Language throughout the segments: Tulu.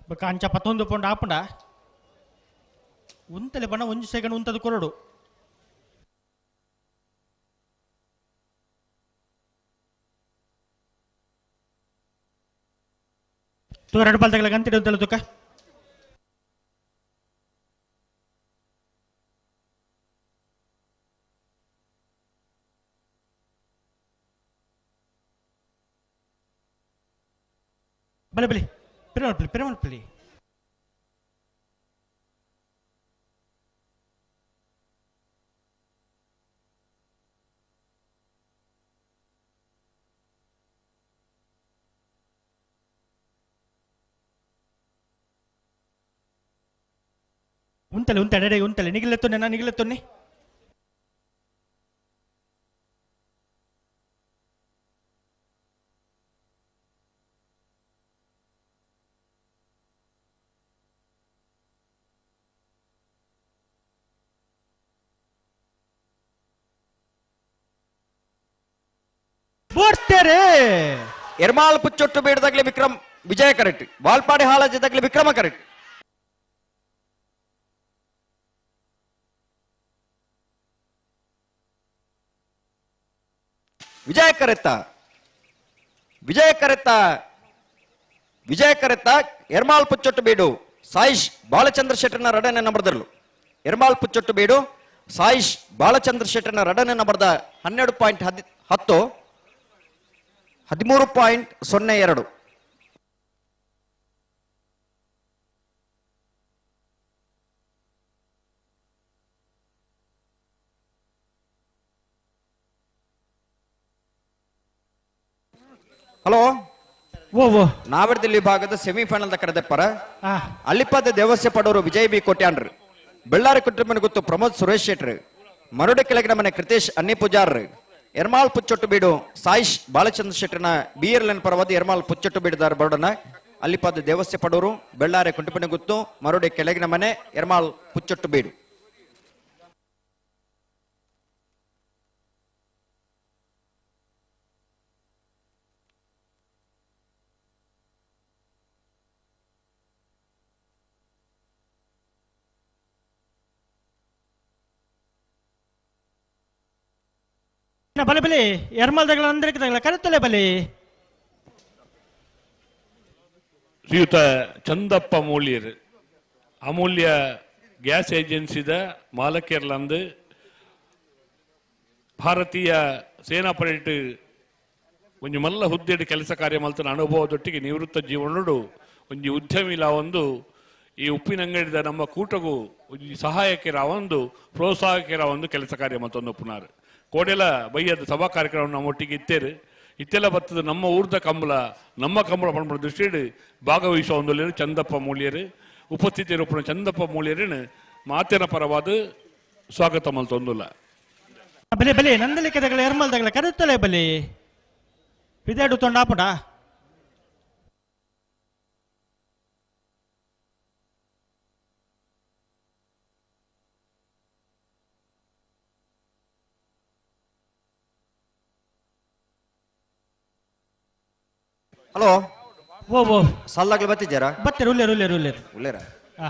ಬೊಕ ಅಂಚ ಪತ್ತೊಂದು ಪೋಂಡ ಆಪುಂಡ ಉಂತಲೆ ಬಣ್ಣ ಒಂಜಿ ಸೆಕೆಂಡ್ ಉಂತದ ಕೊರಡು ತೂ ಎರಡು ಬಾಲ್ ಗಂತಿಡ ಉಂತಲೆ ತುಕ ಬಲೆ ಬಲೆ ಪೆರುಮಲ್ಪಲ್ಲಿ ಪೆರುಮಲ್ಪಲ್ಲಿ ಉಂತಲೆ ಉಂತಲೆ ಅಡೆ ಉಂತಲೆ ನಿಗಿಲೆತ್ತೊನ್ನೆ ನಾನು ನಿಗಿಲೆತ್ತೊನ್ನೆ ಬೋಡ್ತೇರೆ ಎರ್ಮಾಲ್ ಪುಚ್ಚೊಟ್ಟು ಬೇಡದಾಗ್ಲಿ ವಿಕ್ರಮ್ ವಿಜಯ ಕರೆಕ್ಟ್ ವಾಲ್ಪಾಡಿ ಹಾಳಾಜದಾಗ್ಲಿ ವಿಕ್ರಮ ಕರೆಕ್ಟ್ ವಿಜಯ ಕರೆತ್ತ ವಿಜಯ ಕರೆತ್ತ ವಿಜಯ ಕರೆತ್ತ ಎರ್ಮಾಲ್ ಪುಚ್ಚೊಟ್ಟು ಬೀಡು ಸಾಯಿಶ್ ಬಾಲಚಂದ್ರ ಶೆಟ್ಟರ್ನ ರಡನೆ ನಂಬರ್ದರ್ಲು ಎರ್ಮಾಲ್ ಪುಚ್ಚೊಟ್ಟು ಬೀಡು ಸಾಯಿಶ್ ಬಾಲಚಂದ್ರ ಶೆಟ್ಟರ್ನ ರಡನೆ ನಂಬರ್ದ 12.10 13.02. ಹಲೋ ಓ ಓ ನಾವರ್ದಿಲ್ಲಿ ವಿಭಾಗದ ಸೆಮಿಫೈನಲ್ the ಕರೆದಪ್ಪರ ಆ ಅಲ್ಲಿಪಾದ ದೇವಸ್ಯ ಪಡೋರು ವಿಜಯ್ ಬಿ ಕೋಟ್ಯಾನ್ರು ಬೆಳ್ಳಾರಿ ಕುಟುಂಬನ ಗೊತ್ತು ಪ್ರಮೋದ್ ಸುರೇಶ್ ಶೆಟ್ರು ಮರುಡೆ ಕೆಳಗಿನ ಮನೆ ಕೃತೇಶ್ ಅನ್ನಿ ಪೂಜಾರ್ ಎರ್ಮಾಲ್ ಪುಚ್ಚೊಟ್ಟು ಬೀಡು ಸಾಯಿಶ್ ಬಾಲಚಂದ್ರ ಶೆಟ್ಟರ್ನ ಬಿಯರ್ ಲೈನ್ ಪರವಾದ ಎರ್ಮಾಲ್ ಪುಚ್ಚೊಟ್ಟು ಬೀಡುದಾರ ಬರೋಡನ ಅಲ್ಲಿಪಾದ ದೇವಸ್ಯ ಪಡೋರು ಬೆಳ್ಳಾರೆ ಕುಟುಂಬನ ಗುತ್ತು ಮರುಡೆ ಕೆಳಗಿನ ಮನೆ ಎರ್ಮಾಲ್ ಪುಚ್ಚೊಟ್ಟು ಬೀಡು. ಬಲೆ ಬಲೆ ಎರ್ಮಲ್ ದಗಳ ಅಂದರಿಕೆ ದಗಳ ಕರೆತಲೆ ಬಲೆ. ಶ್ರೀಯುತ ಚಂದಪ್ಪ ಮೂಲ್ಯರು ಅಮೂಲ್ಯ ಗ್ಯಾಸ್ ಏಜೆನ್ಸಿದ ಮಾಲಕರ್ಲಂದು ಭಾರತೀಯ ಸೇನಾಪಡೆಟ್ ಒಂಜಿ ಮಲ್ಲ ಹುದ್ದೆಡ್ ಕೆಲಸ ಕಾರ್ಯ ಮಲ್ತನ ಅನುಭವದೊಟ್ಟಿಗೆ ನಿವೃತ್ತ ಜೀವನಡು ಒಂಜಿ ಉದ್ಯಮಿಲ ಒಂದು ಈ ಉಪ್ಪಿನಂಗಡಿದ ನಮ್ಮ ಕೂಟಗೂ ಒಂಜಿ ಸಹಾಯಕರ ಒಂದು ಪ್ರೋತ್ಸಾಹಕರ ಒಂದು ಕೆಲಸ ಕಾರ್ಯ ಮತ್ತೊಂದು ಪುನಾರ್ ಕೋಡೆಲ ಬಯ್ಯದ ಸಭಾ ಕಾರ್ಯಕ್ರಮ ನಮ್ಮ ಒಟ್ಟಿಗೆ ಇತ್ತೇರು ಇತ್ತೆಲ್ಲ ಬರ್ತದೆ ನಮ್ಮ ಊರ್ದ ಕಂಬಳ ನಮ್ಮ ಕಂಬಳ ಪಂಪುನ ದೃಷ್ಟಿಡ್ ಭಾಗವಹಿಸುವ ಒಂದು ಚಂದಪ್ಪ ಮೂಲ್ಯರು ಉಪಸ್ಥಿತಿಯರು ಚಂದಪ್ಪ ಮೂಲ್ಯರಿನ ಮಾತಿನ ಪರವಾದ ಸ್ವಾಗತ ಮಲ್ತೊಂದುಲ್ಲ. ಬಲೆ ಬಲೆ ನಂದಲಿಕೆ ದಗಳ ಎರ್ಮಲ್ ದಗಳ ಕರೆತಲೆ ಬಲೆ ಬಿದಾಡು ತೊಂಡಾಪುಡ. ಹಲೋ ಓ ಓ ಸಾಲಾಗ್ಲಿ ಬತ್ತಿದ್ದೀರಾ? ಬತ್ತಾರೆ ಉಲ್ಲೇರು ಉಲ್ಲೇರು ಉಲ್ಲೇರು ಉಲ್ಲೇರ. ಆ.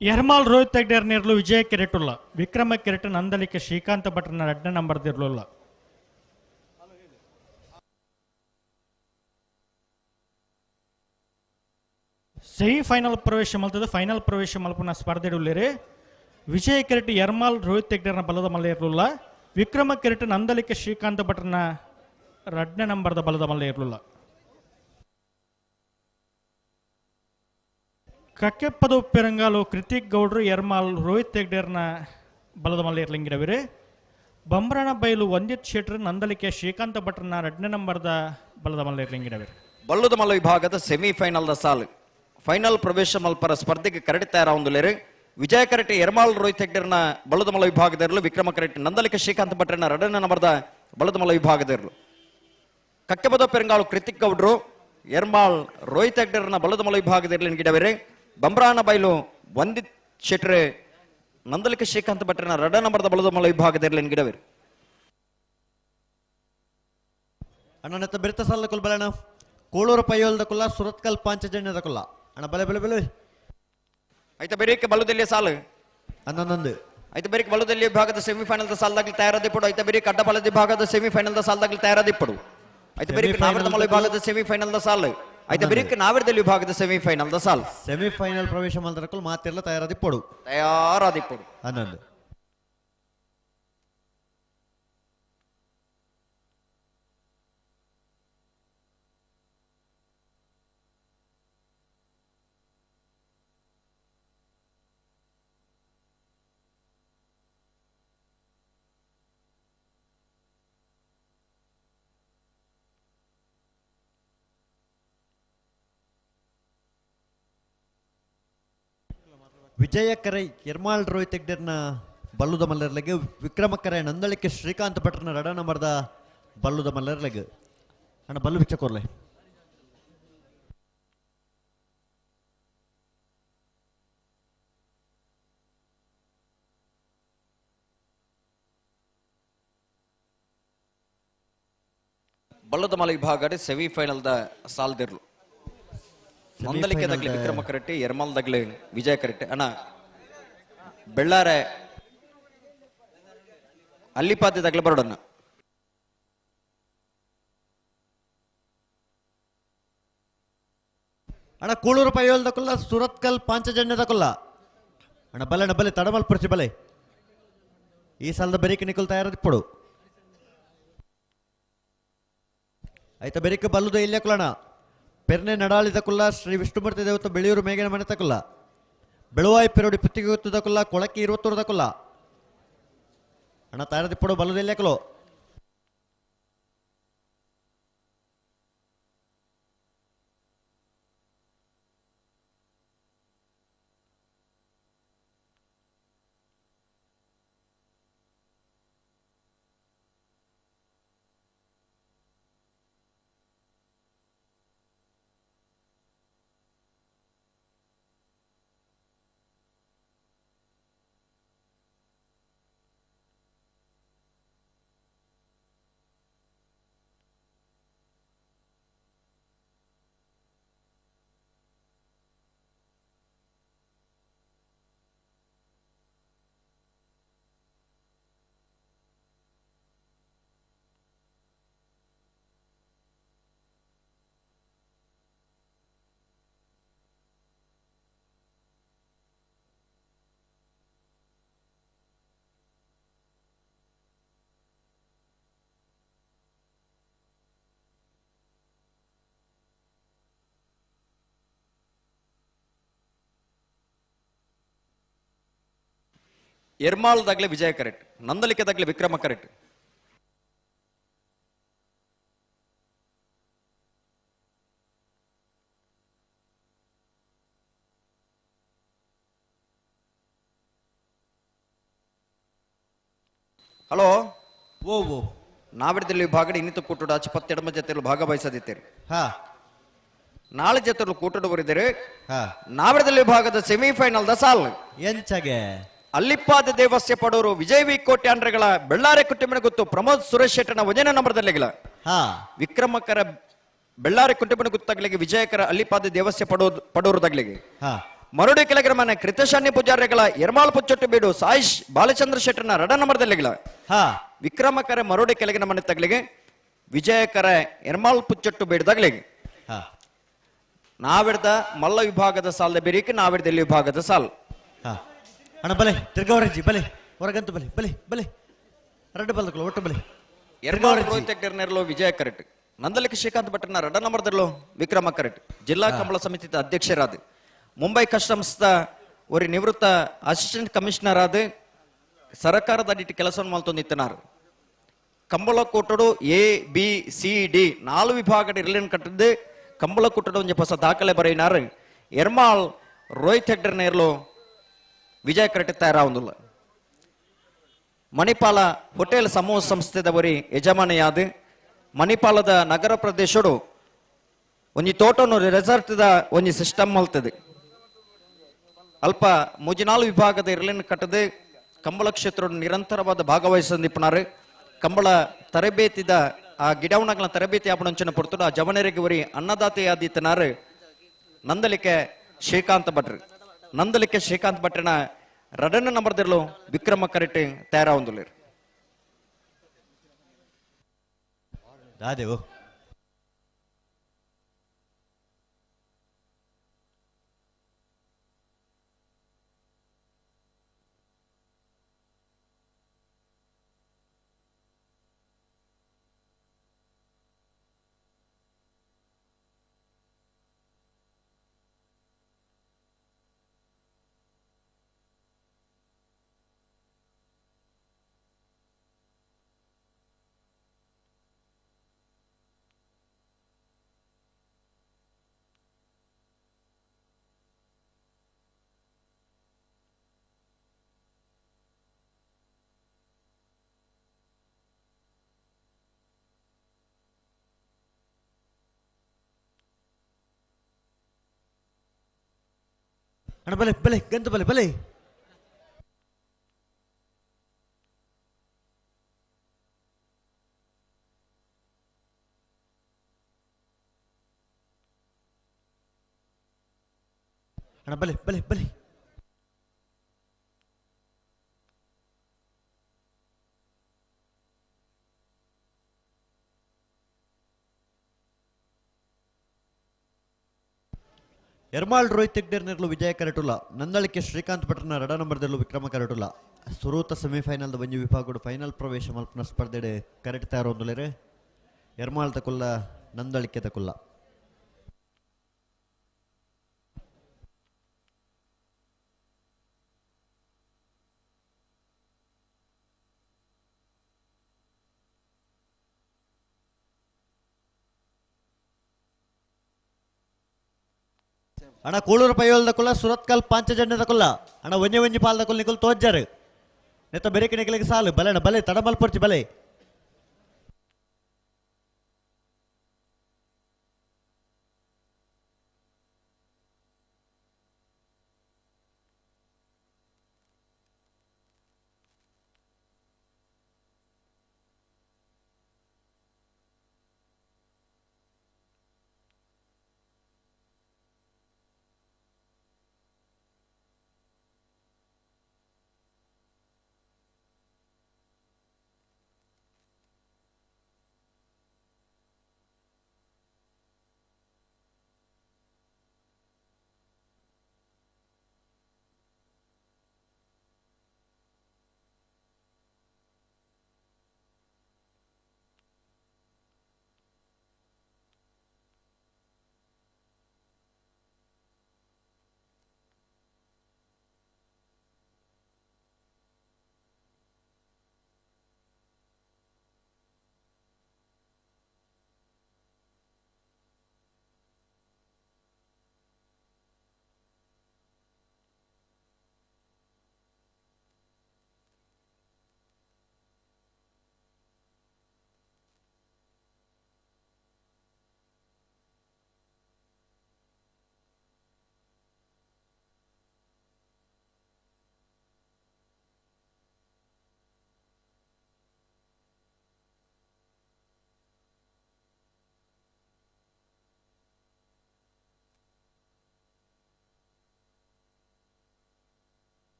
ಎರ್ಮಾಲ್ ರೋಹಿತ್ ಹೆಗ್ಡೆರ್ ನೇರ್ಲು ವಿಜಯ ಕೆರೆಟುಲ್ಲ ವಿಕ್ರಮ ಕೆರೆಟ್ ನಂದಲಿಕೆ ಶ್ರೀಕಾಂತ ಭಟ್ರನ ಎರಡನೇ ನಂಬರ್ ದಿರ್ಲುಲ್ಲ. Semifinal ಪ್ರವೇಶ ಮಲ್ತದ ಫೈನಲ್ ಪ್ರವೇಶ ಮಲ್ಪುನ ಸ್ಪರ್ಧೆ ಉಲ್ಲೇರು. ವಿಜಯ ಕೆರೆಟ್ ಯರ್ಮಾಲ್ ರೋಹಿತ್ ಹೆಗ್ಡೆರ್ನ ಬಲದ ಮಲ್ಲ ಇರ್ಲಿಲ್ಲ. ವಿಕ್ರಮ ಕೆರೆಟ್ ನಂದಲಿಕೆ ಶ್ರೀಕಾಂತ ಭಟ್ರನ 2ನೇ ನಂಬರ್ದ ಬಲದ ಮಲ್ಲ ಇರ್ಲಿಲ್ಲ. ಕಕ್ಕೆಪ್ಪದ ಪೆರಂಗಾಲು ಕೃತಿಕ್ ಗೌಡ್ರು ಯರ್ಮಾಲ್ ರೋಹಿತ್ ಹೆಗ್ಡೆರ್ನ ಬಲದ ಮಲ್ಲ ಇರ್ಲಿಂಗಿರವಿರು. ಬಂಬ್ರಾಣ ಬೈಲು ವಂದಿತ್ ಶೆಟ್ರು ನಂದಲಿಕೆ ಶ್ರೀಕಾಂತ ಭಟ್ರನ 2ನೇ ನಂಬರ್ದ ಬಲದ ಮಲ್ಲ ಇರ್ಲಿಂಗಿರವಿರು. ಬಲ್ಲದ ಮಲ್ಲ ವಿಭಾಗದ ಸೆಮಿಫೈನಲ್ದ ಸಾಲು ಫೈನಲ್ ಪ್ರವೇಶ ಮಲ್ಪರ ಸ್ಪರ್ಧೆಗೆ ಕರಡಿ ತಯಾರಾವೊಂದುಲೇರು. ವಿಜಯ ಕರೆಟ್ ಯರ್ಮಾಲ್ ರೋಹಿತ್ ಹೆಗ್ಡೆರ್ನ ಬಲದ ಮಲ್ಲ ವಿಭಾಗದಿರಲು, ವಿಕ್ರಮ ಕರೆಟ್ ನಂದಲಿಕೆ ಶ್ರೀಕಾಂತ ಭಟ್ರನ 2ನೇ ನಂಬರ್ದ ಬಲದ ಮಲ್ಲ ವಿಭಾಗದಿರಲು. ಕಕ್ಕೆಬದ ಪೆರಂಗಾಳು ಕೃತಿಕ್ ಗೌಡ್ರು ಯರ್ಮಾಲ್ ರೋಹಿತ್ ಹೆಗ್ಡೆರ್ನ ಬಲದ ಮಲ್ಲ ವಿಭಾಗದಿರಲಿ ಗಿಡವೇರೆ. ಬಂಬ್ರಾಣ ಬೈಲು ವಂದಿತ್ ಶೆಟ್ರೆ ನಂದಲಿಕೆ ಶ್ರೀಕಾಂತ ಭಟ್ರನ 2ನೇ ನಂಬರ್ದ ಬಲದ ಮಲ್ಲ ವಿಭಾಗದಿರಲಿ ಗಿಡವೇರೆ. ಅಣ್ಣನತ್ತ ಬೆರ್ತ ಸಾಲ ಕುಲ್ ಬಲಣ ಕೋಳೂರು ಪೈಯೋಲ್ದ ಕುಲ್ಲ ಸುರತ್ಕಲ್ ಪಾಂಚಜನ್ಯದ ಕುಲ್ಲ ಅಣ್ಣ ಬಲೆ ಬಲೆ ಬಲೆ ಐತ ಬೇರೆ ಬಲದಲ್ಲಿ ಸಾಲು ಅನ್ನೊಂದು ಐತ ಬೇರೆ ಬಲದಲ್ಲಿ ವಿಭಾಗದ ಸೆಮಿಫೈನಲ್ ಸಾಲದಾಗಲಿ ತಯಾರಾದಿಪ್ಪಡು. ಐತ ಬೇರೆ ಕಡ್ಡ ಬಲದ ವಿಭಾಗದ ಸೆಮಿಫೈನಲ್ ಸಾಲದಾಗಲಿ ತಯಾರಾದಿಪ್ಪಡು. ಐತ ಬೇರೆ ನಾವಿರದ ಮಲ ವಿಭಾಗದ ಸೆಮಿಫೈನಲ್ ಸಾಲು. ಐತ ಬೇರೆ ನಾವಿರದಲ್ಲಿ ವಿಭಾಗದ ಸೆಮಿಫೈನಲ್ ಸಾಲು ಸೆಮಿಫೈನಲ್ ಪ್ರವೇಶ ಮಲ್ದರಕುಲ್ ಮಾತಿರ್ಲ ತಯಾರಾದಿಪ್ಪಡು ತಯಾರಾದಿಪ್ಪಡು ಅನ್ನೊಂದು. ವಿಜಯ ಕರೈ ಯರ್ಮಾಲ್ ರೋಹಿತ್ ಹೆಗ್ಡೆರ್ನ ಬಲ್ಲುದ ಮಲ್ಲರ್ಲೆಗ್, ವಿಕ್ರಮ ಕರೈ ನಂದಳಿಕೆ ಶ್ರೀಕಾಂತ್ ಭಟ್ರನ 2 ನಂಬರ್ದ ಬಲ್ಲುದ ಮಲ್ಲರ್ಲೆಗ್. ಅಣ್ಣ ಬಲ್ಲು ಬಿಚ್ಚಕೋರ್ಲೆ. ಬಲ್ಲದ ಮಲ ವಿಭಾಗ ಸೆಮಿಫೈನಲ್ದ ಸಾಲ್ದಿರ್ಲು. ನಂದಲಿಕೆ ದಗ್ಲಿ ವಿಕ್ರಮ ಕರೆಟ್ಟಿ, ಯರ್ಮಾಲ್ ದಗ್ಲಿ ವಿಜಯ ಕರೆಟ್ಟಿ. ಅಣ್ಣ ಬೆಳ್ಳಾರೆ ಅಲ್ಲಿಪಾತಿ ದಗ್ಲಿ ಬರೋಡಣ್ಣ. ಅಣ್ಣ ಕೂಳೂರು ಪೈಯೋಲ್ದ ಕುಲ್ಲ ಸುರತ್ಕಲ್ ಪಾಂಚಜನ್ಯದ ಕುಲ್ಲ ಅಣ್ಣ ಬಲೆ ಅಣ್ಣ ಬಲೆ ತಡಮಲ್ ಪುರ್ಚಿ ಬಲೆ. ಈ ಸಾಲದ ಬೆರಿಕೆ ನಿಕುಲ್ ತಯಾರದಿಪ್ಪಡು. ಆಯ್ತಾ ಬೆರಿಕೆ ಬಲ್ಲುದ ಇಲ್ಲೇ ಕುಲಣ. ಪೆರ್ನೆ ನಡಾಳಿದ ಕುಲ್ಲ ಶ್ರೀ ವಿಷ್ಣುಮೂರ್ತಿ ದೇವತ ಬೆಳೆಯೂರು ಮೇಘನ ಮನೆ ತಕುಲ್ಲ. ಬೆಳುವಾಯಿ ಪೆರೋಡಿ ಪುತ್ತಿಗೆ ಗೊತ್ತದ ಕುಲ್ಲ ಕೊಳಕಿ ಇರುವತ್ತೂರದ ಕುಲ್ಲ. ಅಣ್ಣ ತಯಾರದಿಪ್ಪಡು ಬಲ್ಲದ ಕುಲೋ. ಎರ್ಮಾಲ್ ದಾಗ್ಲೆ ವಿಜಯ correct, Nandalike ದಾಗ್ಲೆ Vikrama correct. Hello ಓ ಓ ನಾವಿಡದಲ್ಲಿ ವಿಭಾಗಡೆ ಇನ್ನಿತ ಕೂಟೋಡು ಆಚೆ ಪತ್ತೆಡಮ ಜೊತೆಲು ಭಾಗವಹಿಸದಿದ್ದೀರಿ. ಹಾ ನಾಳೆ ಜೊತೆಲು ಕೂಟೋಡು ಬರಿದ್ದೀರಿ. ಹಾ ನಾವಿಡದಲ್ಲಿ ವಿಭಾಗದ ಸೆಮಿಫೈನಲ್ the ಸಾಲ್ ಎಂಚಗೆ ಅಲ್ಲಿಪ್ಪಾದ ದೇವಸ್ಯ ಪಡೋರು ವಿಜಯ್ ವಿ ಕೋಟೆ ಅಂಡ್ರೆಗಳ ಬೆಳ್ಳಾರೆ ಕುಟುಂಬನ ಗೊತ್ತು ಪ್ರಮೋದ್ ಸುರೇಶ್ ಶೆಟ್ಟನ ವಜನ ನಂಬರ್ದಲ್ಲಿಗಳ ಹಾ ವಿಕ್ರಮಕರ ಬೆಳ್ಳಾರೆ ಕುಟುಂಬನ ಗೊತ್ತಾಗ್ಲಿಗೆ ವಿಜಯಕರ ಅಲ್ಲಿಪಾದ ದೇವಸ್ಯ ಪಡೋರು ತಗ್ಲಿಗೆ ಹಾ ಮರುಡಿ ಕೆಳಗಿರ ಮನೆ ಕೃತಶಾನ್ಯ ಪೂಜಾರಿಗಳ ಎರ್ಮಾಲ್ ಪುಚ್ಚೊಟ್ಟು ಬೀಡು ಸಾಯಿಶ್ ಬಾಲಚಂದ್ರ ಶೆಟ್ಟನ ರಡ ನಂಬರ್ದಲ್ಲಿಗಳ ಹಾ ವಿಕ್ರಮಕರ ಮರುಡಿ ಕೆಳಗಿನ ಮನೆ ತಗ್ಲಿಗೆ ವಿಜಯಕರ ಎರ್ಮಾಲ್ ಪುಚ್ಚೊಟ್ಟು ಬೀಡು ತಗ್ಲಿಗೆ ಹಾ ನಾವಿಡ್ದ ಮಲ್ಲ ವಿಭಾಗದ ಸಾಲದ ಬೆರಿಕೆ ನಾವಿಡ್ದ ಎಲ್ಲಿ ವಿಭಾಗದ ಸಾಲ್. ಅಣ್ಣ ಬಲೆ ತಿರ್ಗವರಜ್ಜಿ ಬಲೆ ಹೊರಗಂತ ಬಲೆ ಬಲೆ ಬಲೆ ರಡ್ಡು ಬಲ್ದಕ್ಕಲ್ಲ ಒಟ್ಟು ಬಲೆ. ಎರ್ಮಾಳ್ ರೋಹಿತ್ ಹೆಗ್ಡೆರ್ನೆರ್ಲೋ ವಿಜಯ ಕರೆಟ್, ನಂದಲಿಕ ಶ್ರೀಕಾಂತ್ ಭಟ್ರನ ರಡ್ಡ ನಂಬರ್ದಲ್ಲೋ ವಿಕ್ರಮ ಕರೆಟ್, ಜಿಲ್ಲಾ ಕಂಬಳ ಸಮಿತಿದ ಅಧ್ಯಕ್ಷರಾದ ಮುಂಬೈ ಕಸ್ಟಮ್ಸ್ the ಒರಿ ನಿವೃತ್ತ ಅಸಿಸ್ಟೆಂಟ್ ಕಮಿಷನರ್ ಆದ ಸರಕಾರದ ಅಡಿಟ್ಟು ಕೆಲಸವನ್ನು ಮಲ್ತೊಂದಿತ್ತನಾರು. ಕಂಬಳ ಕೂಟಡು ಎ ಬಿ ಸಿ ಡಿ 4 ವಿಭಾಗದ ಇರ್ಲಿನ ಕಟ್ಟದ್ದು ಕಂಬಳ ಕೂಟಡು ಒಂಜಿ ಹೊಸ ದಾಖಲೆ ಬರೆಯಿನಾರು. ಎರ್ಮಾಳ್ ರೋಹಿತ್ ಹೆಗ್ಡೆರ್ನೆರ್ಲೋ ವಿಜಯ ಕರೆಟ್ ತಯಾರಾವೊಂದುಲ್ಲ. ಮಣಿಪಾಲ ಹೋಟೆಲ್ ಸಮೂಹ ಸಂಸ್ಥೆದವರಿ ಯಜಮಾನಿಯಾದ ಮಣಿಪಾಲದ ನಗರ ಪ್ರದೇಶಡು ಒಂಜಿ ತೋಟನು ರೆಸಾರ್ಟ್ದ ಒಂಜಿ ಸಿಸ್ಟಮ್ ಮಲ್ತದೆ. ಅಲ್ಪ ಮುಜಿನಾಲು ವಿಭಾಗದ ಇರ್ಲಿನ ಕಟ್ಟದೆ ಕಂಬಳ ಕ್ಷೇತ್ರ ನಿರಂತರವಾದ ಭಾಗವಹಿಸಂದಿಪ್ಪನಾರು. ಕಂಬಳ ತರಬೇತಿದ ಆ ಗಿಡವನಗಳ ತರಬೇತಿ ಆಪಣಂಚಿನ ಪೊರ್ತುಡು ಆ ಜವನರಿಗೆ ಒರಿ ಅನ್ನದಾತೆಯಾದಿತ್ತನಾರು ನಂದಲಿಕೆ ಶ್ರೀಕಾಂತ ಭಟ್ರು. ನಂದಲಿಕೆ ಶ್ರೀಕಾಂತ್ ಭಟ್ರನ ರಡನ ನಂಬರ್ದಿರಲು ವಿಕ್ರಮ ಕರೆಟ್ ತಯಾರಾವೊಂದುಲ್ಲೆರ್. ದಾದೇವು ಅಣ್ಣ ಬಲೆ ಬಲೆ ಗಂತು ಬಲೆ ಬಲೆ. ಅಣ್ಣ ಬಲೆ ಬಲೆ ಬಲೆ. ಎರ್ಮಾಳ್ ರೋಹಿತ್ ಹೆಗ್ಡೆರ್ನೆರ್ಲು ವಿಜಯ ಕರೆಟುಲ್ಲ, ನಂದಳಿಕೆ ಶ್ರೀಕಾಂತ್ ಭಟ್ರನ ರಡ ನಂಬರ್ದಲ್ಲೂ ವಿಕ್ರಮ ಕರೆಟುಲ್ಲ. ಸುರೂತ ಸೆಮಿಫೈನಲ್ ಒಂಜಿ ವಿಭಾಗಡು ಫೈನಲ್ ಪ್ರವೇಶ ಮಲ್ಪನ ಸ್ಪರ್ಧೆಡೆ ಕರೆಟ್ ತಯಾರೊಂದುಲ್ಲೆರ್. ಎರ್ಮಾಳ್ ತಕುಲ್ಲ ನಂದಳಿಕೆ ತಕುಲ್ಲ. ಅಣ್ಣ ಕೂಳೂರು ಪೈಯೋಲ್ ದಕುಲ್ಲ ಸುರತ್ಕಲ್ ಪಾಂಚಜನ್ಯ ದಕುಲ್ಲ ಅಣ್ಣ ಒಂಜಿ ಒಂಜಿ ಪಾಲ್ ದಕುಲ್ ನಿಕುಲ್ ತೋಜ್ಜಾರು ನೆತ್ತ ಬೆರಿಕೆ ನಿಕಲಿಗೆ ಸಾಲು ಬಲೆ ಅಣ್ಣ ಬಲೆ ತಡಮಲ್ ಪೊರ್ಚಿ ಬಲೆ.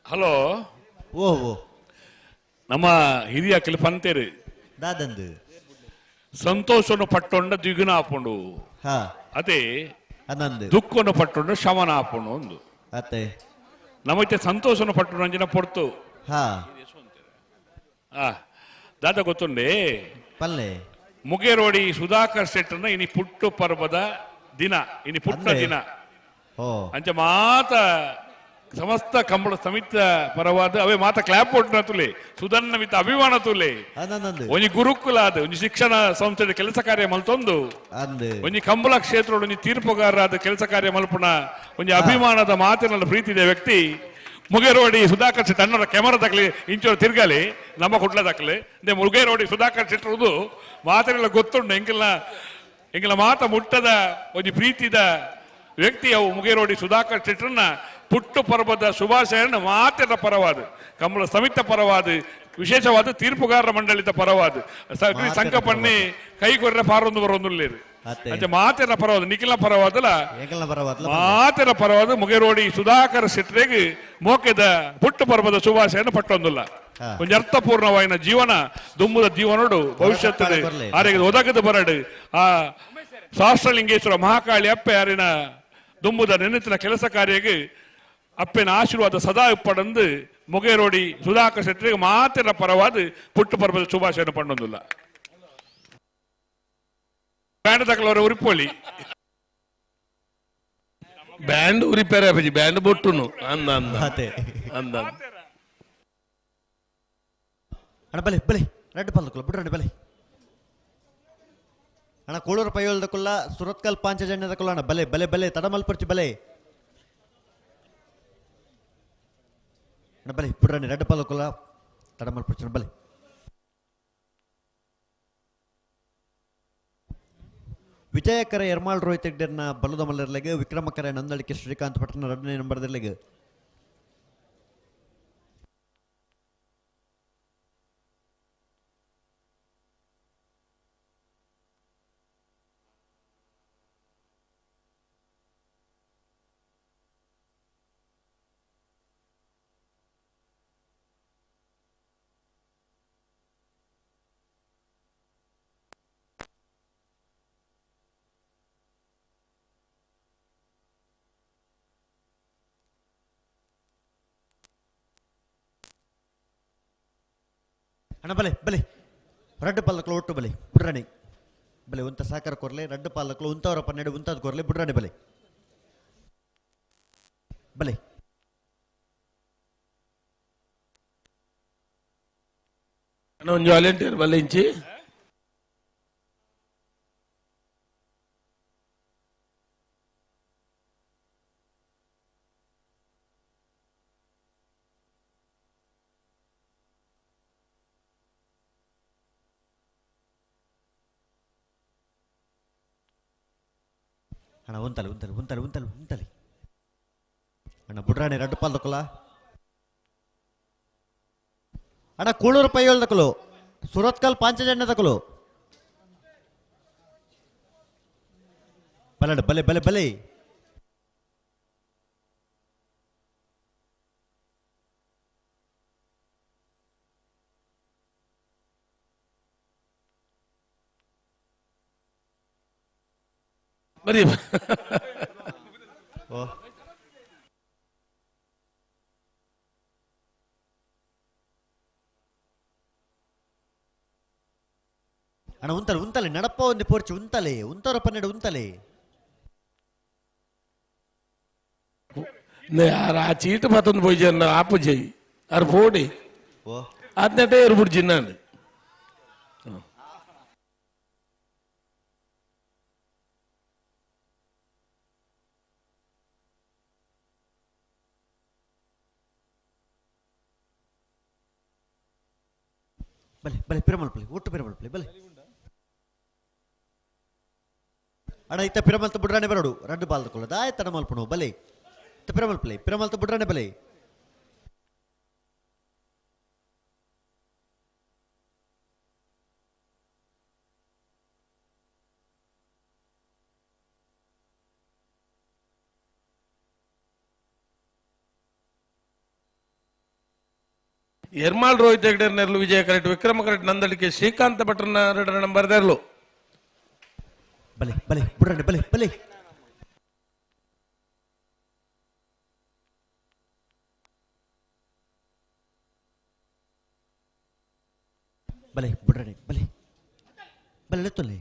ಹಲೋ ಓ ಓ ನಮ್ಮ ಹಿರಿಯ ಕೆಲ ಪಂತೇರು ದಾದಂದು ಸಂತೋಷವನ್ನು ಪಟ್ಟೊಂಡ ದ್ವಿಗುಣ ಆಪುಂಡು ಹಾ ಅದೇ ಅನಂದು ದುಃಖವನ್ನು ಪಟ್ಟೊಂಡ ಶಮನ ಆಪುಂಡು ಒಂದು ಅತ್ತೆ ನಮೈತೆ ಸಂತೋಷವನ್ನು ಪಟ್ಟೊಂಡು ಅಂಜಿನ ಪೊರ್ತು ಹಾ ಆ ದಾದ ಗೊತ್ತುಂಡೆ ಪಲ್ಲೆ ಮುಗೇರೋಡಿ ಸುಧಾಕರ್ ಶೆಟ್ಟರ್ನ ಇನಿ ಪುಟ್ಟು ಪರ್ವದ ದಿನ ಇನಿ ಪುಟ್ಟ ಅಂದೆ. ದಿನ ಓ ಅಂಚ ಮಾತ ಸಮಸ್ತ ಕಂಬಳ ಸಮಿತ ಪರವಾದ ಅವೇ ಮಾತ ಕ್ಲಾಪ್ ಕೊಟ್ಟನ ತುಲೆ ಸುಧನ್ನ ಮಿತ ಅಭಿಮಾನ ತುಲೆ ಅನಂದು ಒಂಜಿ ಗುರುಕುಲ ಅದು ಒಂಜಿ ಶಿಕ್ಷಣ ಸಂಸ್ಥೆ ಕೆಲಸ ಕಾರ್ಯ ಮಲ್ತೊಂದು ಅಂದು ಒಂಜಿ ಕಂಬಳ ಕ್ಷೇತ್ರ ಒಂಜಿ ತೀರ್ಪುಗಾರರಾದ ಕೆಲಸ ಕಾರ್ಯ ಮಲ್ಪುನ ಒಂಜಿ ಅಭಿಮಾನದ ಮಾತಿನಲ್ಲಿ ಪ್ರೀತಿದ ವ್ಯಕ್ತಿ ಮುಗೇರೋಡಿ ಸುಧಾಕರ್ ಶೆಟ್ಟಿ ಅನ್ನೋರ ಕೆಮರಾ ತಕ್ಲಿ ಇಂಚೋರು ತಿರ್ಗಾಲಿ ನಮ್ಮ ಕುಟ್ಲ ತಕ್ಲಿ they Mugerodi Sudhakar ಶೆಟ್ಟರುದು ಮಾತಿನೆಲ್ಲ ಗೊತ್ತುಂಡು ಎಂಕೆಲ್ಲ ಎಂಕೆಲ್ಲ ಮಾತ ಮುಟ್ಟದ ಒಂಜಿ ಪ್ರೀತಿದ ವ್ಯಕ್ತಿ ಅವು ಮುಗೇರೋಡಿ ಸುಧಾಕರ್ ಶೆಟ್ಟರನ್ನ ಪುಟ್ಟು ಪರ್ವದ ಶುಭಾಶಯನ ಮಾತಿನ ಪರವಾದ ಕಂಬಳ ಸಮಿತ ಪರವಾದ ವಿಶೇಷವಾದ ತೀರ್ಪುಗಾರರ ಮಂಡಳಿದ ಪರವಾದ ಮಾತಿನ ಸಂಕಪಣ್ಣಿ ಕೈ ಕೊರ್ರೆ ಪಾರೊಂದು ಬರೊಂದುಲ್ಲೇರು ಅತ್ತೆ. ಅಂಚ ಮಾತಿನ ಪರವಾದ ನಿಖಿಲ ಪರವಾದಲ ಎಂಕಲ್ನ ಪರವಾದ್ಲ ಮಾತಿನ ಪರವಾದ ಮುಗೇರೋಡಿ ಸುಧಾಕರ್ ಶೆಟ್ಟರಿಗೆ ಮೋಕೆದ ಪುಟ್ಟು ಪರ್ವದ ಶುಭಾಶಯನ ಪಟ್ಟೊಂದುಲ್ಲ ಹಾ. ಒಂಜಿ ಅರ್ಥಪೂರ್ಣವಾಯಿನ ಜೀವನ ದುಂಬುದ ಜೀವನೋಡು ಭವಿಷ್ಯತ್ತದ ಬರ್ಲೆ. ಆರಿಗೆ ಒದಗದ ಬರಡು ಆ ಸಹಸ್ರಲಿಂಗೇಶ್ವರ ಮಹಾಕಾಳಿ ಅಪ್ಪೆ ಯಾರಿನ ದುಂಬುದ ನೆನೆತಿನ ಕೆಲಸ ಕಾರ್ಯಗೆ ಅಪ್ಪೆನ ಆಶೀರ್ವಾದ ಸದಾ ಇಪ್ಪಡಂದು ಮುಗೇರೋಡಿ ಸುಧಾಕರ್ ಶೆಟ್ಟರಿಗೆ ಮಾತಿನ ಪರವಾದ ಪುಟ್ಟು ಪರ್ವದ ಶುಭಾಶಯನ ಪಣ್ಣೊಂದುಲ್ಲ ಬ್ಯಾಂಡ್ ತಕಲವರ ಉರಿಪೋಳಿ ಬ್ಯಾಂಡ್ ರಿಪೇರ್ ಆಪಜಿ ಬ್ಯಾಂಡ್ ಬೊಟ್ಟುನು ಅಂದ ಅಂದ ಅತ್ತೆ ಅಂದ ಅಣ್ಣ ಬಲೆ ಬಲೆ ರಡ್ಡು ಪಲ್ಲಕುಲ್ಲ ಬಿಡ್ರಂడి ಬಲೆ ಅಣ್ಣ ಕೋಳೂರು ಪೈಯೋಲ್ದಕುಲ್ಲ ಸುರತ್ಕಲ್ ಪಾಂಚಜನ್ಯದಕುಲ್ಲ ಅಣ್ಣ ಬಲೆ ಬಲೆ ಬಲೆ ತಡಮಲ್ಪರ್ಚಿ ಬಲೆ ಅಣ್ಣ ಬಲೆ ಬಿಡ್ರಂಡಿ ರಡ್ಡು ಪಲ್ಲಕುಲ್ಲ ತಡಮಲ್ಪರ್ಚಿ ಬಲೆ ವಿಜಯಕರ ಎರ್ಮಾಳ್ ರೋಹಿತ್ ಹೆಗ್ಡೆರ್ನ ಬಲದ ಮಲ್ಲರ್ಲೆಗ್ ವಿಕ್ರಮಕರ ನಂದಳಿಕೆ ಶ್ರೀಕಾಂತ್ ಭಟ್ನ ಎರಡನೇ ನಂಬರ್ದರ್ಲೆಗ್ ಅಣ್ಣ ಬಲೆ ಬಲೆ ರಡ್ಡು ಪಾಲಕ್ಲು ಒಟ್ಟು ಬಲೆ ಬುಡ್ರಾಣಿ ಬಲೆ ಉಂತ ಸಾಕಾರ ಕೊರ್ಲೆ ರಡ್ಡು ಪಾಲಕ್ಲು ಉಂತವರ ಪನ್ನೆರಡು ಉಂತಾದ ಕೊರ್ಲೆ ಬುಡ್ರಾಣಿ ಬಲೆ ಬಲೆ ಅಣ್ಣ ಒಂಜಿ ವಾಲಂಟಿಯರ್ ಬಲ್ಲೆ ಇಂಚಿ ಅಣ್ಣ ಉಂತಲೆ ಉಂತಲೆ ಉಂತಲೆ ಉಂತಲೆ ಉಂತಲೆ ಅಣ್ಣ ಬುಡ್ರಾಣಿ ರಡ್ಡು ಪಾಲ್ದಕ್ಕಲ್ಲ ಅಣ್ಣ ಕೂಳೂರು ಪೈಯೋಲ್ದಕ್ಕಲು ಸುರತ್ಕಲ್ ಪಾಂಚಜನ್ಯದಕ್ಕಲು ಬಲಡ ಬಲೆ ಬಲೆ ಬಲೆ ಬರೀ ಓ ಅಣ್ಣ ಉಂತಲೆ ಉಂತಲೆ ನಡಪ್ಪ ಒಂದು ಪೋರ್ಚು ಉಂತಲೆ ಉಂತವರ ಪನ್ನೆರಡು ಉಂತಲೆ ಆ ಚೀಟ್ ಮತ್ತೊಂದು ಪೋಯ್ಜಿ ಆಪುಜಿ ಅರ್ ಪೋಡಿ ಓ ಅದ್ನೆಟೆ ಎರ್ಬುಡ್ಜಿ ನಾನು ಬಲೆ ಬಲೆ ಪಿರಮಲ್ ಪಲೆ ಒಟ್ಟು ಪಿರಮಲ್ ಪಲೆ ಬಲೆ ಅಣ್ಣ ಇತ್ತ ಪಿರಮಲ್ತ ಬುಡ್ರಾಣೆ ಬರೋಡು ರಡ್ಡು ಬಾಲ್ದಕೊಳ್ಳೋದು ಆಯ್ತು ಮಲ್ಪಣು ಬಲೆ ಇತ್ತ ಪಿರಮಲ್ ಪಲೆ ಪಿರಮಲ್ತ ಬುಡ್ರಾಣೆ ಬಲೆ ಎರ್ಮಾಳ್ ರೋಹಿತ್ ಹೆಗ್ಡೆ ನೆರಳು ವಿಜಯ ಕರೆಕ್ಟ್ ವಿಕ್ರಮ ಕರೆಕ್ಟ್ ನಂದಳಿಕೆ ಶ್ರೀಕಾಂತ ಭಟ್ರನ ಎರಡರ ನಂಬರ್ ದೆರ್ಲು. ಬಲೆ ಬಲೆ ಬುಡ್ರಂಡೆ ಬಲೆ ಬಲೆ ಬಲೆ ಬುಡ್ರಂಡೆ ಬಲೆ ಬಲೆ ಲೆತ್ತೊಲ್ಲೆ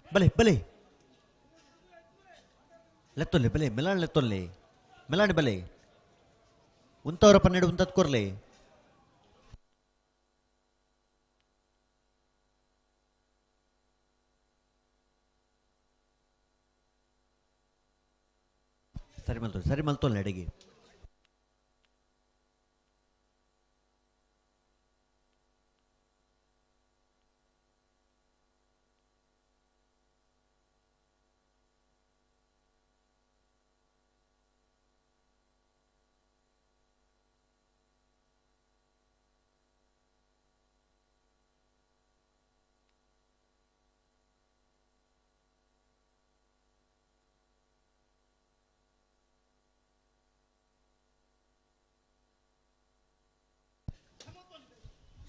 ಬಲೆ ಬಲೆ ಲೆತ್ತೊಲ್ಲೆ ಬಲೆ ಮೆಲಾಣ್ ಲೆತ್ತೊಲ್ಲೆ ಮೆಲಾಣ್ ಬಲೆ ಉಂತವರ 12 ಉಂತತ್ ಕೊರ್ಲೆ ಸರಿ ಮಲ್ತೊಲ್ಲೆ ಸರಿ ಮಲ್ತೊಲ್ಲೆ ಅಡಿಗೆ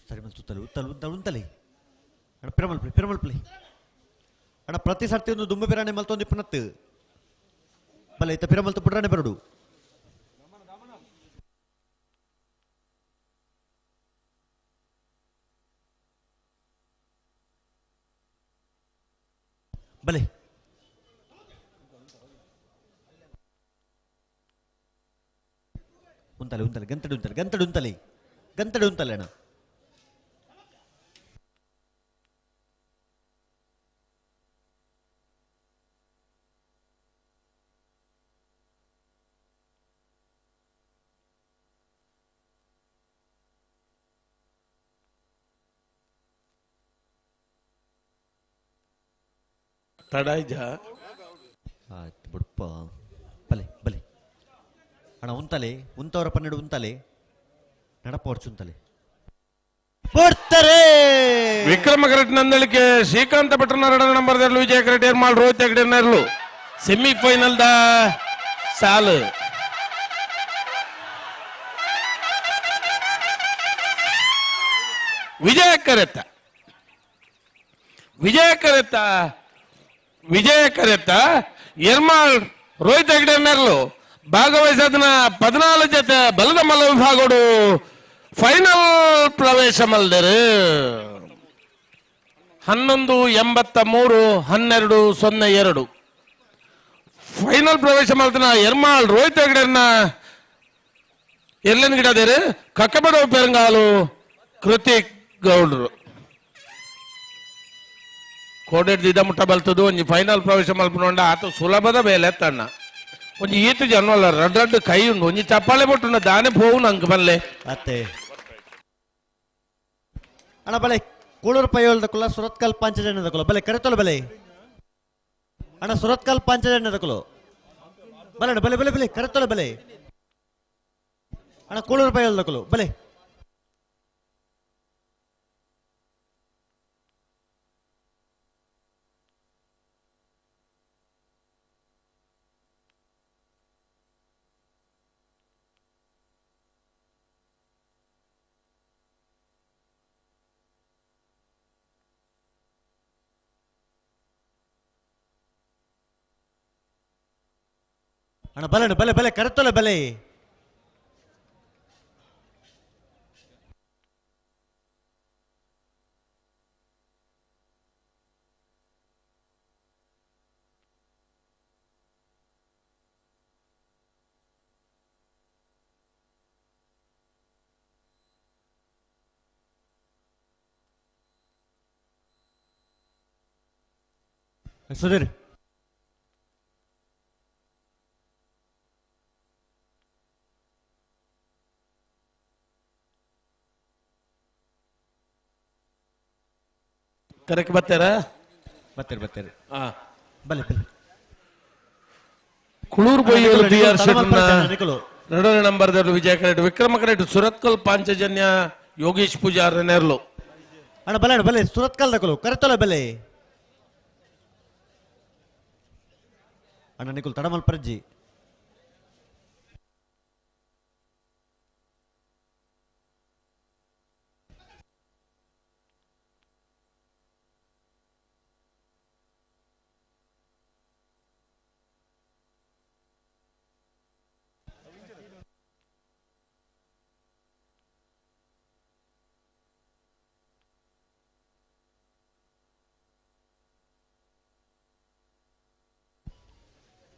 ಸರಿ ಮಲ್ತು ಉತ್ತಲು ಉತ್ತಲು ಉತ್ತಲು ಉಂತಲೆ ಅಣ್ಣ ಪಿರಮಲ್ಪಲಿ ಪಿರಮಲ್ಪಲಿ ಅಣ್ಣ ಪ್ರತಿ ಸರ್ತಿ ಒಂದು ದುಂಬು ಪಿರಾಣೆ ಮಲ್ತೊಂದು ಇಪ್ಪನತ್ತು ಬಲೆ ಇತ್ತ ಪಿರಮಲ್ತು ಪುಡ್ರಾಣೆ ಬರಡು ಬಲೆ ಉಂತಲೆ ಉಂತಲೆ ಗಂತಡು ಉಂತಲೆ ಗಂತಡು ಉಂತಲೆ ಗಂತಡು ಉಂತಲೆ ಅಣ್ಣ ತಡಾಯ್ಜ ಆಯ್ತು ಬಿಡಪ್ಪ ಬಲೆ ಬಲೆ ಅಣ್ಣ ಉಂತಲೆ ಉಂತವರ 12 ಉಂತಲೆ ನಡಪ ಉಂತಲೆ ಬರ್ತಾರೆ ವಿಕ್ರಮ ಕರೆಕ್ಟ್ ನಂದಳಿಕೆ ಶ್ರೀಕಾಂತ ಭಟ್ರನ ಎರಡನೇ ನಂಬರ್ ದೆರ್ಲು ವಿಜಯ ಕರೆಕ್ಟ್ ಎರ್ಮಾಳ್ ರೋಹಿತ್ ಹೆಗ್ಡೆ ನೆರಳು ಸೆಮಿಫೈನಲ್ the ಸಾಲು. ವಿಜಯ ಕರೆತ ವಿಜಯ ಕರೆತ ವಿಜಯ ಕರೆತ ಎರ್ಮಾಳ್ ರೋಹಿತ್ ಹೆಗ್ಡೆ ನೆರಳು ಭಾಗವಹಿಸದನ 14 ಜೊತೆ ಬಲದ ಮಲ್ಲ ವಿಭಾಗಡು ಫೈನಲ್ ಪ್ರವೇಶ ಮಲ್ದರು. 11.83 12.02 ಫೈನಲ್ ಪ್ರವೇಶ ಮಲ್ತನ ಎರ್ಮಾಳ್ ರೋಹಿತ್ ಹೆಗ್ಡೆನ ಎಲ್ಲನ್ ಗಿಡದೇರು ಕಕ್ಕಬಡ ಪೆರಂಗಾಲು ಕೃತಿಕ್ ಗೌಡ್ರು ಕೋಡೆಡ್ ಮುಟ್ಟ ಬಲ್ತದು ಒಂಜಿ ಫೈನಲ್ ಪ್ರವೇಶ ಮಲ್ಪನೊಂಡ ಆತ ಸುಲಭದ ಬೇಲೆ ತಣ್ಣ ಒಂಜಿ ಈತ ಜನವಲ್ಲ ರಡ್ ರಡ್ ಕೈ ಉಂಡು ಒಂಜಿ ಚಪ್ಪಾಳೆ ಬೊಟ್ಟುಂಡ ದಾನೆ ಪೋವು ನಂಗೆ ಬಲ್ಲೆ ಅತ್ತೆ ಅಣ್ಣ ಬಲೆ ಕೂಳೂರು ಪೈಯೋಲ್ದ ಕುಲ ಸುರತ್ಕಲ್ ಪಾಂಚಜನ್ಯದ ಕುಲ ಬಲೆ ಕರೆತೊಲ ಬಲೆ ಅಣ್ಣ ಸುರತ್ಕಲ್ ಪಾಂಚಜನ್ಯದ ಕುಲ ಬಲೆ ಅಣ್ಣ ಬಲೆ ಬಲೆ ಬಲೆ ಕರೆತೊಲ ಬಲೆ ಅಣ್ಣ ಕೂಳೂರು ಪೈಯೋಲ್ದ ಕುಲ ಬಲೆ ಅಣ್ಣ ಬಲೆ ಅಣ್ಣ ಬಲೆ ಬಲೆ ಕರೆತೊಲೆ ಬಲೆ ಸುಧೀರ್ ಕರೆಕ್ಟ್ ಬರ್ತಾರ ಬತ್ತೇರಿ ಬತ್ತೇರಿ ಆ ಬಲೆ ಬಲೆ ಕುಳೂರು ಬೊಯ್ಯಲು ಬಿ ಆರ್ ಶೆಟ್ಟರ್ನ ನಿಕಲು ಎರಡನೇ ನಂಬರ್ ವಿಜಯ ಕರೆಟ್ ವಿಕ್ರಮ ಕರೆಟ್ ಸುರತ್ಕಲ್ ಪಾಂಚಜನ್ಯ ಯೋಗೇಶ್ ಪೂಜಾರ್ ನೆರ್ಲು ಅಣ್ಣ ಬಲೆ ಅಣ್ಣ ಬಲೆ ಸುರತ್ಕಲ್ ದಕಲು ಕರೆತೊಲೆ ಬಲೆ ಅಣ್ಣ ನಿಕುಲ್ ತಡಮಲ್ ಪರ್ಜಿ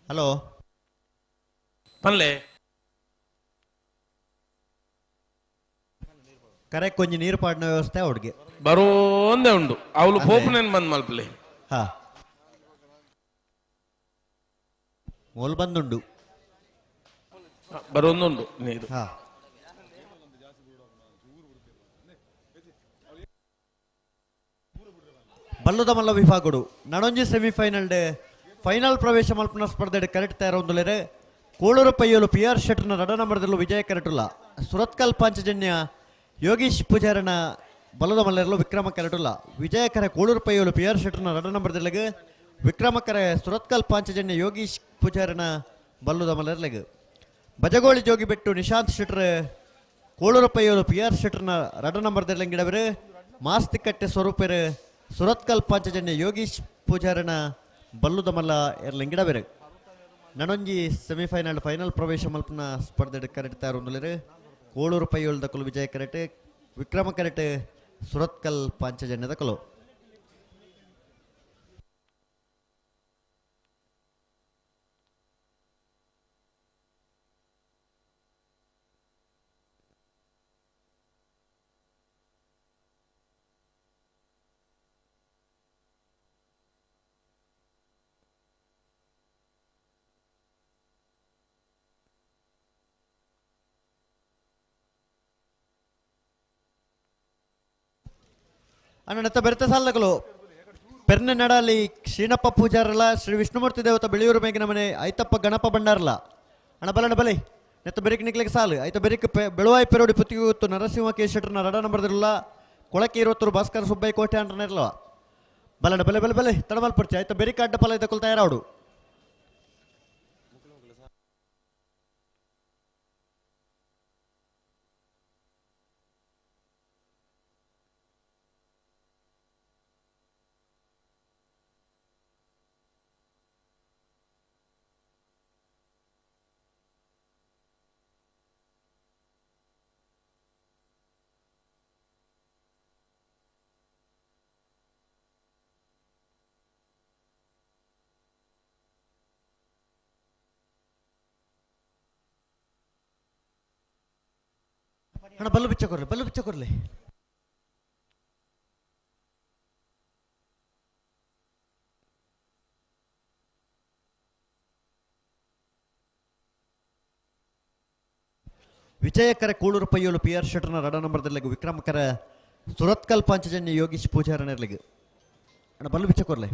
ಹಲೋ ಪನ್ಲೆ ಕರೆ ಕೊಂಚ ನೀರು ಪಾಡಿನ ವ್ಯವಸ್ಥೆ ಅವ್ರಿಗೆ ಬರೋಂದೇ ಉಂಡು ಅವಳು ಪೋಪುನೇನ್ ಬಂದ್ ಮಲ್ಪಲೆ ಹಾ ಮೋಲ್ ಬಂದುಂಡು ಬರೋಂದುಂಡು ನೀರು ಹಾ ಬಲ್ಲುದ ಮಲ್ಲ ವಿಭಾಗಡು ನಡೊಂಜಿ ಸೆಮಿಫೈನಲ್ ಡೆ ಫೈನಲ್ ಪ್ರವೇಶ ಮಲ್ಪುನ ಸ್ಪರ್ಧೆ ಕರೆಕ್ಟ್ ತಯಾರೊಂದುಲೇರೆ ಕೋಳೂರು ಪೈಯಲು ಪಿ ಆರ್ ಶೆಟ್ಟರ್ನ ರಡ ನಂಬರ್ದಲ್ಲೂ ವಿಜಯ ಕರೆಟುಲ್ಲ ಸುರತ್ಕಲ್ ಪಾಂಚಜನ್ಯ ಯೋಗೀಶ್ ಪೂಜಾರನ ಬಲದ ಮಲ್ಲರಲು ವಿಕ್ರಮ ಕರೆಟುಲ್ಲ ವಿಜಯಕರ ಕೋಳೂರು ಪೈಯಲು ಪಿ ಆರ್ ಶೆಟ್ಟರ್ನ ರಡ ನಂಬರ್ದಲ್ಲಿಗೆ ವಿಕ್ರಮಕರ ಸುರತ್ಕಲ್ ಪಾಂಚಜನ್ಯ ಯೋಗೀಶ್ ಪೂಜಾರನ ಬಲ್ಲುದ ಮಲ್ಲರ್ಲೆಗ್ ಬಜಗೋಳಿ ಜೋಗಿಬೆಟ್ಟು ನಿಶಾಂತ್ ಶೆಟ್ಟರ್ ಕೋಳೂರು ಪೈಯಲು ಪಿ ಆರ್ ಶೆಟ್ಟರ್ನ ರಡ ನಂಬರ್ದಲ್ಲಂಗಿಡವರು ಮಾಸ್ತಿಕಟ್ಟೆ ಸ್ವರೂಪರು ಸುರತ್ಕಲ್ ಪಾಂಚಜನ್ಯ ಯೋಗೀಶ್ ಪೂಜಾರನ ಬಲ್ಲುದ ಮಲ್ಲ ಎರ್ಲಂಗಿಡವರು ನನೊಂಜಿ ಸೆಮಿಫೈನಲ್ ಫೈನಲ್ ಪ್ರವೇಶ ಮಲ್ಪನ ಸ್ಪರ್ಧೆ ಕರೆಕ್ಟ್ ತಯಾರೊಂದುಲೇರು ಕೋಳೂರು ಪೈಯೋಳ್ ದಕಲು ವಿಜಯ ಕರೆಟ್ ವಿಕ್ರಮ ಕರೆಟ್ ಸುರತ್ಕಲ್ ಪಾಂಚಜನ್ಯ ದಕಲು ಅಣ್ಣ ಬೆರೆತ ಸಾಲದಕಲು ಪೆರ್ನೆ ನಡಾಲಿ ಶ್ರೀನಪ್ಪ ಪೂಜಾರಲ್ಲ ಶ್ರೀ ವಿಷ್ಣುಮೂರ್ತಿ ದೇವತ ಬೆಳೆಯೂರು ಮೇಗಿನ ಮನೆ ಐತಪ್ಪ ಗಣಪ ಭಂಡಾರಲ್ಲ ಅಣ್ಣ ಬಲಣ್ಣ ಬಲೆ ನೆತ್ತ ಬೆರಿಕ್ ನಿಕ್ಲಿಕ್ಕೆ ಸಾಲು ಐತ ಬೆರಿಕ್ ಬೆಳುವಾಯಿ ಪೆರೋಡಿ ಪುತ್ತಿಗೆ ಗೊತ್ತು ನರಸಿಂಹ ಕೇಶೆಟ್ರನ ರಡ ನಂಬರ್ದಿರಲ್ಲ ಕೊಳಕೆ ಇರುವತ್ತರು ಭಾಸ್ಕರ ಸುಬ್ಬಯ್ಯ ಕೋಟೆ ಅಂಟನ ಇರಲ್ಲ ಬಲಣ್ಣ ಬಲೆ ಬಲೆ ಬಲೆ ತಡಮಲ್ ಪರ್ಚೆ ಐತ ಬೆರಿಕ್ ಅಡ್ಡ ಫಲ ಐತ ತಯಾರಾಡು ಅಣ್ಣ ಬಲ್ಲು ಬಿಚ್ಚ ಕೊರ್ಲಿ ಬಲ್ಲು ಬಿಚ್ಚ ಕೊರ್ಲಿ ವಿಜಯಕರ ಕೂಳೂರು ಪೈಯೋಲು ಪಿ ಆರ್ ಶೆಟ್ಟರ್ನ ರಡ ನಂಬರ್ದಲ್ಲಿ ವಿಕ್ರಮಕರ ಸುರತ್ಕಲ್ ಪಾಂಚಜನ್ಯ ಯೋಗೀಶ್ ಪೂಜಾರನಿರ್ಲಿಗೆ ಅಣ್ಣ ಬಲ್ಲು ಬಿಚ್ಚ ಕೊರ್ಲಿ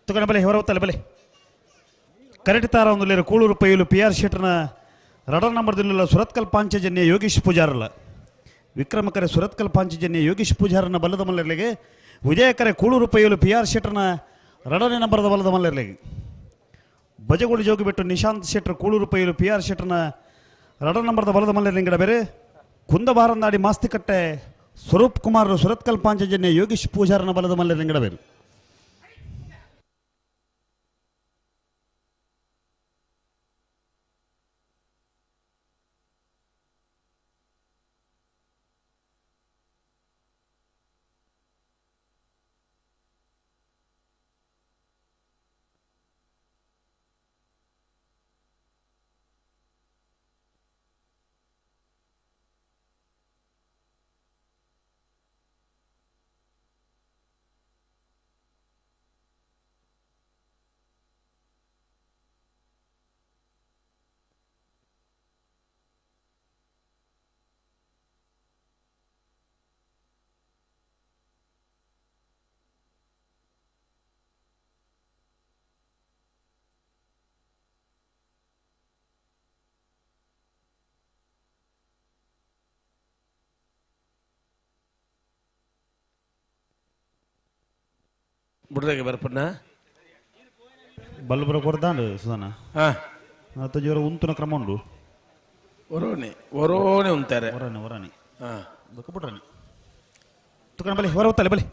ತುಕನ ಬಲೆ ಹೊರವತ್ತಲ್ಲ ಬಲೆ ಕರೆಕ್ಟ್ ತಾರ ಒಂದು ಕೂಳೂರು ಪೈಲು ಪಿ ಆರ್ ಶೆಟ್ಟರ್ನ ರಡರ್ ನಂಬರ್ ದಿಲ್ಲ ಸುರತ್ಕಲ್ ಪಾಂಚಜನ್ಯ ಯೋಗೀಶ್ ಪೂಜಾರಲ್ಲ ವಿಕ್ರಮಕರೆ ಸುರತ್ಕಲ್ ಪಾಂಚಜನ್ಯ ಯೋಗೀಶ್ ಪೂಜಾರನ ಬಲ್ಲದ ಮಲ್ಲರ್ಲಿಗೆ ವಿಜಯಕರೆ ಕೂಳೂರು ಪೈಲು ಪಿ ಆರ್ ಶೆಟ್ಟರ್ನ ರಡನೇ ನಂಬರದ ಬಲ್ಲದ ಮಲ್ಲರ್ಲಿಗೆ ಬಜಗೋಳಿ ಜೋಗಿ ಬಿಟ್ಟು ನಿಶಾಂತ್ ಶೆಟ್ಟರ್ ಕೂಳೂರು ಪೈಲು ಪಿ ಆರ್ ಶೆಟ್ಟರ್ನ ರಡರ್ ನಂಬರದ ಬಲದ ಮಲ್ಲರ್ಲಿಂಗಡ ಬೇರೆ ಕುಂದಬಾರಂದಾಡಿ ಮಾಸ್ತಿಕಟ್ಟೆ ಸ್ವರೂಪ್ ಕುಮಾರ್ ಸುರತ್ಕಲ್ ಪಾಂಚಜನ್ಯ ಯೋಗೀಶ್ ಪೂಜಾರನ ಬಲದ ಮಲ್ಲರ್ಲಿಂಗಡ ಬೇರೆ. ಬುಡ್ದಾಗೆ ಬರ್ಪಣ್ಣ ಬಲ್ಬರ ಕೊರ್ದಾಂಡು ಸುಧಾನ. ಹಾ. ಅತ್ತ ಜೋರ ಉಂತುನ ಕ್ರಮ ಉಂಡು. ಒರೋನೆ ಒರೋನೆ ಉಂತಾರೆ. ಒರಾನೆ ಒರಾನೆ. ಹಾ. ಬೊಕ್ಕ ಬುಡ್ರನೆ ತುಕನ ಬಲೆ ಹೊರ ಹೊತ್ತಲೆ ಬಲೆ.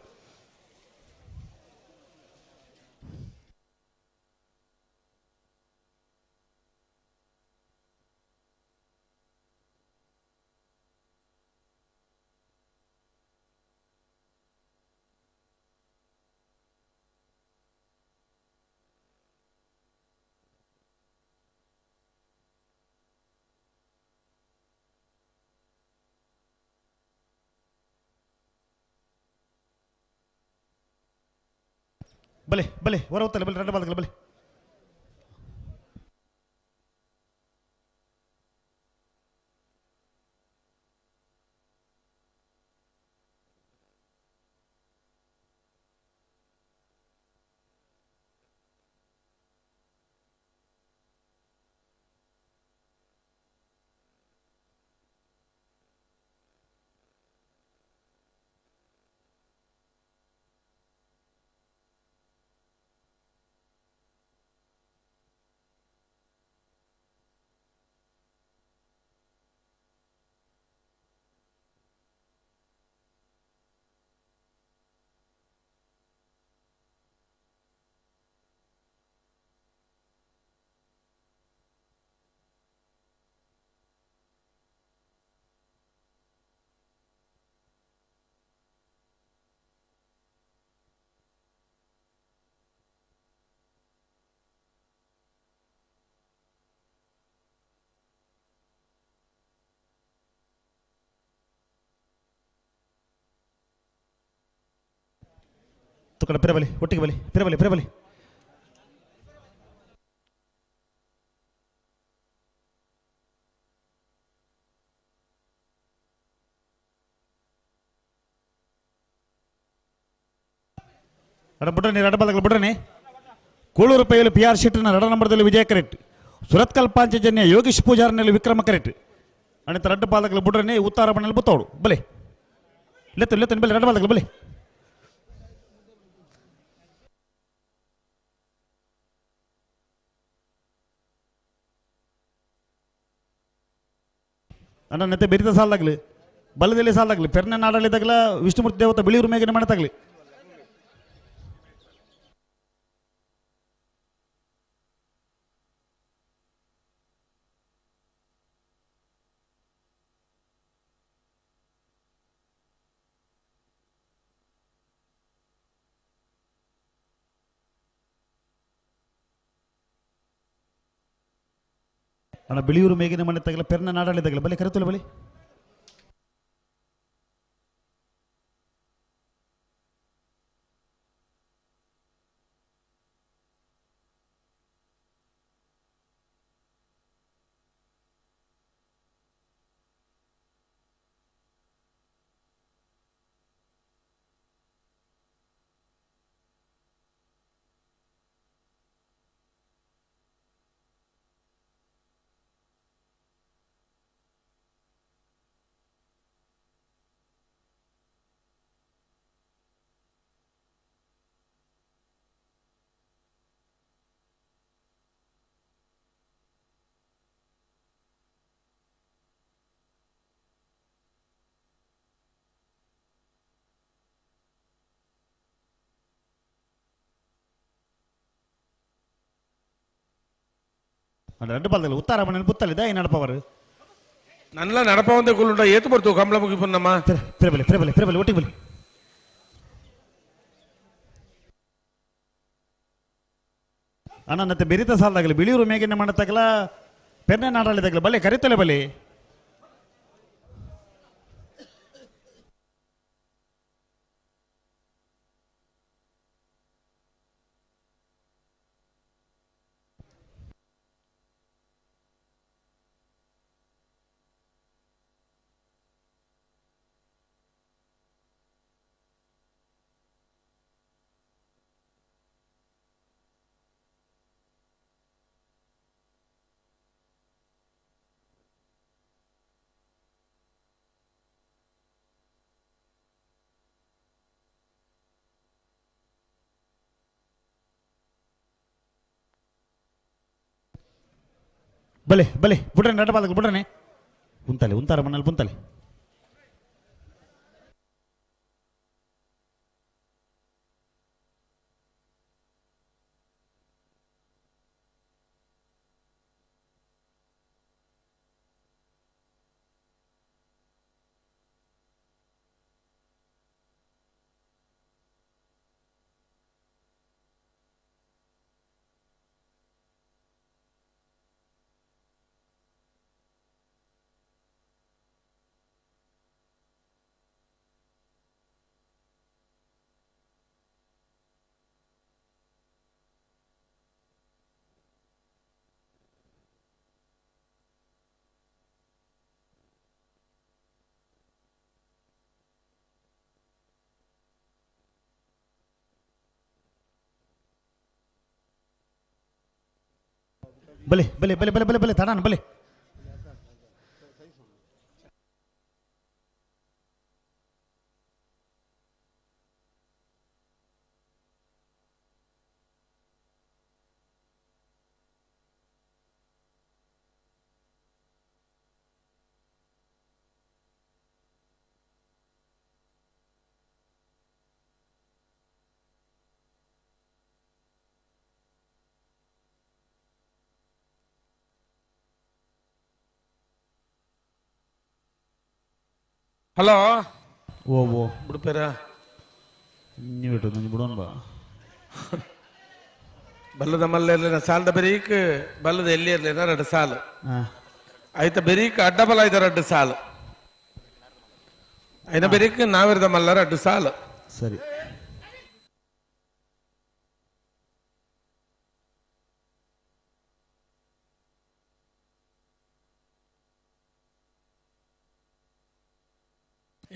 ಬಲೆ ಬಲೆ ಹೊರ ಹೊತ್ತಲೆ ಬಲೆ ರಡ್ಡ ಬಾಲ್ಕಲ ಬಲೆ. ತುಕಡ ಪಿರಬಲಿ ಒಟ್ಟಿಗೆ ಬಲಿ ಪಿರಬಲಿ ಪಿರಬಲಿ. ಅಡ ಬುಡ್ರನಿ ರಡ ಬಲಗಲ ಬುಡ್ರನಿ. ಕೂಳೂರು ಪೈಲು ಪಿ ಆರ್ ಶೆಟ್ಟರ್ನ ರಡ ನಂಬರ್ದಲ್ಲಿ ವಿಜಯ ಕರೆಕ್ಟ್ ಸುರತ್ಕಲ್ ಪಾಂಚಜನ್ಯ ಯೋಗೀಶ್ ಪೂಜಾರ್ನಲ್ಲಿ ವಿಕ್ರಮ ಕರೆಕ್ಟ್ ಅಣಿತ ರಡ್ಡ ಪಾದಕಲು ಬುಡ್ರನಿ ಉತ್ತಾರ ಬಣ್ಣಲ್ಲಿ ಬುತ್ತವಡು ಬಲೆ ಲೆತ್ತು ಲೆತ್ತು ಬಲೆ ರಡ್ಡ ಪಾದಕಲು ಬಲೆ. ಅಣ್ಣ ನೆತ್ತೆ ಬೆರಿತ ಸಾಲಾಗ್ಲಿ ಬಲದಲ್ಲಿ ಸಾಲಾಗ್ಲಿ ಪೆರ್ನೆ ನಾಡಲಿದ್ದಾಗಲ ವಿಷ್ಣುಮೂರ್ತಿ ದೇವತ ಬಿಳಿಯೂರು ಮೇಗಿನ ಮನೆ ತಗಲಿ. ಅಣ್ಣ ಬಿಳಿಯೂರು ಮೇಗಿನ ಮನೆ ತಗಲ ಪೆರ್ನೆ ನಾಡಲಿದ್ದಾಗಲ ಬಲೆ ಕರೆತುಲ ಬಲಿ. ರಡ್ಡು ಬಾಲ್ದಲ್ಲ ಉತ್ತಾರ ಮನೇಲಿ ಪುತ್ತಲಿ ದಾಯಿ ನಡಪವರು ನನ್ಲ ನಡಪವಂತೆ ಕುಲ್ಲುಂಡ ಏತು ಬರ್ತು ಕಂಬಳ ಮುಗಿಪುನ್ನಮ್ಮ. ಪಿರಬಲಿ ಪಿರಬಲಿ ಪಿರಬಲಿ ಒಟ್ಟಿಗೆ ಬಲಿ. ಅಣ್ಣ ನತ್ತೆ ಬೆರಿತ ಸಾಲದಾಗಲಿ ಬಿಳಿಯೂರು ಮೇಗಿನ ಮಾಡತಕ್ಕಲ ಪೆರ್ನೆ ನಾಡಾಳಿದಾಗಲಿ ಬಲೆ ಕರಿತಲೆ ಬಲಿ. ಬಲೆ ಬಲೆ ಬುಡ್ರನೆ ನಡಬಾರ್ದು ಬುಡ್ರನೆ ಉಂತಲೆ ಉಂತಾರ ಮಣ್ಣಲ್ಲಿ ಬುಂತಲೆ. ಬಲೆ ಬಲೆ ಬಲೆ ಬಲೆ ಬಲೆ ಬಲೆ ತಡಾನ ಬಲೆ. ಹಲೋ ಓ ಓ ಬಿಡ್ಪೇರ ನೀವು ಇಟ್ಟು ನಂಗೆ ಬಿಡೋಣ ಬಾ. ಬಲ್ಲದ ಮಲ್ಲ ಸಾಲದ ಬೆರೀಕ್ ಬಲ್ಲದ ಎಲ್ಲಿ ಇರ್ಲಿನ ಎರಡು ಸಾಲು ಆಯ್ತ ಬೆರೀಕ್ ಅಡ್ಡ ಬಲ ಐತ ಎರಡು ಸಾಲು ಐನ ಬೆರೀಕ್ ನಾವಿರದ ಮಲ್ಲರ ಅಡ್ಡು ಸಾಲು. ಸರಿ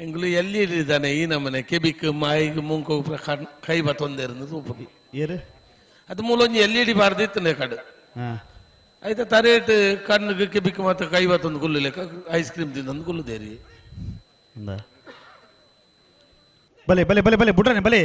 ಎಂಗ್ಲು ಎಲ್ಲಿ ಇದ್ದಾನೆ ಈ ನಮ್ಮನೆ ಕೆಬಿಕ್ ಮಾಯಿಗೆ ಮುಂಕು ಕೈ ಬತ್ತೊಂದೇರ್ದು ತೂಪು ಏರು ಅದು ಮೂಲೊಂಜಿ ಎಲ್ಲಿ ಹಿಡಿಬಾರ್ದಿತ್ತು ಕಡು ಆಯ್ತಾ ತರೇಟ್ ಕಣ್ಣಿಗೆ ಕೆಬಿಕ್ ಮತ್ತೆ ಕೈ ಬತ್ತೊಂದು ಗುಲ್ಲು ಲೆಕ್ಕ ಐಸ್ ಕ್ರೀಮ್ ತಿಂದೊಂದು ಗುಲ್ಲುದೇರಿ. ಬಲೆ ಬಲೆ ಬಲೆ ಬಲೆ ಬುಡ್ರನೆ ಬಲೆ.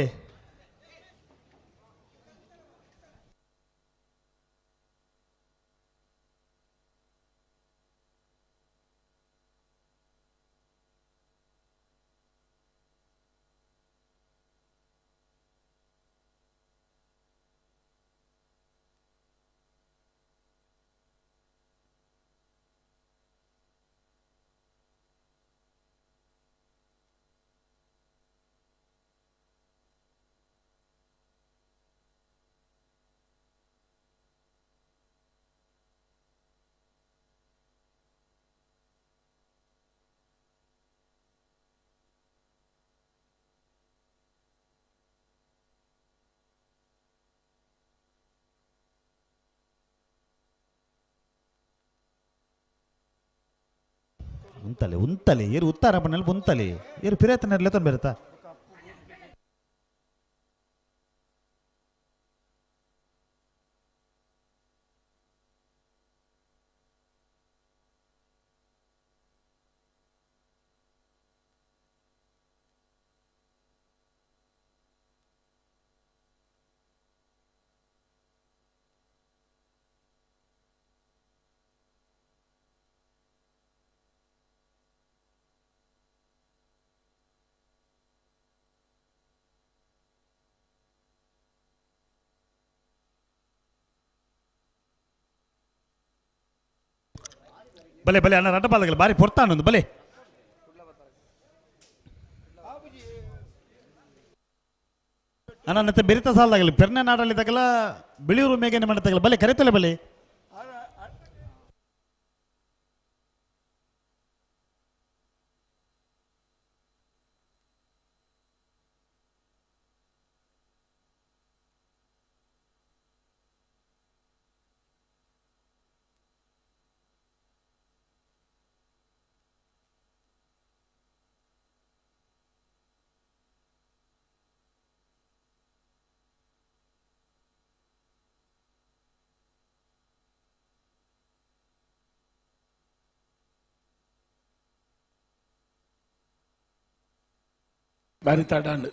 ಉಂತಲೆ ಉಂತಲೆ ಏರು ಉತ್ತಾರ ಬಣ್ಣಲ್ಲಿ ಉಂತಲೆ ಏರು ಪಿರೇತನಲ್ಲಿ ತೊಂಬ ಇರುತ್ತಾ. ಬಲೆ ಬಲೆ ಅಣ್ಣ ರಡ್ಡ ಬಾಲಗಲ್ಲ ಬಾರಿ ಪೊರ್ತಾನೊಂದು ಬಲೆ. ಅಣ್ಣ ನತ್ತೆ ಬೆರಿತ ಸಾಲದಾಗಲಿ ಪೆರ್ನೆ ನಾಡಲ್ಲಿ ತಗಲ ಬಿಳಿಯೂರು ಮೇಘನೆ ಮನೆ ತಗಲ ಬಲೆ ಕರೆತಲೆ ಬಲೆ. ಬಾರಿ ತಡಾಂಡ್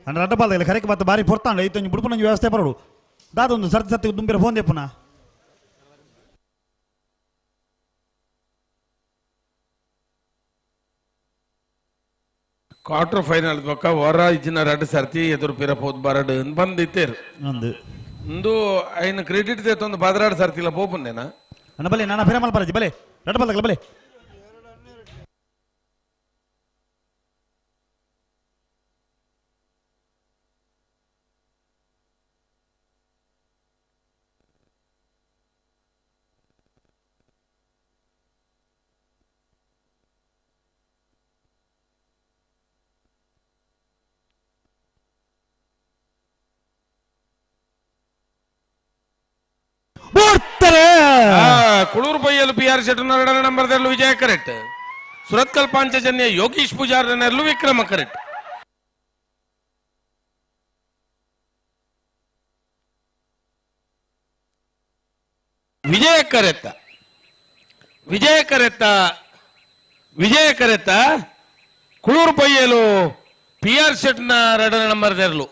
ಅಣ್ಣ ರಡ್ಡ ಬಾಲಗಲ್ಲ ಕರೆಕ್ ಮತ್ತೆ ಬಾರಿ ಪೊರ್ತಾಂಡ ಐತೊಂಜಿ ಬುಡುಪನೊಂಜಿ ವ್ಯವಸ್ಥೆ ಬರೋಡು ದಾದೊಂದು ಸರ್ತಿ ಸರ್ತಿ ದುಂಬಿರ ಫೋನ್ ದೇಪುನ. ಕ್ವಾರ್ಟರ್ ಫೈನಲ್ ಬೊಕ್ಕ ವರ ಇಜ್ಜಿನ ರಡ್ಡ್ ಸರ್ತಿ ಎದುರು ಪಿರ ಪೋದ್ ಬರಡ್ ಬಂದಿತ್ತೇರು. ಒಂದು ಇಂದು ಐನ ಕ್ರೆಡಿಟ್ ತೇತೊಂದು ಬದರಾಡ್ ಸರ್ತಿಲ ಪೋಪುಂದೇನಾ? ಅಣ್ಣ ಬಲೆ ನಾನು ಪಿರ ಮಲ್ಪರಜಿ ಬಲೆ ರಡ್ಡ ಬಾಲಗಲ್ಲ ಬಲೆ. ಕುಳೂರು ಪೈಯಲು ಪಿ ಆರ್ ಶೆಟ್ಟರ್ ಎರಡನೇ ನಂಬರ್ ವಿಜಯ ಕರೆಕ್ಟ್. ಸುರತ್ಕಲ್ ಪಾಂಚಜನ್ಯ ಯೋಗೀಶ್ ಪೂಜಾರನೆರಲು ವಿಕ್ರಮ ಕರೆಕ್ಟ್. ವಿಜಯ ಕರೆತ್ತ ವಿಜಯ ಕರೆತ್ತ ವಿಜಯ ಕರೆತ್ತ ಕುಳೂರು ಪೈಯಲು ಪಿ ಆರ್ ಶೆಟ್ನ ಎರಡನೇ ನಂಬರ್ ದೆರ್ಲು.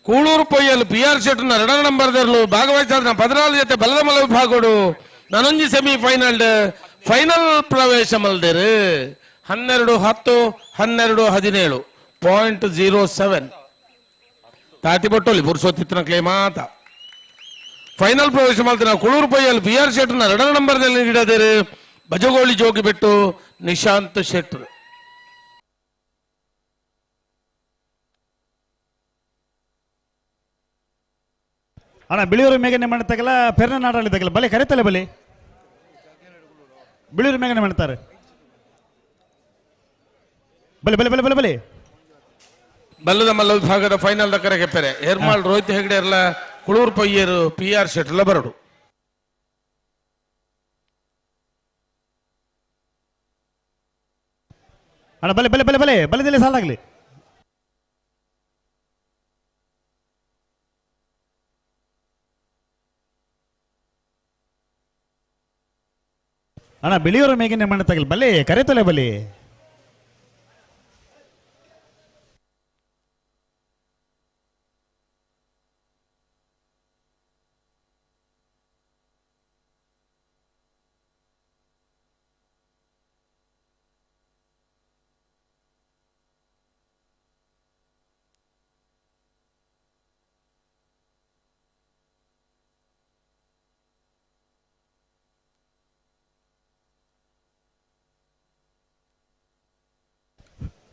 ಕೂಳೂರು ಪೊಯ್ಯಲು ಪಿ ಆರ್ ಶೆಟ್ನ ಎರಡನೇ ನಂಬರ್ ದೆರ್ಲು ಭಾಗವಹಿಸಾದ 14 ಜೊತೆ ಬಲದ ಮಲ ವಿಭಾಗಡು ನನೊಂಜಿ ಸೆಮಿ ಫೈನಲ್ ಫೈನಲ್ ಪ್ರವೇಶ ಮಲ್ದೇರು. 12-10 12-17 0.07 ತಾಟಿ ಬಟ್ಟೋಲಿ ಪುರುಷೋತ್ತಿನ ಕ್ಲೇಮಾತ ಫೈನಲ್ ಪ್ರವೇಶ ಮಲ್ತಿನ ಕುಳೂರು ಪೊಯ್ಯಲು ಪಿ ಆರ್ ಶೆಟ್ನ ಎರಡನೇ ನಂಬರ್ದಲ್ಲಿ ನೀಡದೇರು ಬಜಗೋಳಿ ಜೋಗಿ ಬಿಟ್ಟು ನಿಶಾಂತ್ ಶೆಟ್ರು. ಅಣ್ಣ ಬಿಳಿಯೂರು ಮೇಘನೆ ಮನೆ ತಗಲ ಪೆರ್ನೆ ನಾಡಲ್ಲಿ ತಗಲ ಬಲೆ ಕರೆತಲೆ ಬಲೆ ಬಿಳಿಯೂರು ಮೇಘನೆ ಮಾಡ್ತಾರೆ ಬಲೆ ಬಲೆ ಬಲೆ ಬಲೆ ಬಲೆ. ಬಲ್ಲದ ಮಲ್ಲ ವಿಭಾಗದ ಫೈನಲ್ the ಕರೆಗೆ ಪೆರೆ ಹೇರ್ಮಾಳ್ ರೋಹಿತ್ ಹೆಗ್ಡೆ ಇರ್ಲ ಕುಳೂರು ಪೊಯ್ಯರು ಪಿ ಆರ್ ಶೆಟ್ಲ ಬರಡು. ಅಣ್ಣ ಬಲೆ ಬಲೆ ಬಲೆ ಬಲೆ ಬಲೆದಲ್ಲೇ ಸಾಲಾಗ್ಲಿ. ಅಣ್ಣ ಬಿಳಿಯೂರು ಮೇಘನೆ ಮನೆ ತಗಲಿ ಬಲೆ ಕರೆತಲೆ ಬಲೆ.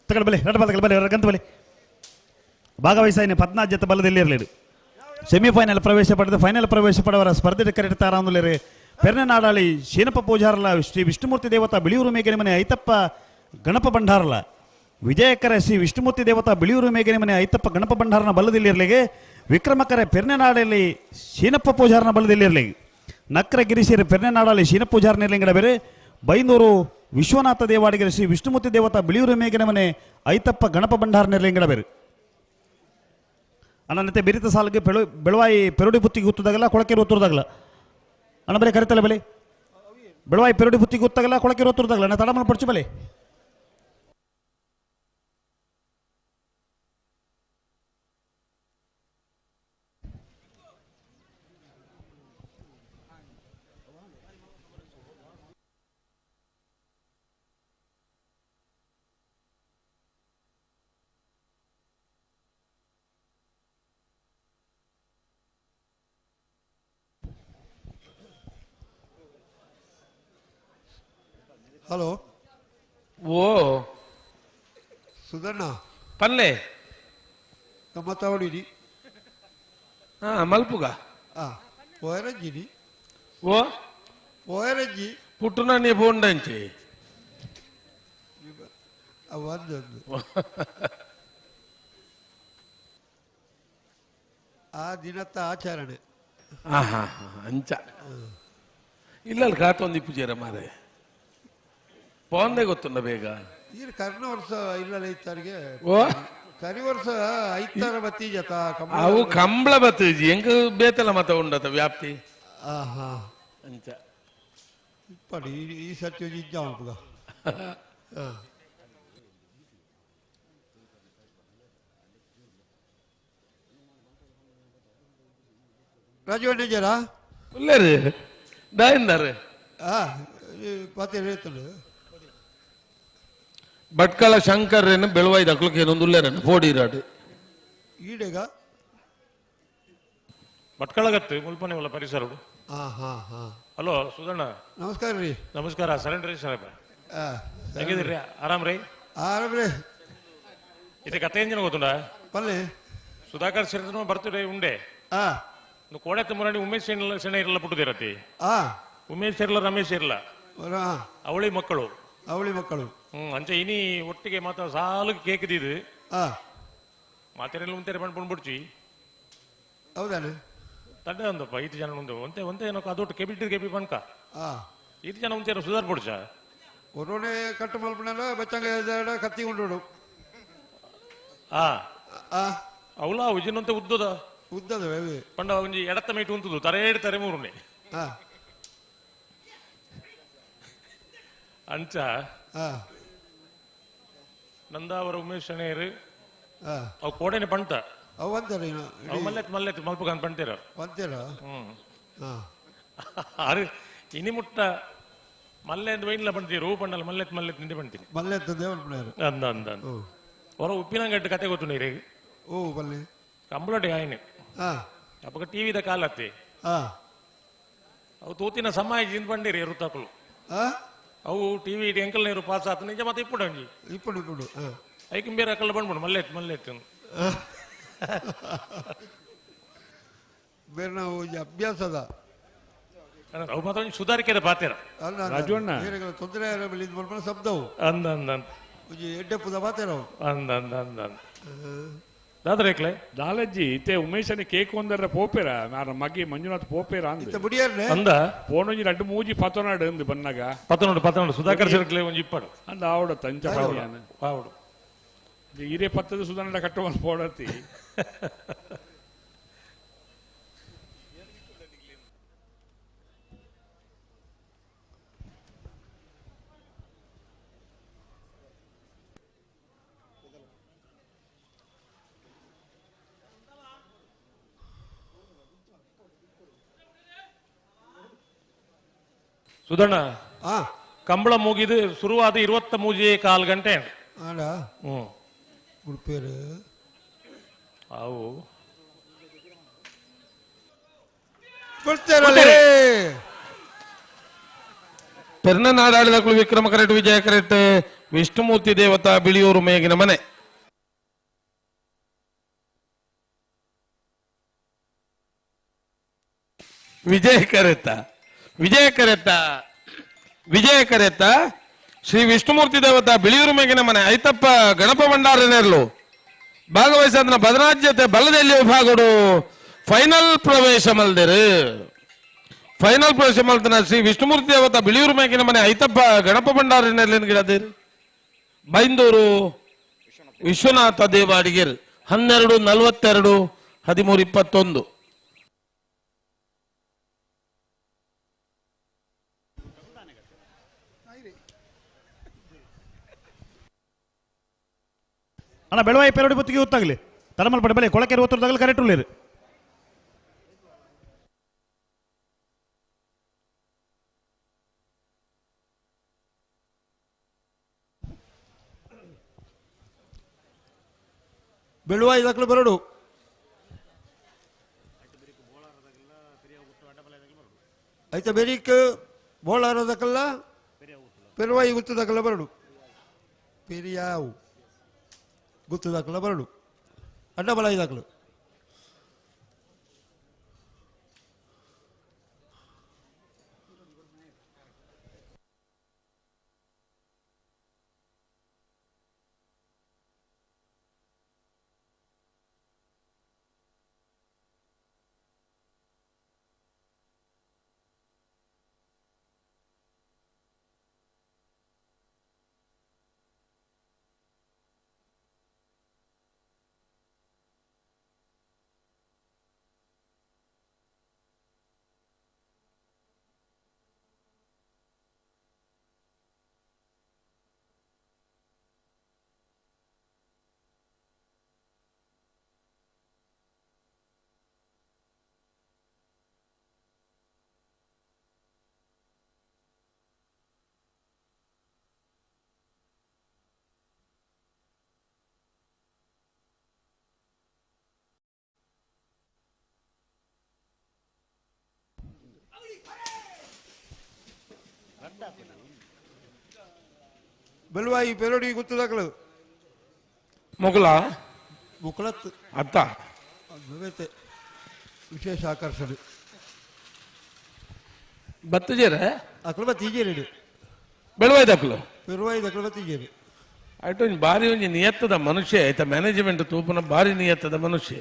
ತಗಲ್ ಬಲೆ ರಡ್ಡ ಬಲ ಬಲೆ ಗಂತ ಬಲೆ. ಭಾಗವಹಿಸಾಯಿನ 14 ಜೊತೆ ಬಲದಲ್ಲಿ ಇರಲಿಲ್ಲ. ಸೆಮಿಫೈನಲ್ ಪ್ರವೇಶ ಪಡೆದು ಫೈನಲ್ ಪ್ರವೇಶ ಪಡೆವರ ಸ್ಪರ್ಧೆ ಕರೆತಾರಂದುಲೇರಿ ಪೆರ್ನೆ ನಾಡಾಳಿ ಶೀನಪ್ಪ ಪೂಜಾರಲ ಶ್ರೀ ವಿಷ್ಣುಮೂರ್ತಿ ದೇವತಾ ಬಿಳಿಯೂರು ಮೇಘನೆ ಮನೆ ಐತಪ್ಪ ಗಣಪ ಭಂಡಾರಲ ವಿಜಯಕರ ಶ್ರೀ ವಿಷ್ಣುಮೂರ್ತಿ ದೇವತಾ ಬಿಳಿಯೂರು ಮೇಘನೆ ಮನೆ ಐತಪ್ಪ ಗಣಪ ಭಂಡಾರನ ಬಲದಲ್ಲಿರಲಿಗೆ ವಿಕ್ರಮಕರ ಪೆರ್ನೆ ನಾಡಲ್ಲಿ ಶೀನಪ್ಪ ಪೂಜಾರನ ಬಲದಲ್ಲಿರಲಿ ನಕ್ರ ಗಿರಿಶೇರಿ ಪೆರ್ನೆ ನಾಡಲ್ಲಿ ಶೀನಪ್ಪ ಪೂಜಾರನ ಇರ್ಲಿಂಗಡ ಬೇರೆ ಬೈಂದೂರು ವಿಶ್ವನಾಥ ದೇವಾಡಿಗರ ಶ್ರೀ ವಿಷ್ಣುಮೂರ್ತಿ ದೇವತಾ ಬಿಳಿಯೂರು ಮೇಘನೆ ಮನೆ ಐತಪ್ಪ ಗಣಪ ಭಂಡಾರನ ಇರ್ಲಿಂಗಡ ಬೇರೆ. ಅಣ್ಣನತೆ ಬಿರಿತ ಸಾಲಿಗೆ ಬೆಳವಾಯಿ ಪೆರುಡಿ ಬುತ್ತಿಗೆ ಹುತ್ತದಾಗಲ್ಲ ಕೊಳಕೆರೆ ಒತ್ತುರದಾಗಲ್ಲ ಅಣ್ಣ ಬಲೆ ಕರಿತಲ್ಲ ಬಲೆ ಬೆಳವಾಯಿ ಪೆರುಡಿ ಬುತ್ತಿಗೆ ಹುತ್ತಾಗಲ್ಲ ಕೊಳಕೆರೆ ಒತ್ತುರದಾಗಲ್ಲ ಅಣ್ಣ ತಡಮನ ಪಡ್ಚು ಬಲೆ. ಹಲೋ ಓ ಸುಧಣ್ಣ ಪಲ್ಲೆ ನಮ್ಮ ತವಡಿನಿ ಹಾ ಮಲ್ಪುಗ ಆ ಪೋಯರಂಜಿನಿ ಓ ಪೋಯರಂಜಿ ಪುಟ್ಟುನ ನೀ ಬೋಂಡಂಚಿ ಒಂದೊಂದು ಆ ದಿನತ್ತ ಆಚರಣೆ. ಆಹಾ ಅಂಚ ಇಲ್ಲ ಅಲ್ಲಿ ಕಾತೊಂದು ಇಪ್ಪುಜೇರ ಮಾರೆ ಪೋಂದೆ ಗೊತ್ತುಂಡ ಬೇಗ ಈ ಕರ್ನ ವರ್ಷ ಇಲ್ಲ ಐತಾರಿಗೆ ಓ ಕರಿ ವರ್ಷ ಐತಾರ ಬತ್ತೀಜತ ಅವು ಕಂಬಳ ಬತ್ತೀಜಿ ಎಂಕ ಬೇತಲ ಮತ ಉಂಡತ ವ್ಯಾಪ್ತಿ ಆಹಾ ಅಂಚ ಇಪ್ಪಡಿ ಈ ಸರ್ತಿ ಒಂಜಿ ಇಜ್ಜ ಮಲ್ಪುಗ. ರಾಜೀವ್ ಜರ ಉಲ್ಲೇರು ದಾಯಿಂದಾರು ಆ ಪತ್ತೆ ಹೇಳ್ತಾನೆ ಭಟ್ಕಳ ಶಂಕರ್ರೇನು ಬೆಳುವಾಯ್ದ ಅಕ್ಲಕ್ಕೆ ಏನೊಂದು ಉಲ್ಲೇರನ್ನು ಪೋಡಿರಾಡು ಈಡೆಗ ಭಟ್ಕಳಗತ್ತು ಮುಲ್ಪನೆ ಉಲ್ಲ ಪರಿಸರಡು. ಹಾ ಹಾ ಹಾ ಹಲೋ ಸುಧಣ್ಣ ನಮಸ್ಕಾರ ರೀ. ನಮಸ್ಕಾರ ಸರೆಂಡ್ರಿ ಸಾಹೇಬ. ಹೇಗಿದ್ದೀರಿ? ಆರಾಮ್ ರೀ? ಆರಾಮ್ ರೀ. ಇದು ಕತೆ ಏನ್ ಜನ ಗೊತ್ತುಂಡ? ಪಲ್ಲೆ ಸುಧಾಕರ್ ಶೆಟ್ಟರ್ನ ಬರ್ತ್ಡೇ ಉಂಡೆ. ಕೋಡೆ ಮುರಾಣಿ ಉಮೇಶ್ ಸೆಣ ಇರಲ್ಲ ಪುಟ್ಟದಿರತಿ. ಉಮೇಶ್ ಇರಲ್ಲ ರಮೇಶ್ ಇರಲ್ಲ ಅವಳಿ ಮಕ್ಕಳು. ಅವಳಿ ಮಕ್ಕಳು. ಅಂಚೆ ಇನಿ ಒಟ್ಟಿಗೆ ಮಾತ್ರ ಸಾಲು ಕೇಕ್ ದಿದ್ದು ಮಾತೆರೆಲ್ಲ ಉಂತೆರೆ ಬಂದು ಬಿಡ್ಚಿ. ಹೌದಾನೆ? ತಡ್ಡೆ ಅಂದಪ್ಪ ಈತ ಜನ ಉಂದು ಒಂತೆ ಒಂತೆ ಏನೋ ಅದೊಟ್ಟು ಕೆಬಿಟ್ಟಿದ್ ಕೆಬಿ ಬಣ್ಕ ಈತ ಜನ ಉಂತೇರ ಸುಧಾರ್ ಪುಡ್ಚ ಕೊರೋನೆ ಕಟ್ಟು ಮಲ್ಪನೆಲ್ಲ ಬಚ್ಚಂಗ ಕತ್ತಿ ಉಂಡು. ಅವಲ ಉಜಿನಂತೆ ಉದ್ದದ ಉದ್ದದ ಪಂಡ ಒಂಜಿ ಎಡತ್ತ ಮೈಟ್ ಉಂತುದು ತರೇಡ್ ತರೆ ಮೂರುನೆ ಅಂಚ ನಂದಾವರ ಉಮೇಶ್ ಶಣೇರು ಅವು ಕೋಡೆನೆ ಪಂಟ ಅವು ಅಂತಾರೆ ಅವು ಮಲ್ಲೆತ್ ಮಲ್ಲೆತ್ ಮಲ್ಪಗಂತ ಪಂತೀರ ಪಂತೀರ. ಅರೆ ಇನಿ ಮುಟ್ಟ ಮಲ್ಲೆ ಅಂದ್ ವೈನ್ಲ ಪಂತೀರು ಪಂಡಲ್ ಮಲ್ಲೆತ್ ಮಲ್ಲೆತ್ ನಿಂದೆ ಪಂತೀನಿ ಮಲ್ಲೆತ್ ದೇವರ ಅಂದ ಅಂದ ಹೊರ ಉಪ್ಪಿನಂಗಟ್ಟು ಕತೆ ಗೊತ್ತು ನೀರು. ಓ ಬಲ್ಲೆ ಕಂಬಳಟೆ ಆಯ್ನೆ ಅಪ್ಪಗ ಟಿವಿದ ಕಾಲತ್ತೆ ಅವು ತೂತಿನ ಸಮಾಜ ಜಿಂದ ಬಂಡಿರಿ ಎರುತ್ತಾಕಲು ಅವು ಟಿವಿ ಇಡಿ ಅಂಕಲ್ ನೀರು ಪಾಸ್ ಆತ ನಿಜ ಮತ್ತೆ ಇಪ್ಪುಡು ಅಂಜಿ ಇಪ್ಪುಡು ಇಪ್ಪುಡು ಐಕಿಂ ಬೇರೆ ಅಕ್ಕಲ್ಲ ಬಂದ್ಬಿಡು ಮಲ್ಲೆತ್ ಮಲ್ಲೆತ್ ಬೇರೆ ನಾವು ಅಭ್ಯಾಸದ ಅವು ಮಾತ್ರ ಒಂಜಿ ಸುಧಾರಿಕೆದ ಪಾತೆರ ರಾಜಣ್ಣ ತೊಂದರೆ ಶಬ್ದವು ಅಂದ ಅಂದ ಒಂಜಿ ಎಡ್ಡೆಪ್ಪುದ ಪಾತೆರ ಅಂದ ಅಂದ ಅಂದ ದಾದರೇಕ್ಲೆ ದಾಲಜ್ಜಿ ಇತ್ತೆ ಉಮೇಶನ ಕೇಕ್ ಒಂದರ ಪೋಪೇರ ನಾರ ಮಗಿ ಮಂಜುನಾಥ್ ಪೋಪೇರ ಅಂದ ಬುಡಿಯರ್ನೆ ಅಂದ ಪೋನೊಂಜಿ ರಡ್ಡು ಮೂಜಿ ಪತನಾಡು ಅಂದು ಬನ್ನಾಗ ಪತನಾಡು ಪತನಾಡು ಸುಧಾಕರ್ ಸರ್ಕ್ಲೆ ಒಂಜಿ ಇಪ್ಪಡು ಅಂದ ಆವಡ ತಂಚ ಆವಡು ಹಿರೇ ಪತ್ತದ ಸುಧಾರಣ ಕಟ್ಟುವ ಪೋಡತಿ ಸುಧಣ್ಣ ಕಂಬಳ ಮುಗಿದು ಶುರುವಾದ 23.25 ಗಂಟೆ. ಹ್ಮ್ ಉಡುಪಿಯರು ಅವು ಪೆರ್ನ ನಾಡಾಳಿದ ವಿಕ್ರಮ ಕರೆಟ್ ವಿಜಯ ಕರೆಟ್ ವಿಷ್ಣುಮೂರ್ತಿ ದೇವತಾ ಬಿಳಿಯೂರು ಮೇಗಿನ ಮನೆ. ವಿಜಯ ಕರೆತ ವಿಜಯ ಕರೆತ ವಿಜಯ ಕರೆತ ಶ್ರೀ ವಿಷ್ಣುಮೂರ್ತಿ ದೇವತಾ ಬಿಳಿಯೂರು ಮೇಗಿನ ಮನೆ ಐತಪ್ಪ ಗಣಪ ಭಂಡಾರನೇರ್ಲು ಭಾಗವಹಿಸಿದ ಬದರಾಜ್ಯತೆ ಬಲದಲ್ಲಿ ವಿಭಾಗಡು ಫೈನಲ್ ಪ್ರವೇಶ ಮಲ್ದಿರು. ಫೈನಲ್ ಪ್ರವೇಶ ಮಲ್ತನ ಶ್ರೀ ವಿಷ್ಣುಮೂರ್ತಿ ದೇವತಾ ಬಿಳಿಯೂರು ಮೇಗಿನ ಮನೆ ಐತಪ್ಪ ಗಣಪ ಭಂಡಾರನೇರ್ಲೇನು ಗಿಡದಿರು ಬೈಂದೂರು ವಿಶ್ವನಾಥ ದೇವ ಅಡಿಗೇರ್ 12:42 13:21. ಅಣ್ಣ ಬೆಳವಾಯಿ ಪೆರಡಿ ಬತ್ತಿಗೆ ಗೊತ್ತಾಗಲಿ ತರಮಲ್ ಪಡೆ ಬೆಲೆ ಕೊಳಕೆರೆ ಒತ್ತರದಾಗಲಿ ಕರೆಕ್ಟ್ ಉಳ್ಳೇರು. ಬೆಳುವಾಯಿ ದಾಖಲು ಬರಡು ಐತ ಬೆರಿಕ್ ಬೋಳಾರದಕ್ಕಲ್ಲ ಪೆರುವಾಯಿ ಗುತ್ತದಕಲ ಬರಡು ಪೆರಿಯಾವು ಗುತ್ತದಕಲ ಬರಡು ಅಡ್ಡಬಲ ಇದಾಕಲು ಬೆಲ್ವಾಯಿ ಪೆರೋಡಿ ಗುತ್ತದಾಕಲು ಮೊಗಲ ಮುಕುಳತ್ ಅತ್ತ ವಿಶೇಷ ಆಕರ್ಷಣೆ ಬತ್ತಜೇರ ಅಕಲು ಬತ್ತೀಜೇರಿ ಬೆಳವಾಯಿ ದಕ್ಕಲು ಪೆರುವಾಯಿ ದಕ್ಕಲು ಬತ್ತೀಜೇರಿ ಆಯ್ತು ಒಂಜಿ ಬಾರಿ ಒಂಜಿ ನಿಯತ್ತದ ಮನುಷ್ಯ ಆಯ್ತಾ ಮ್ಯಾನೇಜ್ಮೆಂಟ್ ತೂಪುನ ಬಾರಿ ನಿಯತ್ತದ ಮನುಷ್ಯ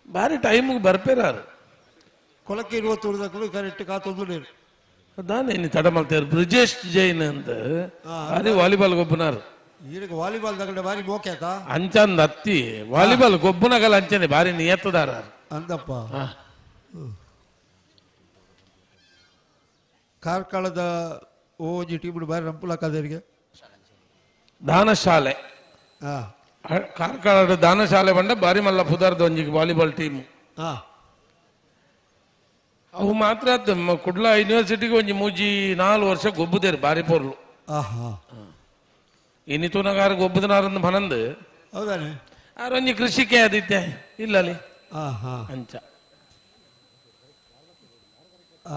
ಬಾರಿ ಟೈಮ್ಗೆ ಬರ್ಪೇರಾರು ಕೊಲಕ್ಕೆ ಇರುವ ತೂರ್ದಕ್ಕಲು ಕರೆಕ್ಟ್ ಕಾತೊಂದು ನೀರು ದಾನೆ ತಡ ಮಲ್ತೇರು ಬ್ರಿಜೇಶ್ ಜೈನ್ ಅಂತ ಬಾರಿ ವಾಲಿಬಾಲ್ ಗೊಬ್ಬನಾರು ಈಗ ವಾಲಿಬಾಲ್ ತಗೊಂಡೆ ಬಾರಿ ಮೋಕೆ ಆತ ಅಂಚಂದ ಅತ್ತಿ ವಾಲಿಬಾಲ್ ಗೊಬ್ಬನಗಲ ಅಂಚನೆ ಬಾರಿ ನಿಯತ್ತದಾರ ಅಂದಪ್ಪ ಕಾರ್ಕಳದ ಓಜಿ ಟೀಮ್ ಬಾರಿ ರಂಪುಲಾಕದರಿಗೆ ದಾನಶಾಲೆ ಕಾರ್ಕಳದ ದಾನಶಾಲೆ ಬಂಡ ಬಾರಿ ಮಲ್ಲ ಪುದಾರ್ದ ಒಂಜಿಗೆ ವಾಲಿಬಾಲ್ ಟೀಮ್ ಅವು ಮಾತ್ರ ಕುಡ್ಲ ಯೂನಿವರ್ಸಿಟಿಗೆ ಒಂಜಿ ಮೂಜಿ 4 ವರ್ಷ ಗೊಬ್ಬುದೇರು ಬಾರಿ ಪೊರ್ಲು. ಇನಿತುನಗಾರ ಗೊಬ್ಬದನಾರಂದು ಮನಂದು ಹೌದಾನೆ ಆರೊಂಜಿ ಕೃಷಿಕೆ ಆದಿತ್ತೆ ಇಲ್ಲಲ್ಲಿ ಅಂಚ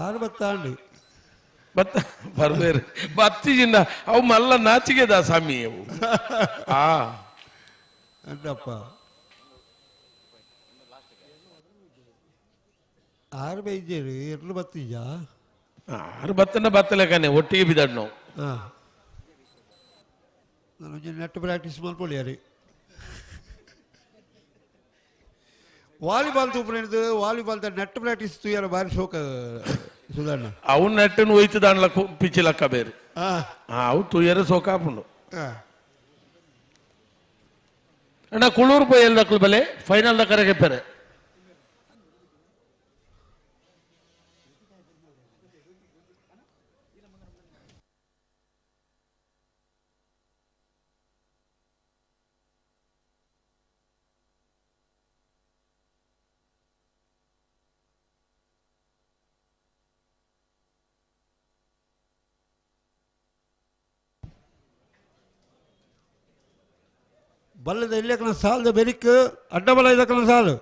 ಆರು ಬತ್ತಾಂಡು ಬತ್ತ ಬರ್ಬೇರು ಬತ್ತಿಜಿಂದ ಅವು ಮಲ್ಲ ನಾಚಿಗೆದ ಸ್ವಾಮಿ ಅವು. ಅಂದಪ್ಪ ಆರು ಬೈಜೇರು ಎರಡು ಬತ್ತೀಜ ಆರು ಬತ್ತನ ಬತ್ತಲೇಕಾನೆ ಒಟ್ಟಿಗೆ ಬಿದ್ದಾಡ್ ನಾವು. ನಾನು ನೆಟ್ ಪ್ರಾಕ್ಟೀಸ್ ಮಾಡ್ಕೊಳ್ಳಿ ವಾಲಿಬಾಲ್ ತೂಪು ವಾಲಿಬಾಲ್ ನೆಟ್ ಪ್ರಾಕ್ಟೀಸ್ ತೂಯಾರ ಬಾರಿ ಶೋಕ ಸುಧಾರಣ ಅವು ನೆಟ್ಟನ್ನು ಒಯ್ತು ದಾಂಡ್ಲ ಪಿಚ್ಚಿಲಕ್ಕ ಬೇರೆ ಅವು ತೂಯರ ಸೋಕಾಪುಂಡು. ಅಣ್ಣ ಕುಳೂರು ಪೋಯಲ್ ದಕ್ಕಲು ಬಲೆ ಫೈನಲ್ ದಕ್ಕರೆ ಗೆಪ್ಪರೆ. ಬಲ್ಲದ ಇಲ್ಲಕನ ಸಾಲದ ಬೆರಿಕ್ ಅಡ್ಡಬಲ ಇದಕ್ಕನ ಸಾಲು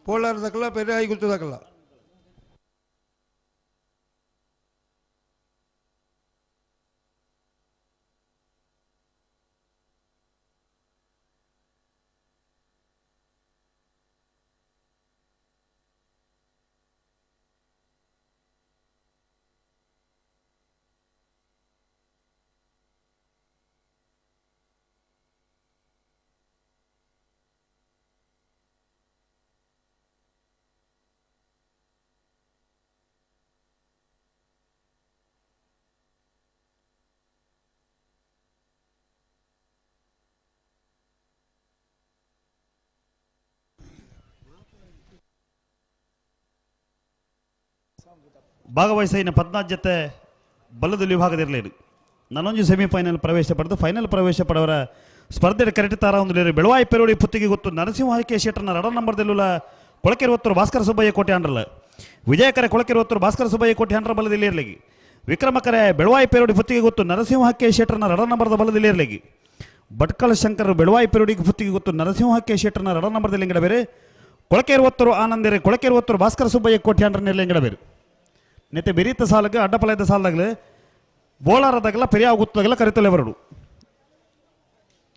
ಪೋಳಾರದಕ್ಕಲ್ಲ ಪೆರೆ ಐಗುತ್ತದಕ್ಕಲ್ಲ. ಭಾಗವಹಿಸಿನ 14 ಜೊತೆ ಬಲ್ಲದಲ್ಲಿ ವಿಭಾಗದಿರಲಿಲ್ಲ. ನಾನೊಂದು ಸೆಮಿಫೈನಲ್ ಪ್ರವೇಶ ಪಡೆದು ಫೈನಲ್ ಪ್ರವೇಶ ಪಡೆಯವರ ಸ್ಪರ್ಧೆ ಕರೆಕ್ಟ್ ತಾರ ಒಂದು ಬೆಳವಾಯಿ ಪೆರೋಡಿ ಪುತ್ತಿಗೆ ಗೊತ್ತು ನರಸಿಂಹ ಕೆ ಶೆಟ್ಟರ್ನ ರಡ ನಂಬರ್ದಲ್ಲುಲ್ಲ ಕೊಳಕೆರೆ ಒತ್ತರು ಭಾಸ್ಕರ ಸುಬ್ಬಯ್ಯ ಕೋಟೆ ಅಂಡ್ರಲ್ಲ ವಿಜಯಕರೆ ಕೊಳಕೆರೆ ಒತ್ತರು ಭಾಸ್ಕರ ಸುಬ್ಬಯ್ಯ ಕೋಟೆ ಅಂಡ್ರ ಬಲದಲ್ಲಿ ಇರಲಿ. ವಿಕ್ರಮಕರೆ ಬೆಳವಾಯಿ ಪೆರೋಡಿ ಪುತ್ತಿಗೆ ಗೊತ್ತು ನರಸಿಂಹ ಕೆ ಶೆಟ್ಟರ್ನ ರಡ ನಂಬರ್ದ ಬಲದಲ್ಲಿ ಇರಲಿ. ಭಟ್ಕಳ ಶಂಕರ್ ಬೆಳವಾಯಿ ಪೆರೋಡಿಗೆ ಪುತ್ತಿಗೆ ಗೊತ್ತು ನರಸಿಂಹ ಕೆ ಶೆಟ್ಟರ್ನ ರಡ ನಂಬರ್ದಲ್ಲಿ ಬೇರೆ. ಕೊಳಕೇರುವತ್ತರು ಆನಂದೇರು ಕೊಳಕೇರುವತ್ತರು ಭಾಸ್ಕರ ಸುಬ್ಬಯ್ಯ ಕೋಟ್ಯಾಂಡ್ರ ನೆರ್ಲೆಂಗಡಬೇರು ನೆತ್ತೆ ಬೆರೀತ ಸಾಲಗ ಅಡ್ಡಪಲಯದ ಸಾಲದಾಗಲು ಬೋಳಾರದಾಗಲ ಪೆರಿಯಾವ ಗುತ್ತದಾಗಲ ಕರಿತಲೆ ಬರಡು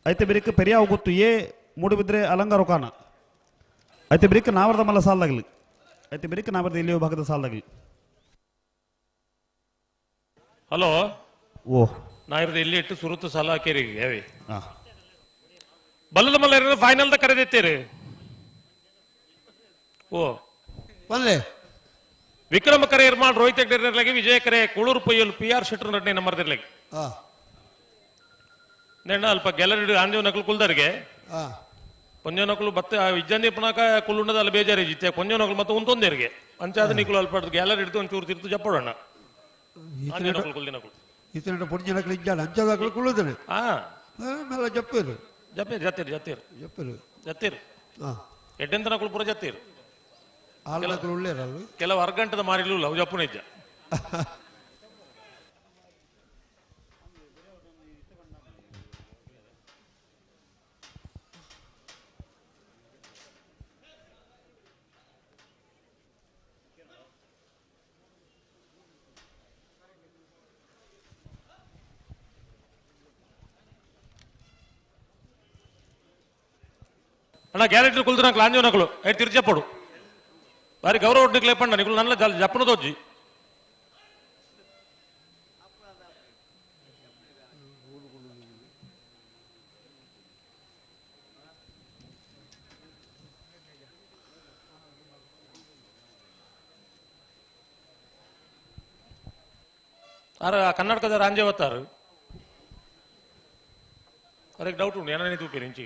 ಐತೆ ಬೆರಿಕ ಪೆರಿಯಾವ ಗುತ್ತು ಎ ಮೂಡುಬಿದ್ರೆ ಅಲಂಗಾರ ಕಾನ ಐತೆ ಬೆರಿಕ ನಾವರದ ಮಲ್ಲ ಸಾಲದಾಗಲಿ ಐತೆ ಬೆರಿಕ ನಾವರದ ಇಲ್ಲಿ ಭಾಗದ ಸಾಲದಾಗಲಿ. ಹಲೋ ಓ ನಾ ಇರೋದು ಇಲ್ಲಿ ಇಟ್ಟು ಸುರುತು ಸಾಲ ಹಾಕಿರಿ ಯಾವಿ ಬಲ್ಲದ ಮಲ್ಲ ಫೈನಲ್ the ಕರೆದಿತ್ತೀರಿ. ಓ ಪಲ್ಲೆ ವಿಕ್ರಮ ಕರೆ ಇರ್ಮಾಲ್ ರೋಹಿತ್ ಹೆಗ್ಡೆ ವಿಜಯ ಕರೆ ಕೂಳೂರು ಪೊಯ್ಯಲ್ ಪಿ ಆರ್ ಶೆಟ್ಟರ್ ನಡ್ನೆ ನಂಬರ್ದಿರ್ಲಾಗಿ ನೆಣ್ಣ ಅಲ್ಪ ಗ್ಯಾಲರಿ ಆಂಜವ್ ನಕಲು ಕುಲ್ದರ್ಗೆ ಕೊಂಜ ನಕಲು ಬತ್ತ ಇಜ್ಜಂದಿ ಪುನಕ ಕುಲ್ಲುಂಡದ ಅಲ್ಲಿ ಬೇಜಾರಿ ಜಿತ್ತೆ ಕೊಂಜ ನಕಲು ಮತ್ತೆ ಉಂತೊಂದೇರಿಗೆ ಅಂಚಾದ ನಿಕುಲು ಅಲ್ಪ ಗ್ಯಾಲರಿ ಹಿಡಿದು ಒಂಚೂರು ತಿರ್ತು ಜಪ್ಪಡೋಣ ಆಂಜವ್ ನಕಲು ಕುಲ್ದಿ ನಕಲು ಇತನ ಪೊಡಿ ಜನಕಲು ಇಜ್ಜಾನ ಅಂಚದಾಕಲು ಕುಳ್ಳುದನೆ ಮೇಲ ಜಪ್ಪೇರು ಜಪ್ಪೇರು ಜತ್ತೀರು ಜತ್ತೀರು ಜಪ್ಪೇರು ಜತ್ತೀರು ಎಡ್ಡೆಂತ ನಕಲು ಪೂರ ಜತ್ತೀರು ಆಲ್ನಕಲು ಉಳ್ಳೇರಲ್ಲ ಕೆಲವು ಅರ್ಗಂಟದ ಮಾರಿಲು ಅವು ಜಪ್ಪುನ ಇಜ್ಜ. ಅಣ್ಣ ಗ್ಯಾಲರಿ ಕುಲ್ದು నాకు లాంజో నకులు అయితే తిరిచెప్పడు వారి గౌరవ ఒడ్డుకు లేపండి నీకు నల్ల జప్పను తోచి ಅರ ಕನ್ನಡಕದ ರಾಂಜೆ వత్తారు అరే డౌట్ ఉండి ఏమైనా తూపి నుంచి.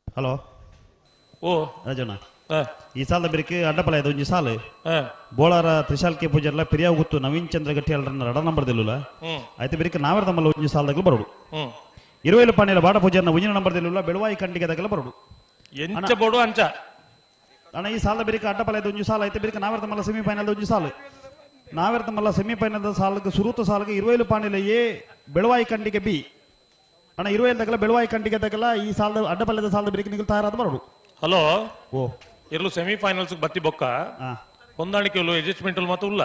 ಹಲೋ ಓ ರಾಜಣ್ಣ ಈ ಸಾಲದ ಬೆರಿಕೆ ಅಡ್ಡಪಲ ಇದು ಒಂಜಿ ಸಾಲು ಬೋಳಾರ ತ್ರಿಶಾಲ್ ಕೆ ಪೂಜಾರ್ಲ ಪೆರಿಯಾವ ಗುತ್ತು ನವೀನ್ ಚಂದ್ರ ಗಟ್ಟಿ ಅಲ್ರನ್ನ ರಡ ನಂಬರ್ ದಿಲ್ಲುಲ ಆಯ್ತು ಬೆರಿಕೆ ನಾವರ ತಮ್ಮಲ್ಲ ಒಂಜಿ ಸಾಲದಾಗಲು ಬರೋಡು ಇರುವೇಲು ಪಾಣಿಲ ಬಾಡ ಪೂಜಾರ್ನ ಒಂಜಿನ ನಂಬರ್ ದಿಲ್ಲುಲ ಬೆಳುವಾಯಿ ಕಂಡಿಗೆ ದಾಗಲ ಬರೋಡು ಎಂಚ ಬೋಡು ಅಂಚ ಅಣ್ಣ ಈ ಸಾಲದ ಬೆರಿಕೆ ಅಡ್ಡಪಲ ಇದು ಒಂಜಿ ಸಾಲ ಆಯ್ತು ಬೆರಿಕೆ ನಾವರ ತಮ್ಮಲ್ಲ ಸೆಮಿಫೈನಲ್ ಒಂಜಿ ಸಾಲು ನಾವರ ತಮ್ಮಲ್ಲ ಸೆಮಿಫೈನಲ್ ಸಾಲಕ್ಕೆ ಸುರುತ ಸಾಲಕ್ಕೆ ಇರುವೇಲು ಪಾಣಿಲ ಎ ಬೆಳುವಾಯಿ ಕಂಡಿಗೆ ಬಿ ಅಣ್ಣ ಇರುವೇಲು ತಗಲ ಬೆಳುವಾಯಿ ಕಂಡಿಗೆ ತಗಲ ಈ ಸಾಲದ ಅಡ್ಡಪಲ್ಯದ ಸಾಲದ ಬೆರಿಕೆ ನಿಗಲ್ ತಯಾರಾದ ಬರೋಡು. ಹಲೋ ಓ ಇರ್ಲು ಸೆಮಿಫೈನಲ್ಸ್ ಬತ್ತಿ ಬೊಕ್ಕ ಹೊಂದಾಣಿಕೆ ಅಡ್ಜಸ್ಟ್ಮೆಂಟ್ ಮಾತ್ರ ಉಲ್ಲ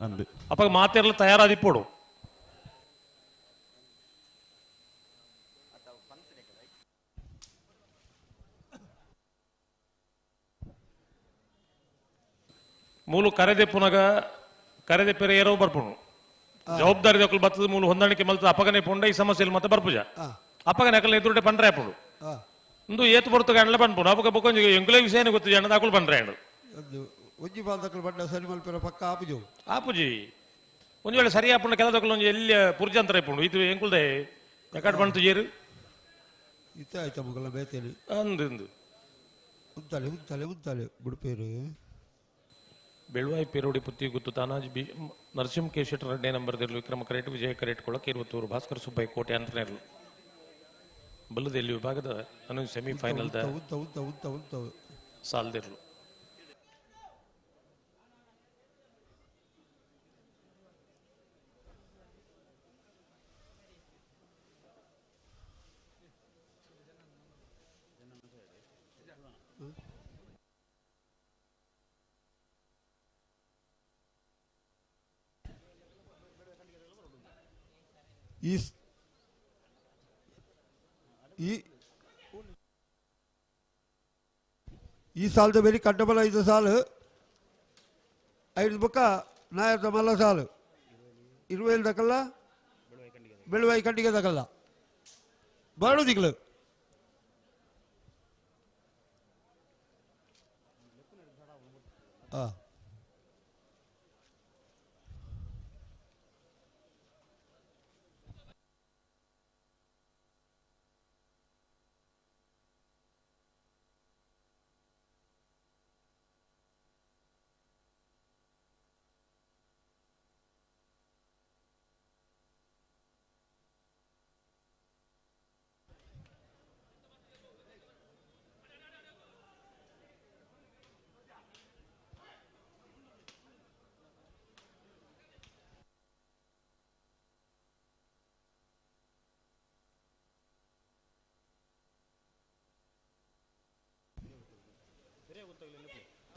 ಅಂದು ಅಪ್ಪ ಮಾತೆರ್ಲ ತಯಾರಾದಿಪ್ಪೋಡು. ಮೂಲು ಕರೆದೆಪ್ಪುನಗ ಕರೆದೆಪ್ಪೆರೆ ಏರೋ ಬರ್ಪುನು ಜವಾಬ್ದಾರಿ ದಕ್ಕಲು ಬತ್ತದ ಮೂಲು ಹೊಂದಾಣಿಕೆ ಮಲ್ತ ಅಪ್ಪಗನೆ ಪುಂಡ ಈ ಸಮಸ್ಯೆ ಮತ್ತೆ ಬರ್ಪುಜ ಅಪ್ಪಗನೆ ಅಕಲ್ ಎದುರುಡೆ ಪಂಡ್ರೆ ಅಪ್ಪುಡು ಒಂದು ಏತು ಬರ್ತಗ ಅಣ್ಣ ಪನ್ಪುನು ಅಪ್ಪಗ ಬೊಕ್ಕೊಂಜಿ ಎಂಕುಲೇ ವಿಷಯನೇ ಗೊತ್ತು ಜನ ದಾಕುಲು ಪಂಡ್ರೆ ಅಣ್ಣು ಒಂಜಿ ಬಾಲ್ ಬಂಡ ಸರಿ ಮಲ್ಪೆರ ಪಕ್ಕ ಆಪುಜು ಆಪುಜಿ ಒಂಜಿ ವೇಳೆ ಸರಿ ಆಪುಂಡ ಕೆಲ ದಕ್ಕಲು ಒಂಜಿ ಎಲ್ಲಿ ಪುರ್ಜಂತರ ಇಪ್ಪುಂಡು ಇದು ಎಂಕುಲ್ದೆ ಎಕಡ್ ಬಂತು ಜೇರು ಇತ್ತ ಆಯ್ತಾ ಮಗಲ ಬೇತೇನೆ ಅಂದು ಅಂದು ಉಂತಾಲೆ ಉಂತಾಲೆ ಉಂತಾಲೆ ಬುಡುಪೇರು ಬೆಳುವಾಯಿ ಪೇರೋಡಿ ಪುತ್ತಿ ಗುತ್ತು ತಾನಾಜ್ ಬಿ ನರಸಿಂಹ ಕೆ ಶೆಟ್ಟರ್ ರೆಡ್ಡಿ ನಂಬರ್ ದಿರ್ಲು ವಿಕ್ರಮ ಕರೇಟ್ ವಿಜಯ ಕರೇಟ್ ಕೊಳಕೆ ಇರುವತ್ತೂರು ಭಾಸ್ಕರ ಸುಬ್ಬಯ್ಯ ಕೋಟೆ ಅಂತನೇರ್ಲು ಬಲ್ಲದೆಲ್ಲಿ ವಿಭಾಗದ ಅನು ಸೆಮಿಫೈನಲ್ the ಉಂತ ಉಂತ ಉಂತ ಉಂತ ಸಾಲ್ದಿರ್ಲು. ಈ ಈ ಸಾಲದ ಬೇರೆ ಕಡ್ಡಬಲ ಐದು ಸಾಲು ಐದು ಬೊಕ್ಕ ನಾಯರ್ದ ಮಲ್ಲ ಸಾಲು ಇರುವೇಲು ದಕಲ್ಲ ಬೆಳುವಾಯಿ ಕಟ್ಟಿಗೆ ದಕಲ್ಲ ಬಾಳು ದಿಗ್ಲು ಆ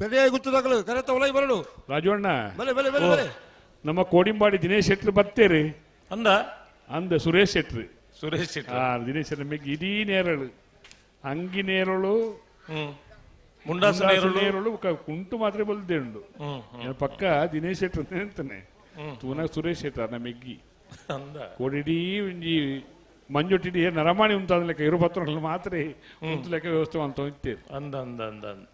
ಪೆರಿಯ ಗುತ್ತದಾಗಲು ಕರೆತ ಒಲೈ ಬರಡು ರಾಜಣ್ಣ ಬಲೆ ಬಲೆ ಬಲೆ ಬಲೆ ನಮ್ಮ ಕೋಡಿಂಬಾಡಿ ದಿನೇಶ್ ಶೆಟ್ರು ಬತ್ತೇರಿ ಅಂದ ಅಂದ ಸುರೇಶ್ ಶೆಟ್ರು ಸುರೇಶ್ ಶೆಟ್ರು ಆ ದಿನೇಶ್ ಶೆಟ್ರು ಮೆಗ್ಗಿ ಇದೀ ನೇರಳು ಅಂಗಿ ನೇರಳು ಮುಂಡಾಸು ನೇರಳು. ನೇರಳು ಕುಂಟು ಮಾತ್ರ ಬಲ್ದೆ ಉಂಡು ಪಕ್ಕ ದಿನೇಶ್ ಶೆಟ್ರು ಅಂತಾನೆ ತೂನ ಸುರೇಶ್ ಶೆಟ್ರ ನಮ್ಮ ಮೆಗ್ಗಿ ಅಂದ ಕೋಡಿಡೀ ಒಂಜಿ ಮಂಜೊಟ್ಟಿಡಿ ನರಮಾಣಿ ಉಂಟಾದ ಲೆಕ್ಕ ಇರು ಪತ್ರ ಮಾತ್ರ ಉಂತು ಲೆಕ್ಕ ವ್ಯವಸ್ಥೆ ಅಂತ ಇತ್ತೇರು ಅಂದ ಅಂದ ಅಂದ ಅಂದ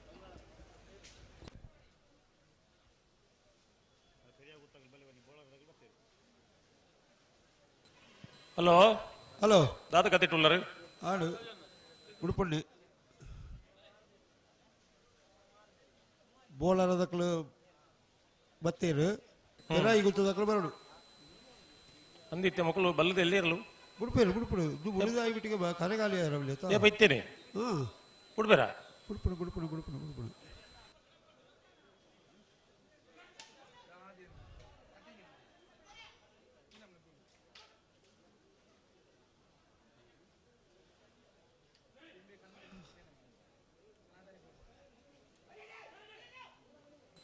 ಹಲೋ ಹಲೋ ದಾದ ಕತ್ತಿಟ್ಟುಳ್ಳರು ಆಡು ಉಡುಪಣ್ಣೆ ಬೋಳಾರದಕ್ಲು ಬತ್ತೇರು ಪೆರಾಯಿ ಗುತ್ತದಕ್ಲು ಬರಡು ಅಂದಿತ್ತೆ ಮಕ್ಕಳು ಬಲ್ಲದ ಎಲ್ಲಿ ಇರಲು ಬುಡ್ಪೇರು ಬುಡ್ಪುಡು ಇದು ಬುಡಿದಾಯಿ ಬಿಟ್ಟಿಗೆ ಬಾ ಕರೆಗಾಲಿ ರವಲಿ ಏ ಬೈತೇನೆ ಹಾಂ ಬಿಡ್ಬೇರ ಬುಡ್ಪುಡು ಬುಡ್ಪುಡು ಬುಡ್ಪುಡು ಬುಡ್ಪುಡು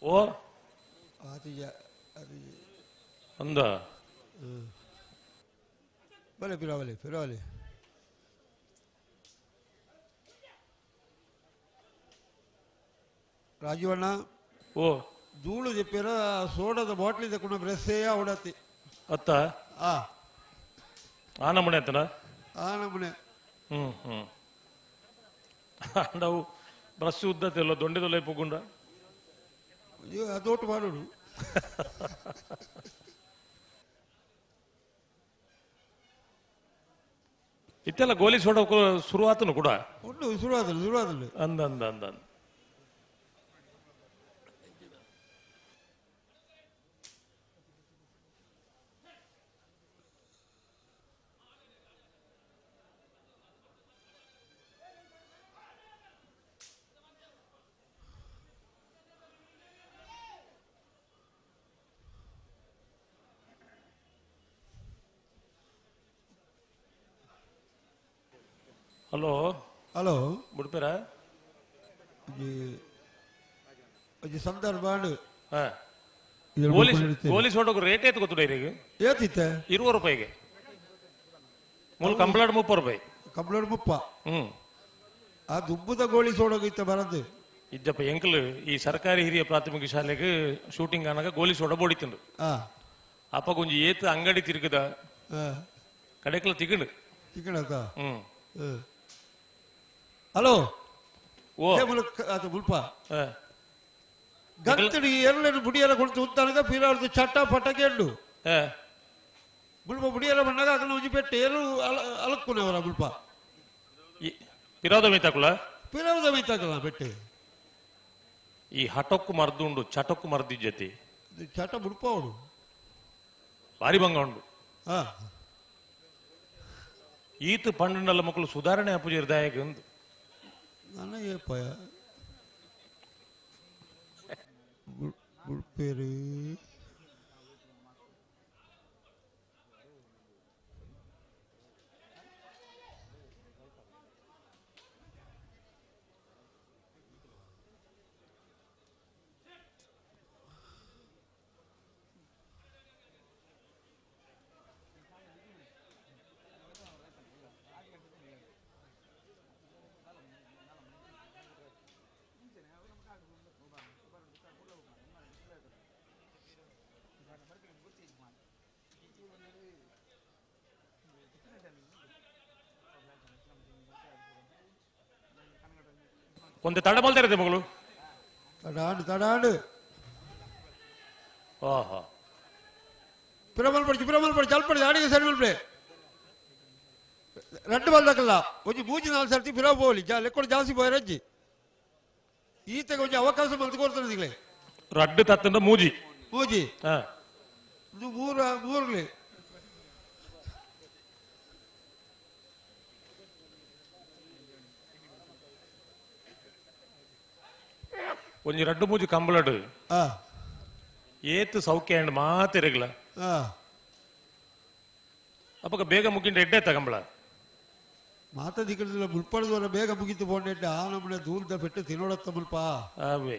ಓ ಆತಿಜ ಆತಿಜ ಅಂದ ಬಲೆ ಪಿರಾವಲಿ ಪಿರಾವಲಿ ರಾಜೀವಣ್ಣ ಓ ಧೂಳು చెప్పాರ ಸೋಡದ ಬಾಟ್ಲಿ ತಕೊಂಡು ಬ್ರೆಸ್ಸೇ ಅವಡತಿ ಅತ್ತ ಆ ಆ ನಮೂನೆ ಆತನ ಆ ನಮೂನೆ ಹ್ಮ್ ಹ್ಮ್ ಅಂಡವು ಬ್ರಷ್ ಉದ್ದತಿಲ್ಲ ದೊಂಡೆದೊಲ್ಲ ಪುಗುಂಡ ಅದೋಟು ಮಾಡೋಡು ಇತ್ತೆಲ್ಲ ಗೋಲಿ ಸೋಡ ಶುರುವಾತನು ಕೂಡ ಉಂಟು ಶುರುವಾದನು ಶುರುವಾದನು ಅಂದ ಅಂದ ಅಂದ ಅಂದ ಹಲೋ ಹಲೋ ಬಿಡ್ಪೇರ ಒಂಜಿ ಸಂದರ್ಭ ಗೋಲಿ ಗೋಲಿ ಸೋಡಕ್ಕೆ ರೇಟ್ ಏತ್ ಗೊತ್ತುಡ ಈಗ ಏತಿತ್ತೆ 20 ರೂಪಾಯಿಗೆ ಮೂಲ ಕಂಪ್ಲೇಂಟ್ 30 ರೂಪಾಯಿ ಕಂಪ್ಲೇಂಟ್ 30 ಹ್ಮ್ ಆ ದುಬ್ಬುದ ಗೋಳಿ ಸೋಡೋಗ ಇತ್ತ ಬರದು ಇಜ್ಜಪ್ಪ ಎಂಕಲ್ ಈ ಸರ್ಕಾರಿ ಹಿರಿಯ ಪ್ರಾಥಮಿಕ ಶಾಲೆಗೆ ಶೂಟಿಂಗ್ ಆನಾಗ ಗೋಲಿ ಸೋಡ ಬೋಡಿತಿಂಡು ಅಪ್ಪ ಕೊಂಚ ಏತ್ ಅಂಗಡಿ ತಿರುಗದ ಕಡೆಕಲ ತಿಗಂಡು ತಿಗಣತ ಹ್ಮ್ ಹಲೋ ಓ ಅದು ಮುಲ್ಪ ಗಂತಡಿ ಎರಳೆನು ಬುಡಿಯರ ಕೊಡ್ತು ಉತ್ತಾನಗ ಪೀರಾರ್ದು ಚಟ್ಟ ಪಟ ಕೇಂಡು ಮುಲ್ಪ ಬುಡಿಯರ ಬಣ್ಣಗ ಅಕನ ಒಂಜಿ ಪೆಟ್ಟೆ ಏರು ಅಲಕ್ಕುನವರ ಮುಲ್ಪ ಪಿರಾದ ಮೈತಾಕುಲ ಪಿರಾದ ಮೈತಾಕುಲ ಪೆಟ್ಟೆ ಈ ಹಟಕ್ಕು ಮರ್ದುಂಡು ಚಟಕ್ಕು ಮರ್ದಿಜ್ಜತಿ ಚಟ ಮುಲ್ಪ ಅವಡು ಭಾರಿ ಭಂಗ ಉಂಡು ಈತ ಪಂಡನಲ್ಲ ಮಕ್ಕಳು ಸುಧಾರಣೆ ಅಪುಜ ದಾಯಕ ಅಂದು ನನ್ನ ಏಪಯ പേര് ಒಂದು ತಡ ಬಲ್ತಾರೆ ಮಗಳು ತಡಾಡು ತಡಾಡು ಆಹಾ ಪಿರಮಲ್ ಪಡಿச்சு ಪಿರಮಲ್ ಪಡಿச்சு ಅಲ್ಪಡಿ ಅಡಿಗೆ ಸರಿ ಮಲ್ಪಡೆ ரெண்டு ಬಾಲ್ ದಕ್ಕಲ್ಲ ಒಂಜಿ ಮೂಜಿ ನಾಲ್ ಸರ್ತಿ ಪಿರವ್ ಪೋಲಿ ಜಾ ಲೆಕ್ಕೊಡು ಜಾಸ್ತಿ ಪೋಯ್ ರಜ್ಜಿ ಈತ ಒಂಜಿ ಅವಕಾಶ ಮಲ್ತು ಕೊಡ್ತಾರೆ ದಿಗ್ಲೆ ರಡ್ಡು ತತ್ತಂದ ಮೂಜಿ ಮೂಜಿ ಇದು ಮೂರು ಮೂರ್ಲಿ ಒಂಜಿ ರಡ್ಡು ಮೂಜಿ ಕಂಬಳಡು ಏತ್ ಸೌಖ್ಯ ಅಂಡ್ ಮಾತಿರಗ್ಲ ಅಪ್ಪಗ ಬೇಗ ಮುಗಿಂಡ ಎಡ್ಡೆ ತಗಂಬಳ ಮಾತಾದಿಕ್ಕಲ್ಲ ಮುಲ್ಪಡದವರ ಬೇಗ ಮುಗಿತು ಪೋಂಡೆಡ್ಡ ಆ ನಮ್ಮನೆ ದೂರದ ಪೆಟ್ಟು ತಿನ್ನೋಡತ್ತ ಮುಲ್ಪ ಅವೇ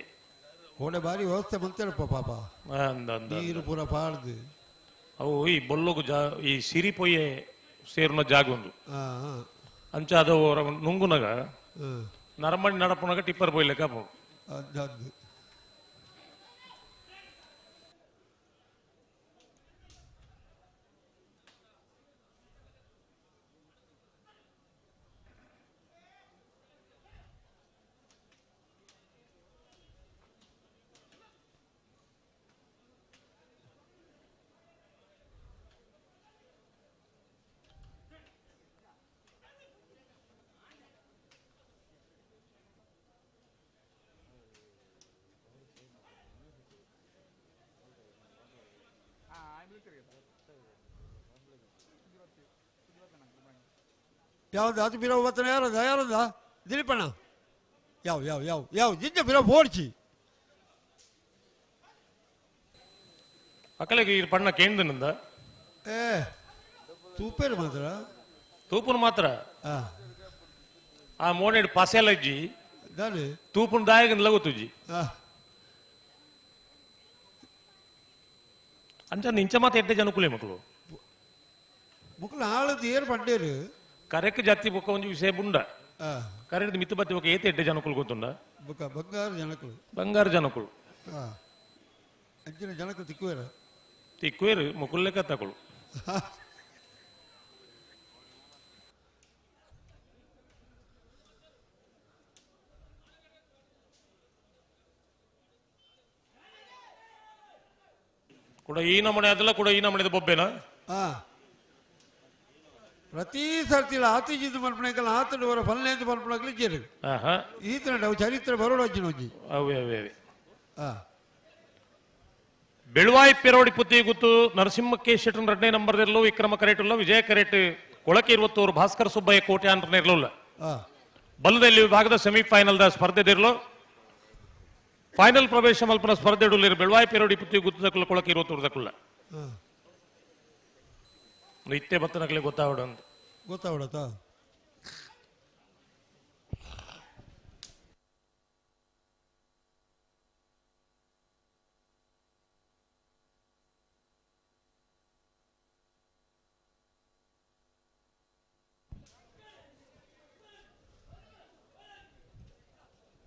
ಕೋಡೆ ಬಾರಿ ವ್ಯವಸ್ಥೆ ಮಂತೇರಪ್ಪ ಪಾಪ. ನೀರು ಪೂರ ಪಾಡ್ದು ಅವು ಈ ಬೊಲ್ಲೊಗು ಜಾ ಈ ಸಿರಿ ಪೊಯ್ಯೆ ಸೇರುನ ಜಾಗ ಒಂದು ಅಂಚ ಅದು ನುಂಗುನಗ ನರಮಣಿ ನಡಪುನಗ ಟಿಪ್ಪರ್ ಪೊಯ್ಲೆಕ್ಕ ಅದು ಯಾವ್ದು ಅದು ಬಿರೋ ಬತ್ತನ ಯಾರದ ಯಾರದ ದಿಲೀಪಣ್ಣ ಯಾವ ಯಾವ ಯಾವ ಯಾವ ಜಿಂಜ ಬಿರೋ ಬೋಡ್ಚಿ ಅಕಲೆಗೆ ಈ ಪಣ್ಣ ಕೇಂದ್ರನಿಂದ ಏ ತೂಪೇರು ಮಾತ್ರ ತೂಪುನ ಮಾತ್ರ ಆ ಮೋನೆಡ್ ಪಸೆಲಜ್ಜಿ ತೂಪುನ ದಾಯಗನ ಲಗು ತುಜ್ಜಿ ಅಂಚ ಇಂಚ ಮಾತ ಎಡ್ಡೆ ಜನಕುಲೆ ಮಕ್ಕಳು ಮುಕ್ಕಳು ಆಳದು ಏರು ಪಂಡೇರು ಕರೆಕ್ ಜಾತಿ ಬೊಕ್ಕ ಒಂಜಿ ವಿಷಯ ಬುಂಡ ಕರೆಡ್ ಮಿತ್ತು ಬತ್ತಿ ಬೊಕ್ಕ ಏತೆ ಎಡ್ಡೆ ಜನಕುಲು ಗೊತ್ತುಂಡ ಬೊಕ್ಕ ಬಂಗಾರು ಜನಕುಲು ಬಂಗಾರು ಜನಕುಲು ಅಂಚಿನ ಜನಕುಲು ತಿಕ್ಕುವೇರ ತಿಕ್ಕುವೇರು ಮುಕುಲ್ಲೆಕ್ಕ ತಕುಲು ಕೂಡ ಈ ನಮೂನೆ ಅದಲ್ಲ ಕೂಡ ಈ ನಮೂನೆದ ಬೊಬ್ಬೆನಾ ಪ್ರತಿ ಸರ್ತಿಲ ಆತಿಜಿದ್ದು ಮಲ್ಪಣಕಲ್ಲ ಆತಡು ವರ ಫಲ್ನೇಂದು ಮಲ್ಪಣಕಲು ಇಜ್ಜೆರು ಈತನ ಅವು ಚರಿತ್ರೆ ಬರೋಡು ಅಜ್ಜಿನ ಅಜ್ಜಿ ಅವೇ ಅವೇ ಅವೇ ಬೆಳುವಾಯಿ ಪೆರೋಡಿ ಪುತ್ತಿ ಗುತ್ತು ನರಸಿಂಹ ಕೆ ಶೆಟ್ಟನ್ ಎರಡನೇ ನಂಬರ್ ಇರಲು ವಿಕ್ರಮ ಕರೇಟುಲ್ಲ ವಿಜಯ ಕರೇಟ್ ಕೊಳಕೆ ಇರುವತ್ತೂರು ಭಾಸ್ಕರ್ ಸುಬ್ಬಯ್ಯ ಕೋಟೆ ಅಂತ ಇರಲಿಲ್ಲ ಬಲ್ಲದಲ್ಲಿ ವಿಭಾಗದ ಸೆಮಿಫೈನಲ್ the ಸ್ಪರ್ಧೆದಿರಲು ಫೈನಲ್ ಪ್ರವೇಶ ಮಲ್ಪನ ಸ್ಪರ್ಧೆ ಇಡಲಿರು ಬೆಳುವಾಯಿ ಪೆರೋಡಿ ಪುತ್ತಿ ಗುತ್ತದಕ್ಕಲ್ಲ ಕೊಳಕೆ ಇರುವತ್ತೂರು ದಕ್ಕಲ್ಲ ಇತ್ತೆ ಬತ್ತನಕಲೆ ಗೊತ್ತಾವಡ ಅಂತ ಗೊತ್ತಾವಡತಾ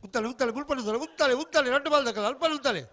ಉತ್ತಾಳೆ ಉತ್ತಾಳೆ ಮುಲ್ಪನೆ ಉತ್ತಾಳೆ ಉತ್ತಾಳೆ ಎರಡು ಬಾಲ್ ದಕ್ಕಲ್ಲ ಅಲ್ಪನೆ ಉತ್ತಾಳೆ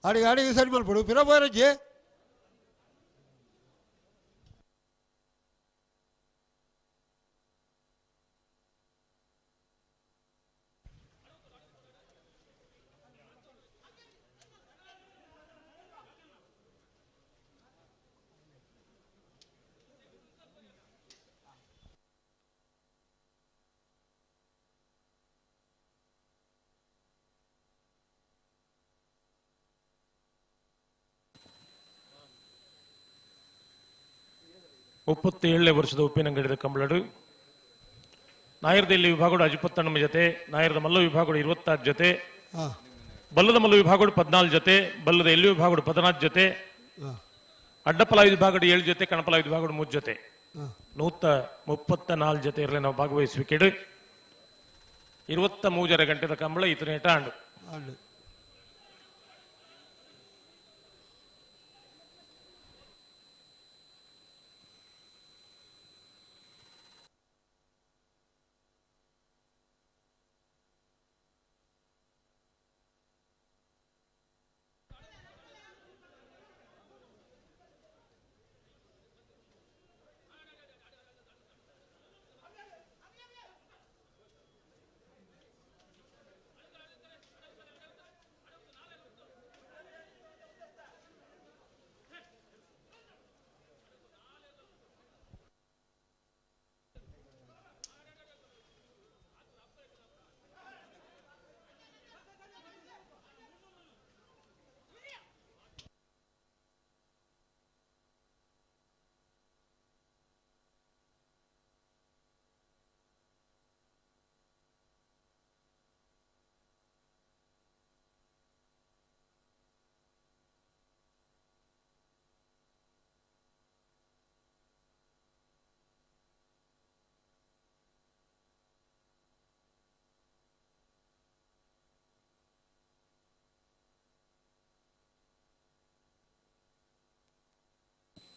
ಅಡಿಗೆ ಅಡಿಗೆ ಸರಿ ಮಲ್ಪಡು ಪಿರ ಬೋರಜ್ಜಿ 37ನೇ ವರ್ಷದ ಉಪ್ಪಿನಂಗಡಿದ ಕಂಬಳಡು ನಾಯರ್ದಲ್ಲಿ ವಿಭಾಗಗಳು ಅಜಿಪತ್ತಣ್ಣಮ್ಮ ಜೊತೆ, ನಾಯರದ ಮಲ್ಲ ವಿಭಾಗಗಳು 26 ಜೊತೆ, ಬಲ್ಲದ ಮಲ್ಲ ವಿಭಾಗಗಳು 14 ಜೊತೆ, ಬಲ್ಲದ ಎಲ್ಲಿ ವಿಭಾಗಗಳು 14 ಜೊತೆ, ಅಡ್ಡಪಲ ವಿಭಾಗಗಳು 7 ಜೊತೆ, ಕಣಪಲ ವಿಭಾಗಗಳು 3 ಜೊತೆ, 134 ಜೊತೆ ಇರಲಿ ನಾವು ಭಾಗವಹಿಸುವಿಕೆ. 23 ಗಂಟೆದ ಕಂಬಳ ಇತನೇಟ ಆಂಡು.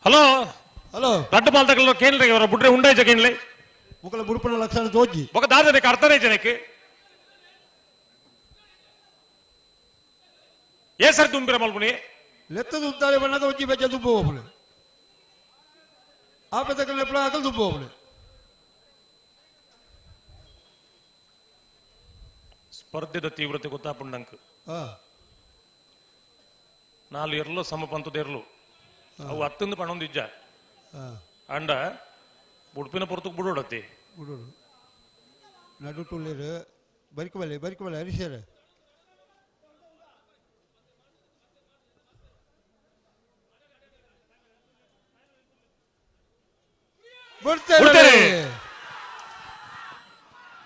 ಹಲೋ ಹಲೋ ರಡ್ಡು ಬಾಲ್ದಕಲ್ಲ ಕೇನ್ಲೆ ಅವರ ಬುಡ್ರೆ ಉಂಡಾಯ್ಚ ಕೇನ್ಲೆ ಮುಕಲ ಬುಡುಪನ ಲಕ್ಷಣ ತೋಜಿ ಬೊಕ ದಾದನೆ ಅರ್ಥನೇ ಜನಕ್ಕೆ ಏ ಸರ್ ತುಂಬಿರ ಮಲ್ಪುನಿ ಲೆತ್ತದ ಉಂತಾರೆ ಬಣ್ಣದ ಒಂಜಿ ಬೆಜ್ಜ ದುಂಬು ಹೋಗ್ಲಿ ಆಪೆತಕಲ್ ಎಪ್ಪಲ ಅಕಲ್ ದುಂಬು ಹೋಗ್ಲಿ ಸ್ಪರ್ಧೆದ ತೀವ್ರತೆ ಗೊತ್ತಾಪುಂಡಂಕ್ ಆ ನಾಲ್ ಎರ್ಲು ಸಮಪಂತದ ಎರ್ಲು ಅವು ಅತ್ತಂದು ಪಣೊಂದು ಇಜ್ಜ ಆ ಅಂಡ ಬುಡ್ಪಿನ ಪೊರ್ತುಕ್ ಬುಡೋಡತ್ತಿ ಬಿಡೋಡು ನಡುಟುಳ್ಳೇರು ಬರಿಕಬಲ್ಲೆ ಬರಿಕಬಲ್ಲೆ ಹರಿಸೇರು ಬಿಡ್ತೇವೆ. ಬಿಡ್ತೇವೆ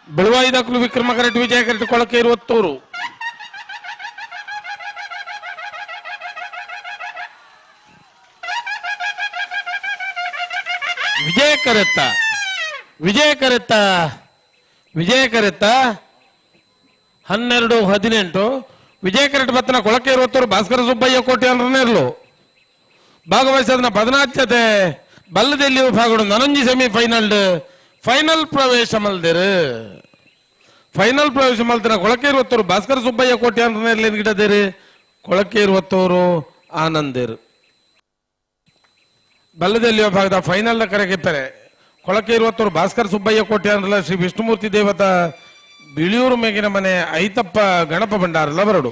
ಬೆಳುವಾಯಿ ದಾಖಲು ವಿಕ್ರಮ ಕರೆಟ್ ವಿಜಯ ಕರೆಟ್ ಕೊಳಕೆ ಇರುವತ್ತೂರು ವಿಜಯ ಕರೆತ್ತ ವಿಜಯ ಕರೆತ್ತ ವಿಜಯ ಕರೆತ್ತ 12 18 ವಿಜಯ ಕರೆಟ್ ಬತ್ತನ ಕೊಳಕೆ ಇರುವತ್ತೂರು ಭಾಸ್ಕರ ಸುಬ್ಬಯ್ಯ ಕೋಟೆ ನೇರ್ಲು ಭಾಗವಹಿಸೋದನ್ನ ಪದನಾಚ್ಯತೆ ಬಲ್ಲದಲ್ಲಿ ಭಾಗಡು ನನಂಜಿ ಸೆಮಿಫೈನಲ್ ಫೈನಲ್ ಪ್ರವೇಶ ಮಲ್ದಿರು ಫೈನಲ್ ಪ್ರವೇಶ ಮಲ್ತಿನ ಕೊಳಕೆ ಇರುವತ್ತೂರು ಭಾಸ್ಕರ ಸುಬ್ಬಯ್ಯ ಕೋಟೆ ನೇರ್ಲು ಗಿಡದೇರಿ ಕೊಳಕೆ ಇರುವತ್ತೂರು ಆನಂದಿರು ಬಲ್ಲದಲ್ಲಿ ಭಾಗದ ಫೈನಲ್ ಕರೆಗಿತ್ತಾರೆ ಕೊಳಕೆ ಇರುವತ್ತೂರು ಭಾಸ್ಕರ ಸುಬ್ಬಯ್ಯ ಕೋಟೆ ಅಂದ್ರಲ್ಲ ಶ್ರೀ ವಿಷ್ಣುಮೂರ್ತಿ ದೇವತ ಬಿಳಿಯೂರು ಮೇಗಿನ ಮನೆ ಐತಪ್ಪ ಗಣಪ ಭಂಡಾರಲ್ಲ ಬರಡು.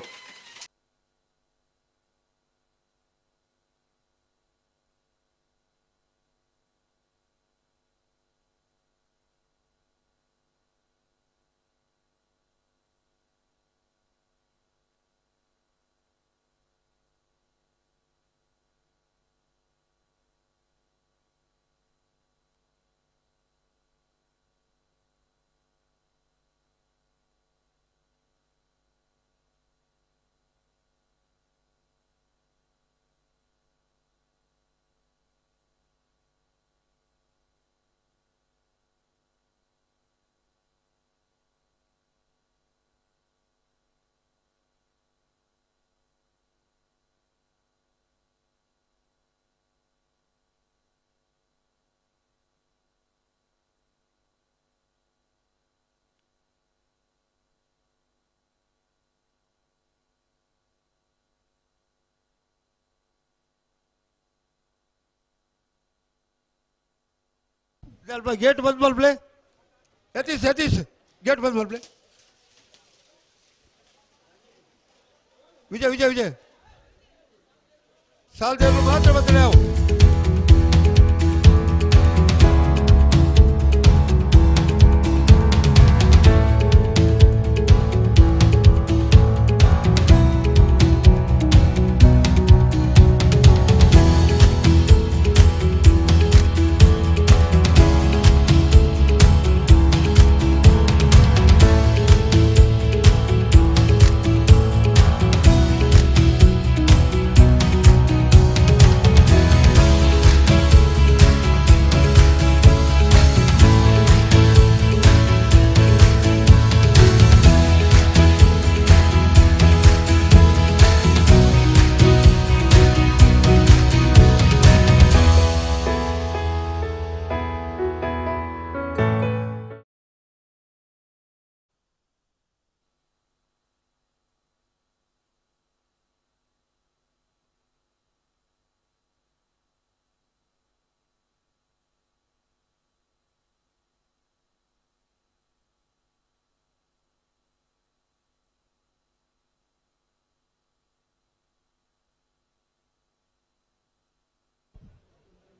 ಸ್ವಲ್ಪ ಗೇಟ್ ಬಂದ್ ಮಲ್ಪ್ಲೆ ಯತೀಶ್ ಯತೀಶ್ ಗೇಟ್ ಬಂದ್ ಮಲ್ಪ್ಲೆ ವಿಜಯ್ ವಿಜಯ್ ವಿಜಯ್ ಸಾಲದೇವರು ಮಾತ್ರ ಬರ್ತಾರೆ ಅವು.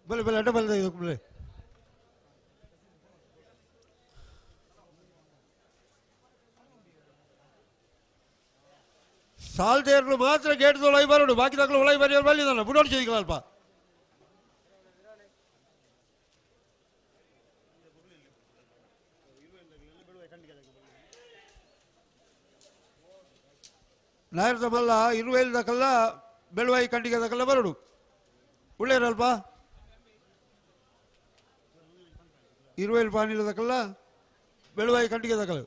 ಬಲೆ ಬಲೆ ಅಡ್ಡ ಬಲೆ ಬಲೆ ಸಾಲ್ದೇರ್ಲು ಮಾತ್ರ ಗೇಟ್ ಒಳಗೆ ಬರೋಡು, ಬಾಕಿ ದಾಖಲು ಒಳಗೆ ಬರೆಯೋರು ಬಲ್ಲಿದಲ್ಲ ಬುಡೋಡು ಅಲ್ಪ. ನಾಯರ್ದ ಮಲ್ಲ ಇರುವೈಲ್ ದಕಲ್ಲ ಬೆಳುವಾಯಿ ಕಂಡಿಗೆ ದಕಲ್ಲ ಬರೋಡು ಉಳ್ಳೇರಲ್ಪ ಇರುವೈಲ್ ಪಾನಿಲ ದಕಲ್ಲ ಬೆಳುವಾಯಿ ಕಂಡಿಗೆ ದಕಲ್ಲ.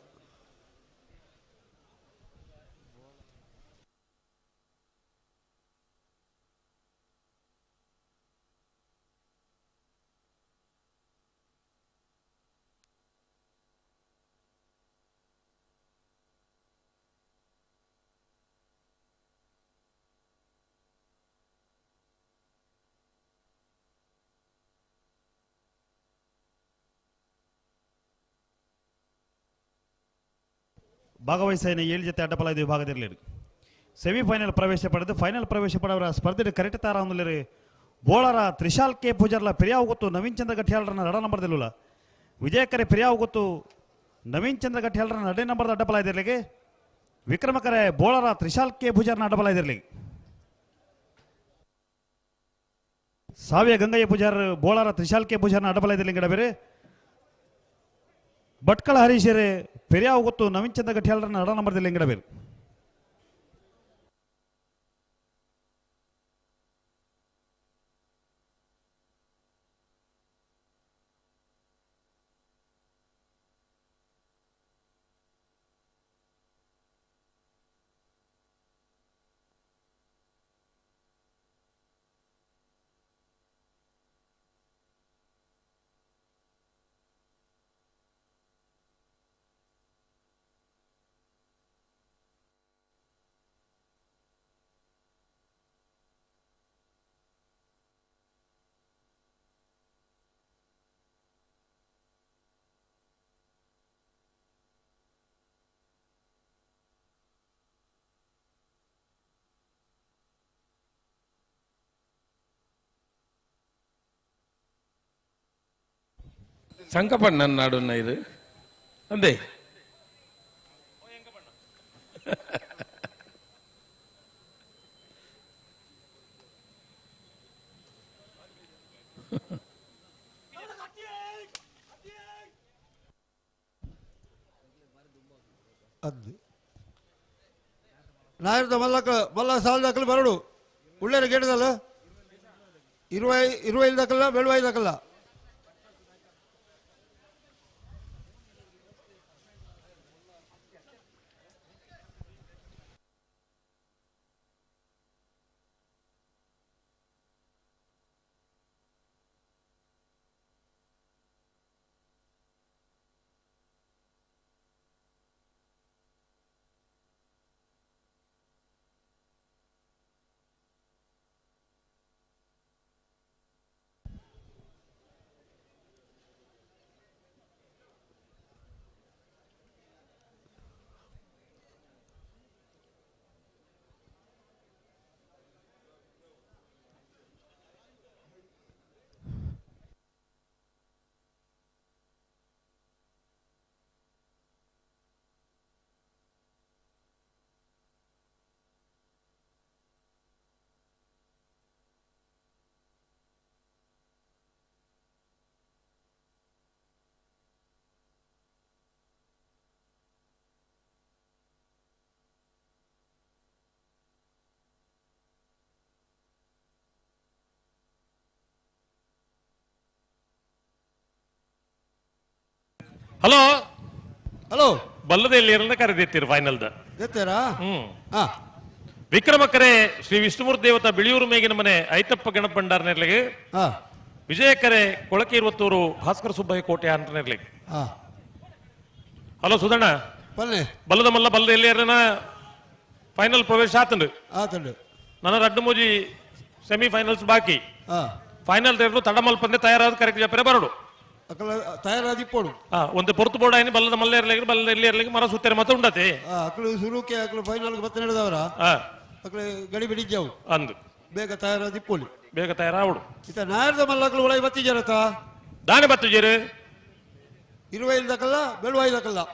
ಭಾಗವಹಿಸಿದ 7 ಜೊತೆ ಅಡ್ಡಪಲಾಯ್ದ ವಿಭಾಗದಿರಲಿ ಸೆಮಿಫೈನಲ್ ಪ್ರವೇಶ ಪಡೆದು ಫೈನಲ್ ಪ್ರವೇಶ ಪಡೆಯವರ ಸ್ಪರ್ಧೆ ಕರೆಕ್ಟ್ ತಾರ ಹೊಂದಲಿರಿ ಬೋಳರ ತ್ರಿಶಾಲ್ ಕೆ ಪೂಜಾರ್ಲ ಪಿರಿಯಾವು ಗೊತ್ತು ನವೀನ್ ಚಂದ್ರ ಗಟ್ಟಿಯಾಳರನ್ನ ರಡ ನಂಬರ್ದಿಲ್ಲ ವಿಜಯಕರೆ ಪಿರಿಯಾವು ಗೊತ್ತು ನವೀನ್ ಚಂದ್ರ ಗಟ್ಟಿಯಾಳರನ್ನ 2 ನಂಬರ್ದ ಅಡ್ಡಪಲಾಯ್ದಿರ್ಲಿಗೆ ವಿಕ್ರಮಕರೆ ಬೋಳರ ತ್ರಿಶಾಲ್ ಕೆ ಪೂಜಾರ್ನ ಅಡ್ಡಪಲಾಯ್ದಿರ್ಲಿ ಸಾವಿಯ ಗಂಗಯ್ಯ ಪೂಜಾರ್ ಬೋಳರ ತ್ರಿಶಾಲ್ ಕೆ ಪೂಜಾರ್ನ ಅಡ್ಡಪಲಾಯ್ದಿರ್ಲಿ ಗಿಡ ಬೇರೆ ಭಟ್ಕಳ ಹರೀಶರೇ ಪೆರಿಯಾವು ಗೊತ್ತು ನವೀನ್ ಚಂದ್ರ ಗಟ್ಟಿಯಾಳರನ್ನ 2 ನಂಬರ್ದಲ್ಲಿ ಗಿಡ ಬೇರೆ ಸಂಕಪಣ್ಣ ನಾಡುನ್ನ ಇದು ಅಂದೆ ಅದು ನಾಯರ್ದ ಮಲ್ಲಕ ಮಲ್ಲ ಸಾಲದಕ್ಕಲು ಬರಡು ಉಳ್ಳೇರು ಗೇಟದಲ್ಲ ಇರುವೈ ಇಲ್ದಕ್ಕಲ್ಲ ಬೆಳುವೈ ದಕ್ಕಲ್ಲ ಹಲೋ ಹಲೋ ಬಲ್ಲದ ಎಲ್ಲಿ ಕರೆದಿತ್ತೀರಿ ಫೈನಲ್ ಎತ್ತೀರಾ? ಹ್ಮ್ ವಿಕ್ರಮಕರೆ ಶ್ರೀ ವಿಷ್ಣುಮೂರ್ತಿ ದೇವತಾ ಬಿಳಿಯೂರು ಮೇಗಿನ ಮನೆ ಐತಪ್ಪ ಗಣಪಂಡಾರ್ ನೆರ್ಲಿಗೆ ವಿಜಯಕರೆ ಕೊಳಕೆ ಇರುವತ್ತೂರು ಭಾಸ್ಕರ ಸುಬ್ಬಯ್ಯ ಕೋಟೆ ಅಂತ ನೆರ್ಲಿಗೆ. ಹಲೋ ಸುಧಣ್ಣ, ಬಲ್ಲದ ಮಲ್ಲ ಬಲ್ಲದ ಎಲ್ಲಿ ಫೈನಲ್ ಪ್ರವೇಶ ಆತಂಡು. ಆತಂಡು. ನನ್ನ ರಡ್ಡು ಮೂಜಿ ಸೆಮಿಫೈನಲ್ಸ್ ಬಾಕಿ. ಫೈನಲ್ ತಡಮಲ್ ಪಂದ್ಯ ತಯಾರಾದ ಕರೆಕ್ಟ್ ಜಪರೆ ಬರಡು. ತಯಾರಾದಿಪ್ಪೋಡು. ಒಂದು ಪೊರ್ತು ಬೋರ್ಡ್ ಆಯ್ನಿ ಬಲ್ಲದ ಮಲ್ಲ ಇರ್ಲಿಕ್ಕೆ ಬಲ್ಲದ ಎಲ್ಲಿ ಇರ್ಲಿಕ್ಕೆ ಮರ ಸುತ್ತೇರೆ ಮತ್ತೆ ಉಂಡತೆ. ಅಕ್ಳು ಸುರುಕೆ ಅಕ್ಳು ಫೈನಲ್ ಮತ್ತೆ ನಡೆದವರ ಅಕ್ಳು ಗಡಿ ಬಿಡಿಜ್ಜವು ಅಂದು ಬೇಗ ತಯಾರಾದಿಪ್ಪೋಲಿ. ಬೇಗ ತಯಾರಾವಡು. ಇತ ನಾಯರ್ದ ಮಲ್ಲಕ್ಳು ಒಳಗೆ ಬತ್ತಿಜರತ ದಾನೆ ಬತ್ತಿಜರು ಇರುವ ಇಲ್ದಕ್ಕಲ್ಲ ಬೆಳುವ ಇಲ್ದಕ್ಕಲ್ಲ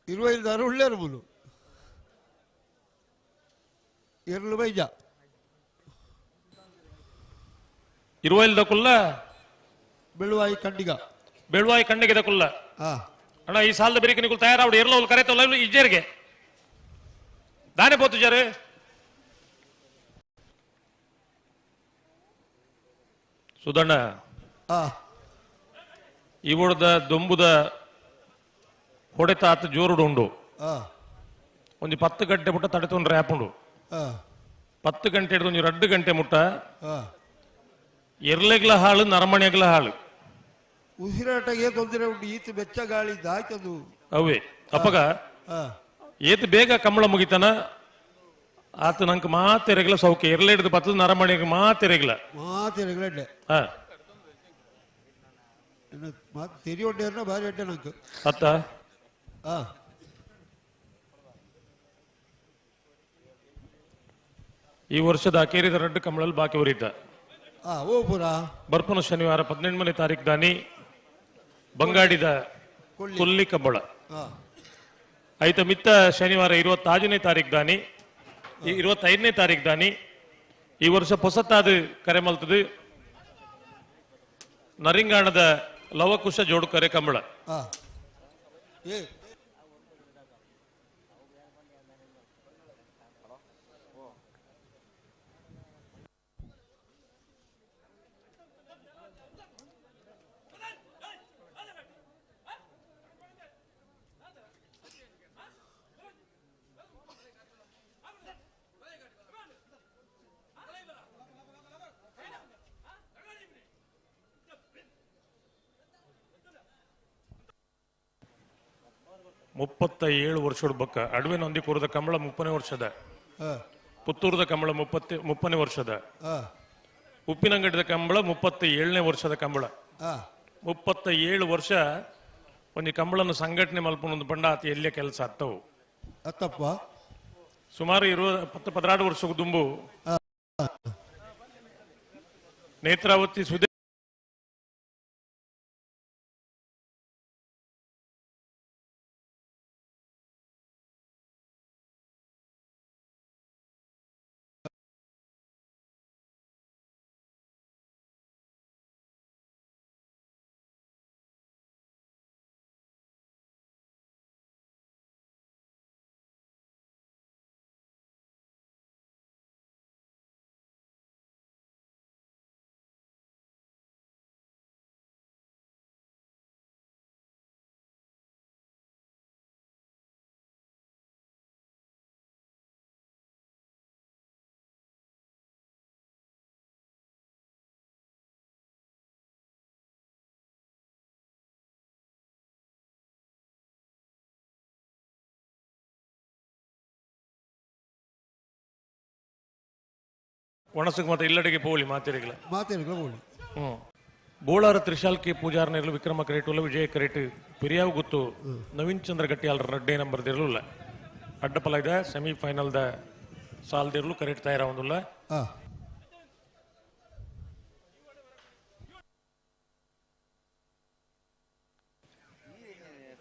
ಇರುವ ಇಲ್ದಾರು ಉಳ್ಳೇರು ಮುಲು ಎರಳು ಬೈಜ ಇರುವ ಇಲ್ದಕ್ಕುಲ್ಲ ಬೆಳುವಾಯಿ ಕಂಡಿಗ ಬೆಳುವಾಯಿ ಕಂಡಿಗೆದಕ್ಕುಲ್ಲ ಅಣ್ಣ ಈ ಸಾಲದ ಬೆರಿಕೆ ನಿಕುಲ್ ತಯಾರಾವಡು ಎರಲ ಕರೆತಲ್ಲ ಇಜ್ಜೇರಿಗೆ ದಾನೆ ಪೋತು ಜರು ಸುಧಣ್ಣ. ಇವಡ್ದ ದೊಂಬುದ ಹೊಡೆತ ಆತ ಜೋರುಡು ಉಂಡು. ಒಂದು 10 ಗಂಟೆ ಮುಟ್ಟ ತಡೆತೊಂದು ರ್ಯಾಪ್ ಉಂಡು. 10 ಗಂಟೆ ಹಿಡಿದು ಒಂದು 2 ಗಂಟೆ ಮುಟ್ಟ ಎರ್ಲೆಗ್ಲ ಹಾಳು ನರಮಣೆಗ್ಲ ಹಾಳು ಉಸಿರಾಟಗೆ ತೊಂದರೆ ಉಂಟು. ಈತ ಬೆಚ್ಚ ಗಾಳಿ ದಾಯ್ತದು ಅವೇ ಅಪ್ಪಗ ಏತ್ ಬೇಗ ಕಂಬಳ ಮುಗಿತಾನ ಆತ ನಂಗೆ ಮಾತೆರೆಗ್ಲ ಸೌಖ್ಯ ಎರ್ಲೆ ಹಿಡಿದು ಬತ್ತದ ನರಮಣಿಗೆ ಮಾತೆರೆಗ್ಲ ಮಾತೆರೆಗ್ಲ ಮಾತು ತೆರಿಯೊಂಡೇರ್ನ ಭಾರಿ ಅಡ್ಡೆ ನಂಗೆ. ಅತ್ತ ಈ ವರ್ಷದ ಅಕೇರಿದ ರಡ್ಡು ಕಂಬಳಲ್ಲಿ ಬಾಕಿ ಉರಿತ. ಬರ್ಪುನ ಶನಿವಾರ 18ನೇ ತಾರೀಕು ದಾನಿ ಬಂಗಾಡಿದ ಕೊಲ್ಲಿ ಕಂಬಳ. ಆಯ್ತ ಮಿತ್ತ ಶನಿವಾರ 26ನೇ ತಾರೀಕು ದಾನಿ 25ನೇ ತಾರೀಕು ದಾನಿ ಈ ವರ್ಷ ಹೊಸತಾದ ಕರೆ ಮಲ್ತದು ನರಿಂಗಾಣದ ಲವಕುಶ ಜೋಡು ಕರೆ ಕಂಬಳ. ಮುಪ್ಪತ್ತ 7 ವರ್ಷದ ಬಕ್ಕ ಅಡವೆ ನಂದಿಕೂರದ ಕಂಬಳ 30ನೇ ವರ್ಷದ, ಪುತ್ತೂರದ ಕಂಬಳ 30ನೇ ವರ್ಷದ, ಉಪ್ಪಿನಂಗಡಿದ ಕಂಬಳ 37ನೇ ವರ್ಷದ ಕಂಬಳ. 37 ವರ್ಷ ಒಂದು ಕಂಬಳನ್ನು ಸಂಘಟನೆ ಮಲ್ಪೊಂದು ಬಂಡ ಆತ ಎಲ್ಲಿಯ ಕೆಲಸ ಅತ್ತವು ಅತ್ತಪ್ಪ. ಸುಮಾರು 12 ವರ್ಷ ದುಂಬು ನೇತ್ರಾವತಿ ಸುದೇ ಒಣಸುಗ್ ಮತ್ತೆ ಇಲ್ಲಡೆಗೆ ಪೋಲಿ ಮಾತಿರಿಗಳ ಮಾತಿರಿಗಳ ಪೋಲಿ. ಬೋಳಾರ ತ್ರಿಶಾಲ್ಕಿ ಪೂಜಾರನಿರಲು ವಿಕ್ರಮ ಕರೇಟುಲ್ಲ ವಿಜಯ ಕರೇಟ್ ಪಿರಿಯಾವ್ ಗೊತ್ತು ನವೀನ್ ಚಂದ್ರ ಗಟ್ಟಿಯಾಲ್ ರಡ್ಡೇ ನಂಬರ್ ದಿರಲಿಲ್ಲ ಅಡ್ಡಪಲ ಇದೆ ಸೆಮಿಫೈನಲ್ the ಸಾಲ್ದಿರಲು ಕರೇಟ್ ತಯಾರಾವೊಂದುಲ್ಲ.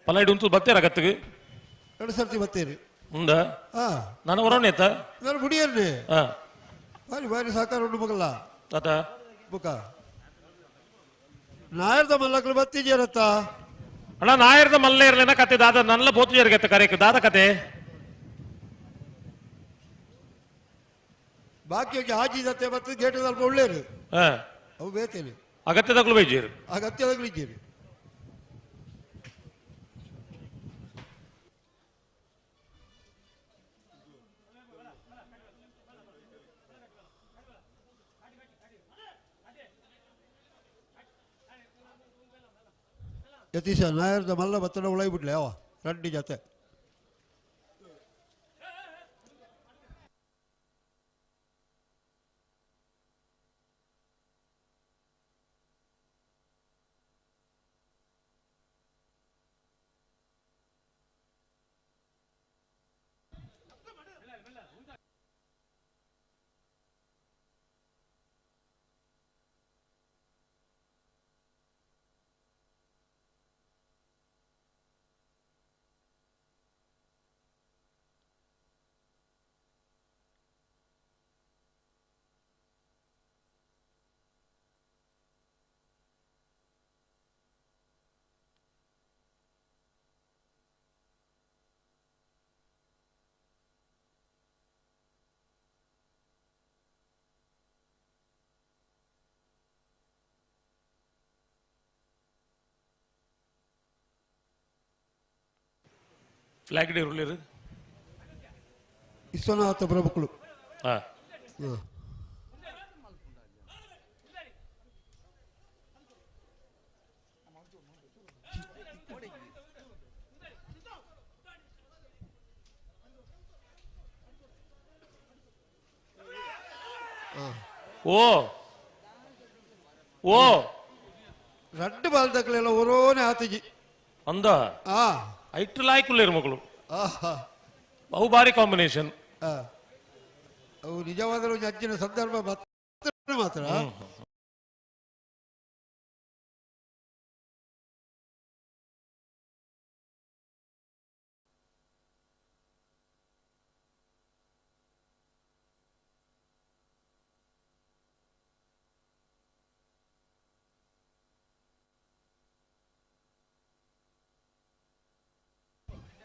ಪಲೈಡ್ ಉಂತು ಬತ್ತೇರ ಗತ್ತಿಗೆ ಎರಡು ಸರ್ತಿ ಬತ್ತೇರಿ ಉಂದ ನಾನು ಹೊರನೇತ ನಾನು ಬುಡಿಯರ್ನೆ ಬಾರಿ ಬಾರಿ ಸಹಕಾರ ಉಂಡು ಮಗಲ್ಲ ತಾತ ಬುಕ್ಕ ನಾಯರ್ದ ಮಲ್ಲಕ್ಲು ಬತ್ತಿದ್ಯಾರತ್ತ ಅಣ್ಣ ನಾಯರ್ದ ಮಲ್ಲ ಇರ್ಲೇನ ಕತೆ ದಾದ ನಲ್ಲ ಪೋತು ಕರೆಕ್ ದಾದ ಕತೆ ಬಾಕಿ ಹಾಜಿ ಜತೆ ಬತ್ತು ಗೇಟ್ ಸ್ವಲ್ಪ ಒಳ್ಳೇರು ಅವು ಬೇತೇನೆ ಅಗತ್ಯದಾಗ್ಲು ಬೈಜೀರು ಅಗತ್ಯದಾಗ್ಲು ಇದ್ದೀರಿ. ಯತೀಶ ನಾಯರ್ದ ಮಲ್ಲ ಬತ್ತಡ ಉಳೈ ಬಿಡ್ಲೆ ಯಾವ ರೆಡ್ಡಿ ಜೊತೆ ಫ್ಲಾಗ್ ಡೇ ಇರಲಿರು ವಿಶ್ವನಾಥ ಪ್ರಭುಗಳು. ಓ ಓ ರಡ್ಡು ಬಾಲ್ದಕ್ಲೆಲ್ಲ ಒರೋನೆ ಆತಿಜಿ ಅಂದ ಐಟ್ ಲಾಯ್ಕುಲ್ಲೇರು ಮಗಳು. ಬಹು ಬಾರಿ ಕಾಂಬಿನೇಷನ್. ಅವು ನಿಜವಾದ ಒಂಜಿ ಅಜ್ಜಿನ ಸಂದರ್ಭ ಮಾತ್ರ.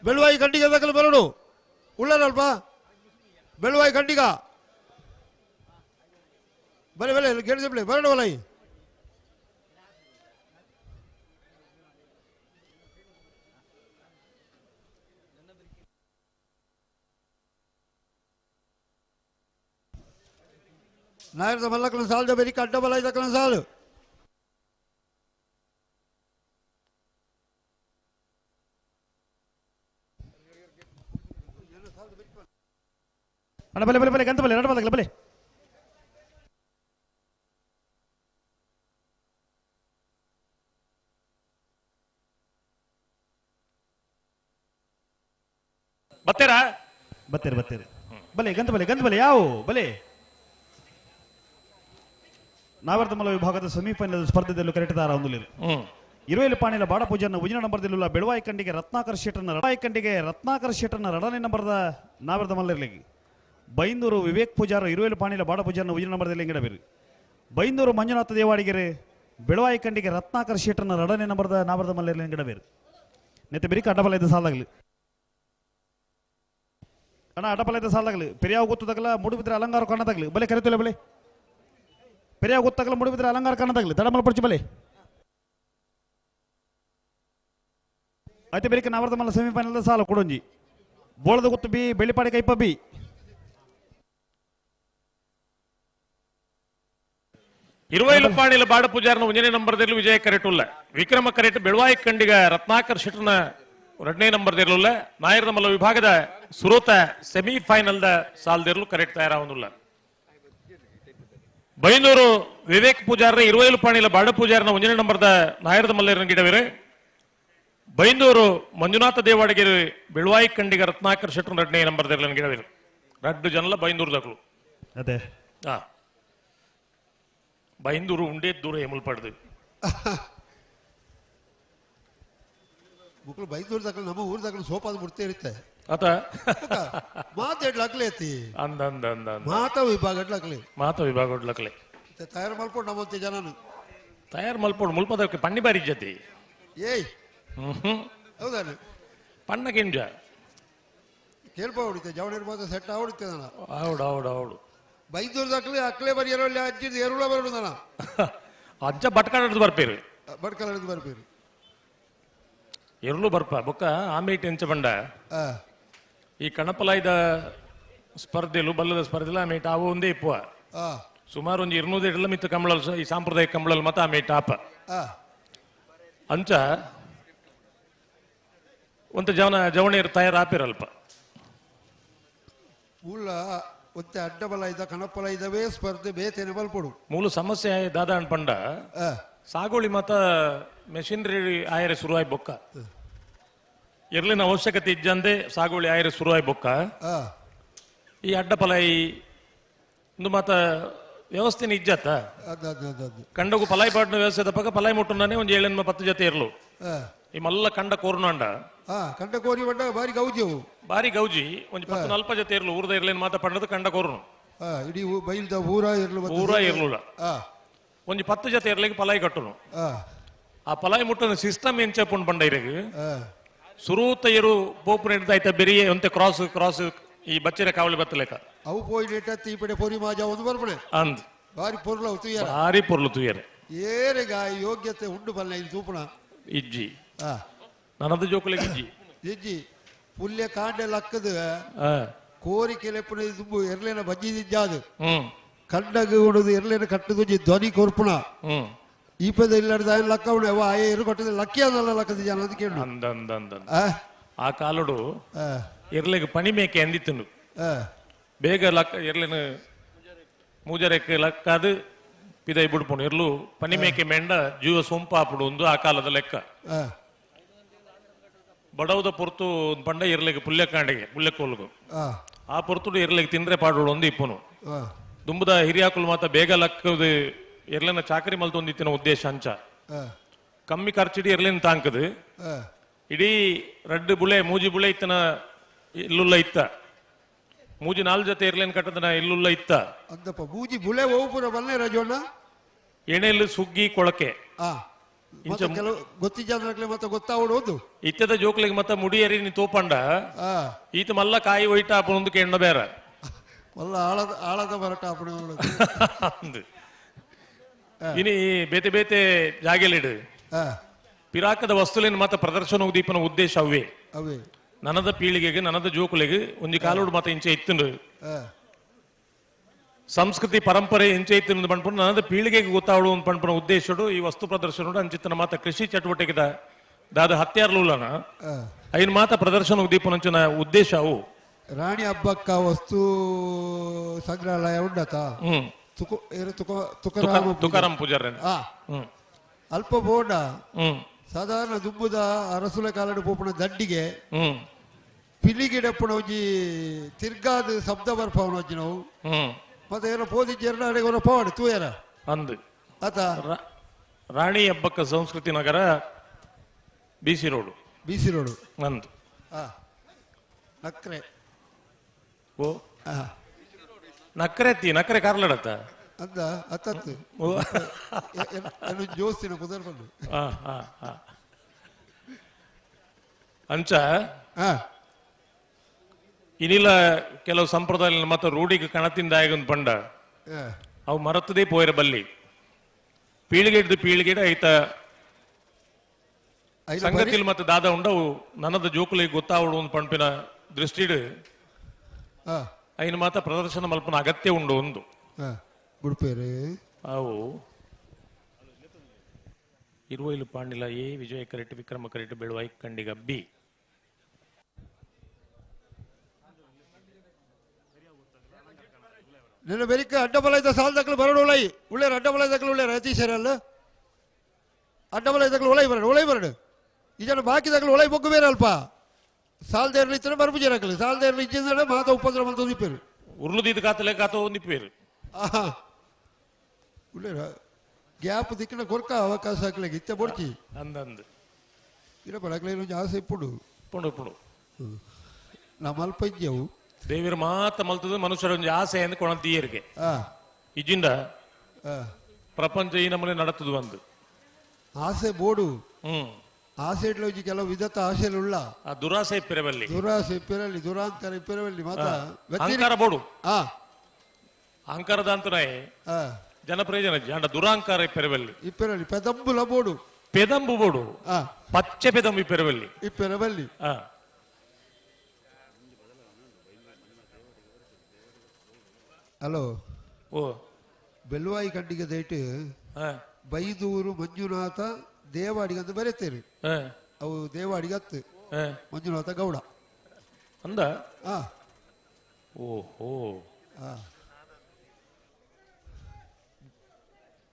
ಬೆಳುವಾಯಿ ಖಂಡಿಗ ದಕ್ಕಲು ಬರೋಡು ಉಳ್ಳರಲ್ಪ ಬೆಳುವಾಯಿ ಖಂಡಿಗ ಬಲೆ ಬಲೆ ಗೇಡಿದ ಬರೋಣ ಒಲೈ ನಾಯರದ ಮಲ್ಲಕನ ಸಾಲದ ಬೆರಿ ಅಡ್ಡ ಬಲ ಇದಕ್ಕನ ಸಾಲು ಅಣ್ಣ ಬಲೆ ಬಲೆ ಬಲೆ ಗಂತ ಬಲೆ ಎರಡು ಬಲೆ ಬಲೆ ಬತ್ತೀರಾ ಬತ್ತೀರಿ ಬತ್ತೀರಿ ಬಲೆ ಗಂತ ಬಲೆ ಗಂತ ಬಲೆ ಯಾವು ಬಲೆ ನಾವರ್ತಮಲ ವಿಭಾಗದ ಸೆಮಿಫೈನಲ್ ಸ್ಪರ್ಧೆಯಲ್ಲಿ ಕರೆಟದಾರ ಒಂದು ಇರುವೆಲು ಪಾಣಿಲ ಬಾಡಪೂಜೆಯನ್ನು ಉಜಿನ ನಂಬರ್ದಿಲ್ಲ ಬೆಳವಾಯಿ ಕಂಡಿಗೆ ರತ್ನಾಕರ್ ಶೆಟ್ಟರ್ನ ರಡಾಯಿ ಕಂಡಿಗೆ ರತ್ನಾಕರ್ ಶೆಟ್ಟರ್ನ ರಡನೆ ನಂಬರ್ದ ನಾವರ್ದ ಮಲ್ಲರ್ಲಿಗೆ ಬೈಂದೂರು ವಿವೇಕ್ ಪೂಜಾರು ಇರುವೆಲು ಪಾಣಿಲ ಬಾಡಪೂಜೆಯನ್ನು ಉಜಿನ ನಂಬರ್ದಲ್ಲಿ ಇಂಗಡಬೇರು ಬೈಂದೂರು ಮಂಜುನಾಥ ದೇವಾಡಿಗೆರೆ ಬೆಳವಾಯಿ ಕಂಡಿಗೆ ರತ್ನಾಕರ್ ಶೆಟ್ಟರ್ನ ರಡನೆ ನಂಬರ್ದ ನಾವರ್ದ ಮಲ್ಲರ್ಲಿ ಇಂಗಡಬೇರು ನೆತ್ತೆ ಬಿರಿಕ ಅಡ್ಡಬಲ ಇದ್ದ ಸಾಲಾಗಲಿ ಅಣ್ಣ ಅಡ್ಡಬಲ ಇದ್ದ ಸಾಲಾಗಲಿ ಪೆರಿಯಾವ ಗೊತ್ತದಾಗಲ ಮೂಡುಬಿದ್ರೆ ಅಲಂಕಾರ ಕಾಣದಾಗಲಿ ಬಲೆ ಕರಿತುಲೆ ಬಲೆ ಪೆರಿಯಾವ ಗೊತ್ತಾಗಲ ಮೂಡುಬಿದ್ರೆ ಅಲಂಕಾರ ಕಾಣದಾಗಲಿ ತಡಮಲ ಪಡಿಚಿ ಬಲೆ అయితే ಬೆಳಿಗ್ಗೆ ನಾವರ್ದ ಸೆಮಿಫೈನಲ್ ಸಾಲ ಕೊಡೊಂಜಿ ಬೋಳದ ಗೊತ್ತು ಬಿ ಬೆಳ್ಳಿಪಾಡಿ ಕೈಪ ಬಿ ಇರುವೈಲು ಪಾಣಿಲ ಬಾಡ ಪೂಜಾರನ ಒಂಜನೇ ನಂಬರ್ ವಿಜಯ ಕರೆಟುಲ್ಲ ವಿಕ್ರಮ ಕರೆಟ್ ಬೆಳವಾಯಿ ಕಂಡಿಗ ರತ್ನಾಕರ್ ಶೆಟ್ಟರ್ನ ಎರಡನೇ ನಂಬರ್ ದಿರಲುಲ್ಲ ನಾಯರ್ದಮಲ್ಲ ವಿಭಾಗದ ಸುರೋತ ಸೆಮಿಫೈನಲ್ the ಸಾಲ್ದಿರಲು ಕರೆಕ್ಟ್ ತಯಾರಾವನುಲ್ಲ ಬೈಂದೂರು ವಿವೇಕ್ ಪೂಜಾರನ ಇರುವೈಲು ಪಾಣಿಲ ಬಾಡ ಪೂಜಾರನ ಒಂಜನೇ ನಂಬರ್ದ ನಾಯರ್ದ ಮಲ್ಲರನ ಗಿಡವಿರೆ ಬೈಂದೂರು ಮಂಜುನಾಥ ದೇವಾಡಿಗೆರೆ ಬೆಳವಾಯಿ ಕಂಡಿಗ ರತ್ನಾಕರ್ ಶೆಟ್ಟರ್ ಎರಡನೇ ನಂಬರ್ ದಿರಲನ ಗಿಡವಿರು ರಡ್ಡು ಜನಲ ಬೈಂದೂರು ದಕ್ಲು ಅದೇ ಬೈಂದೂರು ಉಂಡೇ ದೂರ ಎಮುಲ್ಪಡ್ದು ಮಕ್ಕಳು ಬೈಂದೂರು ದಕ್ಕಲು ನಮ್ಮ ಊರು ದಕ್ಕಲು ಸೋಪಾದ ಮುಡ್ತೇ ಇರುತ್ತೆ ಆತ ಮಾತು ಲಕ್ಲೆ ಐತಿ ಅಂದ ಅಂದ ಅಂದ ಮಾತಾ ವಿಭಾಗ ಲಕ್ಲೆ ಮಾತಾ ವಿಭಾಗ ಲಕ್ಲೆ ತಯಾರು ಮಲ್ಪೊಂಡು ನಮ್ಮಂತೆ ಜನನು ತಯಾರು ಮಲ್ಪೊಂಡು ಮುಲ್ಪದಕ್ಕೆ ಪಣ್ಣಿ ಬಾರಿ ಜತಿ ಏಯ್ ಹೌದಾನೆ ಪಣ್ಣ ಕೆಂಜ ಕೇಳ್ಪ ಹೊಡಿತೆ ಜವಳಿ ಮಾತ್ರ ಸೆಟ್ ಆವಡಿತೆ ನಾನು ಹೌದು ಹೌದು ಹೌದು ಬೈದೂರು ದಾಖಲೆ ಅಕ್ಲೆ ಬರಿಯರೋ ಅಲ್ಲಿ ಅಜ್ಜಿ ಎರುಳ ಬರೋಡು ನಾನು ಅಜ್ಜ ಬಟ್ಕಾಡೋದು ಬರ್ಪೇರು ಬಟ್ಕಾಡೋದು ಬರ್ಪೇರು ಎರುಳು ಬರ್ಪ ಬೊಕ್ಕ ಆಮೇಟ್ ಎಂಚ ಬಂಡ ಈ ಕಣಪಲಾಯ್ದ ಸ್ಪರ್ಧೆಲು ಬಲ್ಲದ ಸ್ಪರ್ಧೆಲ ಆಮೇಟ್ ಅವು ಒಂದೇ ಇಪ್ಪುವ ಸುಮಾರು ಒಂಜಿ ಇರ್ನೂರು ಇಡಲ ಮಿತ್ತು ಕಂಬಳಲ್ ಈ ಸಾಂಪ್ರದಾಯಿಕ ಕಂಬಳಲ್ ಮತ್ತ ಆಮೇಟ್ ಆಪ ಅಂಚ ಒಂತ ಜವನ ಜವಣಿಯರು ತಯಾರು ಆಪಿರಲ್ಪ ಮೂಲ ಒತ್ತೆ ಅಡ್ಡಬಲ ಇದ್ದ ಕಣಪಲ ಇದ್ದವೇ ಸ್ಪರ್ಧೆ ಬೇತೇನೆ ಬಲ್ಪಡು ಮೂಲ ಸಮಸ್ಯೆ ದಾದಾ ಅನ್ಪಂಡ ಸಾಗೋಳಿ ಮತ ಮೆಷಿನರಿ ಆಯರೆ ಶುರುವಾಯ್ ಬೊಕ್ಕ ಎರ್ಲಿನ ಅವಶ್ಯಕತೆ ಇಜ್ಜಂದೆ ಸಾಗೋಳಿ ಆಯರೆ ಶುರುವಾಯ್ ಬೊಕ್ಕ ಈ ಅಡ್ಡಪಲಾಯಿ ಇಂದು ಮಾತ ವ್ಯವಸ್ಥೆನ ಇಜ್ಜತ್ತ ಕಂಡಗು ಪಲಾಯಿ ಪಾಟ್ನ ವ್ಯವಸ್ಥೆ ತಪ್ಪಕ ಪಲಾಯಿ ಮುಟ್ಟುನಾನೆ ಒಂದು ಏಳೆನ್ಮ ಪತ್ತು ಜೊತೆ ಇರ್ಲು ಈ ಮಲ್ಲ ಕಂಡ ಕೋರ್ನಾಂಡ ಕಂಡ ಕೋರಿ ಬಂಡ ಬಾರಿ ಗೌಜಿ ಅವು ಬಾರಿ ಗೌಜಿ ಒಂದು ಪತ್ತು ನಲ್ಪ ಜೊತೆ ಇರ್ಲು ಊರ್ದ ಇರ್ಲೇನು ಮಾತ ಪಂಡದ ಕಂಡ ಕೋರ್ನು ಇಡೀ ಬೈಲ್ದ ಊರ ಇರ್ಲು ಊರ ಇರ್ಲುಲ ಒಂಜಿ ಪತ್ತು ಜೊತೆ ಇರ್ಲಿಕ್ಕೆ ಪಲಾಯಿ ಕಟ್ಟುನು ಆ ಪಲಾಯಿ ಮುಟ್ಟನ ಸಿಸ್ಟಮ್ ಎಂಚ ಪುಂಡ್ ಬಂಡ ಇರಗ್ ಸುರೂತ ಇರು ಪೋಪು ಆಯ್ತ ಬೆರಿಯೆ ಒಂತೆ ಕ್ರಾಸ್ ಕ್ರಾಸ್ ಈ ಬಚ್ಚರೆ ಕಾವಲಿ ಬತ್ತಲೇಕ ಅವು ಪೋಯಿ ಈ ಪಡೆ ಪೊರಿ ಮಾಜ ಒಂದು ಬರ್ಪಣೆ ಅಂದ್ ಬಾರಿ ಪೊರ್ಲು ಅವು ತುಯ್ಯರ ಬಾರಿ ಪೊರ್ಲು ತುಯ್ಯರೆ ಏರೆಗ ಯೋಗ್ಯತೆ ಉಂಡು ಬಲ್ಲ ಇದು ತೂಪಣ ಇಜ್ಜಿ ನನ್ನದು ಜೋಕುಲಿಗೆ ಇಜ್ಜಿ ಇಜ್ಜಿ ಪುಲ್ಯ ಕಾಂಡೆ ಲಕ್ಕದ ಕೋರಿಕೆ ಲೆಪ್ಪುನ ದುಂಬು ಎರ್ಲೇನ ಬಜ್ಜಿ ದಿಜ್ಜಾದು ಕಂಡಗ ಉಣದು ಎರ್ಲೇನ ಕಟ್ಟುದುಂಜಿ ಧ್ವನಿ ಕೊರ್ಪುಣ ಈ ಪದ ಇಲ್ಲದ ಲಕ್ಕ ಉಣೆ ಅವ ಆಯೆ ಎರು ಕೊಟ್ಟದ ಲಕ್ಕಿ ಅದಲ್ಲ ಲಕ್ಕದ ಜನ ಅದಕ್ಕೆ ಅಂದ ಅಂದ ಅಂದ ಆ ಕಾಲಡು ಎರ್ಲೆಗ್ ಪಣಿ ಮೇಕೆ ಅಂದಿತ್ತನು ಬೇಗ ಲಕ್ಕ ಎರ್ಲೇನ ಮೂಜರೆಕ್ ಲಕ್ಕಾದು ಪಿದೈ ಬುಡ್ಪುಂಡು ಇರ್ಲು ಪನಿಮೇಕೆ ಮೇಂಡ ಜೀವ ಸೊಂಪಾಪುಡು ಒಂದು ಆ ಕಾಲದ ಲೆಕ್ಕ. ಬಡವದ ಪೊರ್ತು ಪಂಡ ಇರ್ಲಿಗೆ ಪುಲ್ಯಕಾಂಡಿಗೆ ಪುಲ್ಯಕೋಲ್ಗು ಆ ಪೊರ್ತುಡು ಇರ್ಲಿಗೆ ತಿಂದ್ರೆ ಪಾಡೋಡು ಒಂದು ಇಪ್ಪುನು. ದುಂಬುದ ಹಿರಿಯಾಕುಲು ಮಾತ ಬೇಗ ಲಕ್ಕದು ಎರ್ಲೆನ ಚಾಕರಿ ಮಲ್ತೊಂದಿತ್ತಿನ ಉದ್ದೇಶ ಅಂಚ ಕಮ್ಮಿ ಖರ್ಚಿಡಿ ಎರ್ಲೆನ ತಾಂಕದು ಇಡೀ ರಡ್ಡು ಬುಳೆ ಮೂಜಿ ಬುಳೆ ಇತ್ತನ ಇಲ್ಲುಲ್ಲ ಇತ್ತ ಮೂಜಿ ನಾಲ್ ಜೊತೆ ಎರ್ಲೇನ್ ಕಟ್ಟದನ ಇಲ್ಲುಲ್ಲ ಇತ್ತ ಅಂತಪ್ಪ ಮೂಜಿ ಬುಳೆ ಹೋಗುಪುರ ಬಲ್ಲೆ ರಜೋಣ್ಣ ಎಣೆಲು ಸುಗ್ಗಿ ಕೊಳಕೆ ಕೆಲವು ಗೊತ್ತಿದ್ದಾದ್ರೆ ಮತ್ತೆ ಗೊತ್ತಾವಡು ಇತ್ತದ ಜೋಕ್ಲಿಗೆ ಮತ್ತೆ ಮುಡಿಯರಿ ನೀ ತೋಪಂಡ ಈತ ಮಲ್ಲ ಕಾಯಿ ಒಯ್ಟ ಅಪ್ಪನೊಂದು ಕೆಣ್ಣ ಬೇರೆ ಮಲ್ಲ ಆಳದ ಆಳದ ಬರಟ ಅಪ್ಪನ ಇನಿ ಬೇತೆ ಬೇತೆ ಜಾಗೆಲಿಡು ಪಿರಾಕದ ವಸ್ತುಲಿನ ಮಾತ ಪ್ರದರ್ಶನ ದೀಪನ ಉದ್ದೇಶ ಅವೇ ಅವೇ ನನದ ಪೀಳಿಗೆಗೆ ನನದ ಜೋಕುಲೆಗೆ ಒಂಜಿ ಕಾಲೋಡು ಮಾತ ಇಂಚೆ ಇತ್ತುಂಡು ಸಂಸ್ಕೃತಿ ಪರಂಪರೆ ಇಂಚೆ ಇತ್ತು ಪಣ್ಪುನ ನನದ ಪೀಳಿಗೆಗೆ ಗೊತ್ತಾವಳು ಅಂತ ಪಣ್ಪುನ ಉದ್ದೇಶಡು ಈ ವಸ್ತು ಪ್ರದರ್ಶನ ಅಂಚಿತ್ತನ ಮಾತ ಕೃಷಿ ಚಟುವಟಿಕೆದ ದಾದ ಹತ್ಯಾರ್ಲುಲನ ಐನ್ ಮಾತ ಪ್ರದರ್ಶನ ದೀಪನಂಚಿನ ಉದ್ದೇಶ ಅವು. ರಾಣಿ ಹಬ್ಬಕ್ಕ ವಸ್ತು ಸಂಗ್ರಹಾಲಯ ಉಂಡತ ತುಕಾರಾಮ್ ಪೂಜಾರ ಅಲ್ಪ ಬೋಂಡ ಸಾಧಾರಣ ದುಂಬುದ ಅರಸುಲ ಕಾಲಡು ಪೋಪುನ ದಂಡಿಗೆ ಪಿಲಿಗಿಡಪ್ಪನ ಒಂಜಿ ತಿರ್ಗಾದ ಶಬ್ದ ಬರ್ಪವನ ಒಂಜಿ ನಾವು ಮತ್ತೆ ಏನೋ ಪೋದಿಜ್ಜೆರ್ನ ಅಡೆಗೆ ಪೋವಾಡು ತೂಯರ ಅಂದು ಆತ Rani Abbakka Sanskriti Nagar BC road BC road ಅಂದು ನಕ್ರೆ ಓ ನಕ್ರೆ ತಿ ನಕ್ರೆ ಕಾರ್ಲಡತ್ತ ಅಂದ ಅತ್ತತ್ತು ಜೋಸ್ತಿನ ಪುದರ್ ಬಂದು ಅಂಚ ಇನಿಲ ಕೆಲವು ಸಂಪ್ರದಾಯ ಮತ್ತೆ ರೂಢಿಗೆ ಕಣತಿಂದ ಆಗೊಂದು ಪಂಡ ಅವು ಮರತದೇ ಪೋಯಿರ ಬಲ್ಲಿ ಪೀಳಿಗೆಡ್ದು ಪೀಳಿಗೆಡ ಐತ ಸಂಗತಿಲ್ ಮತ್ತೆ ದಾದ ಉಂಡವು ನನದ ಜೋಕುಲಿಗೆ ಗೊತ್ತಾವಡು ಒಂದು ಪಂಪಿನ ದೃಷ್ಟಿಡು ಐನ ಮಾತ ಪ್ರದರ್ಶನ ಮಲ್ಪನ ಅಗತ್ಯ ಉಂಡು ಒಂದು ಅವು ಇರುವೈಲು ಪಾಂಡಿಲ ಎ ವಿಜಯ ಕರೆಟ್ ವಿಕ್ರಮ ಕರೆಟ್ ಬೆಳುವಾಯಿ ಕಂಡಿಗ ಬಿ ನಿನ್ನ ಬೆರಿಕ ಅಡ್ಡಬಲ ಇದ್ದ ಸಾಲದಕ್ಕಲು ಬರಡು ಉಳೈ ಉಳ್ಳೇರು ಅಡ್ಡಬಲ ಇದ್ದಕ್ಕಲು ಉಳ್ಳೇರು ಅತೀಶರಲ್ಲ ಅಡ್ಡಬಲ ಇದ್ದಕ್ಕಲು ಉಳೈ ಬರಡು ಉಳೈ ಬರಡು ಈ ಜನ ಬಾಕಿದಕ್ಕಲು ಉಳೈ ಬೊಗ್ಗು ಬೇರೆ ಅಲ್ಪ ಸಾಲದೇರ್ಲಿ ಇತ್ತರೆ ಬರಪು ಸಾಲದೇರ್ಲಿ ಇಜ್ಜಿಂದ್ರೆ ಮಾತ ಉಪದ್ರ ಮಂತ ನಿಪ್ಪೇರು ಉರುಳುದಿದ್ದು ಕಾತಲೆ ಕಾತ ನಿಪ್ಪೇರು ಉಳ್ಳೇರ ಗ್ಯಾಪ್ ದಿಕ್ಕಿನ ಕೊರ್ಕ ಅವಕಾಶ ಹಾಕ್ಲಿಕ್ಕೆ ಇತ್ತೆ ಬೊಡ್ಚಿ ಅಂದಂದು ಇರಪ್ಪ ಹಾಕ್ಲಿ ಆಸೆ ಇಪ್ಪುಡು ಪುಂಡು ಪುಂಡು ನಮ್ಮ ಅಲ್ಪ ಇಜ್ಜವು ದೇವಿರ ಮಾತ ಮಲ್ತದ ಮನುಷ್ಯರ ಒಂಜಿ ಆಸೆ ಎಂದು ಕೊಣ ತೀಯರಿಗೆ ಇಜಿಂದ ಪ್ರಪಂಚ ಈ ನಮ್ಮನೆ ನಡತದು ಒಂದು ಆಸೆ ಬೋಡು ಆಸೆ ಇಡ್ಲ ಒಂಜಿ ಕೆಲವು ವಿಧತ ಆಸೆಲುಳ್ಳ ಆ ದುರಾಸೆ ಇಪ್ಪಿರವಲ್ಲಿ ದುರಾಸೆ ಇಪ್ಪಿರಲಿ ದುರಾಂಕಾರ ಇಪ್ಪಿರವಲ್ಲಿ ಮಾತ ಅಹಂಕಾರ ಬೋಡು ಅಹಂಕಾರದ ಅಂತನೇ ಜನಪ್ರಯೋಜನ ಅಂಡ ದುರಾಂಕಾರ ಇಪ್ಪಿರವಲ್ಲಿ ಇಪ್ಪಿರಲಿ ಪೆದಂಬುಲ ಬೋಡು ಪೆದಂಬು ಬೋಡು ಪಚ್ಚೆ ಪೆದಂಬು ಇಪ್ಪಿರವಲ್ಲಿ ಇಪ್ಪಿರವಲ್ಲಿ ಹಲೋ ಓ ಬೆಲ್ವಾಯಿ ಕಂಡಿಗೆ ದಯಟು ಬೈದೂರು ಮಂಜುನಾಥ ದೇವಾಡಿಗೆ ಅಂತ ಬರೀತೇನೆ ಅವು ದೇವಾಡಿಗೆ ಹತ್ತು ಮಂಜುನಾಥ ಗೌಡ ಅಂದ ಓಹೋ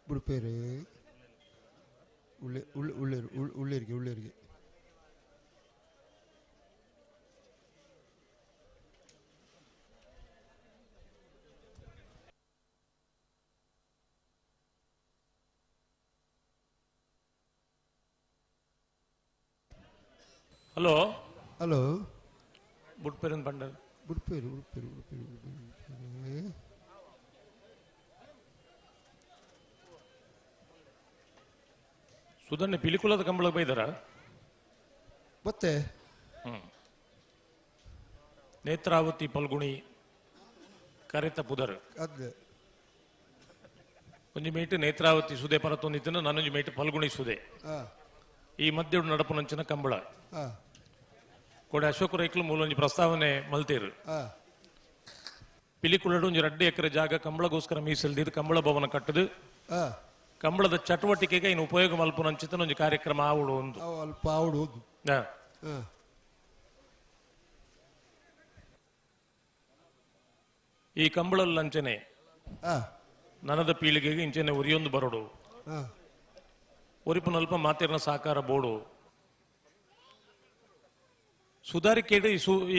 ಬಿಡ್ಪೇರು ಉಳ್ಳೆ ಉಳ್ಳೆ ಉಳ್ಳೇರು ಉಳ್ಳೇರಿಗೆ ಉಳ್ಳೇರಿಗೆ ಹಲೋ ಹಲೋ ಬುಡ್ಪೇರಿನ ಬಂಡ ಬುಡ್ಪೇರು ಬುಡ್ಪೇರು ಬುಡ್ಪೇರು ಬುಡ್ಪೇರು ಸುಧನ್ಯ ಪಿಲಿಕುಲದ ಕಂಬಳ ಬೈದಾರ ಮತ್ತೆ ನೇತ್ರಾವತಿ ಪಲ್ಗುಣಿ ಕರೆತ ಪುದರ್ ಅದೇ ಒಂಜಿ ಮೇಟ್ ನೇತ್ರಾವತಿ ಸುದೆ ಪರತೊಂದಿತ್ತನ ನಾನೊಂಜಿ ಮೇಟ್ ಪಲ್ಗುಣಿ ಸುದೆ ಈ ಮಧ್ಯೆ ನಡಪುನಂಚಿನ ಕಂಬಳ ಕೋಡೆ ಅಶೋಕ ರೈಕ್ಲು ಮೂಲೊಂಜಿ ಪ್ರಸ್ತಾವನೆ ಮಲ್ತೇರು ಪಿಲಿಕುಳಡು ಒಂಜಿ 2 ಎಕರೆ ಜಾಗ ಕಂಬಳಗೋಸ್ಕರ ಮೀಸಲ್ದಿದ್ದು ಕಂಬಳ ಭವನ ಕಟ್ಟದು ಕಂಬಳದ ಚಟುವಟಿಕೆಗೆ ಇನ್ನು ಉಪಯೋಗ ಮಲ್ಪುನಂಚಿತನ ಒಂಜಿ ಕಾರ್ಯಕ್ರಮ ಆವಡು ಒಂದು ಅಲ್ಪ ಆವಡು ಈ ಕಂಬಳಲ್ಲಂಚನೆ ನನದ ಪೀಳಿಗೆಗೆ ಇಂಚೆನೆ ಒರಿಯೊಂದು ಬರೋಡು. ಒರಿಪುನಲ್ಪ ಮಾತಿರ್ನ ಸಹಕಾರ ಬೋಡು. ಸುಧಾರಿಕೆಡ್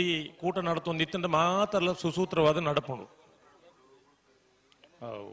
ಈ ಕೂಟ ನಡತೊಂದಿತ್ತಂಡ ಮಾತಲ್ಲ ಸುಸೂತ್ರವಾದ ನಡಪುಂಡು. ಅವು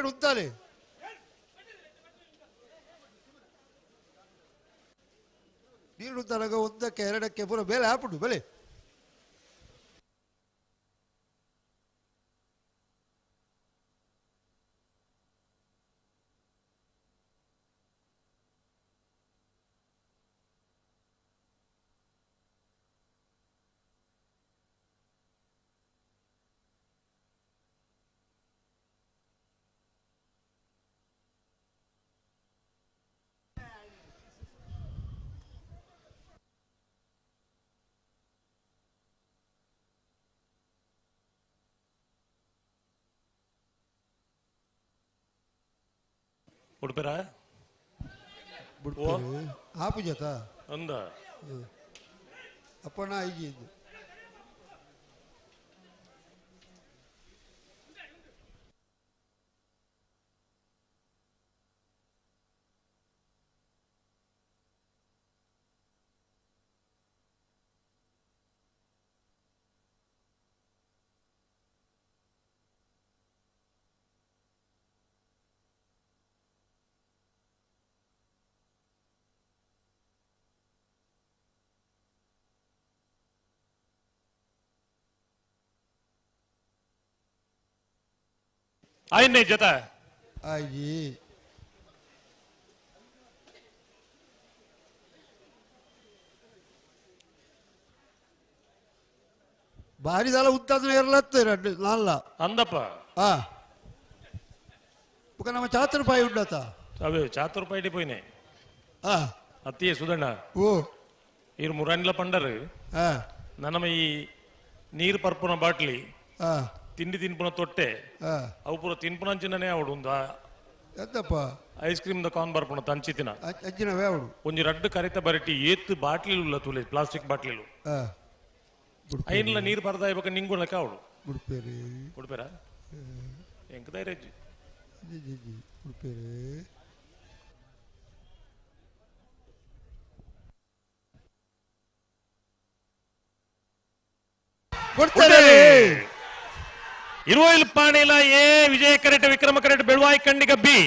ಉಂತಾಲೆ ನೀರು ಉಂತಾನಾಗ ಒಂದಕ್ಕೆ ಎರಡಕ್ಕೆ ಪೂರ ಬೇಲೆ ಹಾಪುಂಡು ಬೆಲೆ. ಉಡುಪಿರಾ ಆಪು ಜತ ಅಂದ ಅಪ್ಪಣ್ಣ ಐಜಿ ಇದ್ದು. ಆಯ್ನೆ ಜತ ಆಯ್ಜಿ ಬಾರಿ ದಾಲ ಉತ್ತಾದ್ರೆ ಎರಲತ್ತೆ ಎರಡು ನಾಲ್ಲ ಅಂದಪ್ಪ. ಆ ಬೊಕ ನಮ್ಮ ಚಾತುರ್ಪಾಯಿ ಉಂಡತ ಅವೇ ಚಾತುರ್ಪಾಯಿ ಪೋಯಿನೆ. ಆ ಅತ್ತಿಯೇ ಸುಧಣ್ಣ. ಓ ಇರು ಮುರಾನಿಲ ಪಂಡರು. ಆ ನನ್ನ ಈ ನೀರು ಪರ್ಪುನ ಬಾಟ್ಲಿ, ಆ ತಿಂಡಿ ತಿನ್ಪುನ ತೊಟ್ಟೆ, ಅವು ಪೂರ ತಿನ್ಪುನಂಚಿನನೇ ಅವಡು ಒಂದು ಎಂತಪ್ಪ ಐಸ್ ಕ್ರೀಮ್ the ಕಾನ್ ಬರ್ಪುಣ ತಂಚಿತಿನ ಅಂಚಿನವೇ ಅವಡು ಒಂಜಿ ರಡ್ಡು ಕರಿತ ಬರಟಿ ಏತ್ ಬಾಟ್ಲಿಲು ಉಲ್ಲ ತುಲೆ ಪ್ಲಾಸ್ಟಿಕ್ ಬಾಟ್ಲಿಲು ಐನ್ಲ ನೀರು ಬರ್ದ ಇವಾಗ ನಿಂಗುಣಕ್ಕೆ ಅವಡು ಉಡುಪೇರಿ ಉಡುಪೇರ ಎಂಕ ಧೈರ್ಯ ಉಡುಪೇರಿ ಕೊಡ್ತಾರೆ. ಇರುವೈಲ್ ಪಾಣಿಲ ಎ ವಿಜಯ ಕರೆಟ್ ವಿಕ್ರಮ ಕರೆಟ್ ಬೆಳುವಾಯಿ ಕಂಡಿಗ ಬಿ.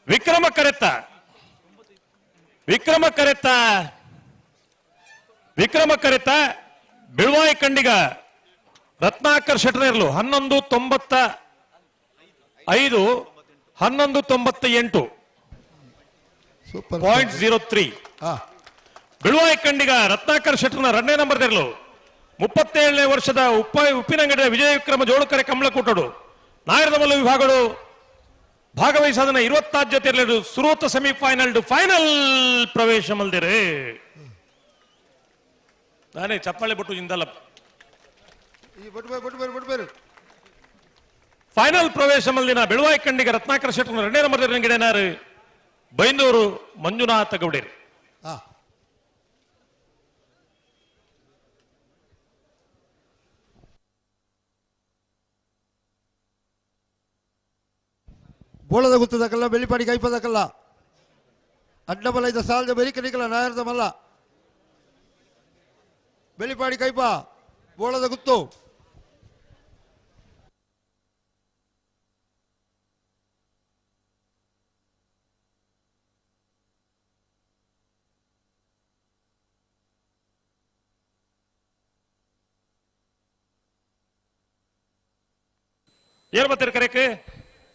ವಿಕ್ರಮ ಕರೆತ್ತ ವಿಕ್ರಮ ಕರೆತ್ತ ವಿಕ್ರಮ ಕರೆತ್ತ ಬೆಳುವಾಯಿ ಕಂಡಿಗ ರತ್ನಾಕರ್ ಶೆಟ್ಟರ್ಲು 11.95 11.98 0.03. ಬೆಳುವಾಯಿ ಕಂಡಿಗ ರತ್ನಾಕರ್ ಶೆಟ್ಟರ್ನ ಎರಡನೇ ನಂಬರ್ ತೆರಲು 37ನೇ ವರ್ಷದ ಉಪ್ಪಿನಂಗಡಿಯ ವಿಜಯ ವಿಕ್ರಮ ಜೋಡುಕರೆ ಕಮಲಕೂಟಡು ನಾಯರದಮಲ್ಲು ವಿಭಾಗಗಳು ಭಾಗವಹಿಸಾದನ 26 ಜೊತೆಯಲ್ಲಿರು ಸುರೂತ ಸೆಮಿಫೈನಲ್ ಫೈನಲ್ ಪ್ರವೇಶ ಮಲ್ದಿರೆ. ನಾನೇ ಚಪ್ಪಾಳೆ ಬಿಟ್ಟು ಇಂದಲ್ಲ ಫೈನಲ್ ಪ್ರವೇಶ ಮಲ್ದಿನ ಬೆಳುವಾಯಿ ಕಂಡಿಗ ರತ್ನಾಕರ್ ಶೆಟ್ಟರ್ನ ಎರಡನೇ ನಂಬರ್ ಗಿಡನಾರು ಬೈಂದೂರು ಮಂಜುನಾಥ ಗೌಡೇರಿ. ಬೋಳದ ಗುತ್ತದಕಲ್ಲ ಬೆಳ್ಳಿಪಾಡಿ ಕೈಪದಕಲ್ಲ ಅಡ್ಡಬಲ ಇದ್ದ ಸಾಲದ ಬೆರಿಕನಿಕಲ ನಾಯರ್ದ ಮಲ್ಲ ಬೆಳ್ಳಿಪಾಡಿ ಕೈಪ ಬೋಳದ ಗುತ್ತು ಏರ್ ಬತ್ತೀರಿ ಕರೆಕ್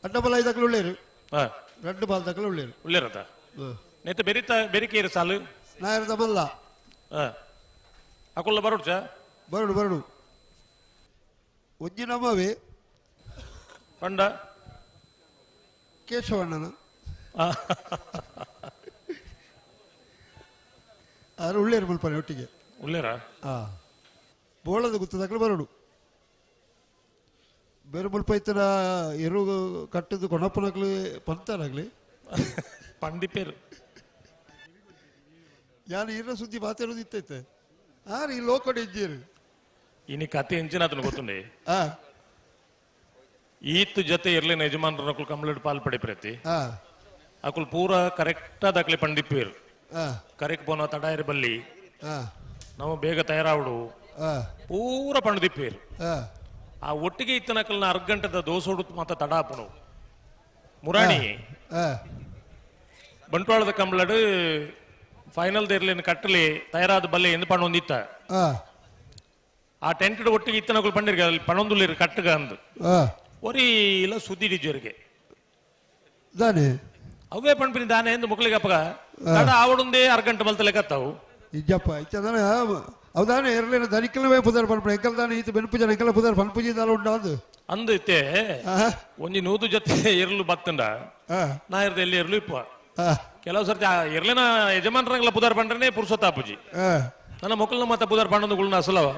ಅಡ್ಡಬಲ ಐದಕ್ಕಲು ಉಳ್ಳೇರು రెండు ಬಾಲ್ದಕ್ಕಲು ಉಳ್ಳೇರು ಉಳ್ಳೇರತ ನೆತ್ತ ಬೆರಿತ ಬೆರಿಕೇರು ಸಾಲು ನಾಯರ್ದ ಮಲ್ಲ ಅಕುಲ್ಲ ಬರೋಡ್ಚ ಬರಡು ಬರಡು ಒಂಜಿ ನಮ್ಮವೇ ಪಂಡ ಕೇಶವಣ್ಣನ ಆರು ಉಳ್ಳೇರು ಮಲ್ಪನೆ ಒಟ್ಟಿಗೆ ಉಳ್ಳೇರ ಬೋಳದ ಗುತ್ತದಕ್ಕಲು ಬರಡು ಬೇರೆ ಮುಲ್ಪ ಇತ್ತನ ಎರು ಕಟ್ಟದು ಕೊಣಪ್ಪನಾಗ್ಲಿ ಪಂತಾನಾಗ್ಲಿ ಪಂಡಿಪೇರು ಯಾರು ಇರ ಸುದ್ದಿ ಮಾತಾಡೋದು ಇತ್ತೈತೆ ಆರು ಈ ಲೋಕಡೆ ಇದ್ದೀರಿ ಇನಿ ಕತೆ ಎಂಚಿನ ಆತನ ಗೊತ್ತುಂಡೆ ಈತ್ ಜೊತೆ ಇರ್ಲಿನ ಯಜಮಾನ್ರನಕುಲ್ ಕಂಪ್ಲೇಂಟ್ ಪಾಲ್ ಪಡಿ ಪ್ರತಿ ಅಕುಲ್ ಪೂರ ಕರೆಕ್ಟ್ ಆದ ಪಂಡಿಪೇರು ಕರೆಕ್ಟ್ ಪೋನ ತಡಾಯರ್ ಬಲ್ಲಿ ನಾವು ಬೇಗ ತಯಾರಾವಡು ಪೂರ ಪಂಡಿಪೇರು ಆ ಒಟ್ಟಿಗೆ ಇತ್ತನಕಲ್ನ ಅರ್ಗಂಟದ ದೋಸೋಡು ಮಾತ ತಡಾಪುಣು ಮುರಾಣಿ ಬಂಟ್ವಾಳದ ಕಂಬ್ಲಡು ಫೈನಲ್ ದೇರ್ಲಿನ ಕಟ್ಟಲಿ ತಯಾರಾದ ಬಲ್ಲೆ ಎಂದು ಪಣ್ಣೊಂದಿತ್ತ ಆ ಟೆಂಟ್ ಒಟ್ಟಿಗೆ ಇತ್ತನಕುಲ್ ಪಂಡಿರ್ಗ ಅಲ್ಲಿ ಪಣೊಂದುಲ್ಲಿರು ಕಟ್ಟಗ ಅಂದು ಒರಿ ಇಲ್ಲ ಸುದ್ದಿ ಡಿಜರಿಗೆ ದಾನೆ ಅವೇ ಪಣ್ಪಿನಿ ದಾನೆ ಎಂದು ಮುಕ್ಳಿಗೆ ಅಪ್ಪಗ ತಡ ಆವಡುಂದೇ ಅರ್ಗಂಟೆ ಮಲ್ತಲೆ ಕತ್ತಾವು ಇಜ್ಜಪ್ಪ ಇಚ್ಚದಾನೆ ಅವದಾನೆ ಎರಲಿನ ದನಿಕಲವೇ ಪುದರ್ ಪನ್ಪುಣ ಎಂಕಲ್ ದಾನೆ ಈತ ಬೆನ್ಪು ಜನ ಎಂಕಲ ಪುದರ್ ಪನ್ಪುಜಿ ದಾಲ ಉಂಡ ಅಂದು ಅಂದು ಇತ್ತೆ ಒಂಜಿ ನೂದು ಜೊತೆ ಎರ್ಲು ಬತ್ತಂಡ ನಾ ಇರ್ದ ಎಲ್ಲಿ ಎರ್ಲು ಇಪ್ಪ ಕೆಲವು ಸರ್ತಿ ಆ ಎರ್ಲಿನ ಯಜಮಾನ್ರಂಗಲ ಪುದರ್ ಪಂಡ್ರನೇ ಪುರುಷೋತ್ತಾಪುಜಿ ನನ್ನ ಮೊಕ್ಕಲ್ನ ಮತ್ತ ಪುದರ್ ಪಣ್ಣೊಂದು ಗುಳ್ನ ಅಸಲವ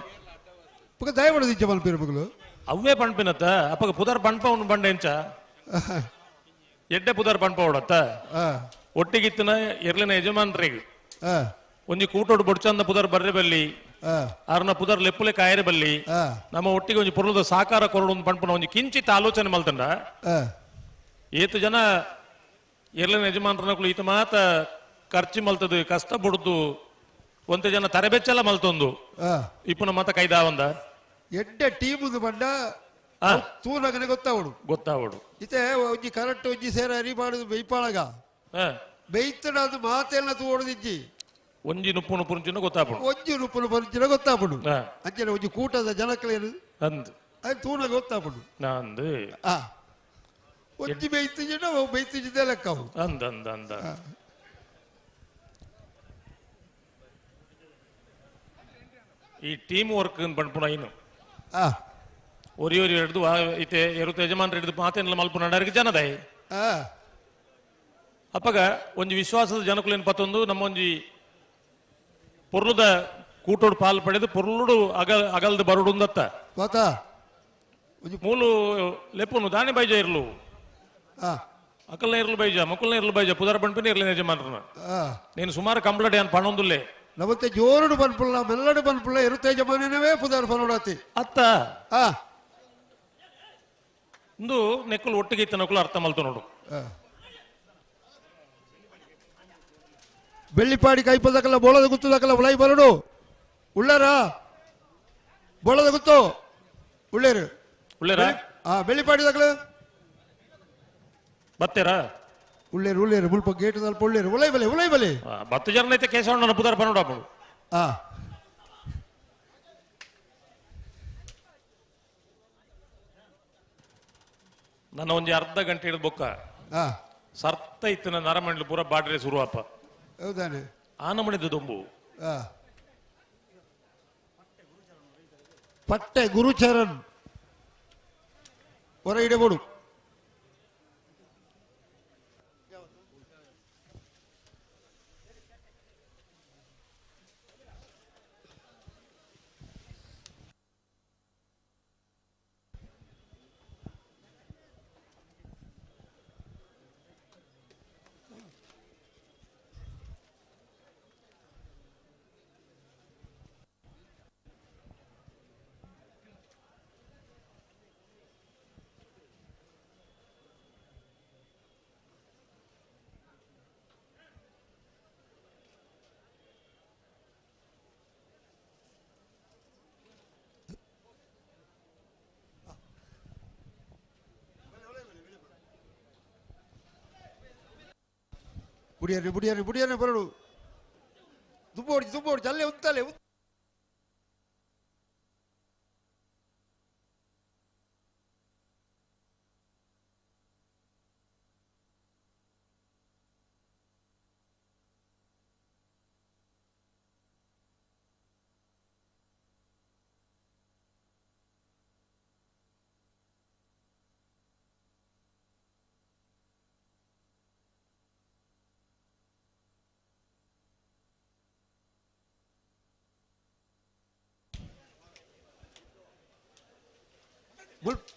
ಪಕ್ಕ ದಯ ಮಾಡೋದು ಇಜ್ಜ ಮಲ್ಪೇರು ಮಗಳು ಅವೇ ಪಣ್ಪಿನತ್ತ ಅಪ್ಪಗ ಪುದರ್ ಪಣ್ಪ ಉಂಡು ಬಂಡ ಎಂಚ ಎಡ್ಡೆ ಪುದರ್ ಪಣ್ಪ ಉಡತ್ತ ಒಟ್ಟಿಗಿತ್ತಿನ ಎರ್ಲಿನ ಯಜಮಾನ್ರಿಗೆ ಒಂಜಿ ಕೂಟೋಡು ಬೊಡ್ಚಂದ ಪುದರ್ ಬರ್ರೆ ಬಲ್ಲಿ ಆರ್ನ ಪುದರ್ ಲೆಪ್ಪುಲೆ ಕಾಯರೆ ಬಲ್ಲಿ ನಮ್ಮ ಒಟ್ಟಿಗೆ ಒಂಜಿ ಪೊರ್ಲುದ ಸಾಕಾರ ಕೊರಡು ಒಂದು ಪಣ್ಪುನ ಒಂಜಿ ಕಿಂಚಿತ್ ಆಲೋಚನೆ ಮಲ್ತಂಡ ಏತು ಜನ ಎರ್ಲಿನ ಯಜಮಾನ್ರನಕುಲು ಈತ ಮಾತ ಖರ್ಚು ಮಲ್ತದು ಕಷ್ಟ ಬುಡ್ದು ಒಂತೆ ಜನ ತರಬೆಚ್ಚಲ ಮಲ್ತೊಂದು ಇಪ್ಪುನ ಮಾತ ಕೈದಾವಂದ ಎಡ್ಡೆ ಟೀಮ್ ಬಂಡ ತೂನಗನೆ ಗೊತ್ತಾವಡು ಗೊತ್ತಾವಡು ಇತ್ತೆ ಒಂಜಿ ಕರೆಕ್ಟ್ ಒಂಜಿ ಸೇರ ಅರಿ ಮಾಡುದು ಬೆಯ್ಪಾಳಗ ಬೆಯ್ತಡ ಅದು ಮಾತೆಲ್ಲ ತೂವೊಡುದಿಜ್ಜಿ ಒಂಜಿ ನುಪ್ಪುನು ಪುಂಚಿನ ಗೊತ್ತಾಪುಡು ಒಂಜಿ ನುಪ್ಪುನು ಪುಂಚಿನ ಗೊತ್ತಾಪುಡು ಅಂಚನೆ ಒಂಜಿ ಕೂಟದ ಜನಕ್ಲೇನು ಅಂದು ಅದು ತೂನಗ ಗೊತ್ತಾಪುಡು ಅಂದು ಒಂಜಿ ಬೆಯ್ತಿಜಿನ ಬೆಯ್ತಿಜಿದೆ ಲೆಕ್ಕವು ಅಂದ ಅಂದ ಅಂದ ಈ ಟೀಮ್ ವರ್ಕ್ ಪಣ್ಪುನ ಇನ್ನು ಒರಿ ಒರಿ ಹಿಡ್ದು ಇತ್ತೆ ಎರುತ ಯಜಮಾನ್ರು ಹಿಡಿದು ಮಾತೇನೆಲ್ಲ ಮಲ್ಪುನ ನಡರಿಗೆ ಜನದಾಯಿ ಅಪ್ಪಗ ಒಂಜಿ ವಿಶ್ವಾಸದ ಜನಕುಲೇನು ಪತ್ತೊಂದು ನಮ್ಮ ಒಂಜಿ ಪೊರ್ಲುದ ಕೂಟೋಡು ಪಾಲ್ ಪಡೆದು ಪೊರ್ಲುಡು ಅಗಲ್ದ ಬರುಡುಂದತ್ತ ಮೂಲು ಲೆಪ್ಪುನು ದಾನಿ ಬೈಜ ಇರ್ಲು ಅಕಲ್ನ ಇರ್ಲು ಬೈಜ ಮಕ್ಕಳನ್ನ ಇರ್ಲು ಬೈಜ ಪುದರ್ ಪಣ್ಪಿನ ಇರ್ಲಿ ಯಜಮಾನ್ರನ್ನ ನೀನು ಸುಮಾರು ಕಂಪ್ಲೇಂಟ್ ಏನ್ ಪಣೊಂದುಲ್ಲೆ ನಮತ್ತೆ ಜೋರುಡು ಪನ್ಪುಲ್ಲ ಮೆಲ್ಲಡು ಪನ್ಪುಲ್ಲ ಇರುತ್ತೆ ಯಜಮಾನನೇ ಪುದರ್ ಪನೋಡತಿ ಅತ್ತ ಇಂದು ನೆಕ್ಕುಲು ಒಟ್ಟಿಗೆ ಇತ್ತ ನಕುಲು ಅರ್ಥ ಮಲ್ತು ನೋಡು ಬೆಳ್ಳಿಪಾಡಿ ಕೈಪದಕಲ್ಲ ಬೋಳದ ಗುತ್ತದಕಲ್ಲ ಉಳೈ ಬರಡು ಉಳ್ಳಾರ ಬೋಳದ ಗುತ್ತು ಉಳ್ಳೇರು ಉಳ್ಳೇರ ಬೆಳ್ಳಿಪಾಡಿ ದಕಲ ಬತ್ತೀರಾ ಉಳ್ಳೇರು ಉಳ್ಳೇರು ಮುಲ್ಪ ಗೇಟ್ ದಲ್ಪ ಉಳ್ಳೇರು ಉಳೈ ಬಲೆ ಉಳೈ ಬಲೆ ಬತ್ತು ಜನ ಐತೆ ಕೇಶವಣ್ಣನ ಪುದರ್ ಪನೋಡ ನನ್ನ ಒಂಜಿ ಅರ್ಧ ಗಂಟೆ ಹಿಡಿದು ಬೊಕ್ಕ ಸರ್ತ ಇತ್ತು ನನ್ನ ಅರಮಂಡ್ಲು ಪೂರ ಬಾಡ್ರೆ ಶುರುವಾಪ ಹೌದಾನೆ ಆನಮಣಿದ ದೊಂಬು ಪಟ್ಟೆ ಗುರುಚರಣ್ ಹೊರ ಇಡಬೋಡು ಬುಡಿಯನೆ ಬುಡಿಯನೆ ಬುಡಿಯನೆ ಬರಡು ದುಬ್ಬೋಡಿ ದುಬ್ಬೋಡಿ ಅಲ್ಲೇ ಉಂತಲೆ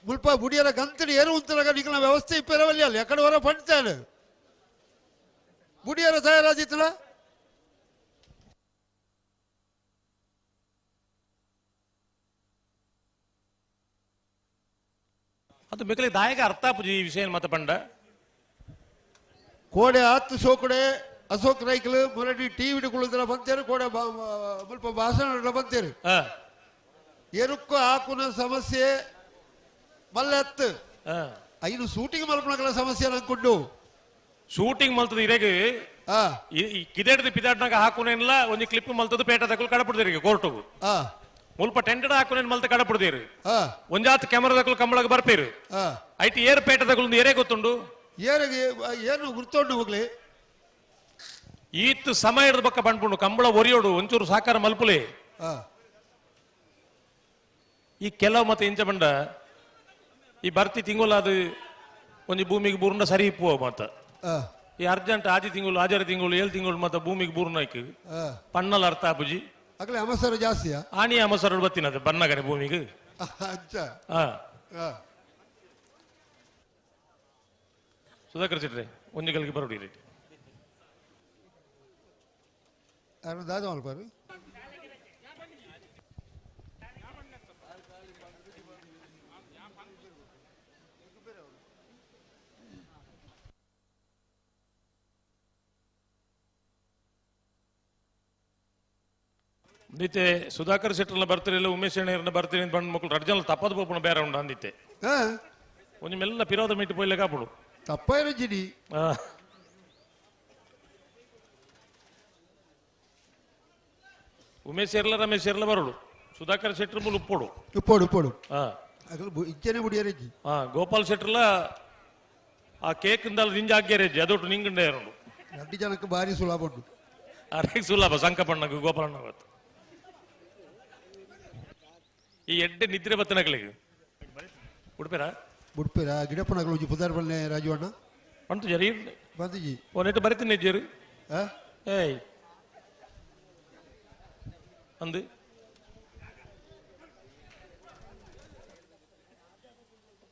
ಮುಲ್ಪ ಬುಡಿಯರ ಗಂತಡಿ ಏನು ಉಂತರಾಗ ನಿಕಲ ವ್ಯವಸ್ಥೆ ಇಪ್ಪರವಲ್ಲಿ ಅಲ್ಲಿ ಎಕಡೆ ಹೊರ ಪಂಡ್ತಾನೆ ಬುಡಿಯರ ತಯಾರಾದಿತ್ತಲ್ಲ ಅದು ಬೇಕಲಿ ದಾಯಕ ಅರ್ಥ ಪೂಜಿ ಈ ವಿಷಯ ಮತ ಪಂಡ ಕೋಡೆ ಆತ್ತು ಸೋಕಡೆ ಅಶೋಕ್ ರೈಕಲ್ ಮೊರಡಿ ಟಿವಿ ಕುಳಿತರ ಬಂತೇರು ಕೋಡೆ ಮುಲ್ಪ ಭಾಷಣ ಬಂತೇರು ಎರುಕ್ಕು ಹಾಕುನ ಸಮಸ್ಯೆ ಮಲ್ಲೆತ್ತು ಐನು ಶೂಟಿಂಗ್ ಮಲ್ಪನಕಲ ಸಮಸ್ಯೆ ಅನ್ಕೊಂಡು ಶೂಟಿಂಗ್ ಮಲ್ತದ ಇರೆಗ್ ಕಿದೇಡ್ದು ಪಿದಾಡ್ನಾಗ ಹಾಕುನೇನಿಲ್ಲ ಒಂಜಿ ಕ್ಲಿಪ್ ಮಲ್ತದ ಪೇಟ ತಕಲ್ ಕಡಪಡ್ದಿರಿ ಕೋರ್ಟುಗು ಮುಲ್ಪ ಟೆಂಟೆಡ್ ಹಾಕುನೇನ್ ಮಲ್ತ ಕಡಪಡ್ದಿರಿ ಒಂಜಾತ್ ಕ್ಯಾಮರಾ ತಕಲ್ ಕಂಬಳಗ ಬರ್ಪೇರು ಐಟ್ ಏರ್ ಪೇಟ ತಕಲ್ ಏರೇ ಗೊತ್ತುಂಡು ಏರಿಗೆ ಏನು ಗುರ್ತೊಂಡು ಹೋಗ್ಲಿ ಈತ್ ಸಮಯ ಹಿಡ್ದು ಬಕ್ಕ ಬಂಡ್ಪುಂಡು ಕಂಬಳ ಒರಿಯೋಡು ಒಂಚೂರು ಸಾಕಾರ ಮಲ್ಪುಲೆ ಈ ಕೆಲವು ಮತ್ತೆ ಇಂಚ ಬಂಡ ಈ ಬರ್ತಿ ತಿಂಗಳು ಅದು ಒಂಜಿ ಭೂಮಿಗೆ ಬೂರ್ನ ಸರಿ ಇಪ್ಪುವ ಮತ್ತ ಈ ಅರ್ಜೆಂಟ್ ಆಜಿ ತಿಂಗಳು ಆಜಾರು ತಿಂಗಳು ಏಳು ತಿಂಗಳು ಮತ್ತೆ ಭೂಮಿಗೆ ಬೂರ್ನಾಯ್ಕು ಪಣ್ಣಲ್ ಅರ್ಥ ಆಪುಜಿ ಅಗಲೆ ಅಮಸರ ಜಾಸ್ತಿಯಾ ಆಣಿ ಅಮಸರ ಬತ್ತಿನದು ಬನ್ನಗನೆ ಭೂಮಿಗೆ ಸುಧಾಕರ್ ಸಿಟ್ರೆ ಒಂಜಿ ಗಲ್ಗೆ ಬರೋಡಿ ರೇಟ್ ದಾದ ಮಲ್ಪಾರು ಅಂದಿತ್ತೆ ಸುಧಾಕರ್ ಶೆಟ್ಟರ್ನ ಬರ್ತಿರಲಿಲ್ಲ ಉಮೇಶ್ ಅಣ್ಣನ ಬರ್ತೀರಿ ಅಂತ ಬಂದ ಮಕ್ಕಳು ರಡ್ ಜನ ತಪ್ಪದ ಪೋಪುಣ ಬೇರೆ ಉಂಡು ಅಂದಿತ್ತೆ ಒಂಜಿ ಮೆಲ್ಲ ಪಿರೋದ ಮಿಟ್ಟು ಪೋಯ್ಲೆ ಕಾಪುಡು ತಪ್ಪಾಯಿರ ಜಿಡಿ ಉಮೇಶ್ ಎರ್ಲ ರಮೇಶ್ ಎರ್ಲ ಬರೋಡು ಸುಧಾಕರ್ ಶೆಟ್ಟರ್ ಮೂಲ ಉಪ್ಪೋಡು ಉಪ್ಪೋಡು ಉಪ್ಪೋಡು ಇಚ್ಚನೆ ಬುಡಿಯರೆಜ್ಜಿ ಗೋಪಾಲ್ ಶೆಟ್ಟರ್ಲ ಆ ಕೇಕ್ ಇಂದಲ್ಲ ನಿಂಜ ಹಾಕ್ಯಾರೆಜ್ಜಿ ಅದೊಟ್ಟು ನಿಂಗಂಡೆ ಉಂಡು ರಡ್ಡಿ ಜನಕ್ಕೆ ಭಾರಿ ಸುಲಭ ಉಂಟು ಅರೆ ಸುಲಭ ಸಂಕಪಣ್ಣಗ ಗೋಪಾಲಣ್ಣ ಅವತ್ತು ಈ ಎಡ್ಡೆ ನಿದ್ರೆ ಬತ್ತನಗಳಿಗೆ ಉಡುಪಿರ ಉಡುಪಿರ ಗಿಡಪ್ಪನಗಳು ಒಂಜಿ ಪುದಾರ್ ಬಲ್ಲೆ ರಾಜು ಅಣ್ಣ ಬಂತು ಜರಿ ಬಂದಿಜಿ ಒನೆಟ್ಟು ಬರಿತೀನಿ ಜರಿ ಏಯ್ ಅಂದು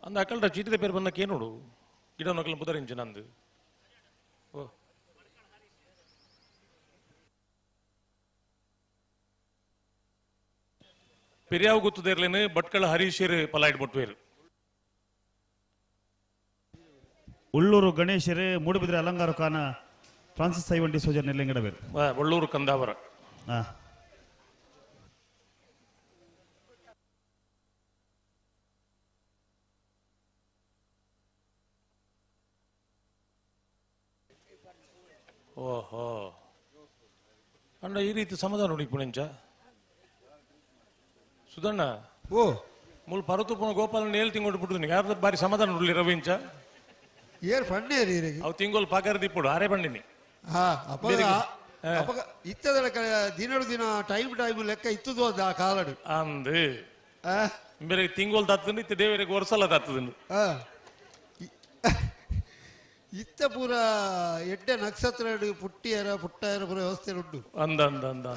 ಅಂದ ಅಕ್ಕಲ್ಡ ಚೀಟಿದ ಪೇರು ಬಂದಕ್ಕೆ ನೋಡು ಗಿಡ ನಕಲ ಪುದರಿಂಚು ನಂದು ಓ ಪೆರಿಯಾವು ಗೊತ್ತದಿರ್ಲೇನು ಭಟ್ಕಳ ಹರೀಶರು ಪಲಾಯ್ಡ್ ಬೊಟ್ವೇರು ಉಳ್ಳೂರು ಗಣೇಶರೇ ಮೂಡುಬಿದ್ರೆ ಅಲಂಗಾರ ಕಾನ ಫ್ರಾನ್ಸಿಸ್ ಐವಂಡಿ ಸೋಜರ್ ನೆಲ್ಲಿಂಗಡಬೇರು ಒಳ್ಳೂರು ಕಂದಾವರ ಓಹೋ ಅಂಡ ಈ ರೀತಿ ಸಮಾಧಾನ ನೋಡಿ ಪುಣೆಂಚ ಸುಧಣ್ಣ ಓ ಮೂಲ ಪರತುಪುನ ಗೋಪಾಲನ ಏಳು ತಿಂಗಳು ಬಿಟ್ಟು ಯಾರ್ದ ಬಾರಿ ಸಮಾಧಾನ ನೋಡ್ಲಿ ರವಿಂಚ ಏರ್ ಫಣ್ಣೆ ಅವು ತಿಂಗಳು ಪಗಾರ ದಿಪ್ಪುಡು ಆರೇ ಬಂಡಿನಿ ಹಾ ಅಪಗ ಅಪಗ ಇತ್ತದರ ದಿನಡು ದಿನ ಟೈಮ್ ಟೈಮ್ ಲೆಕ್ಕ ಇತ್ತದು ಅದು ಆ ಕಾಲಡು ಅಂದು ಬೇರೆ ತಿಂಗಳು ತಾತಂದು ಇತ್ತ ದೇವರಿಗೆ ವರ್ಷಲ ತಾತದಂದು ಇತ್ತ ಪೂರ ಎಡ್ಡೆ ನಕ್ಷತ್ರ ಪುಟ್ಟಿಯರ ಪುಟ್ಟಯರ ಪೂರ ವ್ಯವಸ್ಥೆ ಉಂಟು ಅಂದ ಅಂದ ಅಂದ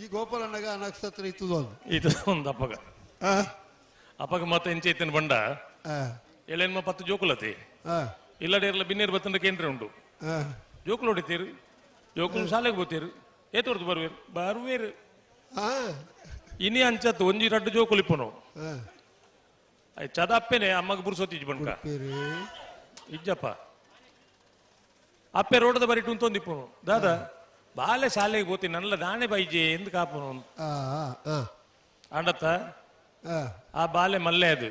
ಈ ಗೋಪಾಲಣ್ಣಗ ಆ ನಕ್ಷತ್ರ ಇತ್ತದು ಅದು ಇದು ಒಂದು ಅಪ್ಪಗ ಅಪ್ಪಗ ಮತ್ತೆ ಎಂಚೈತನ ಬಂಡ ಎಳೆನ್ಮ ಪತ್ತು ಜೋಕುಲತಿ ಇಲ್ಲಡೆ ಇರಲ್ಲ ಬಿನ್ನೇರು ಬತ್ತಂಡ ಕೇಂದ್ರ ಉಂಟು ಜೋಕುಲು ಹೊಡಿತೀರು ಜೋಕುಲು ಶಾಲೆಗೆ ಬೋತೀರು ಏತೊರ್ದು ಬರುವೇರು ಬರುವೇರು ಇನಿ ಅಂಚತ್ತು ಒಂಜಿ ರಡ್ಡು ಜೋಕುಲು ಇಪ್ಪನು ಚದಪ್ಪೇನೆ ಅಮ್ಮಗ ಬುರ್ಸೋತಿಜ್ ಬಂಕ ಇಜ್ಜಪ್ಪ ಅಪ್ಪೆ ರೋಡದ ಬರಿಟು ಅಂತೊಂದಿಪ್ಪನು ದಾದಾ ಬಾಲೆ ಶಾಲೆಗೆ ಬೋತಿ ನಲ್ಲ ದಾಣೆ ಬೈಜೆ ಎಂದು ಕಾಪನು ಅಂಡತ್ತ ಆ ಬಾಲೆ ಮಲ್ಲೆ ಅದು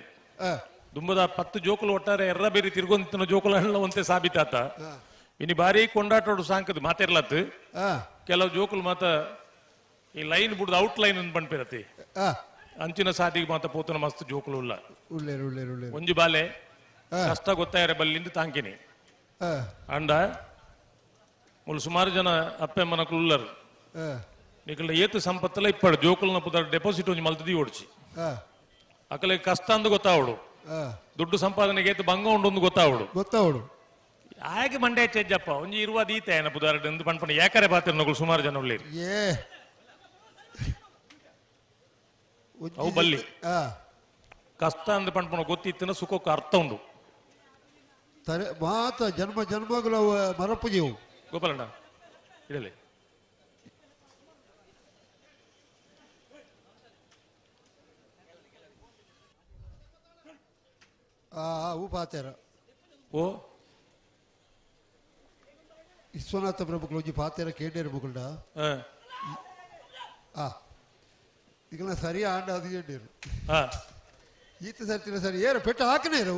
ದುಂಬದ 10 ಜೋಕುಲು ಒಟ್ಟಾರೆ ಎರ್ರ ಬೇರೆ ತಿರ್ಗೊಂತಿನ ಜೋಕುಲ ಒಂತೆ ಸಾಬೀತಾತ. ಇನಿ ಬಾರಿ ಕೊಂಡಾಟೋಡು ಸಾಂಕದ ಮಾತೆರ್ಲತ್ ಕೆಲವು ಜೋಕುಲು ಮಾತ ಈ ಲೈನ್ ಬುಡ್ದು ಔಟ್ ಲೈನ್ ಅಂತ ಪನ್ಪಿರತಿ ಅಂಚಿನ ಸಾದಿಗೆ ಮಾತ ಪೋತನ ಮಸ್ತ್ ಜೋಕುಲು ಉಲ್ಲ ಒಂಜಿ ಬಾಲೆ ಕಷ್ಟ ಗೊತ್ತಾಯರೆ ಬಲ್ಲಿಂದ ತಾಂಕಿನಿ ಅಂಡ ಮುಲ್ ಸುಮಾರು ಜನ ಅಪ್ಪೆ ಮನಕುಲು ಉಲ್ಲರು ನಿಕಲ ಏತು ಸಂಪತ್ತಲ್ಲ ಇಪ್ಪಡು ಜೋಕುಲನ ಪುದರ್ ಡೆಪಾಸಿಟ್ ಒಂಜಿ ಮಲ್ತದಿ ಓಡ್ಚಿ ಅಕಲೆ ಕಷ್ಟ ಅಂದು ಗೊತ್ತಾವಡು ದುಡ್ಡು ಸಂಪಾದನೆಗೆ ಏತು ಭಂಗ ಉಂಡು ಒಂದು ಗೊತ್ತಾವಡು ಗೊತ್ತಾವಡು ಆಗೆ ಮಂಡೆ ಚೆಜ್ಜಪ್ಪ ಒಂಜಿ ಇರುವ ದೀತ ಏನ ಪುದಾರ ಎಂದು ಪಣ್ಪಣ ಯಾಕರೆ ಬಾತಿರ್ನಗಳು ಸುಮಾರು ಜನ ಉಳ್ಳೇರು ಅವು ಬಲ್ಲಿ ಕಷ್ಟ ಅಂದ್ ಪಣ್ಪಣ ಗೊತ್ತಿತ್ತಿನ ಸುಖಕ್ಕೆ ಅರ್ಥ ಉಂಡು ಮಾತ ಜನ್ಮ ಜನ್ಮಗಳು ಮರಪು ಜೀವು ಗೋಪಾಲಣ್ಣ ಇಡಲಿ ಅವು ಪಾತೇರ ಓ ವಿಶ್ವನಾಥ ಪ್ರಭುಗಳು ಒಂಜಿ ಪಾತೇರ ಕೇಂಡೇರು ಮುಗುಲ್ಡ ಆ ಈಗ ಸರಿ ಆಂಡ ಅದು ಕೇಂಡೇರು ಈತ ಸರ್ತಿನ ಸರಿ ಏರು ಪೆಟ್ಟು ಹಾಕನೇರು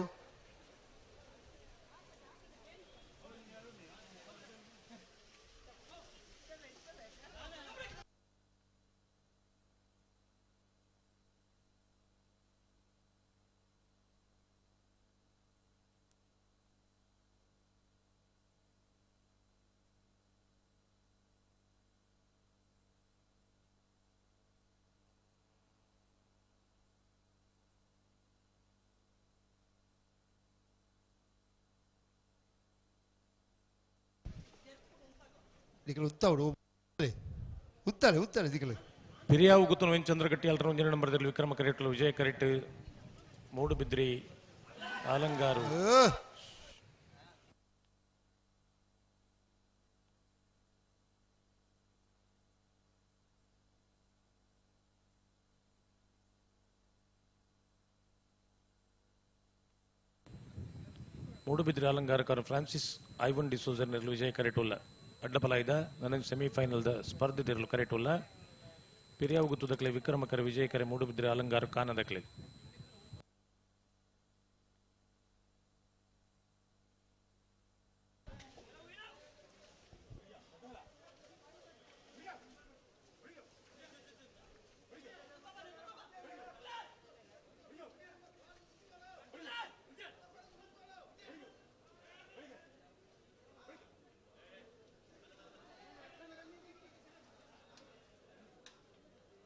ದಿಕ್ಕಲು ಉತ್ತಾವಡು ಉತ್ತಾರೆ ಉತ್ತಾರೆ ದಿಕ್ಕಲು ಪಿರಿಯಾವು ಗುತ್ತನ ವೆಂಚಂದ್ರ ಗಟ್ಟಿ ಅಲ್ರ ಒಂದಿನ ನಂಬರ್ದಲ್ಲಿ ವಿಕ್ರಮ ಕರೆಟ್ಲು ವಿಜಯ ಕರೆಟ್ ಮೂಡುಬಿದ್ರಿ ಆಲಂಗಾರು ಮೂಡುಬಿದ್ರಿ ಆಲಂಗಾರಕಾರ ಫ್ರಾನ್ಸಿಸ್ ಐವನ್ ಡಿಸೋಜರ್ ನೆರಳು ವಿಜಯ ಕರೆಟುಲ್ಲ ಅಡ್ಡಪಲಾಯ್ದ ನನಗೆ ಸೆಮಿಫೈನಲ್ದ ಸ್ಪರ್ಧೆ ಕರೆಟುಲ್ಲ ಪಿರಿಯಾವು ಗುತ್ತುದಕ್ಲೆ ವಿಕ್ರಮಕರ ವಿಜಯಕರೆ ಮೂಡುಬಿದ್ರೆ ಅಲಂಗಾರ ಕಾನದಕ್ಲೆ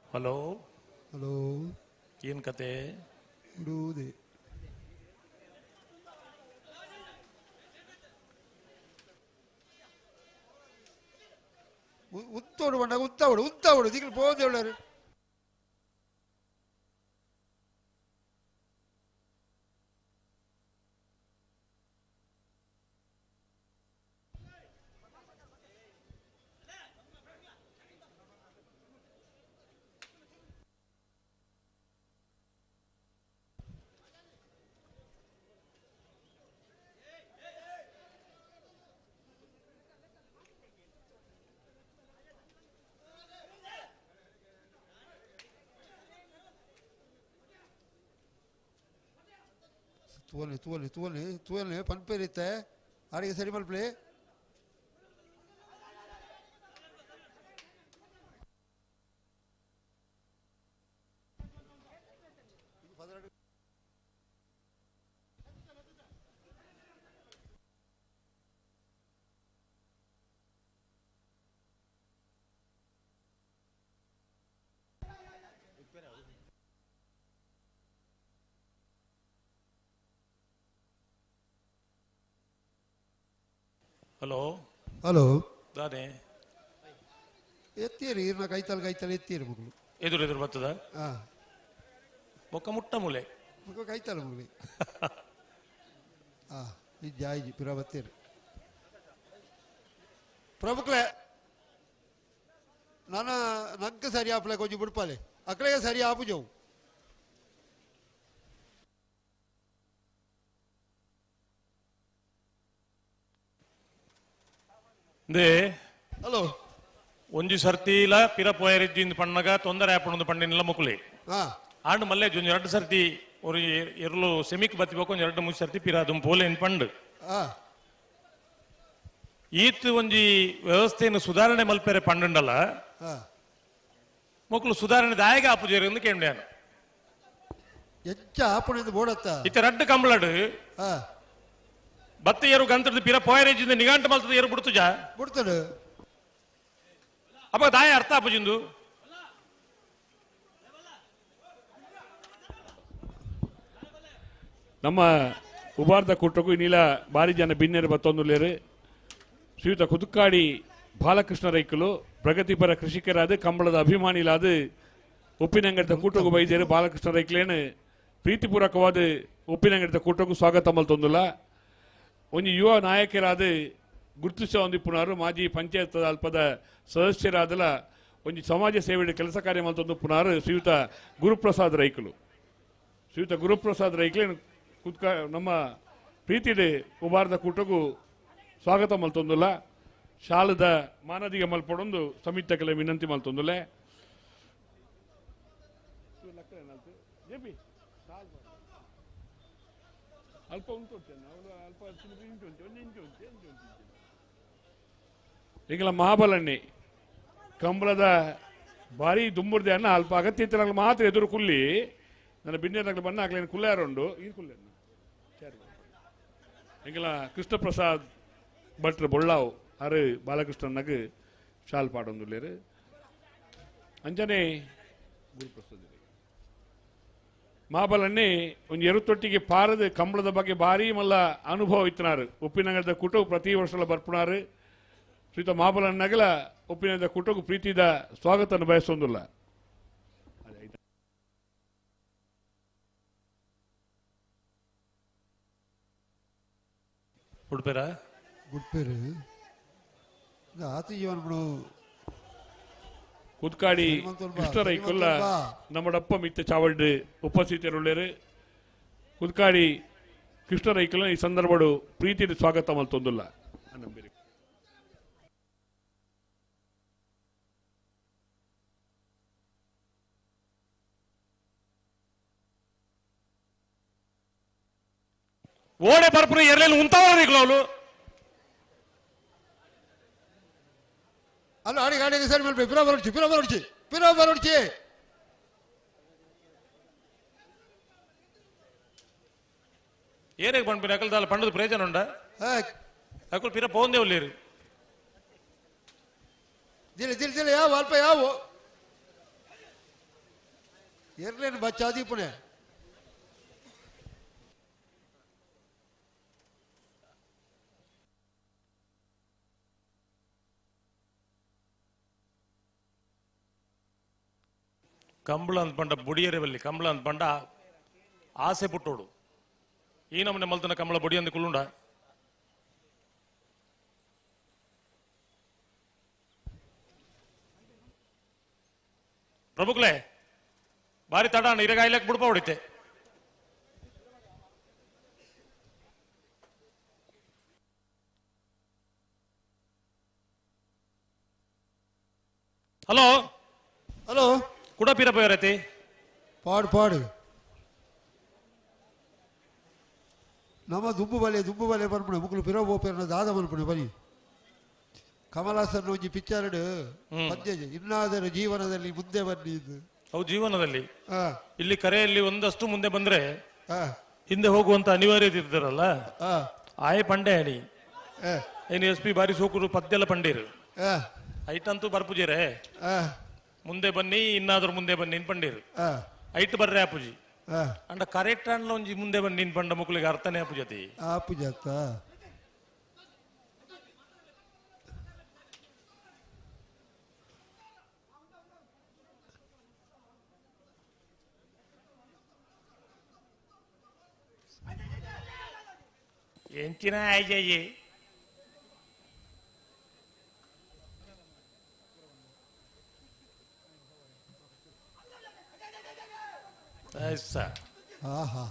ಹಲೋ ಹಲೋ ಏನು ಕತೆ ಇಡುವುದೇ ಉತ್ತೋಡು ಬಂಡಾಗ ಉತ್ತಾವಡು ಉತ್ತಾವಡು ದಿಕ್ಕಲು ಪೋದೇವಳರು ತೂವಲ್ನೆ ತೂವಲ್ನೆ ತೂವಲ್ನೆ ತೂವಲ್ನೆ ಪನ್ಪೇರಿತ್ತೆ ಆಡಿಗೆ ಸರಿ ಮಲ್ಪ್ಲೆ ಹಲೋ ಹಲೋ ದಾನೆ ಎತ್ತೀರಿ ಇರ್ನ ಕೈತಲ್ ಕೈತಲ್ ಎತ್ತೀರಿ ಮಗಳು ಎದುರು ಎದುರು ಬರ್ತದ ಹಾಂ ಬೊಕ್ಕ ಮುಟ್ಟ ಮೂಲೆ ಮುಖ ಕೈತಲ್ ಮಗಳಿ ಹಾಂ ಇಜ್ಜಿ ಪಿರ ಬತ್ತೀರಿ ಪ್ರಭುಕ್ಲೆ ನಾನು ನಂಗೆ ಸರಿ ಆಪ್ಲೆ ಕೊಂಚ ಬಿಡ್ಪಾಲೆ ಅಕ್ಲೆಗೆ ಸರಿ ಆಪುಜವು ಹಲೋ ಒಂಜಿ ಸರ್ತಿಲ ಪಿರ ಪೋಯರಿದ್ದಿಂದ ಪಣ್ಣಗ ತೊಂದರೆ ಆಪಣದು ಪಂಡಿನಿಲ್ಲ ಮುಕುಲಿ ಆಂಡ್ ಮಲ್ಲೆ ಒಂಜಿ ಎರಡು ಸರ್ತಿ ஒரு ಎರ್ಲು ಸೆಮಿಕ್ ಬತ್ತಿಬೇಕು ಒಂಜಿ ಎರಡು ಮೂರು ಸರ್ತಿ ಪಿರ ಅದು ಪೋಲೆ ಪಂಡ್ ಈತ್ ಒಂಜಿ ವ್ಯವಸ್ಥೆಯನ್ನು ಸುಧಾರಣೆ ಮಲ್ಪೆರೆ ಪಂಡಂಡಲ್ಲ ಮಕ್ಕಳು ಸುಧಾರಣೆ ದಾಯಗ ಆಪುಜೇರು ಎಂದು ಕೇಂದ್ಯಾನು ಎಂಚ ಆಪುಣಿಂದ ಬೋಡತ್ತ ಇತ್ತೆ ರಡ್ಡು ಕಂಬಳಡು ಬತ್ತ ಏರು ಗಂತ್ರದ ಪಿರ ಪೋಯರೇಜಿಂದ ನಿಗಾಂಟ ಮಲ್ತದ ಏರು ಬಿಡ್ತುಜಾ ಬಿಡ್ತಾడు ಅಪ್ಪ ದಾಯ ಅರ್ಥ ಆಪುಜಿಂದು ನಮ್ಮ ಉಬಾರ್ದ ಕೂಟಕ್ಕೂ ನೀಲ ಭಾರಿ ಜನ ಬಿನ್ನೆರು ಬತ್ತೊಂದುಲ್ಲೇರು ಶ್ರೀಯುತ ಕುದುಕಾಡಿ ಬಾಲಕೃಷ್ಣ ರೈಕುಲು ಪ್ರಗತಿಪರ ಕೃಷಿಕರಾದ ಕಂಬಳದ ಅಭಿಮಾನಿಲಾದ ಉಪ್ಪಿನಂಗಡಿದ ಕೂಟಕ್ಕೂ ಬೈದೇರು ಬಾಲಕೃಷ್ಣ ರೈಕ್ಲೇನು ಪ್ರೀತಿಪೂರ್ವಕವಾದ ಉಪ್ಪಿನಂಗಡಿದ ಕೂಟಕ್ಕೂ ಸ್ವಾಗತ ಮಲ್ತೊಂದುಲ್ಲ. ಒಂಜಿ ಯುವ ನಾಯಕರಾದ ಗುರುತಿಸ ಹೊಂದಿಪ್ಪುನಾರು ಮಾಜಿ ಪಂಚಾಯತ್ ಅಲ್ಪದ ಸದಸ್ಯರಾದಲ ಒಂಜಿ ಸಮಾಜ ಸೇವೆ ಕೆಲಸ ಕಾರ್ಯ ಮಲ್ತೊಂದು ಪುನಾರು ಶ್ರೀಯುತ ಗುರುಪ್ರಸಾದ್ ರೈಕುಲು. ಶ್ರೀಯುತ ಗುರುಪ್ರಸಾದ್ ರೈಕ್ಲೇನು ಕುತ್ಕ ನಮ್ಮ ಪ್ರೀತಿಡೆ ಉಬಾರದ ಕೂಟಕ್ಕೂ ಸ್ವಾಗತ ಮಲ್ತೊಂದುಲ್ಲ. ಶಾಲದ ಮಾನದಿಗೆ ಮಲ್ಪಡೊಂದು ಸಮಿತಿ ಕೆಲ ವಿನಂತಿ ಮಲ್ತೊಂದುಲ್ಲ. ಅಲ್ಪ ಉಂಟು ಅಲ್ಪ ಈಗಲ ಮಹಾಬಲಣ್ಣಿ ಕಂಬಳದ ಭಾರಿ ದುಂಬುರ್ದೆ ಅನ್ನ ಅಲ್ಪ ಅಗತ್ಯ ಮಾತ್ರ ಎದುರು ಕುಲ್ಲಿ ನನ್ನ ಬಿನ್ನೆ ಬಣ್ಣ ಹಾಕ್ಲೇನು ಕುಲ್ಲಾರುಂಡು ಈ ಕುಲ್ಲೆ ಎಂಗಲ ಕೃಷ್ಣಪ್ರಸಾದ್ ಭಟ್ರು ಬೊಳ್ಳಾವ್ ಅರು ಬಾಲಕೃಷ್ಣನಾಗ ಶಾಲ್ ಪಾಡೊಂದುಲ್ಲೇರು ಅಂಜನೆ ಗುರುಪ್ರಸಾದ್ ಮಾಬಲನ್ನೇ ಒಂದು ಎರುತೊಟ್ಟಿಗೆ ಪಾರದ ಕಂಬಳದ ಬಗ್ಗೆ ಭಾರಿ ಮಲ್ಲ ಅನುಭವ ಇತ್ತನಾರು ಉಪ್ಪಿನಗರದ ಕುಟು ಪ್ರತಿ ವರ್ಷಲ ಬರ್ಪುನಾರು ಶ್ರೀತ ಮಾಬಲನ್ನಗಲ ಉಪ್ಪಿನಗರದ ಕುಟುಕು ಪ್ರೀತಿದ ಸ್ವಾಗತ ಬಯಸೊಂದುಲ್ಲ. ಉಡುಪೇರ ಗುಡ್ಪೇರು ಆತ ಜೀವನ ಕುತ್ಕಾಡಿ ಕೃಷ್ಣ ರೈಕುಲ್ಲ ನಮ್ಮಡಪ್ಪ ಮಿತ್ತ ಚಾವಡ್ಡು ಉಪಸ್ಥಿತರುಳ್ಳೇರು ಕುತ್ಕಾಡಿ ಕೃಷ್ಣ ರೈಕುಲ್ಲ ಈ ಸಂದರ್ಭಡು ಪ್ರೀತಿಯ ಸ್ವಾಗತ ಮಲ್ತೊಂದುಲ್ಲ. ಓಡೆ ಬರ್ಪುರ ಎರಲೇನು ಉಂತಾವ ಅಲ್ಲ ಆಡಿ ಗಾಡಿ ಸರಿ ಮಲ್ಪ ಪಿರ ಬರೋಡ್ಚಿ ಪಿರ ಬರೋಡ್ಚಿ ಪಿರ ಬರೋಡ್ಚಿ ಏನೇ ಪಂಪಿನ ಅಕಲ್ ಪಂಡದ ಪ್ರಯೋಜನ ಉಂಡ ಅಕಲ್ ಪಿರ ಪೋಂದೆ ಒಲ್ಲೇರು ದಿಲ್ ದಿಲ್ ದಿಲ್ ಯಾವ ಅಲ್ಪ ಯಾವ ಎರ್ಲೇನು ಬಚ್ಚಾದಿ ಪುಣೆ ಕಂಬಳ ಅಂತ ಪಂಡ ಬುಡಿಯರೆ ಬಲ್ಲಿ ಕಂಬಳ ಅಂತ ಪಂಡ ಆಸೆ ಪುಟ್ಟೋಡು ಈ ನಮ್ಮನೆ ಮಲ್ತನ ಕಂಬಳ ಬುಡಿ ಅಂದ ಕುಲ್ಲುಂಡ ಪ್ರಭುಕ್ಲೆ ಬಾರಿ ತಡ ಇರಗಾಯ್ಲಕ್ ಬುಡ್ಪ ಹೊಡಿತೆ ಹಲೋ ಹಲೋ ಕುಡ ಪೀರಪ್ಪ ಇವರೈತಿ ಪಾಡು ಪಾಡು ನಮ್ಮ ದುಂಬು ಬಲೆ ದುಂಬು ಬಲೆ ಬರ್ಪುಣೆ ಮುಕ್ಕಲು ಪಿರೋ ಬೋಪೇರನ ದಾದ ಮನ್ಪುಣೆ ಬನ್ನಿ ಕಮಲಾಸನ್ ಒಂಜಿ ಪಿಕ್ಚರ್ ಪದ್ಯ ಇನ್ನಾದರೂ ಜೀವನದಲ್ಲಿ ಮುಂದೆ ಬನ್ನಿ ಇದು ಹೌದು ಜೀವನದಲ್ಲಿ ಇಲ್ಲಿ ಕರೆಯಲ್ಲಿ ಒಂದಷ್ಟು ಮುಂದೆ ಬಂದ್ರೆ ಹಿಂದೆ ಹೋಗುವಂತ ಅನಿವಾರ್ಯತೆ ಇದ್ದಾರಲ್ಲ ಆಯೆ ಪಂಡೆ ಅಣಿ ಏನು ಎಸ್ ಪಿ ಬಾರಿ ಸೋಕುರು ಪದ್ಯಲ್ಲ ಪಂಡೀರು ಐಟಂತೂ ಬರ್ಪುಜೇರೆ ಮುಂದೆ ಬನ್ನಿ ಇನ್ನಾದ್ರೂ ಮುಂದೆ ಬನ್ನಿ ಪಂಡೀರು ಐಟ್ ಬರ್ರೆ ಅಪುಜಿ ಅಂಡ ಕರೆಕ್ಟ್ ಅಂಡ್ಲ ಒಂಜಿ ಮುಂದೆ ಬನ್ನಿ ಪಂಡ ಮುಕ್ಕಳಿಗೆ ಅರ್ಥನೇ ಅಪುಜತಿ ಅಪುಜತ್ತ ಎಂಚಿನ ಆಯ್ಜಿ ಆಹಾ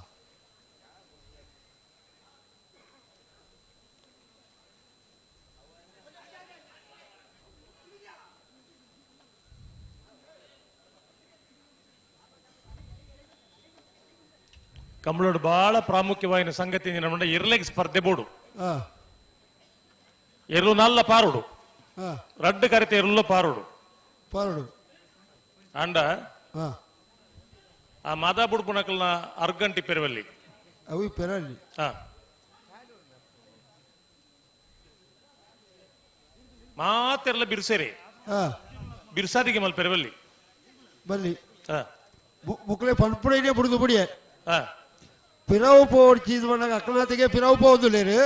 ಕಂಬಳೋಡು ಬಹಳ ಪ್ರಾಮುಖ್ಯವಾದ ಸಂಗತಿ ನಮ್ಮ ಇರ್ಲೆಗ್ ಸ್ಪರ್ಧೆ ಬೋಡು. ಎರ್ಲು ನಲ್ಲ ಪಾರುಡು ರಡ್ಡು ಕರೆತ ಎರ್ಲು ಪಾರುಡು ಪಾರುಡು ಅಂಡ ಆ ಮಾದಾ ಬುಡ್ಪುನಕಲ್ನ ಅರ್ಗಂಟಿ ಪೆರವಲ್ಲಿ ಅವು ಪೆರಲ್ಲಿ ಮಾತೆರ್ಲ ಬಿರ್ಸೇರಿ ಬಿರ್ಸಾದಿಗೆ ಮಲ್ ಪೆರವಲ್ಲಿ ಬಲ್ಲಿ ಮುಕ್ಲೆ ಪನ್ಪುಡೈನೇ ಬುಡುದು ಬುಡಿಯೆ ಪಿರವು ಪೋಡ್ ಚೀಸ್ ಬಂದಾಗ ಅಕಲನಾಥಿಗೆ ಪಿರವು ಪೋದುಲೇರು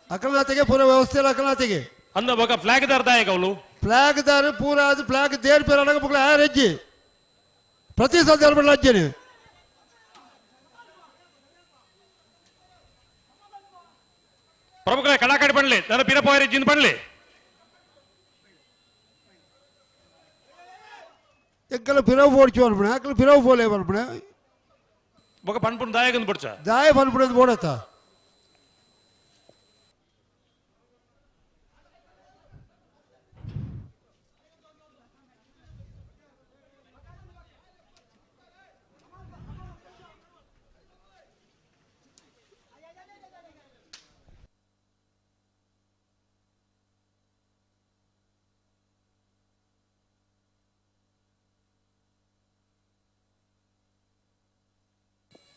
ಅಕಲನಾಥಿಗೆ ಪೂರ ವ್ಯವಸ್ಥೆ ಅಕಲನಾಥಿಗೆ ಅಂದ ಬೊಕ ಫ್ಲಾಗ್ ದಾರ್ ದಾಯಕ ಅವಳು ಫ್ಲಾಗ್ ದಾರು ಪೂರ ಅದು ಫ್ಲಾಗ್ there ಪಿರನಾಗ ಮುಕ್ಲೆ ಆರೆಜ್ಜಿ ಪ್ರತಿ ಸಂದರ್ಭ ಅಜ್ಜನಿ ಪ್ರಮುಖ ಕಡಾಕಡಿ ಪಡ್ಲಿ ನನ್ನ ಪಿರಪೋಯರಿ ಜಿಂದ ಪಡ್ಲಿ ಎಕ್ಕಲ ಪಿರವು ಪೋಡ್ಚು ಅನ್ಪಣೆ ಅಕ್ಕಲ ಪಿರವು ಪೋಲೆ ಅನ್ಪಣೆ ಬೊಕ ಪನ್ಪುನ್ ದಾಯಕಂದು ಪಡ್ಚ ದಾಯ ಪನ್ಪುಣದ ಬೋಡತ್ತ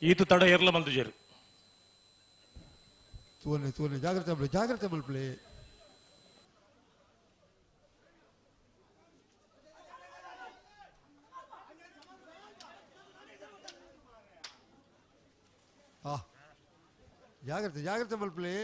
ಈತು ತಡ ಎರ್ಲ ಮಲ್ತು ಜೇರು ತೂನೆ ತೂನೆ ಜಾಗ್ರತೆ ಮಲ್ಪಲೆ ಜಾಗ್ರತೆ ಮಲ್ಪಲೆ ಆ ಜಾಗ್ರತೆ ಜಾಗ್ರತೆ ಮಲ್ಪಲೆ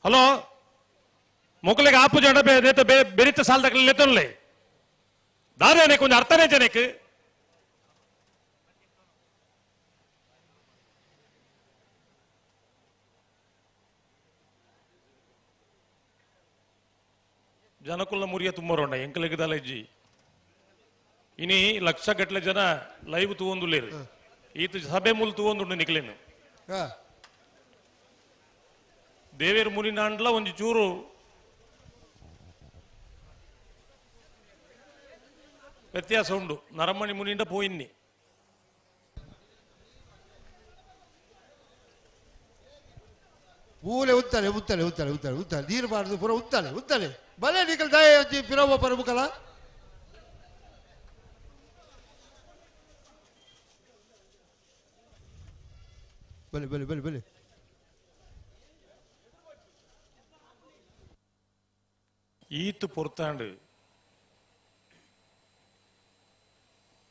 ಹಲೋ ಮೊಕಲಿಗೆ ಆಪು ಜನ ಬೆರಿತ ಸಾಲದಕ್ಕೆ ಲೆತ್ತೊನ್ಲೆ ದಾರಿ కొంచెం ಅರ್ಥನೇ ಜನಕ್ಕೆ ಜನಕುಲ ಮುರಿಯ ತುಂಬರೋಣ ಎಂಕಲಿಗೆ ಇಜ್ಜಿ ಇನಿ ಲಕ್ಷ ಗಟ್ಟಲೆ ಜನ ಲೈವ್ ತೂವೊಂದುಲ್ಲೇರು ಈತ ಸಭೆ ಮೂಲ ತೂವೊಂದುಂಡು ನಿಕ್ಲೇನು ದೇವೇರ್ ಮುನಿನಾಂಡ್ಲ ಒಂಜಿ ಚೂರು ವ್ಯತ್ಯಾಸ ಉಂಡು ನರಮಣಿ ಮುನಿಂಡ ಪೋಯಿನ್ನಿ ಮೂಲೆ ಉತ್ತಲೆ ಉತ್ತಲೆ ಉತ್ತಲೆ ಉತ್ತಲೆ ಉತ್ತಲೆ ನೀರು ಬಾರದು ಪೂರ ಉತ್ತಲೆ ಉತ್ತಲೆ ಬಲೆ ನಿಕಲ್ ದಾಯ ಒಂಜಿ ಪಿರವ ಪರಬುಕಲ ಬಲೆ ಬಲೆ ಬಲೆ ಬಲೆ ಈತ್ ಪೊರ್ತಾಂಡು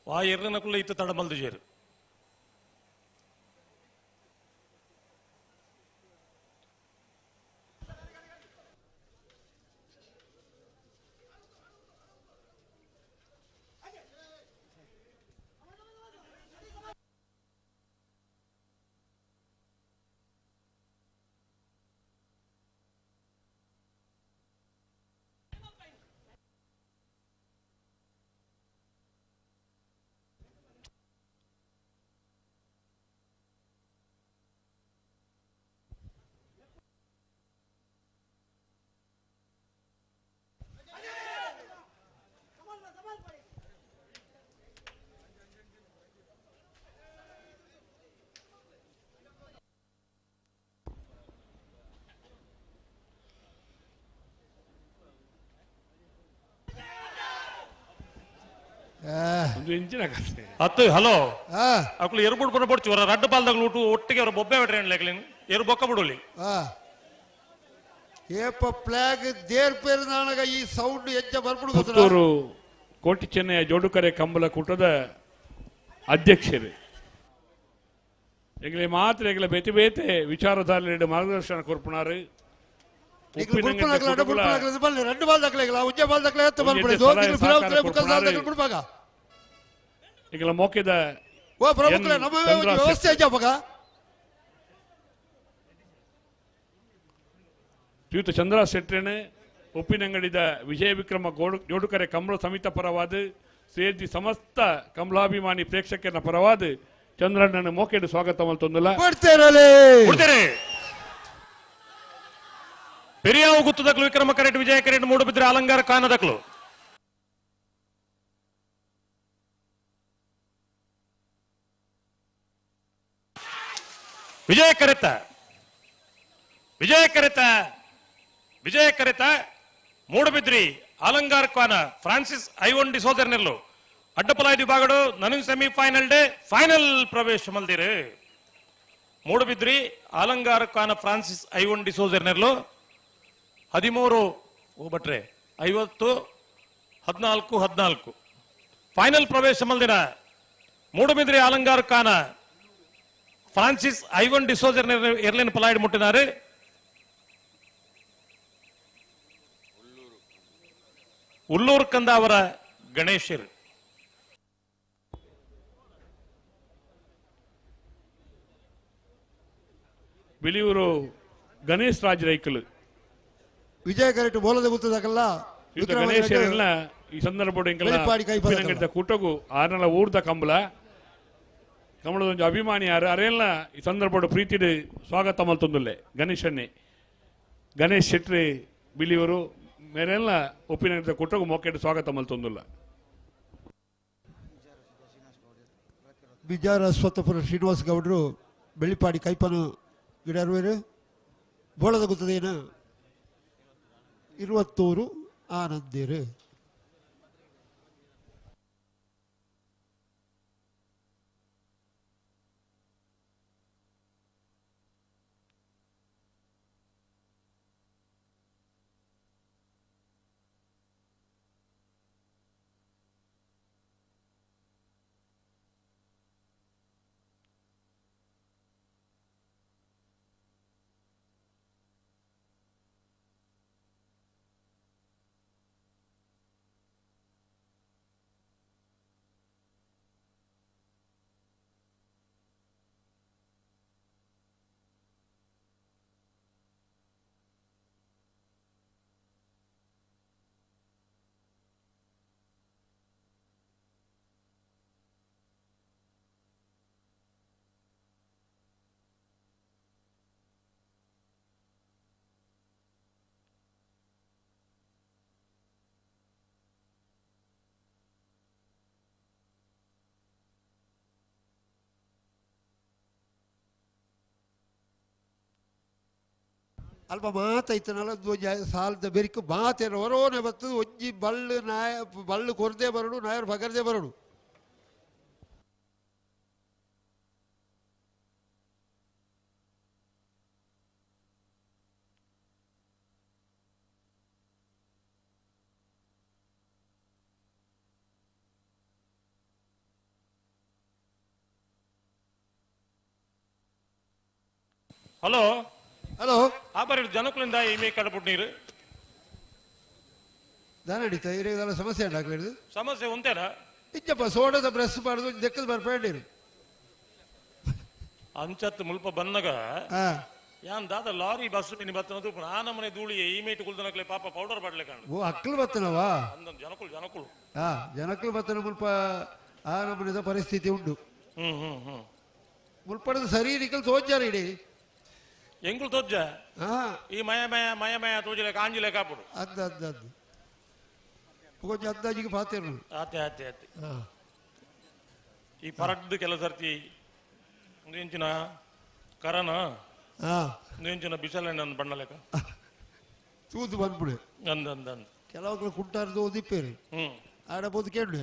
ವಾ ಎರ್ರನಕುಲ್ಲ ಈತ ತಡಮಲ್ದು ಜೇರು ಇಂಚಿನ ಕತೆ ಅತ್ತು ಹಲೋ ಅಕ್ಲು ಎರು ಬುಡ್ ಪೊಡ್ಚು ಅವರ ರಡ್ಡು ಪಾಲ್ದಾಗ ಊಟ ಒಟ್ಟಿಗೆ ಅವರ ಬೊಬ್ಬೆ ಬಿಟ್ರೆ ಲೆಕ್ಲಿನ್ ಎರು ಬೊಕ್ಕ ಬಿಡೋಲಿ. ಏಪ ಫ್ಲಾಗ್ there ಪೇರು ನಾನಗ ಈ ಸೌಂಡ್ ಎಜ್ಜ ಬರ್ಬಿಡು. ಪುತ್ತೂರು ಕೋಟಿ ಚೆನ್ನಯ್ಯ ಜೋಡುಕರೆ ಕಂಬಳ ಕೂಟದ ಅಧ್ಯಕ್ಷರು ಎಂಗಲೆ ಮಾತ್ರ ಎಂಗಲ ಬೇತೆ ಬೇತೆ ವಿಚಾರಧಾರೆಯ ಮಾರ್ಗದರ್ಶನ ಕೊರ್ಪುಣಾರು. ಎಂಗಲ ಮೋಕೆದ ಶ್ರೀಯುತ ಚಂದ್ರ ಶೆಟ್ಟೆನೆ ಉಪ್ಪಿನಂಗಡಿದ ವಿಜಯ ವಿಕ್ರಮ ಜೋಡುಕರೆ ಕಂಬಳ ಸಮಿತ ಪರವಾದ ಸೇರಿ ಸಮಸ್ತ ಕಂಬಳಾಭಿಮಾನಿ ಪ್ರೇಕ್ಷಕರ ಪರವಾದ ಚಂದ್ರಣ್ಣನ ಮೋಕೆಡು ಸ್ವಾಗತ ಮಲ್ತೊಂದುಲ್ಲ. ಪೆರಿಯಾವು ಗುತ್ತದಕ್ಲು ವಿಕ್ರಮ ಕರೆಟ್ ವಿಜಯ ಕರೆಟ್ ಮೂಡುಬಿದ್ರೆ ಅಲಂಗಾರ ಕಾನದಕ್ಲು. ವಿಜಯ ಕರೆತ ವಿಜಯ ಕರೆತ ವಿಜಯ ಕರೆತ ಮೂಡುಬಿದ್ರಿ ಅಲಂಗಾರ ಕಾನ ಫ್ರಾನ್ಸಿಸ್ ಐವನ್ ಡಿಸೋದರ್ನೆಲ್ಲು ಅಡ್ಡಪಲಾಯ್ದು ವಿಭಾಗಡು ನನಗೆ ಸೆಮಿಫೈನಲ್ ಡೇ ಫೈನಲ್ ಪ್ರವೇಶ ಮಲ್ದಿರು. ಮೂಡುಬಿದ್ರಿ ಅಲಂಗಾರ ಕಾನ ಫ್ರಾನ್ಸಿಸ್ ಐವನ್ ಡಿಸೋದರ್ನೆಲ್ಲು 13 ಓ ಬಟ್ರೆ 50 14 14 ಫೈನಲ್ ಪ್ರವೇಶ ಮಲ್ದಿನ ಮೂಡುಬಿದ್ರಿ ಅಲಂಗಾರ ಕಾನ ಫ್ರಾನ್ಸಿಸ್ ಐವನ್ ಡಿಸೋಜರ್ ಎರ್ಲಿನ ಪಲಾಯ್ಡು ಮುಟ್ಟಿನಾರು. ಉಲ್ಲೂರು ಕಂದ ಅವರ ಗಣೇಶರು. ಬಿಳಿಯೂರು ಗಣೇಶ್ ರಾಜ್ ರೈಕಲು ವಿಜಯ ಕರೆಕ್ಟ್ ಬೋಲದ ಗೊತ್ತದಲ್ಲ ಗಣೇಶರೆಲ್ಲ ಈ ಸಂದರ್ಭ ಕೂಟಗು ಆರ್ನಲ ಊರ್ದ ಕಂಬಳ ಕಂಬಳದ ಒಂದು ಅಭಿಮಾನಿ ಯಾರು ಅರೆಲ್ಲ ಈ ಸಂದರ್ಭ ಪ್ರೀತಿ ಸ್ವಾಗತ ಮಲ್ತೊಂದುಲ್ಲೆ ಗಣೇಶನ್ನೇ ಗಣೇಶ್ ಶೆಟ್ಟಿ ಬಿಳಿಯವರು ಮೇರೆಲ್ಲ ಉಪ್ಪಿನ ಕೂಟಗು ಮೊಕ್ಕೆಟ್ಟು ಸ್ವಾಗತ ಮಲ್ತೊಂದುಲ್ಲ. ಬಿಜಾರ ಅಶ್ವತ್ಥಪುರ ಶ್ರೀನಿವಾಸ ಗೌಡರು ಬೆಳ್ಳಿಪಾಡಿ ಕೈಪನು ಗಿಡರುವರು ಬೋಳದ ಗೊತ್ತದೇನು 21 ಆನಂದಿರು. ಅಲ್ಪ ಮಾತೈತನಲ್ಲ ಒಂಜಿ ಸಾಲದ ಬೆರಿಕು ಮಾತೇನು ಹೊರೋನೆ ಬರ್ತದೆ ಒಂಜಿ ಬಳ್ಳು ನಾಯ ಬಳ್ಳು ಕೊರದೆ ಬರಡು ನಾಯರು ಬಗರ್ದೆ ಬರಡು. ಹಲೋ ಹಲೋ ಆ ಬರೀ ಜನಕುಲಿಂದ ಈ ಮೇ ಕಡಪುಟ್ ನೀರು ದಾನ ಹಿಡಿತ ಇರೇದಲ್ಲ ಸಮಸ್ಯೆ ಉಂಟಾಗ್ಲಿಡ್ದು ಸಮಸ್ಯೆ ಉಂಟೇನಾ ಇಜ್ಜಪ್ಪ ಸೋಡದ ಬ್ರಷ್ ಮಾಡುದು ದೆಕ್ಕದ ಬರ್ಪೇಡಿರು ಅಂಚತ್ತು ಮುಲ್ಪ ಬನ್ನಗ ಯಾನ್ ದಾದ ಲಾರಿ ಬಸ್ ಮಿನಿ ಬತ್ತನದು ಆ ನಮನೆ ಧೂಳಿ ಈ ಮೇಟ್ ಕುಲ್ದನಕ್ಲೆ ಪಾಪ ಪೌಡರ್ ಬಾಡ್ಲೆ ಕಾಣು. ಓ ಅಕ್ಕಲು ಬತ್ತನವಾ ಅಂದ ಜನಕುಲು ಜನಕುಲು ಹಾ ಜನಕುಲು ಬತ್ತನ ಮುಲ್ಪ ಆ ನಮನೆದ ಪರಿಸ್ಥಿತಿ ಉಂಟು. ಹ್ಮ್ ಹ್ಮ್ ಹ್ಮ್ ಮುಲ್ಪಡದ ಸರಿ ನಿಕಲ್ ತೋಜಾರ ಇಡೀ ಎಂಗುಳು ತೋಜ್ಜ ಈ ಮಯ ಮಯ ಮಯ ಮಯ ತೋಜಿಲೆ ಕಾಂಜಿಲೆ ಕಾಪುಡು ಅಂದ ಅಂದ ಅಂದ ಕೊಂಚ ಅಂದಾಜಿಗೆ ಪಾತೇರು ಆತೆ ಆತೆ ಆತೆ ಈ ಪರಡ್ದು ಕೆಲಸ ಸರ್ತಿ ಒಂದು ಇಂಚಿನ ಕರನ ಒಂದು ಇಂಚಿನ ಬಿಸಲೆಣ್ಣೆ ಒಂದು ಬಣ್ಣ ಲೆಕ್ಕ ತೂತು ಬಂದ್ಬಿಡು ಅಂದ ಅಂದ ಅಂದ ಕೆಲವು ಕುಂಟಾರ್ದು ಓದಿಪ್ಪೇರು ಹ್ಮ್ ಆಡ ಬೋದು ಕೇಳು.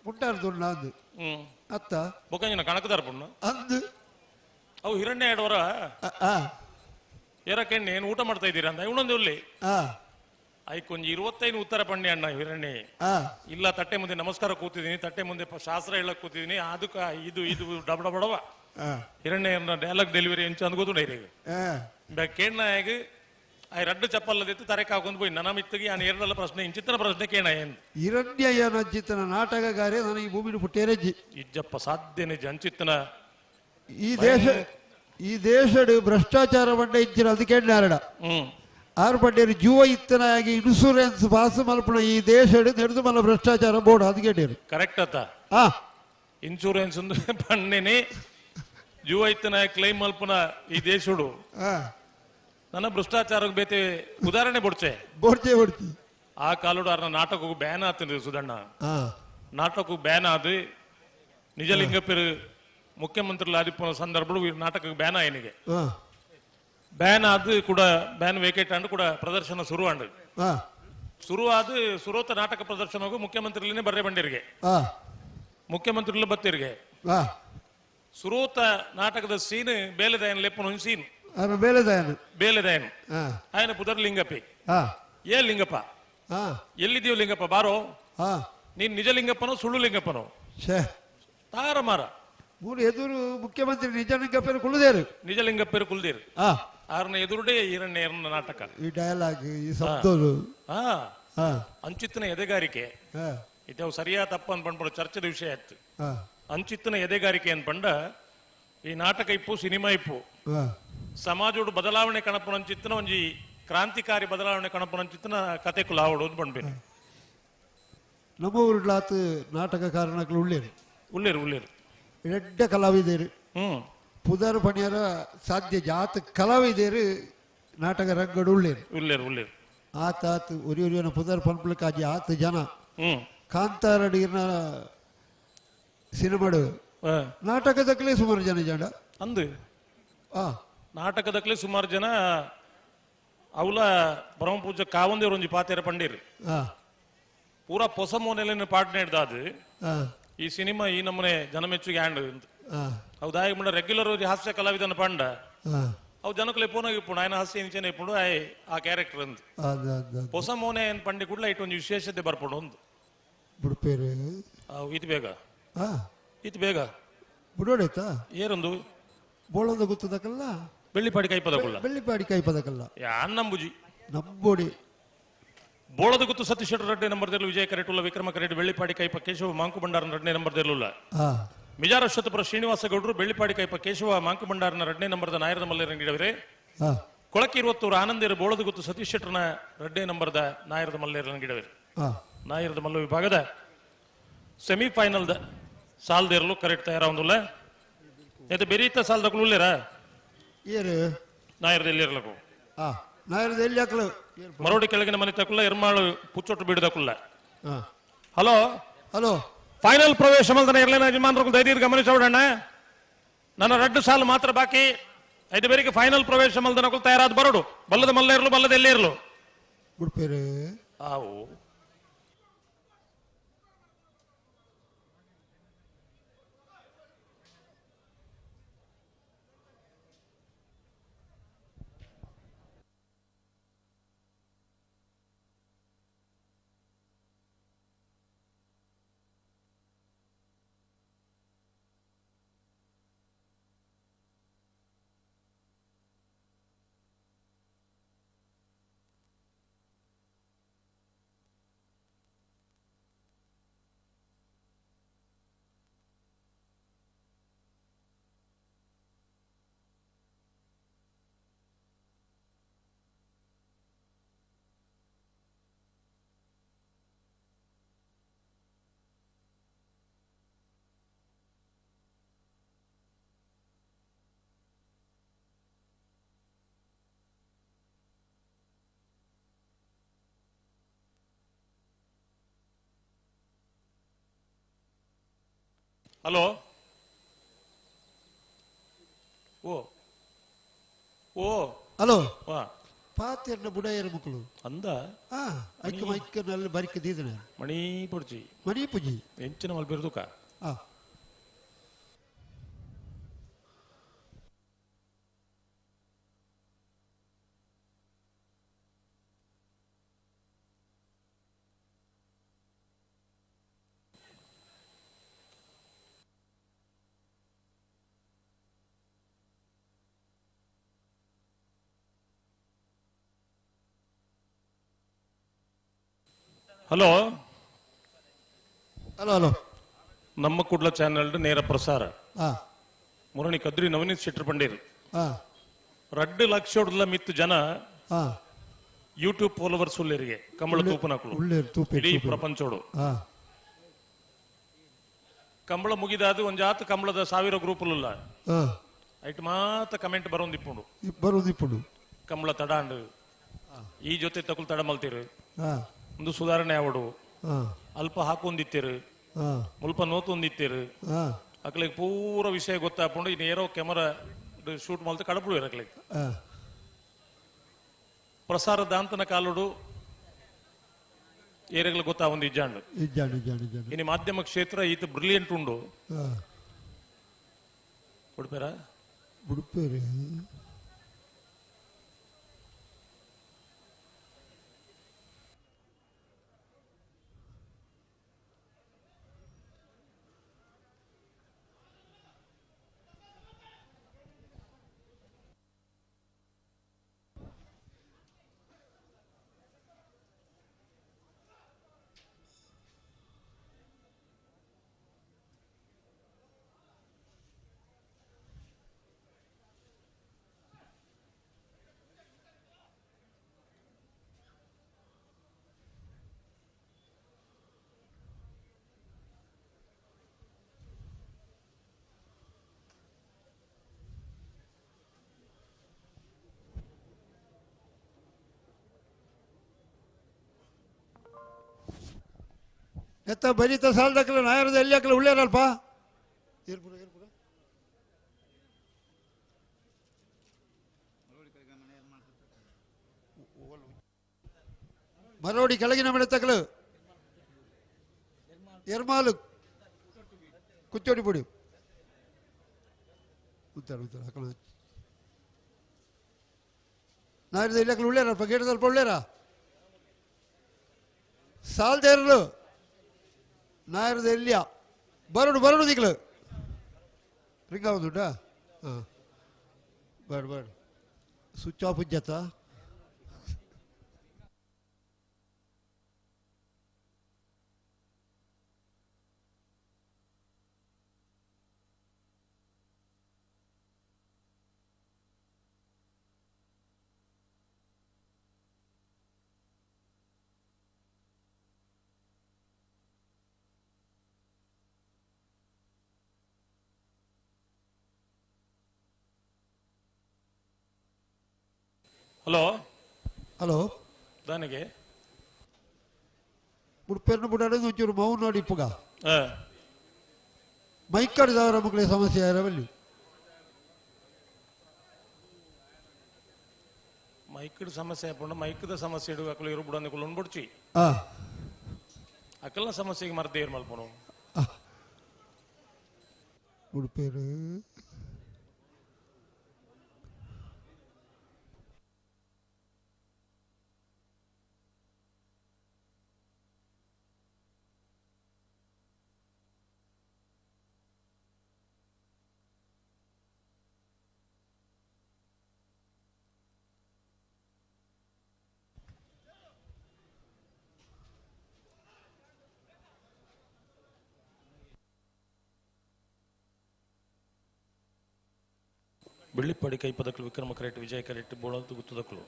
ಪುಟ್ಟಾರ್ದುಣ್ಣ ಅಂದು ಅತ್ತ ಬೊಕ್ಕಂಜಿನ ಕಣಕದಾರ ಪುಣ್ಣ ಅಂದು ಅವು ಹಿರಣ್ಯ ಎಡವರ ಏರಕೆಣ್ಣೆ ಏನು ಊಟ ಮಾಡ್ತಾ ಇದ್ದೀರಾ ಅಂತ ಇವನೊಂದು ಇಲ್ಲಿ ಐಕೊಂಜಿ 25 ಉತ್ತರ ಪಣ್ಣೆ ಅಣ್ಣ ಹಿರಣ್ಯ ಇಲ್ಲ ತಟ್ಟೆ ಮುಂದೆ ನಮಸ್ಕಾರ ಕೂತಿದ್ದೀನಿ, ತಟ್ಟೆ ಮುಂದೆ ಶಾಸ್ತ್ರ ಹೇಳಕ್ ಕೂತಿದ್ದೀನಿ, ಅದಕ್ಕ ಇದು ಇದು ಡಬಡ ಬಡವ ಹಿರಣ್ಯ ಡೈಲಾಗ್ ಡೆಲಿವರಿ ಎಂಚು ಅಂದ್ ಗೊತ್ತು ಕೇಣ್ಣ ಆ ರಡ್ಡು ಚಪ್ಪಲ್ಲದಿತ್ತು ತರಕ ಹಾಕೊಂಡು ಪೋಯಿ ನನ್ನ ಮಿತ್ತಿಗೆ ನಾನು ಎರಡಲ್ಲ ಪ್ರಶ್ನೆ ಇಂಚಿತ್ತನ ಪ್ರಶ್ನೆ ಕೇಣ ಏನು ಹಿರಣ್ಯ ಏನು ಅಂಚಿತ್ತನ ನಾಟಕಗಾರೇ ನಾನು ಈ ಭೂಮಿನ ಪುಟ್ಟೇರಜ್ಜಿ ಇಜ್ಜಪ್ಪ ಸಾಧ್ಯನೇ ಅಂಚಿತ್ತನ ಈ ದೇಶಡು ಭ್ರಷ್ಟಾಚಾರ ಬಂಡ ಇಚ್ಚಿನ ಅದಕ್ಕೆ ಆರಡ ಆರು ಪಂಡೇರು ಜೀವ ಇತ್ತನಾಗಿ ಇನ್ಸೂರೆನ್ಸ್ ಪಾಸ್ ಮಲ್ಪಣ ಈ ದೇಶಡು ನಡೆದು ಮಲ್ಲ ಭ್ರಷ್ಟಾಚಾರ ಬೋರ್ಡ್ ಅದಕ್ಕೆ ಕರೆಕ್ಟ್ ಅತ್ತ ಇನ್ಸೂರೆನ್ಸ್ ಪಣ್ಣೇನೆ ಜೀವ ಇತ್ತನ ಕ್ಲೈಮ್ ಮಲ್ಪನ ಈ ದೇಶಡು ನನ್ನ ಭ್ರಷ್ಟಾಚಾರಕ್ಕೆ ಬೇತೆ ಉದಾಹರಣೆ ಬೊಡ್ಚೆ ಬೊಡ್ಚೆ ಬೊಡ್ಚಿ ಆ ಕಾಲುಡು ಅರ್ನ ನಾಟಕಕ್ಕೂ ಬ್ಯಾನ್ ಆತಂದ್ರೆ ಸುಧಣ್ಣ, ನಾಟಕಕ್ಕೂ ಬ್ಯಾನ್ ಆದು ನಿಜಲಿಂಗಪ್ಪರು ಮುಖ್ಯಮಂತ್ರಿ ಆದಿಪ್ಪನ ಸಂದರ್ಭ ನಾಟಕಕ್ಕೆ ಬ್ಯಾನ್ ಆಯನಿಗೆ ಬ್ಯಾನ್ ಆದು ಕೂಡ ಬ್ಯಾನ್ ವೇಕೇಟ್ ಅಂಡು ಕೂಡ ಪ್ರದರ್ಶನ ಶುರು ಅಂಡು ಶುರು ಆದ ಸುರೋತ ನಾಟಕ ಪ್ರದರ್ಶನಕ್ಕೂ ಮುಖ್ಯಮಂತ್ರಿಲೇ ಬರ್ರೆ ಬಂಡಿರಿಗೆ ಮುಖ್ಯಮಂತ್ರಿಗಳು ಬತ್ತಿರಿಗೆ ಸುರೋತ ನಾಟಕದ ಸೀನ್ ಬೇಲೆದಾಯನ ಲೆಪ್ಪನ ಒಂದು ಸೀನ್ ಬೇಲೆದಾಯನು ಆಯನ ಪುದರ್ ಲಿಂಗಪ್ಪಿ ಏ ಲಿಂಗಪ್ಪ ಎಲ್ಲಿದ್ದೀವ್ ಲಿಂಗಪ್ಪ ಬಾರೋ ನೀನ್ ನಿಜ ಲಿಂಗಪ್ಪನೋ ಸುಳ್ಳು ಲಿಂಗಪ್ಪನೋ ತಾರ ಮಾರ ಮೂರು ಎದುರು ಮುಖ್ಯಮಂತ್ರಿ ನಿಜಲಿಂಗಪ್ಪರು ಕುಳ್ದೇರು ನಿಜಲಿಂಗಪ್ಪರು ಕುಲ್ದೇರು ಆರನ ಎದುರುಡೇ ಈರಣ್ಯ ನಾಟಕ ಈ ಡೈಲಾಗ್ ಈ ಶಬ್ದಗಳು ಅಂಚಿತ್ತನ ಎದೆಗಾರಿಕೆ ಇದು ಸರಿಯಾ ತಪ್ಪ ಅನ್ಪಂಡು ಚರ್ಚೆದ ವಿಷಯ ಆಯ್ತು. ಅಂಚಿತ್ತನ ಎದೆಗಾರಿಕೆ ಅನ್ಪಂಡ ಈ ನಾಟಕ ಇಪ್ಪು ಸಿನಿಮಾ ಇಪ್ಪು ಸಮಾಜೋಡು ಬದಲಾವಣೆ ಕಣಪುನಂಚಿತ್ತನ ಒಂಜಿ ಕ್ರಾಂತಿಕಾರಿ ಬದಲಾವಣೆ ಕಣಪುನಂಚಿತ್ತನ ಕತೆ ಕುಲಾವಡು ಪಂಡ್ಬೇನೆ. ನಮ್ಮ ಊರುಲಾತು ನಾಟಕಕಾರನಗಳು ಉಳ್ಳೇರು ಉಳ್ಳೇರು ಉಳ್ಳೇರು ಎಡ್ಡ ಕಲಾವಿದರು ಪುದರ್ ಪಣಿಯರ ಸಾಧ್ಯ ಜಾತ ಕಲಾವಿದರು ನಾಟಕ ರಂಗಡು ಉಳ್ಳೇರು ಉಳ್ಳೇರು ಉಳ್ಳೇರು ಆತ ಆತ ಒರಿ ಒರಿಯನ ಪುದರ್ ಪನ್ಪುಲಕ್ಕಾಜಿ ಆತ ಜನ ಕಾಂತಾರಡಿನ ಸಿನಿಮಾಡು ನಾಟಕದಕ್ಕಲೇ ಸುಮಾರು ಜನ ಜನ ಅಂದು ನಾಟಕದಕ್ಕಲೇ ಸುಮಾರು ಜನ ಅವಲ ಪರಮ ಪೂಜೆ ಕಾವಂದೇವ್ರ ಒಂಜಿ ಪಾತೇರ ಪಂಡೀರ್ ಪೂರಾ ಪೊಸ ಮೋನೆಲೆನ ಪಾಠ ನೀಡ್ದಾದು ಈ ಸಿನಿಮಾ ಈ ನಮ್ಮನೆ ಜನಮೆಚ್ಚುಗೆ ಹ್ಯಾಂಡ್ ಹೌದಾ ಮುಂಡ ರೆಗ್ಯುಲರ್ ಹಾಸ್ಯ ಕಲಾವಿದನ ಪಂಡ ಅವು ಜನಕಲೆ ಪೋನಾಗಿ ಇಪ್ಪುಂಡು ఆయన ಹಾಸ್ಯ ಇಂಚನೆ ಇಪ್ಪುಂಡು ಆಯ್ ಆ ಕ್ಯಾರೆಕ್ಟರ್ ಅಂದು ಪೊಸ ಮೋನೆ ಏನ್ ಪಂಡಿ ಕೂಡಲ ಇಟ್ಟು ಒಂಜಿ ವಿಶೇಷತೆ ಬರ್ಪುಂಡು ಒಂದು ಬುಡ್ಪೇರು ಇದು ಬೇಗ ಇದು ಬೇಗ ಬುಡೋಡೈತಾ ಏರೊಂದು ಬೋಳದ ಗೊತ್ತದಕ್ಕಲ್ಲ ಬೆಳ್ಳಿಪಾಡಿ ಕೈಪದಕಲ್ಲ ಬೆಳ್ಳಿಪಾಡಿ ಕೈಪದಕಲ್ಲ ನಂಬುಜಿ ನಂಬೋಡಿ ಬೋಳದ ಗುತ್ತು ಸತೀಶ್ ರೆಡ್ಡಿ ನಂಬರ್ ದೇರ್ಲು ವಿಜಯ ಕರೆಟುಲ್ಲ ವಿಕ್ರಮ ಕರೆಟ್ ಬೆಳ್ಳಿಪಾಡಿ ಕೈಪ ಕೇಶವ ಮಾಂಕು ಭಂಡಾರನ ಎರಡನೇ ನಂಬರ್ ದೇರ್ಲುಲ್ಲ ಮಿಜಾರ ಶತಪುರ ಶ್ರೀನಿವಾಸ ಗೌಡರು ಬೆಳ್ಳಿಪಾಡಿ ಕೈಪ ಕೇಶವ ಮಾಂಕು ಭಂಡಾರನ ಎರಡನೇ ನಂಬರ್ದ ನಾಯರದ ಮಲ್ಲೇರ ನೀಡವರೆ ಕೊಳಕಿರುವತ್ತೂರು ಆನಂದೇರು ಬೋಳದ ಗುತ್ತು ಸತೀಶ್ ಶೆಟ್ಟರ್ನ ಎರಡನೇ ನಂಬರ್ದ ನಾಯರದ ಮಲ್ಲೇರ ನೀಡವರೆ ನಾಯರದ ಮಲ್ಲ ವಿಭಾಗದ ಸೆಮಿಫೈನಲ್ ಸಾಲ್ದೇರ್ಲು ಕರೆಕ್ಟ್ ತಯಾರಾವೊಂದುಲ್ಲ ಏತ ಬೆರೀತ ಸಾಲ್ದಕ್ಕೂ ಉಳ್ಳೇರಾ ನಾಯರದ ಎಲ್ಲಿರಲಕು ನಾಯರದ ಎಲ್ಲಿ ಹಾಕಲು ಮರೋಡಿ ಕೆಳಗಿನ ಮನೆ ತಕುಲ್ಲ ಎರ್ಮಾಳು ಪುಚ್ಚೊಟ್ಟು ಬೀಡದಕುಲ್ಲ ಹಲೋ ಹಲೋ ಫೈನಲ್ ಪ್ರವೇಶ ಮಲ್ದನ ಇರ್ಲೇನ ಯಜಮಾನ್ರು ಧೈರ್ಯ ಗಮನಿಸೋಡಣ್ಣ ನನ್ನ ರಡ್ಡು ಸಾಲು ಮಾತ್ರ ಬಾಕಿ ಐದು ಬೇರಿಗೆ ಫೈನಲ್ ಪ್ರವೇಶ ಮಲ್ದನಕುಲ್ ತಯಾರಾದ ಬರೋಡು ಬಲ್ಲದ ಮಲ್ಲ ಇರಲು ಬಲ್ಲದ ಎಲ್ಲೇ ಇರಲು ಬುಡ್ಪೇರು ಆವು ಹಲೋ ಓ ಓ ಹಲೋ ಪಾತೆರ್ನ ಬುಡಯರ ಮುಕುಲು ಅಂದ ಆ ಐಕ ಮೈಕ್ ನಲ್ಲಿ ಬರಿಕ ದೀದನ ಮಣಿ ಪುಡ್ಜಿ ಮಣಿ ಪುಜಿ ಎಂಚಿನ ಮಲ್ಪೆರ್ ತುಕ ಆ ಹಲೋ ಹಲೋ ಹಲೋ ನಮ್ಮ ಕುಡ್ಲ ಚಾನೆಲ್ ನೇರ ಪ್ರಸಾರ ಮುರಣಿ ಕದ್ರಿ ನವನೀತ್ ಶೆಟ್ಟರ್ ಪಂಡೇರು 2 ಲಕ್ಷ ಮಿತ್ತು ಜನ ಯೂಟ್ಯೂಬ್ ಫಾಲೋವರ್ಸ್ ಉಳ್ಳೇರಿಗೆ ಕಂಬಳ ತೂಪನಕುಲು ಇಡೀ ಪ್ರಪಂಚೋಡು ಕಂಬಳ ಮುಗಿದಾದ ಒಂಜಾತ ಕಂಬಳದ 1000 ಗ್ರೂಪುಲುಲ್ಲ ಐಟ್ ಮಾತ ಕಮೆಂಟ್ ಬರೋಂದಿಪ್ಪುಂಡು ಬರೋಂದಿಪ್ಪುಂಡು ಕಂಬಳ ತಡಾಂಡು ಈ ಜೊತೆ ತಕುಲ್ ತಡ ಮಲ್ತೀರು ಒಂದು ಸುಧಾರಣೆ ಆವಡು ಅಲ್ಪ ಹಾಕೊಂದಿತ್ತೀರು ಮುಲ್ಪ ನೋತೊಂದಿತ್ತೀರು ಅಕ್ಲೆಗ್ ಪೂರ ವಿಷಯ ಗೊತ್ತಾಪುಂಡು ಇನ್ನು ಏರೋ ಕ್ಯಾಮರಾ ಶೂಟ್ ಮಲ್ತ ಕಡಪುಡು ಅಕ್ಲೆಗ್ ಪ್ರಸಾರ ದಾಂತನ ಕಾಲುಡು ಏರೆಗ್ಲ ಗೊತ್ತಾವೊಂದು ಇಜ್ಜಾಂಡು ಇನ್ನು ಮಾಧ್ಯಮ ಕ್ಷೇತ್ರ ಈತ ಬ್ರಿಲಿಯಂಟ್ ಉಂಡು ಉಡುಪೇರ ಉಡುಪೇರು ಎತ್ತ ಬರಿತ ಸಾಲದಕ್ಕಲ್ಲ ನಾಯರದ ಎಲ್ಲಿ ಹಾಕಲ್ಲ ಉಳ್ಳೇರಲ್ಪ ಮರೋಡಿ ಕೆಳಗಿನ ಮೇಲೆ ತಕಲು ಎರ್ಮಾಲು ಕುಚ್ಚೋಡಿ ಪುಡಿ ಉತ್ತರ ಉತ್ತರ ಹಾಕಲ ನಾಯರದ ಎಲ್ಲಿ ಹಾಕಲ್ಲ ಉಳ್ಳೇರಲ್ಪ ಗೇಟದಲ್ಪ ಉಳ್ಳೇರ ಸಾಲದೇರಲು ನಾಯರದ ಎಲ್ಲಿಯ ಬರೋಡು ಬರೋಡು ದಿಕ್ಲು ರಿಂಗ್ ಆಗೋದುಂಟಾ ಹಾಂ ಬೇಡ ಬೇಡ ಸ್ವಿಚ್ ಆಫ್ ಇಜ್ಜತ್ತ ಹಲೋ ಹಲೋ ದಾನಿಗೆ ಉಡುಪೇರ್ನ ಬುಡಾಡ ಒಂಚೂರು ಮೌನ ನೋಡಿ ಇಪ್ಪುಗ ಮೈಕಡ್ದವರ ಮಕ್ಕಳಿಗೆ ಸಮಸ್ಯೆ ಇರವಲ್ಲಿ ಮೈಕ್ಡ್ ಸಮಸ್ಯೆ ಆಪುಂಡು ಮೈಕ್ದ ಸಮಸ್ಯೆ ಇಡು ಅಕಲು ಇರು ಬುಡಂದು ಕುಲ್ಲೊಂದು ಬುಡ್ಚಿ ಅಕಲ್ನ ಸಮಸ್ಯೆಗೆ ಮರ್ದೇರ್ ಮಲ್ಪುನು ಉಡುಪೇರು ಬೆಳ್ಳಿಪ್ಪಾಡಿ ಕೈಪದಕಲು ವಿಕ್ರಮ ಕರೆಟ್ ವಿಜಯ ಕರೆಟ್ ಬೋಳಂತು ಗುತ್ತದಕಲು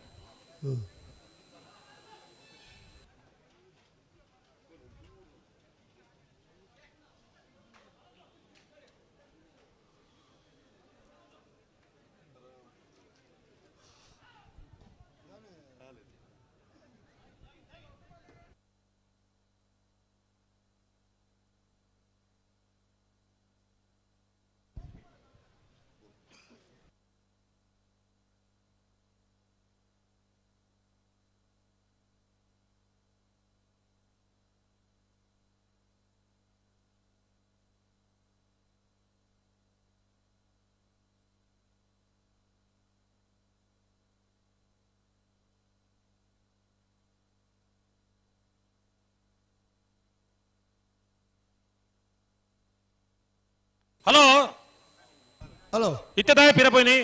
ಹಲೋ ಇತ್ತೆ ದಾಯ ಪಿರ ಪೋಯಿನಿ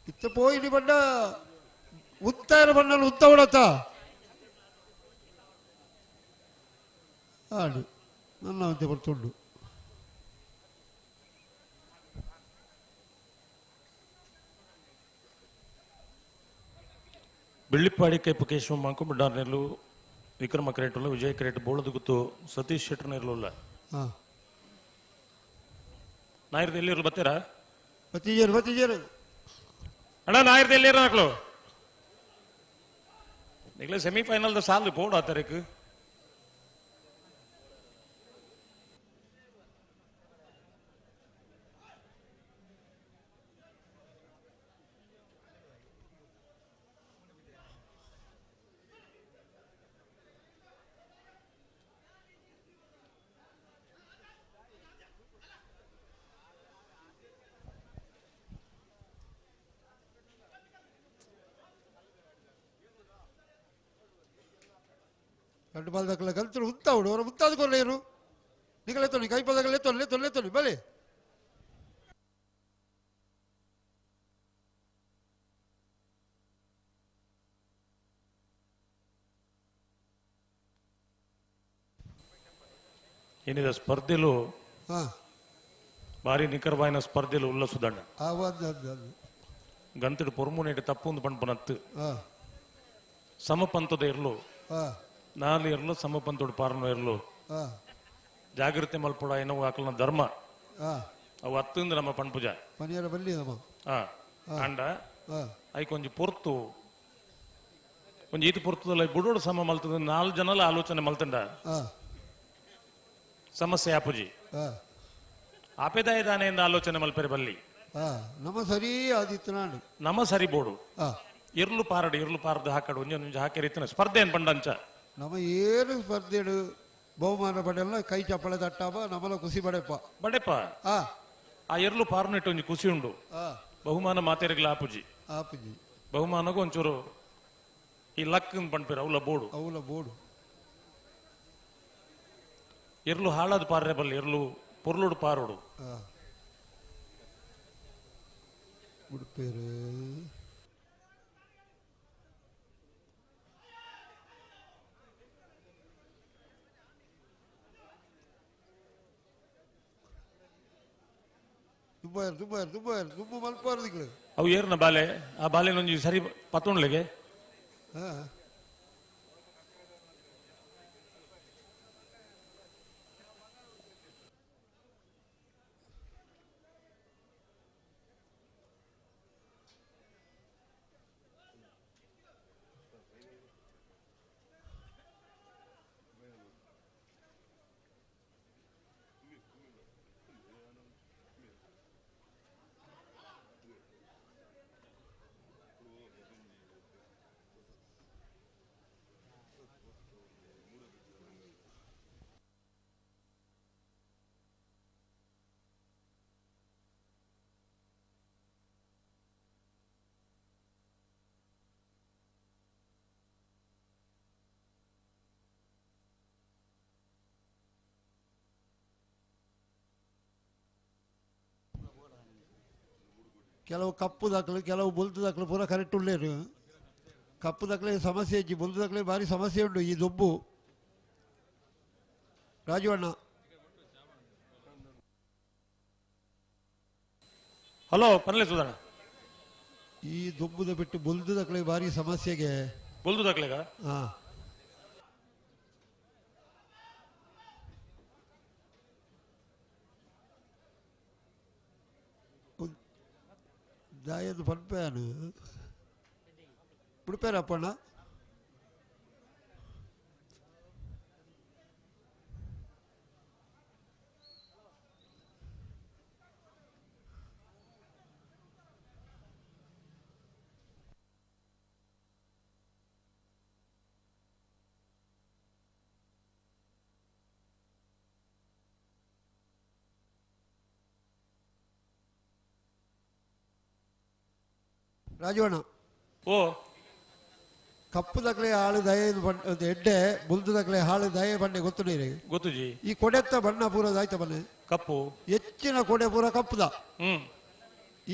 ಇತ್ತೆ ಪೋಯಿನಿ ಬಣ್ಣ ಉತ್ತಾರ ಬಣ್ಣಲು ಉತ್ತ ಉಡತ್ತ ಆಡು ನನ್ನ ಅಂತೆ ಬರ್ತುಂಡು ಬೆಳ್ಳಿಪ್ಪಾಡಿ ಕೈಪು ಕೇಶವ ಮಂಕುಬಿಡ್ಡಾರ್ ನೆಲ್ಲು ವಿಕ್ರಮ ಕ್ರೇಟುಲ್ಲ ವಿಜಯ ಕ್ರೇಟ್ ಬೋಳದ ಗುತ್ತು ಸತೀಶ್ ಶೆಟ್ಟರ್ ನೆರ್ಲುಲ್ಲ ನಾಯಿರ್ದ ಎಲ್ಲಿರು ಬತ್ತೀರಾ ಬತ್ತಿಜೇರು ಬತ್ತಿಜೇರು ಅಣ್ಣ ನಾಯಿರ್ದ ಎಲ್ಲಿರು ಮಕ್ಕಳು ನಿಗ್ಲೆ ಸೆಮಿಫೈನಲ್ the ಸಾಲು ಪೋಡು ಆ ತಾರೀಕು రెండు బాల్ దగ్గర కలుతురు ఉంటావుడు ఎవరు ముత్తాదు కొనలేరు నీకు కైపదగ లేతోని లేతోని లేతోని బలే ಏನಿದೆ ಸ್ಪರ್ಧೆಲು ಭಾರಿ ನಿಖರವಾಯಿನ ಸ್ಪರ್ಧೆಲು ಉಲ್ಲ ಸುದಣ್ಣ ಗಂತಡು ಪೊರ್ಮುನೇಟು ತಪ್ಪುಂದು ಪಣ್ಪನತ್ತು ಸಮಪಂತದ ಇರ್ಲು ನಾಲ್ ಇರ್ಲು ಸಮಪಂತೋಡು ಪಾರನು ಇರ್ಲು ಜಾಗೃತಿ ಮಲ್ಪುಡ ಏನೋ ಆಕಲ್ನ ಧರ್ಮ ಅವು ಅತ್ತಂದು ನಮ್ಮ ಪಣ್ಪುಜ ಅಂಡ ಐಕ್ ಒಂಜಿ ಪೊರ್ತು ಒಂಜಿ ಈತ ಪೊರ್ತದಲ್ಲ ಬುಡೋಡು ಸಮ ಮಲ್ತದ ನಾಲ್ ಜನಲ ಆಲೋಚನೆ ಮಲ್ತಂಡ ಸಮಸ್ಯೆ ಆಪುಜಿ ಆಪೆದಾಯ ದಾನೆಯಿಂದ ಆಲೋಚನೆ ಮಲ್ಪೆರೆ ಬಲ್ಲಿ ನಮ್ಮ ಸರಿ ಆದಿತ್ತು ನಾಡು ನಮ್ಮ ಸರಿ ಬೋಡು ಇರ್ಲು ಪಾರಡು ಇರ್ಲು ಪಾರದು ಹಾಕಡು ಒಂಜಿ ಒಂಜಿ ಹಾಕಿರಿತನ ಸ್ಪರ್ಧೆ ಏನ್ ಪಂಡಂಚ ನಮ್ಮ ಏನು ಸ್ಪರ್ಧೆಡು ಬಹುಮಾನ ಪಡೆಯಲ್ಲ ಕೈ ಚಪ್ಪಳೆ ತಟ್ಟಾಪ ನಮ್ಮಲ ಖುಷಿ ಪಡೆಪ್ಪ ಬಡೆಪ್ಪ ಆ ಎರ್ಲು ಪಾರನಿಟ್ಟು ಒಂಜಿ ಖುಷಿ ಉಂಡು ಬಹುಮಾನ ಮಾತೆರಿಗ್ಲ ಆಪುಜಿ ಆಪುಜಿ ಬಹುಮಾನಗೂ ಒಂಚೂರು ಈ ಲಕ್ ಪಂಡ್ಪೇರು ಅವಲ ಬೋಡು ಅವಲ ಬೋಡು ಎರ್ಲು ಹಾಳಾದ ಪಾರ್ರೆ ಬಲ್ಲ ಎರ್ಲು ಪೊರ್ಲುಡು ಪಾರೋಡು ಉಡುಪೇರು ದುಬ್ಬಾಯರ್ ದುಬ್ಬಾಯರ್ ದುಬ್ಬಾಯರ್ ದುಬ್ಬು ಮಲ್ಪಾರದಿಗಳು ಅವು ಏರ್ನ ಬಾಲೆ ಆ ಬಾಲೆನೊಂಜಿ ಸರಿ ಪತ್ತೊಂಡ್ಲೆಗೆ ಕೆಲವು ಕಪ್ಪು ದಾಖಲು ಕೆಲವು ಬೊಲ್ತು ದಾಖಲು ಪೂರ ಕರೆಕ್ಟ್ ಉಳ್ಳೇರು ಕಪ್ಪು ದಾಖಲೆ ಸಮಸ್ಯೆ ಇಜ್ಜಿ ಬೊಲ್ತು ದಾಖಲೆ ಭಾರಿ ಸಮಸ್ಯೆ ಉಂಟು ಈ ದೊಬ್ಬು ರಾಜು ಅಣ್ಣ ಹಲೋ ಪನ್ಲೆ ಸುಧಾರಣ ಈ ದೊಬ್ಬುದ ಬಿಟ್ಟು ಬೊಲ್ದು ದಾಖಲೆ ಭಾರಿ ಸಮಸ್ಯೆಗೆ ಬೊಲ್ದು ದಾಖಲೆಗ ಹಾ ದಾಯದ ಪನ್ಪೇನು ಬಿಡ್ಪೇರಪ್ಪಣ್ಣ ರಾಜು ಅಣ್ಣ ಓ ಕಪ್ಪು ದಕ್ಲೆ ಹಾಳು ದಯೆ ಎಡ್ಡೆ ಬುಲ್ದು ದಕ್ಲೆ ಹಾಳು ದಯೆ ಬಣ್ಣೆ ಗೊತ್ತು ನೀರು ಗೊತ್ತುಜಿ. ಈ ಕೊಡೆತ್ತ ಬಣ್ಣ ಪೂರ ಆಯ್ತ ಬನ್ನೆ ಕಪ್ಪು ಹೆಚ್ಚಿನ ಕೊಡೆ ಪೂರ ಕಪ್ಪುದ.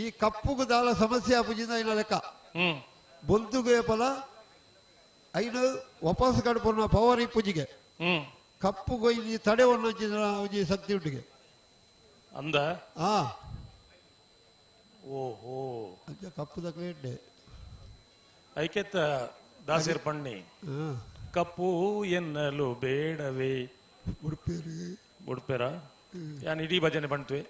ಈ ಕಪ್ಪುಗು ದಾಳ ಸಮಸ್ಯೆ ಆಪುಜಿಂದ ಐನ ಲೆಕ್ಕ. ಬೊಲ್ದುಗೆ ಫಲ ಐನು ವಾಪಸ್ ಕಡ್ಪುನ ಪವರ್ ಇಪ್ಪುಜಿಗೆ. ಕಪ್ಪು ಕೊಯ್ದು ತಡೆ ಒಂಜಿ ಶಕ್ತಿ ಉಂಟಿಗೆ ಅಂದ. ಓಹೋ ಕಪ್ಪು ದಕ್ಲೆ ಎಡ್ಡೆ ಐಕೆತ್ತ ದಾಸಿರ್ ಪಣ್ಣಿ ಕಪ್ಪು ಎನ್ನಲು ಬೇಡವೇ ಉಡುಪೇರು ಉಡುಪೇರ ಯಾನ್ ಇಡೀ ಭಜನೆ ಬಂಟ್ವೆ.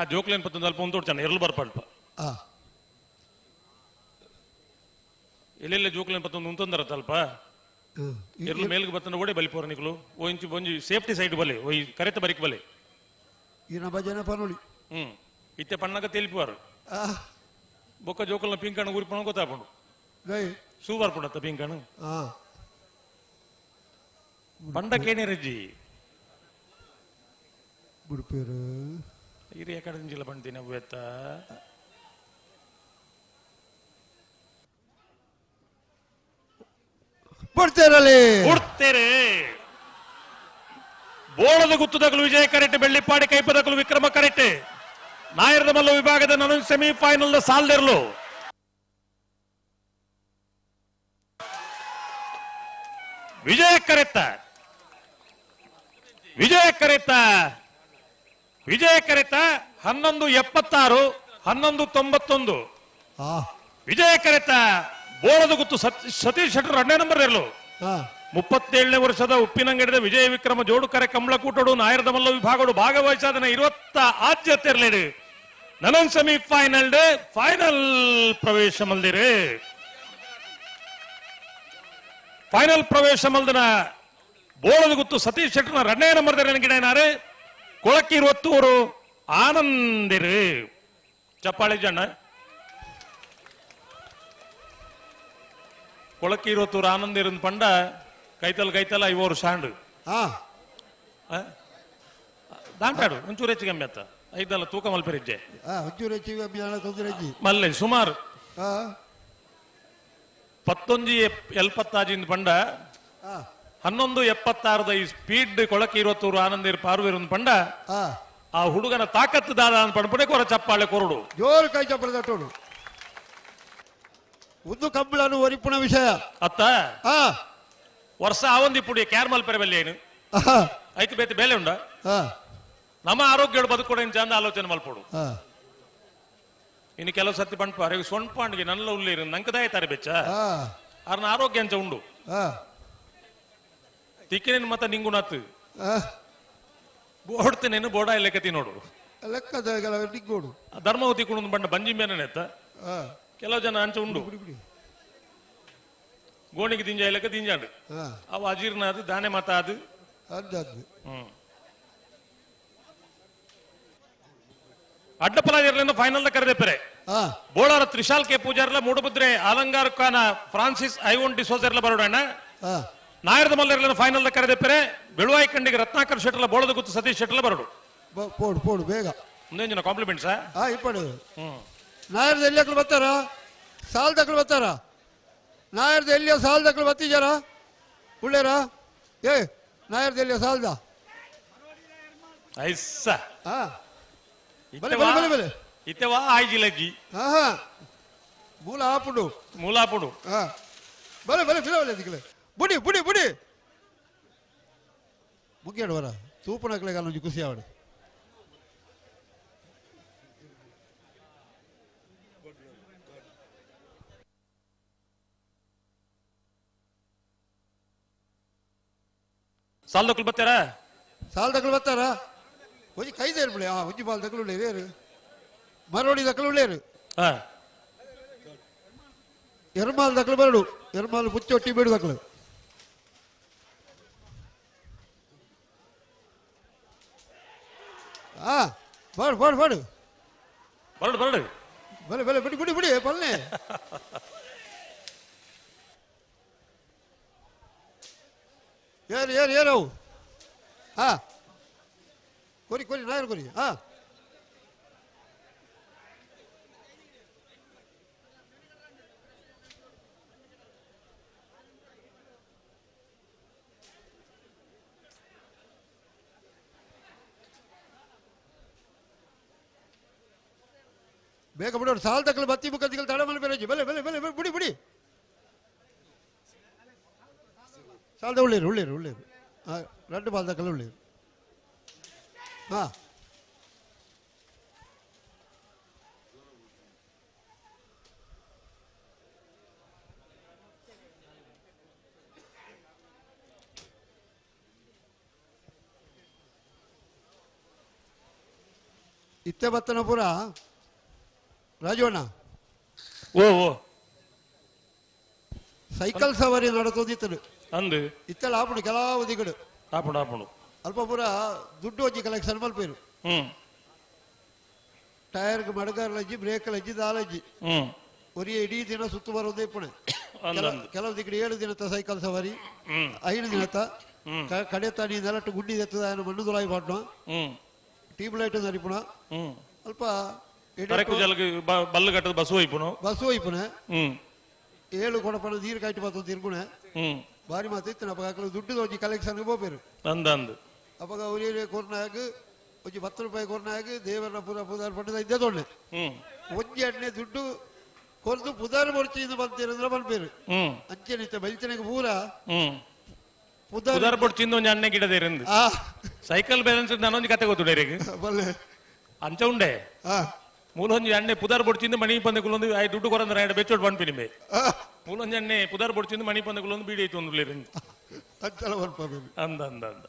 ಆ ಜೋಕ್ಲೇನ್ ಪತ್ತೊಂದು ಅಲ್ಪ ಒಂದು ಚೆನ್ನ ಎರಲು ಬರ್ಪಾಡ್ಪ. ಎಲ್ಲೆಲ್ಲ ಜೋಕ್ಲೇನ್ ಪತ್ತೊಂದು ಉಂತೊಂದರ ಅಲ್ಪ ಎರಲು ಮೇಲ್ಗೆ ಬತ್ತಂದ ಓಡೆ ಬಲಿ ಪೋರ ನಿಕ್ಲು ಓ ಇಂಚು ಒಂಜಿ ಸೇಫ್ಟಿ ಸೈಡ್ ಬಲೆ ಓಯ್ ಕರೆತ ಬರಿಕ್ ಬಲೆ ಈನ ಭಜನೆ ಪನೋಳಿ. ಇತ್ತೆ ಪಣ್ಣಗ ತೆಲಿಪುವಾರು ಬೊಕ್ಕ ಜೋಕಲ್ನ ಪಿಂಕಣ ಊರಿಪಣ ಗೊತ್ತಾಪುಂಡು ಸೂ ಬರ್ಪುಂಡತ್ತ ಪಿಂಕಣ ಬಂಡ ಕೇಣಿರಜ್ಜಿ ಉಡುಪೇರು ಇರಿ ಕಡೆ ಬಂತೀನಿ ಅವು ಎತ್ತ ಕೊಡ್ತೇರೆ. ಬೋಳದ ಗುತ್ತುದಕಲು ವಿಜಯ ಕರೆಕ್ಟ್, ಬೆಳ್ಳಿಪಾಡಿ ಕೈಪದಕಲು ವಿಕ್ರಮ ಕರೆಕ್ಟ್. ನಾಯರದ ಮಲ್ಲ ವಿಭಾಗದ ನಾನು ಸೆಮಿಫೈನಲ್ ಸಾಲ್ದಿರಲು ವಿಜಯ ಕರೆತ್ತ ವಿಜಯ ಕರೆತ್ತ ವಿಜಯ ಕರೆತ 11:76 11:91. ವಿಜಯ ಕರೆತ ಬೋಳದ ಗುತ್ತು ಸತೀಶ್ ಶೆಟ್ಟರ್ 2ನೇ ನಂಬರ್ ಇರಲು. 37ನೇ ವರ್ಷದ ಉಪ್ಪಿನಂಗಡಿದ ವಿಜಯ ವಿಕ್ರಮ ಜೋಡುಕರೆ ಕಮಲಕೂಟೋಡು ನಾಯರದ ಮಲ್ಲ ವಿಭಾಗಡು ಭಾಗವಹಿಸಾದನ 20 ಆದ್ಯತೆರ್ಲೇಡು ನನನ್ ಸೆಮಿಫೈನಲ್ ಫೈನಲ್ ಪ್ರವೇಶ ಮಲ್ದಿರು. ಫೈನಲ್ ಪ್ರವೇಶ ಮಲ್ದನ ಬೋಳದ ಗುತ್ತು ಸತೀಶ್ ಶೆಟ್ಟರ್ನ 2ನೇ ನಂಬರ್ ಗಿಡನಾರು ಕೊಳಕಿ ಒತ್ತೂರು ಆನಂದಿರು. ಚಪ್ಪಾಳೆ ಜನ ಕೊಳಕಿ ಒತ್ತೂರು ಆನಂದಿರು ಪಂಡ ಕೈತಲ್ ಕೈತಲ ಐವರು ಶಾಂಡು ದಾಂಟಾಡು ಒಂಚೂರು ಹೆಚ್ಚು ಕಮ್ಮಿ ಅತ್ತ ಐದಲ್ಲ ತೂಕ ಮಲ್ಪೆರಿಜ್ಜೆ ಮಲ್ಲೆ ಸುಮಾರು 11:75 ಪಂಡ 11:76 ಈ ಸ್ಪೀಡ್ ಕೊಳಕಿ ಇರುವತ್ತೂರು ಆನಂದಿರು ಪಾರ್ವೇರು ಪಂಡ ಆ ಹುಡುಗನ ತಾಕತ್ತು ದಾದ ಅಂತ ಪಂಡ್ಪುಡೆ ಕೊರ ಚಪ್ಪಾಳೆ ಕೊರಡು ಜೋರು ಕೈ ಚಪ್ಪಾಳೆ ತಟ್ಟೋಡು. ಉದ್ದು ಕಂಬಳನು ಒರಿಪುಣ ವಿಷಯ ಅತ್ತ ವರ್ಷ ಆವಂದಿ ಪುಡಿ ಕ್ಯಾರ್ ಮಲ್ಪೆರೆ ಬಲ್ಲಿ ಏನು ಐತು ಬೇತೆ ಬೇಲೆ ಉಂಡ ನಮ್ಮ ಆರೋಗ್ಯ ಬದುಕೊಡ ಚಂದ ಆಲೋಚನೆ ಮಲ್ಪೋಡು. ಇನ್ನು ಕೆಲವು ಸತಿ ಪಂಡ್ಪ ಅರೆ ಸೊಣ್ಪಾಂಡಿಗೆ ನನ್ನ ಉಳ್ಳೇರು ನಂಕದಾಯ ಬೆಚ್ಚ ಅರ್ನ ಆರೋಗ್ಯ ಅಂಚ ಉಂಡು ತಿಕ್ಕಿನೇನು ಮತ್ತ ನಿಂಗುಣಾತು ಬೋಡ್ತೇನೇನು ಬೋಡ ಲೆಕ್ಕತಿ ನೋಡು ಲೆಕ್ಕದ ಧರ್ಮವತಿ ಕುಣು ಬಂಡ ಬಂಜಿ ಮೇನೆ ಎತ್ತ ಕೆಲವು ಜನ ಅಂಚ ಉಂಡು ಗೋಣಿಗೆ ದಿಂಜ ಲೆಕ್ಕ ದಿಂಜಾಂಡು ಅವು ಅಜೀರ್ಣ ಅದು ದಾನೆ ಮಾತ ಅದು. ಅಡ್ಡಪಲಾಜಿರ್ಲಿಂದ ಫೈನಲ್ ಕರೆದೆಪ್ಪರೆ ಬೋಳಾರ ತ್ರಿಶಾಲ್ ಕೆ ಪೂಜಾರ್ಲ ಮೂಡುಬಿದ್ರೆ ಅಲಂಗಾರ್ ಖಾನ ಫ್ರಾನ್ಸಿಸ್ ಐವನ್ ಡಿಸೋಜರ್ಲ ಬರೋಡಣ್ಣ. ನಾಯರದ ಮಲ್ಲರ್ಲಿಂದ ಫೈನಲ್ ಕರೆದೆಪ್ಪರೆ ಬೆಳುವಾಯಿ ಕಂಡಿಗೆ ರತ್ನಾಕರ್ ಶೆಟ್ಟರ್ಲ ಬೋಳದ ಗುತ್ತು ಸತೀಶ್ ಶೆಟ್ಟರ್ಲ ಬರೋಡು. ಪೋಡು ಪೋಡು ಬೇಗ ಮುಂದೇನು ಕಾಂಪ್ಲಿಮೆಂಟ್ಸ್. ಇಪ್ಪಡು ನಾಯರದ ಎಲ್ಲಿ ಬರ್ತಾರ ಸಾಲ್ದಕ್ಳು ಬರ್ತಾರ ನಾಯರದ ಎಲ್ಲಿಯೋ ಸಾಲ್ದಕ್ಳು ಬತ್ತಿಜಾರ ಉಳ್ಳೇರ ಏ ನಾಯರದ ಎಲ್ಲಿಯೋ ಸಾಲ್ದ ಐಸ ಬಲೆ ಬಲೆ ಬಲೆ ಇತ್ತೆವಾ ಆಯ್ಜಿಲಜ್ಜಿ ಮೂಲ ಆಪುಡು ಮೂಲಾಪುಡು ಬಲೆ ಬಲೆ ಫಿಲವಲೆ ದಿಕ್ಕಲೆ ಬುಡಿ ಬುಡಿ ಬುಡಿ ಮುಖ್ಯ ವರ ತೂಪನಕ್ಲೆ ಒಂಜಿ ಖುಷಿ ಆವಡು. ಸಾಲ್ದಕ್ಲು ಬರ್ತಾರ ಸಾಲ್ದಕ್ಲು ಬರ್ತಾರ ಒಂಜಿ ಕೈದೇರು ಬಿಳಿ ಒಂಜಿ ಬಾಲ್ ದಕ್ಕಲು ಉಳ್ಳೇರು ಮರೋಡಿ ದಕ್ಕಲು ಉಳ್ಳೇರು ಎರ್ಮಾಲ್ ದಕ್ಕಲು ಬರಡು ಎರ್ಮಾಲ್ ಪುಚ್ಚೊಟ್ಟಿ ಬೇಡು ದಕ್ಕಲು. ಬಾಡು ಬಾಡು ಬಾಡು ಬರಡು ಬರಡು ಬಲೆ ಬಲೆ ಬಿಡಿ ಬಿಡಿ ಬಿಡಿ ಪಲ್ಲೆ. ಏರು ಏರು ಏರು ಹಾ ಕೊರಿ ಕೊರಿ ನಾಯರು ಕೊರಿ ಹಾ ಬೇಗ ಬಿಡೋರು ಸಾಲ ತಕ್ಕಲು ಬತ್ತಿ ಮುಖಂದಿಗಳು ತಡ ಮೇಲೆ ಬೇರೆ ಬೆಲೆ ಬೆಲೆ ಬೆಲೆ ಬಿಡಿ ಬಿಡಿ ಸಾಲದ ಉಳ್ಳೀರು ಉಳ್ಳೀರು ಉಳ್ಳೀರು ಹಾಂ రెండు ಬಾಲ್ ತಕ್ಕಲು ಉಳ್ಳೀರು ಹಾಂ ಇತ್ತೆ ಬತ್ತನಪುರ ರಾಜವಣ್ಣ ಓ ಓ ಸೈಕಲ್ ಸವಾರಿ ನಡತೋದಿತ್ತನು ಅಂದು ಇತ್ತೆಲ್ಲ ಆಪುಂಡು ಕೆಲವು ದಿಗಡು ಆಪುಂಡು ಆಪುಂಡು ಅಲ್ಪ ಪೂರ ದುಡ್ಡು ಒಂಜಿ ಕಲೆಕ್ಷನ್ ಮಲ್ಪೇರು ಟೈರ್ಗೆ ಮಡಗರ್ಲಜ್ಜಿ ಬ್ರೇಕ್ ಲಜ್ಜಿ ದಾಲಜ್ಜಿ ಒರಿಯ ಇಡೀ ದಿನ ಸುತ್ತು ಬರೋದೇ ಪುಣೆ ಕೆಲವು ದಿಗಡು 7 ದಿನದ ಸೈಕಲ್ ಸವಾರಿ 5 ದಿನದ ಕಡೆ ತಾನಿ ನೆಲಟ್ಟು ಗುಂಡಿ ಎತ್ತದ ಮಣ್ಣು ದುಲಾಯಿ ಪಾಟ್ನ ಟ್ಯೂಬ್ ಲೈಟ್ ನರಿಪುಣ ಅಲ್ಪ ಬಲ್ಲು ಕಟ್ಟದ ಬಸ್ಸು ಹೋಯ್ಪುನು ಬಸ್ಸು ಹೋಯ್ಪುನೆ 7 ಕೊಡಪಣ ನೀರು ಕಾಯ್ತು ಬರ್ತದೆ ತಿರ್ಗುಣೆ ಬಾರಿ ಮಾತಿತ್ತು ಅಪ್ಪ ಹಾಕಲು ದುಡ್ಡು ಒಂಜಿ ಕಲೆಕ್ಷನ್ಗೆ ಹೋಗ್ಬೇರು ಅಂದಂದು ಅವಾಗ ಅವ್ರಿಗೆ ಕೊರ್ನಾಗ ಒಂಜಿ 10 ರೂಪಾಯಿ ಕೊರ್ನಾಗ ದೇವರನ್ನ ಪೂರ ಪುದಾರ್ ಪಟ್ಟದ ಇದ್ದೇ ತೊಂಡೆ ಒಂಜಿ ಎಣ್ಣೆ ದುಡ್ಡು ಕೊರ್ದು ಪುದಾರ್ ಮೊರ್ಚಿಂದ ಬಂತೀರಂದ್ರೆ ಬಂದ್ಬೇರು ಅಂಚೆನಿತ್ತ ಬೈತನೆಗೆ ಪೂರ ಪುದಾರ್ ಪೊಡ್ಚಿಂದ ಒಂಜಿ ಅಣ್ಣೆ ಗಿಡದೇರಿಂದ ಸೈಕಲ್ ಬ್ಯಾಲೆನ್ಸ್ ನಾನೊಂದು ಕತೆ ಗೊತ್ತುಡೇರಿಗೆ ಅಂಚ ಉಂಡೆ ಮೂಲೊಂಜಿ ಅಣ್ಣೆ ಪುದಾರ್ ಪೊಡ್ಚಿಂದ ಮಣಿ ಪಂದೆ ಕುಲೊಂದು ಆಯ್ ದುಡ್ಡು ಕೊರಂದ್ರೆ ಆಯ್ತು ಬೆಚ್ಚೋಡ್ ಬಂದ್ಪಿನಿ ಬೇ ಮೂಲೊಂಜಿ ಅಣ್ಣೆ ಪುದಾರ್ ಪೊಡ್ಚಿಂದ ಮಣಿ ಪಂದೆ ಕುಲೊಂದು ಬೀಡಿ ಐತು ಒಂದು ಅಂದ ಅಂದ ಅಂದ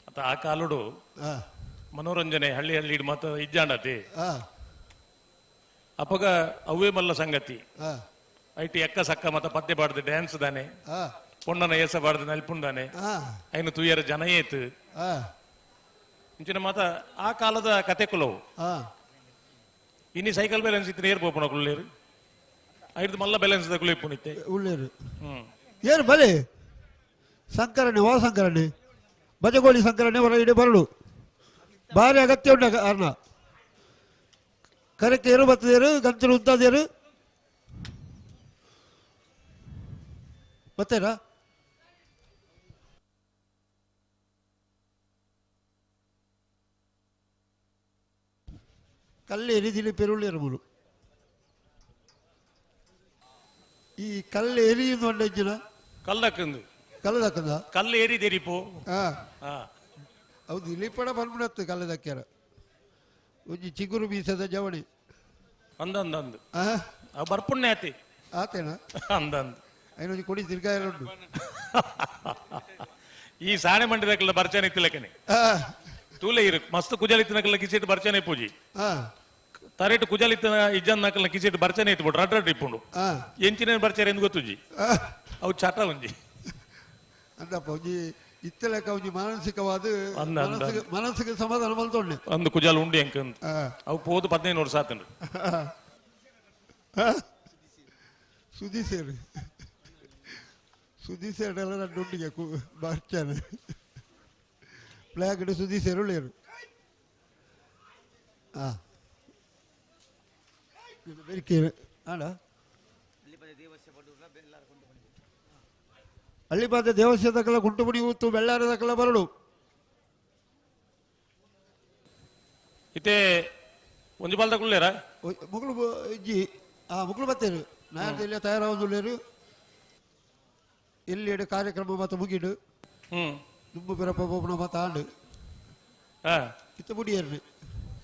ಅತ್ತ ಆ ಕಾಲುಡು ಮನೋರಂಜನೆ ಹಳ್ಳಿ ಹಳ್ಳಿ ಮಾತ ಇಜ್ಜಾಂಡತಿ ಅಪಗ ಅವೇ ಮಲ್ಲ ಸಂಗತಿ IT ಎಕ್ಕ ಸಕ್ಕ ಮತ್ತ ಪದ್ಯ ಬಾಡ್ದು ಡ್ಯಾನ್ಸ್ ದಾನೆ ಪೊಣ್ಣನ ಏಸ ಬಾಡ್ದು ನಲ್ಪುಂದಾನೆ ಐನು ತುಯ್ಯರ ಜನ ಏತು ಇಂಚಿನ ಮಾತ ಆ ಕಾಲದ ಕತೆ ಕುಲವು ಇನ್ನು ಸೈಕಲ್ ಬ್ಯಾಲೆನ್ಸ್ ಇತ್ತು ನೇರ್ ಪೋಪುಣ ಕುಳ್ಳೇರು ಐದು ಮಲ್ಲ ಬ್ಯಾಲೆನ್ಸ್ the ಕುಳಿ ಪುಣಿತೆ ಉಳ್ಳೇರು ಏನು ಬಲೆ ಸಂಕರಣೆ ವಾ ಸಂಕರಣೆ ಬಜಗೋಳಿ ಸಂಕರಣೆ ಹೊರ ಇಡೀ ಬರಲು ಭಾರಿ ಅಗತ್ಯ ಉಂಟು ಅರ್ಣ ಕರೆಕ್ಟ್ ಏರು ಬರ್ತದೇರು ಗಂಚಲು ಉದ್ದಾದೇರು ಬರ್ತೇರಾ ಕಲ್ಲೇರಿ ದಿಲಿಪೆರುಳ್ಳೇರು ಮೂರು ಈ ಕಲ್ಲು ಎರಿಯುವುದು ಒಂಡೆಜ್ಜಿನ ಕಲ್ಲಕ್ಕಂದು ಕಲ್ಲದಕ್ಕಂದ ಕಲ್ಲು ಏರಿದೇರಿಪೋ ಹೌದು ದಿಲೀಪಡ ಬಂದ್ಬಿಡತ್ತು ಕಲ್ಲದಕ್ಕ್ಯಾರ ಒಂಜಿ ಚಿಗುರು ಬೀಸದ ಜವಣಿ ಅಂದ ಅಂದ ಅಂದು ಬರ್ಪುಣ್ಯ ಆತಿ ಆತೇನ ಅಂದ ಅಂದು ಐನೊಂಜಿ ಕೊಡಿ ತಿರ್ಗಾಯ ಉಂಟು ಈ ಸಾಣೆ ಮಂಡಿದಕ್ಕೆಲ್ಲ ಬರ್ಚಾನೆ ಇತ್ತಿಲಕ್ಕನೆ ತೂಲೆ ಇರು ಮಸ್ತ್ ಕುಜಲಿತ್ತಿನಕ್ಕೆಲ್ಲ ಕಿಸಿಟ್ಟು ಬರ್ಚಾನೆ ಪೂಜಿ ತರೇಟು ಕುಜಲಿತ್ತಿನ ಇಜ್ಜನ್ ನಕಲ್ನ ಕಿಸಿಟ್ಟು ಬರ್ಚಾನೆ ಇತ್ತು ಬಿಡು ರಡ್ ರಡ್ ಇಪ್ಪುಂಡು ಎಂಚಿನ ಬರ್ಚಾರೆ ಎಂದು ಗೊತ್ತುಜಿ ಅವು ಚಟ ಒಂಜಿ ಅಂದಪ್ಪ ಒಂಜಿ ಇತ್ತಲಕ್ಕ ಒಂಜಿ ಮಾನಸಿಕವಾದ ಮನಸ್ಸಿಗೆ ಸಮಾಧಾನ ಮಲ್ತೊಂಡೆ ಅಂದು ಕುಜಾಲ್ ಉಂಡು ಎಂಕ ಅವು ಪೋದು 15 ವರ್ಷ ಆತಂಡ್ರಿ ಸುದಿ ಸೇರು ಸುದಿ ಸೇರೆಲ್ಲ ರಡ್ಡು ಉಂಡಿಗೆ ಬರ್ಚಾನೆ ಪ್ಲಾಗ್ ಸುದಿ ಸೇರುಳ್ಳೇರು ಹಾಂ ಆಡ ಹಳ್ಳಿಪಾದ ದೇವಸ್ಥಾನದಕ್ಕೆಲ್ಲ ಗುಂಟುಮುಡಿ ಊತು ಬೆಳ್ಳಾರದಕ್ಕೆಲ್ಲ ಬರಡು ಇತ್ತೆ ಒಂಜಿ ಬಾಲ್ದ ಕುಳ್ಳೇರ ಮುಗುಳು ಇಜ್ಜಿ ಆ ಮುಗುಳು ಬತ್ತೇರು ನಾಯರ್ ಎಲ್ಲ ತಯಾರಾವೊಂದುಳ್ಳೇರು ಎಲ್ಲಿ ಕಾರ್ಯಕ್ರಮ ಮತ್ತು ಮುಗಿಡು ದುಂಬು ಬಿರಪ್ಪ ಬೋಪಣ ಮತ್ತು ಆಂಡು ಇತ್ತ ಮುಡಿಯರ್ನು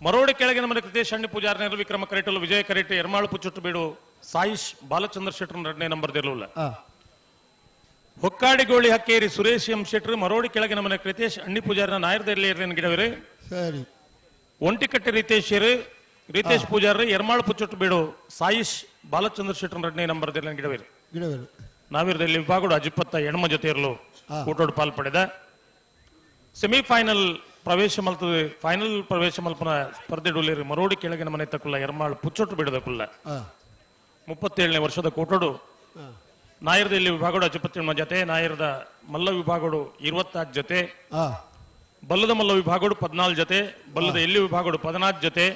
ಮರೋಡಿ ಕೆಳಗಿನ ಮನೆ ಕೃತೇಶ್ ಅಣ್ಣಿ ಪೂಜಾರನೇರು ವಿಕ್ರಮ ಕರೆಟಲು ವಿಜಯ ಕರೆಟು ಎರ್ಮಾಳು ಪುಚ್ಚುಟ್ಟು ಬೀಡು ಸಾಯಿಶ್ ಬಾಲಚಂದ್ರ ಶೆಟ್ಟರ್ 2ನೇ ನಂಬರ್ ದಿರಲಿಲ್ಲ. ಹೊಕ್ಕಾಡಿಗೋಳಿ ಹಕ್ಕೇರಿ ಸುರೇಶ್ ಎಂ ಶೆಟ್ಟರ್ ಮರೋಡಿ ಕೆಳಗಿನ ಮನೆ ಕೃತೇಶ್ ಅಣ್ಣಿ ಪೂಜಾರನ ನಾಯರ್ದಲ್ಲಿ ಗಿಡವಿರು. ಸರಿ. ಒಂಟಿಕಟ್ಟೆ ರಿತೇಶ್ ರಿತೇಶ್ ಪೂಜಾರ ಎರ್ಮಾಳು ಪುಚ್ಚುಟ್ಟು ಬೀಡು ಸಾಯಿಶ್ ಬಾಲಚಂದ್ರ ಶೆಟ್ಟರ್ 2ನೇ ನಂಬರ್ ದಿರಲಿನ ಗಿಡವಿರು. ಗಿಡವಿರು. ನಾವಿರದಲ್ಲಿ ವಿಭಾಗಡು ಅಜಿಪ್ಪತ್ತ ಎಣ್ಮ ಜೊತೆ ಇರಲು ಕೂಟೋಡು ಪಾಲ್ಪಡೆದ ಸೆಮಿಫೈನಲ್ ಪ್ರವೇಶ ಮಲ್ತದೆ. ಫೈನಲ್ ಪ್ರವೇಶ ಮಲ್ಪನ ಸ್ಪರ್ಧೆ ಡೊಲೇರಿ ಮರೋಡಿ ಕೆಳಗಿನ ಮನೆ ತಕ್ಕುಲ್ಲ ಎರ್ಮಾಳು ಪುಚ್ಚೊಟ್ಟು ಬಿಡದಕ್ಕುಲ್ಲ 37ನೇ ವರ್ಷದ ಕೋಟೋಡು ನಾಯರದ ಇಲ್ಲಿ ವಿಭಾಗಡು ಅಚ್ಚಪತ್ತಿನ ಜೊತೆ, ನಾಯರದ ಮಲ್ಲ ವಿಭಾಗಡು 26 ಜೊತೆ, ಬಲ್ಲದ ಮಲ್ಲ ವಿಭಾಗಡು 14 ಜೊತೆ, ಬಲ್ಲದ ಎಲ್ಲಿ ವಿಭಾಗಡು 14 ಜೊತೆ,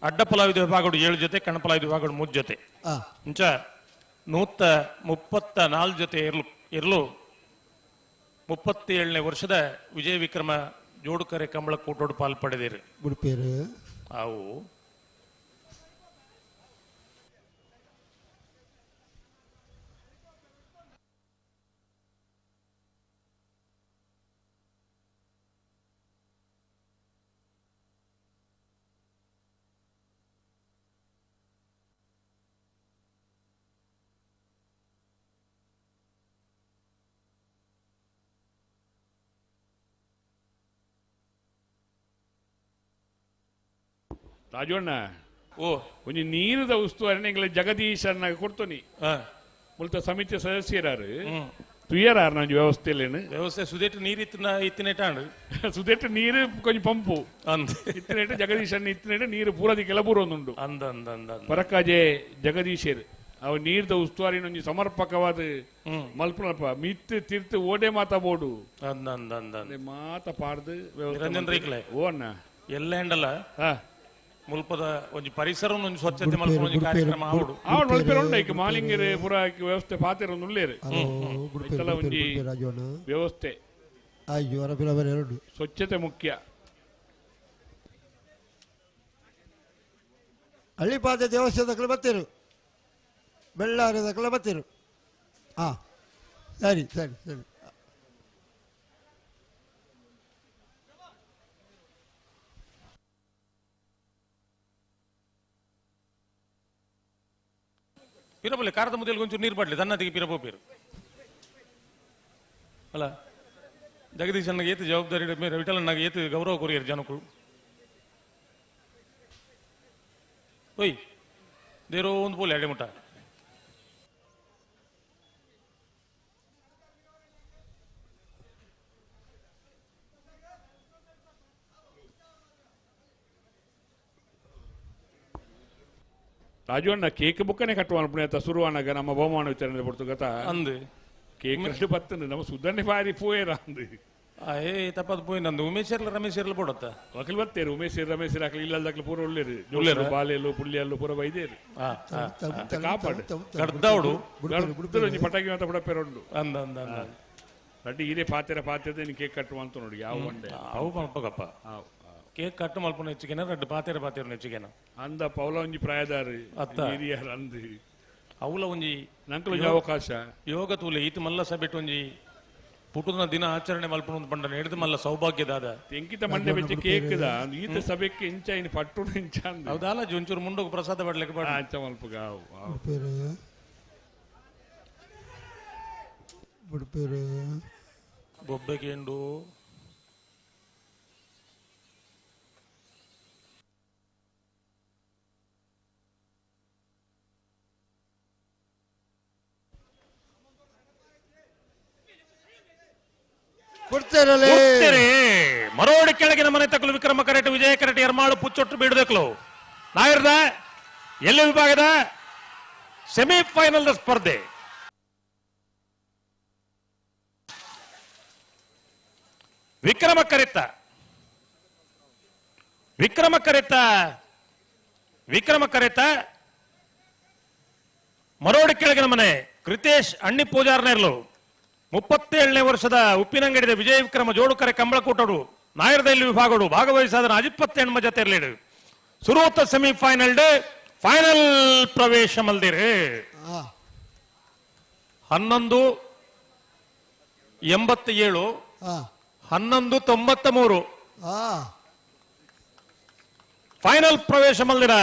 ಅಡ್ಡಪಲಾವಿದ ವಿಭಾಗಡು 7 ಜೊತೆ, ಕಣಪಲಾವಿದ ವಿಭಾಗಡು 3 ಜೊತೆ. ಇಂಚ 134 ಜೊತೆ ಇರಲು 37ನೇ ವರ್ಷದ ವಿಜಯ ವಿಕ್ರಮ ಜೋಡುಕರೆ ಕಂಬಳ ಕೂಟೋಡು ಪಾಲ್ ಪಡೆದಿರು. ಅವು ರಾಜಣ್ಣ, ಓ ಒಂಜಿ ನೀರುದ ಉಸ್ತುವಾರಿ ಎಂಗ್ಲ ಜಗದೀಶ್ ಕೊಡ್ತೋನಿ. ಮುಲ್ತ ಸಮಿತಿ ಸದಸ್ಯರಾರು ತುಯರಾರು ನಂಜಿ ವ್ಯವಸ್ಥೆಲೇನು ವ್ಯವಸ್ಥೆ ಸುದೇಟ್ ನೀರು ಇತ್ತಿನ ಇತ್ತಿನೇಟಾಂಡು ಸುದೇಟ್ ನೀರು ಕೊಂಚ ಪಂಪು ಅಂದ ಇತ್ತಿನೇಟ ಜಗದೀಶ್ ಅಣ್ಣ ಇತ್ತಿನೇಟ ನೀರು ಪೂರದಿಕ್ಕೆಲ್ಲ ಪೂರೊಂದುಂಡು ಅಂದ ಅಂದ ಅಂದ ಪರಕಾಜೆ ಜಗದೀಶರು ಅವು ನೀರ್ದ ಉಸ್ತುವಾರಿನ ಒಂಜಿ ಸಮರ್ಪಕವಾದ ಮಲ್ಪುನಲ್ಪ ಮಿತ್ತು ತಿರ್ತು ಓಡೆ ಮಾತಾ ಬೋಡು ಅಂದ ಅಂದ ಅಂದ ಮಾತ ಪಾಡ್ದು ರಂಜನ್ ರೈಕ್ಲೆ ಓ ಅಣ್ಣ ಎಲ್ಲ ಹೆಂಡಲ್ಲ ಮುಲ್ಪದ ಒಂಜಿ ಪರಿಸರ ಒಂಜಿ ಸ್ವಚ್ಛತೆ ಮಲ್ಪುನ ಒಂಜಿ ಕಾರ್ಯಕ್ರಮ ಆವಡು ಆವಡು ಮಲ್ಪೆರ ಉಂಡು ಐಕ್ ಮಾಲಿಂಗರು ಪೂರ ವ್ಯವಸ್ಥೆ ಪಾತೆರ ಒಂದು ಉಲ್ಲೇರು ಐತಲ ಒಂಜಿ ವ್ಯವಸ್ಥೆ ಸ್ವಚ್ಛತೆ ಮುಖ್ಯ. ಹಳ್ಳಿಪಾದ ದೇವಸ್ಥಾನದ ಬತ್ತೀರು, ಬೆಳ್ಳಾರದ ಬತ್ತೀರು. ಹಾ ಸರಿ ಸರಿ ಸರಿ. ಪಿರಪಲ್ಲಿ ಕಾರದ ಮುದ್ದೆಯಲ್ಲಿ ಒಂಚೂರು ನೀರು ಬಾಡ್ಲಿ ದನ್ನದಿಗೆ ಪಿರಪೋಪಿರು ಅಲ್ಲ. ಜಗದೀಶ್ ಅಣ್ಣಗೆ ಏತು ಜವಾಬ್ದಾರಿ ಮೇರೆ ವಿಠಲಣ್ಣಗೆ ಏತು ಗೌರವ ಕೊರಿಯರು ಜನಕ್ಕಳು. ಓಯ್ ದೇರೋ ಒಂದು ಪೋಲಿ ಅಡೆ ಮುಟ್ಟ ರಾಜು ಅಣ್ಣ ಕೇಕ್ ಬುಕ್ಕನೆ ಕಟ್ಟುವ ಅನ್ಪುಣೆ ಸುರುವಾನಾಗ ನಮ್ಮ ಬಹುಮಾನ ವಿತರಣೆ ಪಡ್ತು ಗತ ಅಂದು ಕೇಕ್ ಅಷ್ಟು ಬತ್ತಂದು ನಮ್ಮ ಸುಧನ್ನೆ ಬಾರಿ ಪೋಯೇರ ಅಂದು ಏ ತಪ್ಪದು ಪೋಯ್ ನಂದು ಉಮೇಶ್ ಇರ್ಲ ರಮೇಶ್ ಇರ್ಲ ಪೋಡತ್ತ ಅಖಿಲ್ ಬತ್ತೇರು ಉಮೇಶ್ ರಮೇಶ್ ಅಖಿಲ್ ಇಲ್ಲದಕ್ಲು ಪೂರ ಒಳ್ಳೇರು ಒಳ್ಳೇರು ಬಾಲೆಲು ಪುಳ್ಳಿಯಲ್ಲು ಪೂರ ಬೈದೇರು ಕಾಪಾಡು ಗಡ್ದಾವಡು ಒಂಜಿ ಪಟಾಕಿ ಮಾತ ಪಡಪೇರುಂಡು ಅಂದ ಅಂದ ಅಂದ ರಡ್ಡಿ ಇದೇ ಪಾತ್ರೆ ಪಾತ್ರೆ ಕೇಕ್ ಕಟ್ಟುವ ಅಂತ ನೋಡಿ ಯಾವ ಒಂಡೆ ಅವು ಮಲ್ಪಗಪ್ಪ ಕೇಕ್ ಕಟ್ಟು ಮಲ್ಪನ ಹೆಚ್ಚಿಗೆನ ರಡ್ಡು ಪಾತೆರ ಪಾತೆರ ಹೆಚ್ಚಿಗೆನ ಅಂದ ಪೌಲ ಒಂಜಿ ಪ್ರಾಯದಾರು ಅತ್ತ ಹಿರಿಯರ್ ಅಂದು ಅವಲ ಒಂಜಿ ನಂಕಲ ಒಂಜಿ ಅವಕಾಶ ಯೋಗ ತೂಲೆ ಈತ ಮಲ್ಲ ಸಭೆಟ್ ಒಂಜಿ ಪುಟ್ಟುನ ದಿನ ಆಚರಣೆ ಮಲ್ಪುನ ಪಂಡ ಹಿಡಿದು ಮಲ್ಲ ಸೌಭಾಗ್ಯದಾದ ತೆಂಕಿತ ಮಂಡೆ ಬೆಚ್ಚ ಕೇಕ್ದ ಈತ ಸಭೆಕ್ಕೆ ಇಂಚ ಇನ್ನು ಪಟ್ಟು ಇಂಚ ಅಂದ ಹೌದಲ್ಲ ಒಂಚೂರು ಮುಂಡೋಗ ಪ್ರಸಾದ ಬಡ್ಲಿಕ್ಕೆ ಬಾಡ ಅಂಚ ಮಲ್ಪಗ ಬೊಬ್ಬೆ ಕೇಂಡು ಮರೋಡಿ ಕೆಳಗಿನ ಮನೆ ತಕಲು ವಿಕ್ರಮ ಕರೆಟ್ ವಿಜಯ ಕರೆಟ್ ಎರ್ಮಾಳು ಪುಚ್ಚೊಟ್ಟು ಬೀಡದಕ್ಲು ನಾಯರ್ದ ಎಲ್ಲಿ ವಿಭಾಗದ ಸೆಮಿಫೈನಲ್ ಸ್ಪರ್ಧೆ. ವಿಕ್ರಮ ಕರೆತ ವಿಕ್ರಮ ಕರೆತ ವಿಕ್ರಮ ಕರೆತ ಮರೋಡಿ ಕೆಳಗಿನ ಮನೆ ಕೃತೇಶ್ ಅಣ್ಣಿ ಪೂಜಾರ್ನೇರ್ಲು 37ನೇ ವರ್ಷದ ಉಪ್ಪಿನಂಗಡಿದ ವಿಜಯ ವಿಕ್ರಮ ಜೋಡುಕರೆ ಕಂಬಳಕೂಟರು ನಾಯರ್ದಲ್ಲಿ ವಿಭಾಗಡು ಭಾಗವಹಿಸಾದ 28 ಜೊತೆ ಇರಲಿಡು ಸುರೂತ ಸೆಮಿಫೈನಲ್ ಡೇ ಫೈನಲ್ ಪ್ರವೇಶ ಮಲ್ದಿರಿ. 11:87 11:93 ಫೈನಲ್ ಪ್ರವೇಶ ಮಲ್ದಿರ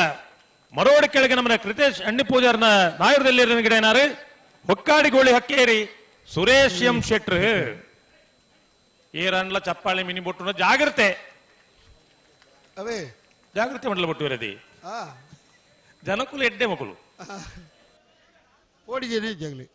ಮರೋಡಿ ಕೆಳಗಿನ ಮನೆ ಕೃತೇಶ್ ಅಣ್ಣಿ ಪೂಜಾರ್ನ ನಾಯರ್ದಲ್ಲಿ ಗಿಡ ಏನಾರು ಹೊಕ್ಕಾಡಿಗೋಳಿ ಹಕ್ಕೇರಿ ಸುರೇಶ್ ಎಂ ಶೆಟ್ರು ಏರನ್ಲ ಚಪ್ಪಾಳೆ ಮಿನಿ ಬೊಟ್ಟು ಜಾಗ್ರತೆ ಅವೇ ಜಾಗ್ರತೆ ಮಂಡಲ ಬೊಟ್ಟು ಇರದಿ ಜನಕುಲು ಎಡ್ಡೆ ಮಕ್ಕಳು ಓಡಿಗೇನೆ ಜಗಲಿ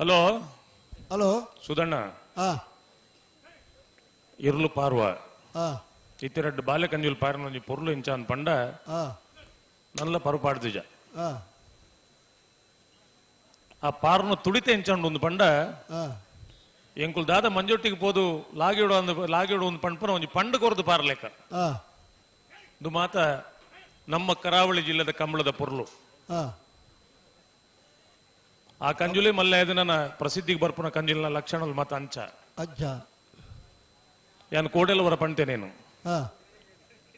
Hello hello Sudanna ಇರ್ಲು ಪಾರ್ವ ಇತ್ತಿರಡ್ಡು ಬಾಲ್ಯ ಕಂಜುಲ್ ಪಾರನ ಒಂಜಿ ಪೊರ್ಲು ಇಂಚಾನ್ ಪಂಡ ನಲ್ಲ ಪರುಪಾಡ್ದಿಜ ಆ ಪಾರ್ನ ತುಡಿತ ಇಂಚಂಡು ಒಂದು ಪಂಡ ಎಂಕುಲ್ ದಾದ ಮಂಜೊಟ್ಟಿಗೆ ಪೋದು ಲಾಗಿಡು ಅಂದ್ ಲಾಗಿಡು ಒಂದು ಪಂಡ್ಪನ ಒಂಜಿ ಪಂಡು ಕೊರದು ಪಾರ್ಲೆಕ್ಕ ಇದು ಮಾತ ನಮ್ಮ ಕರಾವಳಿ ಜಿಲ್ಲೆದ ಕಂಬಳದ ಪೊರ್ಲು ಆ ಕಂಜುಲಿ ಮಲ್ಲ ನನ್ನ ಪ್ರಸಿದ್ಧಿಗೆ ಬರ್ಪುನ ಕಂಜುಲಿನ ಲಕ್ಷಣ ಮಾತ ಅಂಚ ಅಂಚ ಯಾನ್ ಕೋಡೆಲ ವರ ಪಂಟೇನೇನು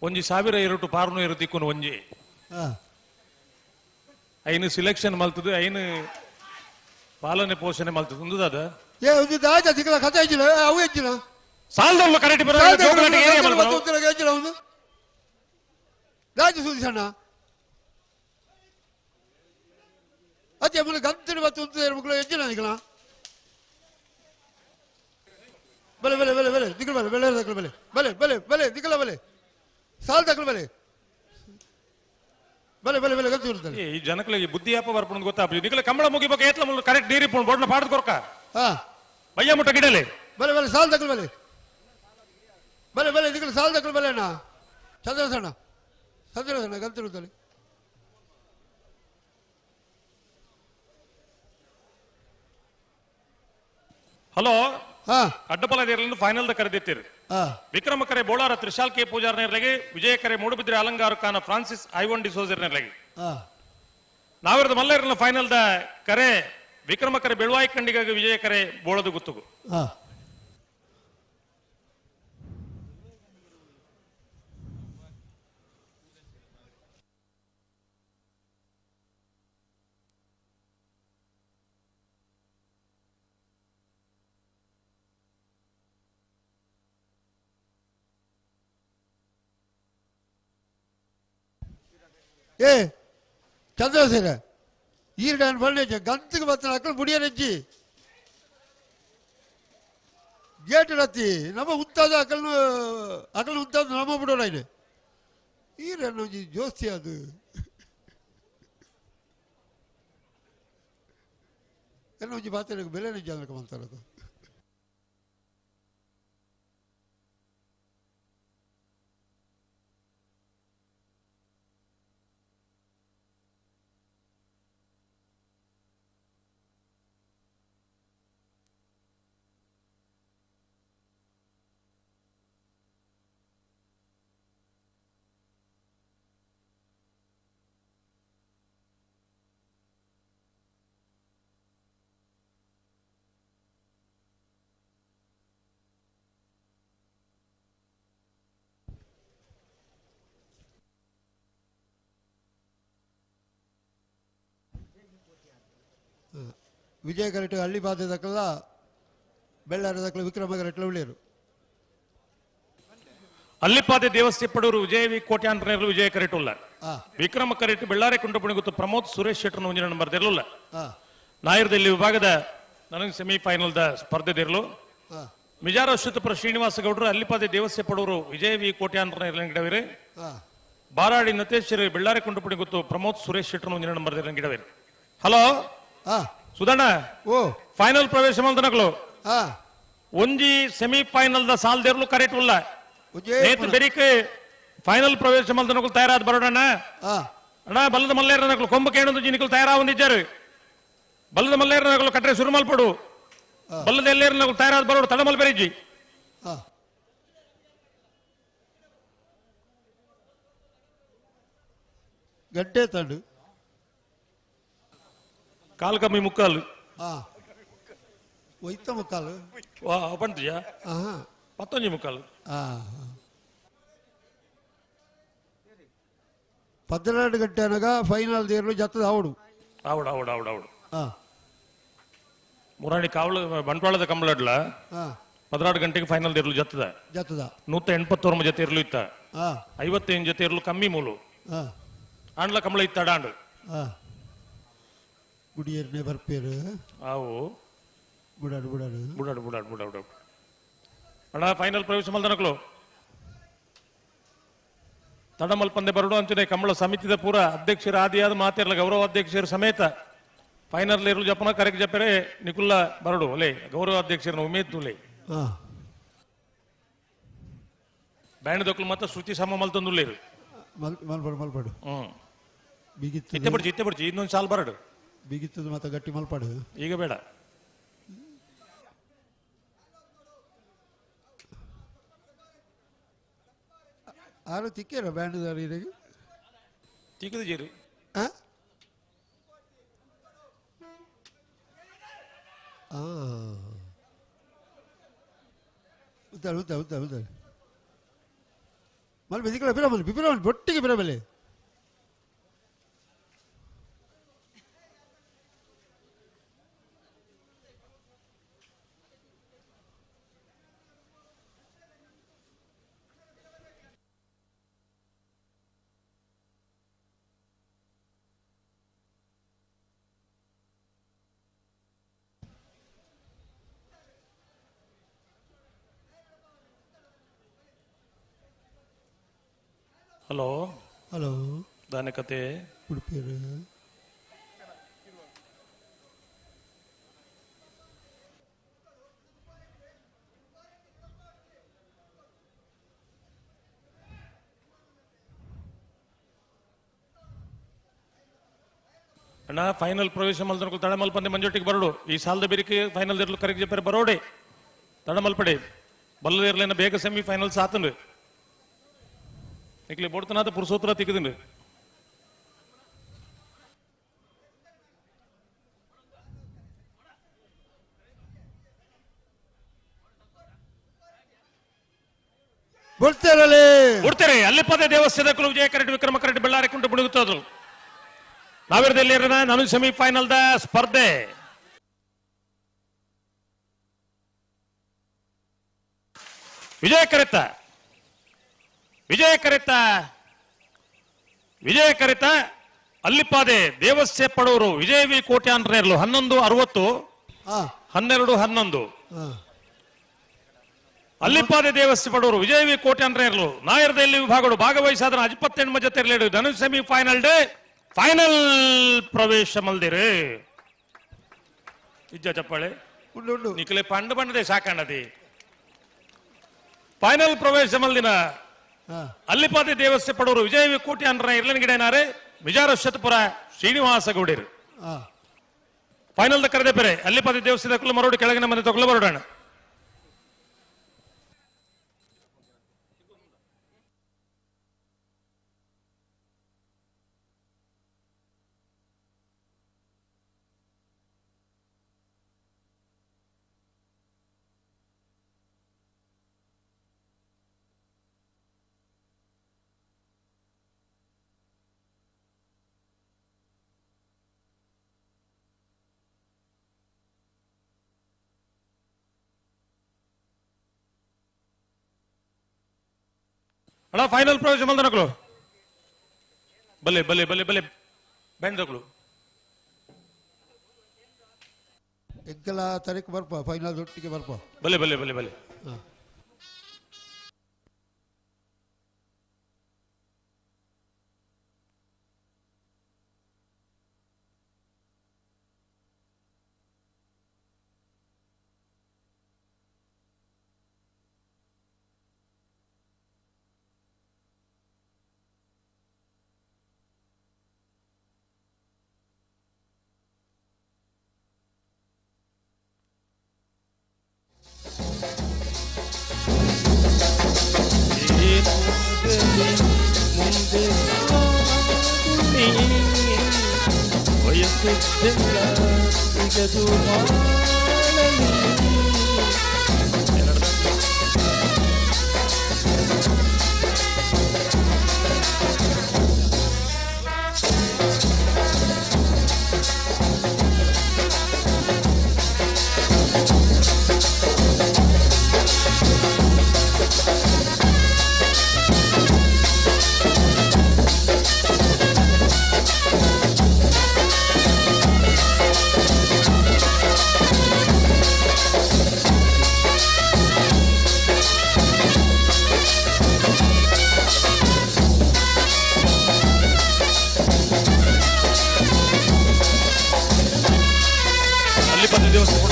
ಒಂಜಿ ಸಾವಿರ ಎರಟು ಪಾರ್ನು ಇರು ತಿಕ್ಕುನು ಒಂಜಿ ಐನು ಸಿಲೆಕ್ಷನ್ ಮಲ್ತದು ಐನು ಪಾಲನೆ ಪೋಷಣೆ ಮಲ್ತದು ಒಂದು ದಾದ ಏ ಒಂದು ದಾದ ತಿಕ್ಕಲ ಕಥೆ ಇಜ್ಜಿಲ್ಲ ಅವು ಇಜ್ಜಿಲ್ಲ ಸಾಲದಲ್ಲ ಕರೆಕ್ಟ್ ಬರ ಒಂದು ದಾಜ ಸುದಿಸಣ್ಣ ಅದೇ ಮುನ್ನ ಗಂತಿನ ಬತ್ತು ಉಂತು ಮುಕ್ಕಳು ಎಜ್ಜಿಲ್ಲ ನಿಕಲ ಬಲೆ ಬಲೆ ಬಲೆ ಬಲೆ ದಿಕ್ಕಲು ಬಲೆ ಬೆಳೆ ದಕ್ಕಲು ಬಲೆ ಬಲೆ ಬಲೆ ಬಲೆ ದಿಕ್ಕಲ ಬಲೆ ಸಾಲ್ ದಕ್ಕಲು ಬಲೆ ಬಲೆ ಬಲೆ ಬಲೆ ಗಂತು ಇರ್ತದೆ ಈ ಜನಕಲಿಗೆ ಬುದ್ಧಿ ಯಾಪ ಬರ್ಪುಣ ಗೊತ್ತಾಪ ನಿಕಲ ಕಂಬಳ ಮುಗಿಬೇಕು ಏತ್ಲ ಮುಳ್ಳು ಕರೆಕ್ಟ್ ನೀರಿ ಪೋಣ ಬೋಡ್ನ ಪಾಡ್ದು ಕೊರ್ಕ ಬಯ್ಯ ಮುಟ್ಟ ಗಿಡಲೆ ಬಲೆ ಬಲೆ ಸಾಲ್ ದಕ್ಕಲು ಬಲೆ ಬಲೆ ಬಲೆ ದಿಕ್ಕಲು ಸಾಲ್ ದಕ್ಕಲು ಬಲೆ ಅಣ್ಣ ಚಂದ್ರಸಣ್ಣ ಚಂದ್ರಸಣ್ಣ ಗಂತು ಇರ್ತದೆ ಹಲೋ ಅಡ್ಡಪಲದೇರಲಿಂದ ಫೈನಲ್ the ಕರೆದಿತ್ತೀರಿ ವಿಕ್ರಮ ಕರೆ ಬೋಳಾರ ತ್ರಿಶಾಲ್ ಕೆ ಪೂಜಾರ್ ನೇರ್ಲಗೆ ವಿಜಯ ಕರೆ ಮೂಡುಬಿದ್ರೆ ಅಲಂಗಾರು ಖಾನ ಫ್ರಾನ್ಸಿಸ್ ಐವನ್ ಡಿಸೋಜರ್ ನೇರ್ಲಗೆ ನಾವಿರದ ಮಲ್ಲೇರ್ನ ಫೈನಲ್ the ಕರೆ ವಿಕ್ರಮ ಕರೆ ಬೆಳುವಾಯಿ ಕಂಡಿಗಾಗಿ ವಿಜಯ ಕರೆ ಬೋಳದ ಗುತ್ತುಗು ಏ ಚಂದ್ರಸೇನ ಈರ್ಡಾನ್ ಬಳ್ಳಿ ಗಂತಿಗೆ ಬತ್ತನ ಅಕ್ಕಳು ಮುಡಿಯರೆಜ್ಜಿ ಗೇಟ್ ರತ್ತಿ ನಮ್ಮ ಉತ್ತಾದ ಅಕಲ್ನು ಅಕಲ್ ಉತ್ತಾದ ನಮ್ಮ ಬಿಡೋಣ ಇದೆ ಈರನ್ನು ಜೋಸ್ತಿ ಅದು ಎಲ್ಲ ಒಂಜಿ ಬಾತನಿಗೆ ಬೆಲೆ ನಿಜ ಅಂತಾರದು. ವಿಜಯ ಕರೆಕ್ಟ್ ಹಳ್ಳಿ ಬಾಧೆ ದಕ್ಕಲ್ಲ ಬೆಳ್ಳಾರ ದಕ್ಕಲ ವಿಕ್ರಮ ಕರೆಕ್ಟ್ ಉಳಿಯರು. ಅಲ್ಲಿಪಾದೆ ದೇವಸ್ಥೆಪ್ಪಡೂರು ವಿಜಯ ವಿ ಕೋಟ್ಯಾಂತರರು ವಿಜಯ ಕರೆಕ್ಟ್ ಉಲ್ಲ ವಿಕ್ರಮ ಕರೆಕ್ಟ್ ಬೆಳ್ಳಾರೆ ಕುಂಟಪುಣಿ ಗೊತ್ತು ಪ್ರಮೋದ್ ಸುರೇಶ್ ಶೆಟ್ಟರ್ ಒಂಜಿನ ನಂಬರ್ ದಿರಲಿಲ್ಲ. ನಾಯರ್ದಲ್ಲಿ ವಿಭಾಗದ ನನಗೆ ಸೆಮಿಫೈನಲ್ the ಸ್ಪರ್ಧೆ ದಿರಲು ಮಿಜಾರ ಅಶ್ವತ್ಥಪುರ ಶ್ರೀನಿವಾಸ ಗೌಡರು ಅಲ್ಲಿಪಾದೆ ದೇವಸ್ಥೆಪ್ಪಡೂರು ವಿಜಯ ವಿ ಕೋಟ್ಯಾಂತರ ಗಿಡವಿರಿ ಬಾರಾಡಿ ನತೇಶ್ವರಿ ಬೆಳ್ಳಾರೆ ಕುಂಟಪುಣಿ ಗೊತ್ತು ಪ್ರಮೋದ್ ಸುರೇಶ್ ಶೆಟ್ಟರ್ ಒಂಜಿನ ನಂಬರ್ ಗಿಡವಿರಿ. ಹಲೋ ಸುಧಣ್ಣ, ಓ ಫೈನಲ್ ಪ್ರವೇಶ ಮಂದನಗಳು ಒಂಜಿ ಸೆಮಿಫೈನಲ್ the ಸಾಲ್ದೇರ್ಲು ಕರೆಕ್ಟ್ ಉಲ್ಲ ನೇತು ಬೆರಿಕ್ ಫೈನಲ್ ಪ್ರವೇಶ ಮಲ್ದನಕುಲು ತಯಾರಾದ ಬರೋಡಣ್ಣ ಅಣ್ಣ ಬಲ್ಲದ ಮಲ್ಲೇರನಕಲು ಕೊಂಬ ಕೇಣದು ಜಿನಿಕಲು ತಯಾರಾವಂದಿದ್ದಾರೆ ಬಲ್ಲದ ಮಲ್ಲೇರನಕಲು ಕಟ್ರೆ ಸುರುಮಲ್ಪಡು ಬಲ್ಲದ ಎಲ್ಲೇರನಕಲು ತಯಾರಾದ ಬರೋಡು ತಡಮಲ್ ಬೆರಿಜಿ. ಗಂಟೆ ತಂಡು ಕಾಲು ಕಮ್ಮಿ ಮುಕ್ಕಾಲು ಒಯ್ತ ಮುಕ್ಕಾಲು ಪಂತಿಯಾ ಪತ್ತೊಂಜಿ ಮುಕ್ಕಾಲು 12 ಗಂಟೆ అనగా ಫೈನಲ್ ದೇರ್ಲು ಜತ್ತದ ಆವಡು ಆವಡು ಆವಡು ಆವಡು ಆವಡು ಮುರಾಣಿ ಕಾವಲು ಬಂಟ್ವಾಳದ ಕಂಬಳಡ್ಲ 16 ಗಂಟೆಗೆ ಫೈನಲ್ ದೇರ್ಲು ಜತ್ತದ ಜತ್ತದ 189 ಜೊತೆ ಇರ್ಲು ಇತ್ತ 55 ಜೊತೆ ಇರ್ಲು ಕಮ್ಮಿ ಮೂಲು ಆಂಡ್ಲ ಕಂಬಳ ಇತ್ತ ಅಡಾಂಡು ಗುಡಿಯರ್ನೆ ಬರ್ಪೇರು ಆವು ಬುಡಾಡು ಬುಡಾಡು ಬುಡಾಡು ಬುಡಾಡು ಬುಡಾಡು ಅಣ್ಣ ಫೈನಲ್ ಪ್ರವೇಶ ಮಲ್ದನಕಲು ತಡಮಲ್ ಪಂದೆ ಬರಡು ಅಂಚನೆ ಕಂಬಳ ಸಮಿತಿದ ಪೂರ ಅಧ್ಯಕ್ಷರು ಆದಿಯಾದ ಮಾತಿರಲ್ಲ ಗೌರವ ಅಧ್ಯಕ್ಷರು ಸಮೇತ ಫೈನಲ್ ಇರು ಜಪ್ಪನ ಕರೆಕ್ಟ್ ಜಪ್ಪರೆ ನಿಕುಲ್ಲ ಬರಡು ಒಲೆ ಗೌರವ ಅಧ್ಯಕ್ಷರನ್ನ ಉಮೇದ್ ತುಲೆ ಬ್ಯಾಂಡ್ ದೊಕ್ಕಲು ಮತ್ತೆ ಶ್ರುತಿ ಸಮ ಮಲ್ತಂದುಲ್ಲೇರು ಮಲ್ಪಡು ಮಲ್ಪಡು ಬಿಗಿತ್ತು ಇತ್ತೆ ಪಡ್ಚಿ ಇತ್ತೆ ಪಡ್ಚಿ ಇನ್ನೊಂದು ಸಾಲ್ ಬರಡು ಬಿಗಿತ್ತದ ಮತ್ತೆ ಗಟ್ಟಿ ಮಲ್ಪಡು ಈಗ ಬೇಡ ಆರು ತಿಕ್ಕೇರ ಬ್ಯಾಂಡ್ ದಾರಿಗೆ ತಿಕ್ಕದು ಜೀರು ಉದ್ದಾಳೆ ಉದ್ದ ಉದ್ದ ಉದ್ದಾಳೆ ಮಲ್ಪೆ ದಿಕ್ಕಳ ಬಿರಮಲ್ ಬಿರಮಲ್ ಒಟ್ಟಿಗೆ ಬಿರಮಲೆ ಹಲೋ ಹಲೋ ದಾನೆ ಕತೆ ಉಡುಪಿಯರು ಅಣ್ಣ ಫೈನಲ್ ಪ್ರವೇಶ ಮಲ್ದನಕುಲ್ ತಡಮಲ್ಪಂದೆ ಮಂಜೊಟ್ಟಿಗೆ ಬರೋಡು ಈ ಸಾಲದ ಬೆರಿಕೆ ಫೈನಲ್ ಇರಲು ಕರೆಕ್ಟ್ ಜಪ್ಪರೆ ಬರೋಡೆ ತಡಮಲ್ಪಡೆ ಬಲ್ಲದಿರ್ಲೇನ ಬೇಗ ಸೆಮಿ ಫೈನಲ್ ಸಾತನು ನಿಕ್ಲಿ ಬೊಡ್ತನಾದ ಪುರುಷೋತ್ತರ ತಿಕ್ಕದಿಂಡು ಬೊಡ್ತಾರಲ್ಲೇ ಬಿಡ್ತಾರೆ ಅಲ್ಲಿ ಪದೇ ದೇವಸ್ಥಾನ ಕುಲು ವಿಜಯ ಕರೆಟ್ ವಿಕ್ರಮ ಕರೆಟ್ ಬೆಳ್ಳಾರಿ ಕುಂಟು ಬುಡುಗುತ್ತದ್ರು ನಾವಿರದಲ್ಲಿ ನಾನು ಸೆಮಿ ಫೈನಲ್ the ಸ್ಪರ್ಧೆ ವಿಜಯ ಕರೆತ ವಿಜಯ ಕರೆತ ವಿಜಯ ಕರೆತ ಅಲ್ಲಿಪಾದೆ ದೇವಸ್ಥೆ ಪಡೋರು ವಿಜಯ ವಿ ಕೋಟ್ಯಾನ್ರೇರ್ಲು 11:60 12 11 ಅಲ್ಲಿಪಾದೆ ದೇವಸ್ಥೆ ಪಡೋರು ವಿಜಯ ವಿ ಕೋಟ್ಯಾನ್ರೇರ್ಲು ನಾಯರದಲ್ಲಿ ವಿಭಾಗಗಳು ಭಾಗವಹಿಸಾದ ಅಜ್ಪತ್ತೆಣ್ಮ ಜೊತೆ ಧನು ಸೆಮಿ ಫೈನಲ್ ಡೇ ಫೈನಲ್ ಪ್ರವೇಶ ಮಲ್ದಿರಿ ಇಜ್ಜ ಚಪ್ಪಾಳೆ ನಿಖಲೆ ಪಂಡ ಬಂಡದೆ ಸಾಕಂಡದಿ ಫೈನಲ್ ಪ್ರವೇಶ ಮಲ್ದಿನ ಅಲ್ಲಿಪಾದೆ ದೇವಸ್ಥೆ ಪಡೋರು ವಿಜಯ ವಿ ಕೋಟ್ಯಾನ್ರ ಇರ್ಲನ್ಗಿಡೇನಾರೆ ವಿಜಾರ ಶತಪುರ ಶ್ರೀನಿವಾಸ ಗೌಡರು ಫೈನಲ್ ಕರೆದೆ ಬೇರೆ ಅಲ್ಲಿಪಾದೆ ದೇವಸ್ಥಾನ ಕುಲ ಮರೋಡು ಕೆಳಗಿನ ಮನೆ ತಗೊಳ್ಳ ಬರೋಡೋಣ ಅಣ್ಣ ಫೈನಲ್ ಪ್ರವೇಶ ಮಲ್ದನಕಲು ಬಲ್ಲೆ ಬಲ್ಲೆ ಬಲ್ಲೆ ಬಲ್ಲೆ ಬೆಂದಕಲು ಎಂಕೆಲ್ಲ ತಾರೀಕು ಬರ್ಪ ಫೈನಲ್ ಒಟ್ಟಿಗೆ ಬರ್ಪ ಬಲ್ಲೆ ಬಲ್ಲೆ ಬಲ್ಲೆ ಬಲ್ಲೆ ಅಲ್ಲಿಪತಿ ದೇವಸ್ಥಾನ.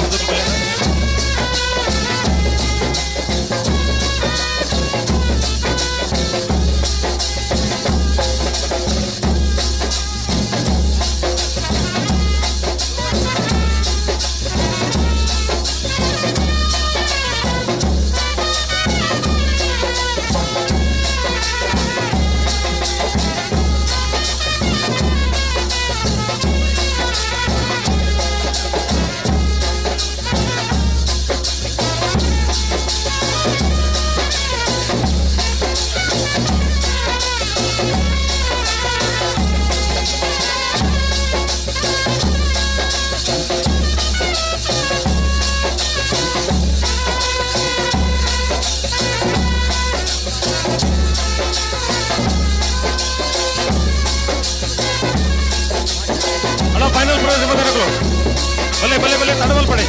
ಬಲೆ ಬಲೆ ಬಲೆ ತಡವಲ್ ಪಡೆ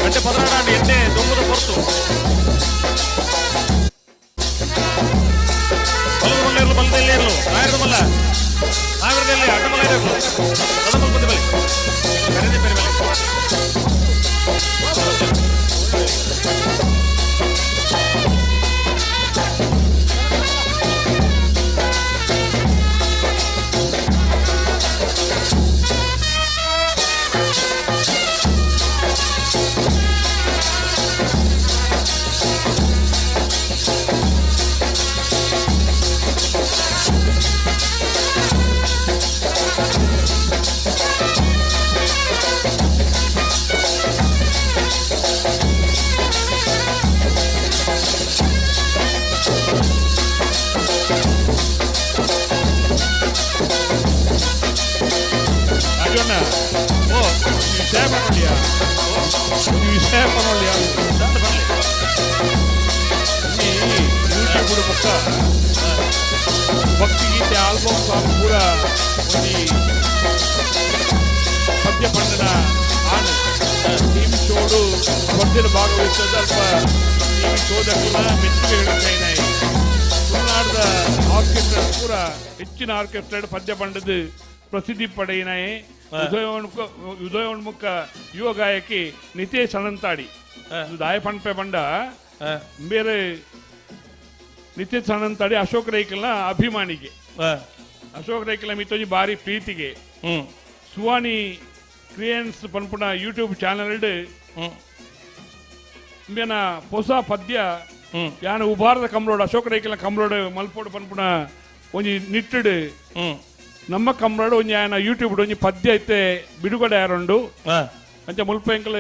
ಗಂಟೆ 12 ಎಣ್ಣೆ ದೊಂಬುದ ಹೊರತು ಬಲದ ಮಲ್ಲ ಇರಲು ಬಲದಲ್ಲಿ ಇರಲು ನಾಯರದ ಮಲ್ಲ ಸಾವಿರದಲ್ಲಿ ಅಡ್ಡಮಲ್ಲ ಇರಲು ತಡಮಲ್ ಬಂದ ಬಲೆ ಕರೆದೆ ಬೇರೆ ಬಲೆ. ಭಕ್ತಿಗೀತೆ ಆಲ್ಬಮ್ ಸಾಂಗ್ ಪೂರ ಒಂದು ಪದ್ಯ ಪಂಡನ ಆಣ್ ಟಿವಿ ಶೋಡು ಸ್ಪರ್ಧೆಯಲ್ಲಿ ಭಾಗವಹಿಸೋದು ಅಲ್ಪ ಟಿವಿ ಶೋದಕ್ಕೆಲ್ಲ ಮೆಚ್ಚುಗೆ ಹೇಳುತ್ತೇನೆ. ತುಳುನಾಡದ ಆರ್ಕೆಸ್ಟ್ರಾ ಪೂರ ಹೆಚ್ಚಿನ ಆರ್ಕೆಸ್ಟ್ರಾ ಪದ್ಯ ಪಂಡದ ಪ್ರಸಿದ್ಧಿ ಪಡೆಯಿನಾಯೆ ಉದಯೋನ್ಮುಖ ಯುವ ಗಾಯಕಿ ನಿತೇಶ್ ಅನಂತಾಡಿ. ದಾಯ ಪಂಪೆ ಬಂಡ ಬೇರೆ ನಿತೇಶ್ ಅನಂತಾಡಿ ಅಶೋಕ್ ರೈಕಲ್ನ ಅಭಿಮಾನಿಗೆ, ಅಶೋಕ್ ರೈಕಲ್ನ ಮಿತ್ತೊಂಜಿ ಬಾರಿ ಪ್ರೀತಿಗೆ. ಸುವಾನಿ ಕ್ರಿಯನ್ಸ್ ಪನ್ಪುನ ಯೂಟ್ಯೂಬ್ ಚಾನಲ್ ಇಂಬೇನ ಹೊಸ ಪದ್ಯ ಯಾನ ಉಬಾರದ ಕಮ್ರೋಡ್ ಅಶೋಕ್ ರೈಕಲ್ನ ಕಮ್ರೋಡ್ ಮಲ್ಪೋಡು ಪನ್ಪುನ ಒಂಜಿ ನಿಟ್ಟುಡು ನಮ್ಮ ಕಮ್ರೋಡ್ ಒಂಜಿ ಆಯನ ಯೂಟ್ಯೂಬ್ ಒಂಜಿ ಪದ್ಯ ಐತೆ ಬಿಡುಗಡೆ ಯಾರುಂಡು ಅಂಚ ಮುಲ್ಪ ಎಂಕಲ್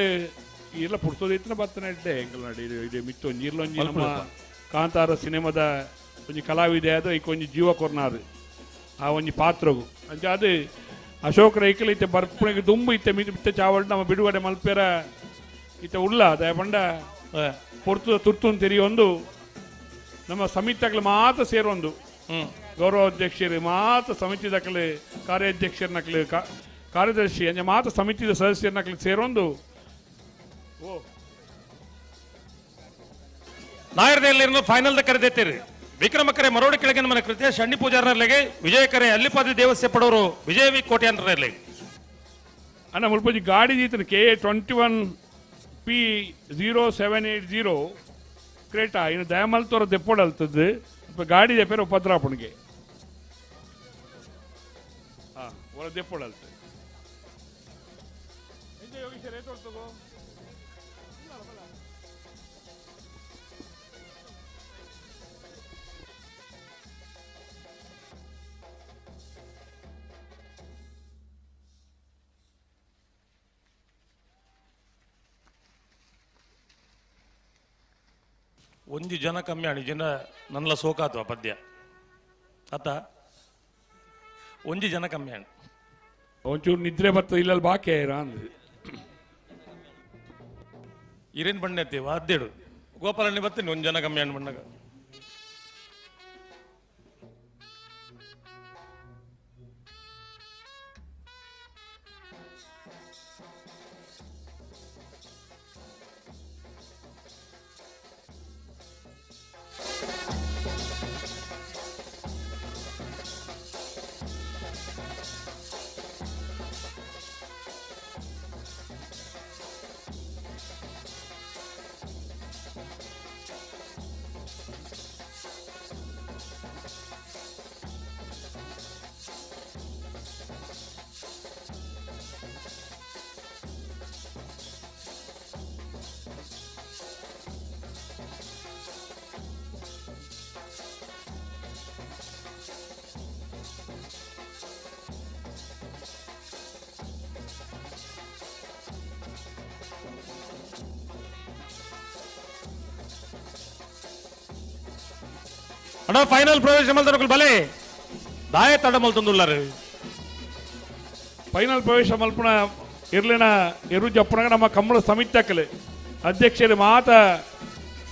ಇಲ್ಲ ಪುಡ್ಸೋದು ಇತ್ತಿನ ಬತ್ತನ ಇಡ್ಡೆ ಎಂಕಲ್ ನಡಿ ಇದು ಮಿತ್ತೊಂಜಿ ಇರ್ಲೊಂಜಿ ನಮ್ಮ ಕಾಂತಾರ ಸಿನಿಮಾದ ಒಂಜಿ ಕಲಾವಿದೆ ಅದು ಈಗ ಒಂಜಿ ಜೀವ ಕೊರ್ನಾರು ಆ ಒಂಜಿ ಪಾತ್ರಗು ಅಂಚ ಅದು ಅಶೋಕ್ ರೈಕಲ್ ಇತ್ತೆ ಬರ್ಪುಣಿಗೆ ದುಂಬು ಇತ್ತೆ ಮಿತ್ತ ಚಾವಲ್ ನಮ್ಮ ಬಿಡುಗಡೆ ಮಲ್ಪೆರ ಇತ್ತೆ ಉಳ್ಳ ದಯಪಂಡ ಪೊರ್ತು ತುರ್ತು ತೆರಿಯೊಂದು ನಮ್ಮ ಸಮಿತಿಗಳು ಮಾತ್ರ ಸೇರೊಂದು ಗೌರವ ಅಧ್ಯಕ್ಷರು ಮಾತ್ರ ಸಮಿತಿ ದಾಖಲೆ ಕಾರ್ಯಾಧ್ಯಕ್ಷರ ನಕಲು ಕಾರ್ಯದರ್ಶಿ ಅಂಚ ಮಾತ್ರ ಸಮಿತಿದ ಸದಸ್ಯರ ನಕಲು ಸೇರೊಂದು. ಓ ನಾಯರದಲ್ಲಿ ಫೈನಲ್ ಕರೆದೆತ್ತೀರಿ ವಿಕ್ರಮ ಕರೆ ಮರೋಡಿ ಕೆಳಗೆ ನಮ್ಮ ಕೃತೇಶ್ ಅಣ್ಣಿ ಪೂಜಾರನಲ್ಲಿಗೆ, ವಿಜಯ ಕರೆ ಅಲ್ಲಿಪಾದಿ ದೇವಸ್ಥೆ ಪಡೋರು ವಿಜಯ ವಿ ಕೋಟ್ಯಾನ್ರಲ್ಲಿ. ಅಣ್ಣ ಮುಲ್ಪಜಿ ಗಾಡಿ ಜೀತನ KA 21 P 0780 Creta ಇನ್ನು ದಯಮಲ್ತೋರ ದೆಪ್ಪೋಡು ಅಲ್ತದ್ದು ಗಾಡಿ ದೆಪ್ಪೇರು ಉಪದ್ರಾಪಣಿಗೆ ಹಾಂ ಒಳ ದೆಪ್ಪೋಡು ಅಲ್ತದೆ. ಒಂಜಿ ಜನ ಕಮ್ಮಿ ಆಣಿ ಜನ ನನ್ಲ ಸೋಕಾತ್ವ ಪದ್ಯ ಅತ್ತ ಒಂಜಿ ಜನ ಕಮ್ಮಿ ಆಣಿ ಒಂಚೂರು ನಿದ್ರೆ ಬರ್ತದೆ ಇಲ್ಲ ಬಾಕಿ ಅಂದ್ ಇರೇನು ಬಣ್ಣ ಎತ್ತೀವ ಅದ್ದೇಡು ಗೋಪಾಲಣ್ಣಿ ಬರ್ತೀನಿ ಒಂದು ಜನ ಕಮ್ಮಿ ಆಣಿ ಬಣ್ಣಗ. ಅಣ್ಣ ಫೈನಲ್ ಪ್ರವೇಶ ಮಲ್ತನಕುಲು ಬಲೆ ದಾಯ ತಡ ಮಲ್ತೊಂದುಲ್ಲಾರು. ಫೈನಲ್ ಪ್ರವೇಶ ಮಲ್ಪುನ ಇರ್ಲಿನ ಎರು ಜಪ್ಪುನಗ ನಮ್ಮ ಕಂಬಳ ಸಮಿತಿ ಅಕ್ಕಲು ಅಧ್ಯಕ್ಷರು ಮಾತ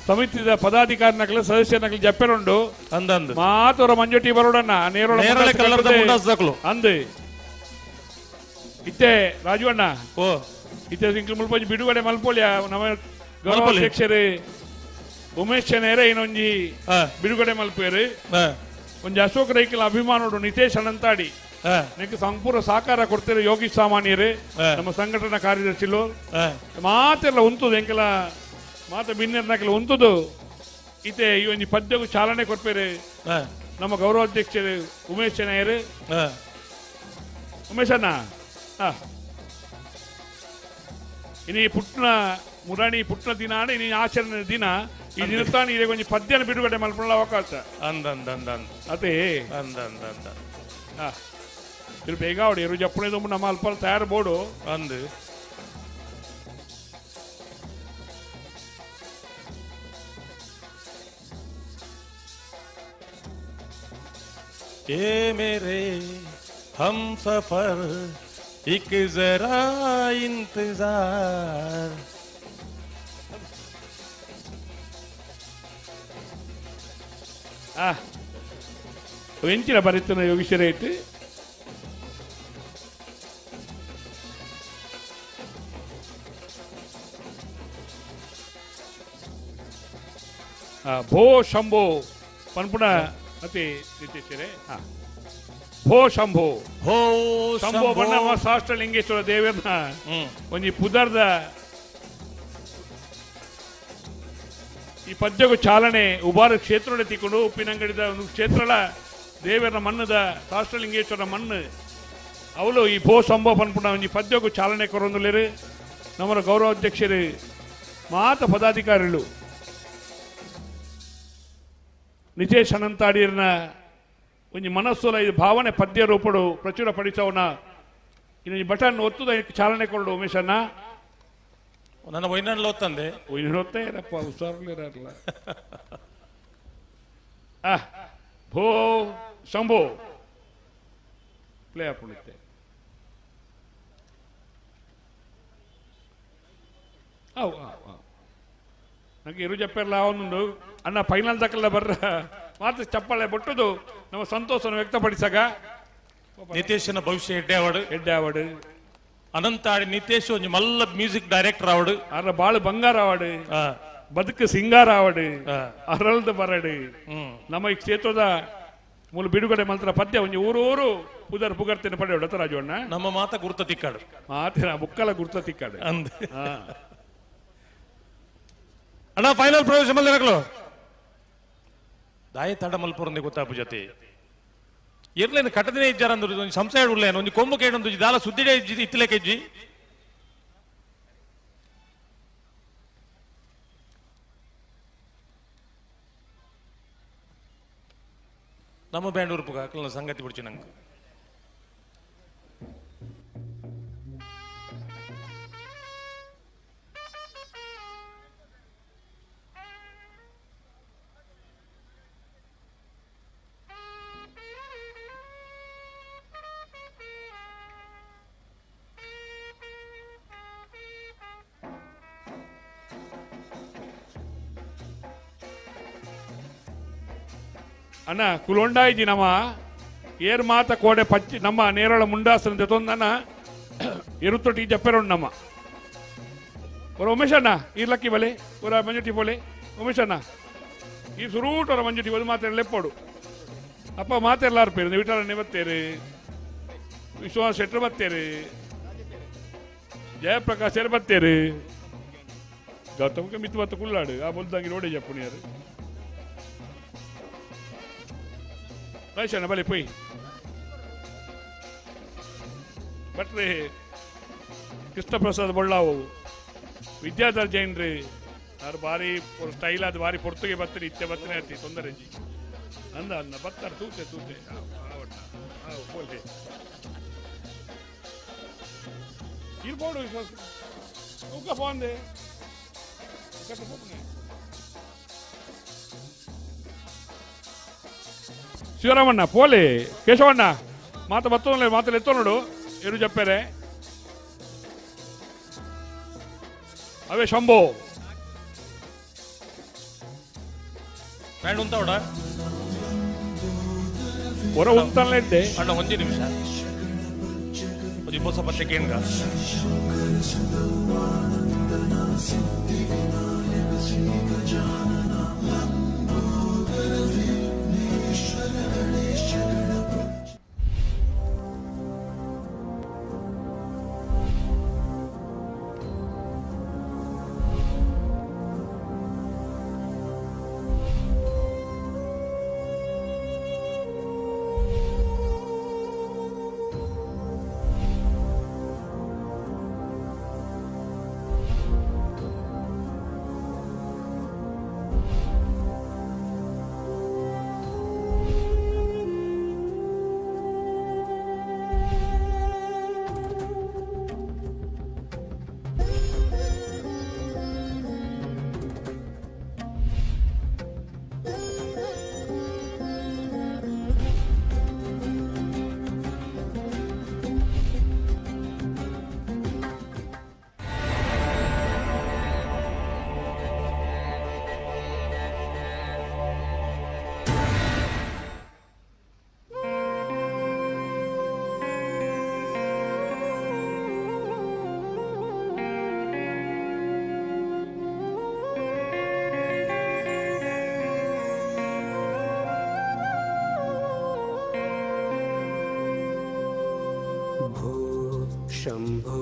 ಸಮಿತಿದ ಪದಾಧಿಕಾರಿ ನಕಲು ಸದಸ್ಯ ನಕಲು ಜಪ್ಪೆರುಂಡು ಅಂದಂದು ಮಾತವರ ಮಂಜೊಟ್ಟಿ ಬರೋಡಣ್ಣ ನೇರಳೆ ನೇರಳೆ ಕಲರ್ದ ಮುಂಡಾಸ್ದಕ್ಲು. ಅಂದು ಇತ್ತೆ ರಾಜು ಅಣ್ಣ ಓ ಇತ್ತೆ ಇಂಕ್ಲು ಮುಲ್ಪೊಂಜಿ ಬಿಡುಗಡೆ ಮಲ್ಪೊಲಿಯ ನಮ್ಮ ಗೌರವ ಮಲ್ಪೊಲಿ. ಅಧ್ಯಕ್ಷರು ಉಮೇಶ್ ಚನೇರ ಇನ್ನೊಂಜಿ ಬಿಡುಗಡೆ ಮಲ್ಪೇರು ಒಂಜಿ ಅಶೋಕ್ ರೈಕಲ್ ಅಭಿಮಾನೋಡು ನಿತೇಶ್ ಅನಂತಾಡಿ ನಿಂಗೆ ಸಂಪೂರ್ಣ ಸಹಕಾರ ಕೊಡ್ತೀರ ಯೋಗೀಶ್ ಸಾಮಾನ್ಯರು ನಮ್ಮ ಸಂಘಟನಾ ಕಾರ್ಯದರ್ಶಿಲು ಮಾತೆಲ್ಲ ಉಂತುದು ಎಂಕೆಲ ಮಾತ ಬಿನ್ನೆರ್ನಕೆಲ್ಲ ಉಂತುದು ಇತ್ತೆ ಈ ಒಂಜಿ ಪದ್ಯಗೂ ಚಾಲನೆ ಕೊಡ್ಪೇರು ನಮ್ಮ ಗೌರವಾಧ್ಯಕ್ಷರು ಉಮೇಶ್ ಚೆನ್ನಯ್ಯರು. ಉಮೇಶ್ ಅಣ್ಣ ಇನಿ ಪುಟ್ನ ಮುರಾಣಿ ಪುಟ್ನ ದಿನ ಇನಿ ಆಚರಣೆ ದಿನ ಈ ದಿನತಾನ ಇದೆ ಒಂಜಿ ಪದ್ಯನ ಬಿಡುಗಡೆ ಮಲ್ಪುನ ಅವಕಾಶ ಅಂದಂದಂದಂದ ಅದೇ ಅಂದಂದಂದ ಇದು ಬೇಗ ಅವಡು ಎರು ಜಪ್ಪುನೆ ದುಂಬು ನಮ್ಮ ಅಲ್ಪ ತಯಾರು ಬೋಡು ಅಂದು ए मेरे हम सफर एक जरा इंतजार. ಎಂಚಿನ ಬರೀತನ ಯೋಗೀಶ್ವರ ಐತಿ ಭೋ ಶಂಭೋ ಪನ್ಪುಣ ಅತಿ ನಿತೇಶ್ವರೇ. ಭೋ ಶಂಭೋ ಭೋ ಶಂಭೋ ಬಣ್ಣ ಶಾಸ್ತ್ರಲಿಂಗೇಶ್ವರ ದೇವರನ್ನ ಒಂಜಿ ಪುದರ್ದ ಈ ಪದ್ಯಗೂ ಚಾಲನೆ ಉಬಾರ ಕ್ಷೇತ್ರ ತಿಕ್ಕೊಂಡು ಉಪ್ಪಿನಂಗಡಿದ ಒಂದು ಕ್ಷೇತ್ರಳ ದೇವರ ಮಣ್ಣದ ಶಾಸ್ತ್ರಲಿಂಗೇಶ್ವರ ಮಣ್ಣು ಅವಳು ಈ ಭೋ ಶಂಭೋ ಪನ್ಪುಣ ಒಂಜಿ ಪದ್ಯಗೂ ಚಾಲನೆ ಕೊರೊಂದುಲೇರು ನಮ್ಮ ಗೌರವಾಧ್ಯಕ್ಷರು ಮಾತ ಪದಾಧಿಕಾರಿಗಳು ನಿತೇಶ್ ಅನಂತಾಡಿಯರ್ನ ಒಂಜಿ ಮನಸ್ಸುಲ ಇದು ಭಾವನೆ ಪದ್ಯ ರೂಪಡು ಪ್ರಚುರ ಪಡಿಸವನ ಇನ್ನೊಂದು ಬಟನ್ ಒತ್ತುದ ಚಾಲನೆ ಕೊರಡು ಉಮೇಶಣ್ಣ. ನನ್ನ ಒಯ್ನಲ್ಲ ಒತ್ತಂದೆ ಒಯ್ನೊತ್ತೇ ಇರಪ್ಪ ಹುಷಾರ್ಲಿರಲ್ಲ. ಭೋ ಶಂಭೋ ಪ್ಲೇ ಆಪುಣಿತ್ತೆ. ಅವು ಅವು ಅವು ನನಗೆ ಇರು ಜಪ್ಪೆಲ್ಲ ಅವನುಂಡು ಅಣ್ಣ ಫೈನಲ್ ದಕ್ಕಲ್ಲ ಬರ್ರ ಮಾತು ಚಪ್ಪಾಳೆ ಬೊಟ್ಟುದು ನಮ್ಮ ಸಂತೋಷವನ್ನು ವ್ಯಕ್ತಪಡಿಸಾಗ. ನಿತೇಶನ ಭವಿಷ್ಯ ಎಡ್ಡೆ ಆವಡು ಎಡ್ಡೆ ಆವಡು ಅನಂತಾಡಿ ನಿತೇಶ್ ಒಂಜಿ ಮಲ್ಲ ಮ್ಯೂಸಿಕ್ ಡೈರೆಕ್ಟರ್ ಆವಡು ಅರ ಬಾಳು ಬಂಗಾರ ಆವಡು ಬದುಕು ಸಿಂಗಾರ ಆವಡು ಅರಳ್ದು ಬರಡು ನಮ್ಮ ಈ ಕ್ಷೇತ್ರದ ಮೂಲ ಬಿಡುಗಡೆ ಮಂತ್ರ ಪದ್ಯ ಒಂಜಿ ಊರು ಊರು ಪುದರ್ ಪುಗರ್ತಿನ ಪಡೆಯೋಡು ರಾಜು ಅಣ್ಣ. ನಮ್ಮ ಮಾತ ಗುರ್ತ ತಿಕ್ಕಾಡು ಮಾತಿನ ಬುಕ್ಕಲ ಗುರ್ತ ತಿಕ್ಕಾಡು ಅಂದ ಅಣ್ಣ ಫೈನಲ್ ಪ್ರವೇಶ ಮಲ್ದಿನಕ್ಲು ದಾಯ ತಡ ಮಲ್ಪುರಂದೆ ಗೊತ್ತಾಪು ಜೊತೆ ಇರ್ಲೇನು ಕಟ್ಟದಿನೇ ಇಜ್ಜಾರ ಅಂದ್ರು ಒಂಜಿ ಸಂಶಯ ಉಳ್ಳೇನು ಒಂಜಿ ಕೊಂಬು ಕೇಳೊಂದು ದಾಲ ಸುದ್ದಿಡೆ ಇಜ್ಜಿ ಇತ್ತಲೆ ಕೆಜ್ಜಿ ನಮ್ಮ ಬ್ಯಾಂಡ್ ಉರುಪುಗ ಅಕ್ಲನ ಸಂಗತಿ ಬಿಡ್ಚಿ ನಂಗೆ. ಅಣ್ಣ ಕುಲೊಂಡಾಯಿಜಿ ನಮ್ಮ ಏರ್ ಮಾತ ಕೋಡೆ ಪಚ್ಚಿ ನಮ್ಮ ನೇರಳ ಮುಂಡಾಸನ ಜೊತೊಂದಣ್ಣ ಎರುತ್ತೊಟ್ಟಿ ಜಪ್ಪೆರೋಣ್ ನಮ್ಮ ಒರ ಉಮೇಶ್ ಅಣ್ಣ ಈ ಲಕ್ಕಿ ಬಲೆ ಒರ ಮಂಜುಟಿ ಬೋಲೆ ಉಮೇಶ್ ಅಣ್ಣ ಈ ಸುರೂಟ್ ಒರ ಮಂಜುಟಿ ಒಂದು ಮಾತ್ರ ಲೆಪ್ಪೋಡು ಅಪ್ಪ ಮಾತೆಲ್ಲಾರು ಪೇರು ವಿಠಲನೆ ಬತ್ತೇರು ವಿಶ್ವನಾಥ್ ಶೆಟ್ಟರು ಬತ್ತೇರು ಜಯಪ್ರಕಾಶ್ ಬತ್ತೇರು ಗೌತಮಕ್ಕೆ ಮಿತ್ತು ಬತ್ತ ಕುಲ್ಲಾಡು ಆ ಬೊಲ್ದಂಗಿ ರೋಡೆ ಜಪ್ಪುಣಿಯಾರು ರಾಜಣ್ಣ ಬಲೆ ಪೊಯ್ ಭಟ್ರೆ ಕೃಷ್ಣಪ್ರಸಾದ್ ಬೊಳ್ಳಾವು ವಿದ್ಯಾಧರ್ ಜೈನ್ರಿ ಅವ್ರು ಭಾರಿ ಸ್ಟೈಲ್ ಅದು ಭಾರಿ ಪೊರ್ತುಗೆ ಬತ್ತರಿ ಇತ್ತೆ ಬತ್ತನೆ ಆಯ್ತಿ ತೊಂದರೆ ಜಿ ಅಂದ ಅಂದ ಬತ್ತಾರೆ ತೂತೆ ತೂತೆ ಬೋಲೆ ಇರ್ಬೋದು ಉಕ್ಕ ಫೋನ್ ಕಟ್ಟು ಫೋನ್. ಶಿವರಾಮಣ್ಣ ಪೋಲಿ ಕೇಶವಣ್ಣ ಮಾತ ಬತ್ತೋನ್ಲೆ ಮಾತಲ್ಲಿ ಎತ್ತೋನೋಡು ಏನು ಜಪ್ಪೇರೆ ಅವೇ ಶಂಭೋ ಬ್ಯಾಂಡ್ ಉಂತಾವಡ ಹೊರ ಉಂತಲ್ಲೇ ಇದ್ದೆ ಅಣ್ಣ ಒಂಜಿ ನಿಮಿಷ ಒಂಜಿ ಪೊಸ ಪತ್ತೆ ಕೇಂದ್ರ शंभो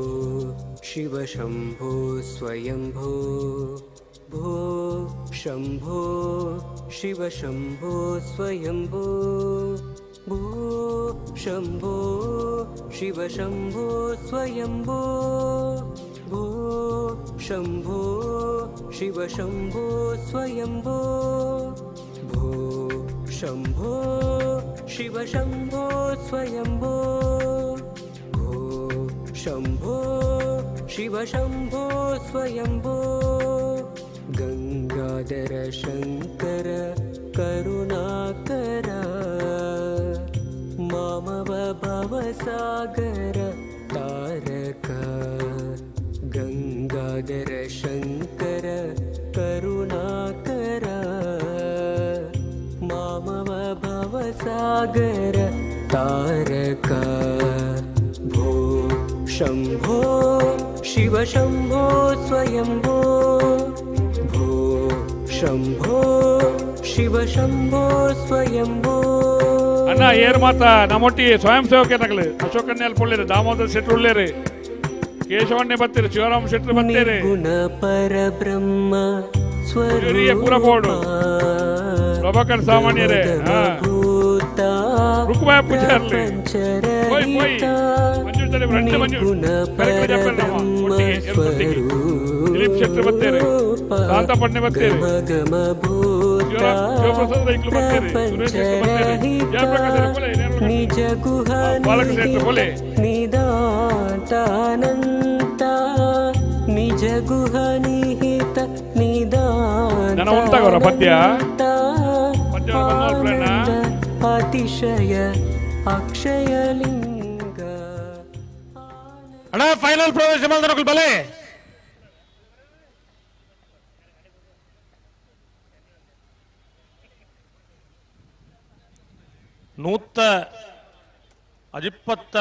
शिव शंभो स्वयंभो भो शंभो शिव शंभो स्वयंभो भो शंभो शिव शंभो स्वयंभो भो शंभो शिव शंभो स्वयंभो भो शंभो शिव शंभो स्वयंभो शंभो शिव शंभो स्वयंभो गंगाधर शंकर करुणाकर मामव भवसागर तारक गंगाधर शंकर करुणाकर मामव भवसागर तारक शंभो शिव शंभो स्वयंभो भो शंभो शिव शंभो स्वयंभो ಅಣ್ಣ ಏರ್ ಮಾತ ನಮ್ಮೊಟ್ಟಿಗೆ ಸ್ವಯಂ ಸೇವಕರು ಅಶೋಕನ್ಯಾಲ್ ಪೊಳ್ಳೇರು ದಾಮೋದರ ಶೆಟ್ರು ಉಳ್ಳೇರು ಕೇಶವಣ್ಣೆ ಬತ್ತೀರಿ ಶಿವರಾಮ ಶೆಟ್ರು ಬತ್ತೀರಿ ನಿರ್ಗುಣ ಪರಬ್ರಹ್ಮ ಪೂರ ಬೋರ್ಡು ಪ್ರಭಾಕರ್ ಸಾಮಾನ್ಯರೇ ರುಕ್ಮಾಯ ಪೂಜಾರ್ಲಿ ಪೋಯ್ ಪೋಯ್ ಮಂಜು ರಂಡೆ ಮಂಜು ಒಟ್ಟಿಗೆ ದಿಲೀಪ್ ಶೆಟ್ರು ಬತ್ತೇರಿ ಶಾಂತಪಣ್ಣೆ ಬತ್ತೇರಿ ಶಿವಪ್ರಸಾದ್ ರೈಕ್ಲು ಬತ್ತೇರಿ ಸುರೇಶ್ ಶೆಟ್ರು ಬತ್ತೇರಿ ಜಯಪ್ರಕಾಶ್ ಪೋಲೆ ನಿಜ ಗುಹ ಬಾಲಕೃಷ್ಣ ಶೆಟ್ರು ಪೋಲೆ ನಿದಾಂತಾನಂತ ನಿಜ ಗುಹ ನಿಹಿತ ನಿದಾಂತ ನನ್ನ ಉಂಟಾಗವರ ಪದ್ಯ ಪದ್ಯ ಅತಿಶಯ ಅಕ್ಷಯಲಿಂಗ ಅಣ್ಣ ಫೈನಲ್ ಪ್ರವೇಶ ಮಾಡಿದ ಬಲೆ ನೂತ್ತ ಅಜಿಪ್ಪತ್ತ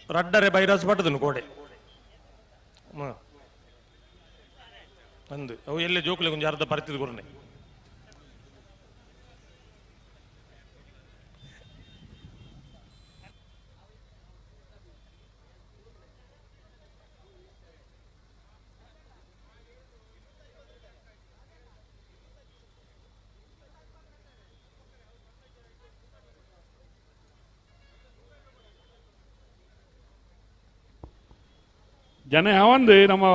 ರಡ್ಡರೆ ಬೈರಾಸ್ ಪಟ್ಟದನು ಕೋಡೆ ಅಂದು ಅವು ಎಲ್ಲೇ ಜೋಕುಲೆ ಕೊಂಚ ಅರ್ಧ ಪರಿತಿದ್ ಗುರನೆ ಜನ ಯಾವಂದು ನಮ್ಮ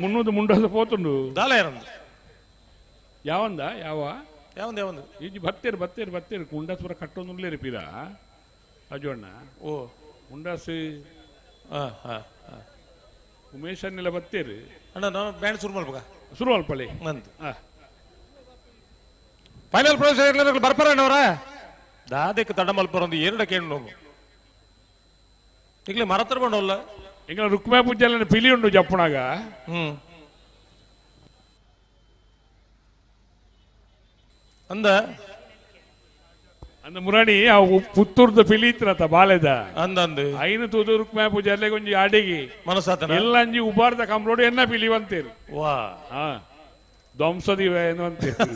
ಮುನ್ನೂರು ಮುಂಡೋದು ಪೋತುಂಡು ಯಾವಂದ ಯಾವ ಯಾವಂದ ಯಾವಂದು ಈಜಿ ಬತ್ತೇರು ಬತ್ತೇರು ಬತ್ತೇರು ಕುಂಡಾಸ್ ಪೂರ ಕಟ್ಟೊಂದು ಪಿರ ಅಜೋಣ್ಣ ಓ ಮುಂಡಾಸ್ ಉಮೇಶ್ ಅನ್ನೆಲ್ಲ ಬತ್ತೇರು ಅಣ್ಣ ನಾನು ಬ್ಯಾಂಡ್ ಶುರು ಮಲ್ಪ ಶುರು ಮಲ್ಪಳಿ ನಂದು ಫೈನಲ್ ಪ್ರವೇಶ ಬರ್ಪಾರ ಅಣ್ಣವರ. ದಾದಕ್ಕೆ ತಡ ಮಲ್ಪರಂದು ಏರಡ ಕೇಳು ಈಗಲೇ ಮರತ್ರ ಬಂಡವಲ್ಲ ಎಂಗಳ ರುಕ್ಮೆ ಪೂಜೆಲ್ಲ ಪಿಲಿ ಉಂಡು ಜಪ್ಪುಣಾಗ. ಅಂದ ಅಂದ ಮುರಾಣಿ ಆ ಪುತ್ತೂರ್ದ ಪಿಲಿ ಇತ್ರತ ಬಾಲೆದ ಅಂದಂದು ಐನು ತೂದು ರುಕ್ಮೆ ಪೂಜೆ ಒಂಜಿ ಅಡಿಗೆ ಮನಸ್ಸಾತನ ಎಲ್ಲ ಅಂಜಿ ಉಬಾರ್ದ ಕಂಬ್ರೋಡು ಎನ್ನ ಪಿಲಿ ಅಂತೀರು. ವಾ ಹಾ ಧ್ವಂಸದಿವೆ ಏನು ಅಂತೀರಿ.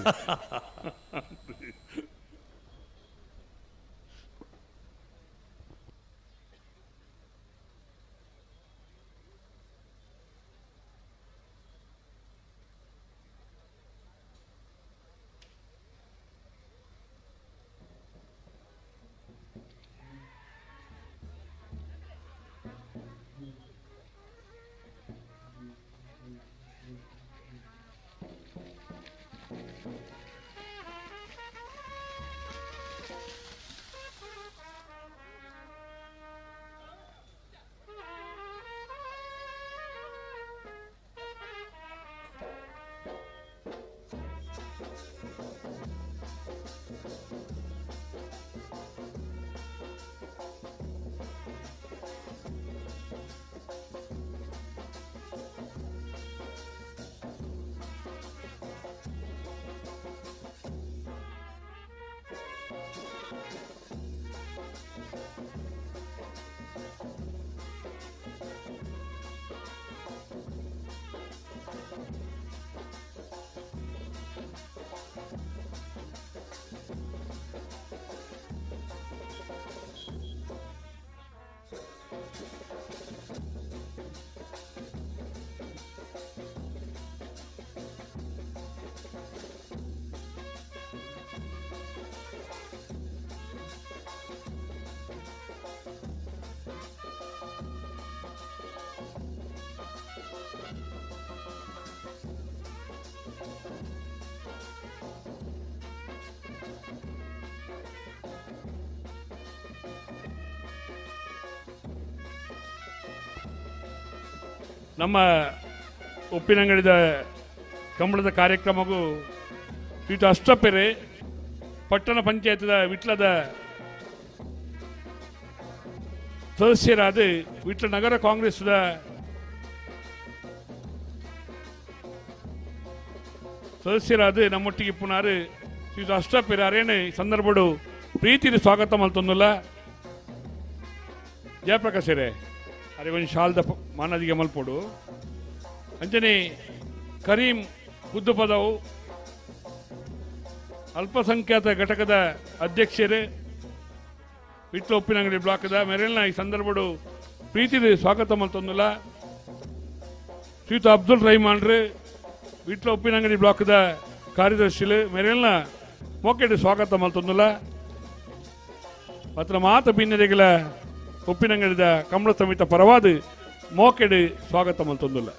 ನಮ್ಮ ಉಪ್ಪಿನಂಗಡಿದ ಕಂಬಳದ ಕಾರ್ಯಕ್ರಮಕ್ಕೂ ಶ್ರೀಯುತ ಅಷ್ಟಪೆರೆ ಪಟ್ಟಣ ಪಂಚಾಯತ್ದ ವಿಟ್ಲದ ಸದಸ್ಯರಾದ ವಿಟ್ಲ ನಗರ ಕಾಂಗ್ರೆಸ್ದ ಸದಸ್ಯರಾದ ನಮ್ಮೊಟ್ಟಿಗೆ ಪುನಾರು ಶ್ರೀಯುತ ಅಷ್ಟಪೆರೆ ಅರೇನೆ ಸಂದರ್ಭಡು ಪ್ರೀತಿಯ ಸ್ವಾಗತ ಮಲ್ತೊಂದುಲ್ಲ. ಜಯಪ್ರಕಾಶರೇ ಅರೆ ಒಂದು ಶಾಲ್ದ ಮಾನದಿಗೆ ಮಲ್ಪೋಡು. ಅಂಜನೆ ಕರೀಂ ಪದವು ಅಲ್ಪಸಂಖ್ಯಾತ ಘಟಕದ ಅಧ್ಯಕ್ಷರೇ ವಿಟ್ಲ ಉಪ್ಪಿನಂಗಡಿ ಬ್ಲಾಕ್ದ ಮೆರೆಲ್ನ ಈ ಸಂದರ್ಭಡು ಪ್ರೀತಿದ ಸ್ವಾಗತ ಮಲ್ತೊಂದುಲ್ಲ. ಶ್ರೀಯುತ ಅಬ್ದುಲ್ ರಹಿಮಾನ್ರು ವಿಟ್ಲ ಉಪ್ಪಿನಂಗಡಿ ಬ್ಲಾಕ್ದ ಕಾರ್ಯದರ್ಶಿಲು ಮೆರೆಲ್ನ ಮೊಕ್ಕೆಡು ಸ್ವಾಗತ ಮಲ್ತೊಂದುಲ್ಲ. ಮಾತ್ರ ಮಾತ ಬಿನ್ನರಿಗಳ ಉಪ್ಪಿನಂಗಡಿದ ಕಮಲ ಸಮಿತ ಪರವಾದ ಮೋಕೆಡು ಸ್ವಾಗತ ಮಲ್ತೊಂದುಲ್ಲ.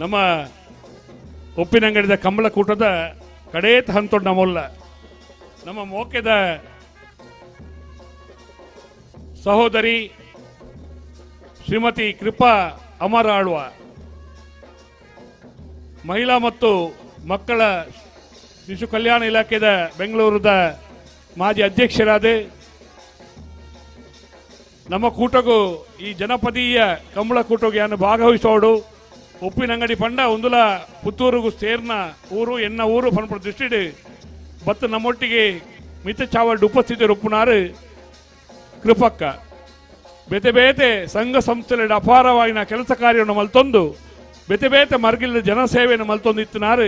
ನಮ್ಮ ಉಪ್ಪಿನಂಗಡಿದ ಕಂಬಳಕೂಟದ ಕಡೇತ ಹಂತೊಡ್ ನಮ್ಮಲ್ಲ ನಮ್ಮ ಮೋಕೆದ ಸಹೋದರಿ ಶ್ರೀಮತಿ ಕೃಪಾ ಅಮರ ಆಳ್ವ ಮಹಿಳಾ ಮತ್ತು ಮಕ್ಕಳ ಶಿಶು ಕಲ್ಯಾಣ ಇಲಾಖೆದ ಬೆಂಗಳೂರದ ಮಾಜಿ ಅಧ್ಯಕ್ಷರಾದ ನಮ್ಮ ಕೂಟಗೂ ಈ ಜನಪದೀಯ ಕಂಬಳ ಕೂಟಗೆ ಅನ್ನು ಭಾಗವಹಿಸೋಡು ಉಪ್ಪಿನಂಗಡಿ ಪಂಡ ಒಂದುಲ ಪುತ್ತೂರುಗು ಸೇರ್ನ ಊರು ಎನ್ನ ಊರು ಪನ್ಪುರ ದೃಷ್ಟಿಡ್ ಬತ್ತು ನಮ್ಮೊಟ್ಟಿಗೆ ಮಿತ ಚಾವಲ್ಡ್ ಉಪಸ್ಥಿತರು ಉಪ್ಪುನಾರು ಕೃಪಕ್ಕ ಬೇತೆ ಬೇತೆ ಸಂಘ ಸಂಸ್ಥೆಗಳ ಅಪಾರವಾಗಿನ ಕೆಲಸ ಕಾರ್ಯವನ್ನು ಮಲ್ತೊಂದು ಬೇತೆ ಬೇತೆ ಮರ್ಗಿಲ್ಲ ಜನಸೇವೆಯನ್ನು ಮಲ್ತೊಂದು ಇತ್ತನಾರು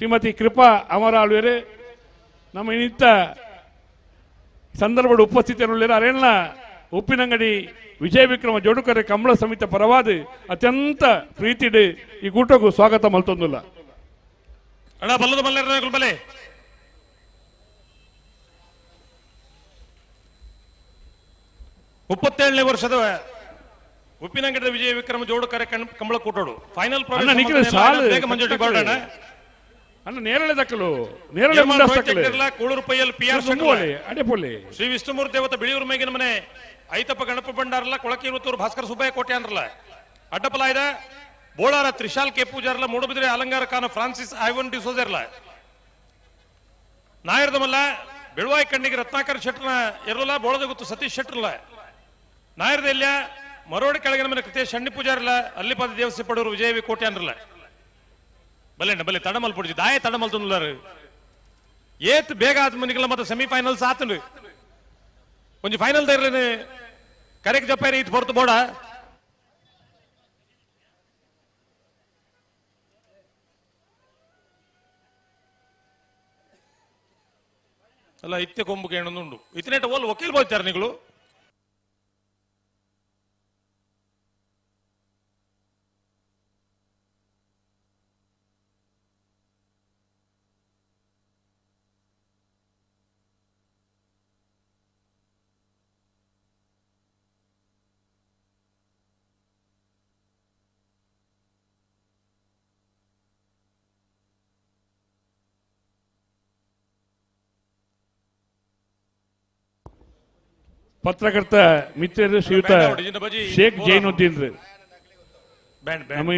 ಶ್ರೀಮತಿ ಕೃಪಾ ಅಮರಾಳ್ವೇರು ನಮ್ಮ ಇನ್ನಿತ್ತ ಸಂದರ್ಭದ ಉಪಸ್ಥಿತರುಳ್ಳಿರ ಅರೆಲ್ಲ ಉಪ್ಪಿನಂಗಡಿ ವಿಜಯ ವಿಕ್ರಮ ಜೋಡುಕರೆ ಕಮಲ ಸಮಿತಿ ಪರವಾದ ಅತ್ಯಂತ ಪ್ರೀತಿಡು ಈ ಕೂಟಕ್ಕೂ ಸ್ವಾಗತ ಮಲ್ತೊಂದಿಲ್ಲ. ಅಣ್ಣ ಬಲ್ಲದ ಮಲ್ಲೇರ ಬಲೆ ಮುಪ್ಪತ್ತೇಳನೇ ವರ್ಷದ ಉಪ್ಪಿನಂಗಡಿ ವಿಜಯ ವಿಕ್ರಮ ಜೋಡುಕರೆ ಕಂಬಳ ಕೂಟೋಡು ಫೈನಲ್ ಅಣ್ಣ ನಿಖಿಲ್ ಸಾಲು ಬೇಗ ಮಂಜೂರು ಅಣ್ಣ. ಅಣ್ಣ ನೇರಳೆ ದಕ್ಕಲು ನೇರಳೆ ಮುಂದಾಸ್ತಕ್ಕಲು. ಕೂಳೂರು ಪೈಯಲ್ಲಿ ಪಿ ಆರ್ ತುಂಬುವಲೆ, ಅಡೆ ಪೊಲೆ. ಶ್ರೀ ವಿಷ್ಣುಮೂರ್ತಿ ದೇವತ ಬಿಳಿಯೂರು ಮೇಗಿನ ಮನೆ ಐತಪ್ಪ ಗಣಪ ಭಂಡಾರಲ್ಲ ಕೊಳಕಿರುತ್ತೂರು ಭಾಸ್ಕರ ಸುಬ್ಬಯ್ಯ ಕೋಟೆ ಅಂದ್ರಲ್ಲ ಅಡ್ಡಪಲಾಯ್ದ ಬೋಳಾರ ತ್ರಿಶಾಲ್ ಕೆ ಪೂಜಾರ್ಲ ಮೂಡುಬಿದ್ರೆ ಅಲಂಗಾರ ಖಾನ ಫ್ರಾನ್ಸಿಸ್ ಐವನ್ ಡಿಸೋಜರ್ಲ ನಾಯರ್ದಮಲ್ಲ ಬೆಳುವಾಯಿ ಕಣ್ಣಿಗೆ ರತ್ನಾಕರ್ ಶೆಟ್ರನ ಇರಲ್ಲ ಬೋಳದ ಗೊತ್ತು ಸತೀಶ್ ಶೆಟ್ರಲ್ಲ ನಾಯರ್ದೆಲ್ಲ ಮರೋಡಿ ಕೆಳಗಿನ ಮನೆ ಕೃತೇಶ್ ಶಣ್ಣಿ ಪೂಜಾರಲ್ಲ ಅಲ್ಲಿಪಾದ ದೇವಸ್ಥೆ ಪಡೂರು ವಿಜಯ ವಿ ಕೋಟೆ ಅಂದ್ರಲ್ಲ ಬಲ್ಲೆ ಬಲ್ಲೆ ತಡಮಲ್ ಪುಡಿಜಿ ದಾಯ ತಡಮಲ್ ತುಂದುಲಾರು ಏತ್ ಬೇಗ ಆದ ಮನಿಗೆಲ್ಲ ಮತ್ತೆ ಸೆಮಿಫೈನಲ್ಸ್ ಆತನು ಕೊಂಚ ಫೈನಲ್ ಧೈರ್ಯನೇ ಕರೆಕ್ಟ್ ಜಪ್ಪಾರಿ ಇತ್ತು ಹೊರತು ಬೋಡ ಅಲ್ಲ ಇತ್ತೆ ಕೊಂಬು ಕೇಣುಂಡು ಇತ್ತನೇಟ ಓಲ್ ವಕೀಲ್ ಬೋಲ್ತಾರೆ ನಿಗಳು ಪತ್ರಕರ್ತ ಮಿತ್ರರು ಶ್ರೀಯುತ ಶೇಖ್ ಜೈನುದ್ದೀನ್ ನಮ್ಮ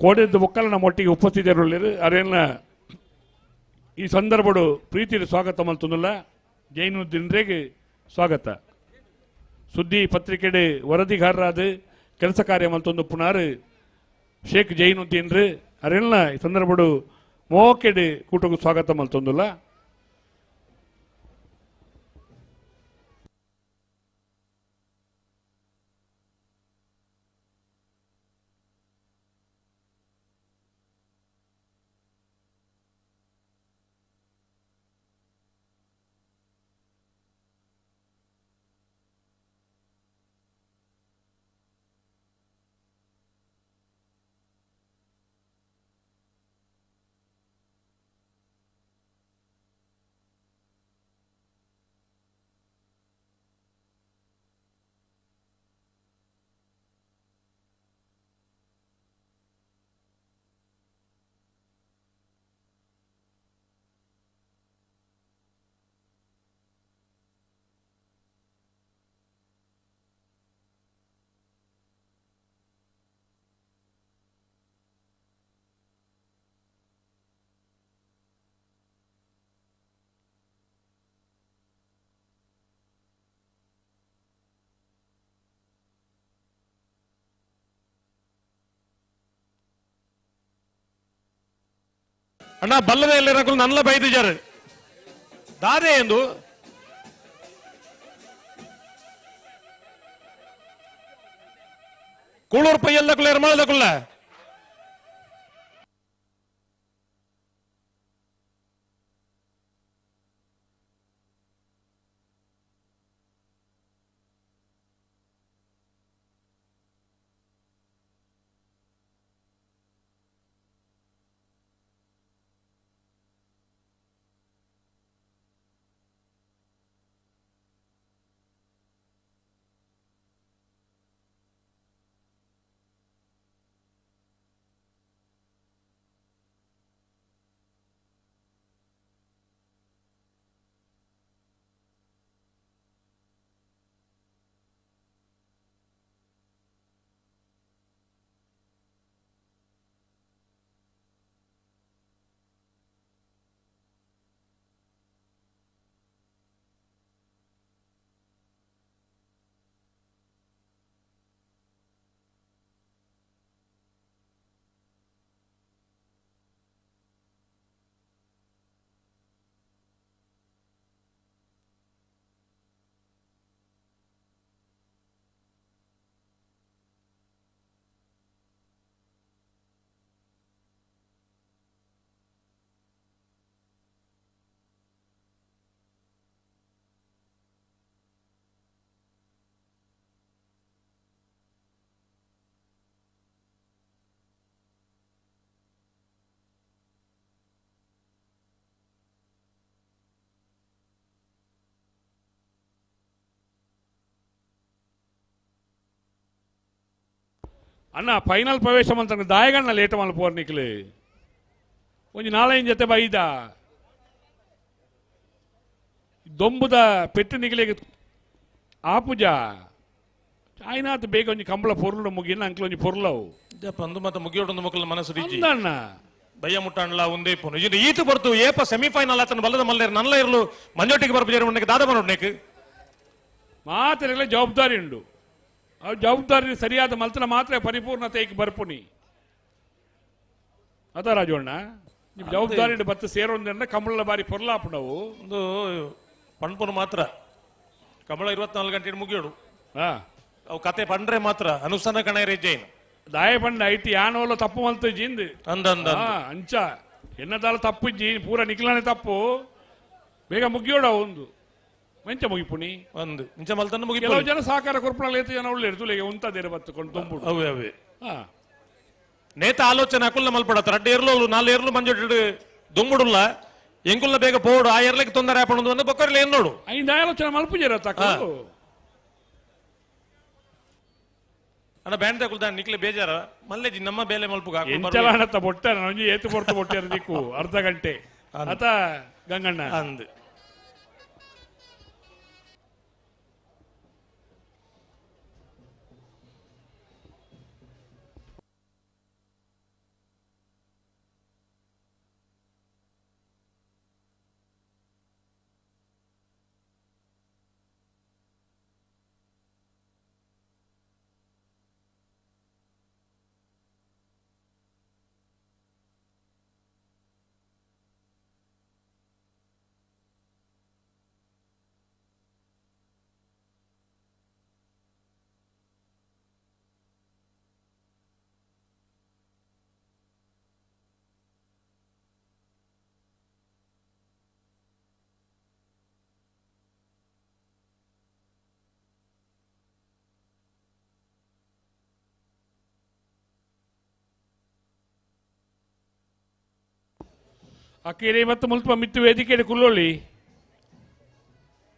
ಕೋಡೆದ ಒಕ್ಕಲ ನಮ್ಮ ಒಟ್ಟಿಗೆ ಉಪಸ್ಥಿತರುಳ್ಳಿರು ಅರೇನ ಈ ಸಂದರ್ಭಡು ಪ್ರೀತಿಯ ಸ್ವಾಗತ ಮಲ್ತೊಂದುಲ್ಲ ಜೈನುದ್ದೀನ್ರಿಗೆ ಸ್ವಾಗತ. ಸುದ್ದಿ ಪತ್ರಿಕೆಡೆ ವರದಿಗಾರರಾದ ಕೆಲಸ ಕಾರ್ಯ ಮಲ್ತೊಂದು ಪುನಾರು ಶೇಖ್ ಜೈನುದ್ದೀನ್ರು ಅರೆಲ್ಲ ಈ ಸಂದರ್ಭಡು ಮೋಕೆಡೆ ಕೂಟಕ್ಕೂ ಸ್ವಾಗತ ಮಲ್ತೊಂದುಲ್ಲ. ಅಣ್ಣ ಬಲ್ಲದ ಎಲ್ಲ ನಲ್ಲ ಬೈದಿದ್ದಾರೆ ದಾದೆ ಎಂದು ಕೂಳೂರು ಪೈಯಲ್ಲಕುಲ್ಲ ಎರ್ಮಾಳದಕುಲ್ಲ ಅಣ್ಣ ಫೈನಲ್ ಪ್ರವೇಶ ಮಂತ ದಾಯಗಣ್ಣ ಲೇಟ್ ಮಲ್ಪೋರ್ ನಿಕ್ಲು ಒಂಜಿ ನಾಲೈನ್ ಜೊತೆ ಬೈದ ದೊಂಬುದ ಪೆಟ್ಟು ನಿಗಲಿಗೆ ಆಪುಜ ಆಯ್ನಾತ್ ಬೇಗ ಒಂಜಿ ಕಂಬಳ ಪೊರ್ಲು ಮುಗಿನ ಅಂಕ್ಲ ಒಂಜಿ ಪೊರ್ಲವು ಅಂದು ಮತ್ತೆ ಮುಗಿಯೋಡೊಂದು ಮಕ್ಕಳ ಮನಸ್ಸು ರಿಜಿ ಅಣ್ಣ ಬಯ್ಯ ಮುಟ್ಟಾಣ್ಲ ಒಂದೇ ಪೋನು ಇದು ಈತು ಬರ್ತು ಏಪ ಸೆಮಿಫೈನಲ್ ಆತನ ಬಲ್ಲದ ಮಲ್ಲೇರು ನಲ್ಲ ಇರಲು ಮಂಜೊಟ್ಟಿಗೆ ಬರ್ಪು ಉಂಡಕ್ಕೆ ದಾದ ಬರೋಡ್ನೇಕ್ ಮಾತ್ರೆಗಳ ಜವಾಬ್ದಾರಿ ಉಂಡು ಆ ಜವಾಬ್ದಾರಿ ಸರಿಯಾದ ಮಲ್ತನ ಮಾತ್ರ ಪರಿಪೂರ್ಣತೆ ಬರ್ಪುನಿ ಅದ ರಾಜಣ್ಣ ನಿಮ್ಮ ಜವಾಬ್ದಾರಿ ಬತ್ತ ಸೇರೋದ್ರಿಂದ ಕಂಬಳ ಬಾರಿ ಪೊರ್ಲಾಪುಣವು ಒಂದು ಪಣ್ಪುನು ಮಾತ್ರ ಕಂಬಳ 24 ಗಂಟೆ ಮುಗಿಯೋಡು ಅವು ಕತೆ ಪಂಡ್ರೆ ಮಾತ್ರ ಅನುಷ್ಠಾನ ಕಣ ಜೈನ್ ದಾಯ ಪಂಡ IT ಯಾನೋಲ ತಪ್ಪು ಮಲ್ತ ಜಿಂದ್ ಅಂದ ಅಂದ ಅಂಚ ಎನ್ನದಾಲ ತಪ್ಪು ಜಿ ಪೂರ ನಿಕ್ಲಾನೆ ತಪ್ಪು ಬೇಗ ಮುಗಿಯೋಡ ಒಂದು ಮಂಚ ಮುಗಿಪುಣಿ ಒಂದು ಇಂಚ ಮಲ್ತನ್ನು ಮುಗಿ ಕೆಲವು ಜನ ಸಹಕಾರ ಕೊರ್ಪುಣಲ್ ಏತು ಜನ ಒಳ್ಳೆ ಇರ್ತುಲೆ ಉಂತದೇರು ಬತ್ತುಕೊಂಡು ತುಂಬುಡು ಅವೇ ಅವೇ ಹಾ ನೇತ ಆಲೋಚನೆ ಅಕುಲ್ನ ಮಲ್ಪಡತ್ತ ರಡ್ಡು ಏರ್ಲು ನಾಲ್ ಏರ್ಲು ಮಂಜೊಟ್ಟು ದುಂಬುಡುಲ್ಲ ಎಂಕುಲ್ನ ಬೇಗ ಪೋಡು ಆ ಏರ್ಲಿಕ್ಕೆ ತೊಂದರೆ ಆಪಣದು ಅಂದ್ರೆ ಬೊಕ್ಕರ್ಲಿ ಏನ್ ನೋಡು ಐದು ಆಲೋಚನೆ ಮಲ್ಪುಜೇರ ತಕ್ಕ ಅಣ್ಣ ಬ್ಯಾಂಡ್ ತಗೊಳ್ದ ನಿಕ್ಲೆ ಬೇಜಾರ ಮಲ್ಲೆ ನಮ್ಮ ಬೇಲೆ ಮಲ್ಪು ಎಂಚಲಾಣತ್ತ ಬೊಟ್ಟ ಒಂಜಿ ಏತು ಪೊರ್ತು ಬೊಟ್ಟಾರ ದಿಕ್ಕು ಅರ್ಧ ಗಂಟೆ ಅತ ಗಂಗಣ್ಣ ಅಂದ್ ಅಕ್ಕೇರಿ ಮತ್ತು ಮುಲ್ಪ ಮಿತ್ತು ವೇದಿಕೆಯಲ್ಲಿ ಕುಲ್ಲೋಳಿ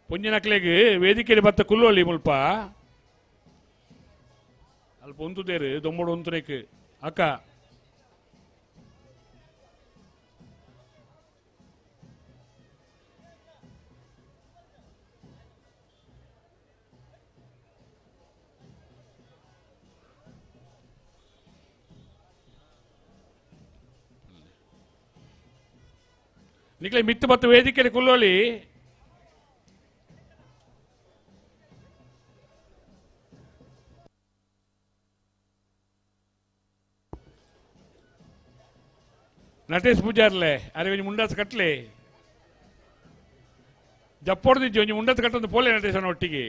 ಪುಂಜನಕ್ಲೆಗ್ ವೇದಿಕೆಯಲ್ಲಿ ಬತ್ತ ಕುಲ್ಲೋಳಿ ಮುಲ್ಪ ಅಲ್ಪ ಉಂತುದೇರು ದೊಮ್ಮಡು ಉಂತುನೇಕ್ ಅಕ್ಕ ನಿಕ್ಲೆ ಮಿತ್ತು ಬತ್ತು ವೇದಿಕೆಯಲ್ಲಿ ಕುಲ್ಲೋಳಿ ನಟೇಶ್ ಪೂಜಾರ್ಲೆ ಅರೆ ಒಂಜಿ ಮುಂಡಾಸ್ ಕಟ್ಲೆ ಜಪ್ಪೊಡ್ದಿಜ್ಜಿ ಒಂಜಿ ಮುಂಡಾಸ್ ಕಟ್ಟೊಂದು ಪೋಲೆ ನಟೇಶನ ಒಟ್ಟಿಗೆ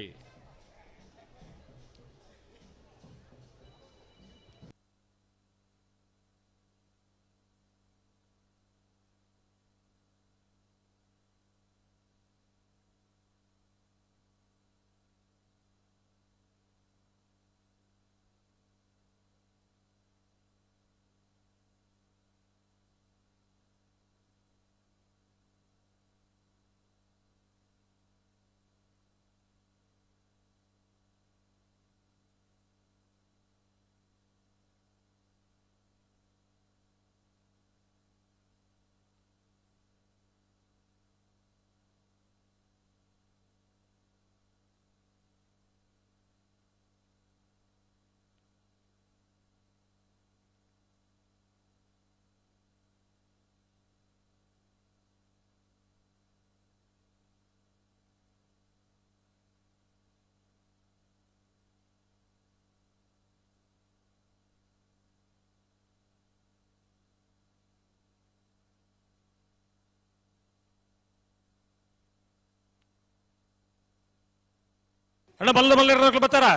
ಅಣ್ಣ ಬಲ್ಲ ಬಲ್ಲ ಬರ್ತಾರ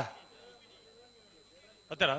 ಬರ್ತಾರ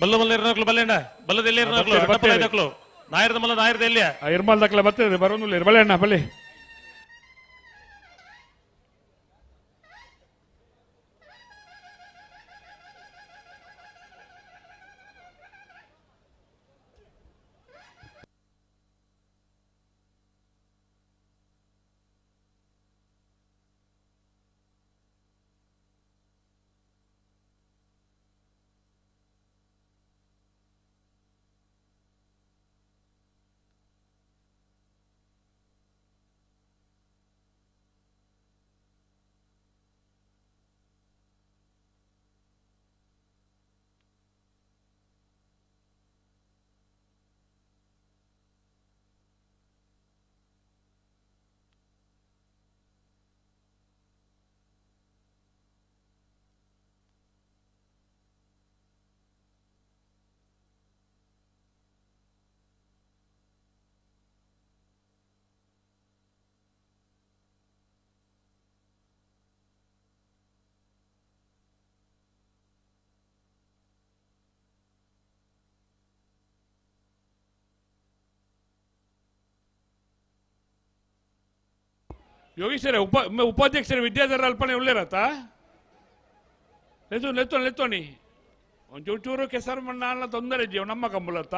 ಬಲ್ಲ ಮಲ್ಲ ಇರ್ನಕ್ಲು ಬಲ್ಲೇಣ್ಣ ಬಲ್ಲದ ಎಲ್ಲಿ ಇರ್ನಕ್ಲು ಅಡ್ಡಪಲ ಇದಕ್ಲು ನಾಯರ್ದ ಮಲ್ಲ ನಾಯರ್ದ ಎಲ್ಲಿಯ ಇರ್ಮಾಲ್ ದಕ್ಲ ಬರ್ತದೆ ಬರೋದಿಲ್ಲ ಬಲ್ಲೆ ಅಣ್ಣ ಬಲ್ಲೆ. ಯೋಗೀಶ್ವರ ಉಪಾಧ್ಯಕ್ಷರ ವಿದ್ಯಾಧರ ಅಲ್ಪನೆ ಉಳ್ಳೇರತ್ತ ಲೆತ್ತು ಲೆತ್ತೋ ಲೆತ್ತೋಣಿ ಒಂಚೂರು ಚೂರು ಕೆಸರು ಮಣ್ಣಾಲ ತೊಂದರೆ ಜೀವ ನಮ್ಮ ಕಂಬುಲತ್ತ.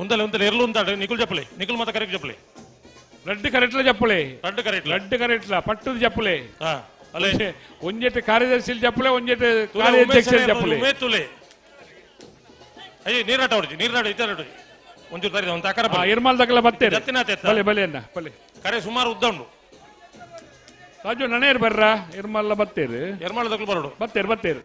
ಉಂದಲೆ ಉಂದಲೆ ಎರ್ಲು ಉಂದಾಡು ನಿಕುಲ್ ಚಪ್ಪಲಿ ನಿಕುಲ್ ಮತ ಕರೆಕ್ಟ್ ಚಪ್ಪಲಿ ರಡ್ಡು ಕರೆಟ್ಲ ಚಪ್ಪಲಿ ರಡ್ಡು ಕರೆಟ್ಲ ರಡ್ಡು ಕರೆಟ್ಲ ಪಟ್ಟದ ಚಪ್ಪಲಿ ಅಲ್ಲೇ ಒಂಜೆಟ್ ಕಾರ್ಯದರ್ಶಿ ಚಪ್ಪಲೆ ಒಂಜೆಟ್ ಕಾರ್ಯಾಧ್ಯಕ್ಷ ಚಪ್ಪಲಿ ತುಲೆ ಅಯ್ಯೋ ನೀರಾಟ ಹೊಡಿಜಿ ನೀರಾಟ ಇದ್ದಾರ ಒಂಚೂರು ತರಿ ಒಂದು ಅಕರ ಇರ್ಮಾಲ್ ದಕಲ ಬತ್ತೇರಿ ಜತ್ತಿನಾತೆ ಬಲೆ ಬಲೆ ಅಣ್ಣ ಬಲೆ ಕರೆ ಸುಮಾರು ಉದ್ದ ಉಂಡು ರಾಜು ನಣೇರ್ ಬರ್ರ ಇರ್ಮಲ್ಲ ಬತ್ತೇರಿ ಎರ್ಮಾಲ್ ದಕಲು ಬರೋಡು ಬತ್ತೇರಿ ಬತ್ತೇರಿ.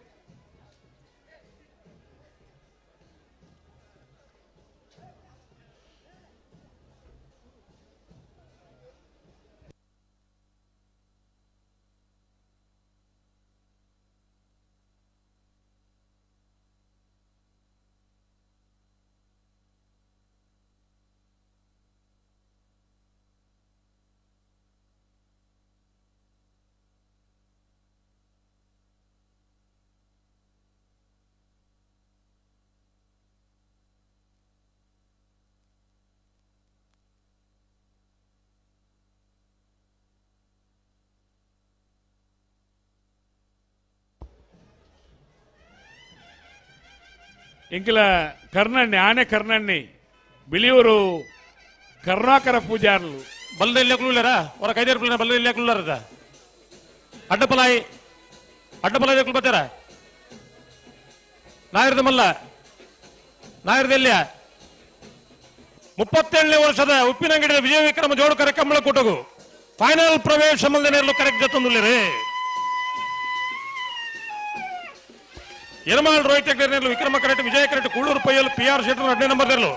ಎಂಕಲ ಕರ್ನಣ್ಣಿ ಆನೆ ಕರ್ನಣ್ಣಿ ಬಿಳಿಯೂರು ಕರುಣಾಕರ ಪೂಜಾರ್ಲು ಬಲ್ದ ಇಲ್ಲಕ್ಲೂಲರ ಹೊರ ಕೈದೇರ್ ಪಿಲ್ಲ ಬಲ್ದ ಇಲ್ಲಕ್ಲೂಲರ ಅಡ್ಡಪಲಾಯಿ ಅಡ್ಡಪಲಾಯಿ ದಕ್ಲು ಬತ್ತಾರ ನಾಯರ್ದ ಮಲ್ಲ ನಾಯರ್ದ ಎಲ್ಲಿಯ 37ನೇ ವರ್ಷದ ಉಪ್ಪಿನಂಗಡಿಯ ವಿಜಯ ವಿಕ್ರಮ ಜೋಡು ಕರೆ ಕಂಬಳ ಕೂಟಗು ಫೈನಲ್ ಪ್ರವೇಶ ಮಲ್ದನೇರ್ಲು ಕರೆಕ್ಟ್ ಜತ್ತೊಂದುಲ್ಲೇರಿ ಯರಮಾಲ್ ರೋಹಿತ್ ಹೆಗ್ಡೆ ವಿಕ್ರಮ ಕರೆಕ್ಟ್ ವಿಜಯ ಕರೆಕ್ಟ್ ಕೂಳೂರು ಪೈಯಲ್ ಪಿ ಆರ್ ಶೆಟ್ಟರ್ 2ನೇ ನಂಬರ್ ದೇರ್ಲು.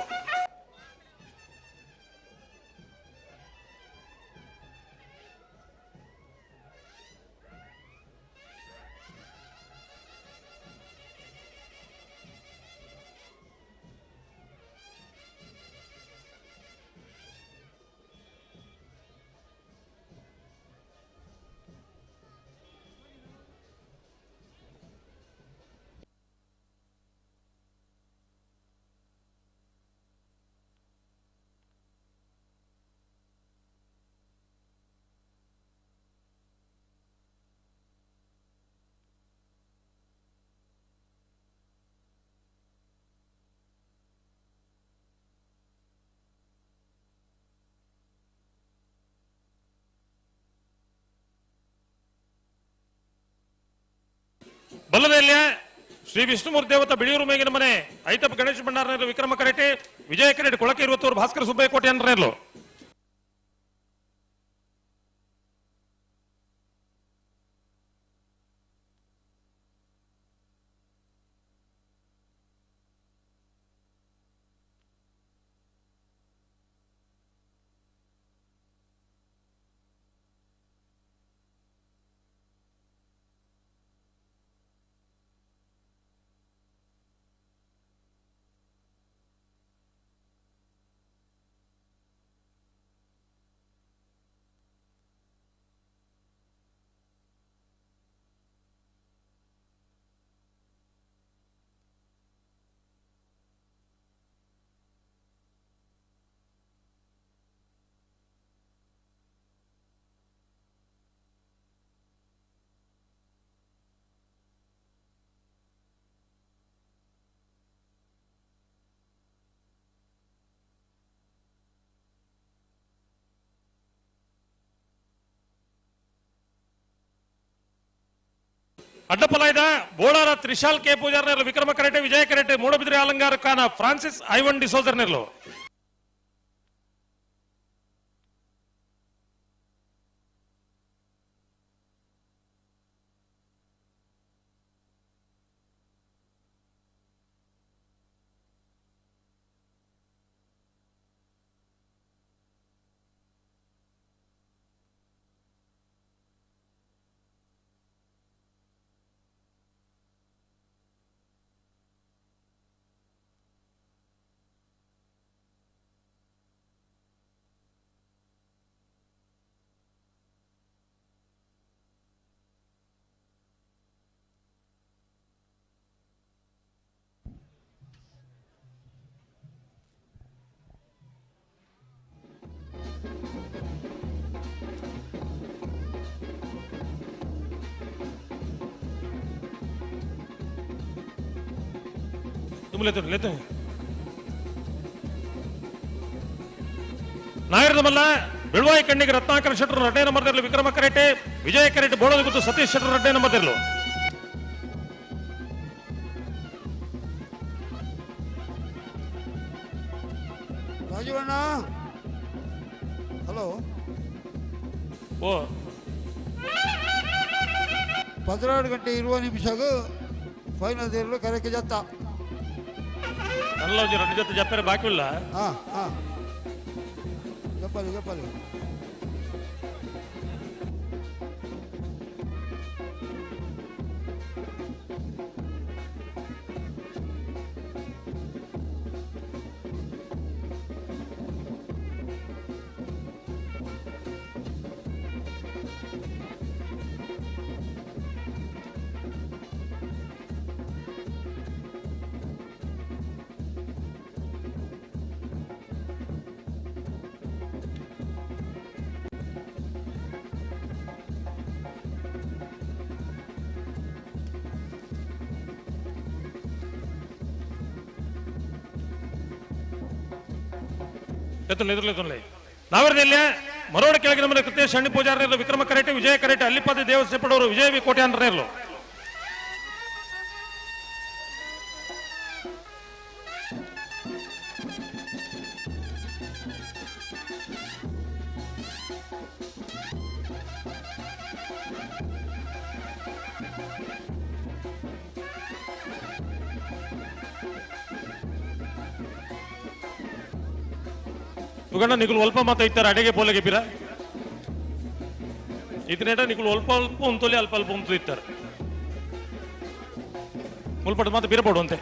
ಬಲ್ಲದೆಲ್ಯ ಶ್ರೀ ವಿಷ್ಣುಮೂರ್ತಿ ದೇವತ ಬಿಳಿಯೂರು ಮೇಗಿನ ಮನೆ ಐತಪ್ಪ ಗಣೇಶ್ ಭಂಡಾರನೇರ್ಲು ವಿಕ್ರಮ ಕರೆಟೆ ವಿಜಯ ಕರೆಟೆ ಕೊಳಕೆ ಇರುವತ್ತೂರು ಭಾಸ್ಕರ ಸುಬ್ಬಯ್ಯ ಕೋಟೆ ಅನ್ರೇರ್ಲು. ಅಡ್ಡಪಲಾಯ್ದ ಬೋಳಾರ ತ್ರಿಶಾಲ್ ಕೆ ಪೂಜಾರ್ನೇರ್ಲು ವಿಕ್ರಮ ಕರೆಟೆ ವಿಜಯ ಕರೆಟೆ ಮೂಡಬಿದ್ರೆ ಅಲಂಗಾರ ಖಾನ ಫ್ರಾನ್ಸಿಸ್ ಐವನ್ ಡಿಸೋಜರ್ನೇರ್ಲು. तुम लेते लेते ನಾಯರದಮಲ್ಲ ಬೆಳುವಾಯಿ ಕಣ್ಣಿಗೆ ರತ್ನಾಕರ ಶೆಟ್ಟರು ರಡ್ಡೆ ನಂಬರ್ದಿರಲು ವಿಕ್ರಮ ಕರೆಟೆ ವಿಜಯ ಕರೆಟೆ ಬೋಳದ ಗುತ್ತು ಸತೀಶ್ ಶೆಟ್ಟರು ರಡ್ಡೆ ನಂಬರ್ದಿರಲು. ರಾಜೀವಣ್ಣ ಹಲೋ ಓ 12 ಗಂಟೆ 20 ನಿಮಿಷಗೂ ಫೈನಲ್ ದೇರಲು ಕರೆಕ್ಕೆ ಜತ್ತ ನಲ್ಲ ಒಂಜಿ ಎರಡು ಜೊತೆ ಜಪ್ಪರೆ ಬಾಕಿ ಇಲ್ಲ. ಹಾ ಹಾ ಜಪ್ಪಾಲಿ ಜಪ್ಪಾಲಿ. ಎತ್ತುಲೆ ನಾವರದಲ್ಲಿ ಮರೋಡ ಕೆಳಗಿನ ಮನೆ ಕೃತೇಶ್ ಹಣ್ಣಿ ಪೂಜಾರನೇರ್ಲು ವಿಕ್ರಮ ಕರೆಟೆ ವಿಜಯ ಕರೆಟೆ ಅಲ್ಲಿಪಾದ ದೇವಸ್ಥೆ ಪಡವರು ವಿಜಯ ವಿ ಕೋಟ್ಯಾನ್ರೇರ್ಲು. ಉಗಣ್ಣ ನಿಗುಲು ಅಲ್ಪ ಮಾತ ಇತ್ತಾರೆ ಅಡಿಗೆ ಪೋಲೆಗೆ ಬಿರ ಇತನೇಟ ನಿಗುಲು ಅಲ್ಪ ಅಲ್ಪ ಉಂತೋಲಿ ಅಲ್ಪ ಅಲ್ಪ ಉಂತು ಇತ್ತಾರೆ ಮುಲ್ಪಟ್ಟು ಮಾತ ಬಿರಬೋಡು ಅಂತೆ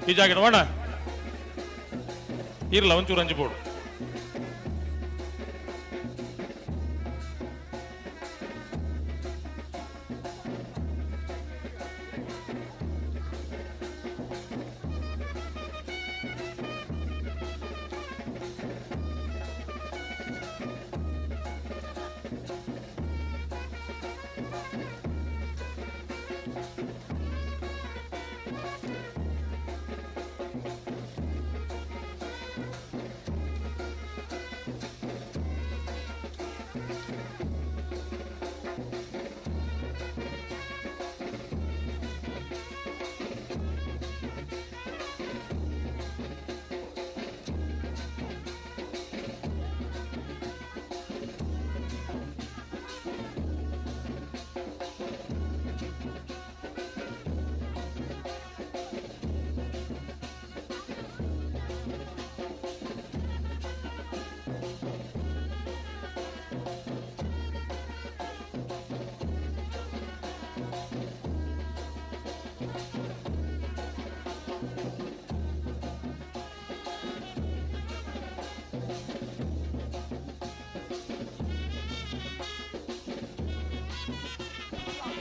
ಈ ಜಾಗ ನೋಡ ಇರಲ್ಲ ಒಂಚೂರು ಅಂಜಿಬೋಡು.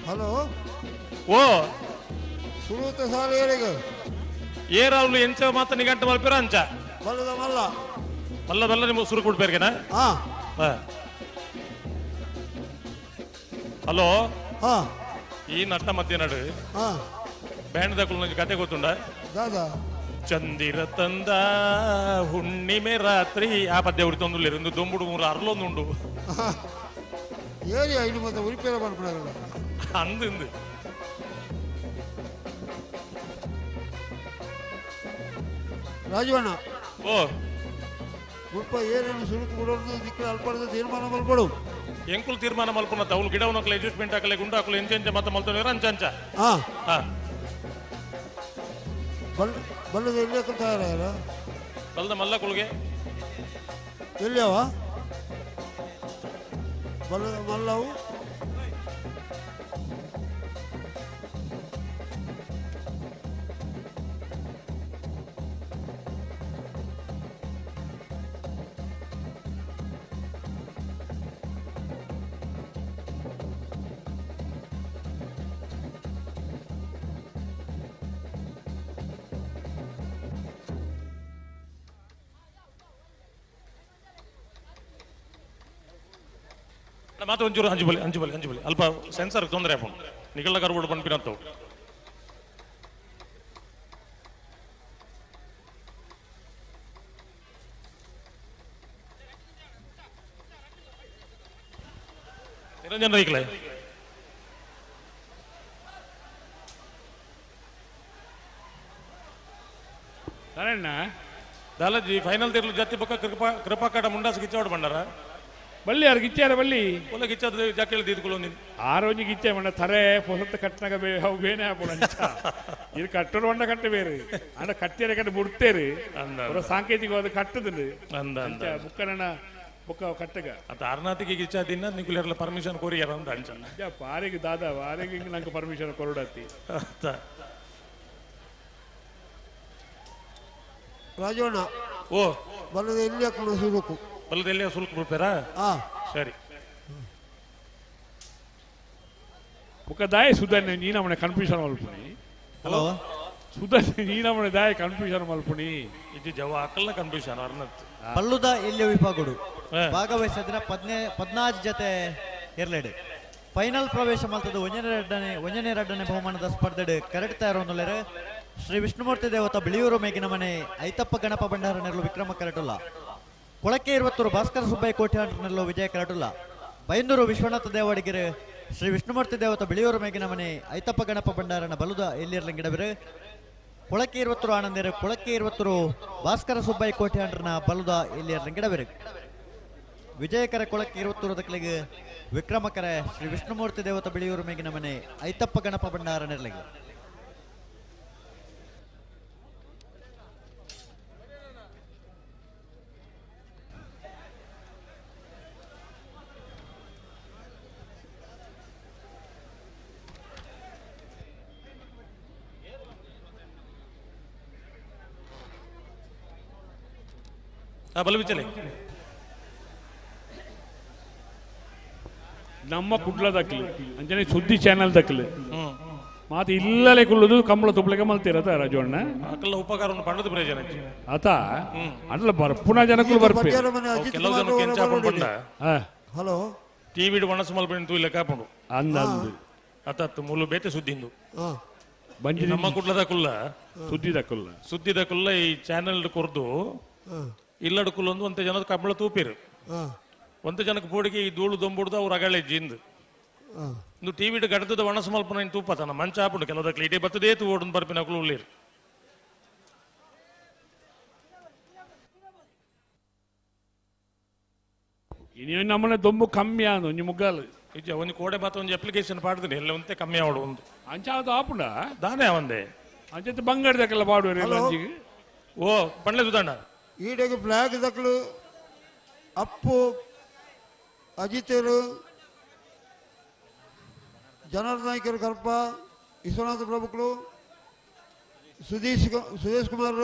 ಹಲೋ ಓ ಸುರೂತ ಸಾಲಿಯರಿಗೆ ಏರಾವ್ಲು ಎಂಚ ಮಾತ ನಿಗಂಟ ಮಲ್ಪಿರ ಅಂಚ ಬಲ್ಲದ ಮಲ್ಲ ಮಲ್ಲ ಬಲ್ಲ ನಿಮ್ಮ ಸುರು ಕೊಡ್ಬೇಕೇನ? ಹಾ. ಹಲೋ ಹಾ. ಈ ನಟ್ಟ ಮಧ್ಯ ನಡು ಹಾ. ಬ್ಯಾಂಡ್ ದಕ್ಕಲು ಕತೆ ಗೊತ್ತುಂಡ? ದಾದಾ ಚಂದಿರ ತಂದ ಹುಣ್ಣಿಮೆ ರಾತ್ರಿ ಆ ಪದ್ಯ ಉರಿತೊಂದುಲ್ಲೇರು ಇಂದು ದೊಂಬುಡು ಮೂರು ಅರ್ಲೊಂದುಂಡು. ಏರಿ ಐದು ಮತ್ತೆ ಉರಿಪೇರ ಮಾಡ್ಬಿಡಲ್ಲ ಅಂದು ಇಂದು ರಾಜವಣ್ಣ ಓ ಮುಲ್ಪ ಏನೇನು ಸುರುಕು ಬಿಡೋದು ದಿಕ್ಕ ಅಲ್ಪಡದ ತೀರ್ಮಾನ ಮಲ್ಪಡು. ಎಂಕುಲು ತೀರ್ಮಾನ ಮಲ್ಪುನ ಅವಳು ಗಿಡವನಕ್ಲೆ ಅಡ್ಜಸ್ಟ್ಮೆಂಟ್ ಹಾಕಲೆ ಗುಂಡು ಹಾಕಲು ಎಂಚ ಎಂಚ ಮತ್ತೆ ಮಲ್ತೊಂದಿರ ಅಂಚ ಅಂಚ. ಹಾ. ಹಾ. ಬಲ್ಲದ ಎಲ್ಲಿ ತಯಾರ ಬಲ್ಲದ ಮಲ್ಲ ಕುಳ್ಗೆ ಎಲ್ಲಿಯವ ಬಲ್ಲದ ಮಲ್ಲವು ಮಾತು ಒಂಚೂರು ಅಂಜುಬಲಿ ಅಂಜುಬಲಿ ಅಂಜುಬಲಿ ಅಲ್ಪ ಸೆನ್ಸರ್ ತೊಂದರೆ ಆಪುಂಡು ನಿಗಳ್ಳ ಕರ್ಬೋಡು ಪನ್ಪಿನತ್ತವು. ನಿರಂಜನ್ ರೈಕ್ಲೆ ನಾರಾಯಣ ದಾಲಾಜಿ ಫೈನಲ್ ತಿರ್ಲು ಜತ್ತಿ ಬೊಕ್ಕ ಕೃಪಾ ಕೃಪಾಕಟ ಮುಂಡಾಸ್ ಗಿಚ್ಚಾವಡ್ ಬಂಡಾರ ಬಳ್ಳಿ ಯಾರು ಗಿಚ್ಚಾರ ಬಳ್ಳಿ ಒಲ್ಲ ಗಿಚ್ಚಾದ ಜಾಕೇಳಿ ದೀದ್ಕೊಳ್ಳೋ ನೀನು ಆರೋಜಿ ಗಿಚ್ಚೆ ಮಂಡ ತರೆ ಪೊಸತ್ತ ಕಟ್ಟನಾಗ ಬೇ ಅವು ಬೇನೆ ಹಾಕೋಣ ಅಂಚ ಇದು ಕಟ್ಟೋರು వంಡ ಕಟ್ಟ ಬೇರೆ ಅಂಡ ಕಟ್ಟಿಯರೆ ಕಟ್ಟ ಬಿಡ್ತೇರು ಅಂದ ಸಾಂಕೇತಿಕವಾದ ಕಟ್ಟದುಂಡು ಅಂದ ಅಂದ ಬುಕ್ಕನಣ್ಣ ಬುಕ್ಕ ಕಟ್ಟಗ ಅತ್ತ ಅರ್ನಾತಿಗೆ ಗಿಚ್ಚಾ ದಿನ ನಿಕುಲೆರ್ಲ ಪರ್ಮಿಷನ್ ಕೊರಿಯರ ಅಂತ ಅಂಚ ಪಾರಿಗೆ ದಾದಾ ವಾರಿಗೆ ನಂಗೆ ಪರ್ಮಿಷನ್ ಕೊರಡತ್ತಿ ಅತ್ತ ರಾಜವಣ್ಣ ಓ ಬಲ್ಲದ ಎಲ್ಲಿ ಹಾಕೊಂಡು ಸುರುಕು ಬಲ್ಲದ ಎಲ್ಲಿ ಸುಲ್ಕು ಬಿಡ್ತಾರಾ? ಹಾ. ಸರಿ ಬುಕ್ಕ ದಾಯ ಸುಧನ್ ನೀನಮ್ಮನೆ ಕನ್ಫ್ಯೂಷನ್ ಮಲ್ಪುನಿ. ಹಲೋ ಸುಧನ್ ನೀನಮ್ಮನೆ ದಾಯ ಕನ್ಫ್ಯೂಷನ್ ಮಲ್ಪುನಿ. ಇದು ಜವ ಅಕಲ್ನ ಕನ್ಫ್ಯೂಷನ್ ಅರ್ನತ್. ಪಲ್ಲುದ ಎಲ್ಲಿ ವಿಭಾಗಡು ಭಾಗವಹಿಸಿದ್ರೆ 14 ಜೊತೆ ಇರ್ಲೇಡು ಫೈನಲ್ ಪ್ರವೇಶ ಮಲ್ತದ್ದು ಒಂಜನೇ ಎರಡನೇ ಬಹುಮಾನದ ಸ್ಪರ್ಧೆಡು ಕರೆಕ್ಟ್ ತಯಾರೊಂದುಲ್ಲೇರು ಶ್ರೀ ವಿಷ್ಣುಮೂರ್ತಿ ದೇವತ ಬಿಳಿಯೂರು ಮೇಗಿನ ಮನೆ ಐತಪ್ಪ ಗಣಪ ಭಂಡಾರ ನೆರಳು ವಿಕ್ರಮ ಕರಟುಲ್ಲ ಕೊಳಕೆ ಇರುವತ್ತೂರು ಭಾಸ್ಕರ ಸುಬ್ಬಯ್ಯ ಕೋಟ್ಯಾಂಡ್ರನೆಲ್ಲೋ ವಿಜಯ ಕರಟುಲ್ಲ ಬೈಂದೂರು ವಿಶ್ವನಾಥ ದೇವಾಡಿಗೆರೆ ಶ್ರೀ ವಿಷ್ಣುಮೂರ್ತಿ ದೇವತ ಬಿಳಿಯೂರು ಮೇಗಿನ ಮನೆ ಐತಪ್ಪ ಗಣಪ ಭಂಡಾರನ ಬಲುದ ಎಲ್ಲಿರ್ಲಂಗಿಡಬಿರು ಕೊಳಕೆ ಇರುವತ್ತೂರು ಆನಂದಿರು ಕೊಳಕೆ ಇರುವತ್ತೂರು ಭಾಸ್ಕರ ಸುಬ್ಬಯ್ಯ ಕೋಟ್ಯಾಂಡ್ರನ ಬಲುದ ಎಲ್ಲಿರ್ಲಂಗಿಡಬಿರು ವಿಜಯಕರ ಕೊಳಕೆ ಇರುವತ್ತೂರು ದಕ್ಕಲಿಗೆ ವಿಕ್ರಮಕರ ಶ್ರೀ ವಿಷ್ಣುಮೂರ್ತಿ ದೇವತ ಬಿಳಿಯೂರು ಮೇಗಿನ ಮನೆ ಐತಪ್ಪ ಗಣಪ ಭಂಡಾರ ನೆರಳಿಗೆ. ಬಲವಿಚಲೆ ನಮ್ಮ ಕುಡ್ಲ ದಕ್ಕಲು ಅಂಚನೆ ಸುದ್ದಿ ಚಾನೆಲ್ ದಕ್ಕಲು ಮಾತು ಇಲ್ಲಲೇ ಕುಲ್ಲುದು ಕಂಬಳ ತುಪ್ಪಳಿಗೆ ಮಲ್ತಿರತ ರಾಜಣ್ಣ ಅಕಲ್ಲ ಉಪಕಾರವನ್ನು ಪಂಡದ ಪ್ರಯೋಜನ ಆತ ಅಲ್ಲ ಬರ್ಪುನ ಜನಕ್ಕೂ ಬರ್ಪೆ ಕೆಲವು ಜನ ಕೆಂಚ ಹಾಕೊಂಡು ಬಂಡ ಹಲೋ ಟಿವಿ ಒಣಸು ಮಲ್ಪಣಿ ತೂ ಇಲ್ಲ ಕಾಪುಂಡು ಅಂದ ಅಂದು ಅತ್ತ ಮುಲು ಬೇತೆ ಸುದ್ದಿಂದು ಬಂಜಿ ನಮ್ಮ ಕುಡ್ಲದ ಕುಲ್ಲ ಸುದ್ದಿ ದಕ್ಕುಲ್ಲ ಸುದ್ದಿ ದಕ್ಕುಲ್ಲ ಈ ಚಾನೆಲ್ ಕೊರ್ದು ಇಲ್ಲಡು ಕುಲ್ಲೊಂದು ಒಂತೆ ಜನದ ಕಂಬಳ ತೂಪಿರು ಒಂತೆ ಜನಕ್ಕೆ ಬೋಡಿಗೆ ಈ ಧೂಳು ದೊಂಬುಡ್ದು ಅವ್ರು ಅಗಳೆ ಜಿಂದು ಇಂದು ಟಿವಿ ಗಡದದ ಒಣಸು ಮಲ್ಪನ ತೂಪತನ ಮಂಚ ಹಾಪುಂಡು ಕೆಲವುದಕ್ಕೆ ಇಡೀ ಬತ್ತದೇ ತೂ ಓಡನ್ ಬರ್ಪಿನ ಉಳ್ಳೀರು ಇನಿ ನಮ್ಮನೆ ದೊಂಬು ಕಮ್ಮಿ ಆಂದು ಒಂಜಿ ಮುಗ್ಗಾಲು ಇಜ್ಜ ಒಂಜಿ ಕೋಡೆ ಮಾತ ಒಂಜಿ ಅಪ್ಲಿಕೇಶನ್ ಪಾಡ್ದಿನಿ ಎಲ್ಲ ಒಂತೆ ಕಮ್ಮಿ ಆವಡು ಒಂದು ಅಂಚಾದ ಆಪುಂಡ ದಾನೆ ಅವಂದೆ ಅಂಚೆ ಬಂಗಾರ ದಕ್ಕೆಲ್ಲ ಪಾಡುವೆರ್ ಅಂಚಿಗೆ ಓ ಪಂಡ್ಲೆ ಸುದಣ್ಣ ಈಡೆಗೆ ಫ್ಲಾಗ್ ದಕ್ಕಲು ಅಪ್ಪು ಅಜಿತರು ಜನಾರ್ದನ ನಾಯ್ಕರು ಕರ್ಪ ವಿಶ್ವನಾಥ ಪ್ರಭುಗಳು ಸುದೇಶ್ ಕುಮಾರ್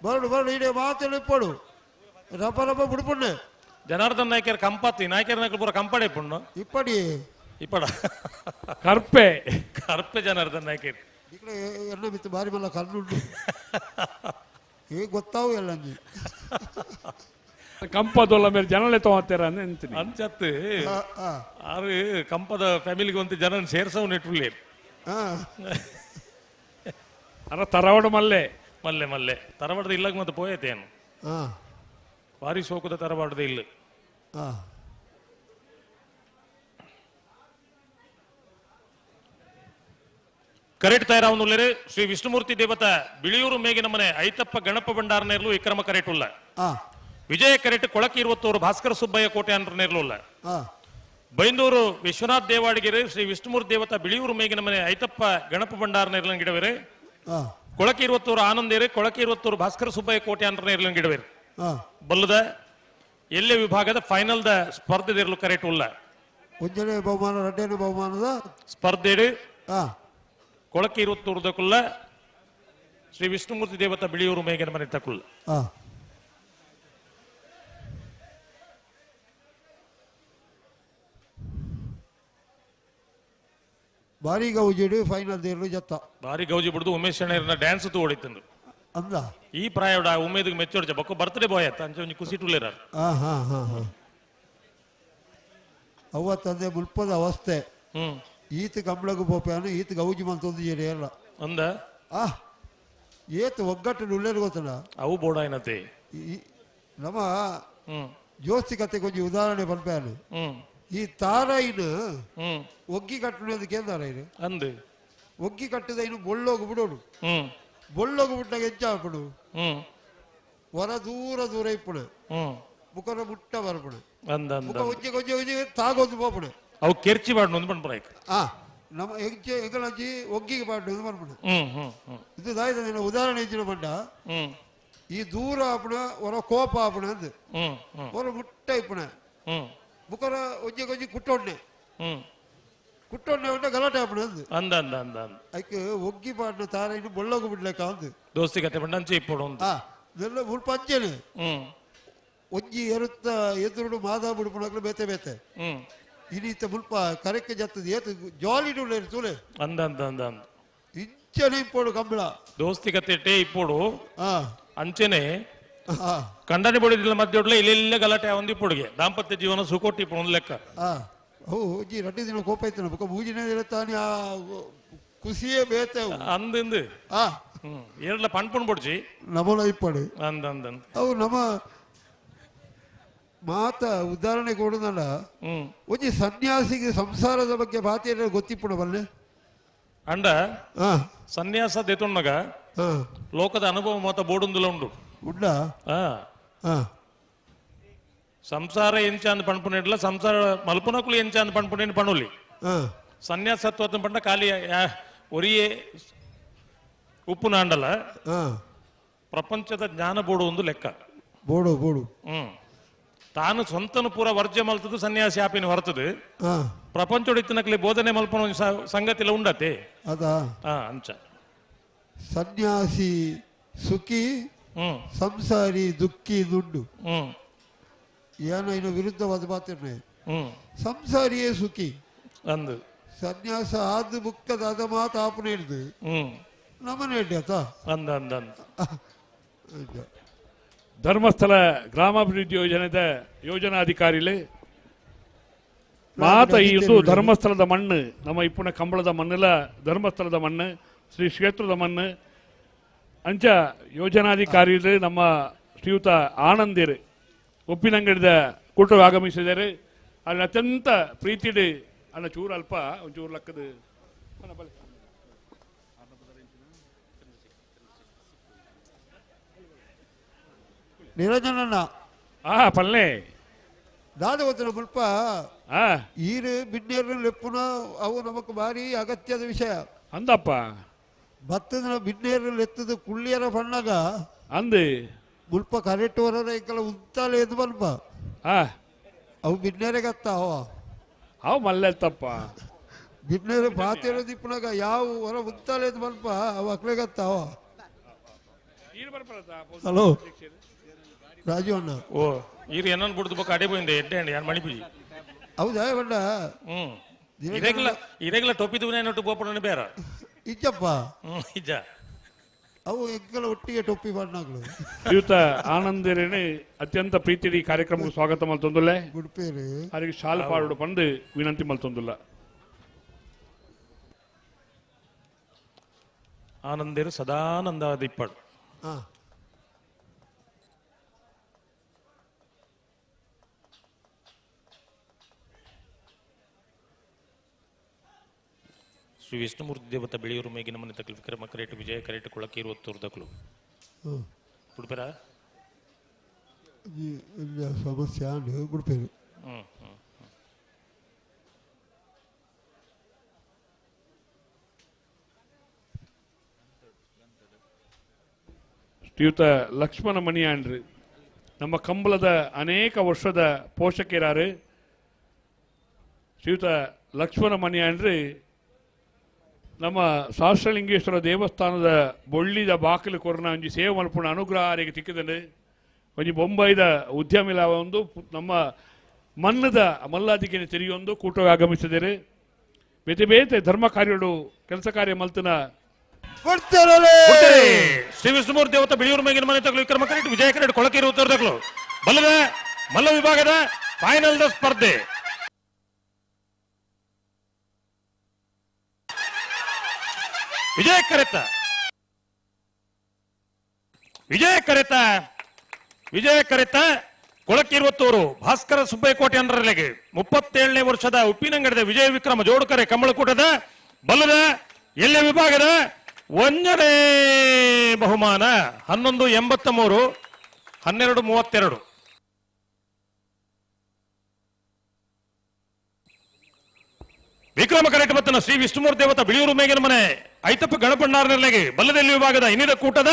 ಬರಡು ಬರಡು ಈಡೆ ಮಾತೆಲ್ಲ ಇಪ್ಪಡು ರಪ್ಪ ರಪ್ಪ ಬುಡ್ಪುಣ್ಣೆ ಜನಾರ್ದನ್ ನಾಯ್ಕರ್ ಕಂಪಾತಿ ನಾಯ್ಕರ್ ನಾಯ್ಕರ್ ಪೂರ ಕಂಪಾಡೆ ಪುಣ್ಣು ಇಪ್ಪಡಿ ಇಪ್ಪಡ ಕರ್ಪೆ ಕರ್ಪೆ ಜನಾರ್ದನ್ ನಾಯ್ಕರ್ ಎನ್ನ ಮಿತ್ತು ಬಾರಿ ಮಲ್ಲ ಕಣ್ಣುಂಡು ಏ ಗೊತ್ತಾವು ಎಲ್ಲ ಕಂಪದೊಲ್ಲ ಮೇಲೆ ಜನಲೆ ತಗೋತಾರ ಅಂತೀನಿ ಅಂಚತ್ತು ಆರು ಕಂಪದ ಫ್ಯಾಮಿಲಿಗೆ ಒಂದು ಜನ ಸೇರ್ಸವ್ ನೆಟ್ಟುಳ್ಳಿ ಅರ ತರವಾಡ ಮಲ್ಲೆ ಮಲ್ಲೆ ಮಲ್ಲೆ ತರವಾಡದ ಇಲ್ಲಾಗ ಮತ್ತೆ ಪೋಯತೇನು ಭಾರಿ ಸೋಕದ ತರವಾಡದ ಇಲ್ಲ. ಕರೆಕ್ಟ್ ತಯಾರಾವನುಳ್ಳೇರು ಶ್ರೀ ವಿಷ್ಣುಮೂರ್ತಿ ದೇವತ ಬಿಳಿಯೂರು ಮೇಗಿನ ಮನೆ ಐತಪ್ಪ ಗಣಪ ಭಂಡಾರ ನೇರ್ಲು ವಿಕ್ರಮ ಕರೆಟುಲ್ಲ. ವಿಜಯ ಕರೆಟ್ ಕೊಳಕಿ ಇರುವತ್ತೂರು ಭಾಸ್ಕರ ಸುಬ್ಬಯ್ಯ ಕೋಟೆ ಅಂದ್ರ ನೇರ್ಲುಲ್ಲ. ಬೈಂದೂರು ವಿಶ್ವನಾಥ್ ದೇವಾಡಿಗೆರೆ ಶ್ರೀ ವಿಷ್ಣುಮೂರ್ತಿ ದೇವತ ಬಿಳಿಯೂರು ಮೇಗಿನ ಮನೆ ಐತಪ್ಪ ಗಣಪ ಭಂಡಾರ ನೇರ್ಲನ್ ಗಿಡವೇರೆ. ಕೊಳಕಿ ಇರುವತ್ತೂರು ಆನಂದೇರೆ ಕೊಳಕಿ ಇರುವತ್ತೂರು ಭಾಸ್ಕರ ಸುಬ್ಬಯ್ಯ ಕೋಟೆ ಅಂದ್ರ ನೇರ್ಲನ್ ಗಿಡವೇರು. ಬಲ್ಲದ ಎಲ್ಲೆ ವಿಭಾಗದ ಫೈನಲ್ the ಸ್ಪರ್ಧೆ ಕರೆಟ್ ಉಲ್ಲ. ಒಂಜನೇ ಬಹುಮಾನ ರಡ್ಡನೇ ಬಹುಮಾನದ ಸ್ಪರ್ಧೆ ಕೊಳಕಿ ಇರುವತ್ತೂರು ಶ್ರೀ ವಿಷ್ಣುಮೂರ್ತಿ ದೇವತ ಬಿಳಿಯೂರು ಮೇಗಿನ ಮನೆ ತಕುಲ್ಲ. ಭಾರಿ ಗೌಜಿಡು ಫೈನಲ್ ದೇರ್ಲು ಜತ್ತ ಭಾರಿ ಗೌಜಿ ಬಿಡುದು ಉಮೇಶ್ ಅಣ್ಣನ ಡ್ಯಾನ್ಸ್ ತೂ ಹೊಡಿತಂದು ಅಂದ ಈ ಪ್ರಾಯಡ ಉಮೇದಿಗೆ ಮೆಚ್ಚೋಡ್ಜ ಬೊಕ್ಕ ಬರ್ತ್ಡೇ ಬಾಯ್ ಅತ್ತ ಅಂಚೆ ಒಂಜಿ ಖುಷಿ ಟುಲ್ಲೇರ. ಹಾ ಹಾ ಹಾ ಅವ್ವ ತಂದೆ ಮುಲ್ಪದ ಅವಸ್ಥೆ ಈತ ಕಂಬಳಗು ಪೋಪ್ಯಾನು ಈತ ಗೌಜಿ ಮಂತೊಂದು ಜೇರಿ ಅಲ್ಲ ಅಂದ ಆ ಏತ್ ಒಗ್ಗಟ್ಟು ಉಳ್ಳೇರು ಗೊತ್ತಲ್ಲ ಅವು ಬೋಡ ಏನತೆ ನಮ್ಮ ಜೋಸ್ತಿ ಕತೆ ಕೊಂಚ ಉದಾಹರಣೆ ಪನ್ಪ್ಯಾನು ಈ ತಾರೈನು ಒಗ್ಗಿ ಕಟ್ಟುನದಕ್ಕೆ ತಾರೈನು ಅಂದು ಒಗ್ಗಿ ಕಟ್ಟದ ಇನ್ನು ಬೊಳ್ಳೋಗು ಬಿಡೋಡು ಬೊಳ್ಳೋಗು ಬಿಟ್ಟಾಗ ಹೆಚ್ಚಾಪಡು ಹೊರ ದೂರ ದೂರ ಇಪ್ಪಡು ಮುಖರ ಮುಟ್ಟ ಬರಪಡು ಮುಖ ಒಂಜಿ ಒಂಜಿ ಒಂಜಿ ತಾಗೋದು ಪೋಪಡು ಅವು ಕೆರ್ಚಿ ಬಾಡ್ನು ಒಂದು ಪನ್ಪುನ ಆ ನಮ್ಮ ಹೆಂಚೆ ಎಂಕಲಂಚಿ ಒಗ್ಗಿಗೆ ಬಾಡ್ನು ಒಂದು ಪನ್ಪುಣ ಇದು ದಾಯ್ದ ಉದಾಹರಣೆ ಹೆಚ್ಚಿನ ಪಂಡ ಈ ದೂರ ಆಪಣ ಹೊರ ಕೋಪ ಆಪಣ ಅಂದು ಹೊರ ಮುಟ್ಟ ಇಪ್ಪಣ ಮುಖರ ಒಂಜಿ ಒಂಜಿ ಕುಟ್ಟೊಣ್ಣೆ ಕುಟ್ಟೊಣ್ಣೆ ಉಂಡ ಗಲಾಟೆ ಆಪಣ ಅಂದು ಅಂದ ಅಂದ ಅಂದ ಅಂದ ಐಕ್ ಒಗ್ಗಿ ಪಾಡ್ನ ತಾರ ಇನ್ನು ಬೊಳ್ಳೋಗು ಬಿಡ್ಲೆಕ್ಕ ಅಂದು ದೋಸ್ತಿ ಕತೆ ಪಂಡ ಅಂಚೆ ಇಪ್ಪಡು ಆ ಇದೆಲ್ಲ ಮುಲ್ಪ ಅಂಚೆನೆ ಒಂಜಿ ಎರುತ್ತ ಎದುರುಡು ಮಾದಾ ಬಿಡ್ಪುಣಕ್ಲು ಬೇತೆ ಬೇತೆ ಇನಿತ ಮುಲ್ಪ ಕರೆಕ್ಕೆ ಜತ್ತದ ಏತು ಜಾಲಿ ಉಳ್ಳೇರು ತೂಲೆ ಅಂದ ಅಂದ ಅಂದ ಅಂದ ಇಂಚನೆ ಇಪ್ಪೋಡು ಕಂಬಳ ದೋಸ್ತಿ ಕತೆ ಟೇ ಇಪ್ಪೋಡು ಅಂಚೆನೆ ಕಂಡನೆ ಬಡಿದಿಲ್ಲ ಮಧ್ಯೊಡ್ಲೆ ಇಲ್ಲೆಲ್ಲ ಗಲಾಟೆ ಒಂದು ಇಪ್ಪುಡುಗೆ ದಾಂಪತ್ಯ ಜೀವನ ಸುಖೋಟಿ ಇಪ್ಪು ಒಂದು ಲೆಕ್ಕ. ಓ ಜಿ ರಡ್ಡಿ ದಿನ ಕೋಪ ಇತ್ತು ಬೊಕ್ಕ ಮೂಜಿನ ತಾನೆ ಆ ಖುಷಿಯೇ ಬೇತೆ ಅಂದಿಂದು ಎರಡ್ಲ ಪಣ್ಪುಣ್ ಬೊಡ್ಚಿ ನಮಲ ಇಪ್ಪಡು ಅಂದ ಅಂದ ಅವು ನಮ್ಮ ಮಾತ ಉದಾಹರಣೆ ಕೊಡುದಲ್ಲ ಒಂಜಿ ಸನ್ಯಾಸಿಗೆ ಸಂಸಾರದ ಬಗ್ಗೆ ಬಾತಿಯ ಗೊತ್ತಿಪ್ಪುಣ ಬಲ್ಲೆ ಅಂಡ ಸನ್ಯಾಸ ದೇತೊಣ್ಣಗ ಲೋಕದ ಅನುಭವ ಮಾತ ಬೋಡುಂದುಲ ಉಂಡು ಉಂಡ ಸಂಸಾರ ಎಂಚ ಅಂದ್ ಪಣ್ಪುಣಿಡ್ಲ ಸಂಸಾರ ಮಲ್ಪುನಕುಲು ಎಂಚ ಅಂದ್ ಪಣ್ಪುಣಿನ ಪಣುಲಿ ಸನ್ಯಾಸತ್ವ ಪಂಡ ಖಾಲಿ ಒರಿಯೇ ಉಪ್ಪು ನಾಂಡಲ ಪ್ರಪಂಚದ ಜ್ಞಾನ ಬೋಡು ಒಂದು ಲೆಕ್ಕ ಬೋಡು ಬೋಡು ತಾನು ಸ್ವಂತನು ಪೂರ ವರ್ಜ್ಯ ಮಲ್ತದ್ದು ಸನ್ಯಾಸಿ ಆಪಿನ ಹೊರತದು ಪ್ರಪಂಚೊಡಿತ್ತಿನಕಲಿ ಬೋಧನೆ ಮಲ್ಪನ ಸಂಗತಿಲ ಉಂಡತೆ ಅದಾ ಅಂಚ ಸನ್ಯಾಸಿ ಸುಖಿ ಸಂಸಾರಿ ದುಃಖಿ ದುಡ್ಡು ಏನ ಇನ್ನು ವಿರುದ್ಧವಾದ ಮಾತಿರ್ನೆ ಸಂಸಾರಿಯೇ ಸುಖಿ ಅಂದು ಸನ್ಯಾಸ ಆದ ಬುಕ್ಕದ ಅದ ಮಾತು ಆಪನೆ ಹಿಡ್ದು ನಮ್ಮನೆ ಹಿಡ್ಡಿ ಆತ ಅಂದ ಅಂದ ಅಂದ ಧರ್ಮಸ್ಥಳ ಗ್ರಾಮಾಭಿವೃದ್ಧಿ ಯೋಜನೆದ ಯೋಜನಾಧಿಕಾರಿಲೇ ಮಾತ ಇದು ಧರ್ಮಸ್ಥಳದ ಮಣ್ಣು ನಮ್ಮ ಇಪ್ಪುನ ಕಂಬಳದ ಮಣ್ಣೆಲ್ಲ ಧರ್ಮಸ್ಥಳದ ಮಣ್ಣು ಶ್ರೀ ಕ್ಷೇತ್ರದ ಮಣ್ಣು ಅಂಚ ಯೋಜನಾಧಿಕಾರಿ ನಮ್ಮ ಶ್ರೀಯುತ ಆನಂದಿರು ಉಪ್ಪಿನಂಗಡಿದ ಕೂಟ ಆಗಮಿಸಿದ್ದಾರೆ. ಅಲ್ಲಿ ಅತ್ಯಂತ ಪ್ರೀತಿಡು ಅಣ್ಣ ಚೂರು ಅಲ್ಪ ಒಂಚೂರು ಲಕ್ಕದ ನಿರಂಜನಣ್ಣ ಪಲ್ಲೆ ದಾದ ಗೊತ್ತಿನ ಮುಲ್ಪ ಈರು ಬಿನ್ನೇರು ಲೆಪ್ಪುನ ಅವು ನಮಕ್ ಭಾರಿ ಅಗತ್ಯದ ವಿಷಯ ಅಂದಪ್ಪ ಭತ್ತದ ಬಿನ್ನೇರು ಲೆತ್ತದ ಕುಳ್ಳಿಯರ ಬಣ್ಣಗ ಅಂದು ಮುಲ್ಪ ಕರೆಕ್ಟ್ ವರ ಇಂಕಲ ಉಂತಾಲೆ ಎದ್ದು ಬಲ್ಪ ಅವು ಬಿನ್ನೇರೆಗತ್ತ ಅವ ಅವು ಮಲ್ಲೆತ್ತಪ್ಪ ಬಿನ್ನೇರು ಪಾತಿರೋ ದಿಪ್ಪನಾಗ ಯಾವ ಹೊರ ಉಂತಾಲೆ ಎದ್ದು ಬಲ್ಪ ಅವು ಅಕ್ಲೆಗತ್ತ ಅವ. ಹಲೋ ರಾಜು ಅಣ್ಣ ಓ ಈರು ಏನನ್ ಬಿಡ್ದು ಬೇಕು ಅಡೆ ಪೋಯಿಂದೆ ಎಡ್ಡೆ ಅಂడి ಯಾನ್ ಮಣಿಪುಜಿ ಹೌದಾ ಬಣ್ಣ ಇರೆಗ್ಲ ಇರೆಗ್ಲ ಟೊಪಿ ತೂನೆ ಬೋಪಡನೆ ಬೇರೆ ಇಜ್ಜಪ್ಪ ಇಜ್ಜ ಅವು ಎಂಕಲ ಒಟ್ಟಿಗೆ ಟೊಪ್ಪಿ ಬಣ್ಣಗಳು ಶ್ರೀಯುತ ಆನಂದರೇನೆ ಅತ್ಯಂತ ಪ್ರೀತಿ ಈ ಕಾರ್ಯಕ್ರಮಕ್ಕೆ ಸ್ವಾಗತ ಮಲ್ತೊಂದುಲ್ಲೆ ಗುಡ್ಪೇರು ಅವರಿಗೆ ಶಾಲ್ ಪಾಡು ಪಂದು ವಿನಂತಿ ಮಲ್ತೊಂದುಲ್ಲ. ಆನಂದೇರು ಸದಾನಂದ ದಿಪ್ಪಡು. ಶ್ರೀ ವಿಷ್ಣುಮೂರ್ತಿ ದೇವತ ಬೆಳೆಯೂರು ಮೇಗಿನ ಮನೆ ತಕಲು ವಿಕ್ರಮ ಕರೇಟು ವಿಜಯ ಕರೇಟು ಕೊಳಕೀರು ಒತ್ತೂರು ಉಡುಪೇರ ಸಮಸ್ಯೆ ಉಡುಪೇರು. ಶ್ರೀಯುತ ಲಕ್ಷ್ಮಣ ಮಣಿಯಾಂಡ್ರಿ ನಮ್ಮ ಕಂಬಳದ ಅನೇಕ ವರ್ಷದ ಪೋಷಕರಾರು ಶ್ರೀಯುತ ಲಕ್ಷ್ಮಣ ಮಣಿಯಾಂಡ್ರಿ ನಮ್ಮ ಸಹಸ್ರಲಿಂಗೇಶ್ವರ ದೇವಸ್ಥಾನದ ಬೊಳ್ಳಿದ ಬಾಕಿಲು ಕೊರನ ಒಂಜಿ ಸೇವೆ ಮಲ್ಪುಣ ಅನುಗ್ರಹ ಆರಿಗೆ ತಿಕ್ಕಿದಂಡು ಒಂಜಿ ಬೊಂಬೈದ ಉದ್ಯಮಿಲ ಒಂದು ನಮ್ಮ ಮನ್ನದ ಮಲ್ಲಾದಿಗೆ ತೆರೆಯೊಂದು ಕೂಟ ಆಗಮಿಸಿದರೆ ಬೇತೆ ಬೇತೆ ಧರ್ಮ ಕಾರ್ಯಗಳು ಕೆಲಸ ಕಾರ್ಯ ಮಲ್ತನ ಶ್ರೀ ವಿಷ್ಣುಮೂರ್ತಿ ದೇವತ ಬಿಳಿಯೂರು ಮೇಗಿನ ಮನೆ ತಗಲು ವಿಕ್ರಮ ಕರೆಕ್ಟ್ ವಿಜಯ ಕರೆಕ್ಟ್ ಕೊಳಕೇರಿ ಉತ್ತರ ತಗಲು ಬಲ್ಲದ ಮಲ್ಲ ವಿಭಾಗದ ಫೈನಲ್ the ಸ್ಪರ್ಧೆ. ವಿಜಯ ಕರೆತ ವಿಜಯ ಕರೆತ ವಿಜಯ ಕರೆತ ಕೊಳಕಿರುವತ್ತೂರು ಭಾಸ್ಕರ ಸುಬ್ಬಯ್ಯಕೋಟೆ ಅನ್ನರಲ್ಲಿಗೆ 37ನೇ ವರ್ಷದ ಉಪ್ಪಿನಂಗಡದ ವಿಜಯ ವಿಕ್ರಮ ಜೋಡುಕರೆ ಕಂಬಳಕೂಟದ ಬಲ್ಲದ ಎಲ್ಲ ವಿಭಾಗದ 1ನೇ ಬಹುಮಾನ 11.83 12.32. ವಿಕ್ರಮ ಕರೆಕ್ಟ್ ಬತ್ತನ ಶ್ರೀ ವಿಷ್ಣುಮೂರ್ತಿ ದೇವತ ಬಿಳಿಯೂರು ಮೇಗಿನ ಮನೆ ಐತಪ್ಪ ಗಣಪಣ್ಣಾರನೆಲೆಗೆ ಬಲ್ಲದೆಲ್ಲಿ ವಿಭಾಗದ ಇನ್ನಿದ ಕೂಟದ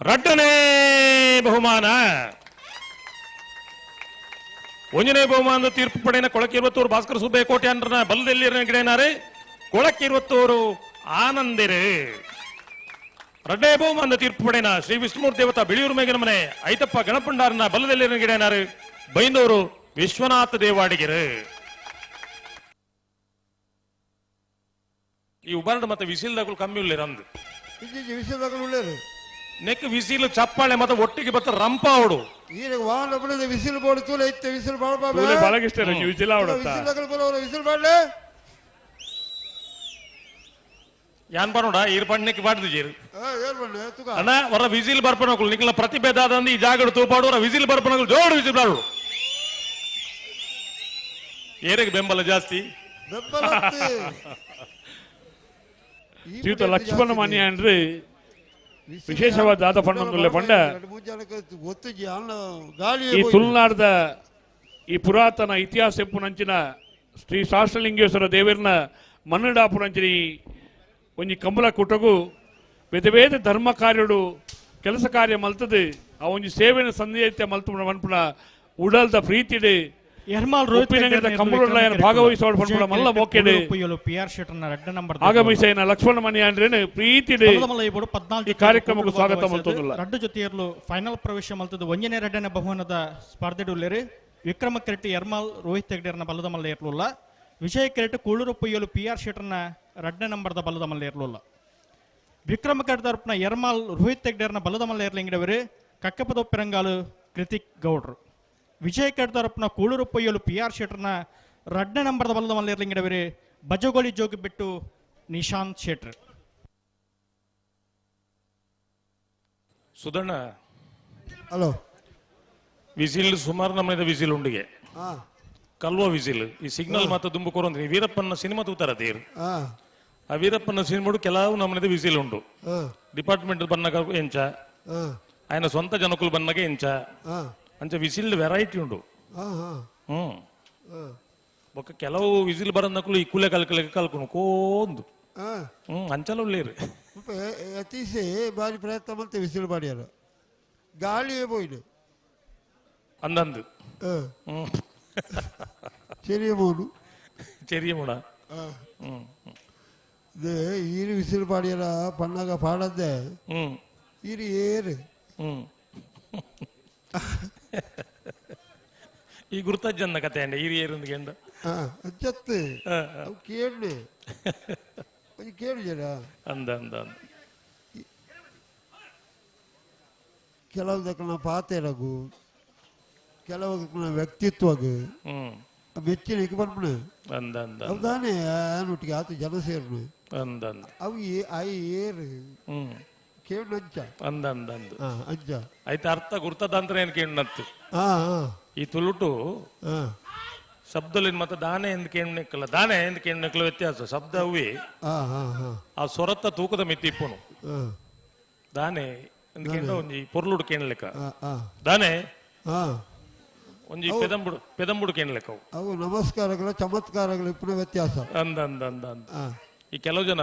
2ನೇ ಬಹುಮಾನ. 1ನೇ ಬಹುಮಾನದ ತೀರ್ಪು ಪಡೆಯನ ಕೊಳಕಿರುವತ್ತೂರು ಭಾಸ್ಕರ ಸುಬ್ಬಯ್ಯ ಕೋಟೆ ಅಂದ್ರನ ಬಲ್ಲದೆಲ್ಲಿ ಗಿಡನಾರೆ ಕೊಳಕಿರುವತ್ತೂರು ಆನಂದಿರು. 2ನೇ ಬಹುಮಾನದ ತೀರ್ಪು ಪಡೆಯನ ಶ್ರೀ ವಿಷ್ಣುಮೂರ್ತಿ ದೇವತ ಬಿಳಿಯೂರು ಮೇಗಿನ ಮನೆ ಐತಪ್ಪ ಗಣಪಂಡಾರನ ಬಲ್ಲದೆಲ್ಲಿ ಗಿಡನಾರೆ ಬೈಂದೂರು ವಿಶ್ವನಾಥ ದೇವಾಡಿಗೆರು. ಈ ಉಬಾರ್ಡ್ ಮತ್ತೆ ವಿಸಿಲ್ದಾಗಲು ಕಮ್ಮಿ ಉಳ್ಳೇರು ಅಂದು ನೆಕ್ ವಿಸಿಲು ಚಪ್ಪಾಳೆ ಮತ್ತೆ ಒಟ್ಟಿಗೆ ಬತ್ತ ರಂಪ ಅವಡು ವಿಸಿಲು ಬೋರ್ಡ್ ತೂಲೆ ಇತ್ತೆ ವಿಸಿಲು ಯಾನ್ ಬರೋಡ ಈರ್ ಪಣ್ಣಕ್ಕೆ ಬಾಡ್ದು ಜೀರು ಅಣ್ಣ ಹೊರ ವಿಸಿಲ್ ಬರ್ಪಣಗಳು ನಿಕ್ಲ ಪ್ರತಿಭೆ ದಾದಂದು ಈ ಜಾಗಡು ತೂಪಾಡು ಹೊರ ವಿಸಿಲ್ ಬರ್ಪಣಗಳು ಜೋಡು ವಿಸಿಲ್ ಬಾಡು ಏರಿಗೆ ಬೆಂಬಲ ಜಾಸ್ತಿ. ಶ್ರೀಯುತ ಲಕ್ಷ್ಮಣ ಮಾನ್ಯ ವಿಶೇಷವಾದ ದಾದ ಪಣ್ಣೊಂದುಲ್ಲೆ ಪಂಡ ಈ ತುಳುನಾಡದ ಈ ಪುರಾತನ ಇತಿಹಾಸ ಎಪ್ಪುನಂಚಿನ ಶ್ರೀ ಸಹಸ್ರಲಿಂಗೇಶ್ವರ ದೇವರನ ಮನ್ನಡಾಪುನಂಚಿನ ಒಂಜಿ ಕಂಬಳ ಕೂಟಗು ಬೇತೆ ಬೇತೆ ಧರ್ಮ ಕಾರ್ಯಡು ಕೆಲಸ ಕಾರ್ಯ ಮಲ್ತದೆ ಆ ಒಂಜಿ ಸೇವೆನ ಸಂದೇಶ ಮಲ್ತು ಮನ್ಪುಣ ಉಡಲ್ದ ಪ್ರೀತಿಡೆ ಆಗಮಿಸೈನ ಲಕ್ಷ್ಮಣ ಮಣಿ ಅಂದ್ರೆ ಪ್ರೀತಿ ಈ ಕಾರ್ಯಕ್ರಮಕ್ಕೆ ಸ್ವಾಗತ ಮಲ್ತೊಂದುಲ್ಲ. ರಡ್ಡು ಜೊತೆಯರ್ಲು ಫೈನಲ್ ಪ್ರವೇಶ ಮಲ್ತದ 1ನೇ 2ನೇ ಬಹುಮಾನದ ಸ್ಪರ್ಧೆಡುಲ್ಲೇರು ವಿಕ್ರಮ ಕೆರೆಟ್ ಎರ್ಮಾಲ್ ರೋಹಿತ್ ಹೆಗ್ಡೆರ್ನ ಬಲದ ಮಲ್ಲ ಏರ್ಲುಲ್ಲ. ವಿಜಯ ಕೆರೆಟ್ ಕೂಳೂರು ಪೊಯ್ಯಲು ಪಿ ಆರ್ ಶೆಟ್ಟರ್ನ 2ನೇ ನಂಬರ್ದ ಬಲದ ಮಲ್ಲ ಏರ್ಲುಲ್ಲ. ವಿಕ್ರಮ ಕೆರೆಟ್ ತರಪುನ ಎರ್ಮಾಲ್ ರೋಹಿತ್ ಹೆಗ್ಡೆರ್ನ ಬಲದ ಮಲ್ಲ ಏರ್ಲಿಂಗಿಡವರು ಕಕ್ಕಪದ ಪೆರಂಗಾಲು ಕೃತಿಕ್ ಗೌಡ್ರು. ವಿಜಯ ಕೆರೆಟ್ ತರಪುನ ಕೂಳೂರು ಪೊಯ್ಯಲು ಪಿ ಆರ್ ಶೆಟ್ಟರ್ನ 2ನೇ ನಂಬರ್ದ ಬಲದ ಮಲ್ಲ ಏರ್ಲಿಂಗಿಡವರು ಬಜಗೋಳಿ ಜೋಗಿ ಬಿಟ್ಟು ನಿಶಾಂತ್ ಶೆಟ್ರ್. ಸುಧಣ್ಣ ಹಲೋ ವಿಸಿಲ್ ಸುಮಾರು ನಮ್ಮನೆ ವಿಸಿಲ್ ಉಂಡಿಗೆ ಕಲ್ವ ವಿಸಿಲ್ ಈ ಸಿಗ್ನಲ್ ಮಾತ್ರ ದುಂಬು ಅಂದ್ರೆ ವೀರಪ್ಪನ ಸಿನಿಮಾ ತೂತಾರ ತೀರ್ ಆ ವೀರಪ್ಪನ ಸಿನಿಮಾ ಕೆಲವು ನಮ್ಮನೆ ವಿಸಿಲ್ ಉಂಡು ಡಿಪಾರ್ಟ್ಮೆಂಟ್ ಬನ್ನಗ ಎಂಚ ఆయన ಸ್ವಂತ ಜನಕುಲು ಬನ್ನಗ ಎಂಚ ಅಂಚ ವಿಸಿಲ್ ವೆರೈಟಿ ಉಂಡು. ಹ್ಮ್ ಬೊಕ್ಕ ಕೆಲವು ವಿಸಿಲ್ ಬರನ್ನಕುಲು ಈ ಕೂಲೆ ಕಲ್ಕಲೆ ಕಲ್ಕೊಂಡು ಕೋಂದು ಹ್ಮ್ ಅಂಚಲ ಉಳ್ಳೇರು ಅತಿಸೆ ಬಾರಿ ಪ್ರಯತ್ನ ಮತ್ತೆ ವಿಸಿಲ್ ಮಾಡ್ಯಾರ ಗಾಳಿಯೇ ಪೋಯ್ಡು ಅಂದಂದು ചെറിയ മോണു ചെറിയ മോണ ഇത് ഈര് വിസിൽ പാടിയറ പണ്ണക പാടത്തെ ഈര് ഏറ് ഈ ಗುರುತಜ್ಜನ್ನ ಕತೆ ಅಂಡ ಈರು ಏರು ಎಂದ ಅಂಚತ್ತು ಅವು ಕೇಳು ಕೇಳು ಜನ ಅಂದ ಅಂದ ಅಂದ ಕೆಲವುದಕ್ಕೆ ಪಾತೆರಗು ಕೆಲವು ವ್ಯಕ್ತಿತ್ವಗು ಮೆಚ್ಚಿನಕ್ಕೆ ಬರ್ಪಣ ಅಂದ ಅಂದ ಅವು ತಾನೇ ಆನೊಟ್ಟಿಗೆ ಆತ ಜನ ಸೇರ್ನು ಅಂದ ಅಂದ ಅವು I ಏರು ಕೇಳು ಅಂಚ ಅಂದ ಅಂದ ಅಂದ ಅಂಚ ಆಯ್ತು ಅರ್ಥ ಗುರ್ತದಂತ್ರ ಏನು ಕೇಳಿನತ್ತು ಈ ತುಳುಟು ಶಬ್ದಲಿನ ಮತ್ತೆ ದಾನೆ ಎಂದು ಕೇಳಲಿಕ್ಕಲ್ಲ ದಾನೆ ಎಂದು ಕೇಳಲಿಕ್ಕಲ್ಲ ವ್ಯತ್ಯಾಸ ಶಬ್ದ ಅವೇ ಆ ಸೊರತ್ತ ತೂಕದ ಮಿತಿ ಇಪ್ಪುನು ದಾನೆ ಎಂದು ಕೇಂಡ ಒಂಜಿ ಪೊರ್ಲುಡು ಕೇಳಲಿಕ್ಕ ದಾನೆ ಒಂಜಿ ಪೆದಂಬುಡು ಪೆದಂಬುಡು ಕೇಳಲಿಕ್ಕ ಅವು ನಮಸ್ಕಾರಗಳ ಚಮತ್ಕಾರಗಳ ಇಪ್ಪುನ ವ್ಯತ್ಯಾಸ ಅಂದ ಅಂದ ಅಂದ ಅಂದ ಈ ಕೆಲವು ಜನ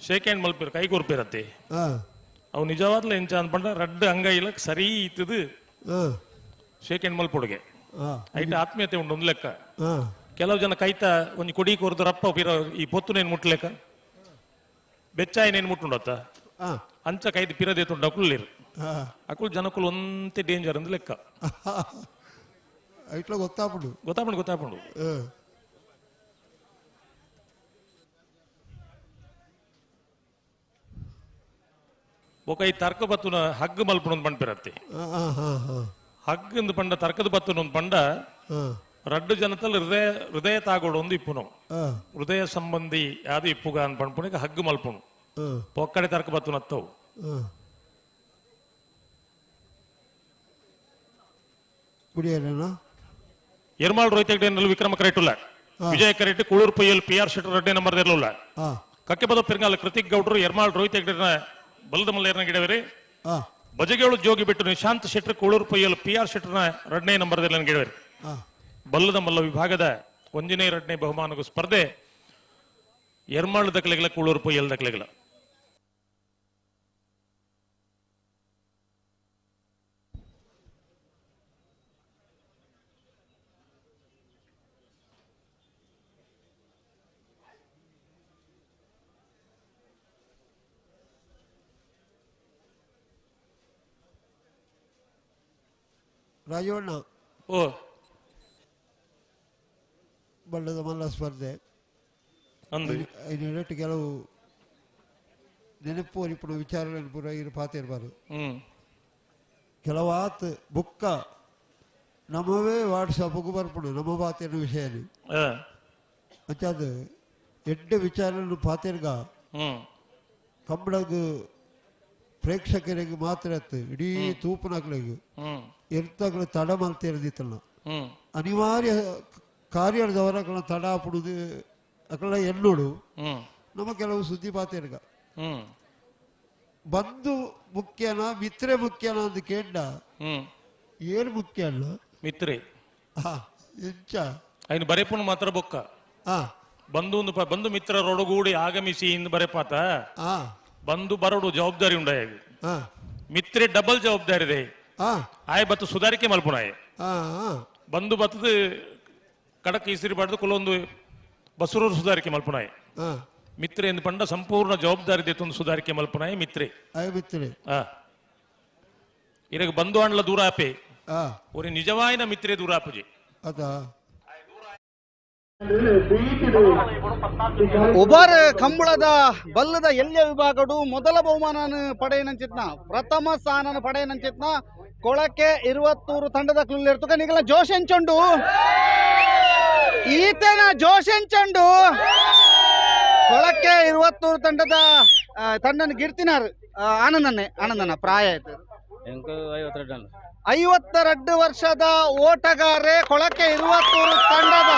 ಶೇಕ್ ಹ್ಯಾಂಡ್ ಮಲ್ಪಿರು ಕೈ ಕೊರ್ಪಿರತ್ತೆ ಅವು ನಿಜವಾದ್ಲ ಎಂಚ ಅಂದ್ಪಂಡ ರಡ್ಡು ಅಂಗೈಲ ಸರಿ ಇತ್ತದು ಶೇಕ್ ಹ್ಯಾಂಡ್ ಮಲ್ಪೊಡುಗೆ ಐಟ ಆತ್ಮೀಯತೆ ಉಂಟು ಒಂದು ಲೆಕ್ಕ ಕೆಲವು ಜನ ಕೈತ ಒಂಜಿ ಕೊಡಿ ಕೊರ್ದು ರಪ್ಪ ಪಿರ ಈ ಪೊತ್ತುನೇನು ಮುಟ್ಲೆಕ್ಕ ಬೆಚ್ಚಾಯಿನೇನು ಮುಟ್ಟುಂಡತ್ತ ಅಂಚ ಕೈದು ಪಿರದೆ ತುಂಡು ಅಕುಲ್ಲಿರು ಅಕುಲ್ ಜನಕುಲು ಒಂತೆ ಡೇಂಜರ್ ಅಂದ್ ಲೆಕ್ಕ ಇಟ್ಲ ಗೊತ್ತಾಪುಂಡು ಗೊತ್ತಾಪುಂಡು ಗೊತ್ತಾಪುಂಡು ಬೊಕ ಈ ತರ್ಕ ಬತ್ತುನ ಹಗ್ಗ ಮಲ್ಪುಣ ಒಂದು ಪಂಡ್ಪಿರತ್ತೆ ಹಗ್ಗ ಒಂದು ಪಂಡ ತರ್ಕದ ಬತ್ತುನ ಒಂದು ಪಂಡ ರಡ್ಡು ಜನತಲ್ ಹೃದಯ ಹೃದಯ ತಾಗೋಡು ಒಂದು ಇಪ್ಪುನು ಹೃದಯ ಸಂಬಂಧಿ ಯಾವ್ದು ಇಪ್ಪುಗ ಅನ್ ಪಂಡ್ಪುಣಿಗೆ ಹಗ್ಗು ಮಲ್ಪುಣು ಪೊಕ್ಕಡೆ ತರ್ಕ ಬತ್ತುನ ಅತ್ತವು ಎರ್ಮಾಳ್ ರೋಹಿತ್ ಹೆಗ್ಡೆ ವಿಕ್ರಮ ಕರೆಕ್ಟ್ ವಿಜಯ ಕರೆಕ್ಟ್ ಕೂಳೂರು ಪೈಯಲ್ ಪಿ ಆರ್ ಶೆಟ್ಟರ್ ರೆಡ್ಡಿ ನಂಬರ್ ಇರಲಿಲ್ಲ ಕಕ್ಕೆಬದ ಪೆರ್ಗಾಲ ಕೃತಿಕ್ ಗೌಡ್ರು ಎರ್ಮಾಳ್ ರೋಹಿತ್ ಹೆಗ್ಡೆನ ಬಲದ ಮಲ್ಲೇರ್ನ ಗಿಡವರಿ ಬಜಗೇಳು ಜೋಗಿ ಬಿಟ್ಟು ನಿಶಾಂತ್ ಶೆಟ್ಟರ್ ಕೂಳೂರು ಪೈಯಲ್ ಪಿ ಆರ್ ಶೆಟ್ಟರ್ನ ಎರಡನೇ ನಂಬರ್ ಗಿಡವರಿ ಬಲ್ಲದ ಮಲ್ಲ ವಿಭಾಗದ ಒಂದನೇ ಎರಡನೇ ಬಹುಮಾನಗೂ ಸ್ಪರ್ಧೆ ಎರ್ಮಾಳ್ ದಕ್ಲೆಗಳ ಕೂಳೂರು ಪೈಯಲ್ ದಕ್ಲೆಗಳ ರಾಜವಣ್ಣ ಓ ಬಳ್ಳದ ಮಲ್ಲ ಸ್ಪರ್ಧೆ ಅಂದು ಐನೂರು ಕೆಲವು ನೆನಪು ಅರಿಪುಣ ವಿಚಾರಗಳನ್ನು ಪೂರ ಇರು ಪಾತಿರ್ಬಾರು ಕೆಲವಾತ್ ಬುಕ್ಕ ನಮ್ಮವೇ ವಾಟ್ಸಪ್ಗೂ ಬರ್ಪುಣ ನಮ್ಮ ಪಾತಿನ ವಿಷಯನೇ ಅಂಚಾದ ಎಡ್ಡೆ ವಿಚಾರವನ್ನು ಪಾತಿರ್ಗ ಕಂಬಳಗ್ ಪ್ರೇಕ್ಷಕರಿಗೆ ಮಾತ್ರ ಅತ್ತು ಇಡೀ ತೂಪನಾಗ್ಲಿಗೆ ಎರ್ತಗಳ ತಡ ಮಲ್ತಿರದಿತ್ತಲ್ಲ ಅನಿವಾರ್ಯ ಕಾರ್ಯದವರ ಅಕಲ ತಡ ಆಪುಡುದು ಅಕಲ ಎನ್ನೋಡು ನಮ್ಮ ಕೆಲವು ಸುದ್ದಿ ಪಾತಿರ್ಗ ಬಂಧು ಮುಖ್ಯನ ಮಿತ್ರೆ ಮುಖ್ಯನ ಅಂತ ಕೇಂಡ ಏನು ಮುಖ್ಯ ಅಲ್ಲ ಮಿತ್ರೆ ಎಂಚ ಐನು ಬರೆಪುಣ ಮಾತ್ರ ಬೊಕ್ಕ ಬಂಧು ಬಂಧು ಮಿತ್ರರೊಡಗೂಡಿ ಆಗಮಿಸಿ ಇಂದು ಬರೆಪಾತ ಬಂಧು ಬರೋಡು ಜವಾಬ್ದಾರಿ ಉಂಡ ಮಿತ್ರೆ ಡಬಲ್ ಜವಾಬ್ದಾರಿ ಇದೆ ಆಯ್ ಬತ್ತು ಸುಧಾರಿಕೆ ಮಲ್ಪುಣಾಯ ಬಂದು ಬತ್ತದ ಕಡಕ್ ಈಸಿರಿ ಬಾಡ್ದು ಕುಲೊಂದು ಬಸರೂರು ಸುಧಾರಿಕೆ ಮಲ್ಪುಣಾಯ ಮಿತ್ರೆ ಎಂದು ಪಂಡ ಸಂಪೂರ್ಣ ಜವಾಬ್ದಾರಿ ದೇತೊಂದು ಸುಧಾರಿಕೆ ಮಲ್ಪುಣಾಯ ಮಿತ್ರೆ ಮಿತ್ರೆ ಇರಗ ಬಂಧು ಅಂಡ್ಲ ದೂರ ಆಪೆ ಒರಿ ನಿಜವಾಯಿನ ಮಿತ್ರೆ ದೂರ ಆಪುಜಿ ಉಬಾರ್ ಕಂಬಳದ ಬಲ್ಲದ ಎಲ್ಯ ವಿಭಾಗಡು ಮೊದಲ ಬಹುಮಾನ ಪಡೆಯನಂಚಿತ್ನ ಪ್ರಥಮ ಸ್ಥಾನ ಪಡೆಯನಂಚಿತ್ನ ಕೊಳಕೆ 23 ತಂಡದ ಕ್ಲುಲ್ಲಿರ್ತಕ ನಿಗಲ ಜೋಶ್ ಎಂಚೊಂಡು ಈತನ ಜೋಶ್ ಎಂಚೊಂಡು ಕೊಳಕೆ 23 ತಂಡದ ತಂಡನ ಗಿರ್ತಿನಾರು ಆನಂದನ್ನೇ ಆನಂದನ ಪ್ರಾಯ ಆಯ್ತು 52 ವರ್ಷದ ಓಟಗಾರೆ ಕೊಳಕೆ 23 ತಂಡದ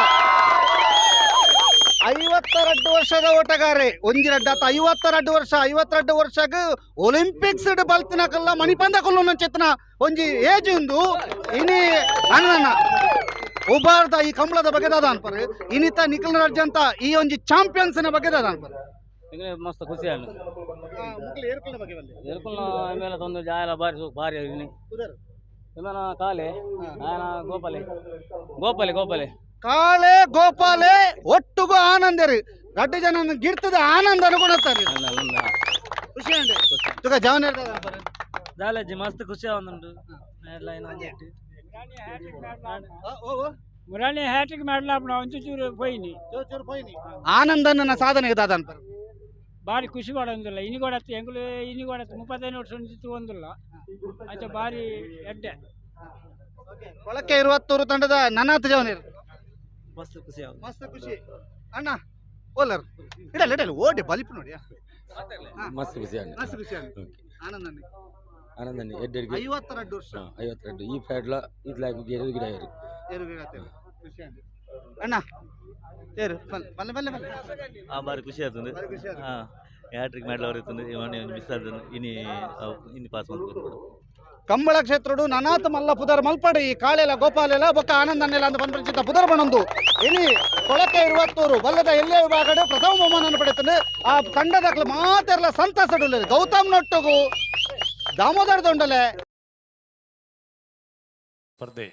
52 ವರ್ಷದ ಓಟಗಾರೆ ಒಂಜಿರಡ್ಡ 52 ವರ್ಷ 52 ವರ್ಷಕ್ಕೆ ಒಲಿಂಪಿಕ್ಸ್ ಬಲ್ತಿನಕಲ್ಲ ಮಣಿಪಂದ ಕೊಲ್ಲುನ ಚೇತನ ಒಂಜಿ ಏಜ್ ಉಂದು ಇನಿ ಅಣ್ಣನ ಉಬಾರ್ದ ಈ ಕಂಬಳದ ಬಗ್ಗೆ ದಾದ ಅನ್ಪರು ಇನಿತ ನಿಖಿಲ್ ರಾಜ್ ಅಂತ ಈ ಒಂಜಿ ಚಾಂಪಿಯನ್ಸ್ ನ ಬಗ್ಗೆ ದಾದ ಅನ್ಪರು ಮಸ್ತ್ ಖುಷಿ ಆಂಡ್ ಏರ್ಕುಲ್ನ ಮೇಲೆ ತೊಂದು ಜಾಯಲ ಬಾರಿ ಸೂಕ್ ಬಾರಿ ಇನಿ ಇಮನ ಕಾಲೆ ಆಯನ ಗೋಪಾಲೆ ಗೋಪಾಲೆ ಗೋಪಾಲೆ ಕಾಳೆ ಗೋಪಾಲೆ ಒಟ್ಟುಗೂ ಆನಂದರು ರಡ್ಡು ಜನ ಗಿರ್ತದ ಆನಂದ ಅನುಗುಣತ್ತಾರೆ ಖುಷಿ ಅಂಡ್ ತುಕ ಜವನ ದಾಲಜಿ ಮಸ್ತ್ ಖುಷಿ ಆವೊಂದುಂಡು. ಮುರಾಣಿ ಹ್ಯಾಟ್ರಿಕ್ ಮಾಡಲಾಪಣ ಒಂಚೂರು ಚೂರು ಪೋಯಿನಿ ಚೂರು ಪೋಯಿನಿ. ಆನಂದನ ಸಾಧನೆ ದಾದ ಅನ್ಪರ್ ಬಾರಿ ಖುಷಿ ಮಾಡೋದಿಲ್ಲ ಇನಿ ಕೊಡತ್ತೆ ಎಂಗುಲು ಇನಿ ಕೊಡತ್ತೆ 35 ವರ್ಷ ಒಂದಿಲ್ಲ ಅಂಚ ಬಾರಿ ಎಡ್ಡೆ. ಕೊಳಕೆ ಇರುವತ್ತೂರು ತಂಡದ ನನಾಥ ಜವನಿರು ಮಸ್ತ್ ಖುಷಿ ಮಸ್ತ್ ಖುಷಿ ಅಣ್ಣ ಓಲರ್ ಇಡಲ್ಲ ಇಡಲ್ಲ ಓಡಿ ಬಲಿಪು ನೋಡಿ. ಮಸ್ತ್ ಖುಷಿ ಮಸ್ತ್ ಖುಷಿ ಆನಂದನೆ ಆನಂದನೆ ಎಡ್ಡೆಡ್ಗೆ 52 ವರ್ಷ 52 ಈ ಫ್ಯಾಡ್ಲ ಇದ್ಲಾಗಿ ಗಿಡ ಗಿಡ ಏರು ಏರು ಗಿಡ ಖುಷಿ ಅಣ್ಣ ಏರು ಬಲ್ಲೆ ಬಲ್ಲೆ ಬಲ್ಲೆ. ಆ ಬಾರಿ ಖುಷಿ ಆಯ್ತಂದು. ಹಾಂ ಹ್ಯಾಟ್ರಿಕ್ ಮೆಡಲ್ ಇತ್ತಂದು ಮಿಸ್ ಆದ ಇನಿ ಇನಿ ಪಾಸ್ ಮಾಡ್ಕೊಂಡು ಕಂಬಳ ಕ್ಷೇತ್ರಡು ನನಾಥ ಮಲ್ಲ ಪುದರ್ ಮಲ್ಪಡಿ ಈ ಕಾಳೆಲ ಗೋಪಾಲೆಲ ಬೊಕ್ಕ ಆನಂದನ್ನೆಲ್ಲ ಅಂತ ಬಂದ ಪುದರ್ ಬಣಂದು ಇನಿ ಕೊಳಕೆ ಇರುವತ್ತೂರು ಬಲ್ಲದ ಎಲ್ಲೇ ವಿಭಾಗಡು ಪ್ರಥಮ ಬಹುಮಾನ ಪಡೆಯುತ್ತದೆ. ಆ ತಂಡದ ಮಾತೆಲ್ಲ ಸಂತಸಡುಲ್ಲ ಗೌತಮ್ ನೊಟ್ಟುಗು ದಾಮೋದರ ದೊಂಡಲೆ ಸ್ಪರ್ಧೆ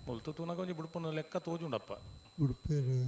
ಮುಲ್ತು ತೂನಗ ಒಂಜಿ ಬುಡ್ಪುನ ಲೆಕ್ಕ ತೋಜುಂಡಪ್ಪ ಉಡುಪೇರು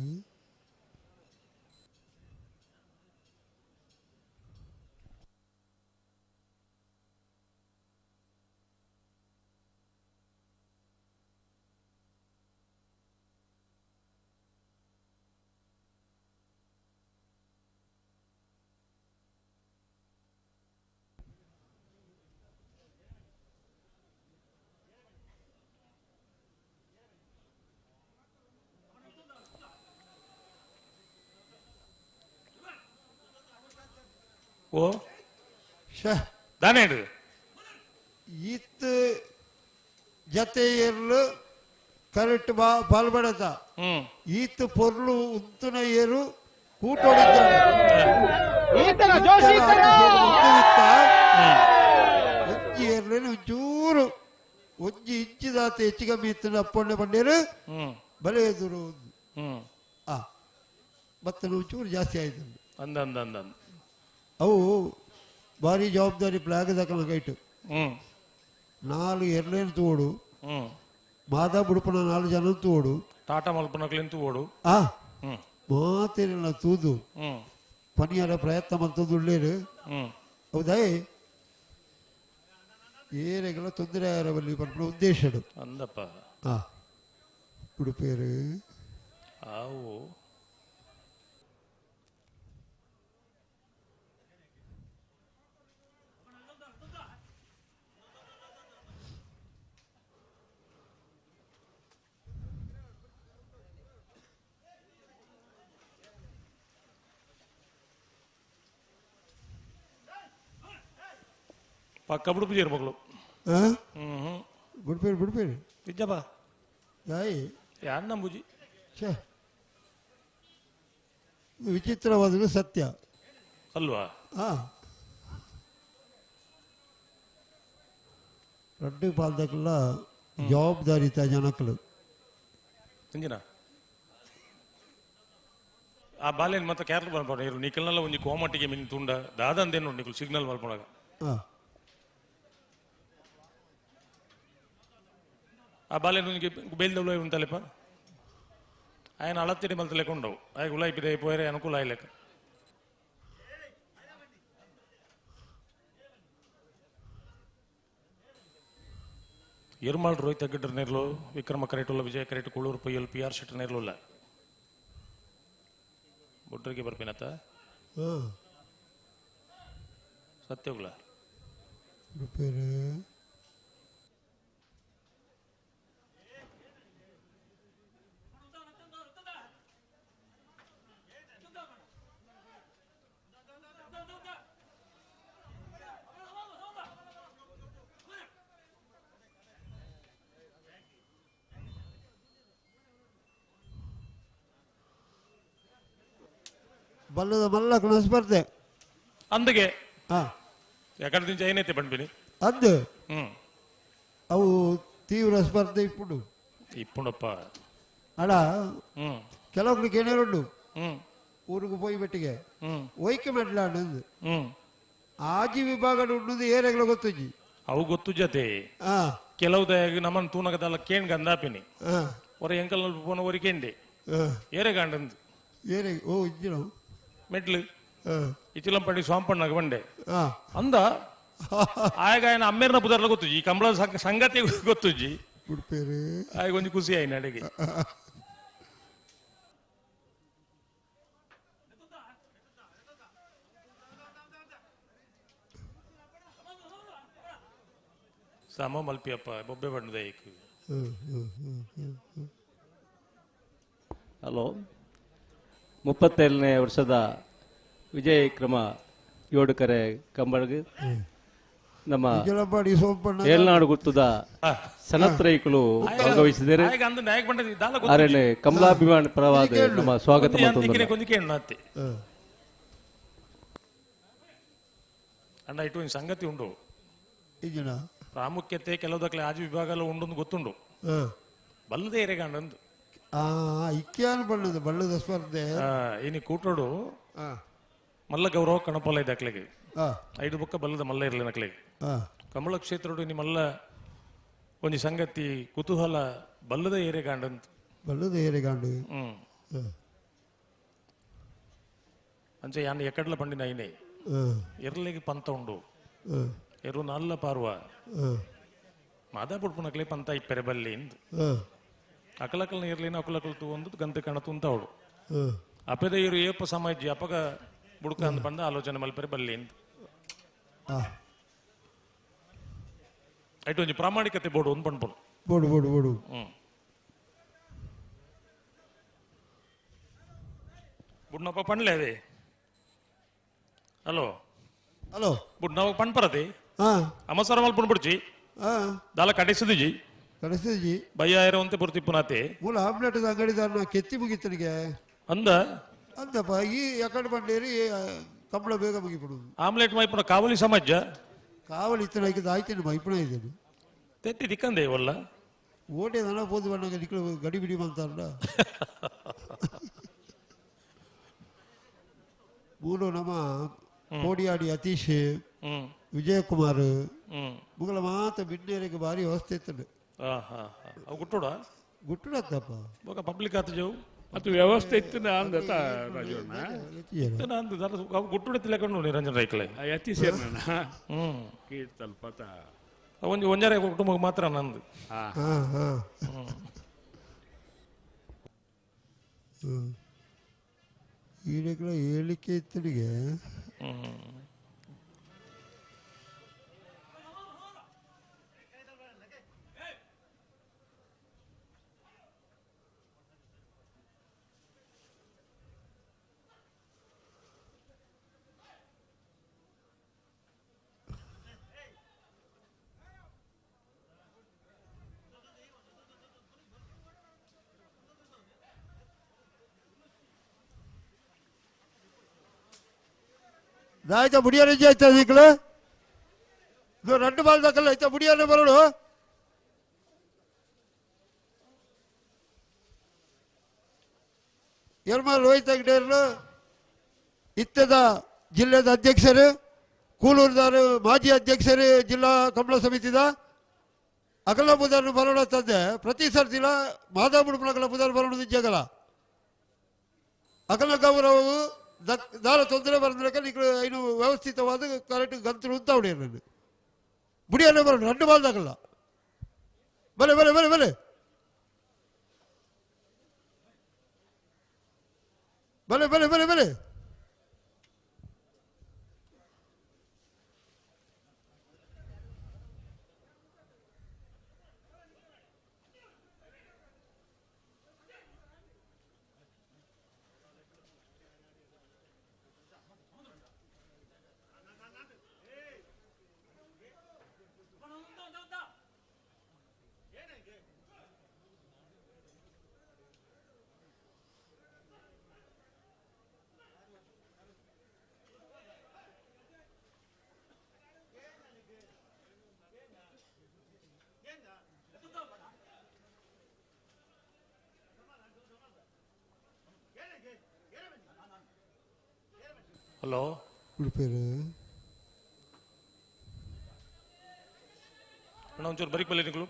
ಓ ದಾನೇಡು ಈತ್ ಜತೆಯರ್ಲು ಕರೆಕ್ಟ್ ಬಾ ಪಾಲ್ಬಡತ ಈತ್ ಪೊರ್ಲು ಉತ್ತುನ ಏರು ಕೂಟೊಡಿದ್ದಾನೆ. ಒಂಜಿ ಏರ್ಲೇನು ಒಂಚೂರು ಒಂಜಿ ಇಂಚಿದಾತ ಹೆಚ್ಚು ಕಮ್ಮಿ ಇತ್ತು ಅಪ್ಪೊಂಡೆ ಬಂಡೇರು ಬಲೆ ಎದುರು ಆ ಮತ್ತೆ ಒಂಚೂರು ಜಾಸ್ತಿ ಆಯ್ತು ಅಂದ ಅಂದ ಅಂದ ಅವು ಭಾರಿ ಜವಾಬ್ದಾರಿ ಪ್ಲಾಗದ ಕೈಟು 4 ಎರ್ಲೇನು ತೋಡು ಮಾದಾ ಬುಡುಪನ 4 ಜನ ತೋಡು ಟಾಟಾ ಮಲ್ಪನಕ್ಲಿನ್ ತೋಡು ಆ ಮಾತೇನಿಲ್ಲ ತೂದು ಪನಿಯಾರ ಪ್ರಯತ್ನ ಮಂತದ್ದು ಹೌದಾ ಏರೆಗಳ ತೊಂದರೆ ಆರವಲ್ಲಿ ಪನ್ಪುನ ಉದ್ದೇಶಡು ಅಂದಪ್ಪ ಆ ಉಡುಪೇರು ಆವು ಪಕ್ಕ ಬುಡುಪು ಮಗಳು ಬಿಡ್ಬೇಡಿ ಬಿಡ್ಬೇಡಿ ನಿಜಪ್ಪ ಯಾಯಿ ಯಾರು ನಂಬುಜಿ ಛೇ ವಿಚಿತ್ರವಾದರೂ ಸತ್ಯ ಅಲ್ವಾ? ಹಾಂ ರಡ್ಡು ಪಾಲ್ದಕ್ಕೆಲ್ಲ ಜವಾಬ್ದಾರಿತ ಜನಕ್ಕಲು ಇಂಜಿನ ಆ ಬಾಲ್ಯನ ಮತ್ತೆ ಕೇರಳ ಬರ್ಬೋಣ ಇರು ನಿಖಲ್ನೆಲ್ಲ ಒಂಜಿ ಕೋಮಟ್ಟಿಗೆ ಮಿನ್ ತುಂಡ ದಾದಂದೇನು ನಿಖಲ್ ಸಿಗ್ನಲ್ ಮಲ್ಪೊಣಗ ಹಾಂ ಆ ಬಾಲ್ಯನ ಒಂಜಿ ಬೇಲ್ದವಳು ಉಂಟಲ್ಲಪ್ಪ ఆయన ಅಳತ್ತಿಡಿ ಮಲ್ತಲೆಕ್ಕ ఉండవు ಆಯ್ ಗುಲಾಯಿಪಿದೆ ಪೋಯರೆ ಅನುಕೂಲ ಆಯ್ಲೆಕ್ಕ ಎರ್ಮಾಳ್ ರೋಹಿತ್ ಹೆಗ್ಗಡ್ರ ನೇರ್ಲು ವಿಕ್ರಮ ಕರೆಟುಲ್ಲ ವಿಜಯ ಕರೆಟು ಕುಳೂರು ಪೊಯ್ಯಲ್ ಪಿ ಆರ್ ಶೆಟ್ಟರ್ ನೇರ್ಲುಲ್ಲ ಬೊಡ್ರಿಗೆ ಬರ್ಪಿನತ್ತ ಹಾಂ ಸತ್ಯಗುಲ பேர் ಬಲ್ಲದ ಮಲ್ಲ ಸ್ಪರ್ಧೆ ಅಂದಗೆ ಹಾಂ ಎಕಡೆ నుంచి అయినైతే పంపిణಿ ಅಂದು ಅವು ತೀವ್ರ ಸ್ಪರ್ಧೆ ಇಪ್ಪುಂಡು ಇಪ್ಪುಂಡಪ್ಪ ಅಡ ಕೆಲವೊಬ್ರಿಗೆ ಏನೇರುಂಡು ಊರಿಗೆ ಪೋಯಿ ಬೆಟ್ಟಿಗೆ ಒಯ್ಕೆ ಮೆಡ್ಲಾಂಡು ಆಜಿ ವಿಭಾಗ ಉಂಡು ಏರೆಗಳ ಗೊತ್ತುಜಿ ಅವು ಗೊತ್ತು ಜತೆ ಕೆಲವು ನಮ್ಮನ್ನು ತೂನಗದಲ್ಲ ಕೇಣ್ ಗಂದಾಪಿನಿ ಹೊರ ಎಂಕಲ್ ಪೋನ ಒರಿ ಕೇಂಡೆ ಏರೆ ಗಾಂಡಂದು ಏರೆ ಓ ಇಜ್ಜಿನ ಮೆಡ್ಲು ಇಚಿಲಂಪಡಿ ಸ್ವಾಂಪಣ್ಣಗ ಬಂಡೆ ಅಂದ ಆಯಗಾಯನ ಅಮ್ಮೇರ್ನ ಪುದರ್ಲ ಗೊತ್ತುಜಿ ಈ ಕಂಬಳ ಸಂಗತಿ ಗೊತ್ತುಜಿ ಆಯಗ ಒಂಜಿ ಖುಷಿ ಆಯ್ನ ಅಡಿಗೆ ಸಮ ಮಲ್ಪಿಯಪ್ಪ ಬೊಬ್ಬೆ ಬಣ್ಣದ ಹಲೋ 37ನೇ ವರ್ಷದ ವಿಜಯ ಕ್ರಮ ಯೋಡುಕರೆ ಕಂಬಳಗ ನಮ್ಮ ಏಳ್ನಾಡು ಗುತ್ತದ ಸನತ್ ರೈಕುಲು ಭಾಗವಹಿಸಿದ್ದಾರೆ. ಅರಣ್ಯ ಕಮಲಾಭಿಮಾನ ಪರವಾದ ನಮ್ಮ ಸ್ವಾಗತ. ಅಣ್ಣ ಇಟ್ಟು ಸಂಗತಿ ಉಂಡು ಪ್ರಾಮುಖ್ಯತೆ ಕೆಲವುದಕ್ಕೆ ಆಜು ವಿಭಾಗ ಉಂಡು ಗೊತ್ತುಂಡು ಬಲ್ಲದೆ ಎರೆಗಂಡು ಇಕ್ಯಾನ್ ಬಣ್ಣದ ಬಳ್ಳದ ಸ್ಪರ್ಧೆ ಇನಿ ಕೂಟೋಡು ಮಲ್ಲ ಗೌರವ ಕಣಪಲ್ಲ ಇದೆ ಅಕ್ಲೆಗೆ ಐದು ಬೊಕ್ಕ ಬಲ್ಲದ ಮಲ್ಲ ಇರಲಿ ನಕ್ಲೆಗೆ ಕಮಲ ಕ್ಷೇತ್ರಡು ಇನಿ ಮಲ್ಲ ಒಂಜಿ ಸಂಗತಿ ಕುತೂಹಲ ಬಲ್ಲದ ಏರೆಗಾಂಡಂತ ಬಲ್ಲದ ಏರೆಗಾಂಡು ಅಂಚೆ ಯಾನ್ ಎಕಡ್ಲ ಪಂಡಿನ ಐನೆ ಎರ್ಲೆಗೆ ಪಂತ ಉಂಡು ಎರು ನಲ್ಲ ಪಾರ್ವ ಮಾದಾ ಪುಡ್ಪುನಕ್ಲೆ ಪಂತ ಇಪ್ಪೆರೆ ಬಲ್ಲಿ ಅಕಲಕಲ್ನ ಇರ್ಲಿನ ಅಕಲಕಲ್ ತೂ ಒಂದು ಗಂತ ಕಣ ತುಂತಾವಳು ಅಪೆದ ಇರು ಏಪ ಸಮಾಜ ಅಪಗ ಬುಡ್ಕ ಅಂದ್ ಬಂದ ಆಲೋಚನೆ ಮಲ್ಪೆರೆ ಬಲ್ಲಿ ಐಟು ಒಂಜಿ ಪ್ರಾಮಾಣಿಕತೆ ಬೋಡು ಒಂದು ಪಣ್ಪುನು ಬೋಡು ಬೋಡು ಬೋಡು ಬುಡ್ನಪ್ಪ ಪಣ್ಲೆ ಅದೇ ಹಲೋ ಹಲೋ ಬುಡ್ನವ ಪಣ್ಪರತೆ ಅಮಸರ ಮಲ್ಪುಣ್ ಬುಡ್ಚಿ ದಾಲ ಕಡೆಸಿದುಜಿ ಕಡೆಸಿದುಜಿ ಬಯ್ಯ ಇರುವಂತೆ ಬುರ್ತಿಪ್ಪುನಾತೆ ಮೂಲ ಆಮ್ಲೆಟ್ ಅಂಗಡಿದಾರನ ಕೆತ್ತಿ ಮುಗಿತನಿಗೆ ಅಂದ ಅಂದಪ್ಪ ಈ ಎಕಡೆ ಬಂಡೇರಿ ಕಂಬಳ ಬೇಗ ಮುಗಿಬಿಡುದು ಆಮ್ಲೆಟ್ ಮೈಪುಣ ಕಾವಲಿ ಸಮಾಜ ಕಾವಲಿ ಇತ್ತನ ಆಯ್ತೇನೆ ಮೈಪುಣ ಇದ್ದೇನೆ ತೆತ್ತಿ ದಿಕ್ಕಂದೆ ಇವಲ್ಲ ಓಟೆ ದನ ಪೋದು ಬಣ್ಣಗೆ ನಿಕ್ಕಳು ಗಡಿ ಬಿಡಿ ಅಂತಾರಲ್ಲ ಮೂಲು ನಮ್ಮ ಕೋಡಿಯಾಡಿ ಅತೀಶ್ ವಿಜಯಕುಮಾರ್ ಮುಗಳ ಮಾತ ಬಿನ್ನೇರಿಗೆ ಭಾರಿ ವ್ಯವಸ್ಥೆ ಇತ್ತು. ಅವು ಗುಟ್ಟುಡ ಗುಟ್ಟುಡತ್ತಪ್ಪ ಬೊಕ ಪಬ್ಲಿಕ್ ಆತ ಜವು ಮತ್ತು ವ್ಯವಸ್ಥೆ ಇತ್ತು ಅಂದ ರಾಜಣ್ಣ ಅಂದ ಗುಟ್ಟುಡ ತಿಲಕೊಂಡು ನಿರಂಜನ್ ರೈಕಲೆ ಯತಿ ಸೇರ್ನ ಕೀರ್ತಲ್ಪ ಒಂಜಿ ಒಂಜಾರೆ ಕುಟುಂಬ ಮಾತ್ರ ನಂದು. ಈಡೇಕಲ ಹೇಳಿಕೆ ಇತ್ತನಿಗೆ. ಆಯ್ತಾ ಮುಡಿಯಾರ ಆಯ್ತಾ ಈಗಲೇ ಇದು 2 ಬಾಲ್ ದಾಖಲೆ ಆಯ್ತಾ ಮುಡಿಯಾರ ಬರೋಡು. ಯರ್ಮಾಲ್ ರೋಹಿತ್ ಹೆಗ್ಡೇರು ಇತ್ತದ ಜಿಲ್ಲೆದ ಅಧ್ಯಕ್ಷರು, ಕೂಲೂರ್ದಾರು ಮಾಜಿ ಅಧ್ಯಕ್ಷರು ಜಿಲ್ಲಾ ಕಂಬಳ ಸಮಿತಿದ ಅಗಲ ಬುಧಾರ ಬರೋಣ ತಂದೆ ಪ್ರತಿ ಸರ್ತಿಲ ಮಾದಾಬುಡುಪುನಗಲ ಬುಧಾರ ಬರೋಣ ಜಗಲ ಅಗಲ ಗೌರವವು ದಾರ ತೊಂದರೆ ಬರಂದ್ರೆ ಇನ್ನು ವ್ಯವಸ್ಥಿತವಾದ ಕರೆಕ್ಟ್ ಗಂತರು ಅಂತ ಹೊಡೆಯರು ಬುಡಿಯನ್ನೇ ಬರೋಣ 2 ಬಾಲ್ ದಾಗಲ್ಲ. ಬಲೆ ಬಲೆ ಬಲೆ ಬಲೆ ಬಲೆ ಬಲೆ ಬಲೆ ಬಲೆ ಹಲೋ ಉಡುಪೇರು ಅಣ್ಣ ಒಂಚೂರು ಬರೀಕ್ ಬಲ್ಲಿ ನಿಕ್ಲು.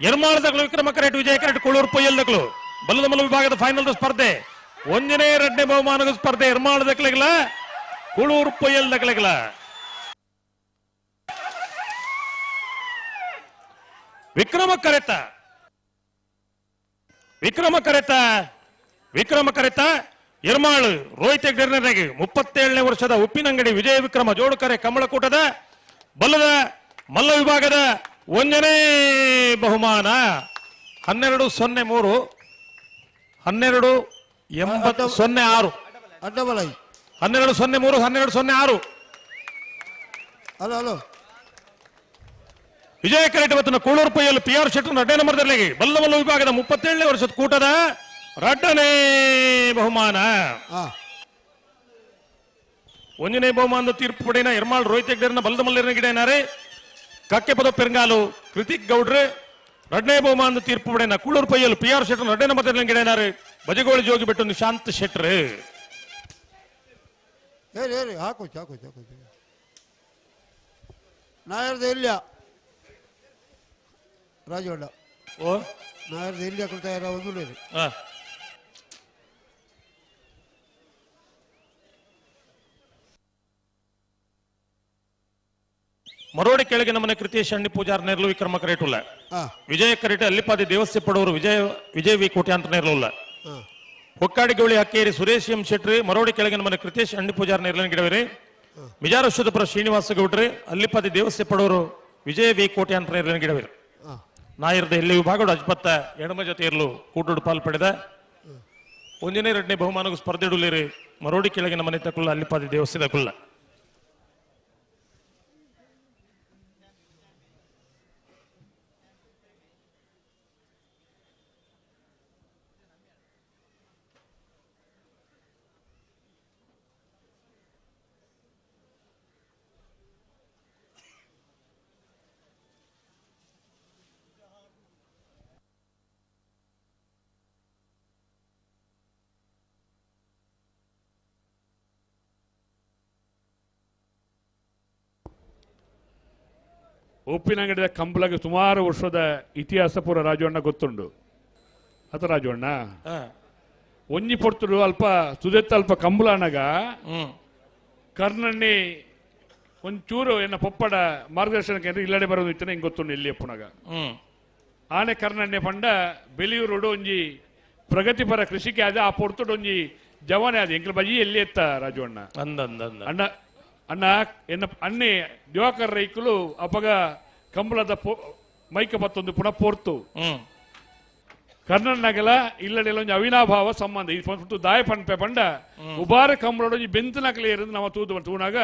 ಎರ್ಮಾಳದಗಳು ವಿಕ್ರಮ ಕರೆಟ್ ವಿಜಯ ಕರೆಟ್ ಕೂಳೂರು ಪೊಯ್ಯಲ್ದಗಳು ಬಲ್ಲದಮಲ್ಲ ವಿಭಾಗದ ಫೈನಲ್ ಸ್ಪರ್ಧೆ ಒಂದನೇ ಎರಡನೇ ಬಹುಮಾನದ ಸ್ಪರ್ಧೆ ಎರ್ಮಾಳದಕ್ಲೆಗ್ಲ ಕೂಳೂರು ಪೊಯ್ಯಲ್ದಕ್ಲೆಗ್ಲ. ವಿಕ್ರಮ ಕರೆತ ವಿಕ್ರಮ ಕರೆತ ವಿಕ್ರಮ ಕರೆತ ಎರ್ಮಾಳು ರೋಹಿತ್ ಹೆಗ್ಡೆರ್ನರಿಗೆ 37ನೇ ವರ್ಷದ ಉಪ್ಪಿನಂಗಡಿ ವಿಜಯ ವಿಕ್ರಮ ಜೋಡುಕರೆ ಕಮಲಕೂಟದ ಬಲ್ಲದ ಮಲ್ಲ ವಿಭಾಗದ 1ನೇ ಬಹುಮಾನ 12.03 12.80.06 12.03 12.06. ಹಲೋ ಹಲೋ ವಿಜಯ ಕರೆಟ್ ಮತ್ತು ಕೂಳೂರು ಪೈಯಲ್ಲಿ ಪಿ ಆರ್ ಶೆಟ್ಟರ್ ರಡ್ಡನೇ ನಂಬರ್ದಲ್ಲಿ ಬಲ್ಲ ಮಲ್ಲ ವಿಭಾಗದ 37ನೇ ವರ್ಷದ ಕೂಟದ ರಡ್ಡನೇ ಬಹುಮಾನ. ಒಂದನೇ ಬಹುಮಾನದ ತೀರ್ಪು ಪಡೆಯನ ಎರ್ಮಾಳ್ ರೋಹಿತ್ ಹೆಗ್ಡೆರ್ನ ಬಲ್ಲದ ಮಲ್ಲರನ ಗಿಡನಾರೆ ಕಕ್ಕೆ ಪದ ಪೆರಂಗಾಲು ಕೃತಿಕ್ ಗೌಡ್ರೆ. ರಡ್ಡನೇ ಬಹುಮಾನದ ತೀರ್ಪು ಪಡೆಯನ ಕೂಳೂರು ಪೈಯಲ್ಲಿ ಪಿ ಆರ್ ಶೆಟ್ಟರ್ ರಡ್ಡನೇ ನಂಬರ್ದಲ್ಲಿ ಗಿಡನಾರೆ ಬಜಗೋಳಿ ಜೋಗಿ ಬಿಟ್ಟು ನಿಶಾಂತ್ ಶೆಟ್ರ್. ಹೇಳಿ ಹೇಳಿ ಹಾಕು ಹಾಕು ಹಾಕು ನಾಯರ್ದ ಇಲ್ಲ ರಾಜವಣ್ಣ ಓ ನಾಯರ್ದ ಇಲ್ಲಿ ಹಾಕೊಳ್ತಾ ಇರೋ ಒಂದು ಮರೋಡಿ ಕೆಳಗೆ ನಮ್ಮನೆ ಕೃತೇಶ್ ಅಣ್ಣಿ ಪೂಜಾರ್ ನೇರ್ಲು ವಿಕ್ರಮ ಕರೇಟುಲ್ಲ. ವಿಜಯ ಕರೇಟೆ ಅಲ್ಲಿಪಾದಿ ದೇವಸ್ಯ ಪಡವರು ವಿಜಯ ವಿಜಯ ವಿ ಕೋಟ್ಯಾಂತರ ನೇರ್ಲುಲ್ಲ. ಹೊಕ್ಕಾಡಿ ಗೌಳಿ ಹಕ್ಕೇರಿ ಸುರೇಶ್ ಎಂ ಶೆಟ್ರಿ ಮರೋಡಿ ಕೆಳಗೆ ನಮ್ಮನೆ ಕೃತೇಶ್ ಅಣ್ಣಿ ಪೂಜಾರ್ ನೇರ್ಲಿನ ಗಿಡವಿರಿ. ಮಿಜಾರಶ್ವದಪುರ ಶ್ರೀನಿವಾಸ ಗೌಡ್ರಿ ಅಲ್ಲಿಪಾದಿ ದೇವಸ್ಯ ಪಡವರು ವಿಜಯ ವಿ ಕೋಟ್ಯಾಂತರ ನೇರ್ಲಿನ ಗಿಡವಿರಿ. ನಾಯಿರದ ಎಲ್ಲಿ ವಿಭಾಗಡು ಅಜ್ಪತ್ತ ಎಡಮ ಜೊತೆ ಇರಲು ಕೂಟುಡು ಪಾಲ್ ಪಡೆದ ಒಂದನೇ ಎರಡನೇ ಬಹುಮಾನಗೂ ಸ್ಪರ್ಧೆ ಇಡಲಿರಿ ಮರೋಡಿ ಕೆಳಗಿನ ಮನೆ ತಕುಲ್ಲ ಅಲ್ಲಿಪಾದಿ ದೇವಸ್ಥಾನ ಕುಲ್ಲ. ಉಪ್ಪಿನಂಗಡಿದ ಕಂಬಳಗೆ ಸುಮಾರು ವರ್ಷದ ಇತಿಹಾಸ ಪೂರ ರಾಜವಣ್ಣ ಗೊತ್ತುಂಡು. ಅತ ರಾಜವಣ್ಣ ಒಂಜಿ ಪೊರ್ತುಡು ಅಲ್ಪ ಸುದೆತ್ತ ಅಲ್ಪ ಕಂಬಳ ಅನಗ ಕರ್ನಣ್ಣಿ ಒಂಚೂರು ಎನ್ನ ಪೊಪ್ಪಡ ಮಾರ್ಗದರ್ಶನಕ್ಕೆ ಅಂದ್ರೆ ಇಲ್ಲಡೆ ಬರೋದು ಇತ್ತನೆ ಹಿಂಗೆ ಗೊತ್ತುಂಡು ಇಲ್ಲಿ ಅಪ್ಪುನಗ. ಆನೆ ಕರ್ನಣ್ಣೆ ಪಂಡ ಬೆಲಿಯೂರುಡು ಒಂಜಿ ಪ್ರಗತಿಪರ ಕೃಷಿಕೆ ಆದ ಆ ಪೊರ್ತುಡು ಒಂಜಿ ಜವಾನೆ ಆದ ಎಂಕಲ್ ಬಜಿ ಎಲ್ಲಿ ಎತ್ತ ರಾಜವಣ್ಣ ಅಣ್ಣ ಅಣ್ಣ ಎನ್ನ ಅಣ್ಣೆ ದಿವಾಕರ್ ರೈಕುಲು ಅಪಗ ಕಂಬಳದ ಮೈಕ ಬತ್ತೊಂದು ಪುನಃ ಪೋರ್ತು ಕರ್ನಣ್ಣಗಲ ಇಲ್ಲಡೆಲ್ಲ ಒಂಜಿ ಅವಿನಾಭಾವ ಸಂಬಂಧ ಈ ದಾಯ ಪನ್ಪೆ ಪಂಡ ಉಬಾರ ಕಂಬಳೊಂಜಿ ಒಂಜಿ ಬೆಂತನಕಲೆ ಇರೋದು ನಮ್ಮ ತೂದು ತೂನಾಗ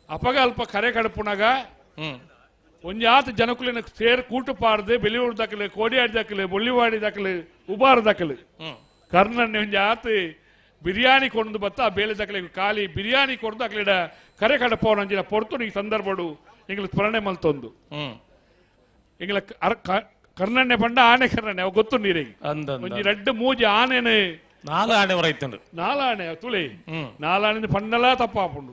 ಅಪಗ ಅಲ್ಪ ಕರೆ ಕಡಪುನಾಗ ಒಂಜಿ ಆತ ಜನಕುಲಿನ ಸೇರ್ ಕೂಟು ಪಾರ್ದು ಬೆಲಿಯೂರು ದಾಖಲೆ ಕೋಡಿಯಾಡಿ ದಾಖಲೆ ಬೊಳ್ಳಿವಾಡಿ ದಾಖಲೆ ಉಬಾರ ದಾಖಲೆ ಕರ್ನಣ್ಣೆ ಒಂಜಿ ಆತ ಬಿರಿಯಾನಿ ಕೊಂಡು ಬತ್ತ ಆ ಬೇಲೆ ದಾಖಲೆ ಖಾಲಿ ಬಿರಿಯಾನಿ ಕೊಂಡು ಅಕ್ಲಿಡ ಕರೆ ಕಡಪೋನಂಜಿನ ಪೊರ್ತು ಈ ಸಂದರ್ಭಡು ಎಂಗ್ಲ ಸ್ಮರಣೆ ಮಲ್ತೊಂದು ಎಂಗ್ಲ ಕರ್ನಣ್ಣೆ ಪಂಡ ಆನೆ ಕರ್ನಣ್ಣೆ ಅವ ಗೊತ್ತು ನೀರಿಗೆ ಒಂಜಿ ರಡ್ಡು ಮೂಜಿ ಆನೆನೆ ನಾಲು ಆನೆ ಹೊರೈತಂಡು ನಾಲು ಆನೆ ತುಳಿ ನಾಲು ಆನೆ ಪಂಡಲ ತಪ್ಪಾಪುಂಡು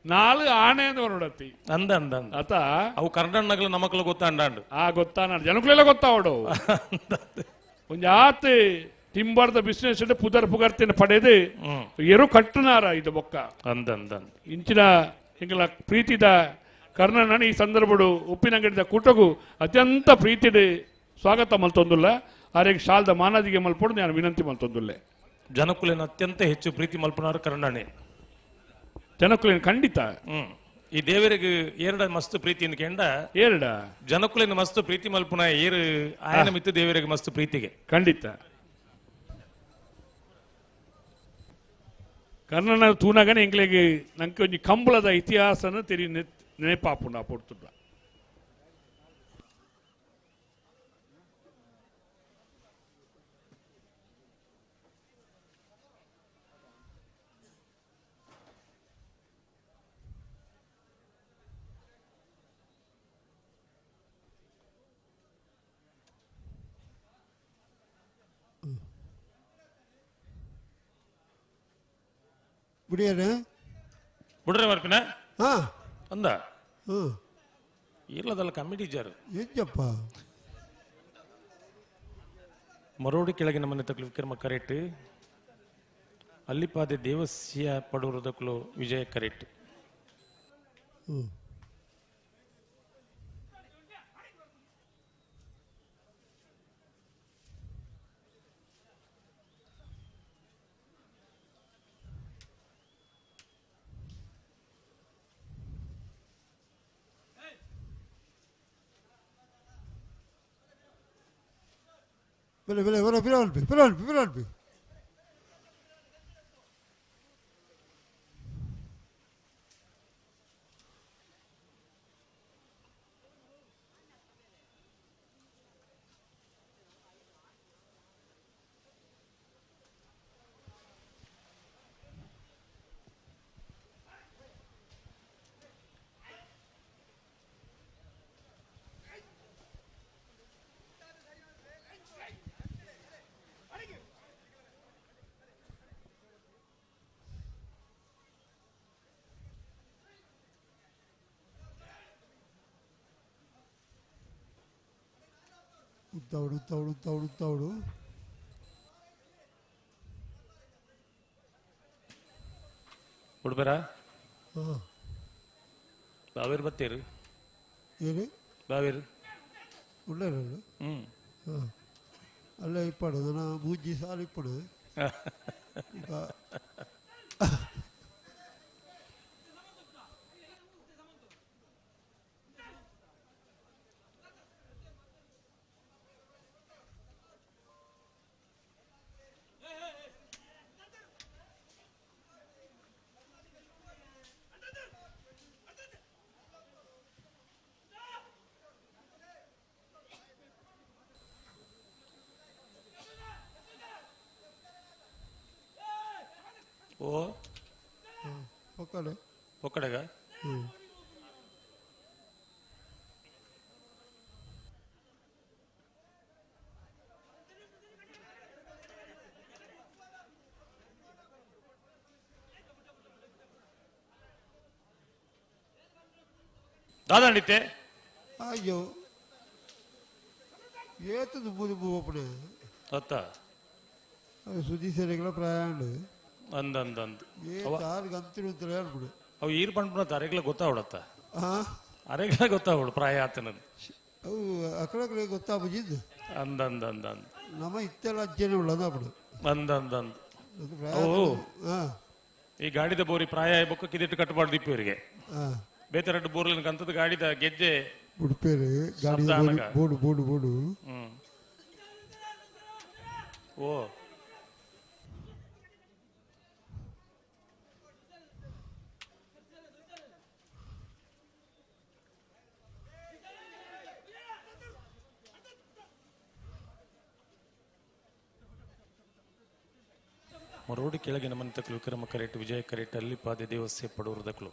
ನಾಲು ಆನೆ ಅಂತ ಹೊರಡತ್ತಿ ಅಂದ ಅಂದ ಅತ ಅವು ಕರ್ನಣ್ಣಗಳು ನಮಕ್ಲು ಗೊತ್ತಾಂಡಾಂಡು ಆ ಗೊತ್ತಾನ ಜನಕ್ಲೆಲ್ಲ ಗೊತ್ತಾವಡು ಒಂಜಿ ಆತ ತಿಂಬಾರ್ದ ಬಿಸ್ನೆಸ್ ಪುದರ್ ಪುಗರ್ತಿನ ಪಡೆದು ಎರು ಕಟ್ಟುನಾರ ಇದು ಬೊಕ್ಕ ಅಂದ ಅಂದ ಇಂಚಿನ ಎಂಗಲ ಪ್ರೀತಿದ ಕರ್ನಣ್ಣನ ಈ ಸಂದರ್ಭಡು ಉಪ್ಪಿನಂಗಡಿದ ಕೂಟಗೂ ಅತ್ಯಂತ ಪ್ರೀತಿದ ಸ್ವಾಗತ ಮಲ್ತೊಂದುಲ್ಲ ಆರೆಗೆ ಶಾಲ್ದ ಮಾನಾದಿಗೆ ಮಲ್ಪೊಡು ನಾನು ವಿನಂತಿ ಮಲ್ತೊಂದುಲ್ಲೆ. ಜನಕುಲಿನ ಅತ್ಯಂತ ಹೆಚ್ಚು ಪ್ರೀತಿ ಮಲ್ಪನಾರು ಕರ್ನಣ್ಣೆ ಜನಕುಲಿನ ಖಂಡಿತ. ಈ ದೇವರಿಗೆ ಎರಡ ಮಸ್ತ್ ಪ್ರೀತಿ ಕೆಂಡ ಎರಡ ಜನಕುಲಿನ ಮಸ್ತ್ ಪ್ರೀತಿ ಮಲ್ಪುನ ಏರು ಆಯನ ಮಿತ್ತು ದೇವರಿಗೆ ಮಸ್ತ್ ಪ್ರೀತಿಗೆ ಖಂಡಿತ. ಕರ್ನಣ್ಣ ತೂನಗನೆ ಎಂಗ್ಲಿಗೆ ನಂಗೆ ಒಂಜಿ ಕಂಬಳದ ಇತಿಹಾಸನ ತೆರಿ ನೆನಪಾಪುಂಡು ಆ ಪೊರ್ತುಡ. ಬಿಡಿಯಣ್ಣ ಬಿಡ್ರೆ ಬರ್ಪಿನ ಹಾ ಅಂದ ಹ್ಞೂ ಇಲ್ಲದಲ್ಲ ಕಮ್ಮಿ ಟೀಚರ್ ಎಂಜಪ್ಪ ಮರೋಡಿ ಕೆಳಗಿನ ಮನೆ ತಕ್ಲು ವಿಕ್ರಮ ಕರೆಟ್ ಅಲ್ಲಿಪಾದೆ ದೇವಸ್ಯ ಪಡೂರು ವಿಜಯ ಕರೆಟ್. بلا بلا بلا بلا بلا بلا بلا ಉತ್ತಾವಡು ಉತ್ತಾವಡು ಉತ್ತಾವಡು ಉತ್ತಾವಡು ಉಡ್ಬೇರ ಬಾವೇರು ಬತ್ತೀರು ಏನು ಬಾವೇರು ಉಳ್ಳೇರಲ್ಲ ಹಾಂ ಅಲ್ಲೇ ಇಪ್ಪಡು ನನ್ನ ಮೂಜಿ ಸಾಲು ಇಪ್ಪಡು. ಓ ಪೊಕ್ಕಡೆ ಪೊಕ್ಕಡೆಗ ದಾದಾಂಡಿತ್ತೆ. ಅಯ್ಯೋ ಏತದು ಬುದು ಒಪ್ಪಣೆ ಅತ್ತ ಸುದ್ದಿ ಸೇರೆಗಳ ಪ್ರಯಾಣ ಅಂದ ಅಂದ ಅಂದ ಅವು ಈರ್ ಪಂಡ್ಪುನ ಅರೆಗ್ಲ ಗೊತ್ತಾವಡತ್ತ ಅರೆಗ್ಲ ಗೊತ್ತಾವಡು ಪ್ರಾಯ ಆತನದು ಅವು ಅಕಡಕಡೆ ಗೊತ್ತಾಬುಜಿದ್ದು ಅಂದ ಅಂದ ಅಂದ ಅಂದ ನಮ್ಮ ಇತ್ತೆಲ್ಲ ಅಜ್ಜನ ಉಳ್ಳದಾಪಡು ಅಂದ ಅಂದ ಅಂದ ಅವು ಈ ಗಾಡಿದ ಬೋರಿ ಪ್ರಾಯ ಬೊಕ್ಕ ಕಿದಿಟ್ಟು ಕಟ್ಟಬಾರ್ದು ಇಪ್ಪರಿಗೆ ಬೇತೆರಡು ಬೋರ್ಲಿನ ಕಂತದ ಗಾಡಿದ ಗೆಜ್ಜೆ ಉಡುಪೇರು ಗಾಡಿ ಬೋಡು ಬೋಡು ಬೋಡು. ಓ ಮರೋಡಿ ಕೆಳಗಿನ ಮನೆ ತಕ್ಲು ವಿಕ್ರಮ ಕರೆಟ್ ವಿಜಯ ಕರೆಟ್ ಅಲ್ಲಿ ಪಾದೆ ದೇವಸ್ಯ ಪಡೂರು ದಕ್ಲು.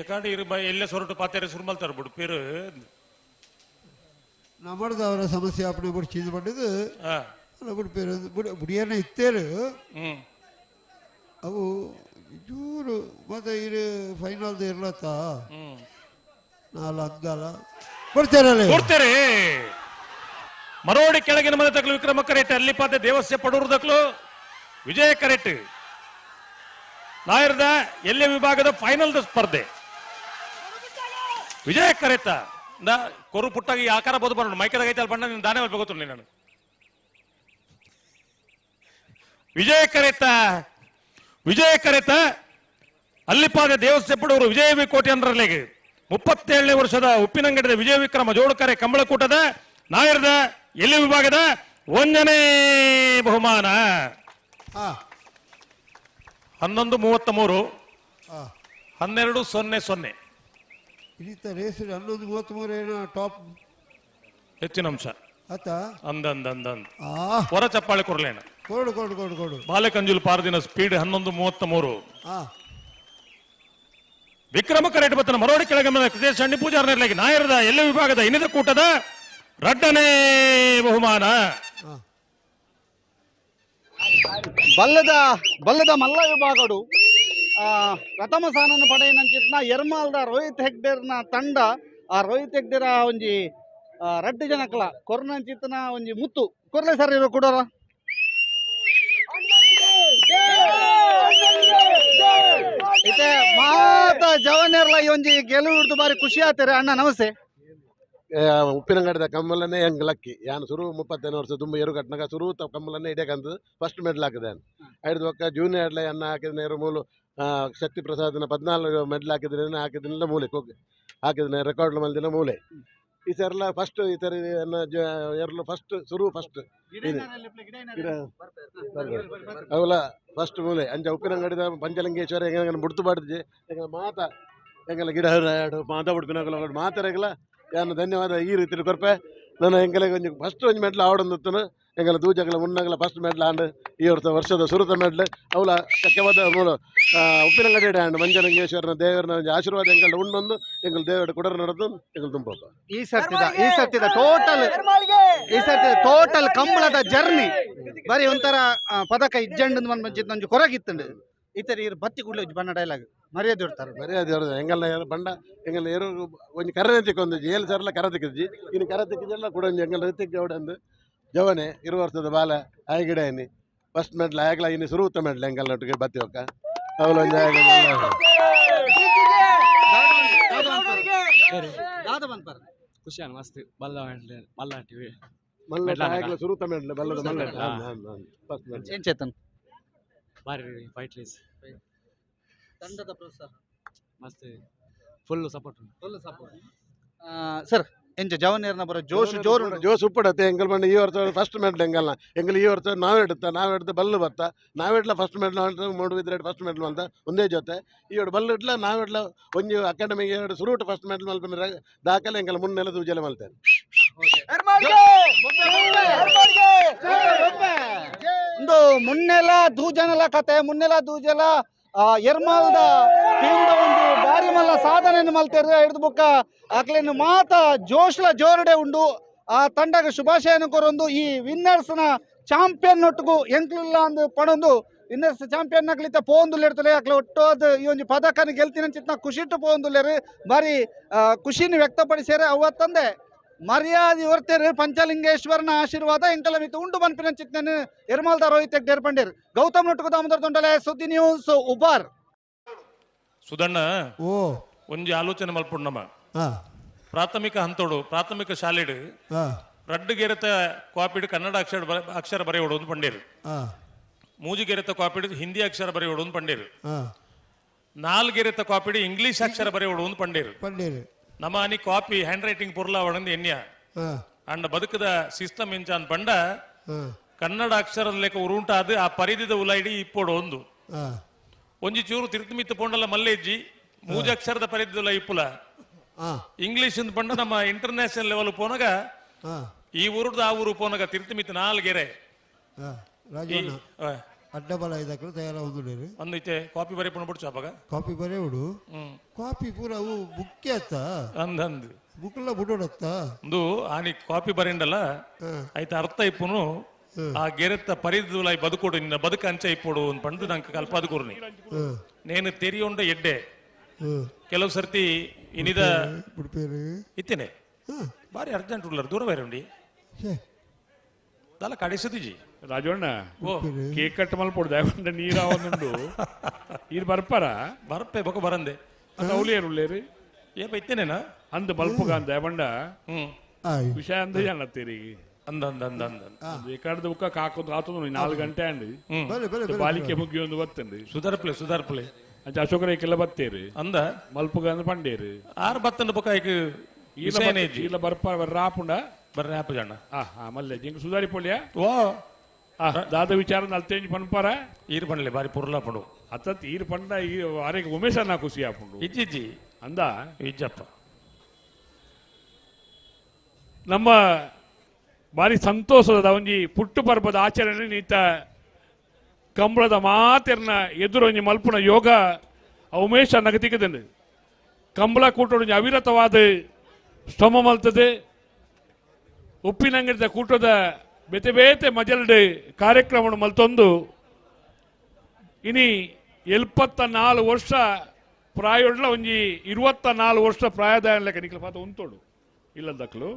ಎಕಾಡಿ ಇರು ಬೈ ಎಲ್ಲ ಸೊರಟು ಪಾತೆರೆ ಸುರ್ಮಲ್ ತರ್ಬಿಡು ಪೇರು ನಮ್ಮದು ಅವರ ಸಮಸ್ಯೆ ಅಪ್ಪಣೆ ಬಿಡು ಚೀದು ಪಟ್ಟಿದ್ದು ಅಲ್ಲ ಬಿಡು ಪೇರು ಬುಡಿ ಬುಡಿಯನ್ನ ಇತ್ತೇರು ಅವು ಚೂರು ಮತ್ತೆ ಇರು ಫೈನಲ್ದು ಇರ್ಲತ್ತ ನಾಲ್ ಅಂಗಲ ಕೊಡ್ತೇರಲ್ಲ ಕೊಡ್ತೇರೆ. ಮರೋಡಿ ಕೆಳಗಿನ ಮನೆ ತಕ್ಲು ವಿಕ್ರಮ ಕರೆಟ್ ಅಲ್ಲಿ ಪಾತೆ ದೇವಸ್ಯ ಪಡೂರು ದಕ್ಲು ವಿಜಯ ಕರೆಟ್ ನಾಯರ್ದ ಎಲ್ಲೆ ವಿಭಾಗದ ಫೈನಲ್ ಸ್ಪರ್ಧೆ ವಿಜಯ ಕರೆತ ಕೊರು ಪುಟ್ಟಾಗಿ ಆಕಾರ ಬೋದು ಬರೋಣ ಮೈಕದಾಗ ಐತಲ್ಲ ಬಣ್ಣ ನೀನು ದಾನೆ ಗೊತ್ತಿಲ್ಲ ನಾನು. ವಿಜಯ ಕರೆತ ವಿಜಯ ಕರೆತ ಅಲ್ಲಿಪಾದ ದೇವಸ್ಯ ಪಡೂರು ವಿಜಯ ವಿ ಕೋಟಿ ಅಂದ್ರಲ್ಲಿಗೆ 37ನೇ ವರ್ಷದ ಉಪ್ಪಿನಂಗಡಿದ ವಿಜಯ ವಿಕ್ರಮ ಜೋಡುಕರೆ ಕಂಬಳಕೂಟದ ನಾಯರ್ದ ಎಲ್ಲಿ ವಿಭಾಗದ 1ನೇ ಬಹುಮಾನ. 11:33 12.00. ಇಡೀತ ರೇಸ್ 11:33 ಟಾಪ್ ಹೆಚ್ಚಿನ ಅಂಶ ಆತ ಅಂದ ಅಂದ ಅಂದ ಅಂದ ಹೊರ ಚಪ್ಪಾಳೆ ಕೊರ್ಲೇನ ಕೊಡು ಕೊಡು ಕೊಡು ಕೊಡು. ಬಾಲಕಂಜುಲ್ ಪಾರದಿನ ಸ್ಪೀಡ್ 11:33. ವಿಕ್ರಮ ಕರೆಟ್ ಬತ್ತನ ಮರೋಡಿ ಕೆಳಗಮನ ಕೃತೇಶ್ ಅಣ್ಣಿ ಪೂಜಾರ್ ನೆರಳಿಗೆ ನಾಯರದ ಎಲ್ಲ ವಿಭಾಗದ ಇನ್ನಿದ ಕೂಟದ ರಡ್ಡನೇ ಬಹುಮಾನ. ಬಲ್ಲದ ಬಲ್ಲದ ಮಲ್ಲ ವಿಭಾಗಡು ಪ್ರಥಮ ಸ್ಥಾನವನ್ನು ಪಡೆಯಿನಂಚಿತ್ನ ಎರ್ಮಾಲ್ದ ರೋಹಿತ್ ಹೆಗ್ಡೇರ್ನ ತಂಡ. ಆ ರೋಹಿತ್ ಹೆಗ್ಡೇರ ಒಂಜಿ ರಡ್ಡು ಜನಕಲ ಕೊರ್ನಂಚಿತ್ನ ಒಂಜಿ ಮುತ್ತು ಕೊರ್ಲೆ ಸರ್ ಇರೋ ಕೊಡೋರ. ಇತ್ತೆ ಮಾತ ಜವನೇರ್ಲ ಈ ಒಂಜಿ ಗೆಲುವು ಹಿಡಿದು ಬಾರಿ ಖುಷಿ ಆತಾರೆ. ಅಣ್ಣ ನಮಸ್ತೆ. ಉಪ್ಪಿನಂಗಡಿದ ಕಮ್ಮಲನ್ನೇ ಹೆಂಗ್ ಲಕ್ಕಿ ಯಾನ್ ಸುರು 35 ವರ್ಷ ತುಂಬ ಎರು ಕಟ್ನಾಗ ಸುರು ಕಮ್ಮಲನ್ನೇ ಇಡಕಂತ ಫಸ್ಟ್ ಮೆಡಲ್ ಹಾಕಿದೆ. ಐದು ಒಕ್ಕ ಜೂನಿಯರ್ಲೆ ಅನ್ನ ಹಾಕಿದ ಮೂಲು ಶಕ್ತಿ ಪ್ರಸಾದನ 14 ಮೆಡಲ್ ಹಾಕಿದ್ರೆ ಹಾಕಿದ್ನೆಲ್ಲ ಮೂಲೆ ಹೋಗಿ ಹಾಕಿದ್ರೆ ರೆಕಾರ್ಡ್ ಮಲ್ದಿನ ಮೂಲೆ. ಈ ಸರಲ ಫಸ್ಟ್ ಈ ಸರಿ ಎರಲು ಫಸ್ಟ್ ಸುರು ಫಸ್ಟ್ ಅವಲ ಫಸ್ಟ್ ಮೂಲೆ ಅಂಚ ಉಪ್ಪಿನಂಗಡಿದ ಪಂಚಲಿಂಗೇಶ್ವರ ಹೆಂಗ ಮುಡ್ತು ಬಾಡ್ದು ಎಂಗ ಮಾತ ಎಂಗಲ ಗಿಡ ಮಾತಾ ಉಡುಪಿನ ಮಾತಾರೆಗಲ ಯಾನು ಧನ್ಯವಾದ ಈ ರೀತಿ ಕೊರ್ಪೆ. ನಾನು ಎಂಗಲ ಒಂಜಿ ಫಸ್ಟ್ ಒಂಜಿ ಮೆಡ್ಲ್ ಆವಡೊಂದಿತ್ತನು ಎಂಗಲ ದೂಜಗಲ ಮುನ್ನಗಲ ಫಸ್ಟ್ ಮೆಡ್ಲ್ ಆಂಡ್ ಈ ವರ್ಷ ವರ್ಷದ ಸುರುತ ಮೆಡ್ಲ್ ಅವಲ ಚಕ್ಕೆವಾದ ಮೂಲ ಉಪ್ಪಿನಂಗಡಿ ಆಂಡ್ ಮಂಜಲಿಂಗೇಶ್ವರನ ದೇವರನ ಒಂಜಿ ಆಶೀರ್ವಾದ ಎಂಗಲ ಉಂಡೊಂದು ಎಂಗಲ ದೇವರ ಕುಡರ ನಡೆದು ಎಂಗಲ ತುಂಬ. ಈ ಸರ್ತಿದ ಟೋಟಲ್ ಈ ಸರ್ತಿದ ಟೋಟಲ್ ಕಂಬಳದ ಜರ್ನಿ ಬರೀ ಒಂಥರ ಪದಕ ಇಜ್ಜಂಡ್ ಒಂಜಿ ಕೊರಗಿತ್ತುಂಡು. ಇತರ ಇರು ಬತ್ತಿ ಕೂಡಲೇ ಬಣ್ಣ ಡೈಲಾಗ್ ಮರ್ಯಾದೆ ಇರ್ತಾರೆ ಮರ್ಯಾದೆ ಇರೋದು ಎಂಗಲ್ಲ ಬಂಡ ಎಂಗಲ್ಲ ಏರು ಒಂಜಿ ಕರೆ ತಿಕ್ಕೊಂದು ಏಳು ಸರ್ಲ ಕರ ತಿಕ್ಕಿದ್ಜಿ ಇನ್ನು ಕರ ತಿಕ್ಕಿದ್ದೆಲ್ಲ ಕೂಡ ಒಂಜಿ ಎಂಗಲ್ ಋತಿಕ್ ಗೌಡ ಅಂದು ಜವನೆ 20 ವರ್ಷದ ಬಾಲ ಆಯಗಿಡ ಎನ್ನಿ ಫಸ್ಟ್ ಮೆಡ್ಲ್ ಆಯಗ್ಲ ಇನ್ನು ಸುರುತ್ತ ಮೆಡ್ಲ್ ಎಂಗಲ್ ಒಟ್ಟಿಗೆ ಬತ್ತಿ ಒಕ್ಕ ಅವಲೊಂದು ಖುಷಿ ಮಸ್ತ್ ಬಲ್ಲ ಮಲ್ಲ ಮಲ್ಲ ಆಯಗ್ಲ ಸುರುತ್ತ ಮೆಡ್ಲ್ ಬಲ್ಲದ ಮಲ್ಲ ಫಸ್ಟ್ ಮೆಡ್ಲ್. ಏನ್ ಚೇತನ್ ಬಾರಿ ಫೈಟ್ ರೇಸ್ ತಂಡದ ಪ್ರೋತ್ಸಾಹ ಮಸ್ತ್ full support full support sir. ಎಂಚ ಜವನೇರ್ನ ಬರೋ ಜೋಶ್ ಜೋರು ಜೋಶ್ ಉಪ್ಪಡತ್ತೆ ಎಂಗಲ್ ಬಂಡ ಈ ವರ್ಷ ಫಸ್ಟ್ ಮೆಡ್ಲ್ ಎಂಗಲ್ನ ಎಂಗಲ್ ಈ ವರ್ಷ ನಾವೆಡುತ್ತ ನಾವೆಡ್ದು ಬಲ್ಲು ಬತ್ತ ನಾವೆಡ್ಲ first medal Moodbidri first medal ಅಂತ ಒಂದೇ ಜೊತೆ ಈ ಎರಡು ಬಲ್ಲು ಇಡ್ಲ ನಾವೆಡ್ಲ ಒಂಜಿ ಅಕಾಡೆಮಿಗೆ ಎರಡು ಸುರುಟು ಫಸ್ಟ್ ಮೆಡ್ಲ್ ಮಲ್ಪನ ದಾಖಲೆ ಎಂಗಲ್ ಮುನ್ನೆಲ್ಲ ದೂಜಲೆ ಮಲ್ತೇನೆ. ಒಂದು ಮುನ್ನೆಲ ದೂಜನಲ ಕತೆ ಮುನ್ನೆಲ ದೂಜಲ ಎರ್ಮಾಲ್ದ ಟೀಮ್ದ ಒಂದು ಬಾರಿ ಮಲ್ಲ ಸಾಧನೆಯನ್ನು ಮಲ್ತೇರು ಹಿಡಿದು ಬುಕ್ಕ ಅಕ್ಲೇನು ಮಾತ ಜೋಶ್ಲ ಜೋರುಡೆ ಉಂಡು. ಆ ತಂಡಗ ಶುಭಾಶಯನ ಕೊರೊಂದು ಈ ವಿನ್ನರ್ಸ್ನ ಚಾಂಪಿಯನ್ ಒಟ್ಟುಗು ಎಂಕ್ಲುಲ್ಲ ಅಂದು ಪಣೊಂದು ವಿನ್ನರ್ಸ್ ಚಾಂಪಿಯನ್ ನಕ್ಲಿತ ಪೋಂದುಲ್ಲೇರ್ತಲೆ ಅಕ್ಲೆ ಒಟ್ಟು ಅದು ಈ ಒಂದು ಪದಕನ ಗೆಲ್ತಿನ ಚಿತ್ನ ಖುಷಿಟ್ಟು ಪೋಂದುಲ್ಲೇರು ಬಾರಿ ಖುಷಿನ ವ್ಯಕ್ತಪಡಿಸ್ಯಾರೆ. ಅವತ್ತಂದೆ ಮರ್ಯಾದೆ ಹೊರ್ತೇರು ಪಂಚಲಿಂಗೇಶ್ವರನ ಆಶೀರ್ವಾದ ಎಂಕಲ ಮಿತ್ತು ಉಂಡು ಬನ್ಪಿನ ಚಿತ್ನ ಎರ್ಮಾಲ್ದ ರೋಹಿತ್ ಹೆಗ್ಡೇರ್ ಪಂಡೇರ್. ಗೌತಮ್ ನೊಟ್ಟುಗು ದಾಮೋದರ ತೊಂಡಲೆ ಸುದ್ದಿ ನ್ಯೂಸ್ ಉಬಾರ್. ಸುಧಣ್ಣ ಒಂಜಿ ಆಲೋಚನೆ ಮಲ್ಪುಂಡು ನಮ್ಮ ಪ್ರಾಥಮಿಕ ಹಂತೋಡು ಪ್ರಾಥಮಿಕ ಶಾಲೆಡು ರಡ್ಡು ಗೆರೆತ ಕಾಪಿಡ್ ಕನ್ನಡ ಅಕ್ಷರ ಅಕ್ಷರ ಬರೆಯೋಡು ಒಂದು ಪಂಡೇರು, ಮೂಜು ಗೆರೆತ ಕಾಪಿಡ್ ಹಿಂದಿ ಅಕ್ಷರ ಬರೆಯೋಡು ಒಂದು ಪಂಡೇರು, ನಾಲ್ ಗೆರೆತ ಕಾಪಿಡ್ ಇಂಗ್ಲಿಷ್ ಅಕ್ಷರ ಬರೆಯೋಡು ಒಂದು ಪಂಡೇರು. ನಮ್ಮ ಅನಿ ಕಾಪಿ ಹ್ಯಾಂಡ್ ರೈಟಿಂಗ್ ಪೊರ್ಲಾವಣಂದು ಎನ್ಯ ಅಂಡ ಬದುಕದ ಸಿಸ್ಟಮ್ ಇಂಚಾನ್ ಪಂಡ ಕನ್ನಡ ಅಕ್ಷರದ ಲೆಕ್ಕ ಉರುಂಟ ಅದು ಆ ಪರಿಧಿದ ಉಲೈಡಿ ಇಪ್ಪೋಡು ಒಂದು ಒಂಜಿ ಚೂರು ತಿರುತು ಪೋಂಡಲ ಮಲ್ಲೇಜ್ಜಿ ಮೂಜು ಅಕ್ಷರದ ಪರಿಧಿದ ಇಪ್ಪುಲ ಇಂಗ್ಲಿಷ್ ಪಂಡ ನಮ್ಮ ಇಂಟರ್ನ್ಯಾಷನಲ್ ಲೆವೆಲ್ ಪೋನಗ ಈ ಊರುದ ಆ ಊರು ಪೋನಗ ತಿರುತು ನಾಲ್ಗೆರೆ ಅಡ್ಡಬಲ ಇದಕ್ಕೆ ತಯಾರಾಗುದು ಒಂದೈತೆ ಕಾಪಿ ಬರೆಪುಣ ಬಿಡ್ಚು ಅವಾಗ ಕಾಪಿ ಬರೆಯುಡು ಕಾಪಿ ಪೂರ ಅವು ಬುಕ್ ಆತ ಅಂದಂದು ಬುಕ್ಲ ಬಿಡೋಡತ್ತ ಒಂದು ಆನಿ ಕಾಪಿ ಬರೆಂಡಲ್ಲ ಆಯ್ತು ಅರ್ಥ ಇಪ್ಪುನು ಆ ಗೆರೆತ್ತ ಪರಿದುಲಾಯ್ ಬದುಕೋಡು ನಿನ್ನ ಬದುಕು ಅಂಚ ಇಪ್ಪೋಡು ಅಂತ ಪಂಡು ನಂಗೆ ಕಲ್ಪಾದ ಕೂರ್ನಿ ನೇನು ತೆರಿಯೊಂಡ ಎಡ್ಡೆ ಕೆಲವು ಸರ್ತಿ ಇನಿದ ಇತ್ತೇನೆ ಬಾರಿ ಅರ್ಜೆಂಟ್ ಉಳ್ಳಾರ ದೂರ ಬೇರೆ ಉಂಡಿ ದಲ್ಲ ಕಡಿಸದಿಜಿ ರಾಜಣ್ಣ ಕೇಕ್ ಕಟ್ ಮಲ್ಪೊಡು ದಾಯಕೊಂಡ ನೀರಾವೊಂದುಂಡು ಈರ್ ಬರ್ಪಾರ ಬರ್ಪೆ ಬೊಕ ಬರಂದೆ ಅವಲೇರು ಉಳ್ಳೇರು ಏಪ ಇತ್ತೇನೇನಾ ಅಂದ ಬಲ್ಪುಗ ಅಂದ ದಯಬಂಡ ವಿಷಯ ಅಂದ ಜನ ಅಂದ ಅಂದ ಅಂದ ಅಂದ ಎಕಡದ ಬುಕ್ಕ ಕಾಕೊಂದು ಆತೊಂದು 4 ಗಂಟೆ ಅಂಡ್ ಬಾಲಿಕೆ ಮುಗಿಯೊಂದು ಬತ್ತಂಡು ಸುಧಾರ್ಪ್ಲೆ ಸುಧಾರ್ಪ್ಲೆ ಅಂಚ ಅಶೋಕರ ಏಕೆಲ್ಲ ಬತ್ತೇರು ಅಂದ ಮಲ್ಪುಗ ಅಂದ ಪಂಡೇರು ಆರು ಬತ್ತಂಡು ಬೊಕ ಐಕ್ ಇಲ್ಲ ಬರ್ಪ ರಾಪುಂಡ ಬರ್ರೆ ಆಪ ಜನ ಮಲ್ಲೆ ಜಿಂಕ್ ಸುಧಾರಿ ಪೊಳ್ಳಿಯ ಓ ದಾದ ವಿಚಾರ ನಲ್ತೇಂಜ್ ಪನ್ಪಾರ ಈರ್ ಪನ್ಲೆ ಬಾರಿ ಪುರ್ಲಾ ಪಂಡು ಅತ್ತತ್ ಈರು ಪಂಡ ಈ ಆರೆಗೆ ಉಮೇಶನ್ನ ಖುಷಿ ಆಪುಂಡು ಇಜ್ಜಿಜ್ಜಿ ಅಂದ ಇಜ್ಜಪ್ಪ. ನಮ್ಮ ಭಾರಿ ಸಂತೋಷದ ಒಂಜಿ ಪುಟ್ಟು ಪರ್ಬದ ಆಚರಣೆ ನೀತ ಕಂಬಳದ ಮಾತೆರ್ನ ಎದುರು ಒಂಜಿ ಮಲ್ಪುನ ಯೋಗ ಉಮೇಶ ನಗತಿಕದಂಡು ಕಂಬಳ ಕೂಟೊಂಜಿ ಅವಿರತವಾದ ಶ್ರಮ ಮಲ್ತದೆ. ಉಪ್ಪಿನಂಗಡಿದ ಕೂಟದ ಬೇತೆ ಬೇತೆ ಮಜಲ್ಡ್ ಕಾರ್ಯಕ್ರಮ ಮಲ್ತೊಂದು ಇನಿ 74 ವರ್ಷ ಪ್ರಾಯೊಡ್ಲ ಒಂಜಿ 24 ವರ್ಷ ಪ್ರಾಯದ ಲೆಕ್ಕ ನಿಕ್ಲ ಪಾತ ಉಂತೋಡು ಇಲ್ಲದಕ್ಲು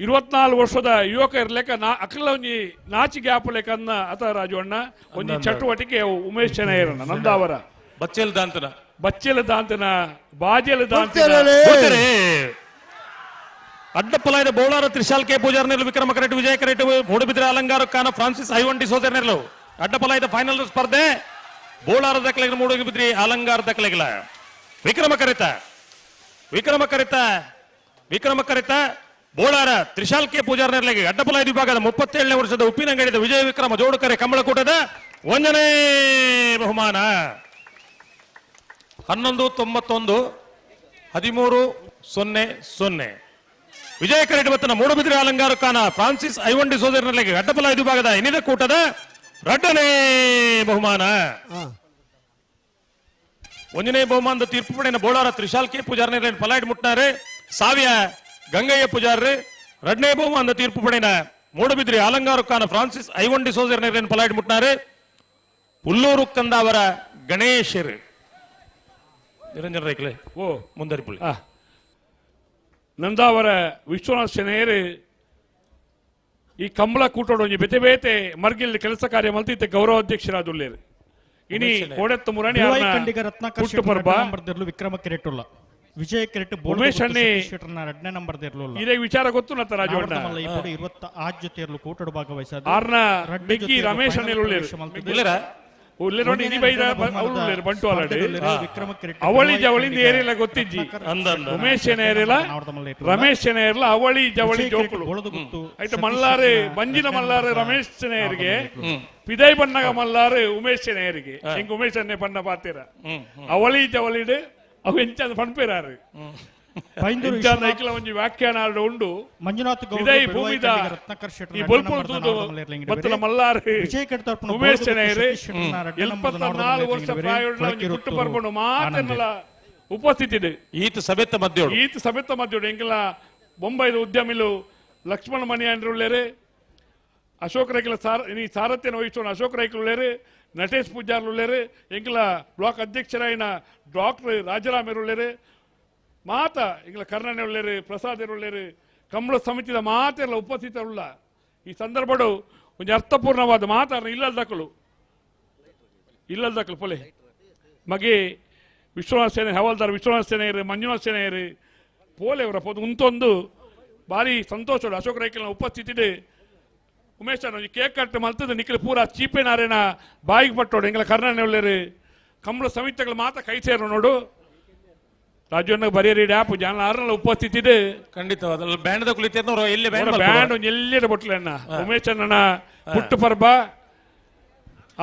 24 ವರ್ಷದ ಯುವಕ ಇರ್ಲೆಕ್ಕ ನಾ ಅಕ್ಲ ಒಂಜಿ ನಾಚಿಗೆ ಆಪುಲೆಕ್ಕ ಅನ್ನ ಅತ ರಾಜು ಅಣ್ಣ ಒಂಜಿ ಚಟುವಟಿಕೆ ಉಮೇಶ್ ಚೆನ್ನಯ್ಯರನ್ನ ನಂದಾವರ ಬಚ್ಚೆಲ್ ದಾಂತನ ಬಚ್ಚೆಲ್ ದಾಂತನ ಬಾಜೆಲ್ ದಾಂತನ ಅಡ್ಡಪ್ಪಲಾಯದ ಬೋಳಾರ ತ್ರಿಶಾಲ್ ಕೆ ಪೂಜಾರ್ ನೆರಳು ವಿಕ್ರಮ ಕರೆಟ್ ವಿಜಯ ಕರೆಟ್ ಮೂಡುಬಿದ್ರೆ ಅಲಂಗಾರ ಕಾನ ಫ್ರಾನ್ಸಿಸ್ ಐವನ್ ಡಿಸೋಜರ್ ನೆರಳು ಅಡ್ಡಪಲಾಯದ ಫೈನಲ್ ಸ್ಪರ್ಧೆ ಬೋಳಾರ ದಕ್ಕಲೆಗಿನ ಮೂಡುಬಿದ್ರಿ ಅಲಂಗಾರ ದಕ್ಕಲೆಗಿಲ ವಿಕ್ರಮ ಕರೆತ ವಿಕ್ರಮ ಕರೆತ ವಿಕ್ರಮ ಕರೆತ ಬೋಳಾರ ತ್ರಿಶಾಲ್ ಕೆ ಪೂಜಾರ್ ನೆರಳಿಗೆ ಅಡ್ಡಪಲಾಯದ ವಿಭಾಗದ 37ನೇ ವರ್ಷದ ಉಪ್ಪಿನಂಗಡಿದ ವಿಜಯ ವಿಕ್ರಮ ಜೋಡುಕರೆ ಕಂಬಳಕೂಟದ 1ನೇ ಬಹುಮಾನ 11.91 13.00 ವಿಜಯ ಕರೆಟ್ ಬತ್ತನ ಮೂಡುಬಿದ್ರೆ ಅಲಂಗಾರ ಕಾನ ಫ್ರಾನ್ಸಿಸ್ ಐವನ್ ಡಿಸೋಜರ್ನಲ್ಲಿಗೆ ಅಡ್ಡಪಲಾಯದ ವಿಭಾಗದ ಇನ್ನಿದ ಕೂಟದ 2ನೇ ಬಹುಮಾನ. 1ನೇ ಬಹುಮಾನದ ತೀರ್ಪು ಪಡೆಯ ಬೋಳಾರ ತ್ರಿಶಾಲ್ ಕೆ ಪೂಜಾರ್ ಪಲಾಯ್ಡ್ ಮುಟ್ನಾರೆ ಸಾವಿಯ ಗಂಗಯ್ಯ ಪೂಜಾರ್ರೆ. 2ನೇ ಬಹುಮಾನದ ತೀರ್ಪು ಪಡೆಯ ಮೂಡುಬಿದ್ರಿ ಅಲಂಗಾರ ಕಾನ ಫ್ರಾನ್ಸಿಸ್ ಐವನ್ ಡಿಸೋಜರ್ ಪಲಾಯ್ಡ್ ಮುಟ್ನಾರೆ ಹುಲ್ಲೂರು ಕಂದಾವರ ಗಣೇಶರು. ನಿರಂಜನ್ ರೈಕ್ಲೆ ಓ ಮುಂದರಿಪುಳಿ ನಂದಾವರ ವಿಶ್ವನಾಥ್ ಶೆಣೆಯರು ಈ ಕಂಬಳ ಕೂಟೋಡು ಒಂಜಿ ಬೇತೆ ಬೇತೆ ಮರ್ಗಿಲ್ ಕೆಲಸ ಕಾರ್ಯ ಮಲ್ತಿತ್ತೆ ಗೌರವಾಧ್ಯಕ್ಷರಾದುಲ್ಲೇರು. ಇನಿ ಕೋಡೆತ್ತು ಮುರಣಿ ಪುಟ್ಟು ಪರ್ಬ ವಿಕ್ರಮ ಕೆರೆಟುಲ್ಲ ವಿಜಯ ಕೆರೆಟ್ ಉಮೇಶ್ ಅಣ್ಣೆ ಎರಡನೇ ನಂಬರ್ ಇದೇ ವಿಚಾರ ಗೊತ್ತು ನತ್ತ ರಾಜು ಅಣ್ಣ 26 ಜೊತೆಯಲ್ಲೂ ಕೂಟಡು ಭಾಗವಹಿಸ ಆರ್ನ ಮಿಕ್ಕಿ ರಮೇಶ್ ಅಣ್ಣೆ ಉಳ್ಳೇರು ಅವಳಿ ಜವಳಿಂದ ಏರಿಲ್ಲ ಗೊತ್ತಿಜ್ಜಿ ಉಮೇಶ್ ಏರಿಲ್ಲ ರಮೇಶ್ ಏರಿಲ್ಲ ಅವಳಿ ಜವಳಿ ಜೋಕುಲು ಆಯ್ತು ಮಲ್ಲಾರು ಬಂಜಿನ ಮಲ್ಲಾರು ರಮೇಶ್ ಚೆನ್ನಯ್ಯರಿಗೆ ಪಿದೈ ಬಣ್ಣಗ ಮಲ್ಲಾರು ಉಮೇಶ್ ಚೆನ್ನಯ್ಯರಿಗೆ ಹೆಂಗ ಉಮೇಶ್ ಅನ್ನೇ ಬಣ್ಣ ಪಾತೀರ ಅವಳಿ ಜವಳಿಡು ಅವು ಎಂಚ ಪಣ್ಪೇರಾರು ಒಂಜಿ ವ್ಯಾಖ್ಯಾನ ಉಂಡು ಮಂಜುನಾಥ್ ಭೂಮಿದ ಈ ಬೊಲ್ಪುಲು ತೂದು ಬತ್ತಲ ಮಲ್ಲಾರು ಉಮೇಶ್ ಚೆನ್ನಯ್ಯರು 74 ವರ್ಷ ಪ್ರಾಯೊಡ್ಲ ಒಂಜಿ ಪುಟ್ಟು ಪರ್ಬೊಂಡು ಮಾತೆನ್ನೆಲ್ಲ ಉಪಸ್ಥಿತಿ ಇದೆ. ಈತ ಸಭೆತ ಮಧ್ಯೋಡು ಈತ ಸಭೆತ ಮಧ್ಯೋಡು ಎಂಕೆಲ್ಲ ಬೊಂಬೈದ ಉದ್ಯಮಿಲು ಲಕ್ಷ್ಮಣ ಮಣಿಯಾಂಡ್ರು ಉಳ್ಳೇರು, ಅಶೋಕ್ ರೈಕಲ ಈ ಸಾರಥ್ಯನ ವಹಿಸೋಣ ಅಶೋಕ್ ರೈಕಲ್ ಉಳ್ಳೇರು, ನಟೇಶ್ ಪೂಜಾರ್ಲು ಉಳ್ಳೇರು, ಎಂಕೆಲ್ಲ ಬ್ಲಾಕ್ ಅಧ್ಯಕ್ಷರಾಯಿನ ಡಾಕ್ಟರ್ ರಾಜರಾಮರು ಉಳ್ಳೇರು, ಮಾತ ಈಗಲ ಕರ್ಣನೆ ಉಳ್ಳೇರು, ಪ್ರಸಾದ್ ಉಳ್ಳೇರು, ಕಂಬಳ ಸಮಿತಿದ ಮಾತೆಲ್ಲ ಉಪಸ್ಥಿತರುಳ್ಳ. ಈ ಸಂದರ್ಭಡು ಒಂಜಿ ಅರ್ಥಪೂರ್ಣವಾದ ಮಾತಾರ ಇಲ್ಲಲ್ದಕ್ಕಲು ಇಲ್ಲಲ್ದಕ್ಕಲು ಪೊಲೆ ಮಗೆ ವಿಶ್ವನಾಥ ಸೇನೆ ಹವಾಲ್ದಾರ್ ವಿಶ್ವನಾಥ ಸೇನೆಯರು ಮಂಜುನಾಥ ಸೇನೆಯರು ಪೋಲೆ ಅವರ ಪೋದು ಉಂತೊಂದು ಭಾರಿ ಸಂತೋಷ ಅಶೋಕ್ ರೈಕಲ್ನ ಉಪಸ್ಥಿತಿ ಉಮೇಶ್ ಒಂಜಿ ಕೇಕ್ ಕಟ್ ಮಲ್ತದ ನಿಖಿಲ್ ಪೂರ ಚೀಪೆನಾರೇನ ಬಾಯಿಗೆ ಪಟ್ಟೋಡು ಎಂಗಲ ಕರ್ಣನೆ ಉಳ್ಳೇರು ಕಂಬಳ ಸಮಿತಿಗಳ ಮಾತ ಕೈ ಸೇರು ನೋಡು ರಾಜಣ್ಣ ಬರೀ ಡ್ಯಾಪ್ ಜನ ಆರ್ನಲ್ಲ ಉಪಸ್ಥಿತಿ ಇದೆ. ಖಂಡಿತವಾದ ಬ್ಯಾಂಡ್ the ಕುಳಿತೇನವರು ಎಲ್ಲಿ ಬ್ಯಾಂಡ್ ಬ್ಯಾಂಡ್ ಒಂಜಿ ಎಲ್ಲಿರ ಬೊಟ್ಲೆಣ್ಣ ಉಮೇಶ್ ಅಣ್ಣನ ಪುಟ್ಟು ಪರ್ಬ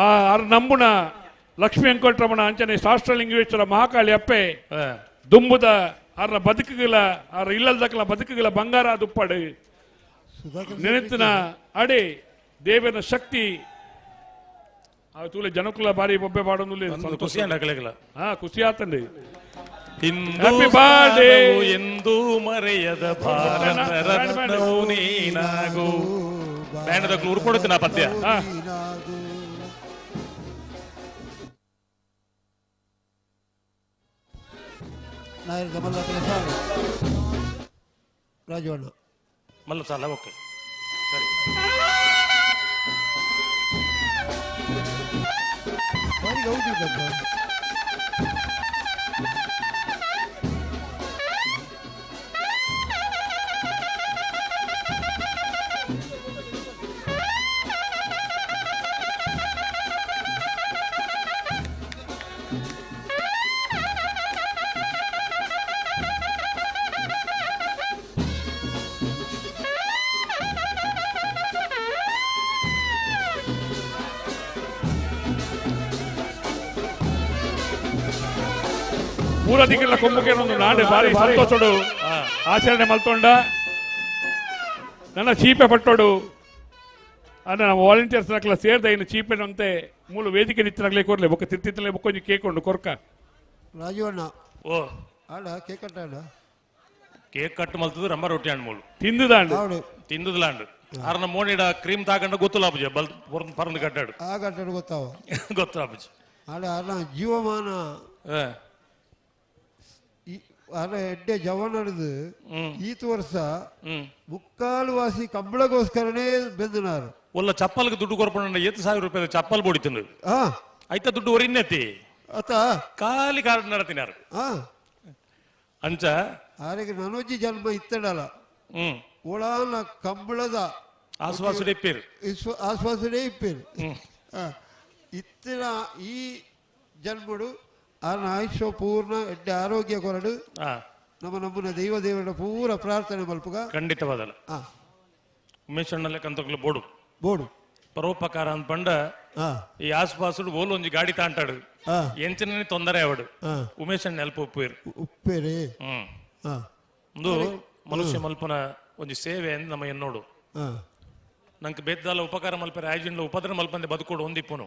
ಆ ಆರ್ ನಂಬುನ ಲಕ್ಷ್ಮೀ ವೆಂಕಟರಮಣ ಅಂಚನೆ ಶಾಸ್ತ್ರಲಿಂಗೇಶ್ವರ ಮಹಾಕಾಳಿ ಅಪ್ಪೆ ದುಂಬುದ ಆರ್ನ ಬದುಕುಗಳ ಆರ್ ಇಲ್ಲಲ್ದಕ್ಕಲ ಬದುಕುಗಳ ಬಂಗಾರ ದುಪ್ಪಡು ನೆನೆತ್ತಿನ ಅಡೆ ದೇವನ ಶಕ್ತಿ ಆ ತೂಲೆ ಜನಕುಲ ಬಾರಿ ಬೊಬ್ಬೆ ಬಾಡೊಂದು ಖುಷಿ ಹಾ ಖುಷಿ ಆತಂడి. ಹಿಂದೂ ಎಂದೂ ಮರೆಯದ ಭಾರತ ರತ್ನವು ನೀನಾಗು. ಬ್ಯಾಂಡ್ ದಕ್ಕಲು ಉರ್ಕೊಡುತ್ತೀನಿ ಆ ಪದ್ಯ. ರಾಜು ಮಲ್ಲ ಸಾಲ ಓಕೆ ಸರಿ. ಪೂರದಿಕ್ಕೆಲ್ಲ ಕೊಂಬುಕೇನೊಂದು ನಾಡೆ ಭಾರಿ ಸಂತೋಷಡು ಆಚರಣೆ ಮಲ್ತೊಂಡ ನನ್ನ ಚೀಪೆ ಪಟ್ಟೋಡು ಅಂದ್ರೆ ನಾವು ವಾಲಂಟಿಯರ್ಸ್ ನಕ್ಲ ಸೇರ್ದ ಇನ್ನು ಚೀಪೆನಂತೆ ಮೂಲ ವೇದಿಕೆ ನಿತ್ತಿನಾಗಲೇ ಕೊರ್ಲೆ ಬೊಕ್ಕ ತಿರ್ತಿತ್ತಲೇ ಬೊಕ್ಕೊಂಜಿ ಕೇಕ್ ಉಂಡು ಕೊರ್ಕ ರಾಜೀವಣ್ಣ ಓ ಆಡ ಕೇಕ್ ಕಟ್ಟಾಡ ಕೇಕ್ ಕಟ್ ಮಲ್ತದು ರಂಬ ರೊಟ್ಟಿ ಅಂಡ್ ಮೂಲು ತಿಂದುದಾಂಡು ತಿಂದುದ್ಲಾಂಡು ಆರ್ನ ಮೋನಿಡ ಕ್ರೀಮ್ ತಾಕಂಡ ಗೊತ್ತಲಾಪುಜ ಬಲ್ ಪರಂದು ಕಟ್ಟಾಡು ಆ ಕಟ್ಟಾಡು ಗೊತ್ತಾವ ಗೊತ್ತಲಾಪುಜ ಆಡ ಆರ್ನ ಜೀವಮಾನ ಆರ ಎಡ್ಡೆ ಜವನದು ಈತ ವರ್ಷ ಮುಕ್ಕಾಲು ವಾಸಿ ಕಂಬಳಗೋಸ್ಕರನೇ ಬೆಂದನಾರು ಒಲ್ಲ ಚಪ್ಪಲ್ಗೆ ದುಡ್ಡು ಕೊರ್ಪಣ 8,000 ರೂಪಾಯಿ ಚಪ್ಪಲ್ ಬೋಡಿತಿಂದು ಐತ ದುಡ್ಡು ಒರಿನ್ನೆತ್ತಿ ಅತ ಖಾಲಿ ಕಾರ್ಡ್ ನಡತಿನಾರು ಅಂಚ ಆರಿಗೆ ನನೊಜ್ಜಿ ಜನ್ಮ ಇತ್ತಡಲ್ಲ ಒಳಾನ ಕಂಬಳದ ಆಶ್ವಾಸನೆ ಇಪ್ಪೇರು ಆಶ್ವಾಸನೆ ಇಪ್ಪೇರು ಇತ್ತಿನ ಈ ಜನ್ಮಡು ಆರ್ನ ಆಯುಷ್ಯ ಪೂರ್ಣ ಎಡ್ಡೆ ಆರೋಗ್ಯ ಕೊರಡು ನಮ್ಮ ನಮ್ಮನ್ನ ದೈವ ದೇವರ ಪೂರ ಪ್ರಾರ್ಥನೆ ಮಲ್ಪುಗ ಖಂಡಿತವಾದಲ್ಲ ಉಮೇಶ್ ಅಣ್ಣಲೆ ಕಂತಕ್ಲು ಬೋಡು ಬೋಡು ಪರೋಪಕಾರ ಅಂತ ಪಂಡ ಈ ಆಸುಪಾಸುಡು ಓಲು ಒಂಜಿ ಗಾಡಿ ತಾಂಟಾಡು ಎಂಚನೇ ತೊಂದರೆ ಅವಡು ಉಮೇಶ್ ಅಣ್ಣ ನೆಲ್ಪ ಉಪ್ಪೇರು ಉಪ್ಪೇರಿ ಒಂದು ಮನುಷ್ಯ ಮಲ್ಪನ ಒಂಜಿ ಸೇವೆ ಅಂತ ನಮ್ಮ ಎನ್ನೋಡು ನಂಗೆ ಬೇದ್ದಾಲ ಉಪಕಾರ ಮಲ್ಪೇರೆ ಆಯೋಜನೆ ಉಪದ್ರ ಮಲ್ಪಂದೆ ಬದುಕೋಡು ಒಂದಿಪ್ಪುನು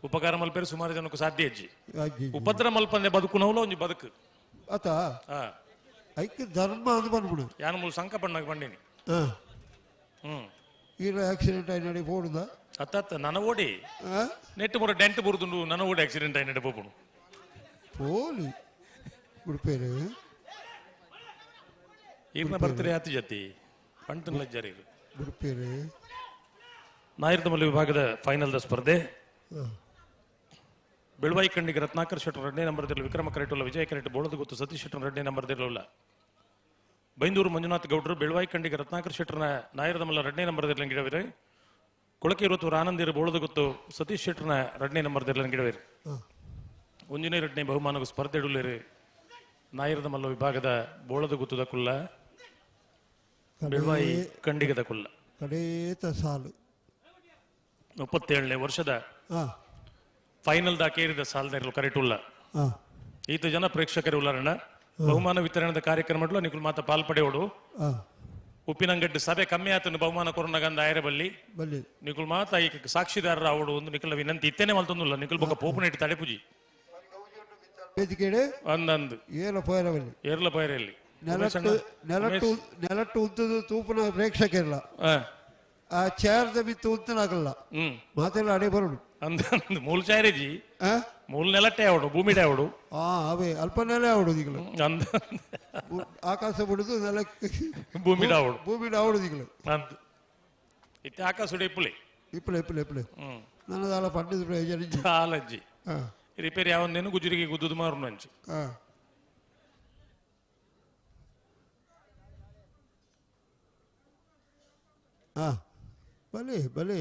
ಉಪಕಾರ ಮಲ್ಪೇರೆ ಸುಮಾರು ಜನಕ್ಕೆ ಸಾಧ್ಯ ಅಜ್ಜಿ ಉಪದ್ರ ಮಲ್ಪಂದೆ ಬದುಕುನವಲ ಒಂಜಿ ಬದುಕು ಅತ ಐಕ್ ಧರ್ಮ ಅದು ಬಂದ್ಬಿಡು ಯಾನ ಮೂಲ ಸಂಕ ಪಣ್ಣಾಗ ಬಂಡೀನಿ ಈಗ ಆಕ್ಸಿಡೆಂಟ್ ಆಗಿ ನಡಿ ಪೋಡುದ ಅತ್ತ ನನ ಓಡಿ ನೆಟ್ಟು ಮೂರ ಡೆಂಟ್ ಬುರುದುಂಡು ನನ ಓಡಿ ಆಕ್ಸಿಡೆಂಟ್ ಆಗಿ ನಡೆ ಪೋಪುಡು ಪೋಲಿ ಉಡುಪೇರು ಈರ್ನ ಬರ್ತೀರಿ ಆತಿ ಜತಿ ಪಂಟನ್ ಲಜ್ಜಾರಿ ಉಡುಪೇರು ನಾಯಿರ್ದಮಲ್ಲಿ ವಿಭಾಗದ ಫೈನಲ್ದ ಸ್ಪರ್ಧೆ ಬೆಳವಾಯಿ ಕಣ್ಣಿಗೆ ರತ್ನಾಕರ್ ಶೆಟ್ಟರ್ ಎರಡನೇ ನಂಬರ್ದಿರಲು ವಿಕ್ರಮ ಕರೆಟುಲ್ಲ ವಿಜಯ ಕರೆಟ್ ಬೋಳದ ಗೊತ್ತು ಸತೀಶ್ ಶೆಟ್ಟರ್ ಎರಡನೇ ನಂಬರ್ದಿರಲಿಲ್ಲ ಬೈಂದೂರು ಮಂಜುನಾಥ್ ಗೌಡರು ಬೆಳವಾಯಿ ಕಣ್ಣಿಗೆ ರತ್ನಾಕರ್ ಶೆಟ್ಟರ್ನ ನಾಯಿರ್ದಮಲ್ಲ ಎರಡನೇ ನಂಬರ್ದಿರಲಿ ಗಿಡವಿರೆ ಕೊಳಕೆ ಇರುತ್ತೂರು ಆನಂದಿರು ಬೋಳದ ಗೊತ್ತು ಸತೀಶ್ ಶೆಟ್ಟರ್ನ ಎರಡನೇ ನಂಬರ್ದಿರಲಿ ಗಿಡವಿರು ಒಂದನೇ ಎರಡನೇ ಬಹುಮಾನకు ಸ್ಪರ್ಧೆ ಇಡಲಿರಿ ನಾಯಿರ್ದಮಲ್ಲ ವಿಭಾಗದ ಬೋಳದ ಗುತ್ತದ ಕುಲ್ಲ ಬೆಳವಾಯಿ ಕಂಡಿಗದ ಕುಲ್ಲ ಕಡೇತ ಸಾಲು 37ನೇ ವರ್ಷದ ಫೈನಲ್ ದಾಕೇರಿದ ಸಾಲದ ಕರೆಟುಲ್ಲ ಈತ ಜನ ಪ್ರೇಕ್ಷಕರು ಉಲ್ಲಾರಣ್ಣ ಬಹುಮಾನ ವಿತರಣದ ಕಾರ್ಯಕ್ರಮ ನಿಕುಲ್ ಮಾತ ಪಾಲ್ಪಡೆಯೋಡು ಉಪ್ಪಿನಂಗಡ್ಡು ಸಭೆ ಕಮ್ಮಿ ಆತನು ಬಹುಮಾನ ಕೊರೋನಾಗಂದ ಆಯರ ಬಲ್ಲಿ ನಿಕುಲ್ ಮಾತ ಈ ಸಾಕ್ಷಿದಾರರ ಅವಡು ಒಂದು ನಿಕುಲ ವಿನಂತಿ ಇತ್ತೇನೆ ಮಲ್ತೊಂದುಲ್ಲ ನಿಕುಲ್ ಬೊಕ್ಕ ಪೋಪುನೇಟ್ ತಡೆಪುಜಿ ಅಂದಂದು ಏರ್ಲ ಪೋಯರಲ್ಲಿ ನೆಲಟ್ಟು ನೆಲಟ್ಟು ಉದ್ದದ ತೂಪನ ಪ್ರೇಕ್ಷಕರಿಲ್ಲ ಆ ಚೇರ್ದ ಬಿತ್ತು ಉದ್ದನಾಗಲ್ಲ ಮಾತೆಲ್ಲ ಅಡೆ ಬರೋಡು ಅಂದ ಮೂಲ ಚಾರೇಜಿ ಮೂಲ ನೆಲಟ್ಟೆ ಅವಡು ಭೂಮಿಡೆ ಅವಡು ಅವೇ ಅಲ್ಪ ನೆಲೆ ಅವಡು ಈಗಲೂ ಅಂದ ಆಕಾಶ ಬಿಡುದು ನೆಲಕ್ಕೆ ಭೂಮಿಡ ಅವಡು ಭೂಮಿಡ ಅವಡು ಈಗಲೂ ಅಂದ ಇತ್ತೆ ಆಕಾಶ ಇಪ್ಪುಲೆ ಇಪ್ಪಲೆ ಇಪ್ಪಲೆ ಇಪ್ಪಲೆ ನನ್ನದಾಲ ಪಂಡಿತ ಪ್ರಯೋಜನ ಆಲಜ್ಜಿ ರಿಪೇರಿ ಯಾವೊಂದೇನು ಗುಜರಿಗೆ ಗುದ್ದುದು ಮಾರು ನಂಚು ಬಲೆ ಬಲೆ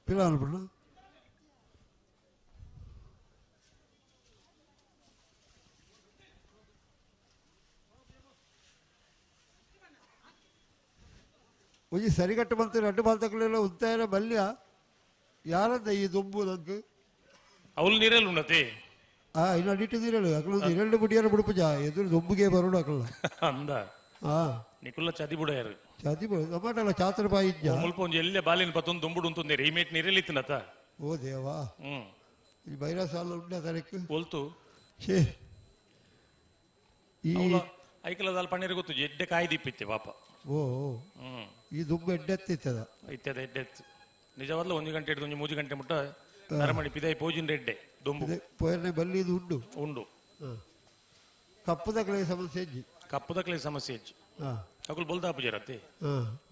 ಪಿಲಾನ್ ಒಂಜಿ ಸರಿಗಟ್ಟು ಬಂತು ರಡ್ಡು ಬಾಲ್ತಕ್ಕಲೆಲ್ಲ ಉತ್ತಾಯನ ಬಲ್ಯ ಯಾರಂದ ಈ ದುಂಬು ನಂಗೆ ಅವಳು ನೀರೆಲ್ಲ ಉಣ್ಣತಿ ಇನ್ನು ಅಡಿಟ್ಟು ನೀರಳು ಅಕಲು ನೀರೆರಡು ಬುಡಿಯಾರ ಬುಡುಪುಜ ಎದುರು ದುಂಬುಗೆ ಬರೋಣ ಅಕಲ್ಲ ಅಂದ ನಿಕುಲ್ಲ ಚದಿ ಬುಡಯಾರು ಚದಿ ಬುಡ ಟೊಮಾಟೋಲ ಚಾತ್ರ ಬಾಯಿ ಇಜ್ಜ ಮುಲ್ಪ ಒಂಜಿ ಎಲ್ಲೆ ಬಾಲಿನ ಪತ್ತೊಂದು ದುಂಬುಡು ಉಂತುಂದೇರು ಈ ಮೇಟ್ ನೀರೆಲ್ಲಿ ಇತ್ತಿನತ ಓ ದೇವಾ ಈ ಬೈರಾ ಸಾಲ ಉಂಡ ತರಕ್ಕೆ ಒಲ್ತು ಛೇ ಈ ಐಕಲದಾಲ್ ಪಣ್ಣೀರು ಗೊತ್ತು ಎಡ್ಡೆ ಕಾಯಿ ದಿಪ್ಪಿತ್ತೆ ಪಾಪ ಓ ಈ ದುಂಬು ಎಡ್ಡೆತ್ತಿತ್ತದ ಇತ್ತದ ಎಡ್ಡೆತ್ತು ನಿಜವಾದ್ಲ 1 ಗಂಟೆ ಹಿಡಿದು 3 ಗಂಟೆ ಮುಟ್ಟ ನರಮಣಿ ಪಿದಾಯಿ ಪೋಜಿನ ರೆಡ್ಡೆ ದೊಂಬು ಪೋಯರ್ನೆ ಬಲ್ಲಿದು ಉಂಡು ಉಂಡು. ಕಪ್ಪುದಕ್ಲೆ ಸಮಸ್ಯೆ ಇಜ್ಜಿ. ಕಪ್ಪುದಕ್ಲೆ ಸಮಸ್ಯೆ ಇಜ್ಜಿ. ಅಕುಲು ಬೊಲ್ದಾಪುಜರತ್ತೆ,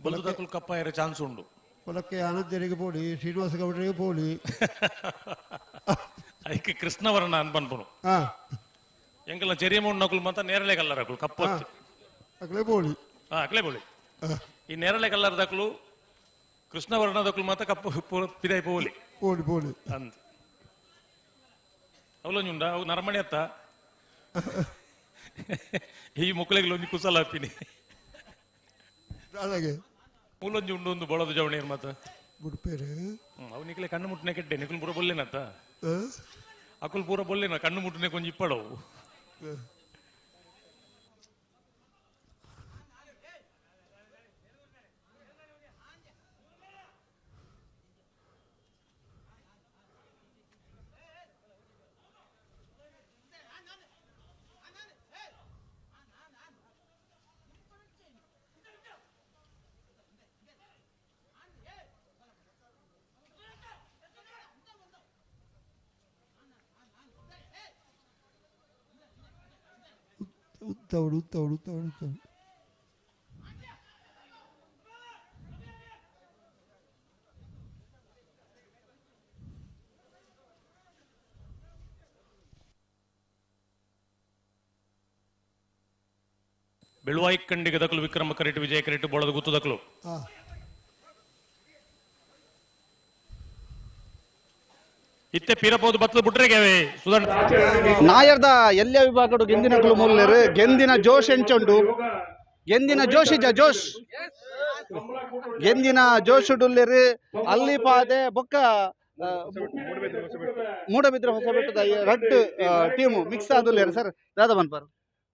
ಬೊಲ್ದಕುಲು ಕಪ್ಪಾಯರ ಚಾನ್ಸ್ ಉಂಡು. ಹೊಲಕ್ಕೆ ಆನಂದರಿಗೆ ಪೋಲಿ, ಶ್ರೀನಿವಾಸ ಗೌಡರಿಗೆ ಪೋಲಿ. ಅದಕ್ಕೆ ಕೃಷ್ಣವರ್ಣ ಅನ್ ಪನ್ಪುನು. ಎಂಕಲ್ನ ಚೆರಿಯಮೌಂಡ್ ಮಾತ್ರ ನೇರಳೆ ಕಲ್ಲರ್ ಅಕುಲು ಕಪ್ಪು ಅಕ್ಲೆ ಪೋಲಿ. ಅಕ್ಲೆ ಪೋಲಿ. ಈ ನೇರಳೆ ಕಲ್ಲರ್ ದಕುಲು ಕೃಷ್ಣವರ್ಣದಕುಲು ಮಾತ್ರ ಕಪ್ಪು ಪಿದಾಯಿ ಪೋಲಿ ಪೋಲಿ ಪೋಲಿ ಅಂದ್. ಅವಲೊಂಜುಂಡ ಅವು ನರಮಣಿ ಅತ್ತ ಈ ಮುಕ್ಕಳಿಗೆ ಒಂಜಿ ಕುಸಲ ಹಾಪಿನಿ ಮೂಲೊಂಜಿ ಉಂಡು ಒಂದು ಬಳದು ಜವಣಿಯರ್ ಮಾತ ಬುಡ್ಪೇರು. ಅವು ನಿಕ್ಲೆ ಕಣ್ಣು ಮುಟ್ಟನೆ ಕೆಟ್ಟೆ ನಿಕುಲ್ ಪೂರ ಬೊಲ್ಲೆನತ್ತ ಅಕುಲ್ ಪೂರ ಬೊಲ್ಲೆನ ಕಣ್ಣು ಮುಟ್ಟನೆ ಕೊಂಚ ಇಪ್ಪಡವು. ಉತ್ತವಡು ಉತ್ತವಡು ಉತ್ತವಡು ಉತ್ತವಡು. ಬೆಳುವಾಯಿ ಕಂಡಿಗೆ ದಕಲು ವಿಕ್ರಮ ಕರೆಟ್ ವಿಜಯ ಕರೆಟ್ ಬೋಳದ ಗುತ್ತು ದಕಲು. ಇತ್ತೆ ಪೀರಪೋದು ಬತ್ತಲು ಬುಟ್ರೆಗೆವೆ ಸುಧನ್ ನಾಯರ್ದ ಎಲ್ಲ ವಿಭಾಗಡು ಗೆಂದಿನ ಕುಲು ಮೂಲ್ಲೇರು ಗೆಂದಿನ ಜೋಶ್ ಎಂಚುಂಡು ಗೆಂದಿನ ಜೋಶ್ ಇಜ ಜೋಶ್ ಗೆಂದಿನ ಜೋಶ್ ಡುಲ್ಲೇರು ಅಲ್ಲಿ ಪಾದೆ ಬೊಕ್ಕ ಮೂಡಬಿದ್ರೆ ಹೊಸಬೆಟ್ಟದ ರಡ್ಡ್ ಟೀಮು ಮಿಕ್ಸ್ ಆದುಲ್ಲೇರು ಸರ್ ದಾದ ಬನ್ಪಾರು.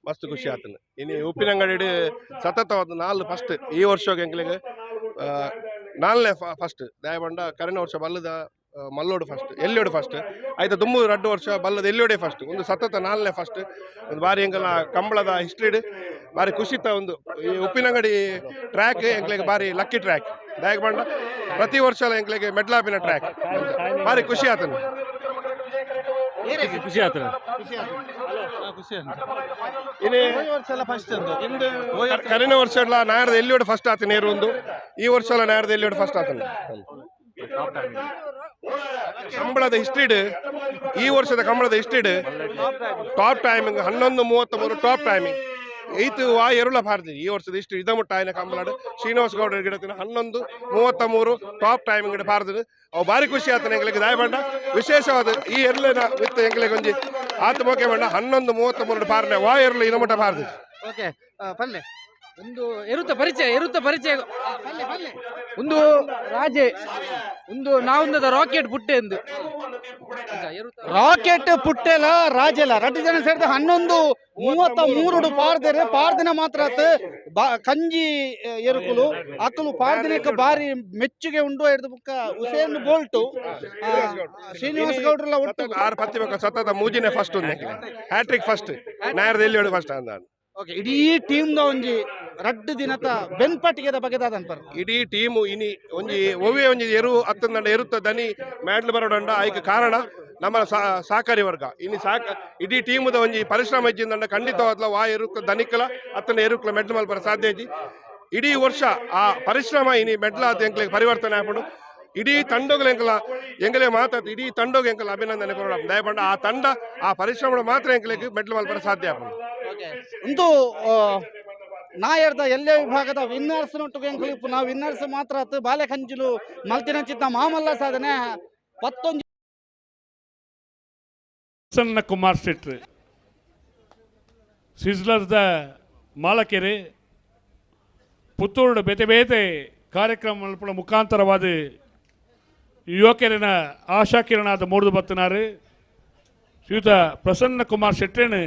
ಮಸ್ತ್ ಖುಷಿ ಆತನ ಇನ್ನು ಉಪ್ಪಿನಂಗಡಿ ಸತತವಾದ 4 ಫಸ್ಟ್ ಈ ವರ್ಷ ಎಂಕ್ಲೆಗ್ 4ನೇ ಫಸ್ಟ್ ದಯಬಂಡ ಕರೆನ ವರ್ಷ ಬಲ್ಲದ ಮಲ್ಲೋಡು ಫಸ್ಟ್ ಎಲ್ಲಿಯೋಡು ಫಸ್ಟ್ ಆಯ್ತಾ ತುಂಬು 2 ವರ್ಷ ಬಲ್ಲದ ಎಲ್ಲಿಯೋಡೆ ಫಸ್ಟ್ ಒಂದು ಸತತ 4ನೇ ಫಸ್ಟ್ ಒಂದು ಬಾರಿ ಎಂಕಲ್ನ ಕಂಬಳದ ಹಿಸ್ಟ್ರಿಡ್ ಬಾರಿ ಖುಷಿತ ಒಂದು ಈ ಉಪ್ಪಿನಂಗಡಿ ಟ್ರ್ಯಾಕ್ ಎಂಕ್ಲೆಗ್ ಬಾರಿ ಲಕ್ಕಿ ಟ್ರ್ಯಾಕ್ ದಯಬಂಡ ಪ್ರತಿ ವರ್ಷ ಎಂಕ್ಲೆಗ್ ಮೆಡ್ಲಾಪಿನ ಟ್ರ್ಯಾಕ್ ಬಾರಿ ಖುಷಿ ಆತನ. ಖುಷಿ ಆತನ ಕರಿನ ವರ್ಷ ಎಲ್ಲ ನಾಯರದ ಎಲ್ಲಿಯೋಡು ಫಸ್ಟ್ ಆತ ನೇರು ಒಂದು ಈ ವರ್ಷ ಎಲ್ಲ ನಾಯರದ ಎಲ್ಲಿಯೋಡು ಫಸ್ಟ್ ಆತನ. ಕಂಬಳದ ಹಿಸ್ಟ್ರಿಡ್ ಈ ವರ್ಷದ ಕಂಬಳದ ಹಿಸ್ಟ್ರಿಡ್ top timing 11:33 top timing eighth ವಾ ಎರುಳ ಭಾರತಿ ಈ ವರ್ಷದ ಹಿಸ್ಟ್ರಿ ಇದ ಮುಟ್ಟ ಆಯ್ನ ಕಂಬಳಾಡು ಶ್ರೀನಿವಾಸ ಗೌಡರ ಗಿಡತಿನ 11:33 ಟಾಪ್ ಟೈಮಿಂಗ್ ಗಿಡ ಭಾರತದ ಅವು ಭಾರಿ ಖುಷಿ ಆತನ ಎಂಗ್ಲಿಗೆ ದಯಬಂಡ ವಿಶೇಷವಾದ ಈ ಎರ್ಲೆನ ವಿತ್ ಎಂಗ್ಲಿಗೆ ಒಂಜಿ ಆತ ಮೋಕೆ ಬಂಡ 11:33 ಪಾರ್ನೆ ವಾ ಎರ್ಲು ಇನಮುಟ್ಟ ಭಾರತಿ. ಓಕೆ ಪಲ್ಲೆ ಒಂದು ಎರುತ್ತ ಪರಿಚಯ ಎರುತ್ತ ಪರಿಚಯ ಒಂದು ರಾಜೆ ಒಂದು ನಾವೊಂದದ ರಾಕೆಟ್ ಪುಟ್ಟೆ ಎಂದು ರಾಕೆಟ್ ಪುಟ್ಟೆಲ ರಾಜೆಲ ರಡ್ಡು ಜನ ಸೇರಿದ 11:33 ಪಾರ್ದರೆ ಪಾರ್ದಿನ ಮಾತ್ರ ಕಂಜಿ ಎರುಕುಲು ಅಕುಲು ಪಾರ್ದಿನಕ್ಕೆ ಬಾರಿ ಮೆಚ್ಚುಗೆ ಉಂಡು ಹಿಡಿದು ಬುಕ್ಕ ಹುಸೇನ್ ಬೋಲ್ಟು ಶ್ರೀನಿವಾಸ ಗೌಡ್ರಲ್ಲ ಒಟ್ಟು 6 ಪತ್ತಿ ಬೇಕು ಸತತ ಮೂಜಿನೇ ಫಸ್ಟ್ ಒಂದು ಹ್ಯಾಟ್ರಿಕ್ ಫಸ್ಟ್ ನಾಯರದ ಎಲ್ಲಿ ಫಸ್ಟ್ ಅಂದ. ಓಕೆ ಇಡೀ ಟೀಮ್ the ಒಂಜಿ ರಡ್ಡು ದಿನತ ಬೆನ್ಪಟ್ಟಿಗೆದ ಬಗ್ಗೆ ದಾದನ್ಪರ್ ಇಡೀ ಟೀಮು ಇನಿ ಒಂಜಿ ಒವ್ವೆ ಒಂಜಿ ಎರು ಅತ್ತಂದಂಡ ಎರುತ್ತ ದನಿ ಮ್ಯಾಡ್ಲು ಬರೋಡಂಡ ಐಕ್ ಕಾರಣ ನಮ್ಮ ಸಹಕಾರಿ ವರ್ಗ ಇನಿ ಸಾಕ ಇಡೀ ಟೀಮುದ ಒಂಜಿ ಪರಿಶ್ರಮ ಇಜ್ಜಿಂದಂಡ ಖಂಡಿತವಾದ್ಲ ವಾ ಎರುಕ್ಕ ದನಿಕಲ ಅತ್ತನ ಎರುಕ್ಲ ಮೆಡ್ಲ್ ಮಲ್ಪರ ಸಾಧ್ಯ ಇಜ್ಜಿ. ಇಡೀ ವರ್ಷ ಆ ಪರಿಶ್ರಮ ಇನಿ ಮೆಡ್ಲಾದ ಎಂಕ್ಲೆಗ್ ಪರಿವರ್ತನೆ ಆಪುಂಡು. ಇಡೀ ತಂಡೋಗ್ಲ ಎಂಕಲ ಎಂಗಲೇ ಮಾತಾಡ್ತು ಇಡೀ ತಂಡೋಗ ಎಂಕಲ ಅಭಿನಂದನೆ ಕೊರೋಣ ದಯಪಂಡ ಆ ತಂಡ ಆ ಪರಿಶ್ರಮ ಮಾತ್ರ ಎಂಕ್ಲೆಗ್ ಮೆಡ್ಲ್ ಮಲ್ಪರ ಸಾಧ್ಯ ಆಪುಂಡು. ಒಂದು ನಾಯರ್ದ ಎಲ್ಲೇ ವಿಭಾಗದ ವಿನ್ನರ್ಸ್ ನೊಟ್ಟು ನಾವು ವಿನ್ನರ್ಸ್ ಮಾತ್ರ ಆತು ಬಾಲೆ ಕಂಜಲು ಮಲ್ತಿನ ಚಿತ್ತ ಮಾಮಲ್ಲ ಸಾಧನೆ 11 ಪ್ರಸನ್ನ ಕುಮಾರ್ ಶೆಟ್ರು ಸಿಜ್ಲರ್ದ ಮಾಲಕೆರೆ ಪುತ್ತೂರು ಬೇತೆ ಬೇತೆ ಕಾರ್ಯಕ್ರಮ ಮುಖಾಂತರವಾದ ಯುವಕರಿನ ಆಶಾಕಿರಣಾದ ಮೂರ್ದು ಬತ್ತನಾರು ಶ್ರೀಯುತ ಪ್ರಸನ್ನ ಕುಮಾರ್ ಶೆಟ್ಟೆನು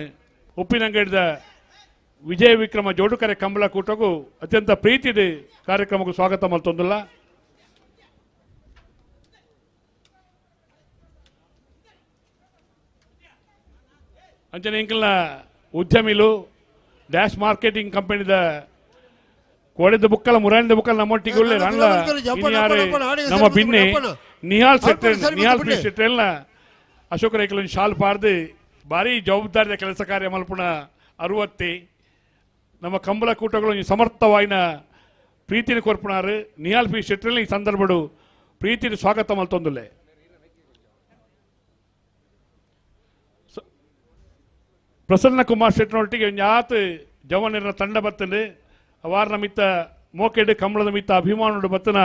ಉಪ್ಪಿನಂಗಡಿದ ವಿಜಯ ವಿಕ್ರಮ ಜೋಡುಕರೆ ಕಂಬಳ ಕೂಟಕ್ಕೂ ಅತ್ಯಂತ ಪ್ರೀತಿದ ಕಾರ್ಯಕ್ರಮಕ್ಕೂ ಸ್ವಾಗತ ಮಲ್ತೊಂದಿಲ್ಲ. ಅಂಚನೆ ಇಂಕಲ್ನ ಉದ್ಯಮಿಲು ಡ್ಯಾಶ್ ಮಾರ್ಕೆಟಿಂಗ್ ಕಂಪನಿದ ಕೋಡಿದ ಬುಕ್ಕಲ ಮುರಾಣಿದ ಬುಕ್ಕಲ ನಮ್ಮೊಟ್ಟಿಗೆ ನಮ್ಮ ಬಿನ್ನೆ Nihal Shetty Nihal P ಶೆಟ್ಟೆಲ್ನ Ashok ರೈಕಲ್ ಶಾಲ್ ಪಾರ್ದು ಭಾರಿ ಜವಾಬ್ದಾರಿಯ ಕೆಲಸ ಕಾರ್ಯ ಮಲ್ಪುಣ ಅರುವತ್ತಿ ನಮ್ಮ ಕಂಬಳ ಕೂಟಗಳು ಸಮರ್ಥವಾಯಿನ ಪ್ರೀತಿನ ಕೊರ್ಪುಣಾರು ನಿಹಾಲ್ ಪಿ ಶೆಟ್ಟೆಲ್ನ ಈ ಸಂದರ್ಭಡು ಪ್ರೀತಿನ ಸ್ವಾಗತ ಮಲ್ತೊಂದುಲ್ಲೆ. ಪ್ರಸನ್ನ ಕುಮಾರ್ ಶೆಟ್ಟನೊಟ್ಟಿಗೆ ಒಂಜಾತ್ ಜವನರ ತಂಡ ಬತ್ತಂಡು ಅವಾರನ ಮಿತ್ತ ಮೋಕೆಡ್ ಕಂಬಳದ ಮಿತ್ತ ಅಭಿಮಾನುಡು ಬತ್ತನ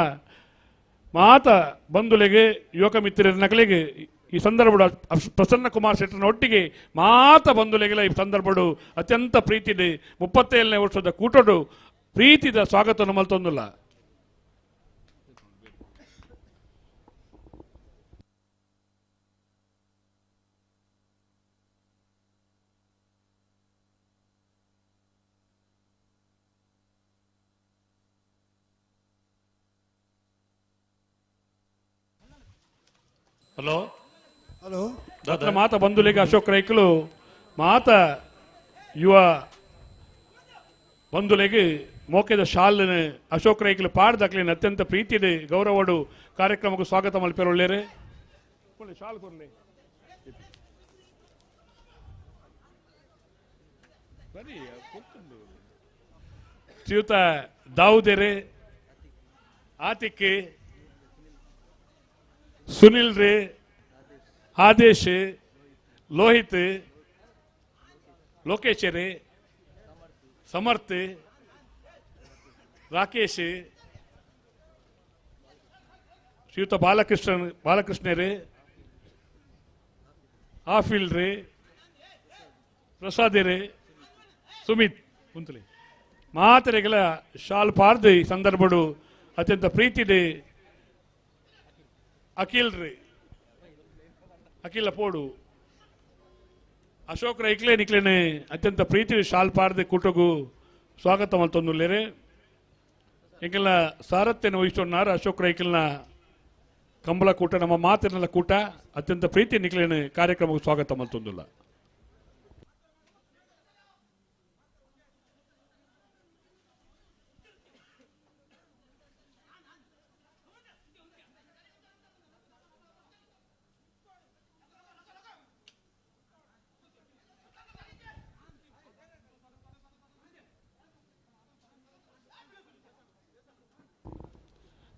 ಮಾತ ಬಂಧುಲೆಗೆ ಯುವಕ ಮಿತ್ರರ ನಕಲಿಗೆ ಈ ಸಂದರ್ಭಡು ಪ್ರಸನ್ನ ಕುಮಾರ್ ಶೆಟ್ಟನ ಒಟ್ಟಿಗೆ ಮಾತ ಬಂಧುಲೆಗೆಲ್ಲ ಈ ಸಂದರ್ಭಡು ಅತ್ಯಂತ ಪ್ರೀತಿದೆ 37ನೇ ವರ್ಷದ ಕೂಟಡು ಪ್ರೀತಿದ ಸ್ವಾಗತ ಮಲ್ತೊಂದುಲ್ಲ. ಹಲೋ ಹಲೋ ಮಾತ ಬಂಧುಲಿಗೆ ಅಶೋಕ್ ರೈಕಲು ಮಾತ ಯುವ ಬಂಧುಲೆಗೆ ಮೋಕೆದ ಶಾಲಿನ ಅಶೋಕ್ ರೈಕಲು ಪಾಡ್ದಕ್ಲಿನ ಅತ್ಯಂತ ಪ್ರೀತಿದೆ ಗೌರವಡು ಕಾರ್ಯಕ್ರಮಕ್ಕೆ ಸ್ವಾಗತ ಮಲ್ಪೆರೊಳ್ಳೇರೆ. ಶಾಲ್ ಕೊರ್ಲಿ ಶ್ರೀಯುತ ದಾವುದೇರೆ, ಆತಿಕ್, ಸುನಿಲ್ ರೇ, ಆದೇಶ್, ಲೋಹಿತ್, ಲೋಕೇಶ್ ರೇ, ಸಮರ್ಥ್, ರಾಕೇಶ್, ಶ್ರೀಯುತ ಬಾಲಕೃಷ್ಣರೇ, ಆಫಿಲ್ ರೇ, ಪ್ರಸಾದ್ ರೇ, ಸುಮಿತ್ ಕುಂತಲಿ ಮಾತರೆಗಳ ಶಾಲ್ ಪಾರ್ದು ಈ ಸಂದರ್ಭಡು ಅತ್ಯಂತ ಪ್ರೀತಿದೆ. ಅಖಿಲ್ ರೇ, ಅಖಿಲ ಪೋಡು, ಅಶೋಕ್ ರೈಕ್ಲೆ ನಿಕ್ಲೇನೆ ಅತ್ಯಂತ ಪ್ರೀತಿ ಶಾಲ್ ಪಾರ್ದೆ ಕೂಟಗೂ ಸ್ವಾಗತ ಮಲ್ತೊಂದುಲ್ಲೇರೆ. ಎಂಕೆಲ್ಲ ಸಾರಥ್ಯನ ವಹಿಸೋನಾರು ಅಶೋಕ್ ರೈಕಲ್ನ ಕಂಬಳ ಕೂಟ ನಮ್ಮ ಮಾತಿನಲ್ಲ ಕೂಟ ಅತ್ಯಂತ ಪ್ರೀತಿ ನಿಕ್ಲೇನೆ ಕಾರ್ಯಕ್ರಮಕ್ಕೆ ಸ್ವಾಗತ ಮಲ್ತೊಂದುಲ್ಲ.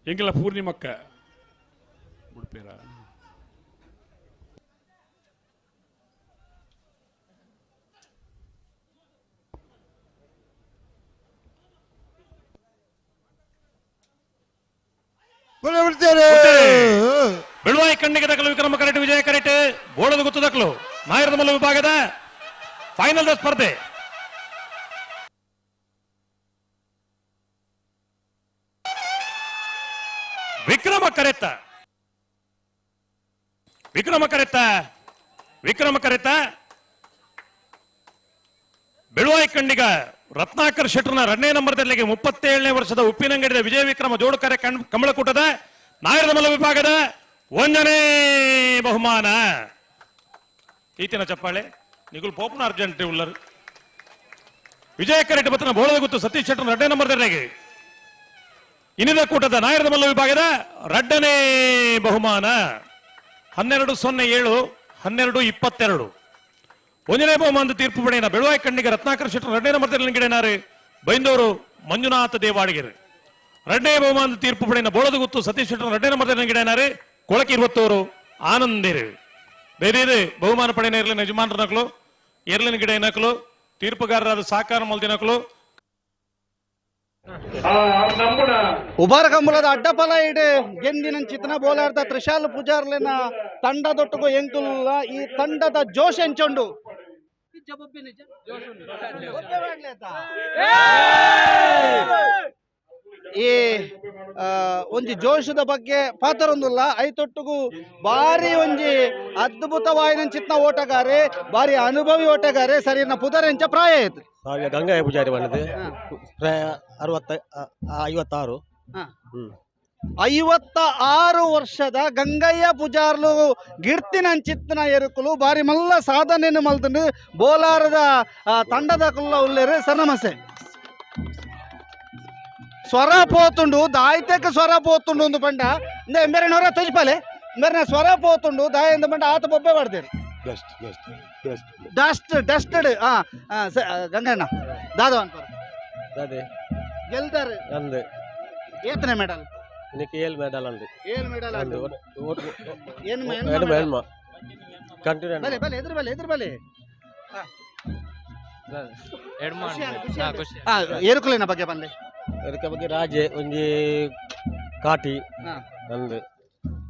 ಎಂಗೆಲ್ಲ ಪೂರ್ಣಿಮಕ್ಕ ಉಡುಪೇರ ಬೆಳುವಾಯಿ ಕಣ್ಣಿಗೆ ದಖಲು ವಿಕ್ರಮ ಕರೆಟ್ ವಿಜಯ ಕರೆಟ್ ಬೋಳದ ಗುತ್ತು ದಖಲು ನಾಯರದ ಮಲ್ಲ ವಿಭಾಗದ ಫೈನಲ್ ಸ್ಪರ್ಧೆ. ವಿಕ್ರಮ ಕರೆತ ವಿಕ್ರಮ ಕರೆತ ವಿಕ್ರಮ ಕರೆತ ಬೆಳುವಾಯಿ ಕಣ್ಣಿಗ ರತ್ನಾಕರ್ ಶೆಟ್ಟರ್ನ 2ನೇ ನಂಬರ್ದಲ್ಲಿ 37ನೇ ವರ್ಷದ ಉಪ್ಪಿನಂಗಡಿಯ ವಿಜಯ ವಿಕ್ರಮ ಜೋಡುಕರೆ ಕಮಲಕೂಟದ ನಾಯರದಮಲ ವಿಭಾಗದ 1ನೇ ಬಹುಮಾನ. ಈತಿನ ಚಪ್ಪಾಳೆ ನಿಗುಲ್ ಪೋಪನ ಅರ್ಜೆಂಟ್ ಉಲ್ಲರು. ವಿಜಯ ಕರೆಟ್ ಬತ್ತನ ಬೋಳದ ಗುತ್ತು ಸತೀಶ್ ಶೆಟ್ಟರ್ನ 2ನೇ ನಂಬರ್ದಲ್ಲಿ ಇನ್ನಿದ ಕೂಟದ ನಾಯರದಮಲ್ಲ ವಿಭಾಗದ 2ನೇ ಬಹುಮಾನ. 12.07 12.22 ಒಂದನೇ ಬಹುಮಾನದ ತೀರ್ಪು ಪಡೆಯನ ಬೆಳುವಾಯಿ ಕಣ್ಣಿಗೆ ರತ್ನಾಕರ್ ಶೆಟ್ಟರ್ 2ನೇ ನಂಬರ್ ಗಿಡನಾರು ಬೈಂದೂರು ಮಂಜುನಾಥ ದೇವಾಡಿಗೆರೆ. 2ನೇ ಬಹುಮಾನದ ತೀರ್ಪು ಪಡೆಯನ ಬೋಳದಗುತ್ತು ಸತೀಶ್ ಶೆಟ್ಟರ್ 2ನೇ ನಂಬರ್ ಗಿಡನಾರು ಕೊಳಕಿ ಇರುವತ್ತೂರು ಆನಂದಿರು. ಬೇರೆ ಬಹುಮಾನ ಪಡೆಯನ ಇರಲಿನ ಯಜಮಾನರ ನಕಲು, ಎರಲಿನ ಗಿಡ ನಕಲು, ತೀರ್ಪುಗಾರರಾದ ಸಾಕಾರ ಮಲ್ದಿನಕಲು. ಉಬಾರ ಕಂಬಳದ ಅಡ್ಡಫಲ ಇಡು ಗೆಂದಿನ ಚಿತ್ನ ಬೋಲಾರ್ದ ತ್ರಿಶಾಲ್ ಪೂಜಾರ್ಲೆನ ತಂಡದೊಟ್ಟುಗು ಎಂಕುಲ್ಲ ಈ ತಂಡದ ಜೋಶ್ ಎಂಚೊಂಡು ಈ ಒಂಜಿ ಜೋಶದ ಬಗ್ಗೆ ಪಾತರೊಂದುಲ್ಲ ಐತೊಟ್ಟುಗು ಬಾರಿ ಒಂಜಿ ಅದ್ಭುತವಾಯಿನ ಚಿತ್ನ ಓಟಗಾರೆ, ಬಾರಿ ಅನುಭವಿ ಓಟಗಾರೆ. ಸರಿನ ಪುದರೆಂಚ ಪ್ರಾಯ ಆಯ್ತು. ಗಂಗಯ್ಯ ಪೂಜಾರಿ ಬಂದದ್ದು ಪ್ರಾಯ 56. 56 ವರ್ಷದ ಗಂಗಯ್ಯ ಪೂಜಾರ್ಲು ಗಿರ್ತಿನ ಚಿತ್ನ ಎರುಕುಲು ಬಾರಿ ಮಲ್ಲ ಸಾಧನೆಯನ್ನು ಮಲ್ತಂಡು ಬೋಲಾರದ ತಂಡದ ಕುಲ್ಲ ಉಲ್ಲೇರು. ಸರ್ ನಮಸ್ತೆ. ಸ್ವರ ಪೋತುಂಡು ದಾಯ್ತಕ್ಕೆ ಸ್ವರ ಪೋತುಂಡು ಒಂದು ಪಂಡ ಇಂದ ಎಂಬೆರನವರ ತೊಜಿಪಾಲೆ ಎಂಬೆರನ ಸ್ವರ ಪೋತುಂಡು ದಾಯ ಎಂದ ಪಂಡ ಆತ ಬೊಬ್ಬೆ ಮಾಡ್ದೇರು dust dust dust dust dusted ಆ ಗಂಗಣ್ಣ ದಾದ ಅನ್ಪರ್ ದಾದೆ ಗೆಲ್ದಾರೆ ಅಂದು ಏತನೆ ಮೆಡಲ್ ಇನ್ನಕ್ಕೆ ಏಳು ಮೆಡಲ್ ಅಂದು ಏಳು ಮೆಡಲ್ ಅಂದು ಏನು ಎಣ್ಮ ಎಣ್ಮ ಕಂಟಿನ್ಯೂ ಬಲೆ ಬಲೆ ಎದುರು ಬಲೆ ಎದುರು ಬಲೆ ಏರುಕುಲಿನ ಬಗ್ಗೆ ಬಂದೆ ಅದಕ್ಕೆ ಬಗ್ಗೆ ರಾಜೆ ಒಂಜಿ ಕಾಟಿ ಅಂದು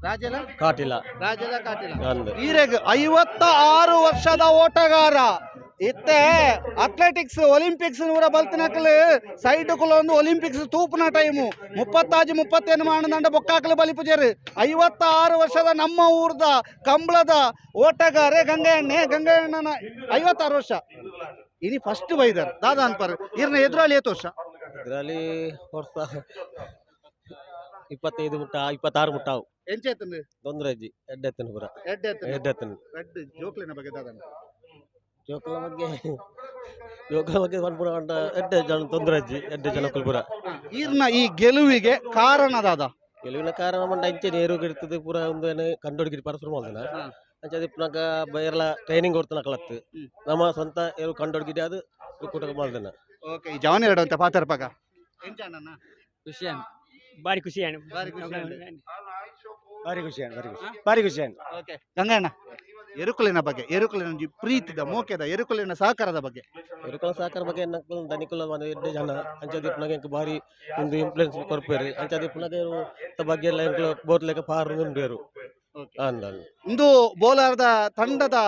ರಾಜೆಲ ಕಾಟಿಲ ರಾಜೆಲ ಕಾಟಿಲ ಅಂದು ಈರೆಗ್ 56 ವರ್ಷದ ಓಟಗಾರ ಇತ್ತೆ ಅಥ್ಲೆಟಿಕ್ಸ್ ಒಲಿಂಪಿಕ್ಸ್ ನೂರ ಬಲ್ತಿನಕಲು ಸೈಡ್ ಒಂದು ಒಲಿಂಪಿಕ್ಸ್ ತೂಪುನ ಟೈಮು 35 37 ಮಾನದಂಡ ಬೊಕ್ಕಾಕಲು ಬಲಿಪುಜರು 56 ವರ್ಷದ ನಮ್ಮ ಊರ್ದ ಕಂಬಳದ ಓಟಗಾರೆ ಗಂಗಯ್ಯಣ್ಣೆ ಗಂಗಯ್ಯಣ್ಣನ 56 ವರ್ಷ ಇನಿ ಫಸ್ಟ್ ಬೈದರ್ ದಾದಾ ಅನ್ಪರ್ ಇರ್ನ ಎದುರಾಳಿ ಏತು ವರ್ಷ ಇದರಲ್ಲಿ ವರ್ಷ 25 ಮುಟ್ಟ 26 ಮುಟ್ಟಾವು ಎಂಚೇತಂದು ತೊಂದರೆ ಇಜ್ಜಿ ಎಡ್ಡೆತ್ತನ ಪೂರ ಎಡ್ಡೆತ್ತನ ಎಡ್ಡೆತ್ತನ ರಡ್ಡು ಜೋಕ್ಲಿನ ಬಗ್ಗೆ ದಾದಾ ಜೋಕುಲ ಬಗ್ಗೆ ಜೋಕುಲ ಬಗ್ಗೆ ಪನ್ಪುನ ಪಂಡ ಎಡ್ಡೆ ಜನ ತೊಂದರೆ ಅಜ್ಜಿ ಎಡ್ಡೆ ಜನಕ್ಕುಲು ಪೂರ ಈರ್ನ ಈ ಗೆಲುವಿಗೆ ಕಾರಣ ದಾದಾ ಗೆಲುವಿನ ಕಾರಣ ಪಂಡ ಅಂಚೆ ನೇರು ಗಿಡ್ತದೆ ಪೂರ ಒಂದು ಏನು ಕಂಡೋಡ್ಗಿಡಿ ಪರಸುರ ಮಲ್ದನ ಅಂಚೆ ಅದು ಬೈರ್ಲ ಟ್ರೈನಿಂಗ್ ಕೊಡ್ತಾನ ಕಲತ್ತು ನಮ್ಮ ಸ್ವಂತ ಏರು ಕಂಡೋಡ್ಗಿಡಿ ಅದು ಕೂಟ ಮಲ್ದನ ಓಕೆ ಈ ಜವಾನಿ ಎರಡು ಅಂತ ಪಾತರ್ಪಗ ಖುಷಿ ಬಾರಿ ಖುಷಿ ಬಾರಿ ಖುಷಿ ಬಾರಿ ಖುಷಿ ಬಾರಿ ಖುಷಿ ಬಾರಿ ಖುಷಿ ಓಕೆ ಗಂಗಣ್ಣ ಎರುಕುಲಿನ ಬಗ್ಗೆ ಎರುಕುಲಿನ ಪ್ರೀತಿದ ಮೋಕೆದ ಎರುಕುಲಿನ ಸಹಕಾರದ ಬಗ್ಗೆ ಎರುಕುಲ ಸಹಕಾರ ಬಗ್ಗೆ ನಕ್ಕಲು ದನಿಕುಲ ಒಂದು ಎಡ್ಡೆ ಜನ ಅಂಚೆ ದಿಪ್ಪನಾಗ ಎಂಕ್ ಬಾರಿ ಒಂದು ಇನ್ಫ್ಲುಯೆನ್ಸ್ ಕೊರ್ಪೇರು ಅಂಚೆ ದಿಪ್ಪನಾಗ ಬಗ್ಗೆ ಎಲ್ಲ ಎಂಕ್ಲು ಬೋರ್ಲೆಕ್ಕ ಪಾರು ಉಂಡೇರು ಅಂದ ಇಂದು ಬೋಲಾರದ ತಂಡದ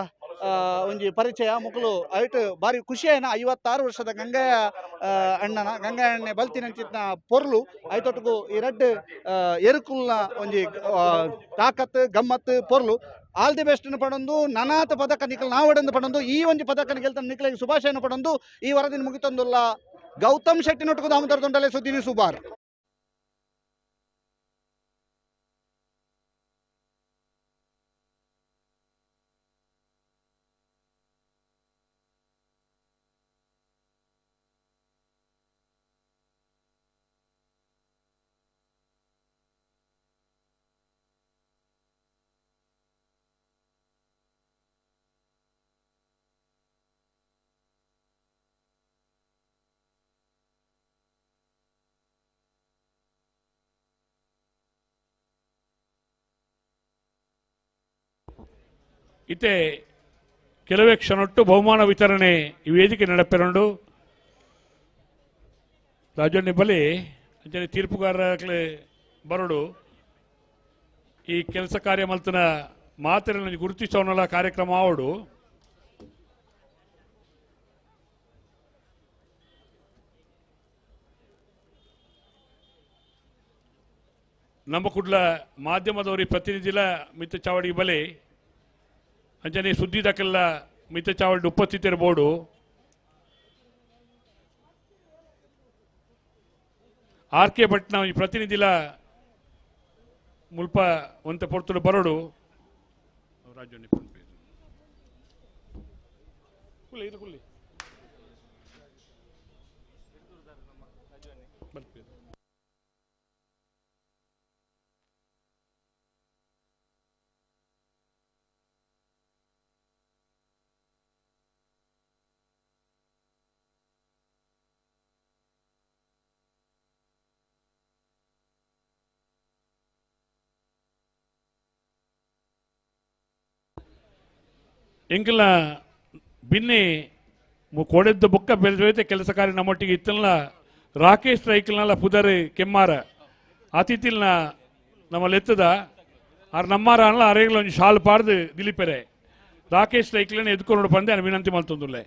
ಒಂಜಿ ಪರಿಚಯ ಮುಕುಲು ಐಟ್ ಬಾರಿ ಖುಷಿಯಾಯಿನ 56 ವರ್ಷದ ಗಂಗಯ್ಯ ಅಣ್ಣನ ಗಂಗಯ್ಯ ಅಣ್ಣೆ ಬಲ್ತಿನಂಚಿತ್ನ ಪೊರ್ಲು ಐತೊಟ್ಟುಗು ಈ ರಡ್ಡ್ ಎರುಕುಲ್ನ ಒಂಜಿ ತಾಕತ್ ಗಮ್ಮತ್ ಪೊರ್ಲು ಆಲ್ the best ಪಡೊಂದು ನನಾತ ಪದಕ ನಿಕಲ್ ನಾವಡಂದು ಪಡೊಂದು ಈ ಒಂಜಿ ಪದಕ ಗೆಲ್ತ ನಿಕಲಿಗೆ ಶುಭಾಶಯನ ಪಡೊಂದು ಈ ವರದಿನ ಮುಗಿತೊಂದುಲ್ಲ ಗೌತಮ್ ಶೆಟ್ಟಿ ನೊಟ್ಟುಗು ದಾಮೋದರ ದೊಂಡಲೆ ಸುದ್ದಿನಿ ಸುಬಾರ್. ಇತ್ತೆ ಕೆಲವೇ ಕ್ಷಣೊಟ್ಟು ಬಹುಮಾನ ವಿತರಣೆ ಈ ವೇದಿಕೆ ನಡಪೆರಂಡು ರಾಜಣ್ಣ ಬಲಿ ಅಂಚನೆ ತೀರ್ಪುಗಾರರ ಬರಡು ಈ ಕೆಲಸ ಕಾರ್ಯ ಮಲ್ತನ ಮಾತ್ರ ಗುರುತಿಸೋನಲ್ಲ ಕಾರ್ಯಕ್ರಮ ಆವಡು. ನಮ್ಮ ಕುಡ್ಲ ಮಾಧ್ಯಮದವರಿ ಪ್ರತಿನಿಧಿಲ ಮಿತ್ತ ಚಾವಡಿ ಬಲಿ ಅಂಚನೆ ಸುದ್ದಿ ದಾಖಲ ಮಿತ್ತ ಚಾವಡಿ ಉಪಸ್ಥಿತರಿರ್ಬೋದು. ಆರ್ ಕೆ ಭಟ್ನ ಈ ಪ್ರತಿನಿಧಿಲ ಮುಲ್ಪ ಒಂತ ಪೊರ್ತುಡು ಬರೋಡು. ರಾಜಣ್ಣ ಕುಲ್ಲಿ ಕುಲ್ಲಿ ಎಂಕಲ್ನ ಬಿನ್ನಿ ಕೊಡೆದ್ದ ಬೊಕ್ಕ ಬೆಳೆದ ಕೆಲಸ ಕಾರ್ಯ ನಮ್ಮೊಟ್ಟಿಗೆ ಇತ್ತಲ್ಲ ರಾಕೇಶ್ ರೈಕಲ್ನಲ್ಲ ಪುದರ್ ಕೆಮ್ಮಾರ ಅತಿಥಿಲ್ನ ನಮ್ಮ ಎತ್ತದ ಆರ್ ನಮ್ಮಾರ ಅಲ್ಲ ಅರೇಗ್ಲ ಒಂಜಿ ಶಾಲ್ ಪಾಡ್ದು ದಿಲೀಪೆರೆ ರಾಕೇಶ್ ರೈಕ್ಲನ್ನ ಎದ್ಕೊಂಡು ಪಂದೆ ನಾನು ವಿನಂತಿ ಮಲ್ತೊಂದುಲ್ಲೆ.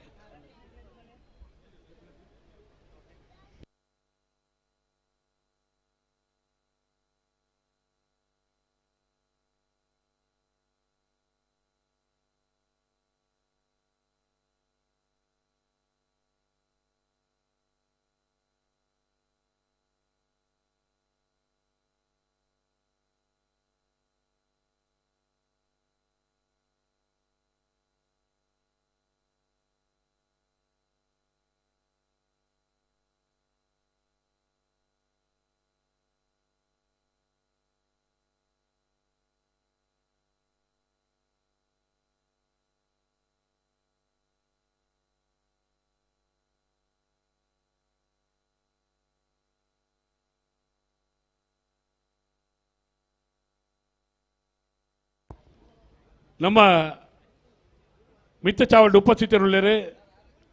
ನಮ್ಮ ಮಿತ್ತ ಚಾವಡಿ ಉಪಸ್ಥಿತರುಳ್ಳೇರು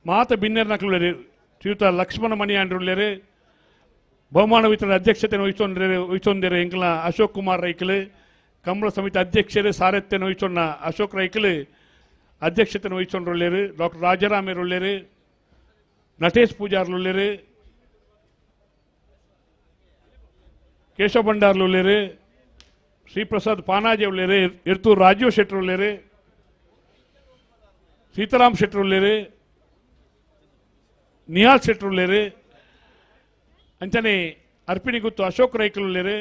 ಮಾತ ಬಿನ್ನೆರ್ನಕ್ಳುಳ್ಳೇರು ಶ್ರೀಯುತ ಲಕ್ಷ್ಮಣ ಮಣಿಯಾಂಡ್ರುಳ್ಳೇರು ಬಹುಮಾನ ವಿತರಣೆ ಅಧ್ಯಕ್ಷತೆಯನ್ನು ವಹಿಸೊಂದಿರು ಎಂಕಲ್ನ ಅಶೋಕ್ ಕುಮಾರ್ ರೈಕಲ್ ಕಂಬಳ ಸಮಿತಿ ಅಧ್ಯಕ್ಷರು ಸಾರಥ್ಯನ ವಹಿಸೊಂಡ ಅಶೋಕ್ ರೈಕಲ್ ಅಧ್ಯಕ್ಷತೆಯನ್ನು ವಹಿಸೊಂಡ್ರುಳ್ಳೇರು ಡಾಕ್ಟರ್ ರಾಜಾರಾಮರುಳ್ಳೇರು ನಟೇಶ್ ಪೂಜಾರ್ಲುಳ್ಳೇರು ಕೇಶವ ಭಂಡಾರ್ಲುಳ್ಳೇರು ಶ್ರೀಪ್ರಸಾದ್ ಪಾನಾಜೆ ಉಳ್ಳೇರು ಎರ್ತೂರು ರಾಜೀವ್ ಶೆಟ್ಟರ್ ಉಳ್ಳೇರು ಸೀತಾರಾಮ್ ಶೆಟ್ಟರ್ ಉಳ್ಳೇರು ನಿಹಾಲ್ ಶೆಟ್ಟರ್ ಉಳ್ಳೇರು ಅಂಚನೆ ಅರ್ಪಿಣಿ ಗುತ್ತು ಅಶೋಕ್ ರೈಕಲ್ ಉಳ್ಳೇರು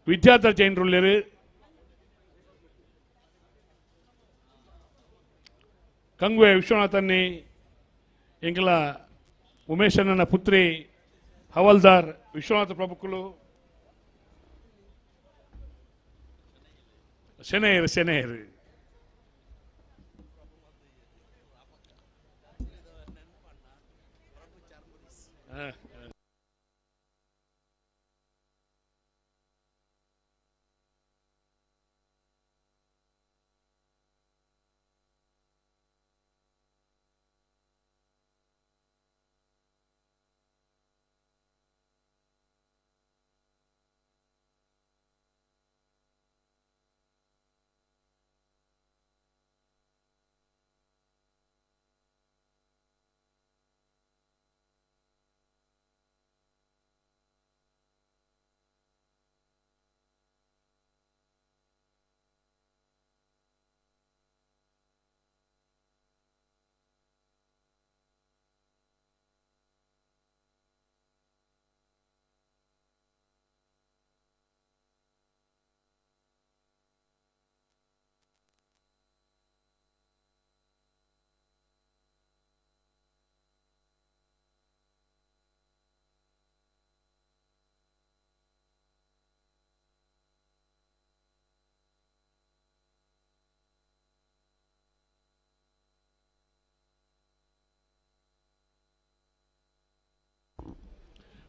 ವಿದ್ಯಾಧರ್ ಜೈನರು ಉಳ್ಳೇರು ಕಂಗುವೆ ವಿಶ್ವನಾಥನ್ನಿ ಎಂಕಲ ಉಮೇಶಣ್ಣನ ಪುತ್ರಿ ಹವಲ್ದಾರ್ ವಿಶ್ವನಾಥ ಪ್ರಭುಕುಲು ಶನೇರು ಶನೇರು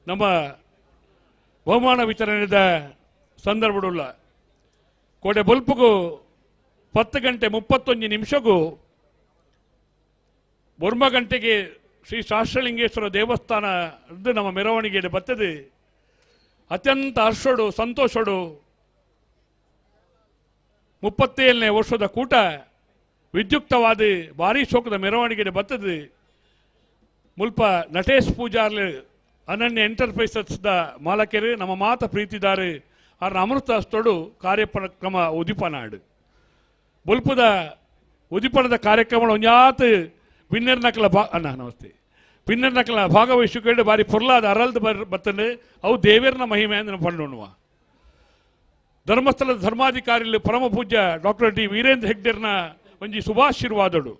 ನಮ್ಮ ಬಹುಮಾನ ವಿತರಣೆದ ಸಂದರ್ಭಡುಳ್ಳ ಕೋಟೆ ಬೊಲ್ಪುಗು 10:31 1 ಗಂಟೆಗೆ ಶ್ರೀ ಶಾಸ್ತ್ರಲಿಂಗೇಶ್ವರ ದೇವಸ್ಥಾನ ನಮ್ಮ ಮೆರವಣಿಗೆಯಲ್ಲಿ ಬರ್ತದೆ. ಅತ್ಯಂತ ಹರ್ಷೋಡು ಸಂತೋಷೋಡು 37ನೇ ವರ್ಷದ ಕೂಟ ವಿದ್ಯುಕ್ತವಾದ ಭಾರೀ ಶೋಕದ ಮೆರವಣಿಗೆಯಲ್ಲಿ ಬರ್ತದೆ. ಮುಲ್ಪ ನಟೇಶ್ ಪೂಜಾರ್ಲಿ ಅನನ್ಯ ಎಂಟರ್ಪ್ರೈಸಸ್ ಮಾಲಕರು ನಮ್ಮ ಮಾತ ಪ್ರೀತಿದಾರೆ ಅವರ ಅಮೃತ ಹಸ್ತೋಡು ಕಾರ್ಯಕ್ರಮ ಉದಿಪನಾಡು ಬೊಲ್ಪದ ಉದಿಪನದ ಕಾರ್ಯಕ್ರಮ ಒಂಜಾತ್ ಬಿನ್ನೆರ್ ನಕಲ ಅಣ್ಣ ನಮಸ್ತೆ ಬಿನ್ನೆರ್ ನಕಲ ಭಾಗವಹಿಸಿಕೊಂಡು ಬಾರಿ ಪೊರ್ಲಾದ ಅರಲ್ದು ಬರ್ತದೆ. ಅವು ದೇವೇರ್ನ ಮಹಿಮೆ ಅಂದ್ರೆ ಪಂಡೋಣುವ ಧರ್ಮಸ್ಥಳದ ಧರ್ಮಾಧಿಕಾರಿ ಪರಮ ಪೂಜ್ಯ ಡಾಕ್ಟರ್ ಡಿ ವೀರೇಂದ್ರ ಹೆಗ್ಡೆರ್ನ ಒಂಜಿ ಶುಭಾಶೀರ್ವಾದಡು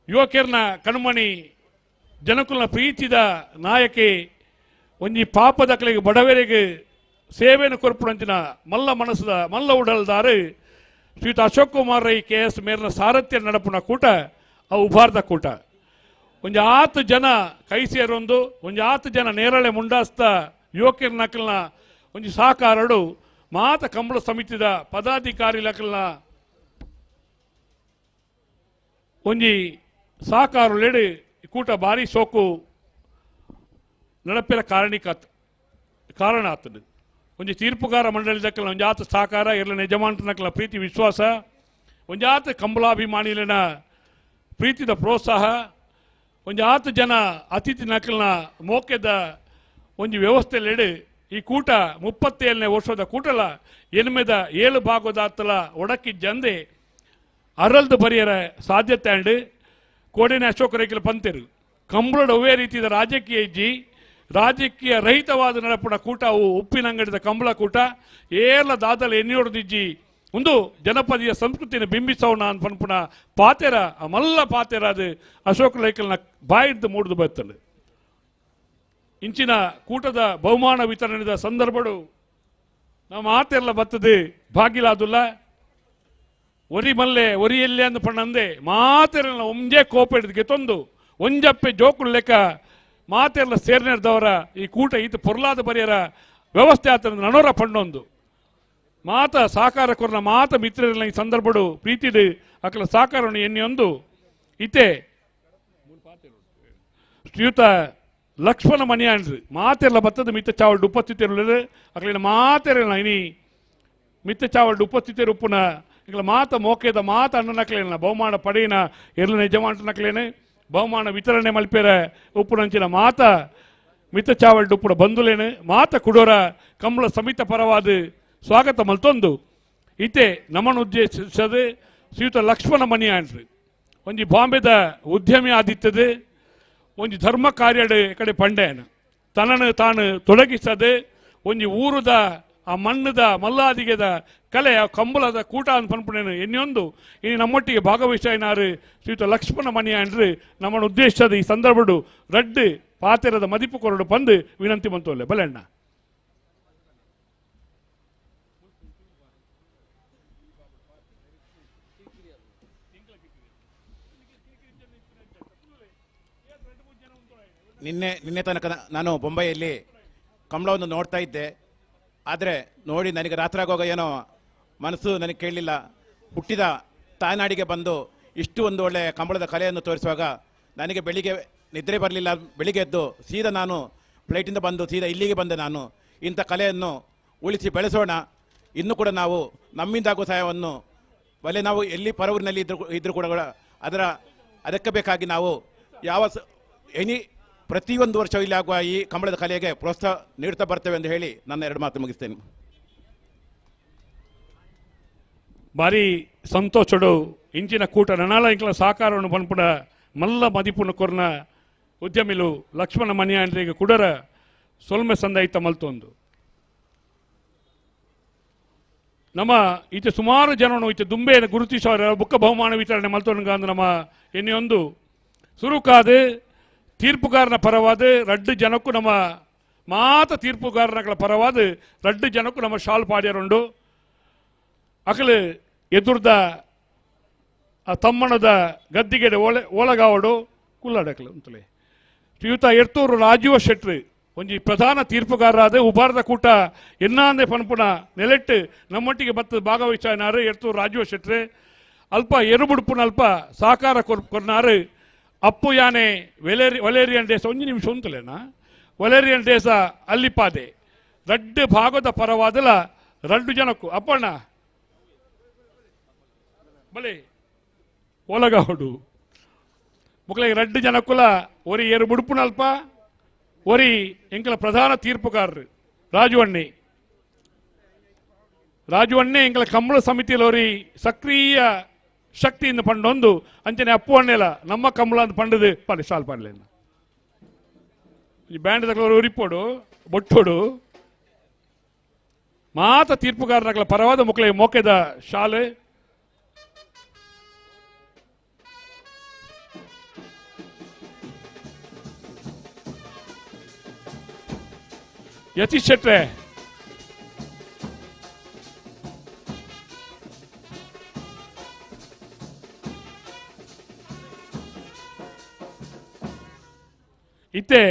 ಯುವಕರ್ನ ಕಣ್ಮಣಿ ಜನಕುಲನ ಪ್ರೀತಿದ ನಾಯಕಿ ಒಂಜಿ ಪಾಪದಕಲಿಗೆ ಬಡವರಿಗೆ ಸೇವೆಯನ್ನು ಕೊರ್ಪುಣಂಚಿನ ಮಲ್ಲ ಮನಸ್ಸದ ಮಲ್ಲ ಉಡಲ್ದಾರು ಶ್ರೀಯುತ ಅಶೋಕ್ ಕುಮಾರ್ ರೈ ಕೆ ಎಸ್ ಮೇರಿನ ಸಾರಥ್ಯ ನಡಪುನ ಕೂಟ ಅವು ಉಭಾರದ ಕೂಟ. ಒಂಜಿ ಆತು ಜನ ಕೈ ಸೇರೊಂದು ಒಂಜಿ ಆತು ಜನ ನೇರಳೆ ಮುಂಡಾಸ್ತ ಯುವಕರ ನಕಲ್ನ ಒಂಜಿ ಸಹಕಾರಡು ಮಾತ ಕಂಬಳ ಸಮಿತಿದ ಪದಾಧಿಕಾರಿ ನಕಲ್ನ ಒಂಜಿ ಸಹಕಾರಲೆಡು ಕೂಟ ಭಾರಿ ಸೋಕು ನಡಪಿನ ಕಾರಣ ಆತದು. ಒಂಜಿ ತೀರ್ಪುಗಾರ ಮಂಡಳಿ ದಕ್ಕಲ ಒಂಜಾತ ಸಹಕಾರ ಇರಲಿನ ಯಜಮಾನನಕಲ ಪ್ರೀತಿ ವಿಶ್ವಾಸ ಒಂಜಾತ ಕಂಬಳಾಭಿಮಾನಿಲಿನ ಪ್ರೀತಿದ ಪ್ರೋತ್ಸಾಹ ಒಂಜಾತ ಜನ ಅತಿಥಿ ನಕಲ್ನ ಮೋಕೆದ ಒಂಜಿ ವ್ಯವಸ್ಥೆಯಲ್ಲಿಡು ಈ ಕೂಟ 37ನೇ ವರ್ಷದ ಕೂಟಲ ಎನ್ಮೆದ 7 ಭಾಗದಾತಲ ಒಡಕಿ ಜಂದೆ ಅರಲ್ದು ಬರಿಯರ ಸಾಧ್ಯತೆ ಅಂಡು ಕೋಡಿನ ಅಶೋಕ ರೈಕಲ್ ಪಂತೆರು ಕಂಬಳದ ಒವ್ವೇ ರೀತಿಯ ರಾಜಕೀಯ ಇಜ್ಜಿ ರಾಜಕೀಯ ರಹಿತವಾದ ನಡಪುಣ ಕೂಟ ಅವು ಉಪ್ಪಿನಂಗಡಿದ ಕಂಬಳ ಕೂಟ ಏಲ ದಾದಲ ಎನ್ನಿಯೋಡ್ದಿಜ್ಜಿ ಒಂದು ಜನಪದೀಯ ಸಂಸ್ಕೃತಿಯನ್ನು ಬಿಂಬಿಸೋಣ ಅನ್ಪನ್ಪುಣ ಪಾತೆರ ಆ ಮಲ್ಲ ಪಾತೆರ ಅದು ಅಶೋಕ ರೈಕಲ್ನ ಬಾಯಿದ್ದು ಮೂಡ್ದು ಬರ್ತದೆ. ಇಂಚಿನ ಕೂಟದ ಬಹುಮಾನ ವಿತರಣೆದ ಸಂದರ್ಭಡು ನಮ್ಮ ಆತೆಲ್ಲ ಬರ್ತದೆ ಭಾಗಿಲಾದುಲ್ಲ ಒರಿ ಮಲ್ಲೆ ಒರಿಯಲ್ಲೇ ಅಂದ ಪಣ್ಣಂದೆ ಮಾತೆಲ್ಲ ಒಂಜೇ ಕೋಪ ಹಿಡಿದು ಗೆತ್ತೊಂದು ಒಂಜಪ್ಪೆ ಜೋಕುಲ್ ಲೆಕ್ಕ ಮಾತೆಲ್ಲ ಸೇರ್ನೆರ್ದವರ ಈ ಕೂಟ ಈತ ಪೊರ್ಲಾದ ಬರಿಯರ ವ್ಯವಸ್ಥೆ ಆತ ನನೋರ ಪಣ್ಣೊಂದು ಮಾತ ಸಹಕಾರ ಕೊರ್ನ ಮಾತ ಮಿತ್ರರೆಲ್ಲ ಈ ಸಂದರ್ಭಡು ಪ್ರೀತಿಡು ಅಕಲ ಸಹಕಾರವನ್ನು ಎನ್ನಿಯೊಂದು ಇತ್ತೆ ಶ್ರೀಯುತ ಲಕ್ಷ್ಮಣ ಮಣಿಯಾನ್ರು ಮಾತೆಲ್ಲ ಬತ್ತದ ಮಿತ್ತ ಚಾವಲ್ಡ್ ಉಪಸ್ಥಿತಿರುಳ್ಳರು ಅಕಲಿನ ಮಾತೆರಲ್ಲ ಇನಿ ಮಿತ್ತ ಚಾವಲ್ಡ್ ಉಪಸ್ಥಿತಿರು ಉಪ್ಪುನ ಇಂಗ್ಲ ಮಾತ ಮೋಕೆದ ಮಾತ ಅಣ್ಣನಕ್ಲೇನ ಬಹುಮಾನ ಪಡೆಯಿನ ಎರ್ಲನ ಯಜಮಾನನಕ್ಲೇನೆ ಬಹುಮಾನ ವಿತರಣೆ ಮಲ್ಪೇರ ಉಪ್ಪುನಂಚಿನ ಮಾತ ಮಿತ್ತ ಚಾವಲ್ಡ್ ಉಪ್ಪುನ ಬಂಧುಲೇನು ಮಾತ ಕುಡೋರ ಕಂಬಳ ಸಮಿತ ಪರವಾದ ಸ್ವಾಗತ ಮಲ್ತೊಂದು ಇತ್ತೆ ನಮ್ಮನ್ನು ಉದ್ದೇಶಿಸದೆ ಶ್ರೀಯುತ ಲಕ್ಷ್ಮಣ ಮಣಿಯಾನ್ರು ಒಂಜಿ ಬಾಂಬೆದ ಉದ್ಯಮಿ ಆದಿತ್ತದು ಒಂಜಿ ಧರ್ಮ ಕಾರ್ಯಡ್ ಕಡೆ ಪಂಡೇನ ತನ್ನನ್ನು ತಾನು ತೊಡಗಿಸದೆ ಒಂಜಿ ಊರುದ ಆ ಮಣ್ಣದ ಮಲ್ಲಾದಿಗೆದ ಕಲೆ ಆ ಕಂಬಳದ ಕೂಟ ಅಂತ ಪನ್ಪುಣೇನು ಎನ್ನಿಯೊಂದು ಇನಿ ನಮ್ಮೊಟ್ಟಿಗೆ ಭಾಗವಹಿಸಾಯಿನಾರು ಶ್ರೀಯುತ ಲಕ್ಷ್ಮಣ ಮಣಿಯಾನ್ರು ನಮ್ಮನ್ನು ಉದ್ದೇಶದ ಈ ಸಂದರ್ಭಡು ರಡ್ಡು ಪಾತೆರದ ಮದಿಪು ಕೊರಡು ಬಂದು ವಿನಂತಿ ಮಂತೋಲೆ ಬಲೆಣ್ಣ. ನಿನ್ನೆ ತನಕ ನಾನು ಬೊಂಬೈಯಲ್ಲಿ ಕಂಬಳವನ್ನು ನೋಡ್ತಾ ಇದ್ದೆ. ಆದರೆ ನೋಡಿ ನನಗೆ ರಾತ್ರಿ ಆಗುವಾಗ ಏನೋ ಮನಸ್ಸು ನನಗೆ ಕೇಳಲಿಲ್ಲ. ಹುಟ್ಟಿದ ತಾಯ್ನಾಡಿಗೆ ಬಂದು ಇಷ್ಟು ಒಂದು ಒಳ್ಳೆಯ ಕಂಬಳದ ಕಲೆಯನ್ನು ತೋರಿಸುವಾಗ ನನಗೆ ಬೆಳಿಗ್ಗೆ ನಿದ್ರೆ ಬರಲಿಲ್ಲ. ಬೆಳಿಗ್ಗೆ ಎದ್ದು ಸೀದಾ ನಾನು ಫ್ಲೈಟಿಂದ ಬಂದು ಸೀದಾ ಇಲ್ಲಿಗೆ ಬಂದೆ. ನಾನು ಇಂಥ ಕಲೆಯನ್ನು ಉಳಿಸಿ ಬೆಳೆಸೋಣ. ಇನ್ನೂ ಕೂಡ ನಾವು ನಮ್ಮಿಂದಾಗುವ ಸಹಾಯವನ್ನು ಬಲೆ ನಾವು ಎಲ್ಲಿ ಪರವೂರಿನಲ್ಲಿ ಇದ್ದರೂ ಕೂಡ ಅದಕ್ಕೆ ಬೇಕಾಗಿ ನಾವು ಯಾವ ಎನಿ ಪ್ರತಿಯೊಂದು ವರ್ಷ ಇಲ್ಲಿ ಆಗುವ ಈ ಕಂಬಳದ ಕಲೆಗೆ ಪ್ರೋತ್ಸಾಹ ನೀಡುತ್ತಾ ಬರ್ತೇವೆ ಎಂದು ಹೇಳಿ ನನ್ನ ಎರಡು ಮಾತು ಮುಗಿಸ್ತೇನೆ. ಭಾರಿ ಸಂತೋಷಡು ಇಂಚಿನ ಕೂಟ ನನಾಲ ಇಂಕ್ಲ ಸಹಕಾರವನ್ನು ಪನ್ಪುಡ ಮಲ್ಲ ಮದಿಪುನ ಕೊರ್ನ ಉದ್ಯಮಿಲು ಲಕ್ಷ್ಮಣ ಮಣಿಯಾಂಡ್ರಿಗೆ ಕುಡರ ಸೊಲ್ಮೆ ಸಂದಾಯಿತ ಮಲ್ತೊಂದು ನಮ್ಮ ಈಚೆ ಸುಮಾರು ಜನನು ಈಚೆ ದುಂಬೆಯನ್ನು ಗುರುತಿಸೋರ ಬುಕ್ಕ ಬಹುಮಾನ ವಿತರಣೆ ಮಲ್ತೊಂದು ನಮ್ಮ ಎನ್ನೆಯೊಂದು ಸುರುಕಾದ ತೀರ್ಪುಗಾರನ ಪರವಾದ ರಡ್ಡು ಜನಕ್ಕೂ ನಮ್ಮ ಮಾತ ತೀರ್ಪುಗಾರನ ಪರವಾದ ರಡ್ಡು ಜನಕ್ಕೂ ನಮ್ಮ ಶಾಲ್ ಪಾಡ್ಯರುಂಡು ಅಕಲು ಎದುರ್ದ ಆ ತಮ್ಮಣದ ಗದ್ದಿಗೆಡೆ ಓಲಗಾವಡು ಕುಲ್ಲಾಡಕಲು ಅಂತಲೇ ಶ್ರೀಯುತ ಎರ್ತೂರು ರಾಜೀವ ಶೆಟ್ರು ಒಂಜಿ ಪ್ರಧಾನ ತೀರ್ಪುಗಾರರಾದ ಉಬಾರದ ಕೂಟ ಎನ್ನಾಂದೆ ಪನ್ಪುನ ನೆಲೆಟ್ಟು ನಮ್ಮೊಟ್ಟಿಗೆ ಬತ್ತ ಭಾಗವಹಿಸಾರು ಎರ್ತೂರು ರಾಜೀವ ಶೆಟ್ರು ಅಲ್ಪ ಎರುಬುಡುಪುನ ಅಲ್ಪ ಸಹಕಾರ ಕೊರ್ನಾರು ಅಪ್ಪು ಯಾನೆ ವಲೇರಿಯನ್ ದೇಶ ಒಂಜಿ ನಿಮಿಷ ಉಂತಲೇನಾ ವಲೇರಿಯನ್ ದೇಶ ಅಲ್ಲಿಪಾದೆ ರಡ್ಡು ಭಾಗದ ಪರವಾದಲ ರಡ್ಡು ಜನಕ್ಕೂ ಅಪ್ಪಣ್ಣ ಬಲೆ ಓಲಗಾವಡು ಮುಕ್ಕಳಿಗೆ ರಡ್ಡು ಜನಕ್ಕುಲ ಒರಿ ಏರು ಬುಡುಪುನಲ್ಪ ಒರಿ ಎಂಕಲ ಪ್ರಧಾನ ತೀರ್ಪುಗಾರರು ರಾಜುವಣ್ಣೆ ರಾಜುವಣ್ಣೆ ಎಂಕಲ ಕಂಬಳ ಸಮಿತಿಯಲ್ಲಿ ಒರಿ ಸಕ್ರಿಯ ಶಕ್ತಿಯಿಂದ ಪಂಡೊಂದು ಅಂಚನೆ ಅಪ್ಪು ಅಣ್ಣೆಲ ನಮ್ಮ ಕಂಬಳ ಅಂತ ಪಂಡದು ಪಾಲಿ ಶಾಲ್ ಪಂಡ್ಲೇನ ಈ ಬ್ಯಾಂಡ್ ತಗೊಳ್ಳೋರು ಉರಿಪೋಡು ಬೊಟ್ಟೋಡು ಮಾತ ತೀರ್ಪುಗಾರನಗಳ ಪರವಾದ ಮಕ್ಕಳಿಗೆ ಮೋಕೆದ ಶಾಲೆ ಯತೀಶ್ ಶೆಟ್ರೆ ಇತ್ತೆ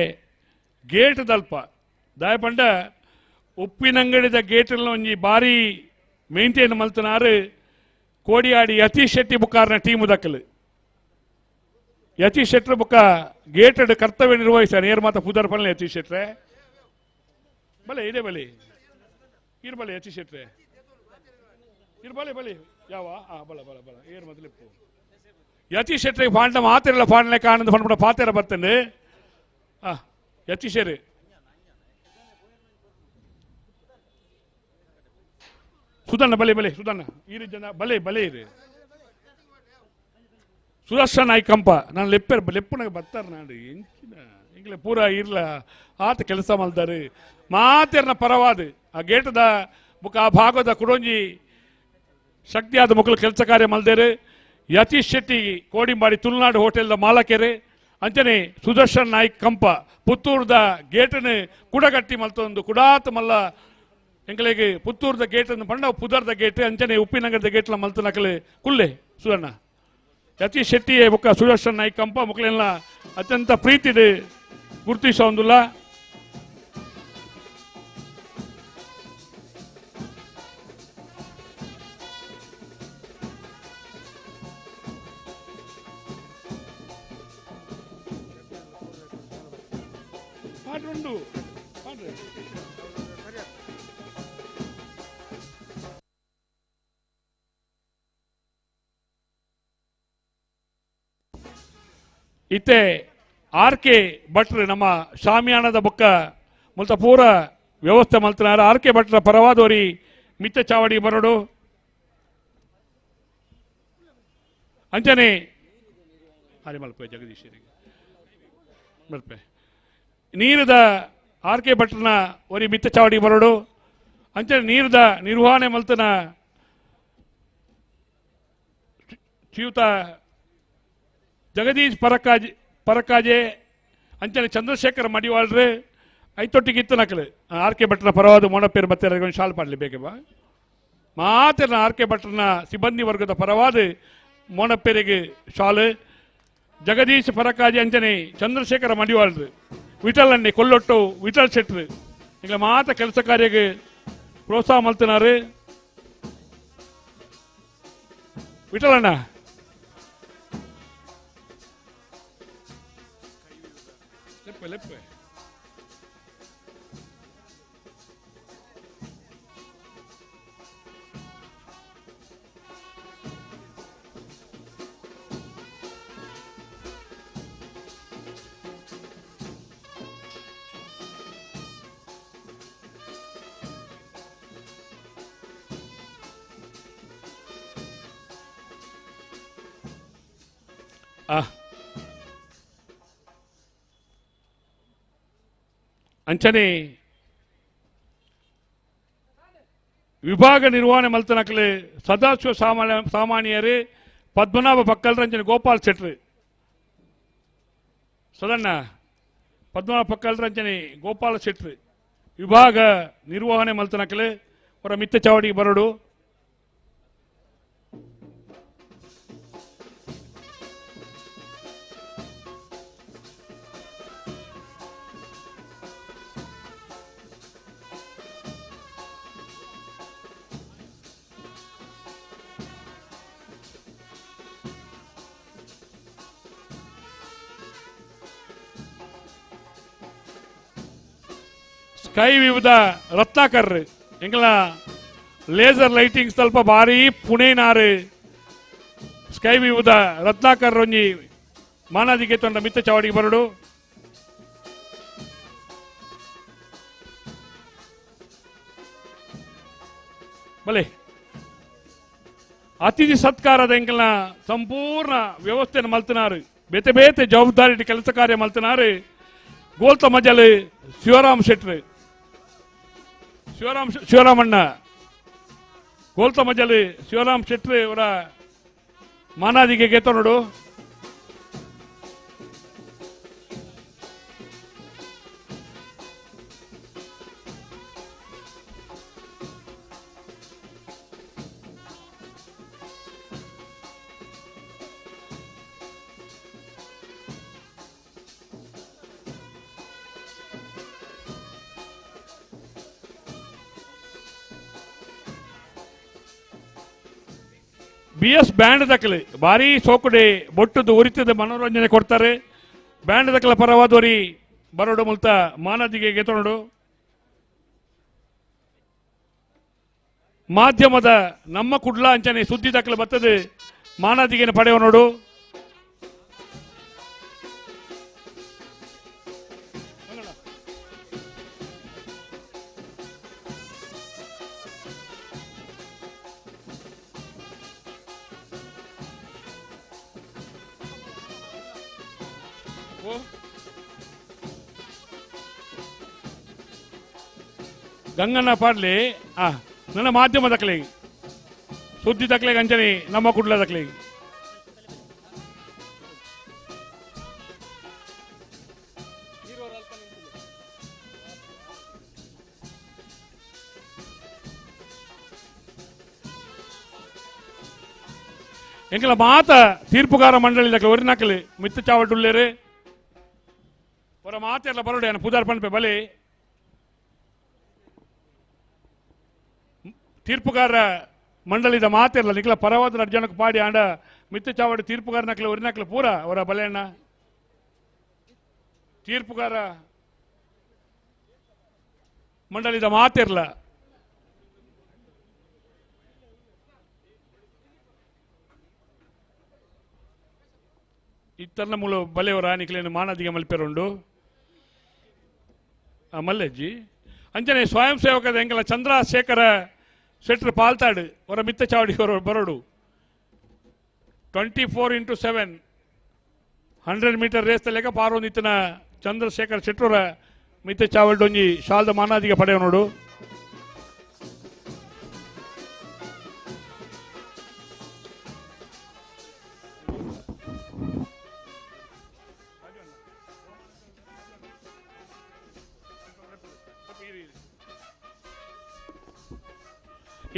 ಗೇಟ್ ದಲ್ಪ ದಾಯಪಂಡ ಉಪ್ಪಿನಂಗಡಿದ ಗೇಟಲ್ಲಿ ಒಂಜಿ ಬಾರಿ ಮೇಂಟೈನ್ ಮಲ್ತನಾರು ಕೋಡಿಯಾಡಿ ಯತೀಶ್ ಶೆಟ್ಟಿ ಬುಕ್ಕಾರನ ಟೀಮ್ ದಕ್ಕಲು ಯತೀಶ್ ಶೆಟ್ಟರ್ ಬುಕ್ಕ ಗೇಟೆಡ್ ಕರ್ತವ್ಯ ನಿರ್ವಹಿಸಾರ ಏರ್ ಮಾತ ಪುದರ್ ಪಲ್ಲೆ ಯತೀಶ್ ಶೆಟ್ರೆ ಬಲೆ ಇದೇ ಬಲಿ ಇರ್ ಬಲೆ ಯತೀಶ್ ಶೆಟ್ರೆ ಇರ್ ಬಲೆ ಬಲೆ ಯಾವ ಆ ಬಲ ಬಲ ಬಲ ಏರ್ ಮೊದಲಿಪ್ಪು ಯತೀಶ್ ಶೆಟ್ರಿಗೆ ಫಾಂಡ ಮಾತಿರಲ್ಲ ಫಾಂಡ್ಲೆ ಕಾಣಂದು ಫಂಡ್ಬಿಡ ಪಾತೆರ ಬರ್ತೇನೆ ಯತೀಶೇರಿ ಸುಧಣ್ಣ ಬಲೆ ಬಲೆ ಸುಧಣ್ಣ ಈರು ಜನ ಬಲೆ ಬಲೆ ಇರಿ ಸುದರ್ಶನ ನಾಯ್ಕಂಪ ನಾನು ಲೆಪ್ಪೆರ್ ಲೆಪ್ಪನಾಗ ಬರ್ತಾರೆ ನಾನು ಎಂಚಿನ ಈಗಲೇ ಪೂರ ಇರ್ಲ ಆತ ಕೆಲಸ ಮಾಡ್ತಾರೆ ಮಾತೇರ್ನ ಪರವಾದ ಆ ಗೇಟದ ಬುಕ್ಕ ಆ ಭಾಗದ ಕುಡೊಂಜಿ ಶಕ್ತಿಯಾದ ಮಕ್ಕಳು ಕೆಲಸ ಕಾರ್ಯ ಮಲ್ದೇರು ಯತೀಶ್ ಶೆಟ್ಟಿ ಕೋಡಿಂಬಾಡಿ ತುಳುನಾಡು ಹೋಟೆಲ್ದ ಮಾಲಕೆರೆ ಅಂಚನೆ ಸುದರ್ಶನ್ ನಾಯ್ಕ್ ಕಂಪ ಪುತ್ತೂರ್ದ ಗೇಟನ್ನು ಕುಡಗಟ್ಟಿ ಮಲ್ತೊಂದು ಕುಡಾತ ಮಲ್ಲ ಎಂಕಲೆಗೆ ಪುತ್ತೂರ್ದ ಗೇಟನ್ನು ಪಂಡ ಪುದರ್ದ ಗೇಟ್ ಅಂಚನೆ ಉಪ್ಪಿನಗರದ ಗೇಟ್ಲ ಮಲ್ತನಕಲೆ ಕುಲ್ಲೆ ಸುದಣ್ಣ ಯತೀಶ್ ಶೆಟ್ಟಿ ಬೊಕ್ಕ ಸುದರ್ಶನ್ ನಾಯ್ಕ್ ಕಂಪ ಮಕ್ಕಳೆಲ್ಲ ಅತ್ಯಂತ ಪ್ರೀತಿದೆ ಗುರುತಿಸೊಂದುಲ್ಲ. ಪಾಡ್ರುಂಡು ಪಾಡ್ರೆ. ಇತ್ತೆ ಆರ್ ಕೆ ಭಟ್ರು ನಮ್ಮ ಶಾಮಿಯಾನದ ಬೊಕ್ಕ ಮುಲ್ತ ಪೂರ ವ್ಯವಸ್ಥೆ ಮಲ್ತನಾರ. ಆರ್ ಕೆ ಭಟ್ರ ಪರವಾದೋರಿ ಮಿತ್ತ ಚಾವಡಿ ಬರಡು. ಅಂಚನೆ ಹರಿ ಮಲ್ಪೆ ಜಗದೀಶ್ ಮಲ್ಪೆ ನೀರದ ಆರ್ ಕೆ ಭಟ್ರನ ಒರಿ ಮಿತ್ತ ಚಾವಡಿ ಬರಡು. ಅಂಚನೆ ನೀರದ ನಿರ್ವಹಣೆ ಮಲ್ತನ ಶ್ರೀಯುತ ಜಗದೀಶ್ ಪರಕಾಜೆ ಅಂಚನೆ ಚಂದ್ರಶೇಖರ್ ಮಡಿವಾಳ್ರೆ ಐತೊಟ್ಟಿಗೆ ಇತ್ತು ನಕಲು ಆರ್ ಕೆ ಭಟ್ರನ ಪರವಾದ ಮೋಣಪೇರು ಮತ್ತೆ ಶಾಲ್ ಪಾಡಲಿ ಬೇಕೇಬಾ ಮಾತಿನ ಆರ್ ಕೆ ಭಟ್ರನ ಸಿಬ್ಬಂದಿ ವರ್ಗದ ಪರವಾದ ಮೋಣಪೇರಿಗೆ ಶಾಲು. ಜಗದೀಶ್ ಪರಕಾಜೆ ಅಂಚನೆ ಚಂದ್ರಶೇಖರ ಮಡಿವಾಳ್ರು ವಿಠಲ್ ಅಣ್ಣೆ ಕೊಲ್ಲೊಟ್ಟು ವಿಠಲ್ ಶೆಟ್ರು ಈಗ ಮಾತ ಕೆಲಸ ಕಾರ್ಯಕ್ಕೆ ಪ್ರೋತ್ಸಾಹ ಮಲ್ತನಾರು. ವಿಠಲ್ ಅಣ್ಣ ಲೆಪ್ಪೆ ಲೆಪ್ಪೆ ಅಂಚನೆ ವಿಭಾಗ ನಿರ್ವಹಣೆ ಮಲ್ತನಕಲೆ ಸದಾಶಿವ ಸಾಮಾನ್ಯರು ಪದ್ಮನಾಭ ಪಕ್ಕಲ್ರ ಅಂಚನೆ ಗೋಪಾಲ್ ಶೆಟ್ರು ಸದಣ್ಣ ಪದ್ಮನಾಭ ಪಕ್ಕಲ್ರ ಅಂಚನೆ ಗೋಪಾಲ ಶೆಟ್ರು ವಿಭಾಗ ನಿರ್ವಹಣೆ ಮಲ್ತನಕಲೆ ಅವರ ಮಿತ್ತ ಚಾವಡಿಗೆ ಬರಡು. ಸ್ಕೈ ವಿವಿಧ ರತ್ನಾಕರ್ ಎಂಗಲ ಲೇಸರ್ ಲೈಟಿಂಗ್ ಸ್ವಲ್ಪ ಭಾರಿ ಪುಣೆನಾರು ಸ್ಕೈ ವಿವಿಧ ರತ್ನಾಕರ್ ಒಂಜಿ ಮಾನಾದಿಗೆ ತೊಂಡ ಮಿತ್ತ ಚಾವಡಿಗೆ ಬರಡು. ಬಲೆ ಅತಿಥಿ ಸತ್ಕಾರದ ಎಂಕಲ್ನ ಸಂಪೂರ್ಣ ವ್ಯವಸ್ಥೆಯನ್ನು ಮಲ್ತನಾರು ಬೇತೆ ಬೇತೆ ಜವಾಬ್ದಾರಿ ಕೆಲಸ ಕಾರ್ಯ ಮಲ್ತನಾರು. ಗೋಲ್ತ ಮಜಲ್ ಶಿವರಾಮ್ ಶೆಟ್ರು ಶಿವರಾಮಣ್ಣ ಗೋಲ್ತ ಮಜಲ್ ಶಿವರಾಮ್ ಶೆಟ್ರು ಇವರ ಮಾನಾದಿಗೆ ಗೆತ್ತ ನೋಡು. B S band ದಕ್ಕಲು ಭಾರಿ ಸೋಕುಡೆ ಬೊಟ್ಟುದು ಉರಿತದ ಮನೋರಂಜನೆ ಕೊಡ್ತಾರೆ. ಬ್ಯಾಂಡ್ ದಕ್ಕಲ ಪರವಾದೋರಿ ಬರೋಡು ಮುಲ್ತ ಮಾನದಿಗೆ ಗೆತೊಂಡು. ಮಾಧ್ಯಮದ ನಮ್ಮ ಕುಡ್ಲ ಅಂಚನೆ ಸುದ್ದಿ ದಕ್ಕಲು ಬರ್ತದೆ ಮಾನದಿಗೆ ಪಡೆಯುವ ನೋಡು. ಗಂಗಣ್ಣ ಪಾಡ್ಲಿ ನನ್ನ ಮಾಧ್ಯಮ ದಕ್ಕಲಿ ಸುದ್ದಿ ದಕ್ಕಲಿಗೆ ಅಂಚನೆ ನಮ್ಮ ಕುಡ್ಲ ದಕ್ಕಲಿಗೆ. ಎಂಕಲ ಮಾತ ತೀರ್ಪುಗಾರ ಮಂಡಳಿ ದಕ್ಕಲಿ ಒರಿನಕಲಿ ಮಿತ್ತ ಚಾವಟುಳ್ಳೇರು ಹೊರ ಮಾತೆಲ್ಲ ಬರೋಡೆ ಪೂಜಾರ್ ಪನ್ಪೆ ಬಲಿ ತೀರ್ಪುಗಾರ ಮಂಡಳಿದ ಮಾತಿರಲ್ಲ ನಿಖಲ ಪರವಾದ ಅರ್ಜನಕ್ಕೆ ಪಾಡಿ ಆಂಡ ಮಿತ್ತ ಚಾವಡಿ ತೀರ್ಪುಗಾರ ನಕಲು ಒರಿನಕಲು ಪೂರ ಅವರ ಬಲೆಯಣ್ಣ ತೀರ್ಪುಗಾರ ಮಂಡಳಿದ ಮಾತಿರ್ಲ ಇತ್ತನ್ನ ಮೂಲ ಬಲೆಯವರ ನಿಕ್ಲೇನು ಮಾನದಿಗೆ ಮಲ್ಪೆರುಂಡು ಮಲ್ಲೆಜ್ಜಿ ಅಂಚನೆ ಸ್ವಯಂ ಸೇವಕದ ಎಂಕಲ ಚಂದ್ರಶೇಖರ ಶೆಟ್ರು ಪಾಲ್ತಾಡು ಅವರ ಮಿತ್ತ ಚಾವಡಿ ಬರೋಡು 24x7 100 metre race ತಲೆಕ ಪಾರೋಂದಿತ್ತನ ಚಂದ್ರಶೇಖರ್ ಶೆಟ್ರರ ಮಿತ್ತ ಚಾವಲ್ಡೊಂಜಿ ಶಾಲ್ದ ಮಾನಾದಿಗೆ ಪಡೆಯೋನೋಡು.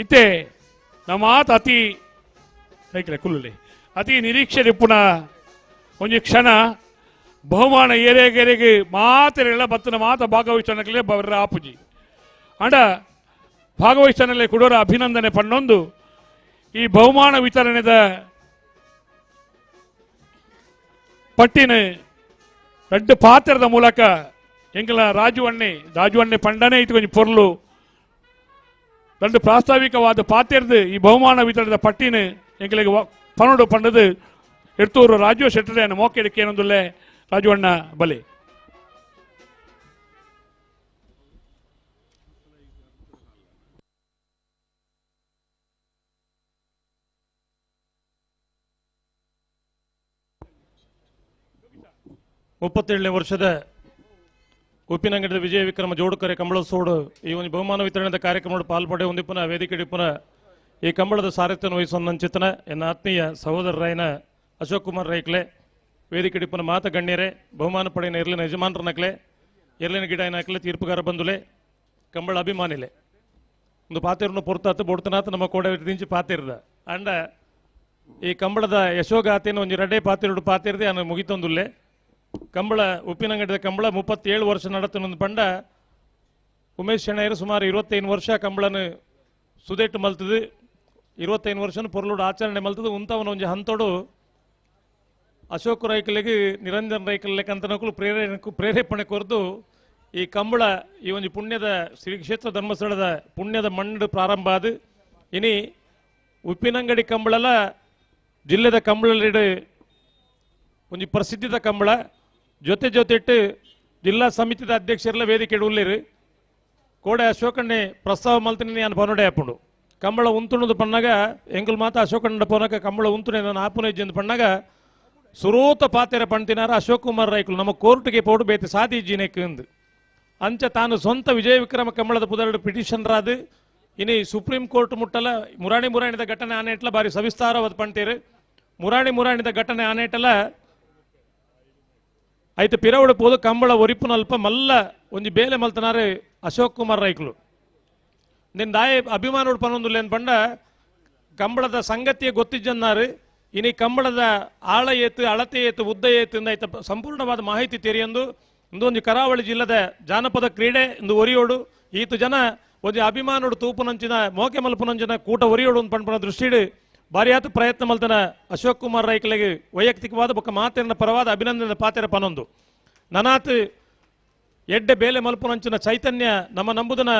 ಇತ್ತೆ ನಮ್ಮ ಅತಿ ಕುಲ್ಲಲ್ಲಿ ಅತಿ ನಿರೀಕ್ಷೆ ಪುನಃ ಒಂಜಿ ಕ್ಷಣ ಬಹುಮಾನ ಏರೇಗೆರೆಗೆ ಮಾತೆರೆಲ್ಲ ಬತ್ತನ ಮಾತ ಭಾಗವಹಿಸೋಣಕ್ಲೆ ಬರ ಆಪುಜಿ ಅಂಡ ಭಾಗವಹಿಸೋಣಲ್ಲೇ ಕೊಡೋರ ಅಭಿನಂದನೆ ಪಣ್ಣೊಂದು ಈ ಬಹುಮಾನ ವಿತರಣೆದ ಪಟ್ಟಿನ ರಡ್ಡು ಪಾತ್ರದ ಮೂಲಕ ಎಂಕಲ ರಾಜುವಣ್ಣೆ ರಾಜುವಣ್ಣೆ ಪಂಡನೆ ಇದು ಕೊಂಚ ಪೊರ್ಲು ரெண்டு ಪ್ರಾಸ್ತಾವಿಕವಾದ ಪಾತಿರ್ದು ಈ ಬಹುಮಾನ ವಿತರಣದ ಪಟ್ಟಿನ ಎಂಕಲಿಗೆ ಪನ್ನೊಂಡು ಪಂಡದು ಎಡ್ತೂರು ರಾಜು ಶೆಟ್ಟರೆ ಮೋಕೆಡಕ್ಕೆ ಏನೊಂದುಲ್ಲೆ ರಾಜುವಣ್ಣ ಬಲಿ. ಮುಪ್ಪತ್ತೇಳನೇ ವರ್ಷದ ಉಪ್ಪಿನಂಗಡಿದ ವಿಜಯ ವಿಕ್ರಮ ಜೋಡುಕರೆ ಕಂಬಳಸೋಡು ಈ ಒಂದು ಬಹುಮಾನ ವಿತರಣೆದ ಕಾರ್ಯಕ್ರಮ ಪಾಲ್ಪಡೆ ಒಂದು ಪುನಃ ವೇದಿಕೆ ಪುನಃ ಈ ಕಂಬಳದ ಸಾರಥ್ಯವನ್ನು ವಹಿಸುವಂಚಿತನ ಎನ್ನ ಆತ್ಮೀಯ ಸಹೋದರರಾಯನ ಅಶೋಕ್ ಕುಮಾರ್ ರೈಕ್ಲೆ ವೇದಿಕೆ ಪುನಃ ಮಾತ ಗಣ್ಯರೇ ಬಹುಮಾನ ಪಡೆಯ ಎರ್ಲಿನ ಯಜಮಾನರನಕ್ಲೆ ಎರ್ಲಿನ ಗಿಡ ಏನಾಕ್ಲೆ ತೀರ್ಪುಗಾರ ಬಂಧುಲೆ ಕಂಬಳ ಅಭಿಮಾನಿಲೆ ಒಂದು ಪಾತಿರನ್ನು ಪೊರ್ತಾತು ಬೊಡ್ತನಾತ ನಮ್ಮ ಕೋಡೆ ದಿಂಚಿ ಪಾತಿರ್ದ ಅಂಡ ಈ ಕಂಬಳದ ಯಶೋಗಾಥೆಯನ್ನು ಒಂದು ಎರಡೇ ಪಾತಿರುಡು ಪಾತಿರದೆ ಅನ್ನು ಮುಗಿತೊಂದುಲ್ಲೆ. ಕಂಬಳ ಉಪ್ಪಿನಂಗಡಿದ ಕಂಬಳ 37 ವರ್ಷ നടത്തുന്ന ಪಂಡ ಉಮೇಶ್ ಶೆಣೈರು ಸುಮಾರು 25 ವರ್ಷ ಕಂಬಳನ ಸುದೇಟು ಮಲ್ತದು 25 ವರ್ಷನ ಪೊರ್ಲುಡು ಆಚರಣೆ ಮಲ್ತದು ಉಂತವನ ಒಂಜಿ ಹಂತೋಡು ಅಶೋಕ್ ರೈಕಲಿಗೆ ನಿರಂಜನ್ ರೈಕಲ್ ಲೆಕ್ಕಂತನಕುಲು ಪ್ರೇರೇಪಣೆ ಕೊರ್ದು ಈ ಕಂಬಳ ಈ ಒಂಜಿ ಪುಣ್ಯದ ಶ್ರೀ ಕ್ಷೇತ್ರ ಧರ್ಮಸ್ಥಳದ ಪುಣ್ಯದ ಮಣ್ಣು ಪ್ರಾರಂಭ ಆದು ಇನಿ ಉಪ್ಪಿನಂಗಡಿ ಕಂಬಳಲ ಜಿಲ್ಲೆದ ಕಂಬಳಲಿಡು ಒಂಜಿ ಪ್ರಸಿದ್ಧಿದ ಕಂಬಳ ಜೊತೆ ಜೊತೆಟ್ಟು ಜಿಲ್ಲಾ ಸಮಿತಿದ ಅಧ್ಯಕ್ಷರೆಲ್ಲ ವೇದಿಕೆ ಉಳ್ಳೇರು ಕೋಡೆ ಅಶೋಕಣ್ಣೆ ಪ್ರಸ್ತಾವ ಮಲ್ತಿನಿ ನಾನು ಪನೋಡೆ ಆಪುಂಡು ಕಂಬಳ ಉಂತುಣದು ಪಣ್ಣಾಗ ಎಂಕುಲು ಮಾತ ಅಶೋಕಣ್ಣ ಪೋನಾಗ ಕಂಬಳ ಉಂತುಣೆ ನಾನು ಆಪುನ ಇಜ್ಜಂದು ಪಣ್ಣಾಗ ಸುರೋತ ಪಾತೆರ ಪಣ್ತಿನಾರ ಅಶೋಕ್ ಕುಮಾರ್ ರೈಕುಲು ನಮ್ಮ ಕೋರ್ಟ್ಗೆ ಪೋಡು ಬೇತೆ ಸಾದಿ ಇಜ್ಜಿನೆಕ್ ಅಂದು ಅಂಚ ತಾನು ಸ್ವಂತ ವಿಜಯ ವಿಕ್ರಮ ಕಂಬಳದ ಪುದರಡು ಪಿಟಿಷನ್ ರಾದು ಇನಿ ಸುಪ್ರೀಂ ಕೋರ್ಟ್ ಮುಟ್ಟಲ ಮುರಾಣಿ ಮುರಾಣಿದ ಘಟನೆ ಆನೇಟ್ಲ ಬಾರಿ ಸವಿಸ್ತಾರವಾದ ಪಣ್ತೀರು ಮುರಾಣಿ ಮುರಾಣಿದ ಘಟನೆ ಆನೇಟಲ ಐತೆ ಪಿರವಡು ಪೋದು ಕಂಬಳ ಒರಿಪುನಲ್ಪ ಮಲ್ಲ ಒಂಜಿ ಬೇಲೆ ಮಲ್ತನಾರೆ ಅಶೋಕ್ ಕುಮಾರ್ ರೈಕುಲು ನಿನ್ನ ದಾಯ ಅಭಿಮಾನೋಡು ಪನೊಂದುಲ್ಲೇನು ಪಂಡ ಕಂಬಳದ ಸಂಗತಿಯ ಗೊತ್ತಿಜ್ಜನ್ನಾರು ಇನಿ ಕಂಬಳದ ಆಳ ಏತು ಅಳತೆ ಏತು ಉದ್ದ ಏತು ಐತ ಸಂಪೂರ್ಣವಾದ ಮಾಹಿತಿ ತೆರೆಯೊಂದು ಇಂದು ಒಂಜಿ ಕರಾವಳಿ ಜಿಲ್ಲದ ಜಾನಪದ ಕ್ರೀಡೆ ಇಂದು ಒರಿಯೋಡು ಈತು ಜನ ಒಂಜಿ ಅಭಿಮಾನೋಡು ತೂಪುನಂಚಿನ ಮೋಕೆ ಮಲ್ಪುನಂಚಿನ ಕೂಟ ಒರಿಯೋಡು ಒಂದು ಪಂಪನ ದೃಷ್ಟಿಡು ಬಾರಿಯಾತು ಪ್ರಯತ್ನ ಮಲ್ತನ ಅಶೋಕ್ ಕುಮಾರ್ ರೈಕಲಿಗೆ ವೈಯಕ್ತಿಕವಾದ ಬೊಕ್ಕ ಮಾತೆರನ ಪರವಾದ ಅಭಿನಂದನೆ ಪಾತೆರ ಪನೊಂದು ನನಾತ್ ಎಡ್ಡೆ ಬೇಲೆ ಮಲ್ಪುನಂಚಿನ ಚೈತನ್ಯ ನಮ್ಮ ನಂಬುದನ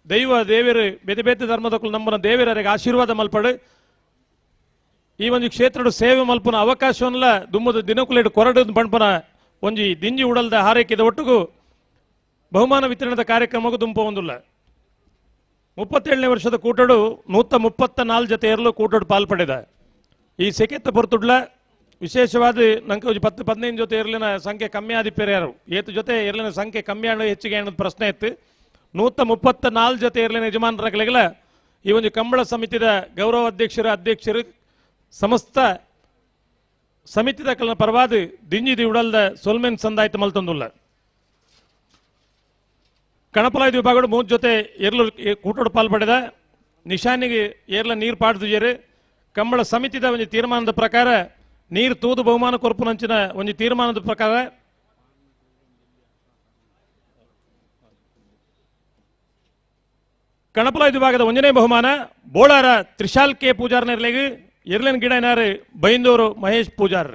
ದೈವ ದೇವರು ಬೇತೆ ಬೇತೆ ಧರ್ಮದಕ್ಕೂ ನಂಬುನ ದೇವರಿಗೆ ಆಶೀರ್ವಾದ ಮಲ್ಪಡು ಈ ಒಂದು ಕ್ಷೇತ್ರದ ಸೇವೆ ಮಲ್ಪುನ ಅವಕಾಶವನ್ನೆಲ್ಲ ದುಮ್ಮದ ದಿನಕುಲೇಡು ಕೊರಡು ಪಣ್ಪನ ಒಂಜಿ ದಿಂಜಿ ಉಡಲ್ದ ಹಾರೈಕೆದ ಒಟ್ಟುಗು ಬಹುಮಾನ ವಿತರಣದ ಕಾರ್ಯಕ್ರಮಕ್ಕೂ ದುಂಪ ಒಂದುಲ್ಲ. 37ನೇ ವರ್ಷದ ಕೂಟಡು 134 ಜೊತೆ ಏರ್ಲು ಕೂಟಡು ಪಾಲ್ಪಡೆದ ಈ ಸೆಕೆತ್ತ ಪೊರ್ತುಡ್ಲ ವಿಶೇಷವಾದ ನಂಗೆ ಒಂಜಿ 10-15 ಜೊತೆ ಏರ್ಲಿನ ಸಂಖ್ಯೆ ಕಮ್ಮಿ ಆದಿಪ್ಪೇರು ಯಾರು ಏತು ಜೊತೆ ಏರ್ಲಿನ ಸಂಖ್ಯೆ ಕಮ್ಮಿ ಆಡ ಹೆಚ್ಚಿಗೆ ಅನ್ನೋದು ಪ್ರಶ್ನೆ ಇತ್ತು. 134 ಜೊತೆ ಏರ್ಲಿನ ಯಜಮಾನರಗಳಿಗೆಲ್ಲ ಈ ಒಂದು ಕಂಬಳ ಸಮಿತಿದ ಗೌರವ ಅಧ್ಯಕ್ಷರು ಅಧ್ಯಕ್ಷರು ಸಮಸ್ತ ಸಮಿತಿದ ಕಲ್ನ ಪರವಾದ ದಿಂಜಿದಿ ಉಡಲ್ದ ಸೊಲ್ಮೆನ್ ಸಂದಾಯ್ತು ಮಲ್ತಂದುಲ್ಲ. ಕಣಪಲಾಯ್ದ ವಿಭಾಗಡು 3 ಜೊತೆ ಏರ್ಲು ಕೂಟೋಡು ಪಾಲ್ಪಡೆದ ನಿಶಾನಿಗೆ ಏರ್ಲ ನೀರು ಪಾಡ್ದುಜೇರು ಕಂಬಳ ಸಮಿತಿದ ಒಂದು ತೀರ್ಮಾನದ ಪ್ರಕಾರ ನೀರು ತೂದು ಬಹುಮಾನ ಕೊರ್ಪುನಂಚಿನ ಒಂದು ತೀರ್ಮಾನದ ಪ್ರಕಾರ ಕಣಪಲಾಯ್ದ ವಿಭಾಗದ 1ನೇ ಬಹುಮಾನ ಬೋಳಾರ ತ್ರಿಶಾಲ್ ಕೆ ಪೂಜಾರ್ನರ್ಲೆಗೆ ಎರ್ಲಿನ ಗಿಡ ಏನಾರು ಬೈಂದೂರು ಮಹೇಶ್ ಪೂಜಾರ್.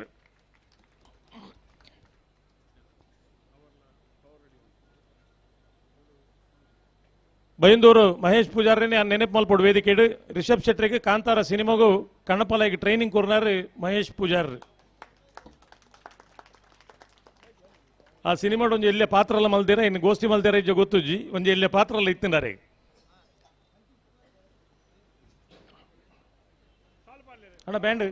ಬೈಂದೂರು ಮಹೇಶ್ ಪೂಜಾರಿನೇ ನೆನಪು ಮಲ್ಪೊಡು ವೇದಿಕೆಡು ರಿಷಬ್ ಶೆಟ್ಟರಿಗೆ ಕಾಂತಾರ ಸಿನಿಮಾಗೂ ಕಣ್ಣಪಲಾಗಿ ಟ್ರೈನಿಂಗ್ ಕೊರ್ನಾರು ಮಹೇಶ್ ಪೂಜಾರ್. ಆ ಸಿನಿಮಾಡ್ ಒಂಜಿ ಎಲ್ಲೆ ಪಾತ್ರಲ ಮಲ್ದಿರ ಇನ್ನು ಗೋಷ್ಠಿ ಮಲ್ದಿರ ಇಜ್ಜ ಗೊತ್ತುಜ್ಜಿ ಒಂಜಿ ಎಲ್ಲೆ ಪಾತ್ರಲ ಇತ್ತಿನಾರೆ. ಅಣ್ಣ ಬ್ಯಾಂಡ್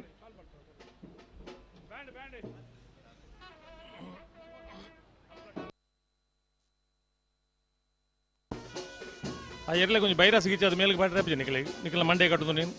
ಆ ಎರ್ಲೆ ಕೊಂಚ ಬೈರಾಸ್ ಗೀಚ ಅದು ಮೇಲ್ಗೆ ಪಾಟ್ರೆ ನಿಖಲ ನಿಖಲ ಮಂಡೆ ಕಟ್ಟುದು ನೀನು.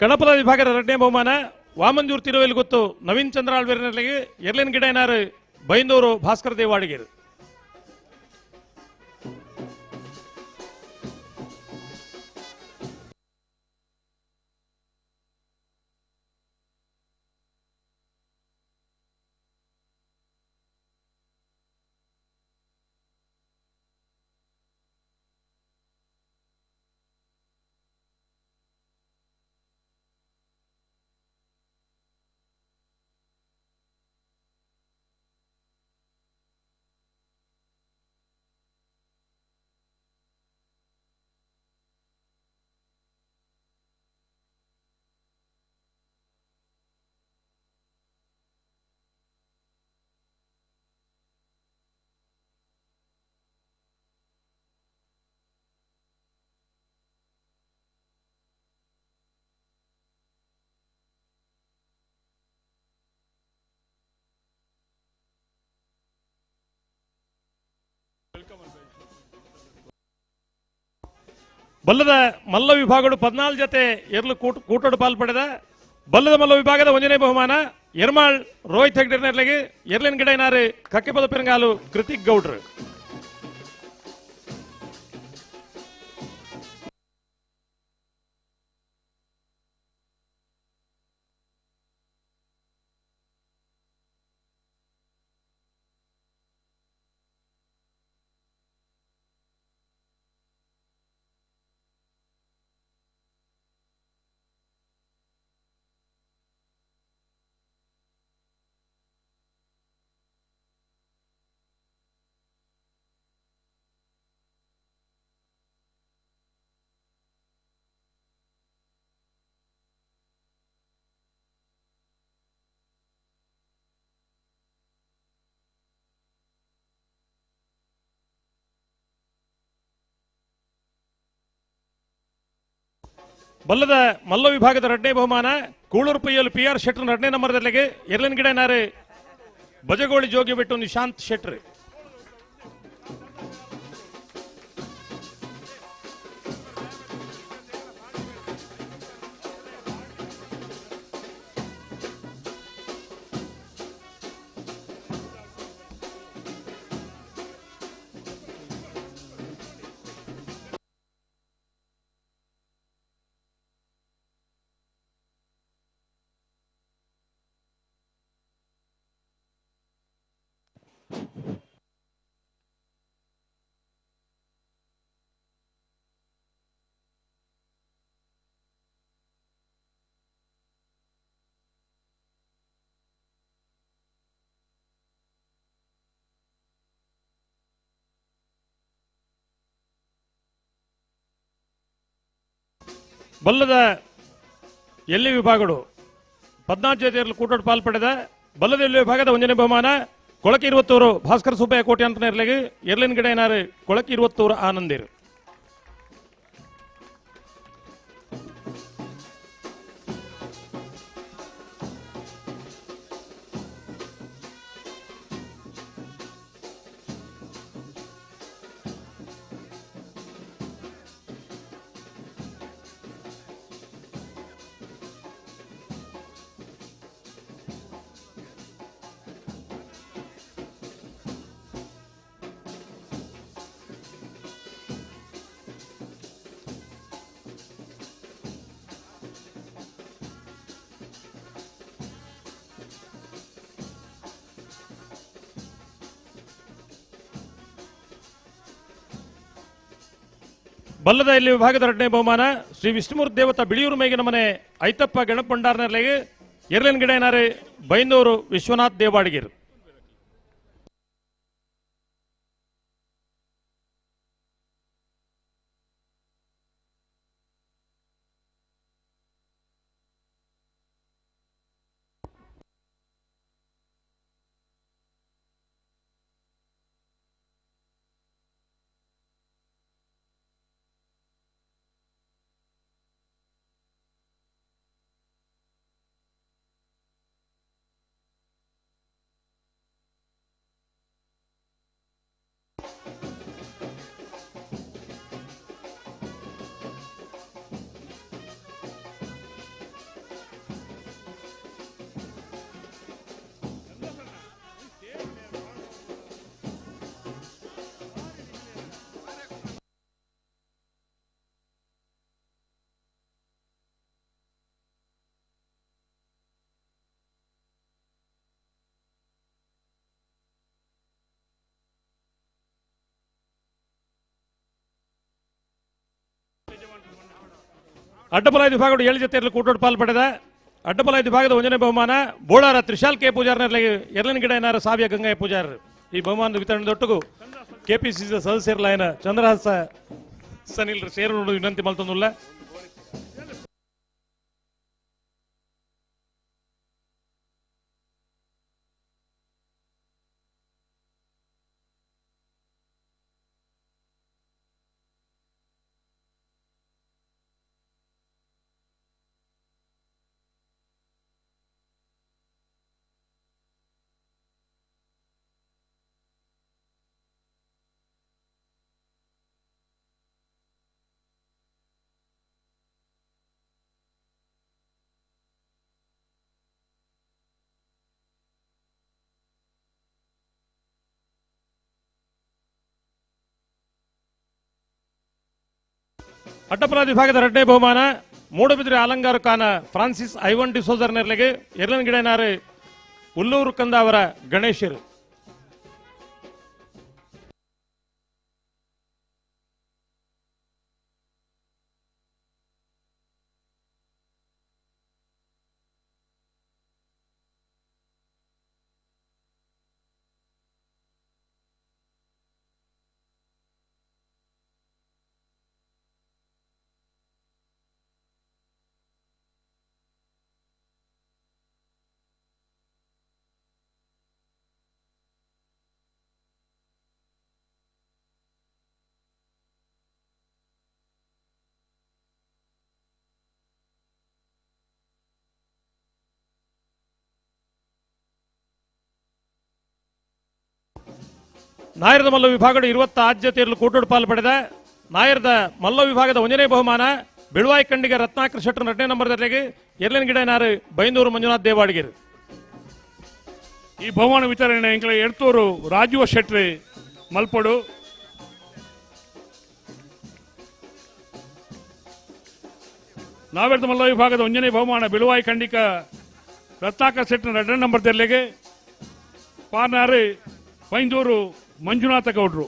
ಕಣಪಲ ವಿಭಾಗದ ಎರಡನೇ ಬಹುಮಾನ ವಾಮಂಜೂರ್ ತಿರುವೆಲ್ ಗೊತ್ತು ನವೀನ್ ಚಂದ್ರ ಆಳ್ವೇರ್ನಲ್ಲಿಗೆ ಎರ್ಲಿನ್ ಗಿಡೈನಾರು ಬೈಂದೂರು ಭಾಸ್ಕರ ದೇವಾಡಿಗೇರು. ಬಲ್ಲದ ಮಲ್ಲ ವಿಭಾಗಡು 14 ಜೊತೆ ಎರ್ಲು ಕೂಟೋಡು ಪಾಲ್ಪಡೆದ ಬಲ್ಲದ ಮಲ್ಲ ವಿಭಾಗದ ಒಂದನೇ ಬಹುಮಾನ ಎರ್ಮಾಳ್ ರೋಹಿತ್ ಹೆಗ್ಡೆರ್ನರ್ಲಿಗೆ ಎರ್ಲಿನ್ ಗಿಡೈನಾರು ಕಕ್ಕೆಪದ ಪೆರಂಗಾಲು ಕೃತಿಕ್ ಗೌಡ್ರು. ಬಲ್ಲದ ಮಲ್ಲ ವಿಭಾಗದ ಎರಡನೇ ಬಹುಮಾನ ಕೂಳೂರು ಪೈಯಲು ಪಿ ಆರ್ ಶೆಟ್ಟರ್ ಎರಡನೇ ನಂಬರ್ದಲ್ಲಿಗೆ ಎರ್ಲಿನ್ ಗಿಡನಾರು ಬಜಗೋಳಿ ಜೋಗಿ ಬಿಟ್ಟು ನಿಶಾಂತ್ ಶೆಟ್ರ್. ಬಲ್ಲದ ಎಲ್ಲಿ ವಿಭಾಗಡು 14 ಜೊತೆಯಲ್ಲಿ ಕೂಟೋಟ್ ಪಾಲ್ ಪಡೆದ ಬಲ್ಲದ ಎಲ್ಲಿ ವಿಭಾಗದ ಒಂದನೇ ಬಹುಮಾನ ಕೊಳಕಿ ಇರುವತ್ತೂರು ಭಾಸ್ಕರ ಸುಬ್ಬಯ್ಯ ಕೋಟೆ ಅಂತ ಇರ್ಲಿಗೆ ಎರ್ಲಿನ ಗಿಡ ಏನಾರು ಕೊಳಕಿ ಇರುವತ್ತೂರು ಆನಂದಿರು. ಬಲ್ಲದ ಇಲ್ಲಿ ವಿಭಾಗದ ಎರಡನೇ ಬಹುಮಾನ ಶ್ರೀ ವಿಷ್ಣುಮೂರ್ತಿ ದೇವತಾ ಬಿಳಿಯೂರು ಮೇಗಿನ ಮನೆ ಐತಪ್ಪ ಗಣಪಂಡಾರ್ನರ್ಲೆಗೆ ಎರ್ಲಿನ ಗಿಡ ಏನಾರೆ ಬೈಂದೂರು ವಿಶ್ವನಾಥ್ ದೇವಾಡಿಗೇರು. ಅಡ್ಡಬಲಾಯ ವಿಭಾಗದ 7 ಜೊತೆಯಲ್ಲಿ ಕೂಟೋಟ್ ಪಾಲ್ ಪಡೆದ ಅಡ್ಡಬಲಾಯ ವಿಭಾಗದ ಒಂದನೇ ಬಹುಮಾನ ಬೋಳಾರ ತ್ರಿಶಾಲ್ ಕೆ ಪೂಜಾರ್ನಲ್ಲಿ ಎರಲಿನ ಗಿಡ ಏನಾರ ಸಾವಿಯ ಗಂಗಯ್ಯ ಪೂಜಾರ್. ಈ ಬಹುಮಾನದ ವಿತರಣೆದೊಟ್ಟಿಗೂ ಕೆಪಿಸಿಸಿ ಸದಸ್ಯರಲಾಯನ ಚಂದ್ರಹಾಸ ಸನಿಲ್ ಸೇರು ವಿನಂತಿ ಮಲ್ತೊಂದುಲ್ಲ. ಅಡ್ಡಪುರ ವಿಭಾಗದ ಎರಡನೇ ಬಹುಮಾನ ಮೂಡಬಿದ್ರೆ ಅಲಂಗಾರು ಖಾನ ಫ್ರಾನ್ಸಿಸ್ ಐವನ್ ಡಿಸೋಜರ್ ನೆರಳಿಗೆ ಎರಲನ್ ಗಿಡನಾರು ಉಲ್ಲೂರು ಕಂದ ಅವರ ಗಣೇಶರು. ನಾಯರದ ಮಲ್ಲ ವಿಭಾಗದ 26 ಜೊತೆಯಲ್ಲಿ ಕೂಟೋಡ್ ಪಾಲು ಪಡೆದ ನಾಯರದ ಮಲ್ಲ ವಿಭಾಗದ ಒಂದನೇ ಬಹುಮಾನ ಬೆಳುವಾಯಿ ಖಂಡಿಗೆ ರತ್ನಾಕರ್ ಶೆಟ್ಟರ್ ಎರಡನೇ ನಂಬರ್ ಜೊತೆಗೆ ಎರಲಿನ ಗಿಡ ನಾರು ಬೈಂದೂರು ಮಂಜುನಾಥ್ ದೇವಾಡಿಗೇರು. ಈ ಬಹುಮಾನ ವಿತರಣೆ ಎಂಕಲ ಎಡ್ತೂರು ರಾಜೀವ ಶೆಟ್ರಿ ಮಲ್ಪಡು. ನಾವೆರ್ದ ಮಲ್ಲ ವಿಭಾಗದ ಒಂದನೇ ಬಹುಮಾನ ಬೆಳುವಾಯಿ ಖಂಡಿಕ ರತ್ನಾಕರ್ ಶೆಟ್ಟರ್ ಎರಡನೇ ನಂಬರ್ ತೆರಲಿಗೆ ಪಾರ್ನಾರು ಬೈಂದೂರು ಮಂಜುನಾಥ ಗೌಡ್ರು.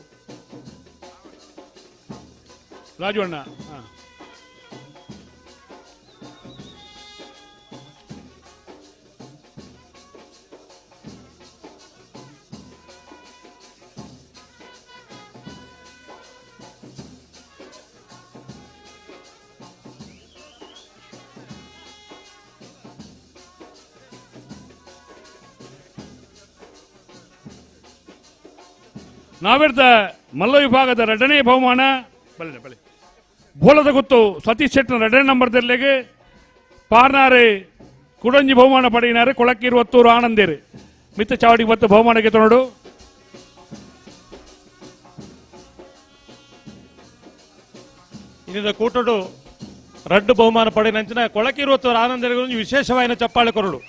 ರಾಜು ಅಣ್ಣ. ನಾವೆರ್ದ ಮಲ್ಲ ವಿಭಾಗದ ಎರಡನೇ ಬಹುಮಾನ ಬಲೆ ಬಲೆ ಬೋಲದ ಗೊತ್ತು ಸತೀಶ್ ಶೆಟ್ಟನ ಎರಡನೇ ನಂಬರ್ದಲ್ಲಿಗೆ ಪಾರ್ನಾರೆ ಕುಡಂಜಿ ಬಹುಮಾನ ಪಡೆಯಿನಾರು ಕೊಳಕ್ಕಿರುವತ್ತೂರು ಆನಂದೇರು ಮಿತ್ತ ಚಾವಡಿಗೆ ಮತ್ತು ಬಹುಮಾನಕ್ಕೆ ತಗೊಂಡು ಇನ್ನಿದ ಕೂಟಡು ರಡ್ಡು ಬಹುಮಾನ ಪಡೆಯಿನಂಚಿನ ಕೊಳಕಿರುವತ್ತೂರು ಆನಂದೇರು ವಿಶೇಷವಾಯಿನ ಚಪ್ಪಾಳೆ ಕೊರಡು.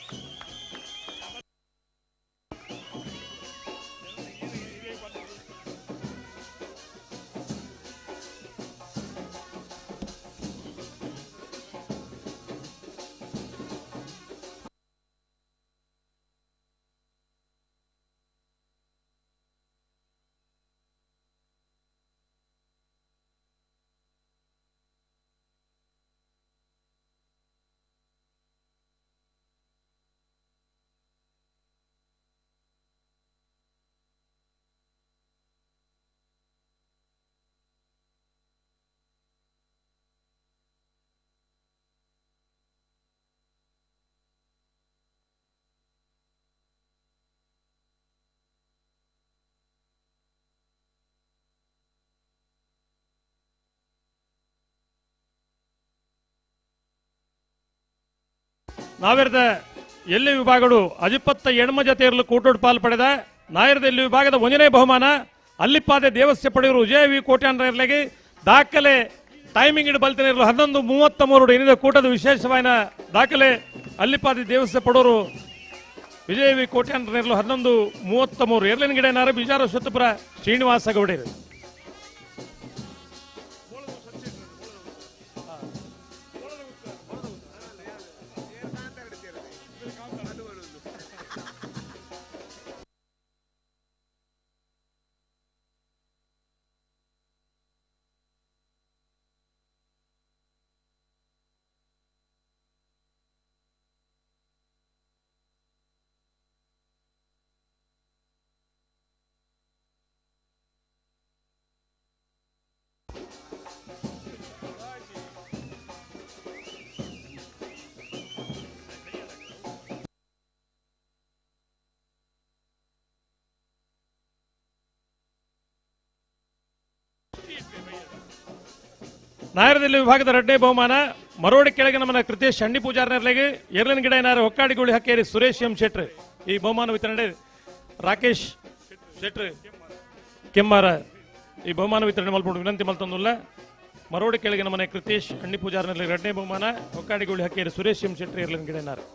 ನಾವೆರ್ದ ಎಲ್ಲಿ ವಿಭಾಗಡು ಅಜಿಪತ್ತ ಎಣ್ಮ ಜತೆಯರ್ಲು ಕೂಟೋಡ್ ಪಾಲ್ ಪಡೆದ ನಾಯರದ ಎಲ್ಲಿ ವಿಭಾಗದ ಒಂದನೇ ಬಹುಮಾನ ಅಲ್ಲಿಪ್ಪಾದೆ ದೇವಸ್ಯ ಪಡೆಯರು ವಿಜಯ ವಿ ಕೋಟ್ಯಾನ್ರರ್ಲೆಗೆ ದಾಖಲೆ ಟೈಮಿಂಗ್ ಇಡು ಬಲ್ತೇನೆ ಇರಲು 11:33 ಏನಿದೆ ಕೂಟದ ವಿಶೇಷವಾದ ದಾಖಲೆ ಅಲ್ಲಿಪ್ಪಾದೆ ದೇವಸ್ಯ ಪಡೋರು ವಿಜಯ ವಿ ಕೋಟ್ಯಾನ್ರರ್ಲು 11:33 ಎರ್ಲಿನ ಗಿಡ ಬಿಜಾರ ಶತಪುರ ಶ್ರೀನಿವಾಸ ಗೌಡರು. ನಾಯರದಲ್ಲಿ ವಿಭಾಗದ ಎರಡನೇ ಬಹುಮಾನ ಮರೋಡಿ ಕೆಳಗೆ ನಮ್ಮನ್ನ ಕೃತೇಶ್ ಹಣ್ಣಿ ಪೂಜಾರ್ನರ್ಲೆಗೆ ಎರ್ಲಿನ ಗಿಡ ಏನಾರು ಹೊಕ್ಕಾಡಿಗುಳಿ ಹಕ್ಕೇರಿ ಸುರೇಶ್ ಎಂ ಶೆಟ್ರ್ ಈ ಬಹುಮಾನ ವಿತರಣೆ ರಾಕೇಶ್ ಶೆಟ್ರ್ ಕೆಮ್ಮಾರ ಈ ಬಹುಮಾನ ವಿತರಣೆ ಮಲ್ಪುಂಡು ವಿನಂತಿ ಮಲ್ತೊಂದುಲ್ಲ. ಮರೋಡಿ ಕೆಳಗೆ ನಮ್ಮನೆ ಕೃತೇಶ್ ಹಣ್ಣಿ ಪೂಜಾರ್ನಲ್ಲಿ ಎರಡನೇ ಬಹುಮಾನ ಹೊಕ್ಕಾಡಿಗುಳಿ ಹಕ್ಕೇರಿ ಸುರೇಶ್ ಎಂ ಶೆಟ್ರ್ ಎರ್ಲಿನ ಗಿಡ ಏನಾರು.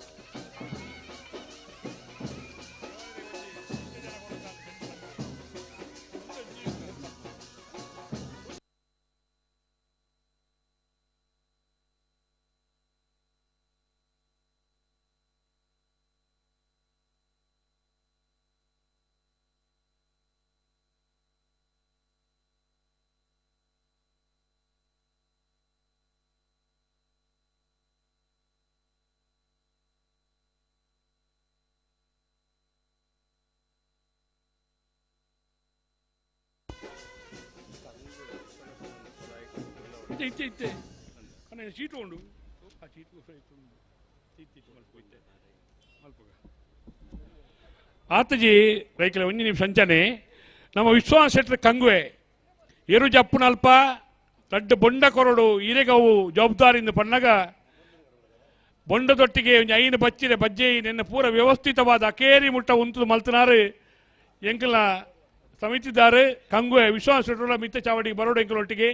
ಇತ್ತೆ ಇತ್ತೆ ಅಣ್ಣ ಸೀಟು ಉಂಡು ಆ ಸೀಟು ಆತಜಿ ರೈಕಲ ಒಂಜಿ ನಿಮಿಷ ಅಂಚನೆ ನಮ್ಮ ವಿಶ್ವಾಸ ಶೆಟ್ಟರ್ ಕಂಗುವೆ ಎರು ಜಪ್ಪುನಲ್ಪ ದಡ್ಡ ಬೊಂಡ ಕೊರಡು ಈರೆಗವು ಜವಾಬ್ದಾರಿಯಿಂದ ಪಣ್ಣಗ ಬೊಂಡದೊಟ್ಟಿಗೆ ಒಂಜಿ ಐನು ಬಚ್ಚಿರೆ ಬಜ್ಜೆ ನಿನ್ನ ಪೂರ ವ್ಯವಸ್ಥಿತವಾದ ಅಕೇರಿ ಮುಟ್ಟ ಉಂಟು ಮಲ್ತನಾರು ಎಂಕಲ ಸಮಿತಿದಾರು ಕಂಗುವೆ ವಿಶ್ವಾಸ ಶೆಟ್ಟರ ಮಿತ್ತ ಚಾವಡಿಗೆ ಬರೋಡು ಎಂಕಲೊಟ್ಟಿಗೆ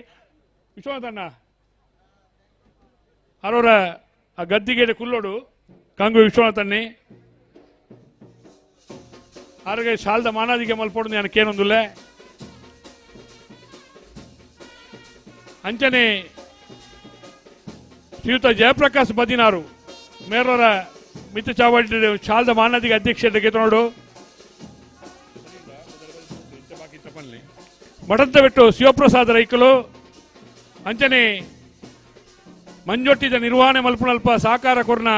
ವಿಶ್ವನಾಥಣ್ಣ ಅರೋರ ಆ ಗದ್ದಿಗೆ ಕುಲ್ಲೋಡು ಕಂಗು ವಿಶ್ವನಾಥಣ್ಣೆ ಆರೋಗ್ಯ ಶಾಲ್ದ ಮಾನಾದಿಗೆ ಮಲ್ಪೋಡು ನಾನು ಅಂಚನೆ ಶ್ರೀಯುತ ಜಯಪ್ರಕಾಶ್ ಬದಿನಾರು ಮೇರವರ ಮಿತ್ತ ಚಾವಡಿ ಶಾಲ್ದ ಮಾನಾದಿಗೆ ಅಧ್ಯಕ್ಷರಿಗೆ ನೋಡು ಮಠದ ಬಿಟ್ಟು ಶಿವಪ್ರಸಾದ್ ರೈಕಲು ಅಂಚನೆ ಮಂಜೊಟ್ಟಿದ ನಿರ್ವಹಣೆ ಮಲ್ಪುನಲ್ಪ ಸಹಕಾರ ಕೊರ್ನ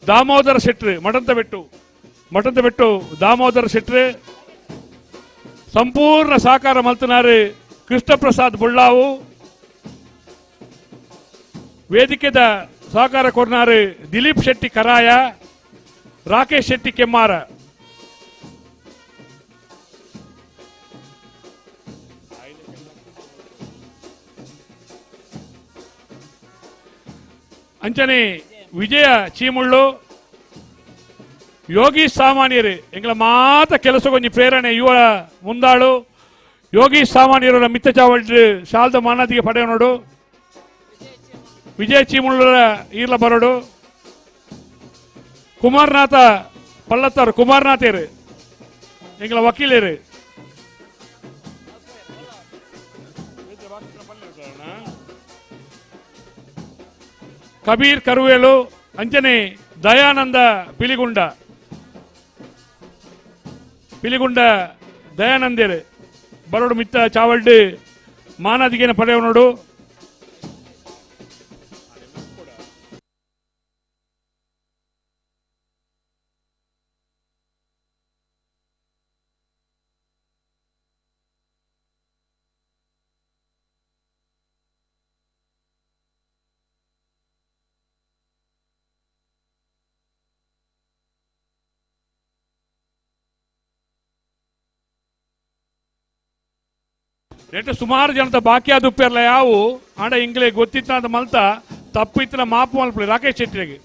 ದಾಮೋದರ ಶೆಟ್ರು ಮಠಂತ ಬೆಟ್ಟು ದಾಮೋದರ ಶೆಟ್ರು ಸಂಪೂರ್ಣ ಸಹಕಾರ ಮಲ್ತನಾರು ಕೃಷ್ಣಪ್ರಸಾದ್ ಬುಳ್ಳಾವು ವೇದಿಕೆದ ಸಹಕಾರ ಕೊರ್ನಾರು ದಿಲೀಪ್ ಶೆಟ್ಟಿ ಕರಾಯ ರಾಕೇಶ್ ಶೆಟ್ಟಿ ಕೆಮ್ಮಾರ. ಅಂಚನೆ ವಿಜಯ ಚೀಮುಳ್ಳು ಯೋಗಿ ಸಾಮಾನ್ಯರು ಎಂಗಳ ಮಾತ ಕೆಲಸಗೊಂಜಿ ಪ್ರೇರಣೆ ಯುವ ಮುಂದಾಳು ಯೋಗಿ ಸಾಮಾನ್ಯರ ಮಿತ್ತ ಚಾವಡಿ ಶಾಲ್ದ ಮಾನಾದಿಗೆ ಪಡೆಯೋನೋಡು ವಿಜಯ ಚೀಮುಳ್ಳರ ಈರ್ಲ ಬರೋಡು ಕುಮಾರನಾಥ ಪಳ್ಳತ್ತಾರು ಕುಮಾರನಾಥೇರು ಎಂಗಳ ವಕೀಲರು ಕಬೀರ್ ಕರುವೇಲು ಅಂಚನೆ ದಯಾನಂದ ಪಿಲಿಗುಂಡ ಪಿಲಿಗುಂಡ ದಯಾನಂದೇರು ಬರೋಡು ಮಿತ್ತ ಚಾವಲ್ಡ್ ಮಾನಾದಿಗೇನ ಪಡೆಯವನೋಡು ನೆಟ್ಟು ಸುಮಾರು ಜನತ ಬಾಕಿ ಆದುಪ್ಪೆರ್ಲ ಯಾವು ಆಂಡ ಇಂಗ್ಲೆ ಗೊತ್ತಿತ್ತ ಅಂತ ಮಲ್ತ ತಪ್ಪಿತ್ತಿನ ಮಾಪು ಮಲ್ಪಲಿ ರಾಕೇಶ್ ಶೆಟ್ಟಿಗೆ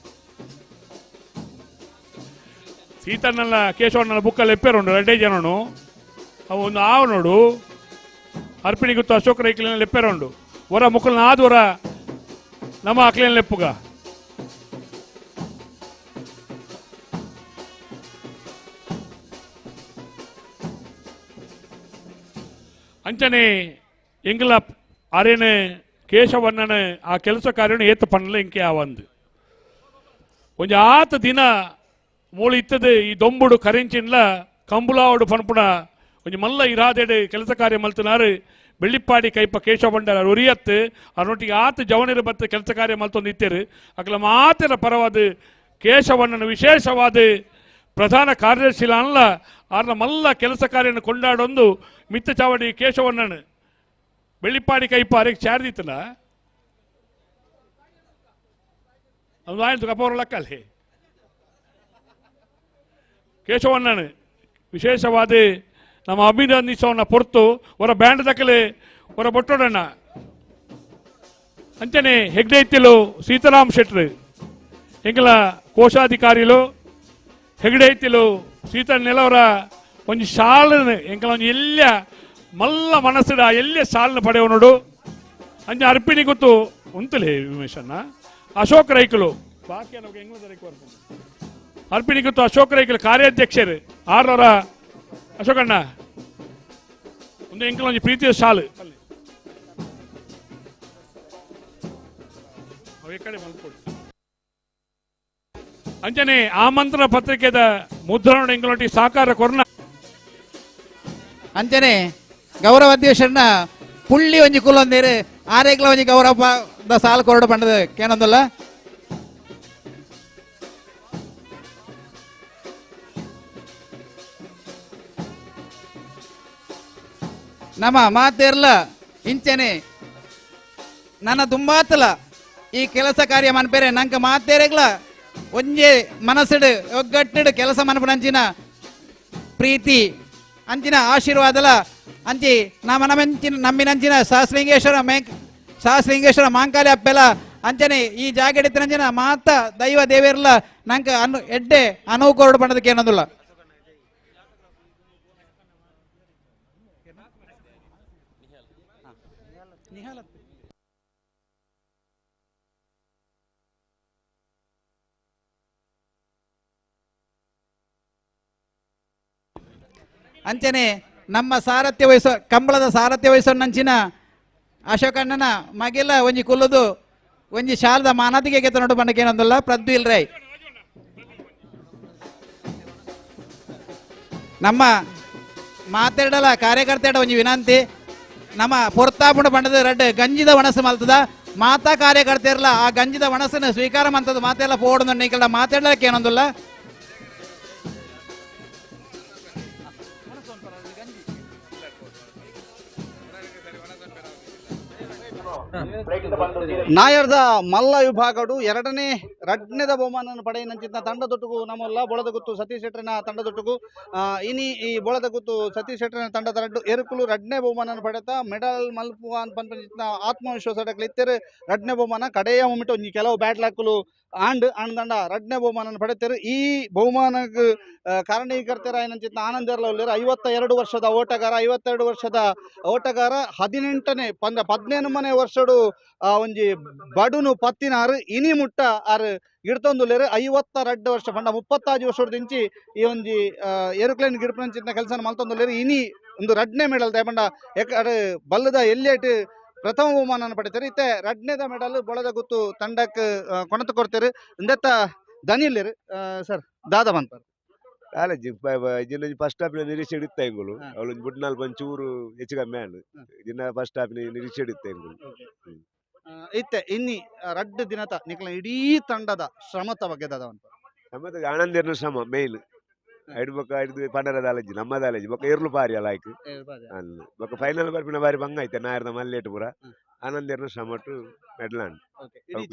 ಸೀತಣ್ಣನ ಕೇಶವಣ್ಣನ ಬುಕ್ಕಲ್ಲಿ ಎಪ್ಪೇರುಂಡು ರಡ್ಡೇ ಜನನು ಅವು ಒಂದು ಆವು ನೋಡು ಅರ್ಪಿಣಿ ಗೊತ್ತು ಅಶೋಕ್ ರೈಕ್ಲಿನ ಲೆಪ್ಪೇರುಂಡು ಹೊರ ಮುಕ್ಕಲ್ನ ಆದವರ ನಮ್ಮ ಅಕ್ಲಿನ ಲೆಪ್ಪುಗ ಅಂಚನೆ ಎಂಗ್ಲ ಅರೇನೆ ಕೇಶವಣ್ಣನ ಆ ಕೆಲಸ ಕಾರ್ಯನ ಏತ ಪಣ್ಣಲ ಇಂಕೆ ಆವಂದು ಒಂಜಿ ಆತ ದಿನ ಮೂಳು ಇತ್ತದು ಈ ದೊಂಬುಡು ಕರೆಂಚಿನ್ಲ ಕಂಬುಲಾವಡು ಪನ್ಪುಣ ಒಂಜಿ ಮಲ್ಲ ಇರಾದೆಡೆ ಕೆಲಸ ಕಾರ್ಯ ಮಲ್ತನಾರು ಬೆಳ್ಳಿಪ್ಪಾಡಿ ಕೈಪ ಕೇಶವ ಭಂಡಾರ ಒರಿಯತ್ತು ಅವನೊಟ್ಟಿಗೆ ಆತ ಜವನಿರು ಬತ್ತ ಕೆಲಸ ಕಾರ್ಯ ಮಲ್ತೊಂದು ಇತ್ತೇರು ಅಕಲ ಮಾತಿನ ಪರವಾದ ಕೇಶವಣ್ಣನ ವಿಶೇಷವಾದ ಪ್ರಧಾನ ಕಾರ್ಯದರ್ಶಿ ಅಲ್ಲ ಆರ್ನ ಮಲ್ಲ ಕೆಲಸ ಕಾರ್ಯನ ಕೊಂಡಾಡೊಂದು ಮಿತ್ತ ಚಾವಡಿ ಕೇಶವಣ್ಣನ ಬೆಳ್ಳಿಪ್ಪಾಡಿ ಕೈಪ ಅರೆಗೆ ಚಾರ್ದಿತ್ತಲ್ಲ ಅದು ಆಯ್ತು ಕಪೋರ ಲಕ್ಕಲ್ಲಿ ಕೇಶವಣ್ಣನ ವಿಶೇಷವಾದ ನಮ್ಮ ಅಭಿನಂದಿಸೋಣ ಪೊರ್ತು ಹೊರ ಬ್ಯಾಂಡ್ ದಕ್ಕಲೆ ಹೊರ ಬೊಟ್ಟೋಡಣ್ಣ ಅಂಚನೆ ಹೆಗ್ಡೆ ಇತ್ತಿಲು ಸೀತಾರಾಮ್ ಶೆಟ್ರು ಎಂಕಲ ಕೋಶಾಧಿಕಾರಿಲು ಹೆಗ್ಡೆ ಇತ್ತಿಲು ಸೀತಾ ನೆಲವರ ಒಂಜಿ ಶಾಲನ ಎಂಕಲ ಒಂಜಿ ಎಲ್ಲ ಮಲ್ಲ ಮನಸ್ಸುಡ ಎಲ್ಲ ಶಾಲನ ಪಡೆಯವನೋಡು ಅಂಚೆ ಅರ್ಪಿಣಿ ಗೊತ್ತು ಉಂತಲೇ ವಿಮೇಶಣ್ಣ ಅಶೋಕ್ ರೈಕುಲು ಬಾಕಿ ಅರ್ಪಿಣಿ ಗೊತ್ತು ಅಶೋಕ್ ರೈಕುಲು ಕಾರ್ಯಾಧ್ಯಕ್ಷರು ಆರ್ನವರ ಅಶೋಕಣ್ಣ ಒಂದು ಎಂಕಲ ಒಂಜಿ ಪ್ರೀತಿಯ ಶಾಲು ಅವು ಕಡೆ ಮಲ್ಕೊಡು ಅಂಚನೆ ಆಮಂತ್ರಣ ಪತ್ರಿಕೆದ ಮುದ್ರಣ ಎಂಕಲೊಟ್ಟಿ ಸಾಕಾರ ಕೊರ್ನ ಅಂಚನೆ ಗೌರವ ಅಧ್ಯಕ್ಷರನ್ನ ಪುಳ್ಳಿ ಒಂಜಿ ಕುಲ್ಲೊಂದೇರು ಆರೇಗ್ಲ ಒಂಜಿ ಗೌರವ ಸಾಲು ಕೊರಡು ಪಂಡದ ಕೇನೊಂದಲ್ಲ ನಮ್ಮ ಮಾತೇರ್ಲ ಇಂಚನೆ ನನ್ನ ದುಂಬಾತಲ ಈ ಕೆಲಸ ಕಾರ್ಯ ಮನ್ಪೇರೆ ನಂಕ ಮಾತೇರೆಗ್ಲ ಒಂಜೆ ಮನಸ್ಸುಡು ಒಗ್ಗಟ್ಟಿಡು ಕೆಲಸ ಮನ್ಪುನಂಚಿನ ಪ್ರೀತಿ ಅಂಚಿನ ಆಶೀರ್ವಾದಲ ಅಂಚಿ ನಮ್ಮ ನಮ್ಮಂಚಿನ ನಮ್ಮಿನಂಚಿನ ಸಹಸ್ರಲಿಂಗೇಶ್ವರ ಮೇಕ್ ಸಹಸ್ರಲಿಂಗೇಶ್ವರ ಮಾಂಕಾಲಿ ಅಪ್ಪೆಲ ಅಂಚನೆ ಈ ಜಾಗೆಡಿತ್ತಿನಂಚಿನ ಮಾತ ದೈವ ದೇವೇರ್ಲ ನಂಕ ಅನ್ನು ಎಡ್ಡೆ ಅನುವು ಕೊರಡು ಪಂಡದಕ್ಕೆ ಏನೊಂದುಲ್ಲ. ಅಂಚನೆ ನಮ್ಮ ಸಾರಥ್ಯ ವಹಿಸೋ ಕಂಬಳದ ಸಾರಥ್ಯ ವಹಿಸೋ ನಂಚಿನ ಅಶೋಕಣ್ಣನ ಮಗಿಲ ಒಂಜಿ ಕುಲ್ಲುದು ಒಂಜಿ ಶಾಲದ ಮಾನತಿಗೆ ಗೆತ್ತ ನೋಡು ಬಂಡಕ್ಕೆ ಏನೊಂದಲ್ಲ ಪ್ರದ್ವಿಲ್ ರೈ ನಮ್ಮ ಮಾತಾಡಲ ಕಾರ್ಯಕರ್ತ ಒಂಜಿ ವಿನಂತಿ ನಮ್ಮ ಪೊರ್ತಾಪುಂಡ ಬಂಡದ ರಡ್ಡ್ ಗಂಜಿದ ಒಣಸು ಮಲ್ತದ ಮಾತಾ ಕಾರ್ಯಕರ್ತೆರ್ಲ ಆ ಗಂಜಿದ ಒಣಸನ್ನು ಸ್ವೀಕಾರ ಮಂತದ ಮಾತೆಲ್ಲ ಪೋಡುದು ನೀಕಲ್ಡ ಮಾತಾಡಲಕ್ಕೆ ಏನೊಂದಲ್ಲ. ನಾಯರ್ದ ಮಲ್ಲ ವಿಭಾಗಡು ಎರಡನೇ ರಡ್ನೆದ ಬಹುಮಾನವನ್ನು ಪಡೆಯಿನಂಚಿನ ತಂಡದೊಟ್ಟುಗು ನಮ್ಮಲ್ಲ ಬೊಳದಗುತ್ತು ಸತೀಶ್ ಶೆಟ್ಟರ್ನ ತಂಡದೊಟ್ಟುಗು ಇನಿ ಈ ಬೊಳದಗುತ್ತು ಸತೀಶ್ ಶೆಟ್ಟರ್ನ ತಂಡದ ರಡ್ಡು ಎರುಕುಲು ರಡ್ನೆ ಬಹುಮಾನವನ್ನು ಪಡೆತ ಮೆಡಲ್ ಮಲ್ಪುವ ಪನ್ಪಂಚಿನ ಆತ್ಮವಿಶ್ವಾಸ ಇತ್ತೆರು ರಡ್ನೆ ಬಹುಮಾನ ಕಡೆಯ ಮೊಮೆಂಟ್ ಒಂಜಿ ಕೆಲವು ಬ್ಯಾಟ್ ಲಾಕುಲು ಆಂಡ್ ಆಂದಂಡ ರಡ್ನೆ ಬಹುಮಾನವನ್ನು ಪಡೆತೇರು. ಈ ಬಹುಮಾನಕ್ಕೆ ಕಾರಣೀಕರ್ತರಾಯನಂಚಿನ ಆನಂದರ್ಲ ಉಲ್ಲೇರು. 52 ವರ್ಷದ ಓಟಗಾರ, 52 ವರ್ಷದ ಓಟಗಾರ 18ನೇ 15ನೇ ವರ್ಷಡು ಒಂಜಿ ಬಡುನು ಪತ್ತಿನಾರು ಇನಿ ಮುಟ್ಟ ಆರು ಗಿಡ್ತೊಂದುಲ್ಲೇರು. 52 ವರ್ಷ ಪಂಡ 35 ವರ್ಷದಿಂಚಿ ಈ ಒಂಜಿ ಏರುಕ್ಲೇನ್ ಗಿಡ್ಪನಂಚಿನ ಕೆಲಸ ಮಲ್ತೊಂದುಲ್ಲೇರು. ಇನಿ ಒಂದು ರಡ್ನೆ ಮೆಡಲ್ ಪಂಡ ಎಕಡೆ ಬಲ್ಲದ ಎಲ್ಯೇಟ್ ಪ್ರಥಮ ಬಹುಮಾನ ಪಡಿತಾರೆ. ಇತ್ತೆ ರಡ್ನೆದ ಮೆಡಲ್ ಬೊಳದ ಗುತ್ತು ತಂಡಕ್ಕೆ ಕೊಣತು ಕೊಡ್ತಾರೆ. ಇಂದತ್ತ ದನಿಲ್ಲೇರು ಸರ್ ದಾದಾ ಬಂತ ಕಾಲೇಜ್ ಜಿನ್ನ ಫಸ್ಟ್ ಹಾಫಿನ ನಿರೀಕ್ಷೆ ಇಡುತ್ತಾ ಎಂಗುಲು ಅವಳು ಬುಡ್ನಾಲ್ ಒಂಚೂರು ಹೆಚ್ಚು ಕಮ್ಮಿ ಆಂಡ್ ಜಿನ್ನ ಫಸ್ಟ್ ಹಾಫಿನ ನಿರೀಕ್ಷೆ ಇಡುತ್ತಾ ಎಂಗುಲು. ಇತ್ತೆ ಇನ್ನಿ ರಡ್ಡು ದಿನತ ನಿಕ್ಲ ಇಡೀ ತಂಡದ ಶ್ರಮದ ಬಗ್ಗೆ ದಾದಾ ಬಂತ. ಶ್ರಮದ ಆನಂದೇರ್ನ ಶ್ರಮ ಮೇನ್ ಐದು ಬೊಕ್ಕ ಐದು ಪಂಡರದ ಅಲಜಿ ನಮ್ಮದ ಅಲಜಿ ಬೊಕ್ಕ ಎರ್ಲು ಪಾರಿ ಅಲ್ಲ ಆಯ್ತು ಬೊಕ್ಕ ಫೈನಲ್ ಬರ್ಪಿನ ಬಾರಿ ಬಂಗ ಆಯ್ತು ನಾಯರ್ದ ಮಲ್ಲೇಟು ಪೂರ ಆನಂದೇರ್ನ ಶ್ರಮಟು ಮೆಡಲ್ ಆಂಡ್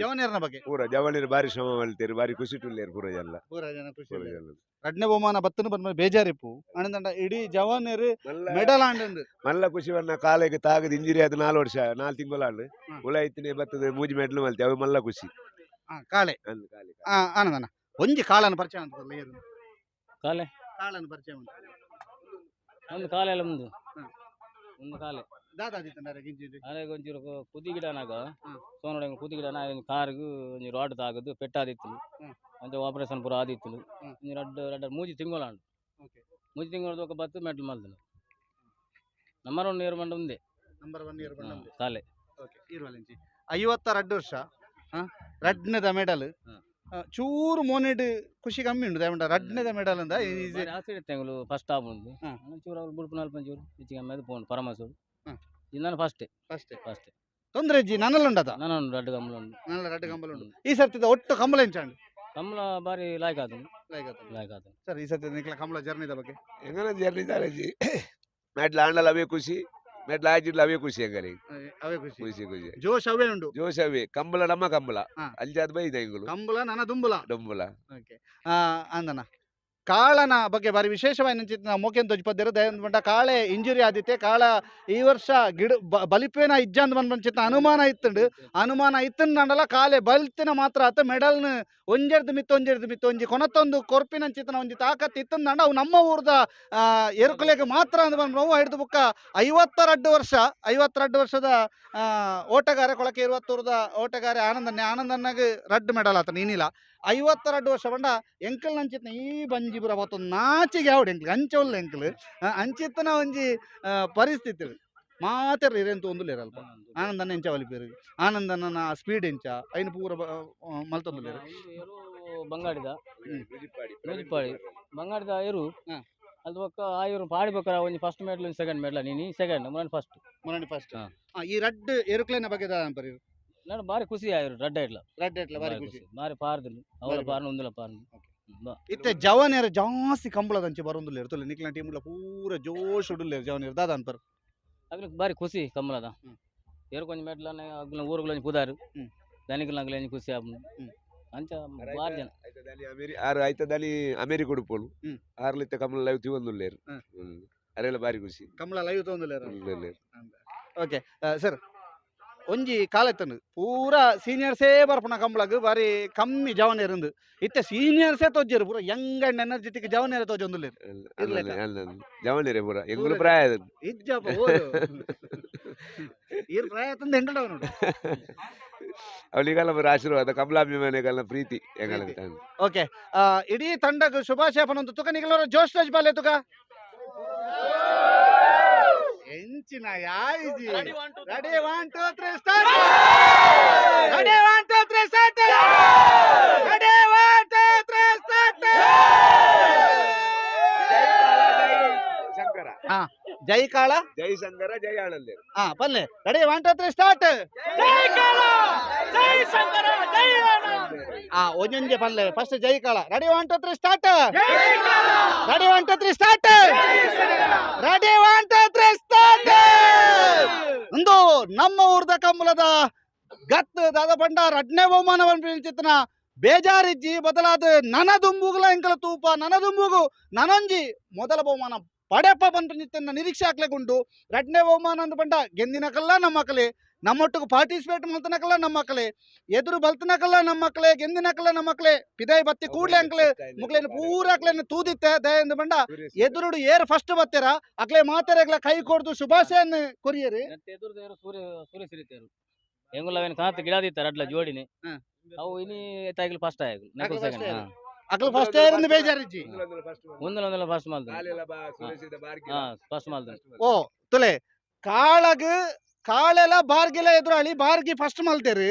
ಜವನೇರ್ನ ಬಗ್ಗೆ ಪೂರ ಜವನೇರು ಬಾರಿ ಶ್ರಮ ಮಲ್ತೇರು ಬಾರಿ ಖುಷಿ ಟುಲ್ಲೇರು ಪೂರ ಎಲ್ಲ ಪೂರ ಜನ ಖುಷಿ. ರಡ್ನೆ ಬಹುಮಾನ ಬತ್ತನು ಬಂದ ಬೇಜಾರಿಪ್ಪು ಆನಂದಂಡ ಇಡೀ ಜವನೇರು ಮೆಡಲ್ ಆಂಡ್ ಮಲ್ಲ ಖುಷಿ ಬಣ್ಣ ಕಾಲೇಗೆ ತಾಗದ ಇಂಜುರಿ ಆದ 4 ವರ್ಷ 4 ತಿಂಗಳು ಆಂಡ್ ಉಳ ಐತಿನೇ ಬತ್ತದ ಮೂಜಿ ಮೆಡಲ್ ಮಲ್ತೆ ಅವು ಮಲ್ಲ ಖುಷಿ. ಕಾಳೆ ಆನಂದನ ಒಂಜಿ ಕಾಳನ ಪರಿಚಯ ಅಂತ ಕಾಲೆ ಕಾಳನ ಪರಿಚಯ ಒಂದು ಕಾಲೆ ಎಲ್ಲ ಮುಂದು ಒಂದು ಕಾಲೆ ದಾದಾ ದಿತ್ತಂಡಾರೆ ಗಿಂಜಿ ಅರೆ ಒಂಚೂರು ಕುದಿ ಗಿಡನಾಗ ಸೋನೋಡ ಕುದಿ ಗಿಡನ ಕಾರ್ಗು ಒಂಜಿ ರಾಡ್ ತಾಗದು ಪೆಟ್ಟಾದಿತ್ತು ಅಂಚ ಆಪರೇಷನ್ ಪೂರ ಆದಿತ್ತು ಒಂಜಿ ರಡ್ಡು ರಡ್ಡು ಮೂಜಿ ತಿಂಗಳಾಂಡು ಮೂಜಿ ತಿಂಗಳದ ఒక ಬತ್ತು ಮೆಡಲ್ ಮಲ್ದನು. ನಂಬರ್ 1 ಇಯರ್ ಬಂಡ ಒಂದೇ ನಂಬರ್ 1 ಇಯರ್ ಬಂಡ ಒಂದೇ ಕಾಲೆ. ಓಕೆ ಇರುವಲಿಂಚಿ 52 ವರ್ಷ ರಡ್ನೆದ ಮೆಡಲ್ ಚೂರು ಮೋನೆಡ್ ಖುಷಿ ಕಮ್ಮಿ ಉಂಟು ದಯಮಂಡ ರಡ್ನೆದ ಮೆಡಲ್ ಅಂದ ಆಸೆ ಇತ್ತು ಫಸ್ಟ್ ಹಾಫ್ ಉಂಟು ಚೂರು ಅವ್ರು ಬುಡ್ಪು ನಾಲ್ಕು ಚೂರು ಹೆಚ್ಚಿಗೆ ಕಮ್ಮಿ ಅದು ಪೋನು ಪರಮಸೂರು ನಾನು ಫಸ್ಟ್ ಫಸ್ಟ್ ಫಸ್ಟ್ ತೊಂದರೆ ಜಿ ನನ್ನಲ್ಲ ಉಂಟದ ನಾನು ರಡ್ಡು ಕಂಬಳ ಉಂಟು ನನ್ನ ರಡ್ಡು ಕಂಬಳ ಉಂಟು. ಈ ಸರ್ತಿದ ಒಟ್ಟು ಕಂಬಳ ಎಂಚಾಂಡು ಕಂಬಳ ಬಾರಿ ಲಾಯ್ಕ್ ಆತು ಲಾಯ್ಕ್ ಆತು ಲಾಯ್ಕ್ ಆತು ಸರ್. ಈ ಸರ್ತಿ ನಿಕ್ಲ ಕಂಬಳ ಜರ್ನಿದ ಬಗ್ಗೆ ಎಂಗನ ಜರ್ನಿ ತಾರಜಿ ಮೆಡ್ಲ್ ಆಂಡಲ ಅವೇ ಖುಷಿ ಮೆಡ್ಲ್ ಆಜಿಡ್ಲ ಅವೇ ಖುಷಿ ಎಂಗಲಿ ಅವೇ ಖುಷಿ ಖುಷಿ ಖುಷಿ ಜೋಶ್ ಅವೇ ಉಂಟು ಜೋಶ್ ಅವೇ ಕಂಬಳ ನಮ್ಮ ಕಂಬಳ ಅಂಜಾದ ಬೈದ ಎಂಗುಲು ಕಂಬಳ ನನ್ನ ದುಂಬುಲ ದುಂಬುಲ. ಓಕೆ ಅಂದನ ಕಾಳನ ಬಗ್ಗೆ ಬಾರಿ ವಿಶೇಷವಾಗಿ ನೆಂಚಿನ ಮೋಕೆನ್ ತೊಜ್ಪದ್ದಿರು ದಯಂದ ಕಾಳೆ ಇಂಜುರಿ ಆದಿತ್ತೆ ಕಾಳ ಈ ವರ್ಷ ಗಿಡ ಬಲಿಪೇನ ಇಜ್ಜಂದ್ ಬಂಚಿತ್ತ ಅನುಮಾನ ಇತ್ತುಂಡು ಅನುಮಾನ ಇತ್ತಂಡಲ್ಲ ಕಾಲೆ ಬಲ್ತಿನ ಮಾತ್ರ ಆತ ಮೆಡಲ್ನ ಒಂಜೆರ್ದು ಮಿತ್ತು ಒಂಜೆರ್ದು ಮಿತ್ತು ಒಂಜಿ ಕೊನತೊಂದು ಕೊರ್ಪಿನಂಚಿತನ ಒಂಜಿ ತಾಕತ್ತು ಇತ್ತಂದಂಡ ಅವು ನಮ್ಮ ಊರ್ದ ಎರುಕುಲೆಗೆ ಮಾತ್ರ ಅಂದ್ ಬಂದು ನೋವು ಹಿಡಿದು ಬುಕ್ಕ 52 ವರ್ಷ 52 ವರ್ಷದ ಓಟಗಾರ ಕೊಳಕೆ ಇರುವತ್ತೂರ್ದ ಓಟಗಾರೆ ಆನಂದನ್ನೇ ಆನಂದನ್ನಾಗ ರಡ್ಡು ಮೆಡಲ್ ಆತ ನೀನಿಲ್ಲ 52 ವರ್ಷ ಬಂಡ ಎಂಕಲ್ ನಂಚಿತ್ನ ಈ ಬಂಜಿ ಪೂರ ಬತ್ತೊಂದು ನಾಚಿಗೆ ಯಾವಡು ಎಂಕ್ಲು ಅಂಚೊಲ್ಲ ಎಂಕ್ಲು ಅಂಚಿತ್ತನ ಒಂಜಿ ಪರಿಸ್ಥಿತಿ ಮಾತೆರ್ ಇರೆಂತ ಒಂದುಲೇರಲ್ಪ ಆನಂದನ್ನ ಎಂಚ ಒಲಿಪೇರು ಆನಂದನ್ನ ಸ್ಪೀಡ್ ಎಂಚ ಐನು ಪೂರ ಮಲ್ತೊಂದುಲೇರು. ಬಂಗಾಡಿದ ನೂಜಿಪ್ಪಾಡಿ ಬಂಗಾಡಿದ ಎರು ಅದು ಬೊಕ್ಕ ಆಯೂರು ಪಾಡಿ ಬೊಕ್ಕ ಒಂಜಿ ಫಸ್ಟ್ ಮೆಡಲ್ ಒಂಜಿ ಸೆಕೆಂಡ್ ಮೆಡಲ್ ನೀನು ಸೆಕೆಂಡ್ ಮುರಾಣಿ ಫಸ್ಟ್ ಮುರಾಣಿ ಫಸ್ಟ್. ಈ ರಡ್ಡು ಎರುಕ್ಲೇನ ಬಗ್ಗೆ ದಾದ ನಾನು ಬಾರಿ ಖುಷಿ ಆಯಿರು ರಡ್ಡ ಇಡ್ಲ ರಡ್ಡ ಇಡ್ಲ ಬಾರಿ ಖುಷಿ ಬಾರಿ ಪಾರ್ದು ಅವಳ ಪಾರ್ನು ಒಂದುಲ ಪಾರ್ನು. ಇತ್ತೆ ಜವನೇರ ಜಾಸ್ತಿ ಕಂಬಳದಂಚೆ ಬರೋಂದುಲ್ಲೇರು ತುಲೆ ನಿಕ್ಲ ಟೀಮ್ ಪೂರ ಜೋಶ್ ಉಡುಲ್ಲೇರು ಜವನೇರು ದಾದ ಅನ್ಪರ್ ಅಗ್ಲ ಬಾರಿ ಖುಷಿ ಕಂಬಳದ ಏರು ಕೊಂಚ ಮೆಡ್ಲ ಅಗ್ಲ ಊರುಗಳ ಪುದಾರು ದನಿಕಲ್ ಅಗ್ಲ ಖುಷಿ ಆಪುಂಡು ಅಂಚ ಬಾರಿ ಜನ ಆರು ಐತದಲ್ಲಿ ಅಮೇರಿಕ ಉಡುಪೋಲು ಆರ್ಲಿತ್ತ ಕಂಬಳ ಲೈವ್ ತಿವಂದುಲ್ಲೇರು ಅರೆಲ್ಲ ಬಾರಿ ಖುಷಿ ಕಂಬಳ ಲೈವ್ ತಗೊಂದುಲ್ಲೇರು. ಓಕೆ ಸರ್ ಒಂಜಿ ಕಾಲ ಇತ್ತಂಡು ಪೂರ ಸೀನಿಯರ್ಸೇ ಬರ್ಪುನ ಕಂಬಳಗ್ ಬಾರಿ ಕಮ್ಮಿ ಜವನೇರಿಂದು ಇತ್ತೆ ಸೀನಿಯರ್ಸೇ ತೋಜೇರು ಪೂರ ಯಂಗ್ ಅಂಡ್ ಎನರ್ಜೆಟಿಕ್ ಜವನೇರ ತೋಜೊಂದುಲ್ಲೇರು ಜವನೇರೆ ಪೂರ ಎಂಗುಲು ಪ್ರಾಯ ಇಜ್ಜಪ್ಪ ಓದು ಈರ್ ಪ್ರಾಯ ತಂದು ಎಂಟು ನೋಡು ಅವಳಿಗೆಲ್ಲ ಬರ ಆಶೀರ್ವಾದ ಕಮಲಾಭಿಮಾನಿಗಳ ಪ್ರೀತಿ ಎಂಗಲಂತ. ಓಕೆ ಇಡೀ ತಂಡಕ್ಕೆ ಶುಭಾಶಯ ಪನೊಂದು ತುಕ ನಿಗಲವರ ಜೋಶ್ ರಾಜ್ ಬಾಲೆ ತುಕ ಎಂಚಿನ ಯಾಯಿಜಿ ready 1 2 3 start ready 1 2 3 start ready 1 2 3 start. Shankara ಹಾ ಜೈ ಕಾಳ ಜೈ ಶಂಕರ ಜೈ ಆನಂದ ಹಾ ಪಲ್ಲೆ ರೆಡಿ 1 2 3 ಸ್ಟಾರ್ಟ್ ಜೈ ಕಾಳ ಜೈ ಶಂಕರ ಜೈ ಆನಂದ ಆ ಒಂಜೊಂಜೆ ಪಲ್ಲೆ ಫಸ್ಟ್ ಜೈ ಕಾಳ ರೆಡಿ 1 2 3 ಸ್ಟಾರ್ಟ್ ಜೈ ಕಾಳ ready 1 2 3 start ready 1 2 3 start. ಒಂದು ನಮ್ಮ ಊರ್ದ ಕಂಬುಲದ ಗತ್ ದಾದ ಪಂಡ ರಡ್ನೇ ಬಹುಮಾನ ಪನ್ಪಿನ ಬೇಜಾರಿಜ್ಜಿ ಬದಲಾದ ನನ ದುಂಬುಗುಲ ಎಂಕಲ ತೂಪ ನನ ದುಂಬುಗು ನನೊಂಜಿ ಮೊದಲ ಬಹುಮಾನ ಪಡೆಪ ಪನ್ಪಿನ ನಿರೀಕ್ಷೆ ಹಾಕ್ಲೆಗುಂಡು. ರಡ್ನೇ ಬಹುಮಾನ ಅಂದ್ ಪಂಡ ಗೆಂದಿನಕಲ್ಲ ನಮ್ಮಕಲೆ, ನಮ್ಮೊಟ್ಟಿಗೆ ಪಾರ್ಟಿಸಿಪೇಟ್ ಮಲ್ತನಕಲ್ಲ ನಮ್ಮಕ್ಕಲೆ, ಎದುರು ಬಲ್ತನಕಲ್ಲ ನಮ್ಮಕ್ಕಲೆ, ಗೆಂದಿನಕಲ್ಲ ನಮ್ಮಕ್ಕಲೆ, ಪಿದಾಯಿ ಬತ್ತಿ ಕೂಡ್ಲೆ ಅಂಕಲೆ ಮುಕ್ಲೇನು ಪೂರ ಅಕ್ಲೇನು ತೂದಿತ್ತೆ ದಯಂದ ಬಂಡ ಎದುರುಡು ಏರ್ ಫಸ್ಟ್ ಬತ್ತೆರ ಅಕ್ಲೆ ಮಾತೆರೆಗ್ಲ ಕೈ ಕೊಡ್ದು ಶುಭಾಶಯನ್ ಕೊರಿಯರು. ಎದುರು ಸೂರ್ಯ ಸೂರ್ಯ ಸಿರಿತೇರು ಎಂಗುಲ ಅವೇನು ಕಾಂತ ಗಿಡದಿತ್ತಾರೆ ಅಡ್ಲ ಜೋಡಿನಿ ಅವು ಇನಿ ತಾಯಿಗಳು ಫಸ್ಟ್ ಆಯಗು ನೆಕಲ್ ಸೆಕೆಂಡ್. ಅಕ್ಲು ಫಸ್ಟ್ ಏರಿಂದ ಬೇಜಾರಿಜ್ಜಿ ಒಂದಲ್ಲ ಫಸ್ಟ್ ಮಾಲ್ದ ಫಸ್ಟ್ ಮಾಲ್ದ. ಓ ತುಲೆ ಕಾಳಗ್ ಕಾಳೆಲ್ಲ ಬಾರ್ಗಿಲ ಎದುರಾಳಿ ಬಾರ್ಗಿ ಫಸ್ಟ್ ಮಲ್ತೇರು,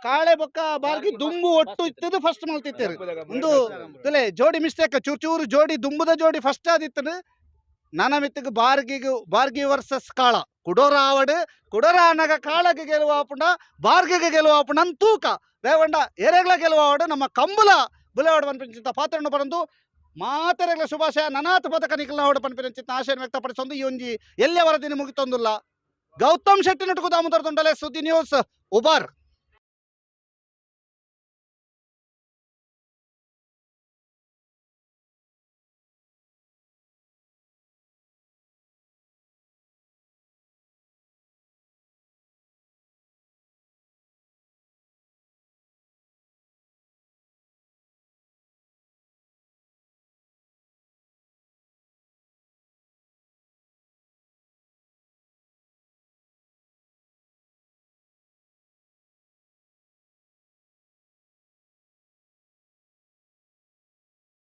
ಕಾಳೆ ಬೊಕ್ಕ ಬಾರ್ಗಿ ದುಂಬು ಒಟ್ಟು ಇತ್ತದು ಫಸ್ಟ್ ಮಲ್ತಿತ್ತೇರು. ಒಂದು ತುಲೆ ಜೋಡಿ ಮಿಸ್ಟೇಕ್ ಚೂರು ಚೂರು ಜೋಡಿ ದುಂಬುದ ಜೋಡಿ ಫಸ್ಟ್ ಆದಿತ್ತನು. ನನ ಮಿತ್ತಗ್ ಬಾರ್ಗಿಗ್ ಬಾರ್ಗಿ ವರ್ಸಸ್ ಕಾಳ ಕುಡೋರ ಆವಡು ಕುಡೋರ ಆನಗ ಕಾಳಗ್ ಗೆಲುವು ಆಪುಂಡ ಬಾರ್ಗಿಗೆ ಗೆಲುವು ಆಪುಂಡ ಅಂತ ತೂಕ ರೇವಂಡ ಏರೆಗ್ಲ ಗೆಲುವು ಆವಡು ನಮ್ಮ ಕಂಬುಲ ಬುಲೆವಾಡು ಪನ್ಪಿನ ಪಾತ್ರವನ್ನು ಪರಂದು ಮಾತೆರೆಗ್ಲ ಶುಭಾಶಯ ನನಾತ್ ಪದಕ ನಿಖಲ್ನಾವಡು ಪನ್ಪಿನ ಆಶಯನ್ನು ವ್ಯಕ್ತಪಡಿಸೊಂದು ಈ ಒಂಜಿ ಎಲ್ಲೇ ವರದಿನ ಮುಗಿತೊಂದುಲ್ಲ. ಗೌತಮ್ ಶೆಟ್ಟಿ ನಟಕು ದಾಮೋದರ ತೊಂಡಲೆ ಸುದ್ದಿ ನ್ಯೂಸ್ ಉಬಾರ್.